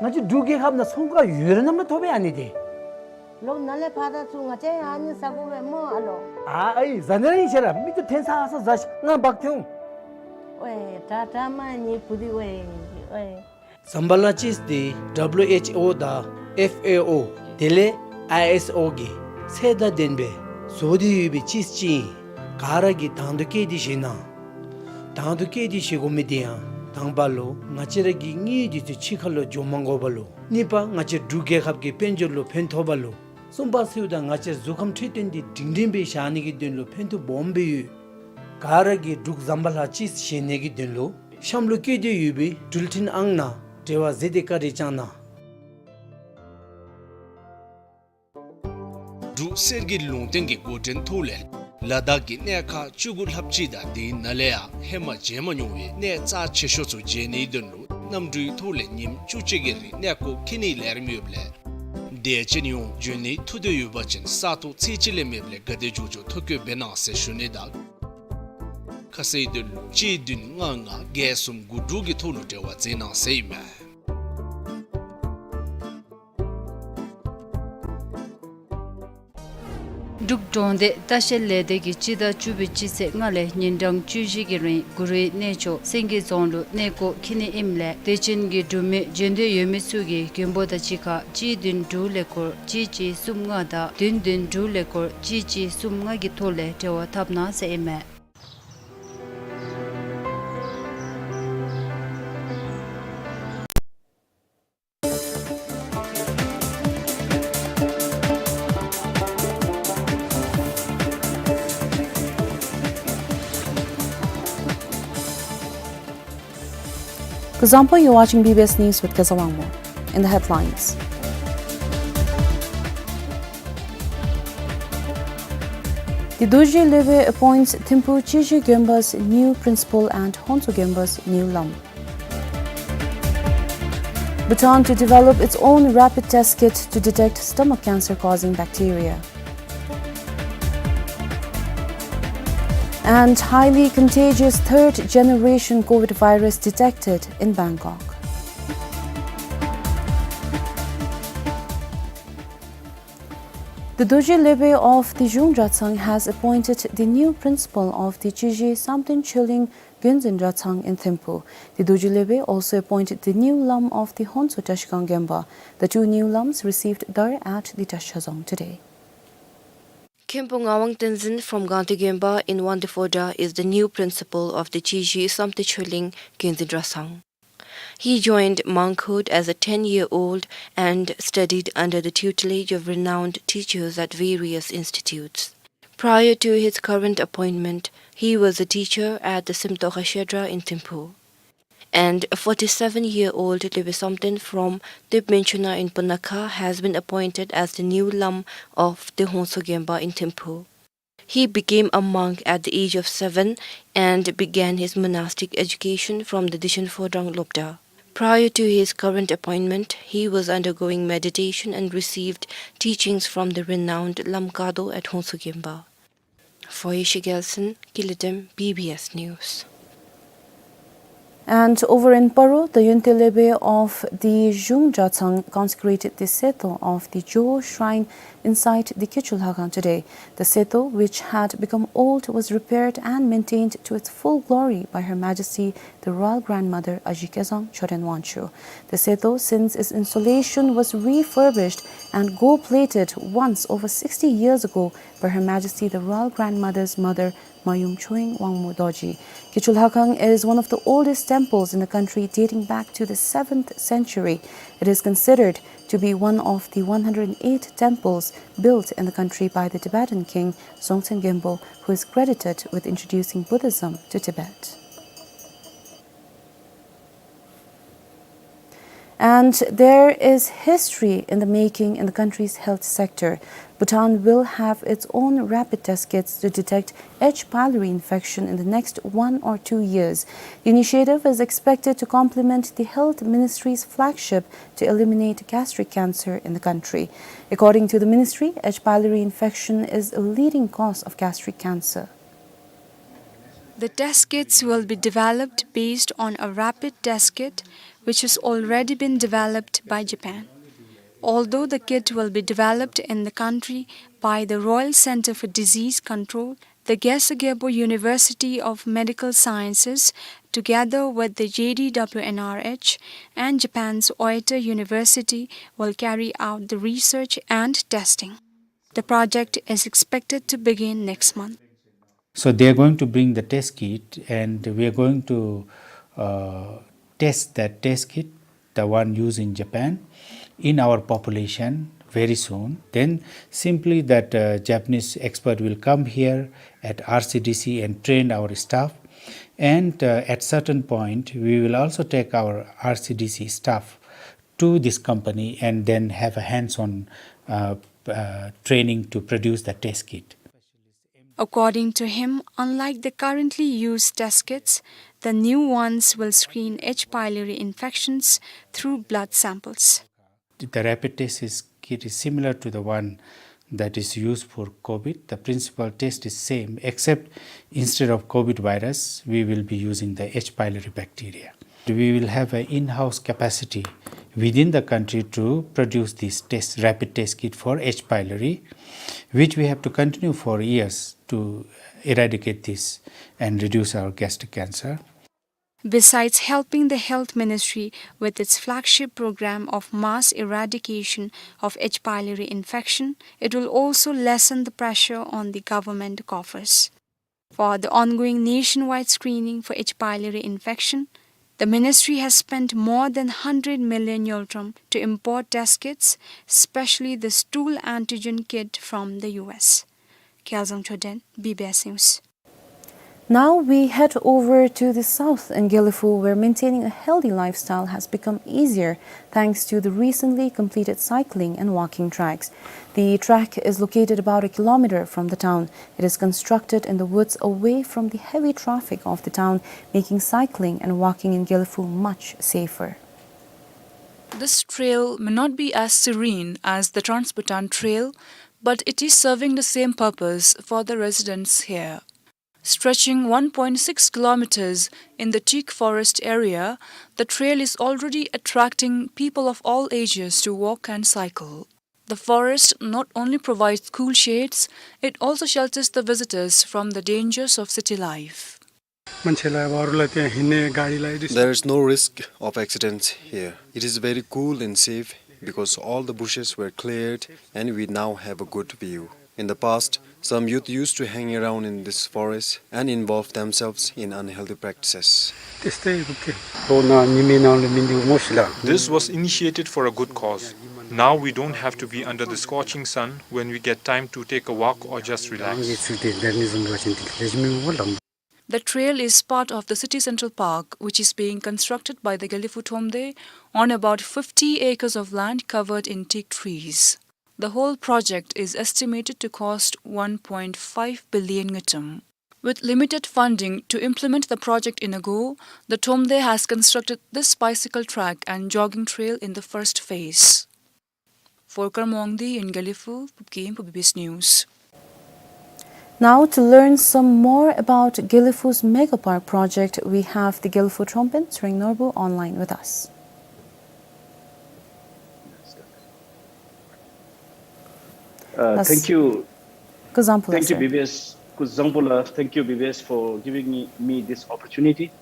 ང་བཅས་འབྲུག་རྒྱལ་ཁབ་ནང་ཚོང་ཁང་ཡོད་ར་ནམ་ཐོབ་པས་ཨ་ནི་དེ། ལོག་ནཱ་ལས་ཕར་ད་ཚུར་ང་བཅས་ཡང་ཨ་ནི་ཟ་དགོ་པས་སྨོ་ཨ་ལོ། ཨ་ཨའི་ཟ་ནི་ར་ཨིན་ཤེས་ར་མིག་ཏོ་འཐེན་ས་ཨ་ས་ཟ་ཤིག་ང་འབག་འཐེན་འོང་། ཝའེ་དྲག་དྲག་མ་ནི་བུ་དེ་ཝའེ་ཝའེ། ཟམ་པ་ལ་ཅིས་དེ་W H O དང་F A O དེ་ལས་I S O གིས་ཚད་དང་ལྡན་པའི་བཟོ་སྟེ་ཡོད་པའི་ཅིས་ཅིག་ཨིན། ག་ར་གིས་དང་དུ་བཀལ་ཏེ་བཞེས་གནང་། དང་དུ་བཀལ་ཏེ་བཞེས་དགོ་མི་དེ་ཡང་དང་པ་ལུ་ང་བཅས་ར་གི་དངུལ་དེ་ཚུ་ཕྱི་ཁར་ལུ་འགྱོ་མ་དགོ་པ་ལུ། གཉིས་པ་ང་བཅས་འབྲུག་རྒྱལ་ཁབ་ཀྱི་དཔལ་འབྱོར་ལུ་ཕན་ཐོགས་པ་ལུ། གསུམ་པ་ཚུ་དང་ང་བཅས་གཟུགས་ཁམས་འཕྲོད་བསྟེན་དེ་སྒྲིང་སྒྲིང་སྦེ་བཞག་ནི་གི་དོན་ལུ་ཕན་ཐོགས་སྦོམ་སྦེ་ཡོད། ག་ར་གིས་འབྲུག་ཟམ་པ་ལ་ཅིས་བཞེས་ནི་གི་དོན་ལུ་གཤམ་ལུ་བཀོད་དེ་ཡོད་པའི་འགྲུལ་འཕྲིན་ཨང་ནང་འབྲེལ་བ་མཛད་དེ་བཀའ་དྲིན་བསྐྱང་གནང་། འབྲུག་གསེར་གྱི་ལུང་བསྟན་གྱི་འགོ་འདྲེན་ཐོག་ལས་ལ་དྭགས་ཀྱི་གནས་ཁག་བཅུ་དགུ་ལྷགཔ་ཅིག་དང་དེའི་ནང་ལས་ཡང་ཧེ་མ་མཇལ་མ་མྱོང་བའི་གནས་རྩ་ཆེ་ཤོས་ཚུ་མཇལ་ནིའི་དོན་ལུ་གནམ་གྲུའི་ཐོག་ལས་ཉིནམ་བཅུ་གཅིག་གི་རིང་གནས་སྐོར་འཁྱིད་ནིའི་ལས་རིམ་ཡོདཔ་ལས་དེ་ཅིག་ཡང་འབྱོན་ནི་ཐུགས་འདོད་ཡོད་པ་ཅིན་ས་ཐོག་ཚད་གཅིག་ལས་མེདཔ་ལས་ག་དེ་མགྱོགས་མགྱོགས་ཐོ་བཀོད་འབད་གནང་ཟེར་ཞུ་ནི་དང་། ཁ་གསལ་དོན་ལུ་གཅིག་བདུན་ལྔ་ལྔ་བརྒྱད་གསུམ་དགུ་དྲུག་གི་ཐོག་ལུ་འབྲེལ་བ་མཛད་གནང་ཟེར་ཨིན་མས། འབྲུག་གྲོང་སྡེ་ལྟ་བཤལ་ལས་སྡེ་གིས་སྤྱི་ཟླ་བཅུ་པའི་སྤྱི་ཚེས་ལྔ་ལས་ཉིན་གྲངས་བཅུ་བཞི་གི་རིང་གུ་རུའི་གནས་མཆོག་སེང་གེ་རྫོང་ལུ་གནས་སྐོར་འཁྱིད་ནི་ཨིནམ་ལས་དད་ཅན་གྱི་འབྲུག་མི་འབྱོན་འདོད་ཡོད་མི་ཚུ་གིས་མགོན་པོ་དང་གཅིག་ཁར་གཅིག་བདུན་དྲུག་ཀླད་ཀོར་གཅིག་གཅིག་གསུམ་ལྔ་དང་བདུན་བདུན་དྲུག་ཀླད་ཀོར་གཅིག་གཅིག་གསུམ་ལྔ་གི་ཐོག་ལས་འབྲེལ་བ་འཐབ་གནང་ཟེར་ཨིན་མས། Kazangpo, you're watching B B S News with Keza Wangmo. In the headlines. The Dorji Lhuve appoints Thimphu Chishi Gönba's new principal and Honsu Gönba's new lam. Bhutan to develop its own rapid test kit to detect stomach cancer causing bacteria. And highly contagious third generation COVID virus detected in Bangkok. The Dorji Lebe of the Zhung Dratshang has appointed the new principal of the Chiji Samten Choling Gyunzin Dratshang in Thimphu. The Dorji Lebe also appointed the new lam of the Honso Tashikang Gemba. The two new lams received dar at the Tashazong today. Khenpo Ngawang Tenzin from Gangte Gemba in Wangdue Phodrang is the new principal of the Chiji Samten Choling Gyunzin Dratshang. He joined monkhood as a ten-year-old and studied under the tutelage of renowned teachers at various institutes. Prior to his current appointment, he was a teacher at the Simtokha Shedra in Thimphu. And forty-seven-year-old Lebe Samten from Tip Menchuna in Punakha has been appointed as the new lam of the Honso Gemba in Thimphu. He became a monk at the age of seven and began his monastic education from the Dishan Phodrang Lobda. Prior to his current appointment, he was undergoing meditation and received teachings from the renowned Lam Kado at Honso Gemba. For Yeshe Gelson, Kiledem, B B S News. And over in Paro, the Yunte Lebe of the Zhung Dratshang consecrated the Seto of the Jo Shrine inside the Kichul Hakang today. The Seto, which had become old, was repaired and maintained to its full glory by Her Majesty the Royal Grandmother Aji Kezang Choden Wangchuck. The Seto, since its installation, was refurbished and gold-plated once over sixty years ago by Her Majesty the Royal Grandmother's mother, Mayum Choying Wangmu Dorji. Kichul Hakang is one of the oldest temples in the country, dating back to the seventh century. It is considered to be one of the one hundred eight temples built in the country by the Tibetan king Dzogchen Gyalpo, who is credited with introducing Buddhism to Tibet. And there is history in the making in the country's health sector. Bhutan will have its own rapid test kits to detect H. pylori infection in the next one or two years. The initiative is expected to complement the health ministry's flagship to eliminate gastric cancer in the country. According to the ministry, H. pylori infection is a leading cause of gastric cancer. The test kits will be developed based on a rapid test kit which has already been developed by Japan. Although the kit will be developed in the country by the Royal Centre for Disease Control, the Gyatso Gyalpo University of Medical Sciences, together with the J D W N R H and Japan's Oita University, will carry out the research and testing. The project is expected to begin next month. So they are going to bring the test kit, and we are going to, uh, test that test kit, the one used in Japan, in our population very soon. Then simply that, uh, Japanese expert will come here at R C D C and train our staff. And, uh, at certain point, we will also take our R C D C staff to this company and then have a hands-on, uh, uh, training to produce the test kit. According to him, unlike the currently used test kits, the new ones will screen H. pylori infections through blood samples. The rapid test is, kit is similar to the one that is used for COVID. The principal test is same, except instead of COVID virus, we will be using the H. pylori bacteria. We will have an in-house capacity within the country to produce this test, rapid test kit for H. pylori, which we have to continue for years to eradicate this and reduce our gastric cancer. Besides helping the health ministry with its flagship program of mass eradication of H. pylori infection, it will also lessen the pressure on the government coffers. For the ongoing nationwide screening for H. pylori infection, the ministry has spent more than hundred million ngultrum to import test kits, especially the stool antigen kit from the U S. Kyaljang Choden, B B S News. Now we head over to the south in Gelephu, where maintaining a healthy lifestyle has become easier thanks to the recently completed cycling and walking tracks. The track is located about a kilometer from the town. It is constructed in the woods away from the heavy traffic of the town, making cycling and walking in Gelephu much safer. This trail may not be as serene as the Trans-Bhutan Trail, but it is serving the same purpose for the residents here. Stretching one point six kilometers in the teak forest area, the trail is already attracting people of all ages to walk and cycle. The forest not only provides cool shades, it also shelters the visitors from the dangers of city life. मान्छेलाई, अरूलाई त्यहाँ हिँड्ने, गाडीलाई dis- There is no risk of accidents here. It is very cool and safe because all the bushes were cleared and we now have a good view. In the past, some youth used to hang around in this forest and involve themselves in unhealthy practices. त्यस्तै हो के। हो न, निमेन मिन्दिउ मोसिला। This was initiated for a good cause. Now we don't have to be under the scorching sun when we get time to take a walk or just relax. ये सुते दर्नी जुम्बा चिन्तित लेजमी Mollem. The trail is part of the city central park, which is being constructed by the Gelephu Thromde on about fifty acres of land covered in teak trees. The whole project is estimated to cost one point five billion ngultrum. With limited funding to implement the project in Ago, the Thromde has constructed this bicycle track and jogging trail in the first phase. For Karma Wangdi in Gelephu, Pupkim for B B S News. Now, to learn some more about Gelephu's Mega Park project, we have the Gelephu Thromben Tshering Norbu online with us. Uh, thank you. Thank you, B B S. Kuzangpula. Thank you, B B S, for giving me, me this opportunity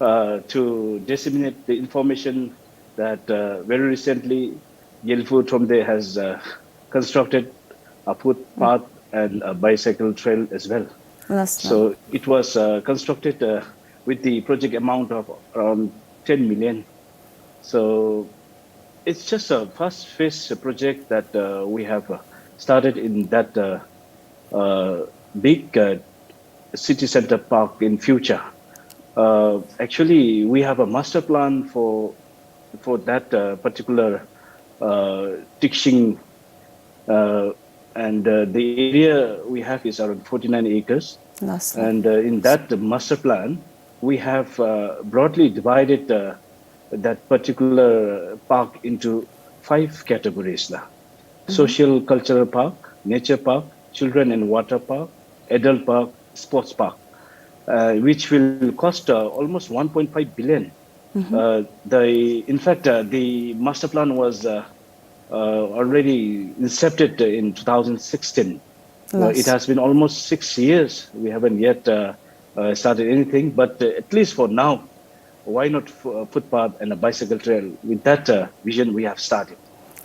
uh, to disseminate the information that uh, very recently Gelephu Thromde has uh, constructed a footpath and a bicycle trail as well. So it was uh, constructed uh, with the project amount of around ten million. So it's just a first phase project that uh, we have uh, started in that uh, uh, big uh, city center park in future. Uh, actually, we have a master plan for for that uh, particular uh, Tikshing, uh, and uh, the area we have is around forty-nine acres. And uh, in that master plan, we have uh, broadly divided uh, that particular park into five categories la. Social cultural park, nature park, children and water park, adult park, sports park, uh, which will cost uh, almost one point five billion. Uh, the, in fact, uh, the master plan was uh, uh, already incepted in two thousand sixteen. Uh, it has been almost six years. We haven't yet uh, uh, started anything, but uh, at least for now, why not fo- uh, footpath and a bicycle trail? With that uh, vision, we have started.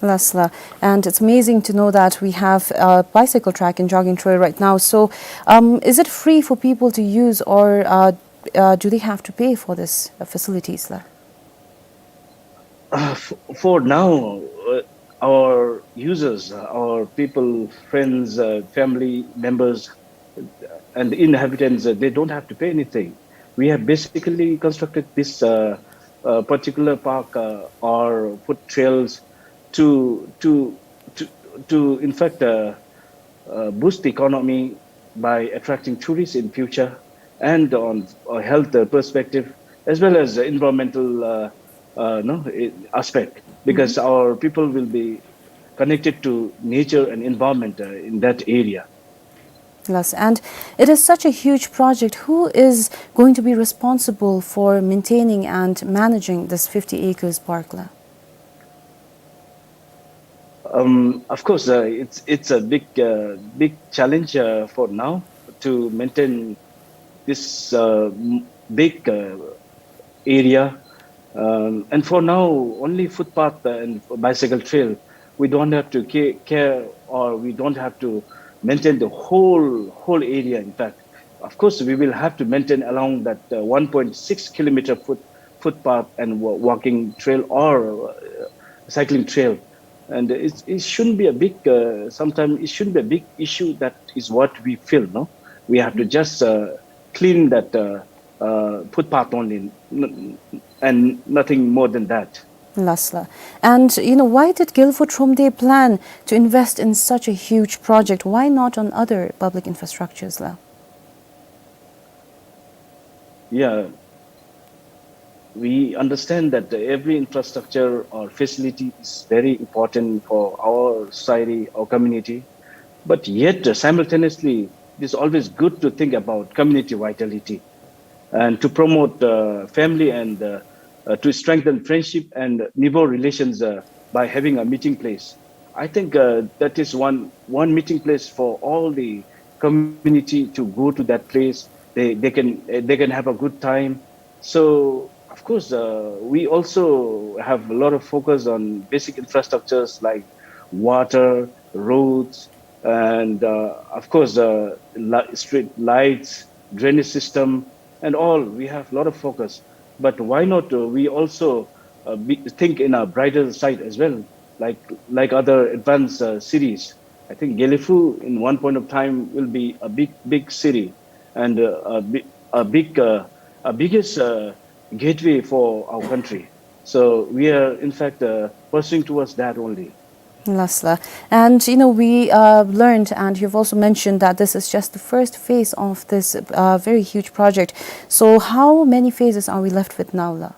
Lasla. And it's amazing to know that we have a bicycle track and jogging trail right now. So, um, is it free for people to use, or uh, uh, do they have to pay for this uh, facilities la? Uh, f- for now, uh, our users, uh, our people, friends, uh, family members, and the inhabitants, uh, they don't have to pay anything. We have basically constructed this uh, uh, particular park uh, or foot trails to to to to in fact uh, uh, boost the economy by attracting tourists in future and on a health uh, perspective as well as environmental uh, uh, no, eh, aspect, because our people will be connected to nature and environment uh, in that area. Yes, and it is such a huge project. Who is going to be responsible for maintaining and managing this fifty acres park la? Um, of course, uh, it's it's a big uh, big challenge uh, for now to maintain this uh, m- big uh, area, um, and for now only footpath and bicycle trail. We don't have to ca- care, or we don't have to maintain the whole whole area. In fact, of course, we will have to maintain along that uh, one point six kilometer foot footpath and wa- walking trail or uh, cycling trail. And it, it shouldn't be a big, uh, sometimes it shouldn't be a big issue. That is what we feel, no? We have to just uh, clean that uh, uh, footpath only n- and nothing more than that. Lasla. And, you know, why did Gelephu Thromde plan to invest in such a huge project? Why not on other public infrastructures la? Yeah, we understand that every infrastructure or facility is very important for our society or community. But yet, uh, simultaneously, it is always good to think about community vitality and to promote uh, family and uh, uh, to strengthen friendship and neighbor relations uh, by having a meeting place. I think, uh, that is one, one meeting place for all the community to go to that place. They, they can, uh, they can have a good time. So, of course, uh, we also have a lot of focus on basic infrastructures like water, roads, and, uh, of course, uh, li-, street lights, drainage system, and all. We have a lot of focus. But why not, uh, we also, uh, be, think in a brighter side as well, like, like other advanced, uh, cities. I think Gelephu in one point of time will be a big, big city and, uh, a bi-, a big, uh, a biggest, uh, gateway for our country. So we are, in fact, uh, pursuing towards that only. Yes, sir. And, you know, we, uh, learned, and you've also mentioned that this is just the first phase of this, uh, very huge project. So how many phases are we left with now, la?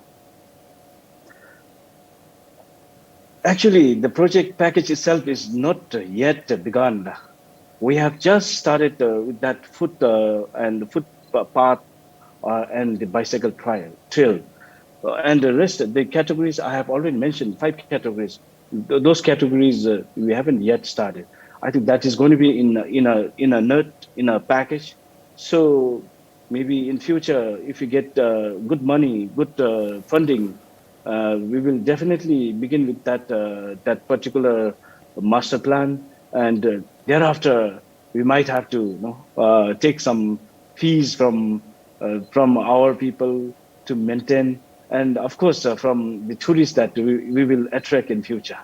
Actually, the project package itself is not yet begun. We have just started, uh, with that foot, uh, and footpath, uh, and the bicycle trail, trail. Uh, and the rest, the categories I have already mentioned, five categories. Th-, those categories, uh, we haven't yet started. I think that is going to be in a, in a, in a nut, in a package. So maybe in future, if we get, uh, good money, good, uh, funding, uh, we will definitely begin with that, uh, that particular master plan, and, uh, thereafter we might have to, you know, uh, take some fees from, uh, from our people to maintain, and of course, uh, from the tourists that we, we will attract in future.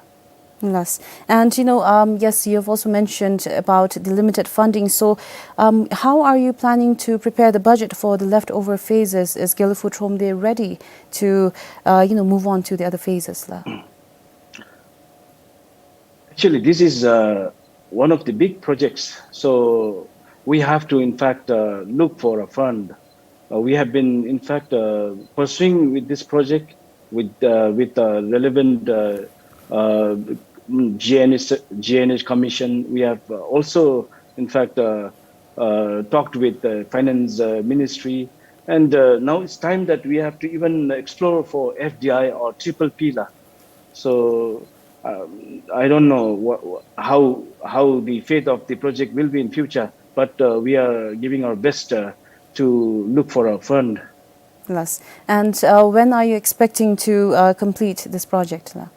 Yes. And, you know, um, yes, you have also mentioned about the limited funding. So, um, how are you planning to prepare the budget for the leftover phases? Is Gelephu Thromde ready to, uh, you know, move on to the other phases, la? Actually, this is, uh, one of the big projects. So we have to, in fact, uh, look for a fund. Uh, we have been, in fact, uh, pursuing with this project with, uh, with, uh, relevant, uh, uh, G N H, G N H Commission. We have, uh, also, in fact, uh, uh, talked with the Finance, uh, Ministry. And, uh, now it's time that we have to even explore for F D I or triple P, la. So, um, I don't know wha-, wha-, how, how the fate of the project will be in future, but, uh, we are giving our best, uh, to look for a fund. Yes. And, uh, when are you expecting to, uh, complete this project, la?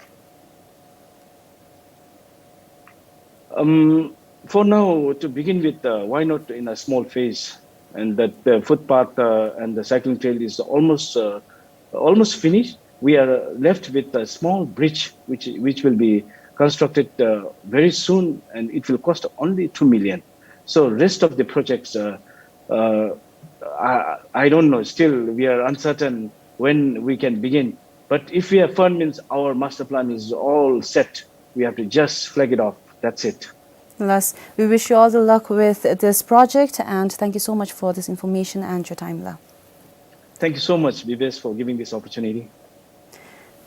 Um, for now, to begin with, uh, why not in a small phase? And that the footpath, uh, and the cycling trail is almost, uh, almost finished. We are left with a small bridge which, which will be constructed, uh, very soon, and it will cost only two million. So rest of the projects, uh, uh, I, I don't know. Still, we are uncertain when we can begin. But if we have fund, means our master plan is all set. We have to just flag it off. That's it. Yes, we wish you all the luck with this project, and thank you so much for this information and your time, la. Thank you so much, Bibes, for giving this opportunity.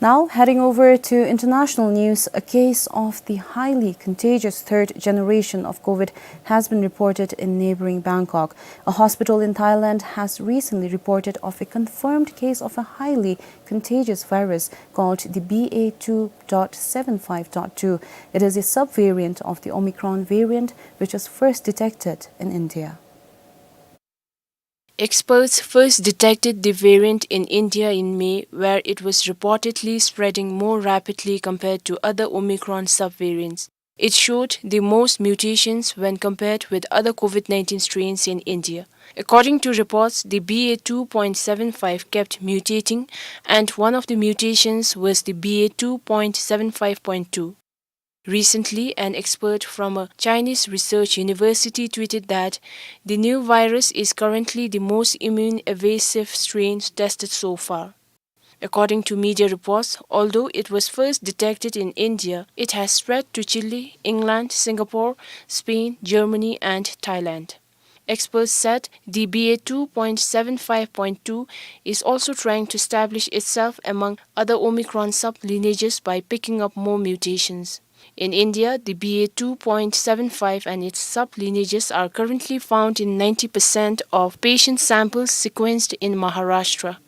Now, heading over to international news, a case of the highly contagious third generation of COVID has been reported in neighboring Bangkok. A hospital in Thailand has recently reported of a confirmed case of a highly contagious virus called the B A two point seven five point two. It is a subvariant of the Omicron variant, which was first detected in India. Experts first detected the variant in India in May, where it was reportedly spreading more rapidly compared to other Omicron subvariants. It showed the most mutations when compared with other COVID nineteen strains in India. According to reports, the B A two point seven five kept mutating, and one of the mutations was the B A two point seven five point two. Recently, an expert from a Chinese research university tweeted that the new virus is currently the most immune evasive strain tested so far. According to media reports, although it was first detected in India, it has spread to Chile, England, Singapore, Spain, Germany, and Thailand. Experts said the B A two point seven five point two is also trying to establish itself among other Omicron sublineages by picking up more mutations. In India, the B A two point seven five and its sublineages are currently found in ninety percent of patient samples sequenced in Maharashtra.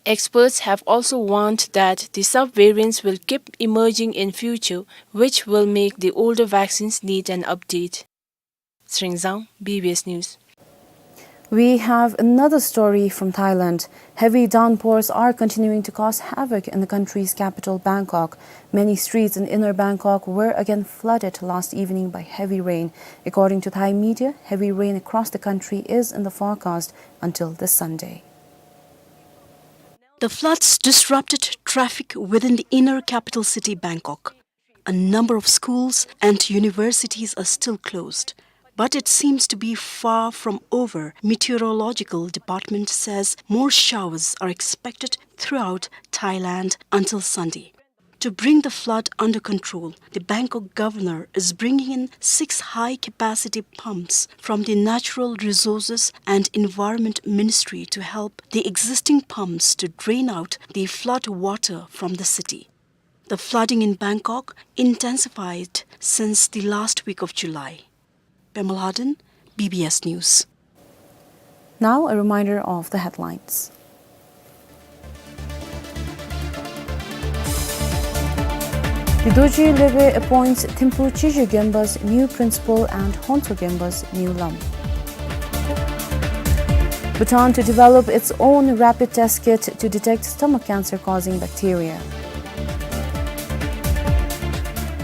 Experts have also warned that the subvariants will keep emerging in future, which will make the older vaccines need an update. Sringzang, B B S News. We have another story from Thailand. Heavy downpours are continuing to cause havoc in the country's capital, Bangkok. Many streets in inner Bangkok were again flooded last evening by heavy rain. According to Thai media, heavy rain across the country is in the forecast until this Sunday. The floods disrupted traffic within the inner capital city, Bangkok. A number of schools and universities are still closed, but it seems to be far from over. Meteorological Department says more showers are expected throughout Thailand until Sunday. To bring the flood under control, the Bangkok governor is bringing in six high-capacity pumps from the Natural Resources and Environment Ministry to help the existing pumps to drain out the flood water from the city. The flooding in Bangkok intensified since the last week of July. Pema Ladin, B B S News. Now, a reminder of the headlines. The Dorji Lhagvay appoints Thimphu Chizhou Gembas new principal and Honso Gembas new lam. Bhutan to develop its own rapid test kit to detect stomach cancer causing bacteria.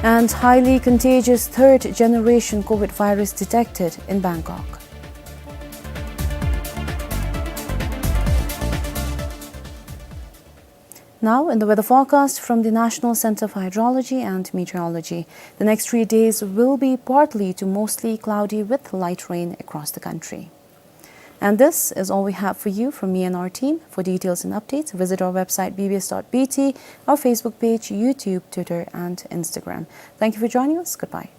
And highly contagious third generation COVID virus detected in Bangkok. Now, in the weather forecast from the National Center for Hydrology and Meteorology, the next three days will be partly to mostly cloudy with light rain across the country. And this is all we have for you from me and our team. For details and updates, visit our website B B S dot B T, our Facebook page, YouTube, Twitter, and Instagram. Thank you for joining us. Goodbye.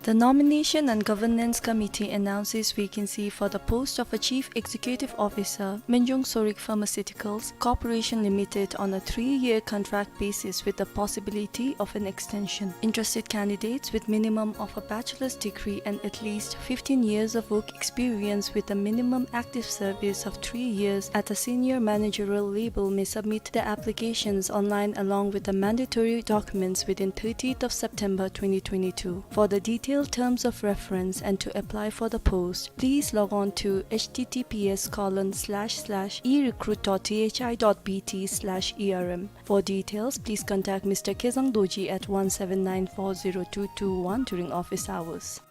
The Nomination and Governance Committee announces vacancy for the post of a Chief Executive Officer, Minjung Sorik Pharmaceuticals Corporation Limited, on a three-year contract basis with the possibility of an extension. Interested candidates with minimum of a bachelor's degree and at least fifteen years of work experience with a minimum active service of three years at a senior managerial level may submit their applications online along with the mandatory documents within thirtieth of September twenty twenty-two. For the detailed terms of reference and to apply for the post, please log on to H T T P S colon slash slash e recruit dot T H I dot B T slash E R M. For details, please contact Mister Kezang Dorji at one seven nine four zero two two one during office hours.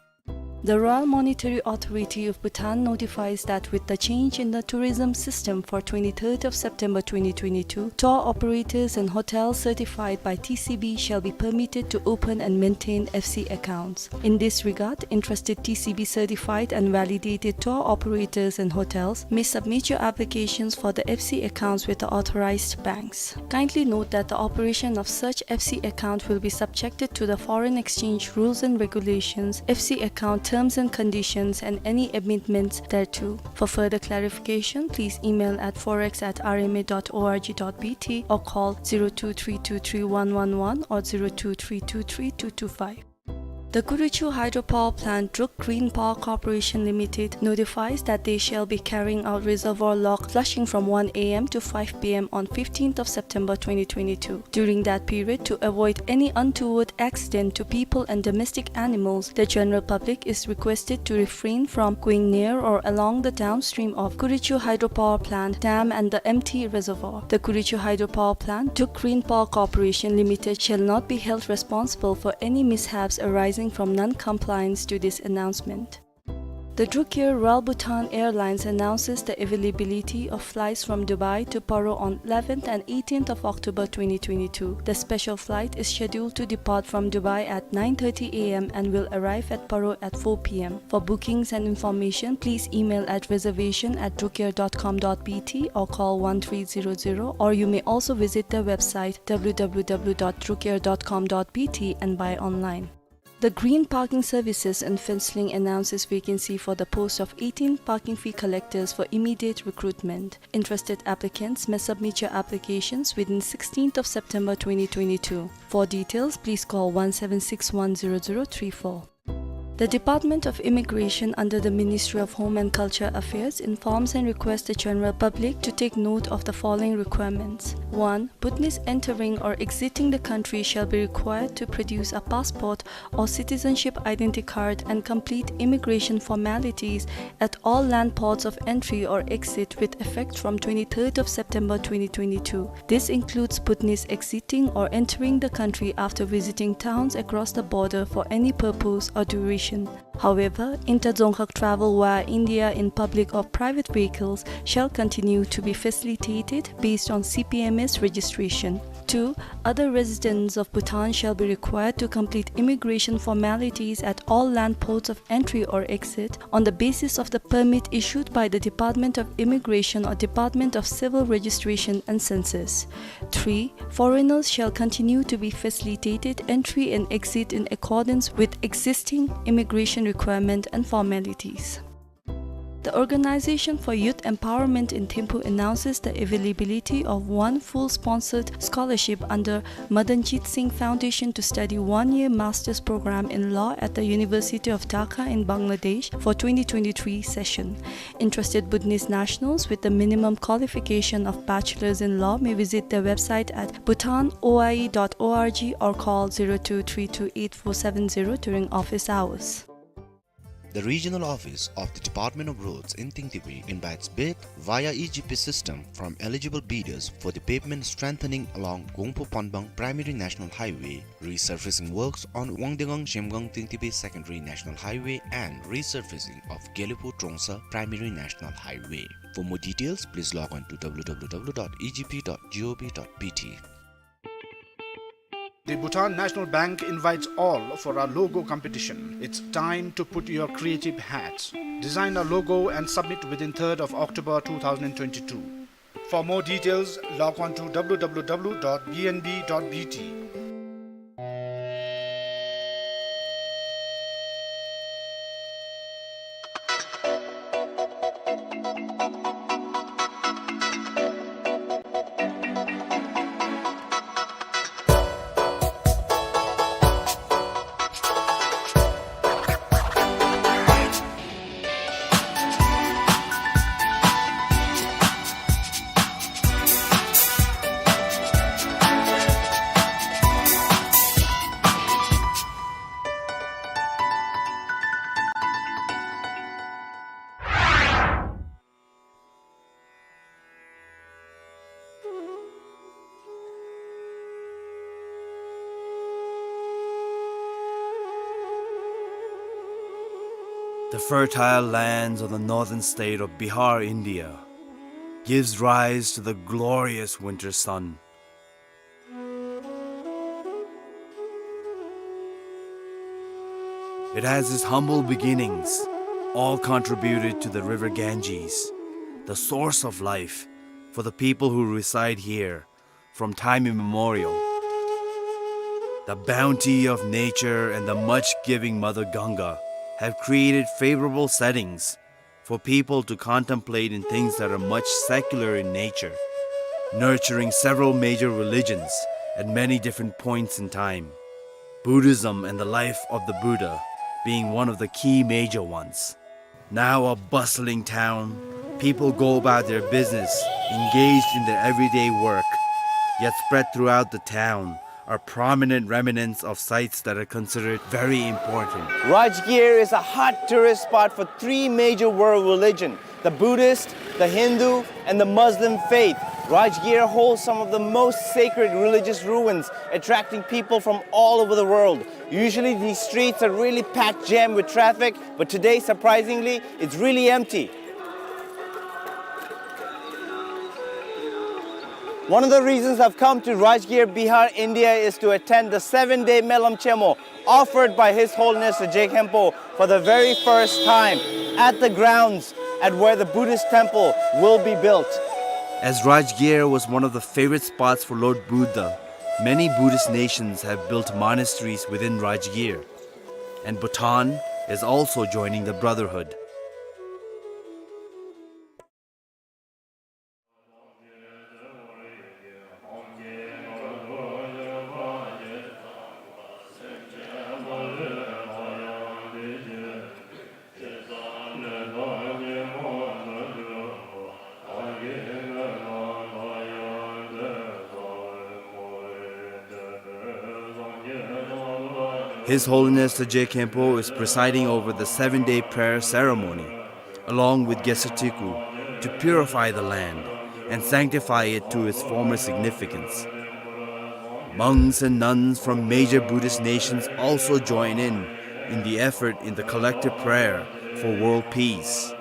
The Royal Monetary Authority of Bhutan notifies that with the change in the tourism system for twenty-third of September twenty twenty-two, tour operators and hotels certified by T C B shall be permitted to open and maintain F C accounts. In this regard, interested T C B certified and validated tour operators and hotels may submit your applications for the F C accounts with the authorized banks. Kindly note that the operation of such F C account will be subjected to the foreign exchange rules and regulations, F C account terms and conditions, and any amendments thereto. For further clarification, please email at forex at R M A dot O R G dot B T or call zero two three two three one one one or zero two three two three two two five. The Kurichu Hydropower Plant, Druk Green Power Corporation Limited, notifies that they shall be carrying out reservoir lock flushing from one A M to five P M on fifteenth of September twenty twenty-two. During that period, to avoid any untoward accident to people and domestic animals, the general public is requested to refrain from going near or along the downstream of Kurichu Hydropower Plant dam and the empty reservoir. The Kurichu Hydropower Plant, Druk Green Power Corporation Limited, shall not be held responsible for any mishaps arising from non-compliance to this announcement. The Druk Air Royal Bhutan Airlines announces the availability of flights from Dubai to Paro on eleventh and eighteenth of October twenty twenty-two. The special flight is scheduled to depart from Dubai at nine thirty A M and will arrive at Paro at four P M. For bookings and information, please email at reservation at drukair dot com dot B T or call one three zero zero, or you may also visit their website W W W dot drukair dot com dot B T and buy online. The Green Parking Services in Phuentsholing announces vacancy for the post of eighteen parking fee collectors for immediate recruitment. Interested applicants may submit your applications within sixteenth of September twenty twenty-two. For details, please call one seven six one zero zero three four. The Department of Immigration under the Ministry of Home and Culture Affairs informs and requests the general public to take note of the following requirements. One, Bhutanese entering or exiting the country shall be required to produce a passport or citizenship identity card and complete immigration formalities at all land ports of entry or exit with effect from twenty-third of September twenty twenty-two. This includes Bhutanese exiting or entering the country after visiting towns across the border for any purpose or duration. However, inter-dzongkhag travel via India in public or private vehicles shall continue to be facilitated based on C P M S registration. Two, other residents of Bhutan shall be required to complete immigration formalities at all land ports of entry or exit on the basis of the permit issued by the Department of Immigration or Department of Civil Registration and Census. Three, foreigners shall continue to be facilitated entry and exit in accordance with existing immigration requirement and formalities. The Organization for Youth Empowerment in Thimphu announces the availability of one full sponsored scholarship under Madanjit Singh Foundation to study one-year master's program in law at the University of Dhaka in Bangladesh for twenty twenty-three session. Interested Bhutanese nationals with the minimum qualification of bachelor's in law may visit their website at bhutan O I E dot O R G or call zero two three two eight four seven zero during office hours. The regional office of the Department of Roads in Tingtibi invites bid via E G P system from eligible bidders for the pavement strengthening along Gongpo-Pangbang Primary National Highway, resurfacing works on Wangdenggang Zhemgang Tingtibi Secondary National Highway, and resurfacing of Gelephu Trongsa Primary National Highway. For more details, please log on to W W W dot E G P dot G O V dot B T. The Bhutan National Bank invites all for a logo competition. It's time to put your creative hats. Design a logo and submit within third of October two thousand twenty-two. For more details, log on to W W W dot B N B dot B T. The fertile lands of the northern state of Bihar, India, gives rise to the glorious winter sun. It has its humble beginnings, all contributed to the river Ganges, the source of life for the people who reside here from time immemorial. The bounty of nature and the much-giving Mother Ganga have created favorable settings for people to contemplate in things that are much secular in nature, nurturing several major religions at many different points in time. Buddhism and the life of the Buddha being one of the key major ones. Now a bustling town, people go about their business, engaged in their everyday work, yet spread throughout the town are prominent remnants of sites that are considered very important. Rajgir is a hot tourist spot for three major world religion, the Buddhist, the Hindu, and the Muslim faith. Rajgir holds some of the most sacred religious ruins, attracting people from all over the world. Usually these streets are really packed jam with traffic, but today, surprisingly, it's really empty. One of the reasons I've come to Rajgir, Bihar, India is to attend the seven-day Melam Chemo offered by His Holiness the Je Khenpo for the very first time at the grounds at where the Buddhist temple will be built. As Rajgir was one of the favorite spots for Lord Buddha, many Buddhist nations have built monasteries within Rajgir, and Bhutan is also joining the brotherhood. His Holiness the Je Khenpo is presiding over the seven-day prayer ceremony, along with Gesatiku, to purify the land and sanctify it to its former significance. Monks and nuns from major Buddhist nations also join in, in the effort in the collective prayer for world peace.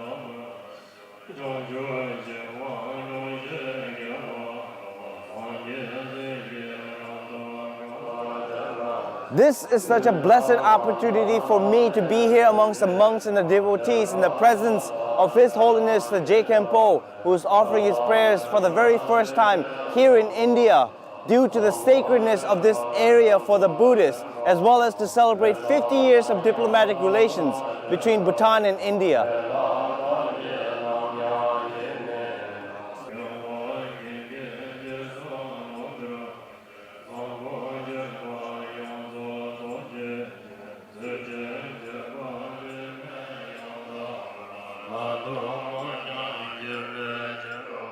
This is such a blessed opportunity for me to be here amongst the monks and the devotees in the presence of His Holiness the Je Khenpo, who is offering his prayers for the very first time here in India, due to the sacredness of this area for the Buddhists, as well as to celebrate fifty years of diplomatic relations between Bhutan and India.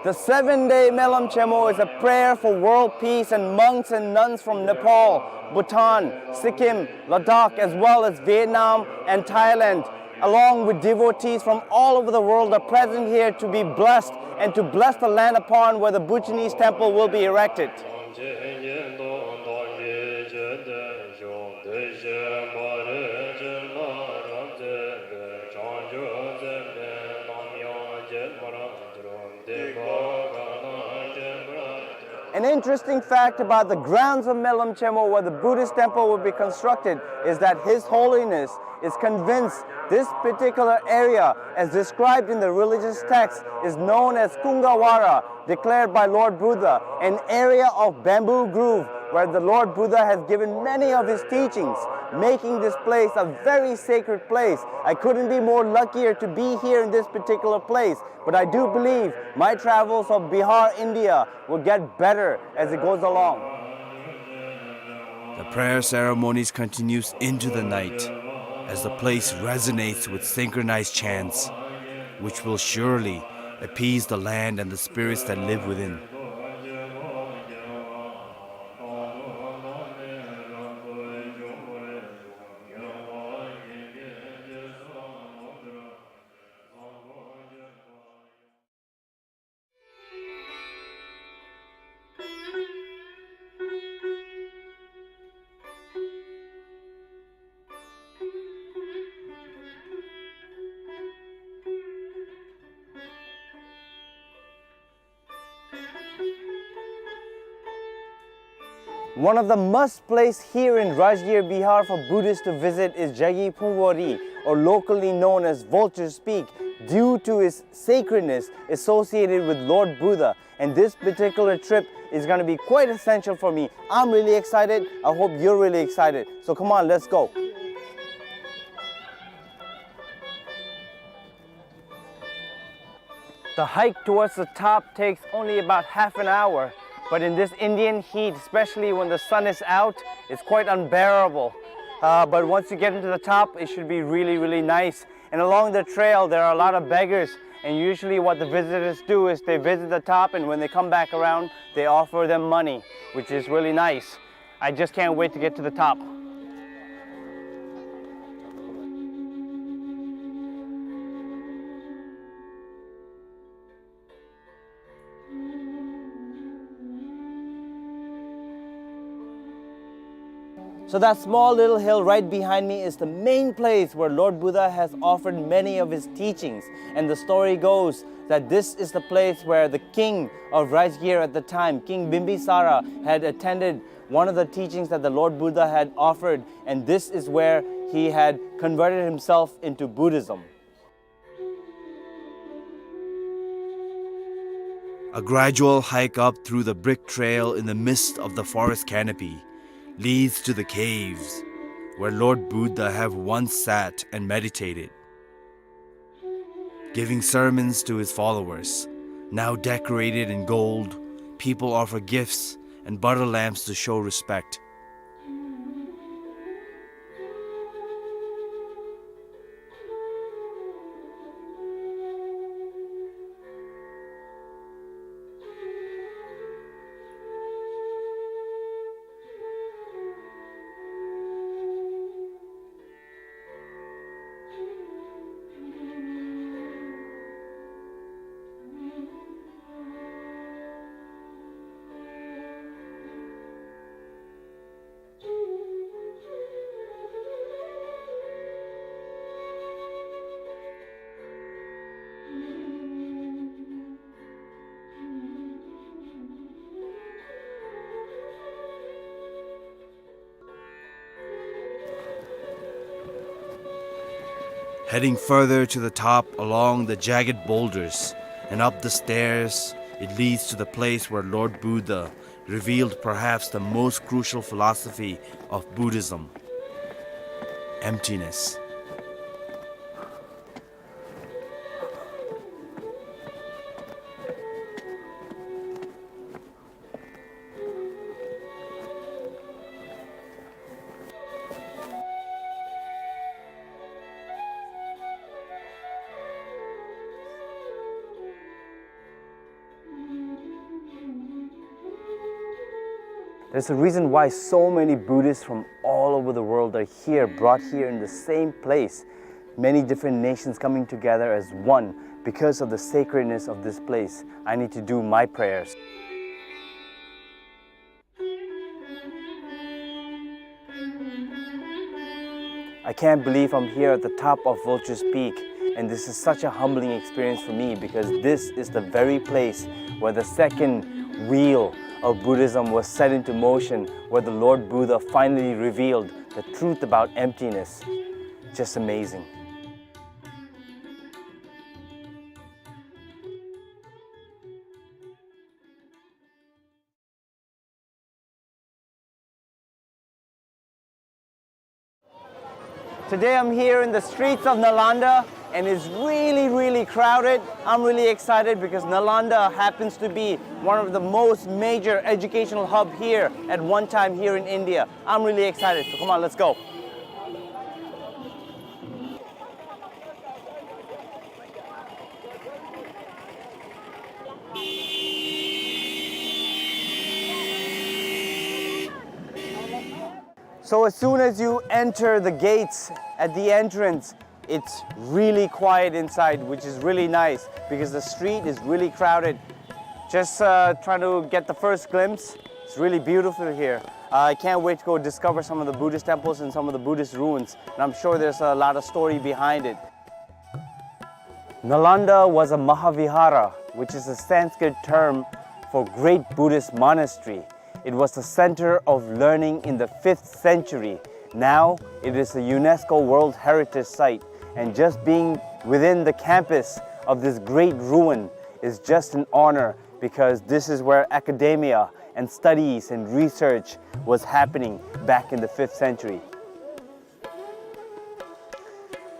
The seven-day Melam Chemo is a prayer for world peace, and monks and nuns from Nepal, Bhutan, Sikkim, Ladakh, as well as Vietnam and Thailand, along with devotees from all over the world, are present here to be blessed and to bless the land upon where the Bhutanese temple will be erected. An interesting fact about the grounds of Melam Chemo, where the Buddhist temple will be constructed, is that His Holiness is convinced this particular area, as described in the religious text, is known as Kungawara, declared by Lord Buddha, an area of bamboo grove where the Lord Buddha has given many of his teachings, making this place a very sacred place. I couldn't be more luckier to be here in this particular place, but I do believe my travels of Bihar, India will get better as it goes along. The prayer ceremonies continues into the night as the place resonates with synchronized chants, which will surely appease the land and the spirits that live within. One of the must place here in Rajgir Bihar for Buddhists to visit is Jagi Phungwari, or locally known as Vulture's Peak, due to its sacredness associated with Lord Buddha. And this particular trip is gonna be quite essential for me. I'm really excited. I hope you're really excited. So come on, let's go. The hike towards the top takes only about half an hour, but in this Indian heat, especially when the sun is out, it's quite unbearable. Uh, but once you get into the top, it should be really, really nice. And along the trail, there are a lot of beggars. And usually what the visitors do is they visit the top, and when they come back around, they offer them money, which is really nice. I just can't wait to get to the top. So that small little hill right behind me is the main place where Lord Buddha has offered many of his teachings. And the story goes that this is the place where the king of Rajgir at the time, King Bimbisara, had attended one of the teachings that the Lord Buddha had offered, and this is where he had converted himself into Buddhism. A gradual hike up through the brick trail in the midst of the forest canopy leads to the caves where Lord Buddha have once sat and meditated, giving sermons to his followers. Now decorated in gold, people offer gifts and butter lamps to show respect. Heading further to the top along the jagged boulders and up the stairs, it leads to the place where Lord Buddha revealed perhaps the most crucial philosophy of Buddhism: emptiness. There's a reason why so many Buddhists from all over the world are here, brought here in the same place. Many different nations coming together as one because of the sacredness of this place. I need to do my prayers. I can't believe I'm here at the top of Vulture's Peak, and this is such a humbling experience for me because this is the very place where the second wheel of Buddhism was set into motion, where the Lord Buddha finally revealed the truth about emptiness. Just amazing. Today I'm here in the streets of Nalanda, and it's really, really crowded. I'm really excited because Nalanda happens to be one of the most major educational hub here at one time here in India. I'm really excited, so come on, let's go. So as soon as you enter the gates at the entrance, it's really quiet inside, which is really nice because the street is really crowded. Just, uh, trying to get the first glimpse. It's really beautiful here. Uh, I can't wait to go discover some of the Buddhist temples and some of the Buddhist ruins. And I'm sure there's a lot of story behind it. Nalanda was a Mahavihara, which is a Sanskrit term for great Buddhist monastery. It was the center of learning in the fifth century. Now it is a UNESCO World Heritage Site, and just being within the campus of this great ruin is just an honor, because this is where academia and studies and research was happening back in the fifth century.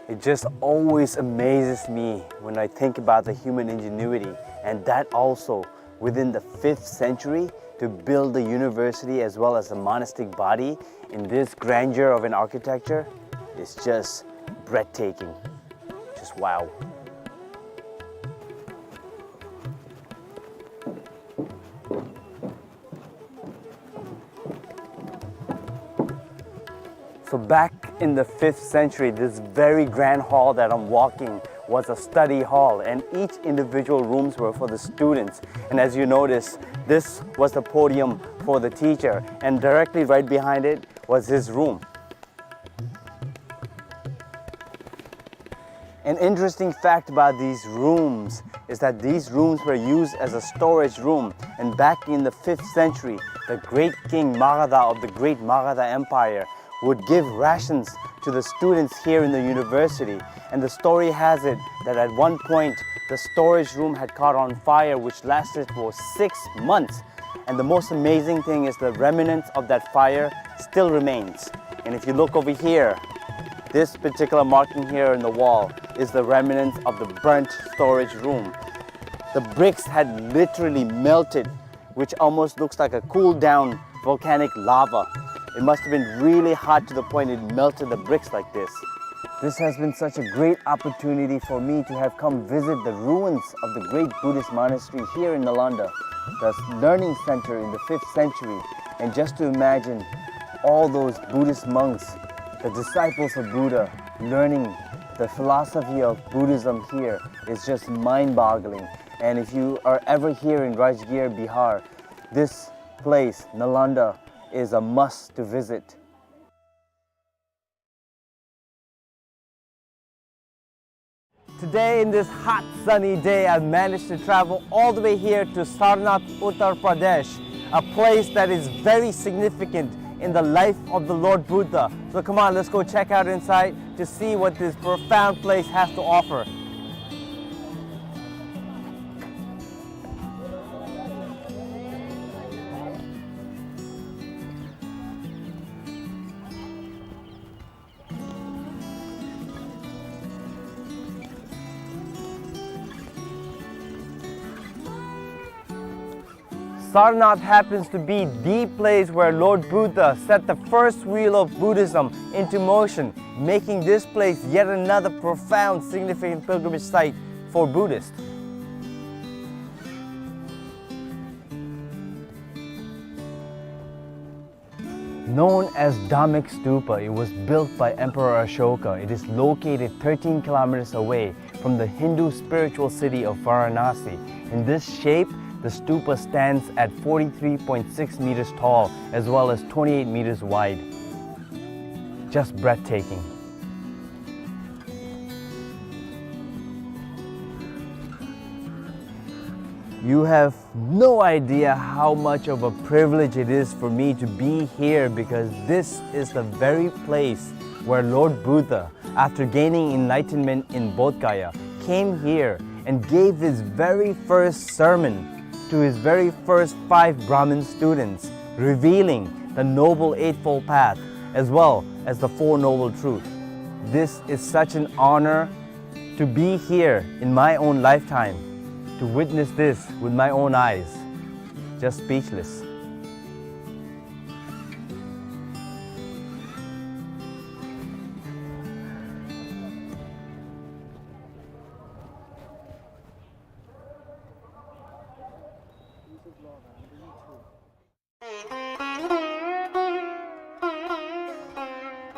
It just always amazes me when I think about the human ingenuity, and that also within the fifth century, to build the university as well as the monastic body in this grandeur of an architecture is just breathtaking. Just wow. So back in the fifth century, this very grand hall that I'm walking was a study hall, and each individual rooms were for the students. And as you notice, this was the podium for the teacher, and directly right behind it was his room. An interesting fact about these rooms is that these rooms were used as a storage room, and back in the fifth century, the great king Magadha of the great Magadha Empire would give rations to the students here in the university. And the story has it that at one point, the storage room had caught on fire, which lasted for six months. And the most amazing thing is the remnants of that fire still remains. And if you look over here, this particular marking here in the wall is the remnants of the burnt storage room. The bricks had literally melted, which almost looks like a cooled down volcanic lava. It must have been really hot to the point it melted the bricks like this. This has been such a great opportunity for me to have come visit the ruins of the great Buddhist monastery here in Nalanda, the learning center in the fifth century, and just to imagine all those Buddhist monks, the disciples of Buddha, learning the philosophy of Buddhism here is just mind-boggling. And if you are ever here in Rajgir, Bihar, this place, Nalanda, is a must to visit. Today, in this hot sunny day, I've managed to travel all the way here to Sarnath, Uttar Pradesh, a place that is very significant in the life of the Lord Buddha. So come on, let's go check out inside to see what this profound place has to offer. Sarnath happens to be the place where Lord Buddha set the first wheel of Buddhism into motion, making this place yet another profound, significant pilgrimage site for Buddhists. Known as Dhammek Stupa, it was built by Emperor Ashoka. It is located thirteen kilometers away from the Hindu spiritual city of Varanasi. In this shape, the stupa stands at forty-three point six meters tall as well as twenty-eight meters wide. Just breathtaking. You have no idea how much of a privilege it is for me to be here, because this is the very place where Lord Buddha, after gaining enlightenment in Bodh Gaya, came here and gave his very first sermon to his very first five Brahmin students, revealing the Noble Eightfold Path as well as the Four Noble Truths. This is such an honor to be here in my own lifetime, to witness this with my own eyes. Just speechless.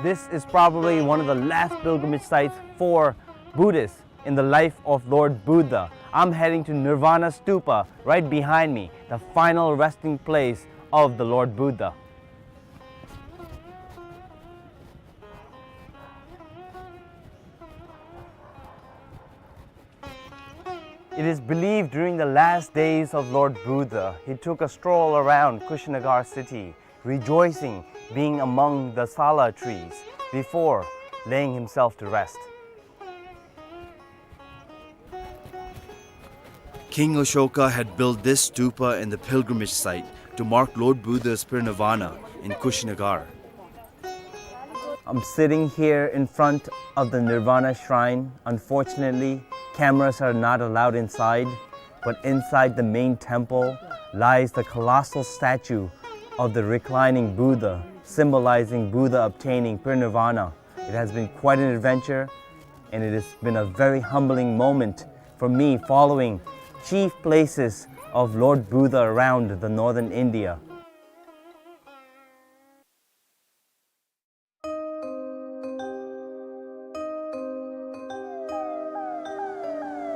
This is probably one of the last pilgrimage sites for Buddhists in the life of Lord Buddha. I'm heading to Nirvana Stupa right behind me, the final resting place of the Lord Buddha. It is believed during the last days of Lord Buddha, he took a stroll around Kushinagar city, rejoicing being among the sala trees before laying himself to rest. King Ashoka had built this stupa and the pilgrimage site to mark Lord Buddha's parinirvana in Kushinagar. I'm sitting here in front of the Nirvana Shrine. Unfortunately, cameras are not allowed inside, but inside the main temple, lies the colossal statue of the reclining Buddha, symbolizing Buddha obtaining parinirvana. It has been quite an adventure, and it has been a very humbling moment for me, following chief places of Lord Buddha around the northern India.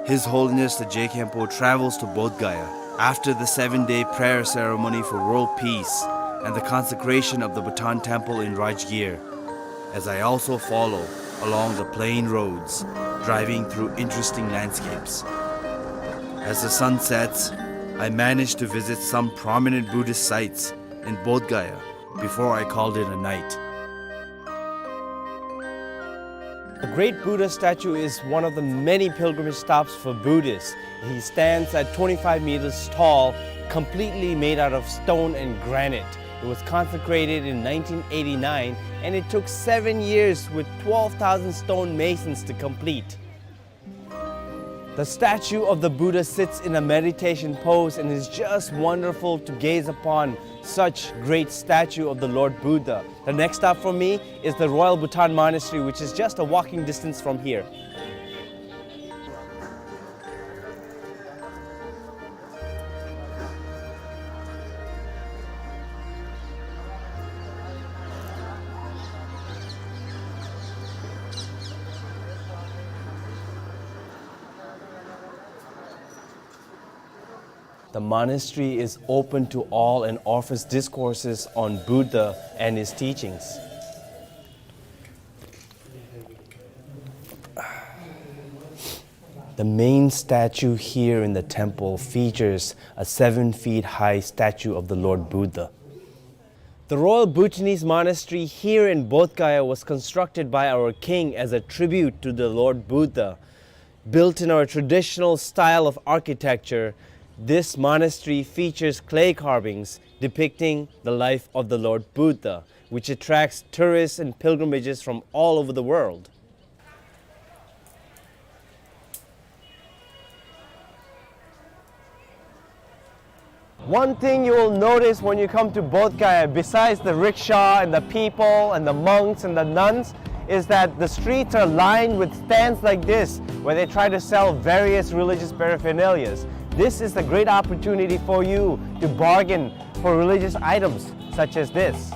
His Holiness the Je Khenpo travels to Bodh Gaya after the seven-day prayer ceremony for world peace and the consecration of the Bhutan Temple in Rajgir, as I also follow along the plain roads, driving through interesting landscapes. As the sun sets, I manage to visit some prominent Buddhist sites in Bodh Gaya before I called it a night. The great Buddha statue is one of the many pilgrimage stops for Buddhists. He stands at twenty-five meters tall, completely made out of stone and granite. It was consecrated in nineteen eighty-nine, and it took seven years with twelve thousand stone masons to complete. The statue of the Buddha sits in a meditation pose and is just wonderful to gaze upon such great statue of the Lord Buddha. The next stop for me is the Royal Bhutan Monastery, which is just a walking distance from here. The monastery is open to all and offers discourses on Buddha and his teachings. The main statue here in the temple features a seven feet high statue of the Lord Buddha. The Royal Bhutanese Monastery here in Bodh Gaya was constructed by our king as a tribute to the Lord Buddha. Built in our traditional style of architecture, this monastery features clay carvings depicting the life of the Lord Buddha, which attracts tourists and pilgrimages from all over the world. One thing you will notice when you come to Bodh Gaya, besides the rickshaw and the people and the monks and the nuns, is that the streets are lined with stands like this, where they try to sell various religious paraphernalias. This is a great opportunity for you to bargain for religious items such as this.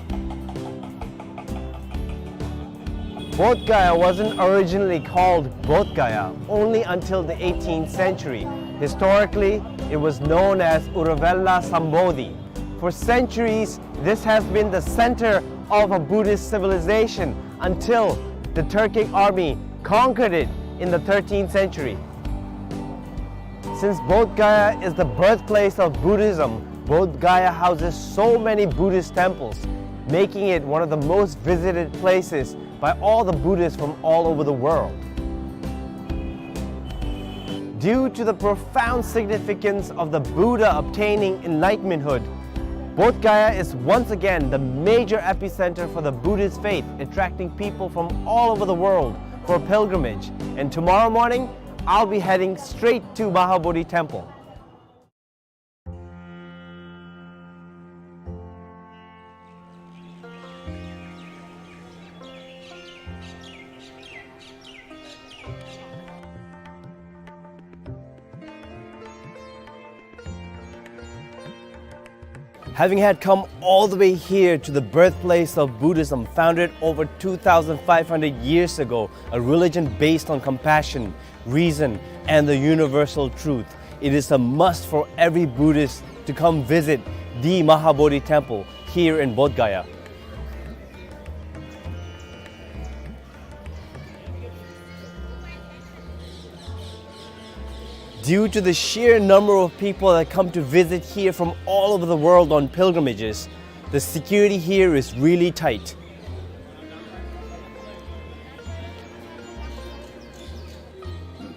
Bodh Gaya wasn't originally called Bodh Gaya only until the eighteenth century. Historically, it was known as Uruvela Sambodhi. For centuries, this has been the center of a Buddhist civilization until the Turkic army conquered it in the thirteenth century. Since Bodh Gaya is the birthplace of Buddhism, Bodh Gaya houses so many Buddhist temples, making it one of the most visited places by all the Buddhists from all over the world. Due to the profound significance of the Buddha obtaining enlightenmenthood, Bodh Gaya is once again the major epicenter for the Buddhist faith, attracting people from all over the world for pilgrimage. And tomorrow morning, I'll be heading straight to Mahabodhi Temple. Having had come all the way here to the birthplace of Buddhism, founded over two thousand five hundred years ago, a religion based on compassion, reason, and the universal truth, it is a must for every Buddhist to come visit the Mahabodhi Temple here in Bodh Gaya. Due to the sheer number of people that come to visit here from all over the world on pilgrimages, the security here is really tight.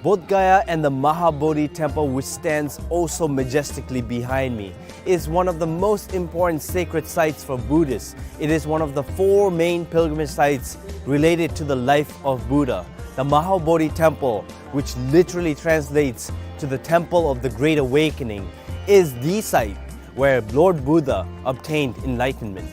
Bodh Gaya and the Mahabodhi Temple, which stands oh so majestically behind me, is one of the most important sacred sites for Buddhists. It is one of the four main pilgrimage sites related to the life of Buddha. The Mahabodhi Temple, which literally translates to the Temple of the Great Awakening, is the site where Lord Buddha obtained enlightenment.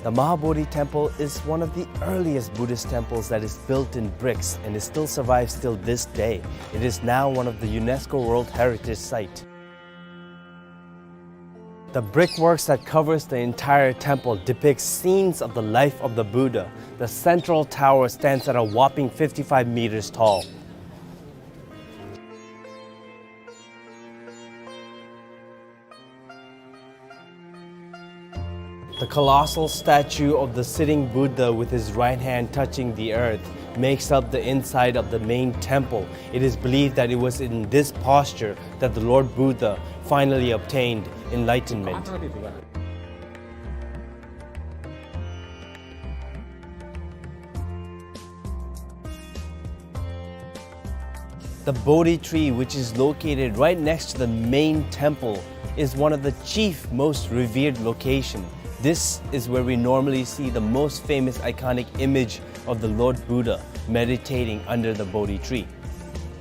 The Mahabodhi Temple is one of the earliest Buddhist temples that is built in bricks and it still survives till this day. It is now one of the UNESCO World Heritage Site. The brickworks that covers the entire temple depicts scenes of the life of the Buddha. The central tower stands at a whopping fifty-five meters tall. The colossal statue of the sitting Buddha with his right hand touching the earth makes up the inside of the main temple. It is believed that it was in this posture that the Lord Buddha finally obtained enlightenment. The Bodhi tree, which is located right next to the main temple, is one of the chief most revered location. This is where we normally see the most famous iconic image of the Lord Buddha meditating under the Bodhi tree.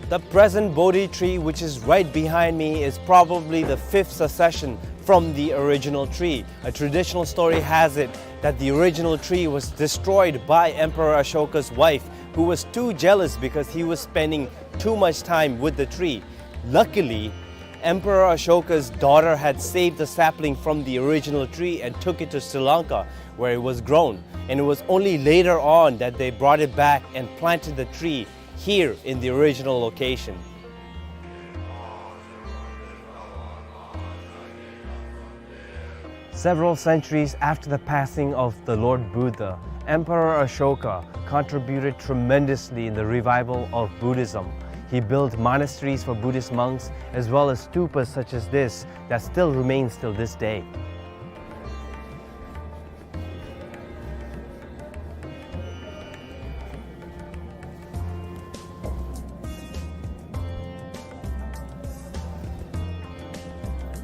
The present Bodhi tree, which is right behind me, is probably the fifth succession from the original tree. A traditional story has it that the original tree was destroyed by Emperor Ashoka's wife, who was too jealous because he was spending too much time with the tree. Luckily, Emperor Ashoka's daughter had saved the sapling from the original tree and took it to Sri Lanka, where it was grown. And it was only later on that they brought it back and planted the tree here in the original location. Several centuries after the passing of the Lord Buddha, Emperor Ashoka contributed tremendously in the revival of Buddhism. He built monasteries for Buddhist monks, as well as stupas such as this that still remains till this day.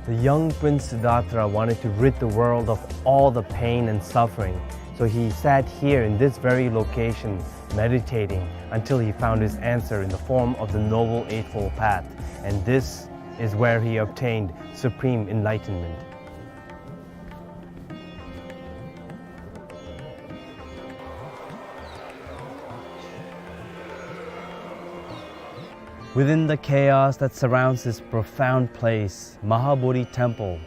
The young Prince Siddhartha wanted to rid the world of all the pain and suffering, so he sat here in this very location, meditating until he found his answer in the form of the Noble Eightfold Path, and this is where he obtained supreme enlightenment. Within the chaos that surrounds this profound place, Mahabodhi Temple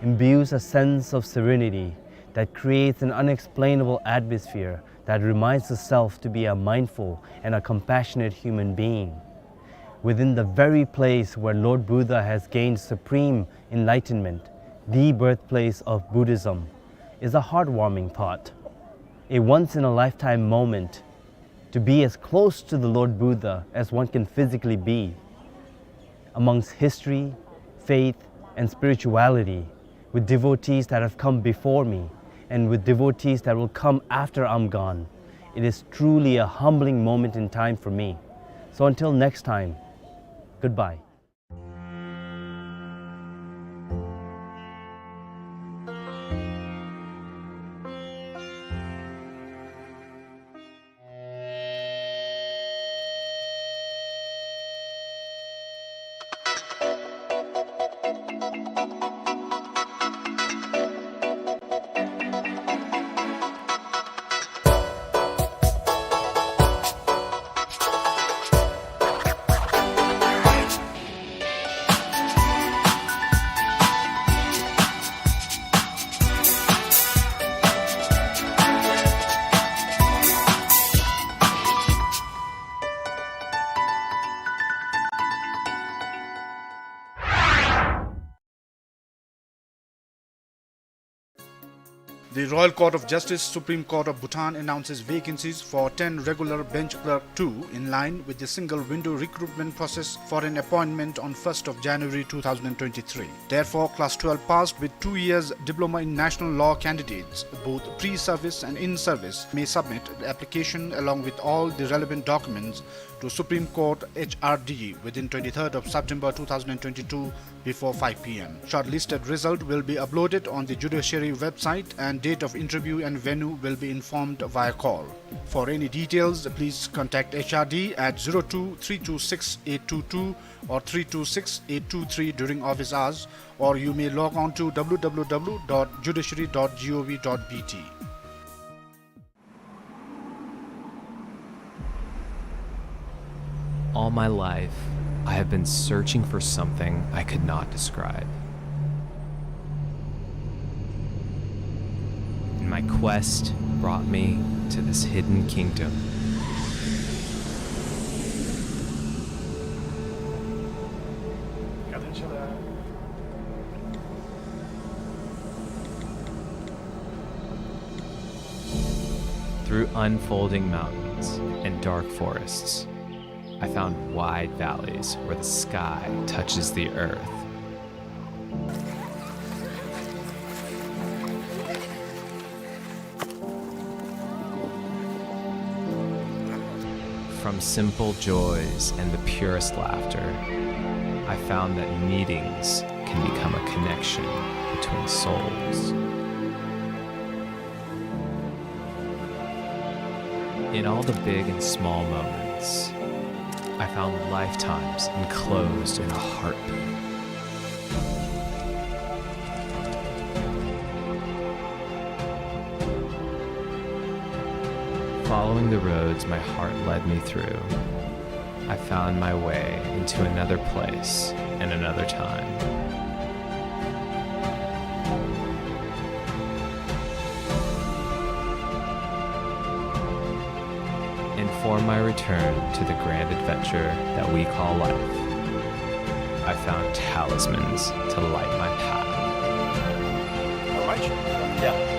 imbues a sense of serenity that creates an unexplainable atmosphere that reminds the self to be a mindful and a compassionate human being. Within the very place where Lord Buddha has gained supreme enlightenment, the birthplace of Buddhism, is a heartwarming thought. A once-in-a-lifetime moment to be as close to the Lord Buddha as one can physically be, amongst history, faith, and spirituality, with devotees that have come before me, and with devotees that will come after I'm gone. It is truly a humbling moment in time for me. So until next time, goodbye. The Royal Court of Justice, Supreme Court of Bhutan announces vacancies for ten regular bench clerk two in line with the single window recruitment process for an appointment on first of January two thousand twenty-three. Therefore, class twelve passed with two years diploma in national law candidates, both pre-service and in-service, may submit the application along with all the relevant documents to Supreme Court H R D within twenty-third of September two thousand twenty-two before five P M. Shortlisted result will be uploaded on the judiciary website and Date of interview and venue will be informed via call. For any details, please contact H R D at zero two three two six eight two two or three two six eight two three during office hours, or you may log on to W W W dot judiciary dot gov dot B T. All my life, I have been searching for something I could not describe. And my quest brought me to this hidden kingdom. Through unfolding mountains and dark forests, I found wide valleys where the sky touches the earth. From simple joys and the purest laughter, I found that meetings can become a connection between souls. In all the big and small moments, I found lifetimes enclosed in a heartbeat. Following the roads my heart led me through, I found my way into another place and another time. And for my return to the grand adventure that we call life, I found talismans to light my path. All right. Yeah.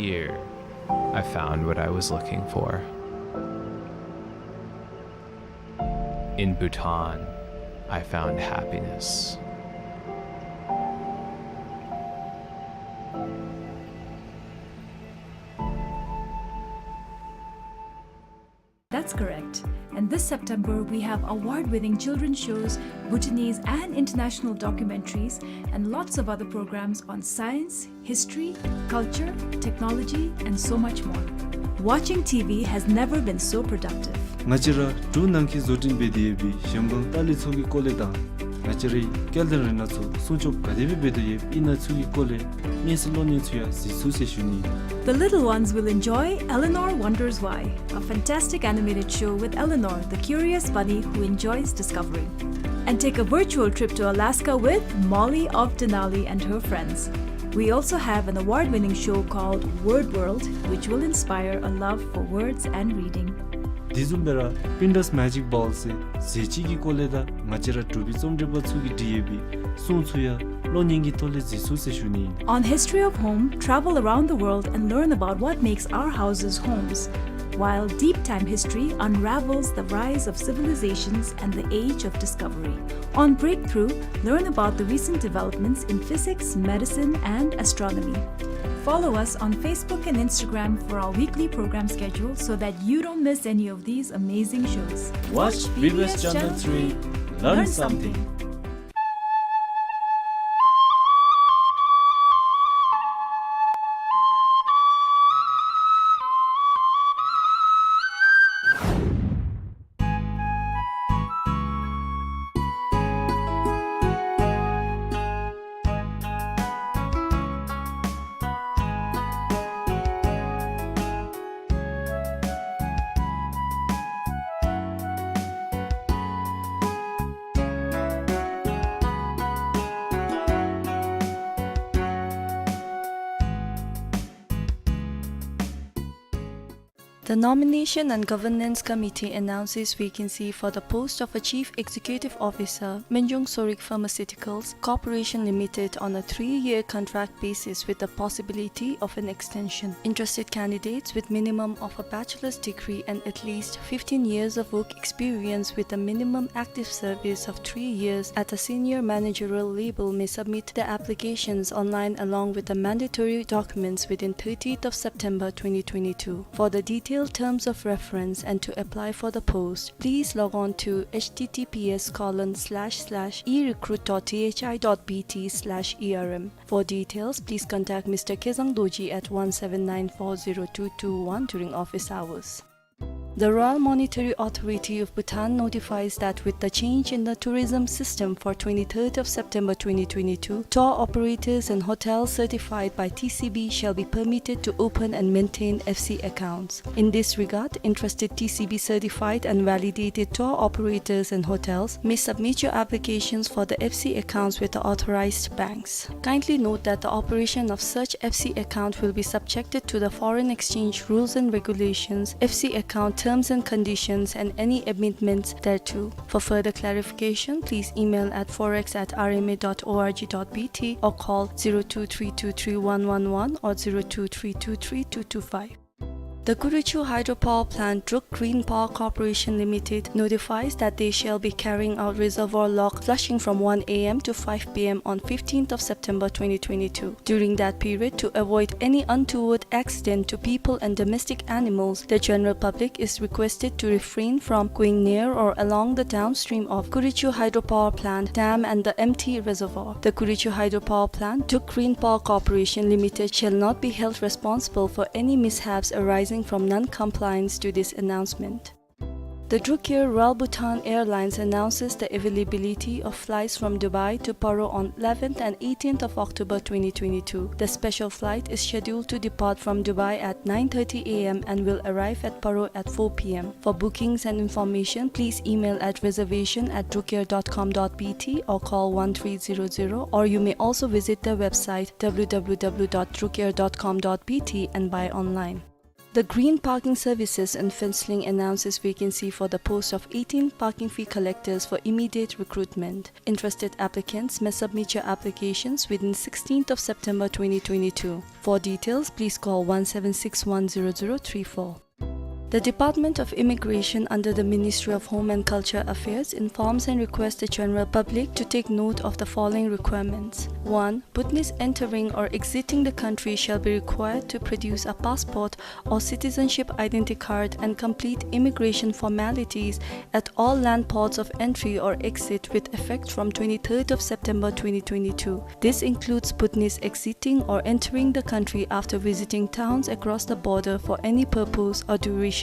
Here, I found what I was looking for. In Bhutan, I found happiness. That's correct. And this September, we have award-winning children's shows, Bhutanese and international documentaries, and lots of other programs on science, history, culture, technology, and so much more. Watching T V has never been so productive. ང་བཅས་ར་འབྲུག་ནང་འཁོད་བཟོ་སྐྲུན་འབད་དེ་ཡོད་པའི་གཞལམ་སྒང་ལྟ་ལས་ཚོགས་ཀྱི་སྐོར་ལས་དང་ང་བཅས་རའི་སྐལ་ལྡན་རིགས་སྣ་ཚོགས་སྲུང་སྐྱོབ་ག་དེ་སྦེ་འབད་དོ་ཡོདཔ་ཨིན་ན་ཚུ་གི་སྐོར་ལས་དམིགས་བསལ་གློག་བརྙན་ཚུ་ཡང་གཟིགས་ཚུགས་ཟེར་ཞུ་ནི། The little ones will enjoy Eleanor Wonders Why, a fantastic animated show with Eleanor, the curious bunny who enjoys discovering. And take a virtual trip to Alaska with Molly of Denali and her friends. We also have an award-winning show called Word World, which will inspire a love for words and reading. དེ་བཟུམ་སྦེ་ར་Pinterest Magic Ball ཟེར་ཟས་བཅུད་ཀྱི་སྐོར་ལས་དང་ང་བཅས་ར་འབྲུག་པའི་རྩོམ་སྒྲིག་པ་ཚུ་གིས་བྲིས་ཡོད་པའི་སྲུང་ཚུ་ཡང་གློག་བརྙན་གྱི་ཐོག་ལས་གཟིགས་ཚུགས་ཟེར་ཞུ་ནི། On History of Home, travel around the world and learn about what makes our houses homes, while Deep Time History unravels the rise of civilizations and the age of discovery. On Breakthrough, learn about the recent developments in physics, medicine, and astronomy. Follow us on Facebook and Instagram for our weekly program schedule so that you don't miss any of these amazing shows. Watch B B S Channel three, learn something. The Nomination and Governance Committee announces vacancy for the post of a Chief Executive Officer, Minjung Sorik Pharmaceuticals Corporation Limited, on a three-year contract basis with the possibility of an extension. Interested candidates with minimum of a bachelor's degree and at least fifteen years of work experience with a minimum active service of three years at a senior managerial level may submit their applications online along with the mandatory documents within thirtieth of September twenty twenty-two. For the detailed terms of reference and to apply for the post, please log on to H T T P S colon slash slash e recruit dot T H I dot B T slash E R M. For details, please contact Mister Kezang Dorji at one seven nine four zero two two one during office hours. The Royal Monetary Authority of Bhutan notifies that with the change in the tourism system for twenty-third of September twenty twenty-two, tour operators and hotels certified by T C B shall be permitted to open and maintain F C accounts. In this regard, interested T C B certified and validated tour operators and hotels may submit your applications for the F C accounts with the authorized banks. Kindly note that the operation of such F C account will be subjected to the foreign exchange rules and regulations, F C account terms and conditions, and any amendments thereto. For further clarification, please email at forex at R M A dot O R G dot B T or call zero two three two three one one one or zero two three two three two two five. The Kurichu Hydropower Plant, Druk Green Power Corporation Limited, notifies that they shall be carrying out reservoir lock flushing from one A M to five P M on fifteenth of September twenty twenty-two. During that period, to avoid any untoward accident to people and domestic animals, the general public is requested to refrain from going near or along the downstream of Kurichu Hydropower Plant dam and the empty reservoir. The Kurichu Hydropower Plant, Druk Green Power Corporation Limited, shall not be held responsible for any mishaps arising from non-compliance to this announcement. The Druk Air Royal Bhutan Airlines announces the availability of flights from Dubai to Paro on eleventh and eighteenth of October twenty twenty-two. The special flight is scheduled to depart from Dubai at nine thirty A M and will arrive at Paro at four P M. For bookings and information, please email at reservation at drukair dot com dot B T or call one three zero zero, or you may also visit their website W W W dot drukair dot com dot B T and buy online. The Green Parking Services in Phuentsholing announces vacancy for the post of eighteen parking fee collectors for immediate recruitment. Interested applicants may submit your applications within sixteenth of September twenty twenty-two. For details, please call one seven six one zero zero three four. The Department of Immigration under the Ministry of Home and Culture Affairs informs and requests the general public to take note of the following requirements. One, Bhutanese entering or exiting the country shall be required to produce a passport or citizenship identity card and complete immigration formalities at all land ports of entry or exit with effect from twenty-third of September twenty twenty-two. This includes Bhutanese exiting or entering the country after visiting towns across the border for any purpose or duration.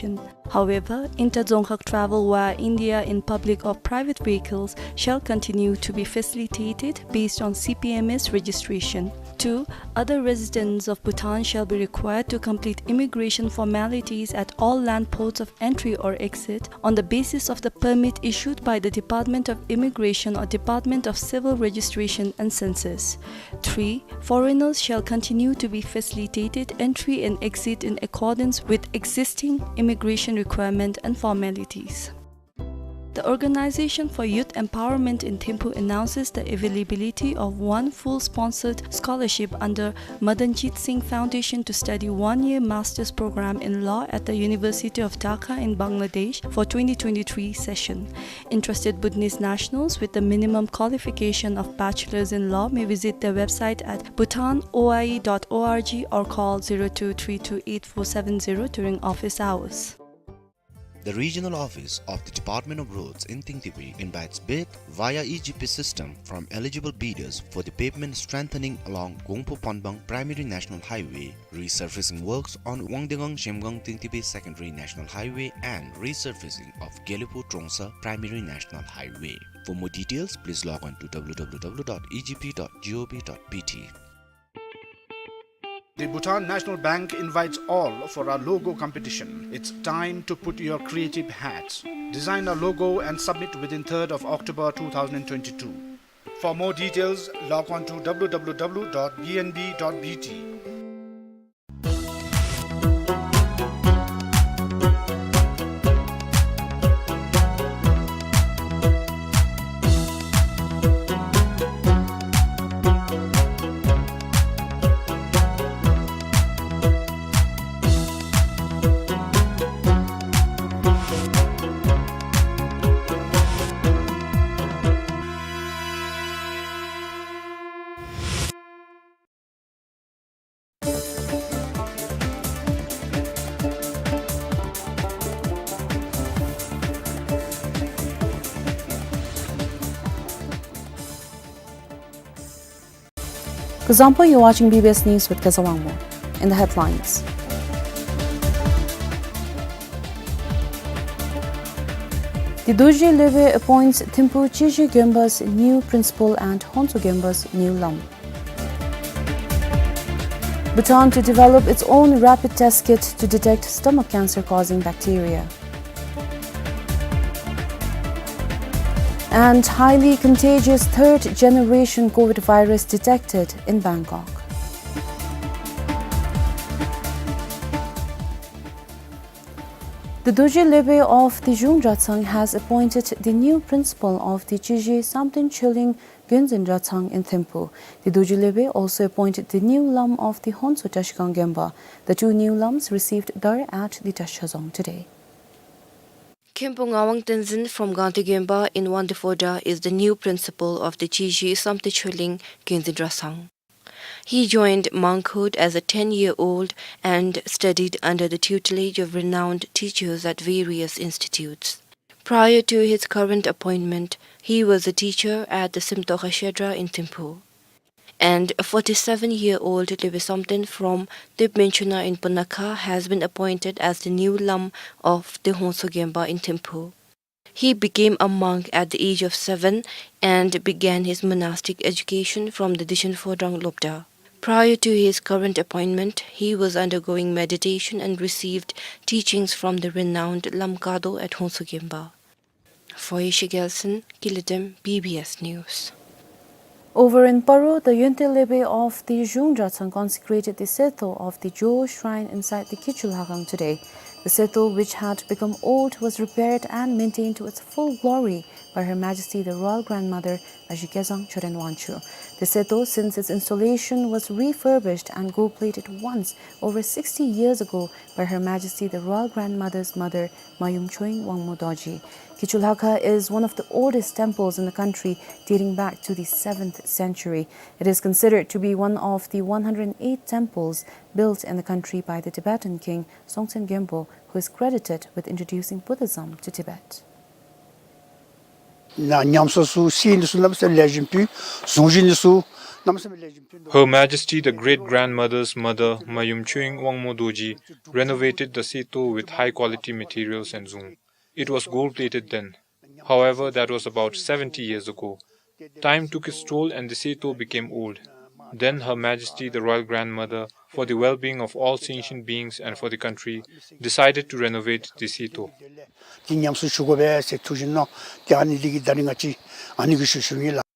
However, inter-dzongkhag travel via India in public or private vehicles shall continue to be facilitated based on C P M S registration. Two, other residents of Bhutan shall be required to complete immigration formalities at all land ports of entry or exit on the basis of the permit issued by the Department of Immigration or Department of Civil Registration and Census. Three, foreigners shall continue to be facilitated entry and exit in accordance with existing immigration requirement and formalities. The Organization for Youth Empowerment in Thimphu announces the availability of one full sponsored scholarship under Madanjit Singh Foundation to study one-year master's program in law at the University of Dhaka in Bangladesh for twenty twenty-three session. Interested Bhutanese nationals with the minimum qualification of bachelor's in law may visit their website at bhutan O I E dot O R G or call zero two three two eight four seven zero during office hours. The regional office of the Department of Roads in Tingtibi invites bid via E G P system from eligible bidders for the pavement strengthening along Gongphu-Pangbang Primary National Highway, resurfacing works on Wangdenggang-Zhemgang-Tingtibi Secondary National Highway and resurfacing of Gelephu-Trongsa Primary National Highway. For more details, please log on to W W W dot E G P dot G O V dot B T. The Bhutan National Bank invites all for a logo competition. It's time to put your creative hats. Design a logo and submit within third of October two thousand twenty-two. For more details, log on to W W W dot B N B dot B T. Kuzuzangpo, you're watching B B S News with Keza Wangmo. In the headlines, Dae Dorji Lebe appoints Thimphu Chiji Gyenpa's new principal and Honso Gyenpa's new lam. Bhutan to develop its own rapid test kit to detect stomach cancer causing bacteria. And highly contagious third generation COVID virus detected in Bangkok. Dae Dorji Lebe of the Zhung Dratshang has appointed the new principal of the Chiji Samten Choling Gyonzin Dratshang in Thimphu. Dae Dorji Lebe also appointed the new lam of the Honso Trashigang Gyenpa. The two new lams received dar at the Trashazong today. Khenpo Ngawang Tenzin from Gangte Gyenpa in Wangdue Phodrang is the new principal of the Chiji Samten Choling Gyonzin Dratshang. He joined monkhood as a ten-year-old and studied under the tutelage of renowned teachers at various institutes. Prior to his current appointment, he was a teacher at the Simtokha Shedra in Thimphu. And forty-seven-year-old Lebe Samten from Tep Menchuna in Punakha has been appointed as the new lam of the Honso Gyenpa in Thimphu. He became a monk at the age of seven and began his monastic education from the Dichen Phodrang Lobda. Prior to his current appointment, he was undergoing meditation and received teachings from the renowned Lam Kado at Honso Gyenpa. For Yeshi Gyaltsen, Kiledem, B B S News. Over in Paro, the Yonte Lebe of the Zhung Dratshang consecrated the Seto of the Jo Shrine inside the Kichul Hagang today. The Seto, which had become old, was repaired and maintained to its full glory by Her Majesty the Royal Grandmother Ashi Kezang Choden Wangchuck. The Seto, since its installation, was refurbished and gold-plated once over sixty years ago by Her Majesty the Royal Grandmother's mother, Mayum Choying Wangmo Dorji. Kichul Hakha is one of the oldest temples in the country, dating back to the seventh century. It is considered to be one of the one hundred eight temples built in the country by the Tibetan king, Songtsen Gyalpo, who is credited with introducing Buddhism to Tibet. ཉམས་གསོ་ཚུ་བྱིན་ནི་ཚུ་གནམ་མེད་ས་མེད་ལེགས་ཤོམ་ཕུལ། བཟུང་བཞེས་ནི་ཚུ་གནམ་མེད་ས་མེད་ལེགས་ཤོམ་ཕུལ། Her Majesty the Great Grandmother's mother, Mayum Choying Wangmo Dorji, renovated the Seto with high quality materials and zung. It was gold plated then. However, that was about seventy years ago. Time took its toll and the Seto became old. Then Her Majesty the Royal Grandmother, for the well-being of all sentient beings and for the country, decided to renovate the Seto. དེ་ཉམས་གསོ་ཞུ་དགོ་པས་ཟེར་ཐུགས་བཞེད་གནང་། དེ་ཨ་ནི་ལས་ཀྱི་ད་རིས་ང་བཅས་ཨ་ནི་གི་ཞུ་ཞུཝ་ཨིན་ལགས།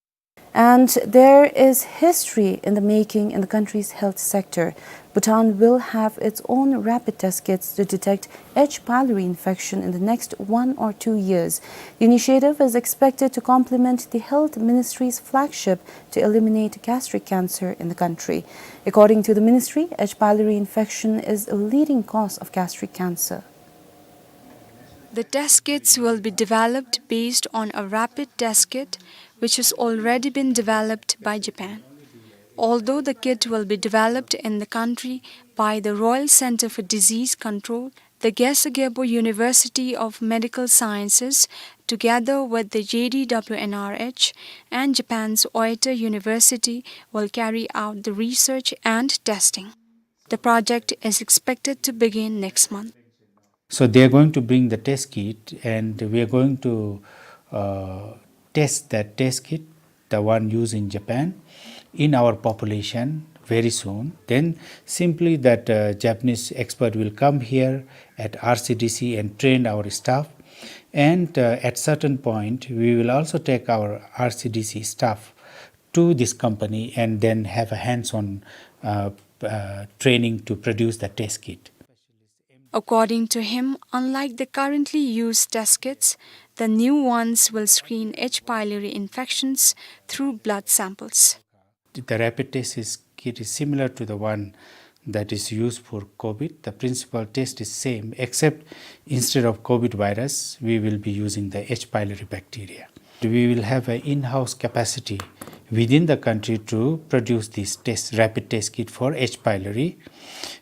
And there is history in the making in the country's health sector. Bhutan will have its own rapid test kits to detect H. pylori infection in the next one or two years. The initiative is expected to complement the health ministry's flagship to eliminate gastric cancer in the country. According to the ministry, H. pylori infection is a leading cause of gastric cancer. The test kits will be developed based on a rapid test kit which has already been developed by Japan. Although the kit will be developed in the country by the Royal Centre for Disease Control, the Gyatso Gyalpo University of Medical Sciences, together with the J D W N R H and Japan's Oita University, will carry out the research and testing. The project is expected to begin next month. So they are going to bring the test kit, and we are going to, uh, test that test kit, the one used in Japan, in our population very soon. Then simply that, uh, Japanese expert will come here at R C D C and train our staff. And, uh, at certain point, we will also take our R C D C staff to this company and then have a hands-on, uh, uh, training to produce the test kit. According to him, unlike the currently used test kits, the new ones will screen H. pylori infections through blood samples. The rapid test is, kit is similar to the one that is used for COVID. The principal test is same, except instead of COVID virus, we will be using the H. pylori bacteria. We will have an in-house capacity within the country to produce this test, rapid test kit for H. pylori,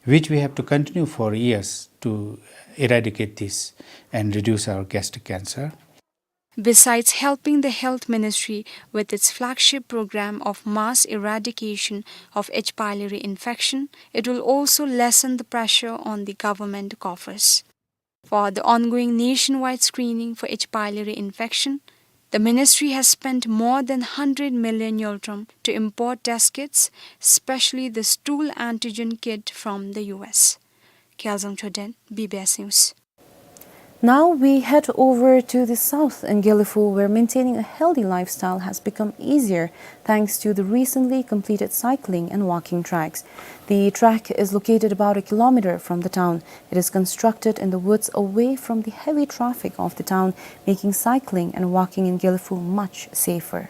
which we have to continue for years to eradicate this and reduce our gastric cancer. Besides helping the Health Ministry with its flagship program of mass eradication of H. pylori infection, it will also lessen the pressure on the government coffers. For the ongoing nationwide screening for H. pylori infection, the ministry has spent more than hundred million ngultrum to import test kits, especially the stool antigen kit from the U S. Kyaljang Choden, B B S News. Now we head over to the south in Gelephu, where maintaining a healthy lifestyle has become easier thanks to the recently completed cycling and walking tracks. The track is located about a kilometer from the town. It is constructed in the woods away from the heavy traffic of the town, making cycling and walking in Gelephu much safer.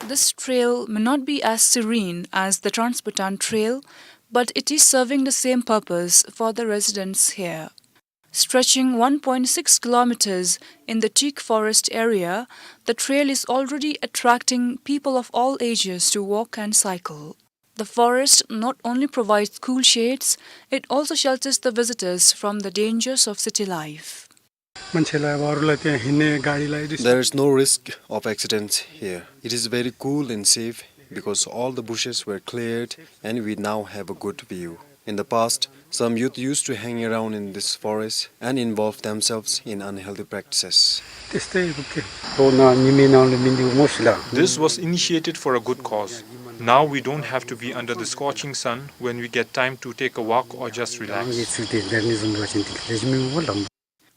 This trail may not be as serene as the Trans-Bhutan Trail, but it is serving the same purpose for the residents here. Stretching one point six kilometers in the teak forest area, the trail is already attracting people of all ages to walk and cycle. The forest not only provides cool shades, it also shelters the visitors from the dangers of city life. मान्छेलाई, अब अरूलाई त्यहाँ हिँड्ने गाडीलाई dis- There is no risk of accidents here. It is very cool and safe because all the bushes were cleared and we now have a good view. In the past, some youth used to hang around in this forest and involve themselves in unhealthy practices. त्यस्तै हो के। हो न, निमे नाउँले मिन्दी मोसिला। This was initiated for a good cause. Now we don't have to be under the scorching sun when we get time to take a walk or just relax. ये छुट्टी गर्मी जुन बसिन रेजिमेन्ट हो लम्बा।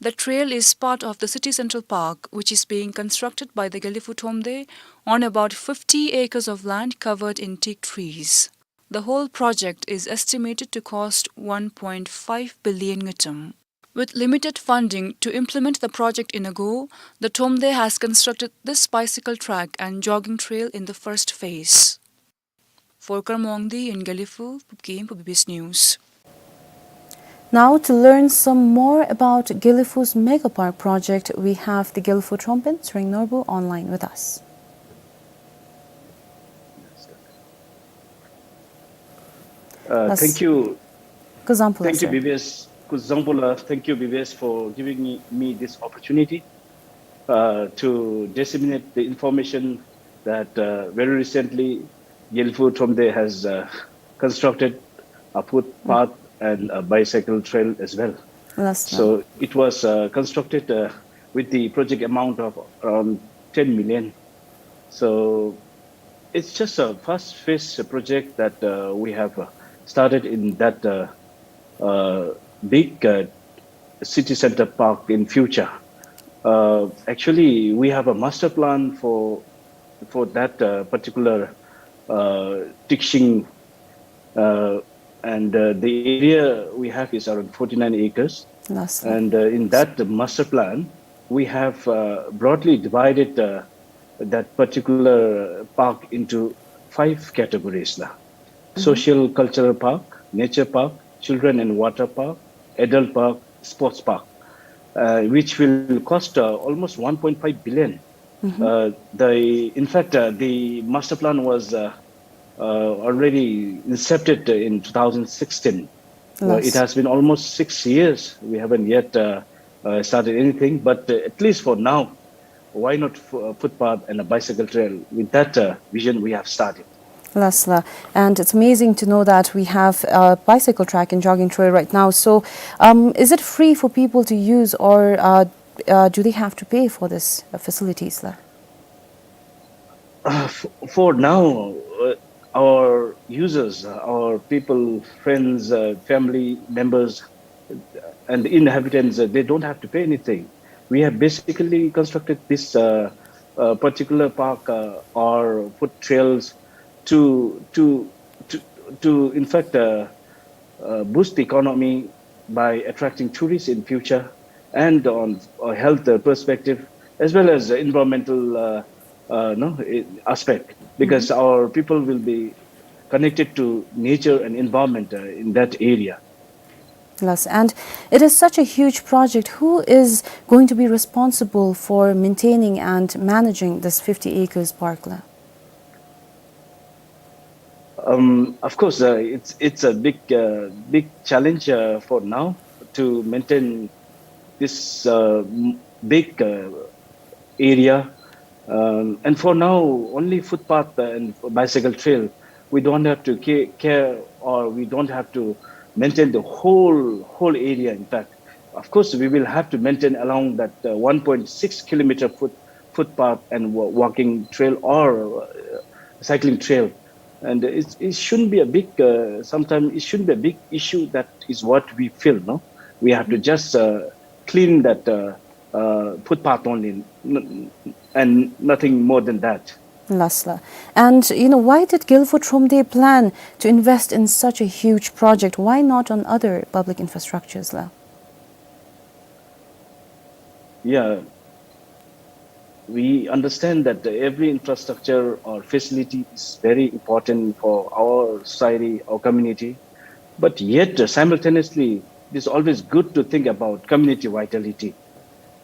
The trail is part of the City Central Park, which is being constructed by the Gelephu Thromde on about fifty acres of land covered in teak trees. The whole project is estimated to cost one point five billion ngultrum. With limited funding to implement the project in a go, the Thromde has constructed this bicycle track and jogging trail in the first phase. For Kar Maung Dih in Gelephu, Pupkim, P B S News. Now, to learn some more about Gelephu's Mega Park project, we have the Gelephu Thromben, Tshering Norbu, online with us. Uh, thank you. Thank you, B B S. Thank you, B B S, for giving me, me this opportunity, uh, to disseminate the information that, uh, very recently Gelephu Thromde has, uh, constructed a footpath and a bicycle trail as well. So it was, uh, constructed, uh, with the project amount of around ten million. So it's just a first phase project that, uh, we have, uh, started in that, uh, uh, big, uh, city center park in future. Uh, actually, we have a master plan for, for that, uh, particular, uh, Tikshing, uh, and, uh, the area we have is around forty-nine acres. And, uh, in that master plan, we have, uh, broadly divided, uh, that particular park into five categories la. Social cultural park, nature park, children and water park, adult park, sports park, uh, which will cost, uh, almost one point five billion. Uh, the, in fact, uh, the master plan was, uh, uh, already incepted in two thousand sixteen. Uh, it has been almost six years. We haven't yet, uh, uh, started anything, but, uh, at least for now, why not f-, uh, footpath and a bicycle trail? With that, uh, vision, we have started. Lasla. And it's amazing to know that we have a bicycle track and jogging trail right now. So, um, is it free for people to use, or, uh, uh, do they have to pay for this, uh, facilities la? Uh, f-, for now, uh, our users, uh, our people, friends, uh, family members, uh, and the inhabitants, uh, they don't have to pay anything. We have basically constructed this, uh, uh, particular park, uh, or foot trails to, to, to, to, in fact, uh, uh, boost the economy by attracting tourists in future, and on a health, uh, perspective, as well as environmental, uh, uh, no, eh, aspect, because our people will be connected to nature and environment, uh, in that area. Yes, and it is such a huge project. Who is going to be responsible for maintaining and managing this fifty acres park la? Um, of course, uh, it's, it's a big, uh, big challenge, uh, for now to maintain this, uh, m-, big, uh, area. Um, and for now, only footpath and bicycle trail. We don't have to ca-, care, or we don't have to maintain the whole, whole area, in fact. Of course, we will have to maintain along that, uh, one point six kilometer foot, footpath and wa-, walking trail or, uh, cycling trail. And it, it shouldn't be a big, uh, sometimes it shouldn't be a big issue. That is what we feel, no? We have to just, uh, clean that, uh, uh, footpath only, n-, and nothing more than that. Lasla. And, you know, why did Gelephu Thromde plan to invest in such a huge project? Why not on other public infrastructures, la? Yeah, we understand that every infrastructure or facility is very important for our society, our community. But yet, uh, simultaneously, it is always good to think about community vitality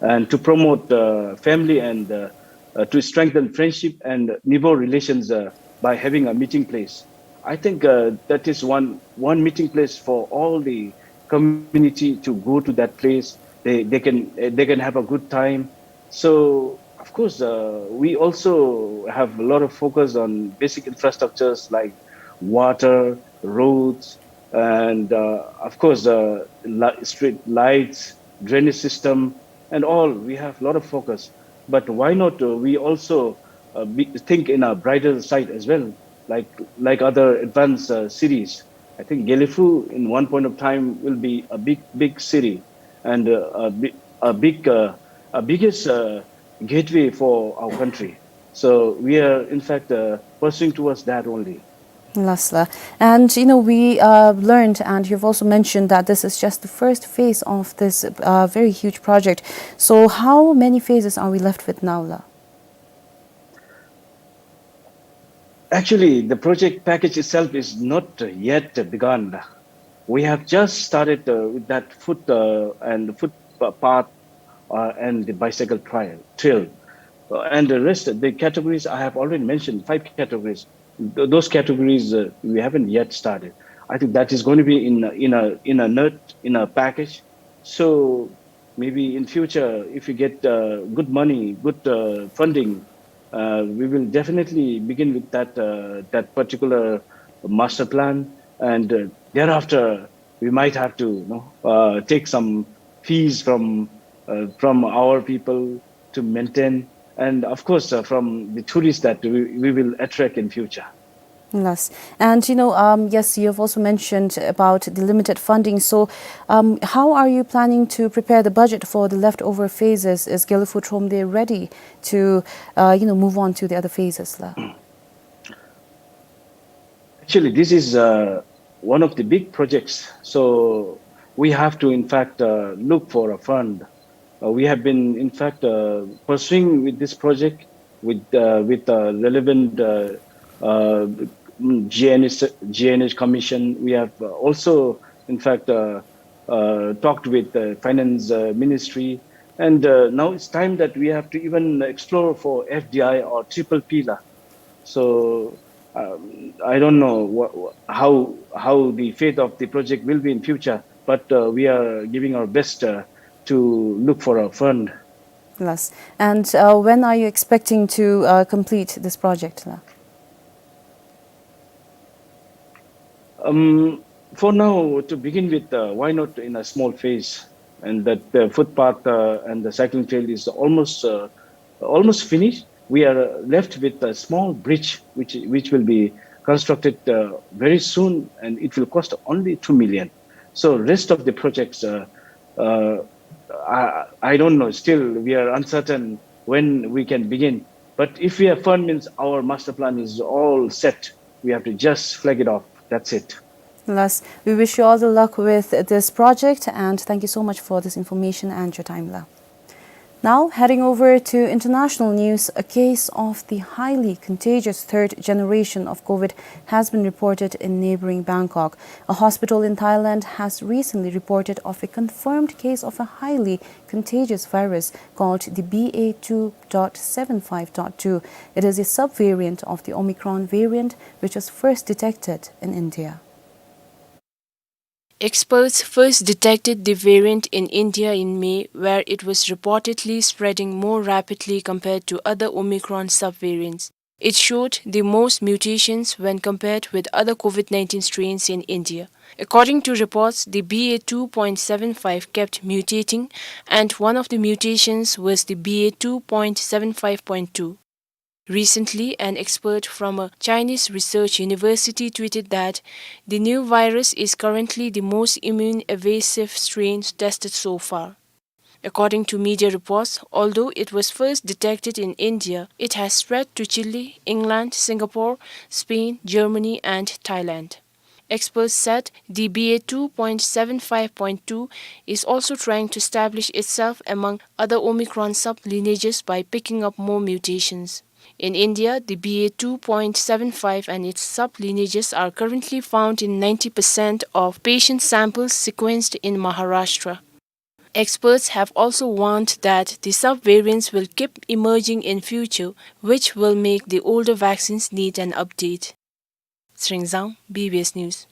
and to promote, uh, family and, uh, uh, to strengthen friendship and neighbor relations, uh, by having a meeting place. I think, uh, that is one, one meeting place for all the community to go to that place. They, they can, uh, they can have a good time. So, of course, uh, we also have a lot of focus on basic infrastructures like water, roads, and, uh, of course, uh, li-, street lights, drainage system, and all. We have a lot of focus. But why not, uh, we also, uh, be, think in a brighter side as well, like, like other advanced, uh, cities? I think Gelephu, in one point of time, will be a big, big city and, uh, a bi-, a big, uh, a biggest, uh, gateway for our country. So we are, in fact, uh, pursuing towards that only. Lasla. And, you know, we, uh, learned, and you've also mentioned that this is just the first phase of this, uh, very huge project. So how many phases are we left with now, la? Actually, the project package itself is not yet begun. We have just started, uh, with that foot, uh, and footpath, uh, and the bicycle trail, trail. Uh, and the rest, the categories I have already mentioned, five categories. Th-, those categories, uh, we haven't yet started. I think that is going to be in a, in a, in a nut, in a package. So maybe in future, if we get, uh, good money, good, uh, funding, uh, we will definitely begin with that, uh, that particular master plan, and, uh, thereafter we might have to, you know, uh, take some fees from, uh, from our people to maintain, and of course, uh, from the tourists that we, we will attract in future. Yes. And, you know, um, yes, you have also mentioned about the limited funding. So, um, how are you planning to prepare the budget for the leftover phases? Is Gelephu Thromde ready to, uh, you know, move on to the other phases, la? Actually, this is, uh, one of the big projects. So we have to, in fact, uh, look for a fund. Uh, we have been, in fact, uh, pursuing with this project with, uh, with, uh, relevant, uh, uh, mm, G N H, G N H Commission. We have, uh, also, in fact, uh, uh, talked with the Finance, uh, Ministry. And, uh, now it's time that we have to even explore for F D I or triple P la. So, um, I don't know wha-, wha-, how, how the fate of the project will be in future, but, uh, we are giving our best, uh, to look for a fund. Yes. And, uh, when are you expecting to, uh, complete this project, la? Um, for now, to begin with, uh, why not in a small phase? And that the footpath, uh, and the cycling trail is almost, uh, almost finished. We are left with a small bridge which, which will be constructed, uh, very soon, and it will cost only two million. So rest of the projects, uh, uh, I, I don't know. Still, we are uncertain when we can begin. But if we have fund, means our master plan is all set. We have to just flag it off. That's it. Yes, we wish you all the luck with this project, and thank you so much for this information and your time, la. Now, heading over to international news, a case of the highly contagious third generation of COVID has been reported in neighboring Bangkok. A hospital in Thailand has recently reported of a confirmed case of a highly contagious virus called the B A two dot seven five dot two. It is a subvariant of the Omicron variant, which was first detected in India. Experts first detected the variant in India in May, where it was reportedly spreading more rapidly compared to other Omicron subvariants. It showed the most mutations when compared with other COVID nineteen strains in India. According to reports, the B A two point seven five kept mutating, and one of the mutations was the B A two point seven five point two. Recently, an expert from a Chinese research university tweeted that the new virus is currently the most immune evasive strain tested so far. According to media reports, although it was first detected in India, it has spread to Chile, England, Singapore, Spain, Germany, and Thailand. Experts said the B A two point seven five point two is also trying to establish itself among other Omicron sublineages by picking up more mutations. In India, the B A two point seven five and its sublineages are currently found in ninety percent of patient samples sequenced in Maharashtra. Experts have also warned that the subvariants will keep emerging in future, which will make the older vaccines need an update. Sringzang, B B S News.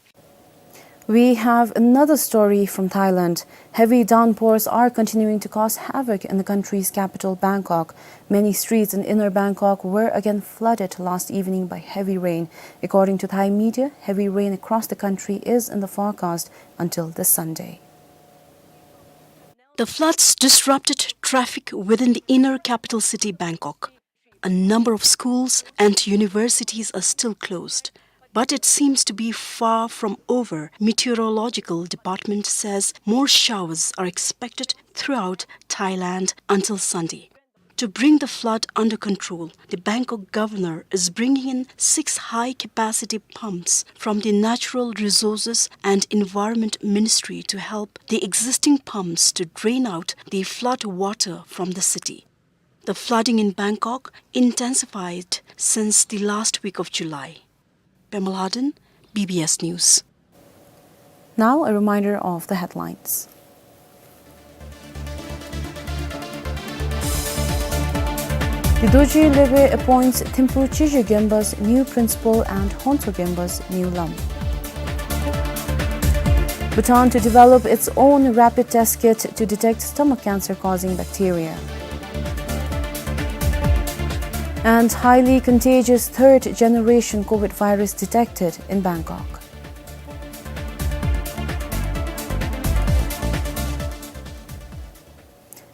We have another story from Thailand. Heavy downpours are continuing to cause havoc in the country's capital, Bangkok. Many streets in inner Bangkok were again flooded last evening by heavy rain. According to Thai media, heavy rain across the country is in the forecast until this Sunday. The floods disrupted traffic within the inner capital city, Bangkok. A number of schools and universities are still closed, but it seems to be far from over. Meteorological department says more showers are expected throughout Thailand until Sunday. To bring the flood under control, the Bangkok governor is bringing in six high-capacity pumps from the Natural Resources and Environment Ministry to help the existing pumps to drain out the flood water from the city. The flooding in Bangkok intensified since the last week of July. Pema Ladin, B B S News. Now, a reminder of the headlines. The Dorji Lebe appoints Thimphu Chizhou Gembas new principal and Honso Gembas new lam. Bhutan to develop its own rapid test kit to detect stomach cancer causing bacteria. And highly contagious third generation COVID virus detected in Bangkok.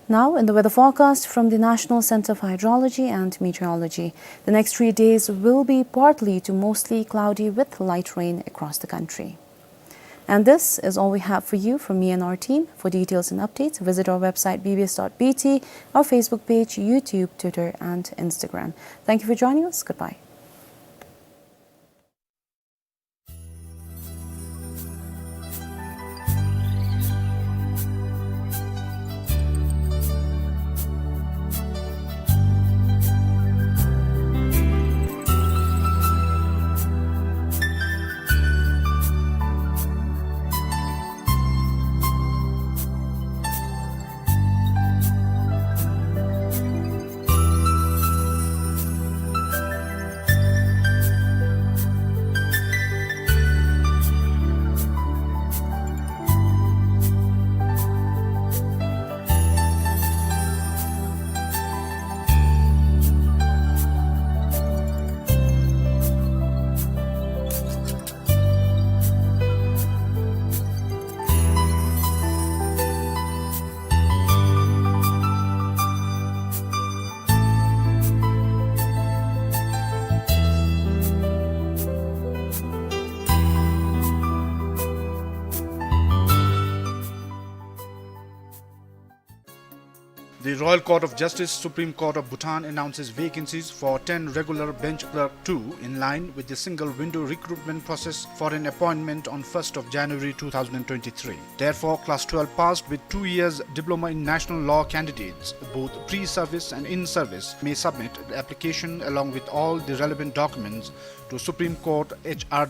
Now, in the weather forecast from the National Center for Hydrology and Meteorology, the next three days will be partly to mostly cloudy with light rain across the country. And this is all we have for you from me and our team. For details and updates, visit our website B B S dot B T, our Facebook page, YouTube, Twitter, and Instagram. Thank you for joining us. Goodbye. The Royal Court of Justice, Supreme Court of Bhutan announces vacancies for ten regular bench clerk two in line with the single window recruitment process for an appointment on first of January two thousand twenty-three. Therefore, class twelve passed with two years diploma in national law candidates, both pre-service and in-service, may submit the application along with all the relevant documents to Supreme Court H R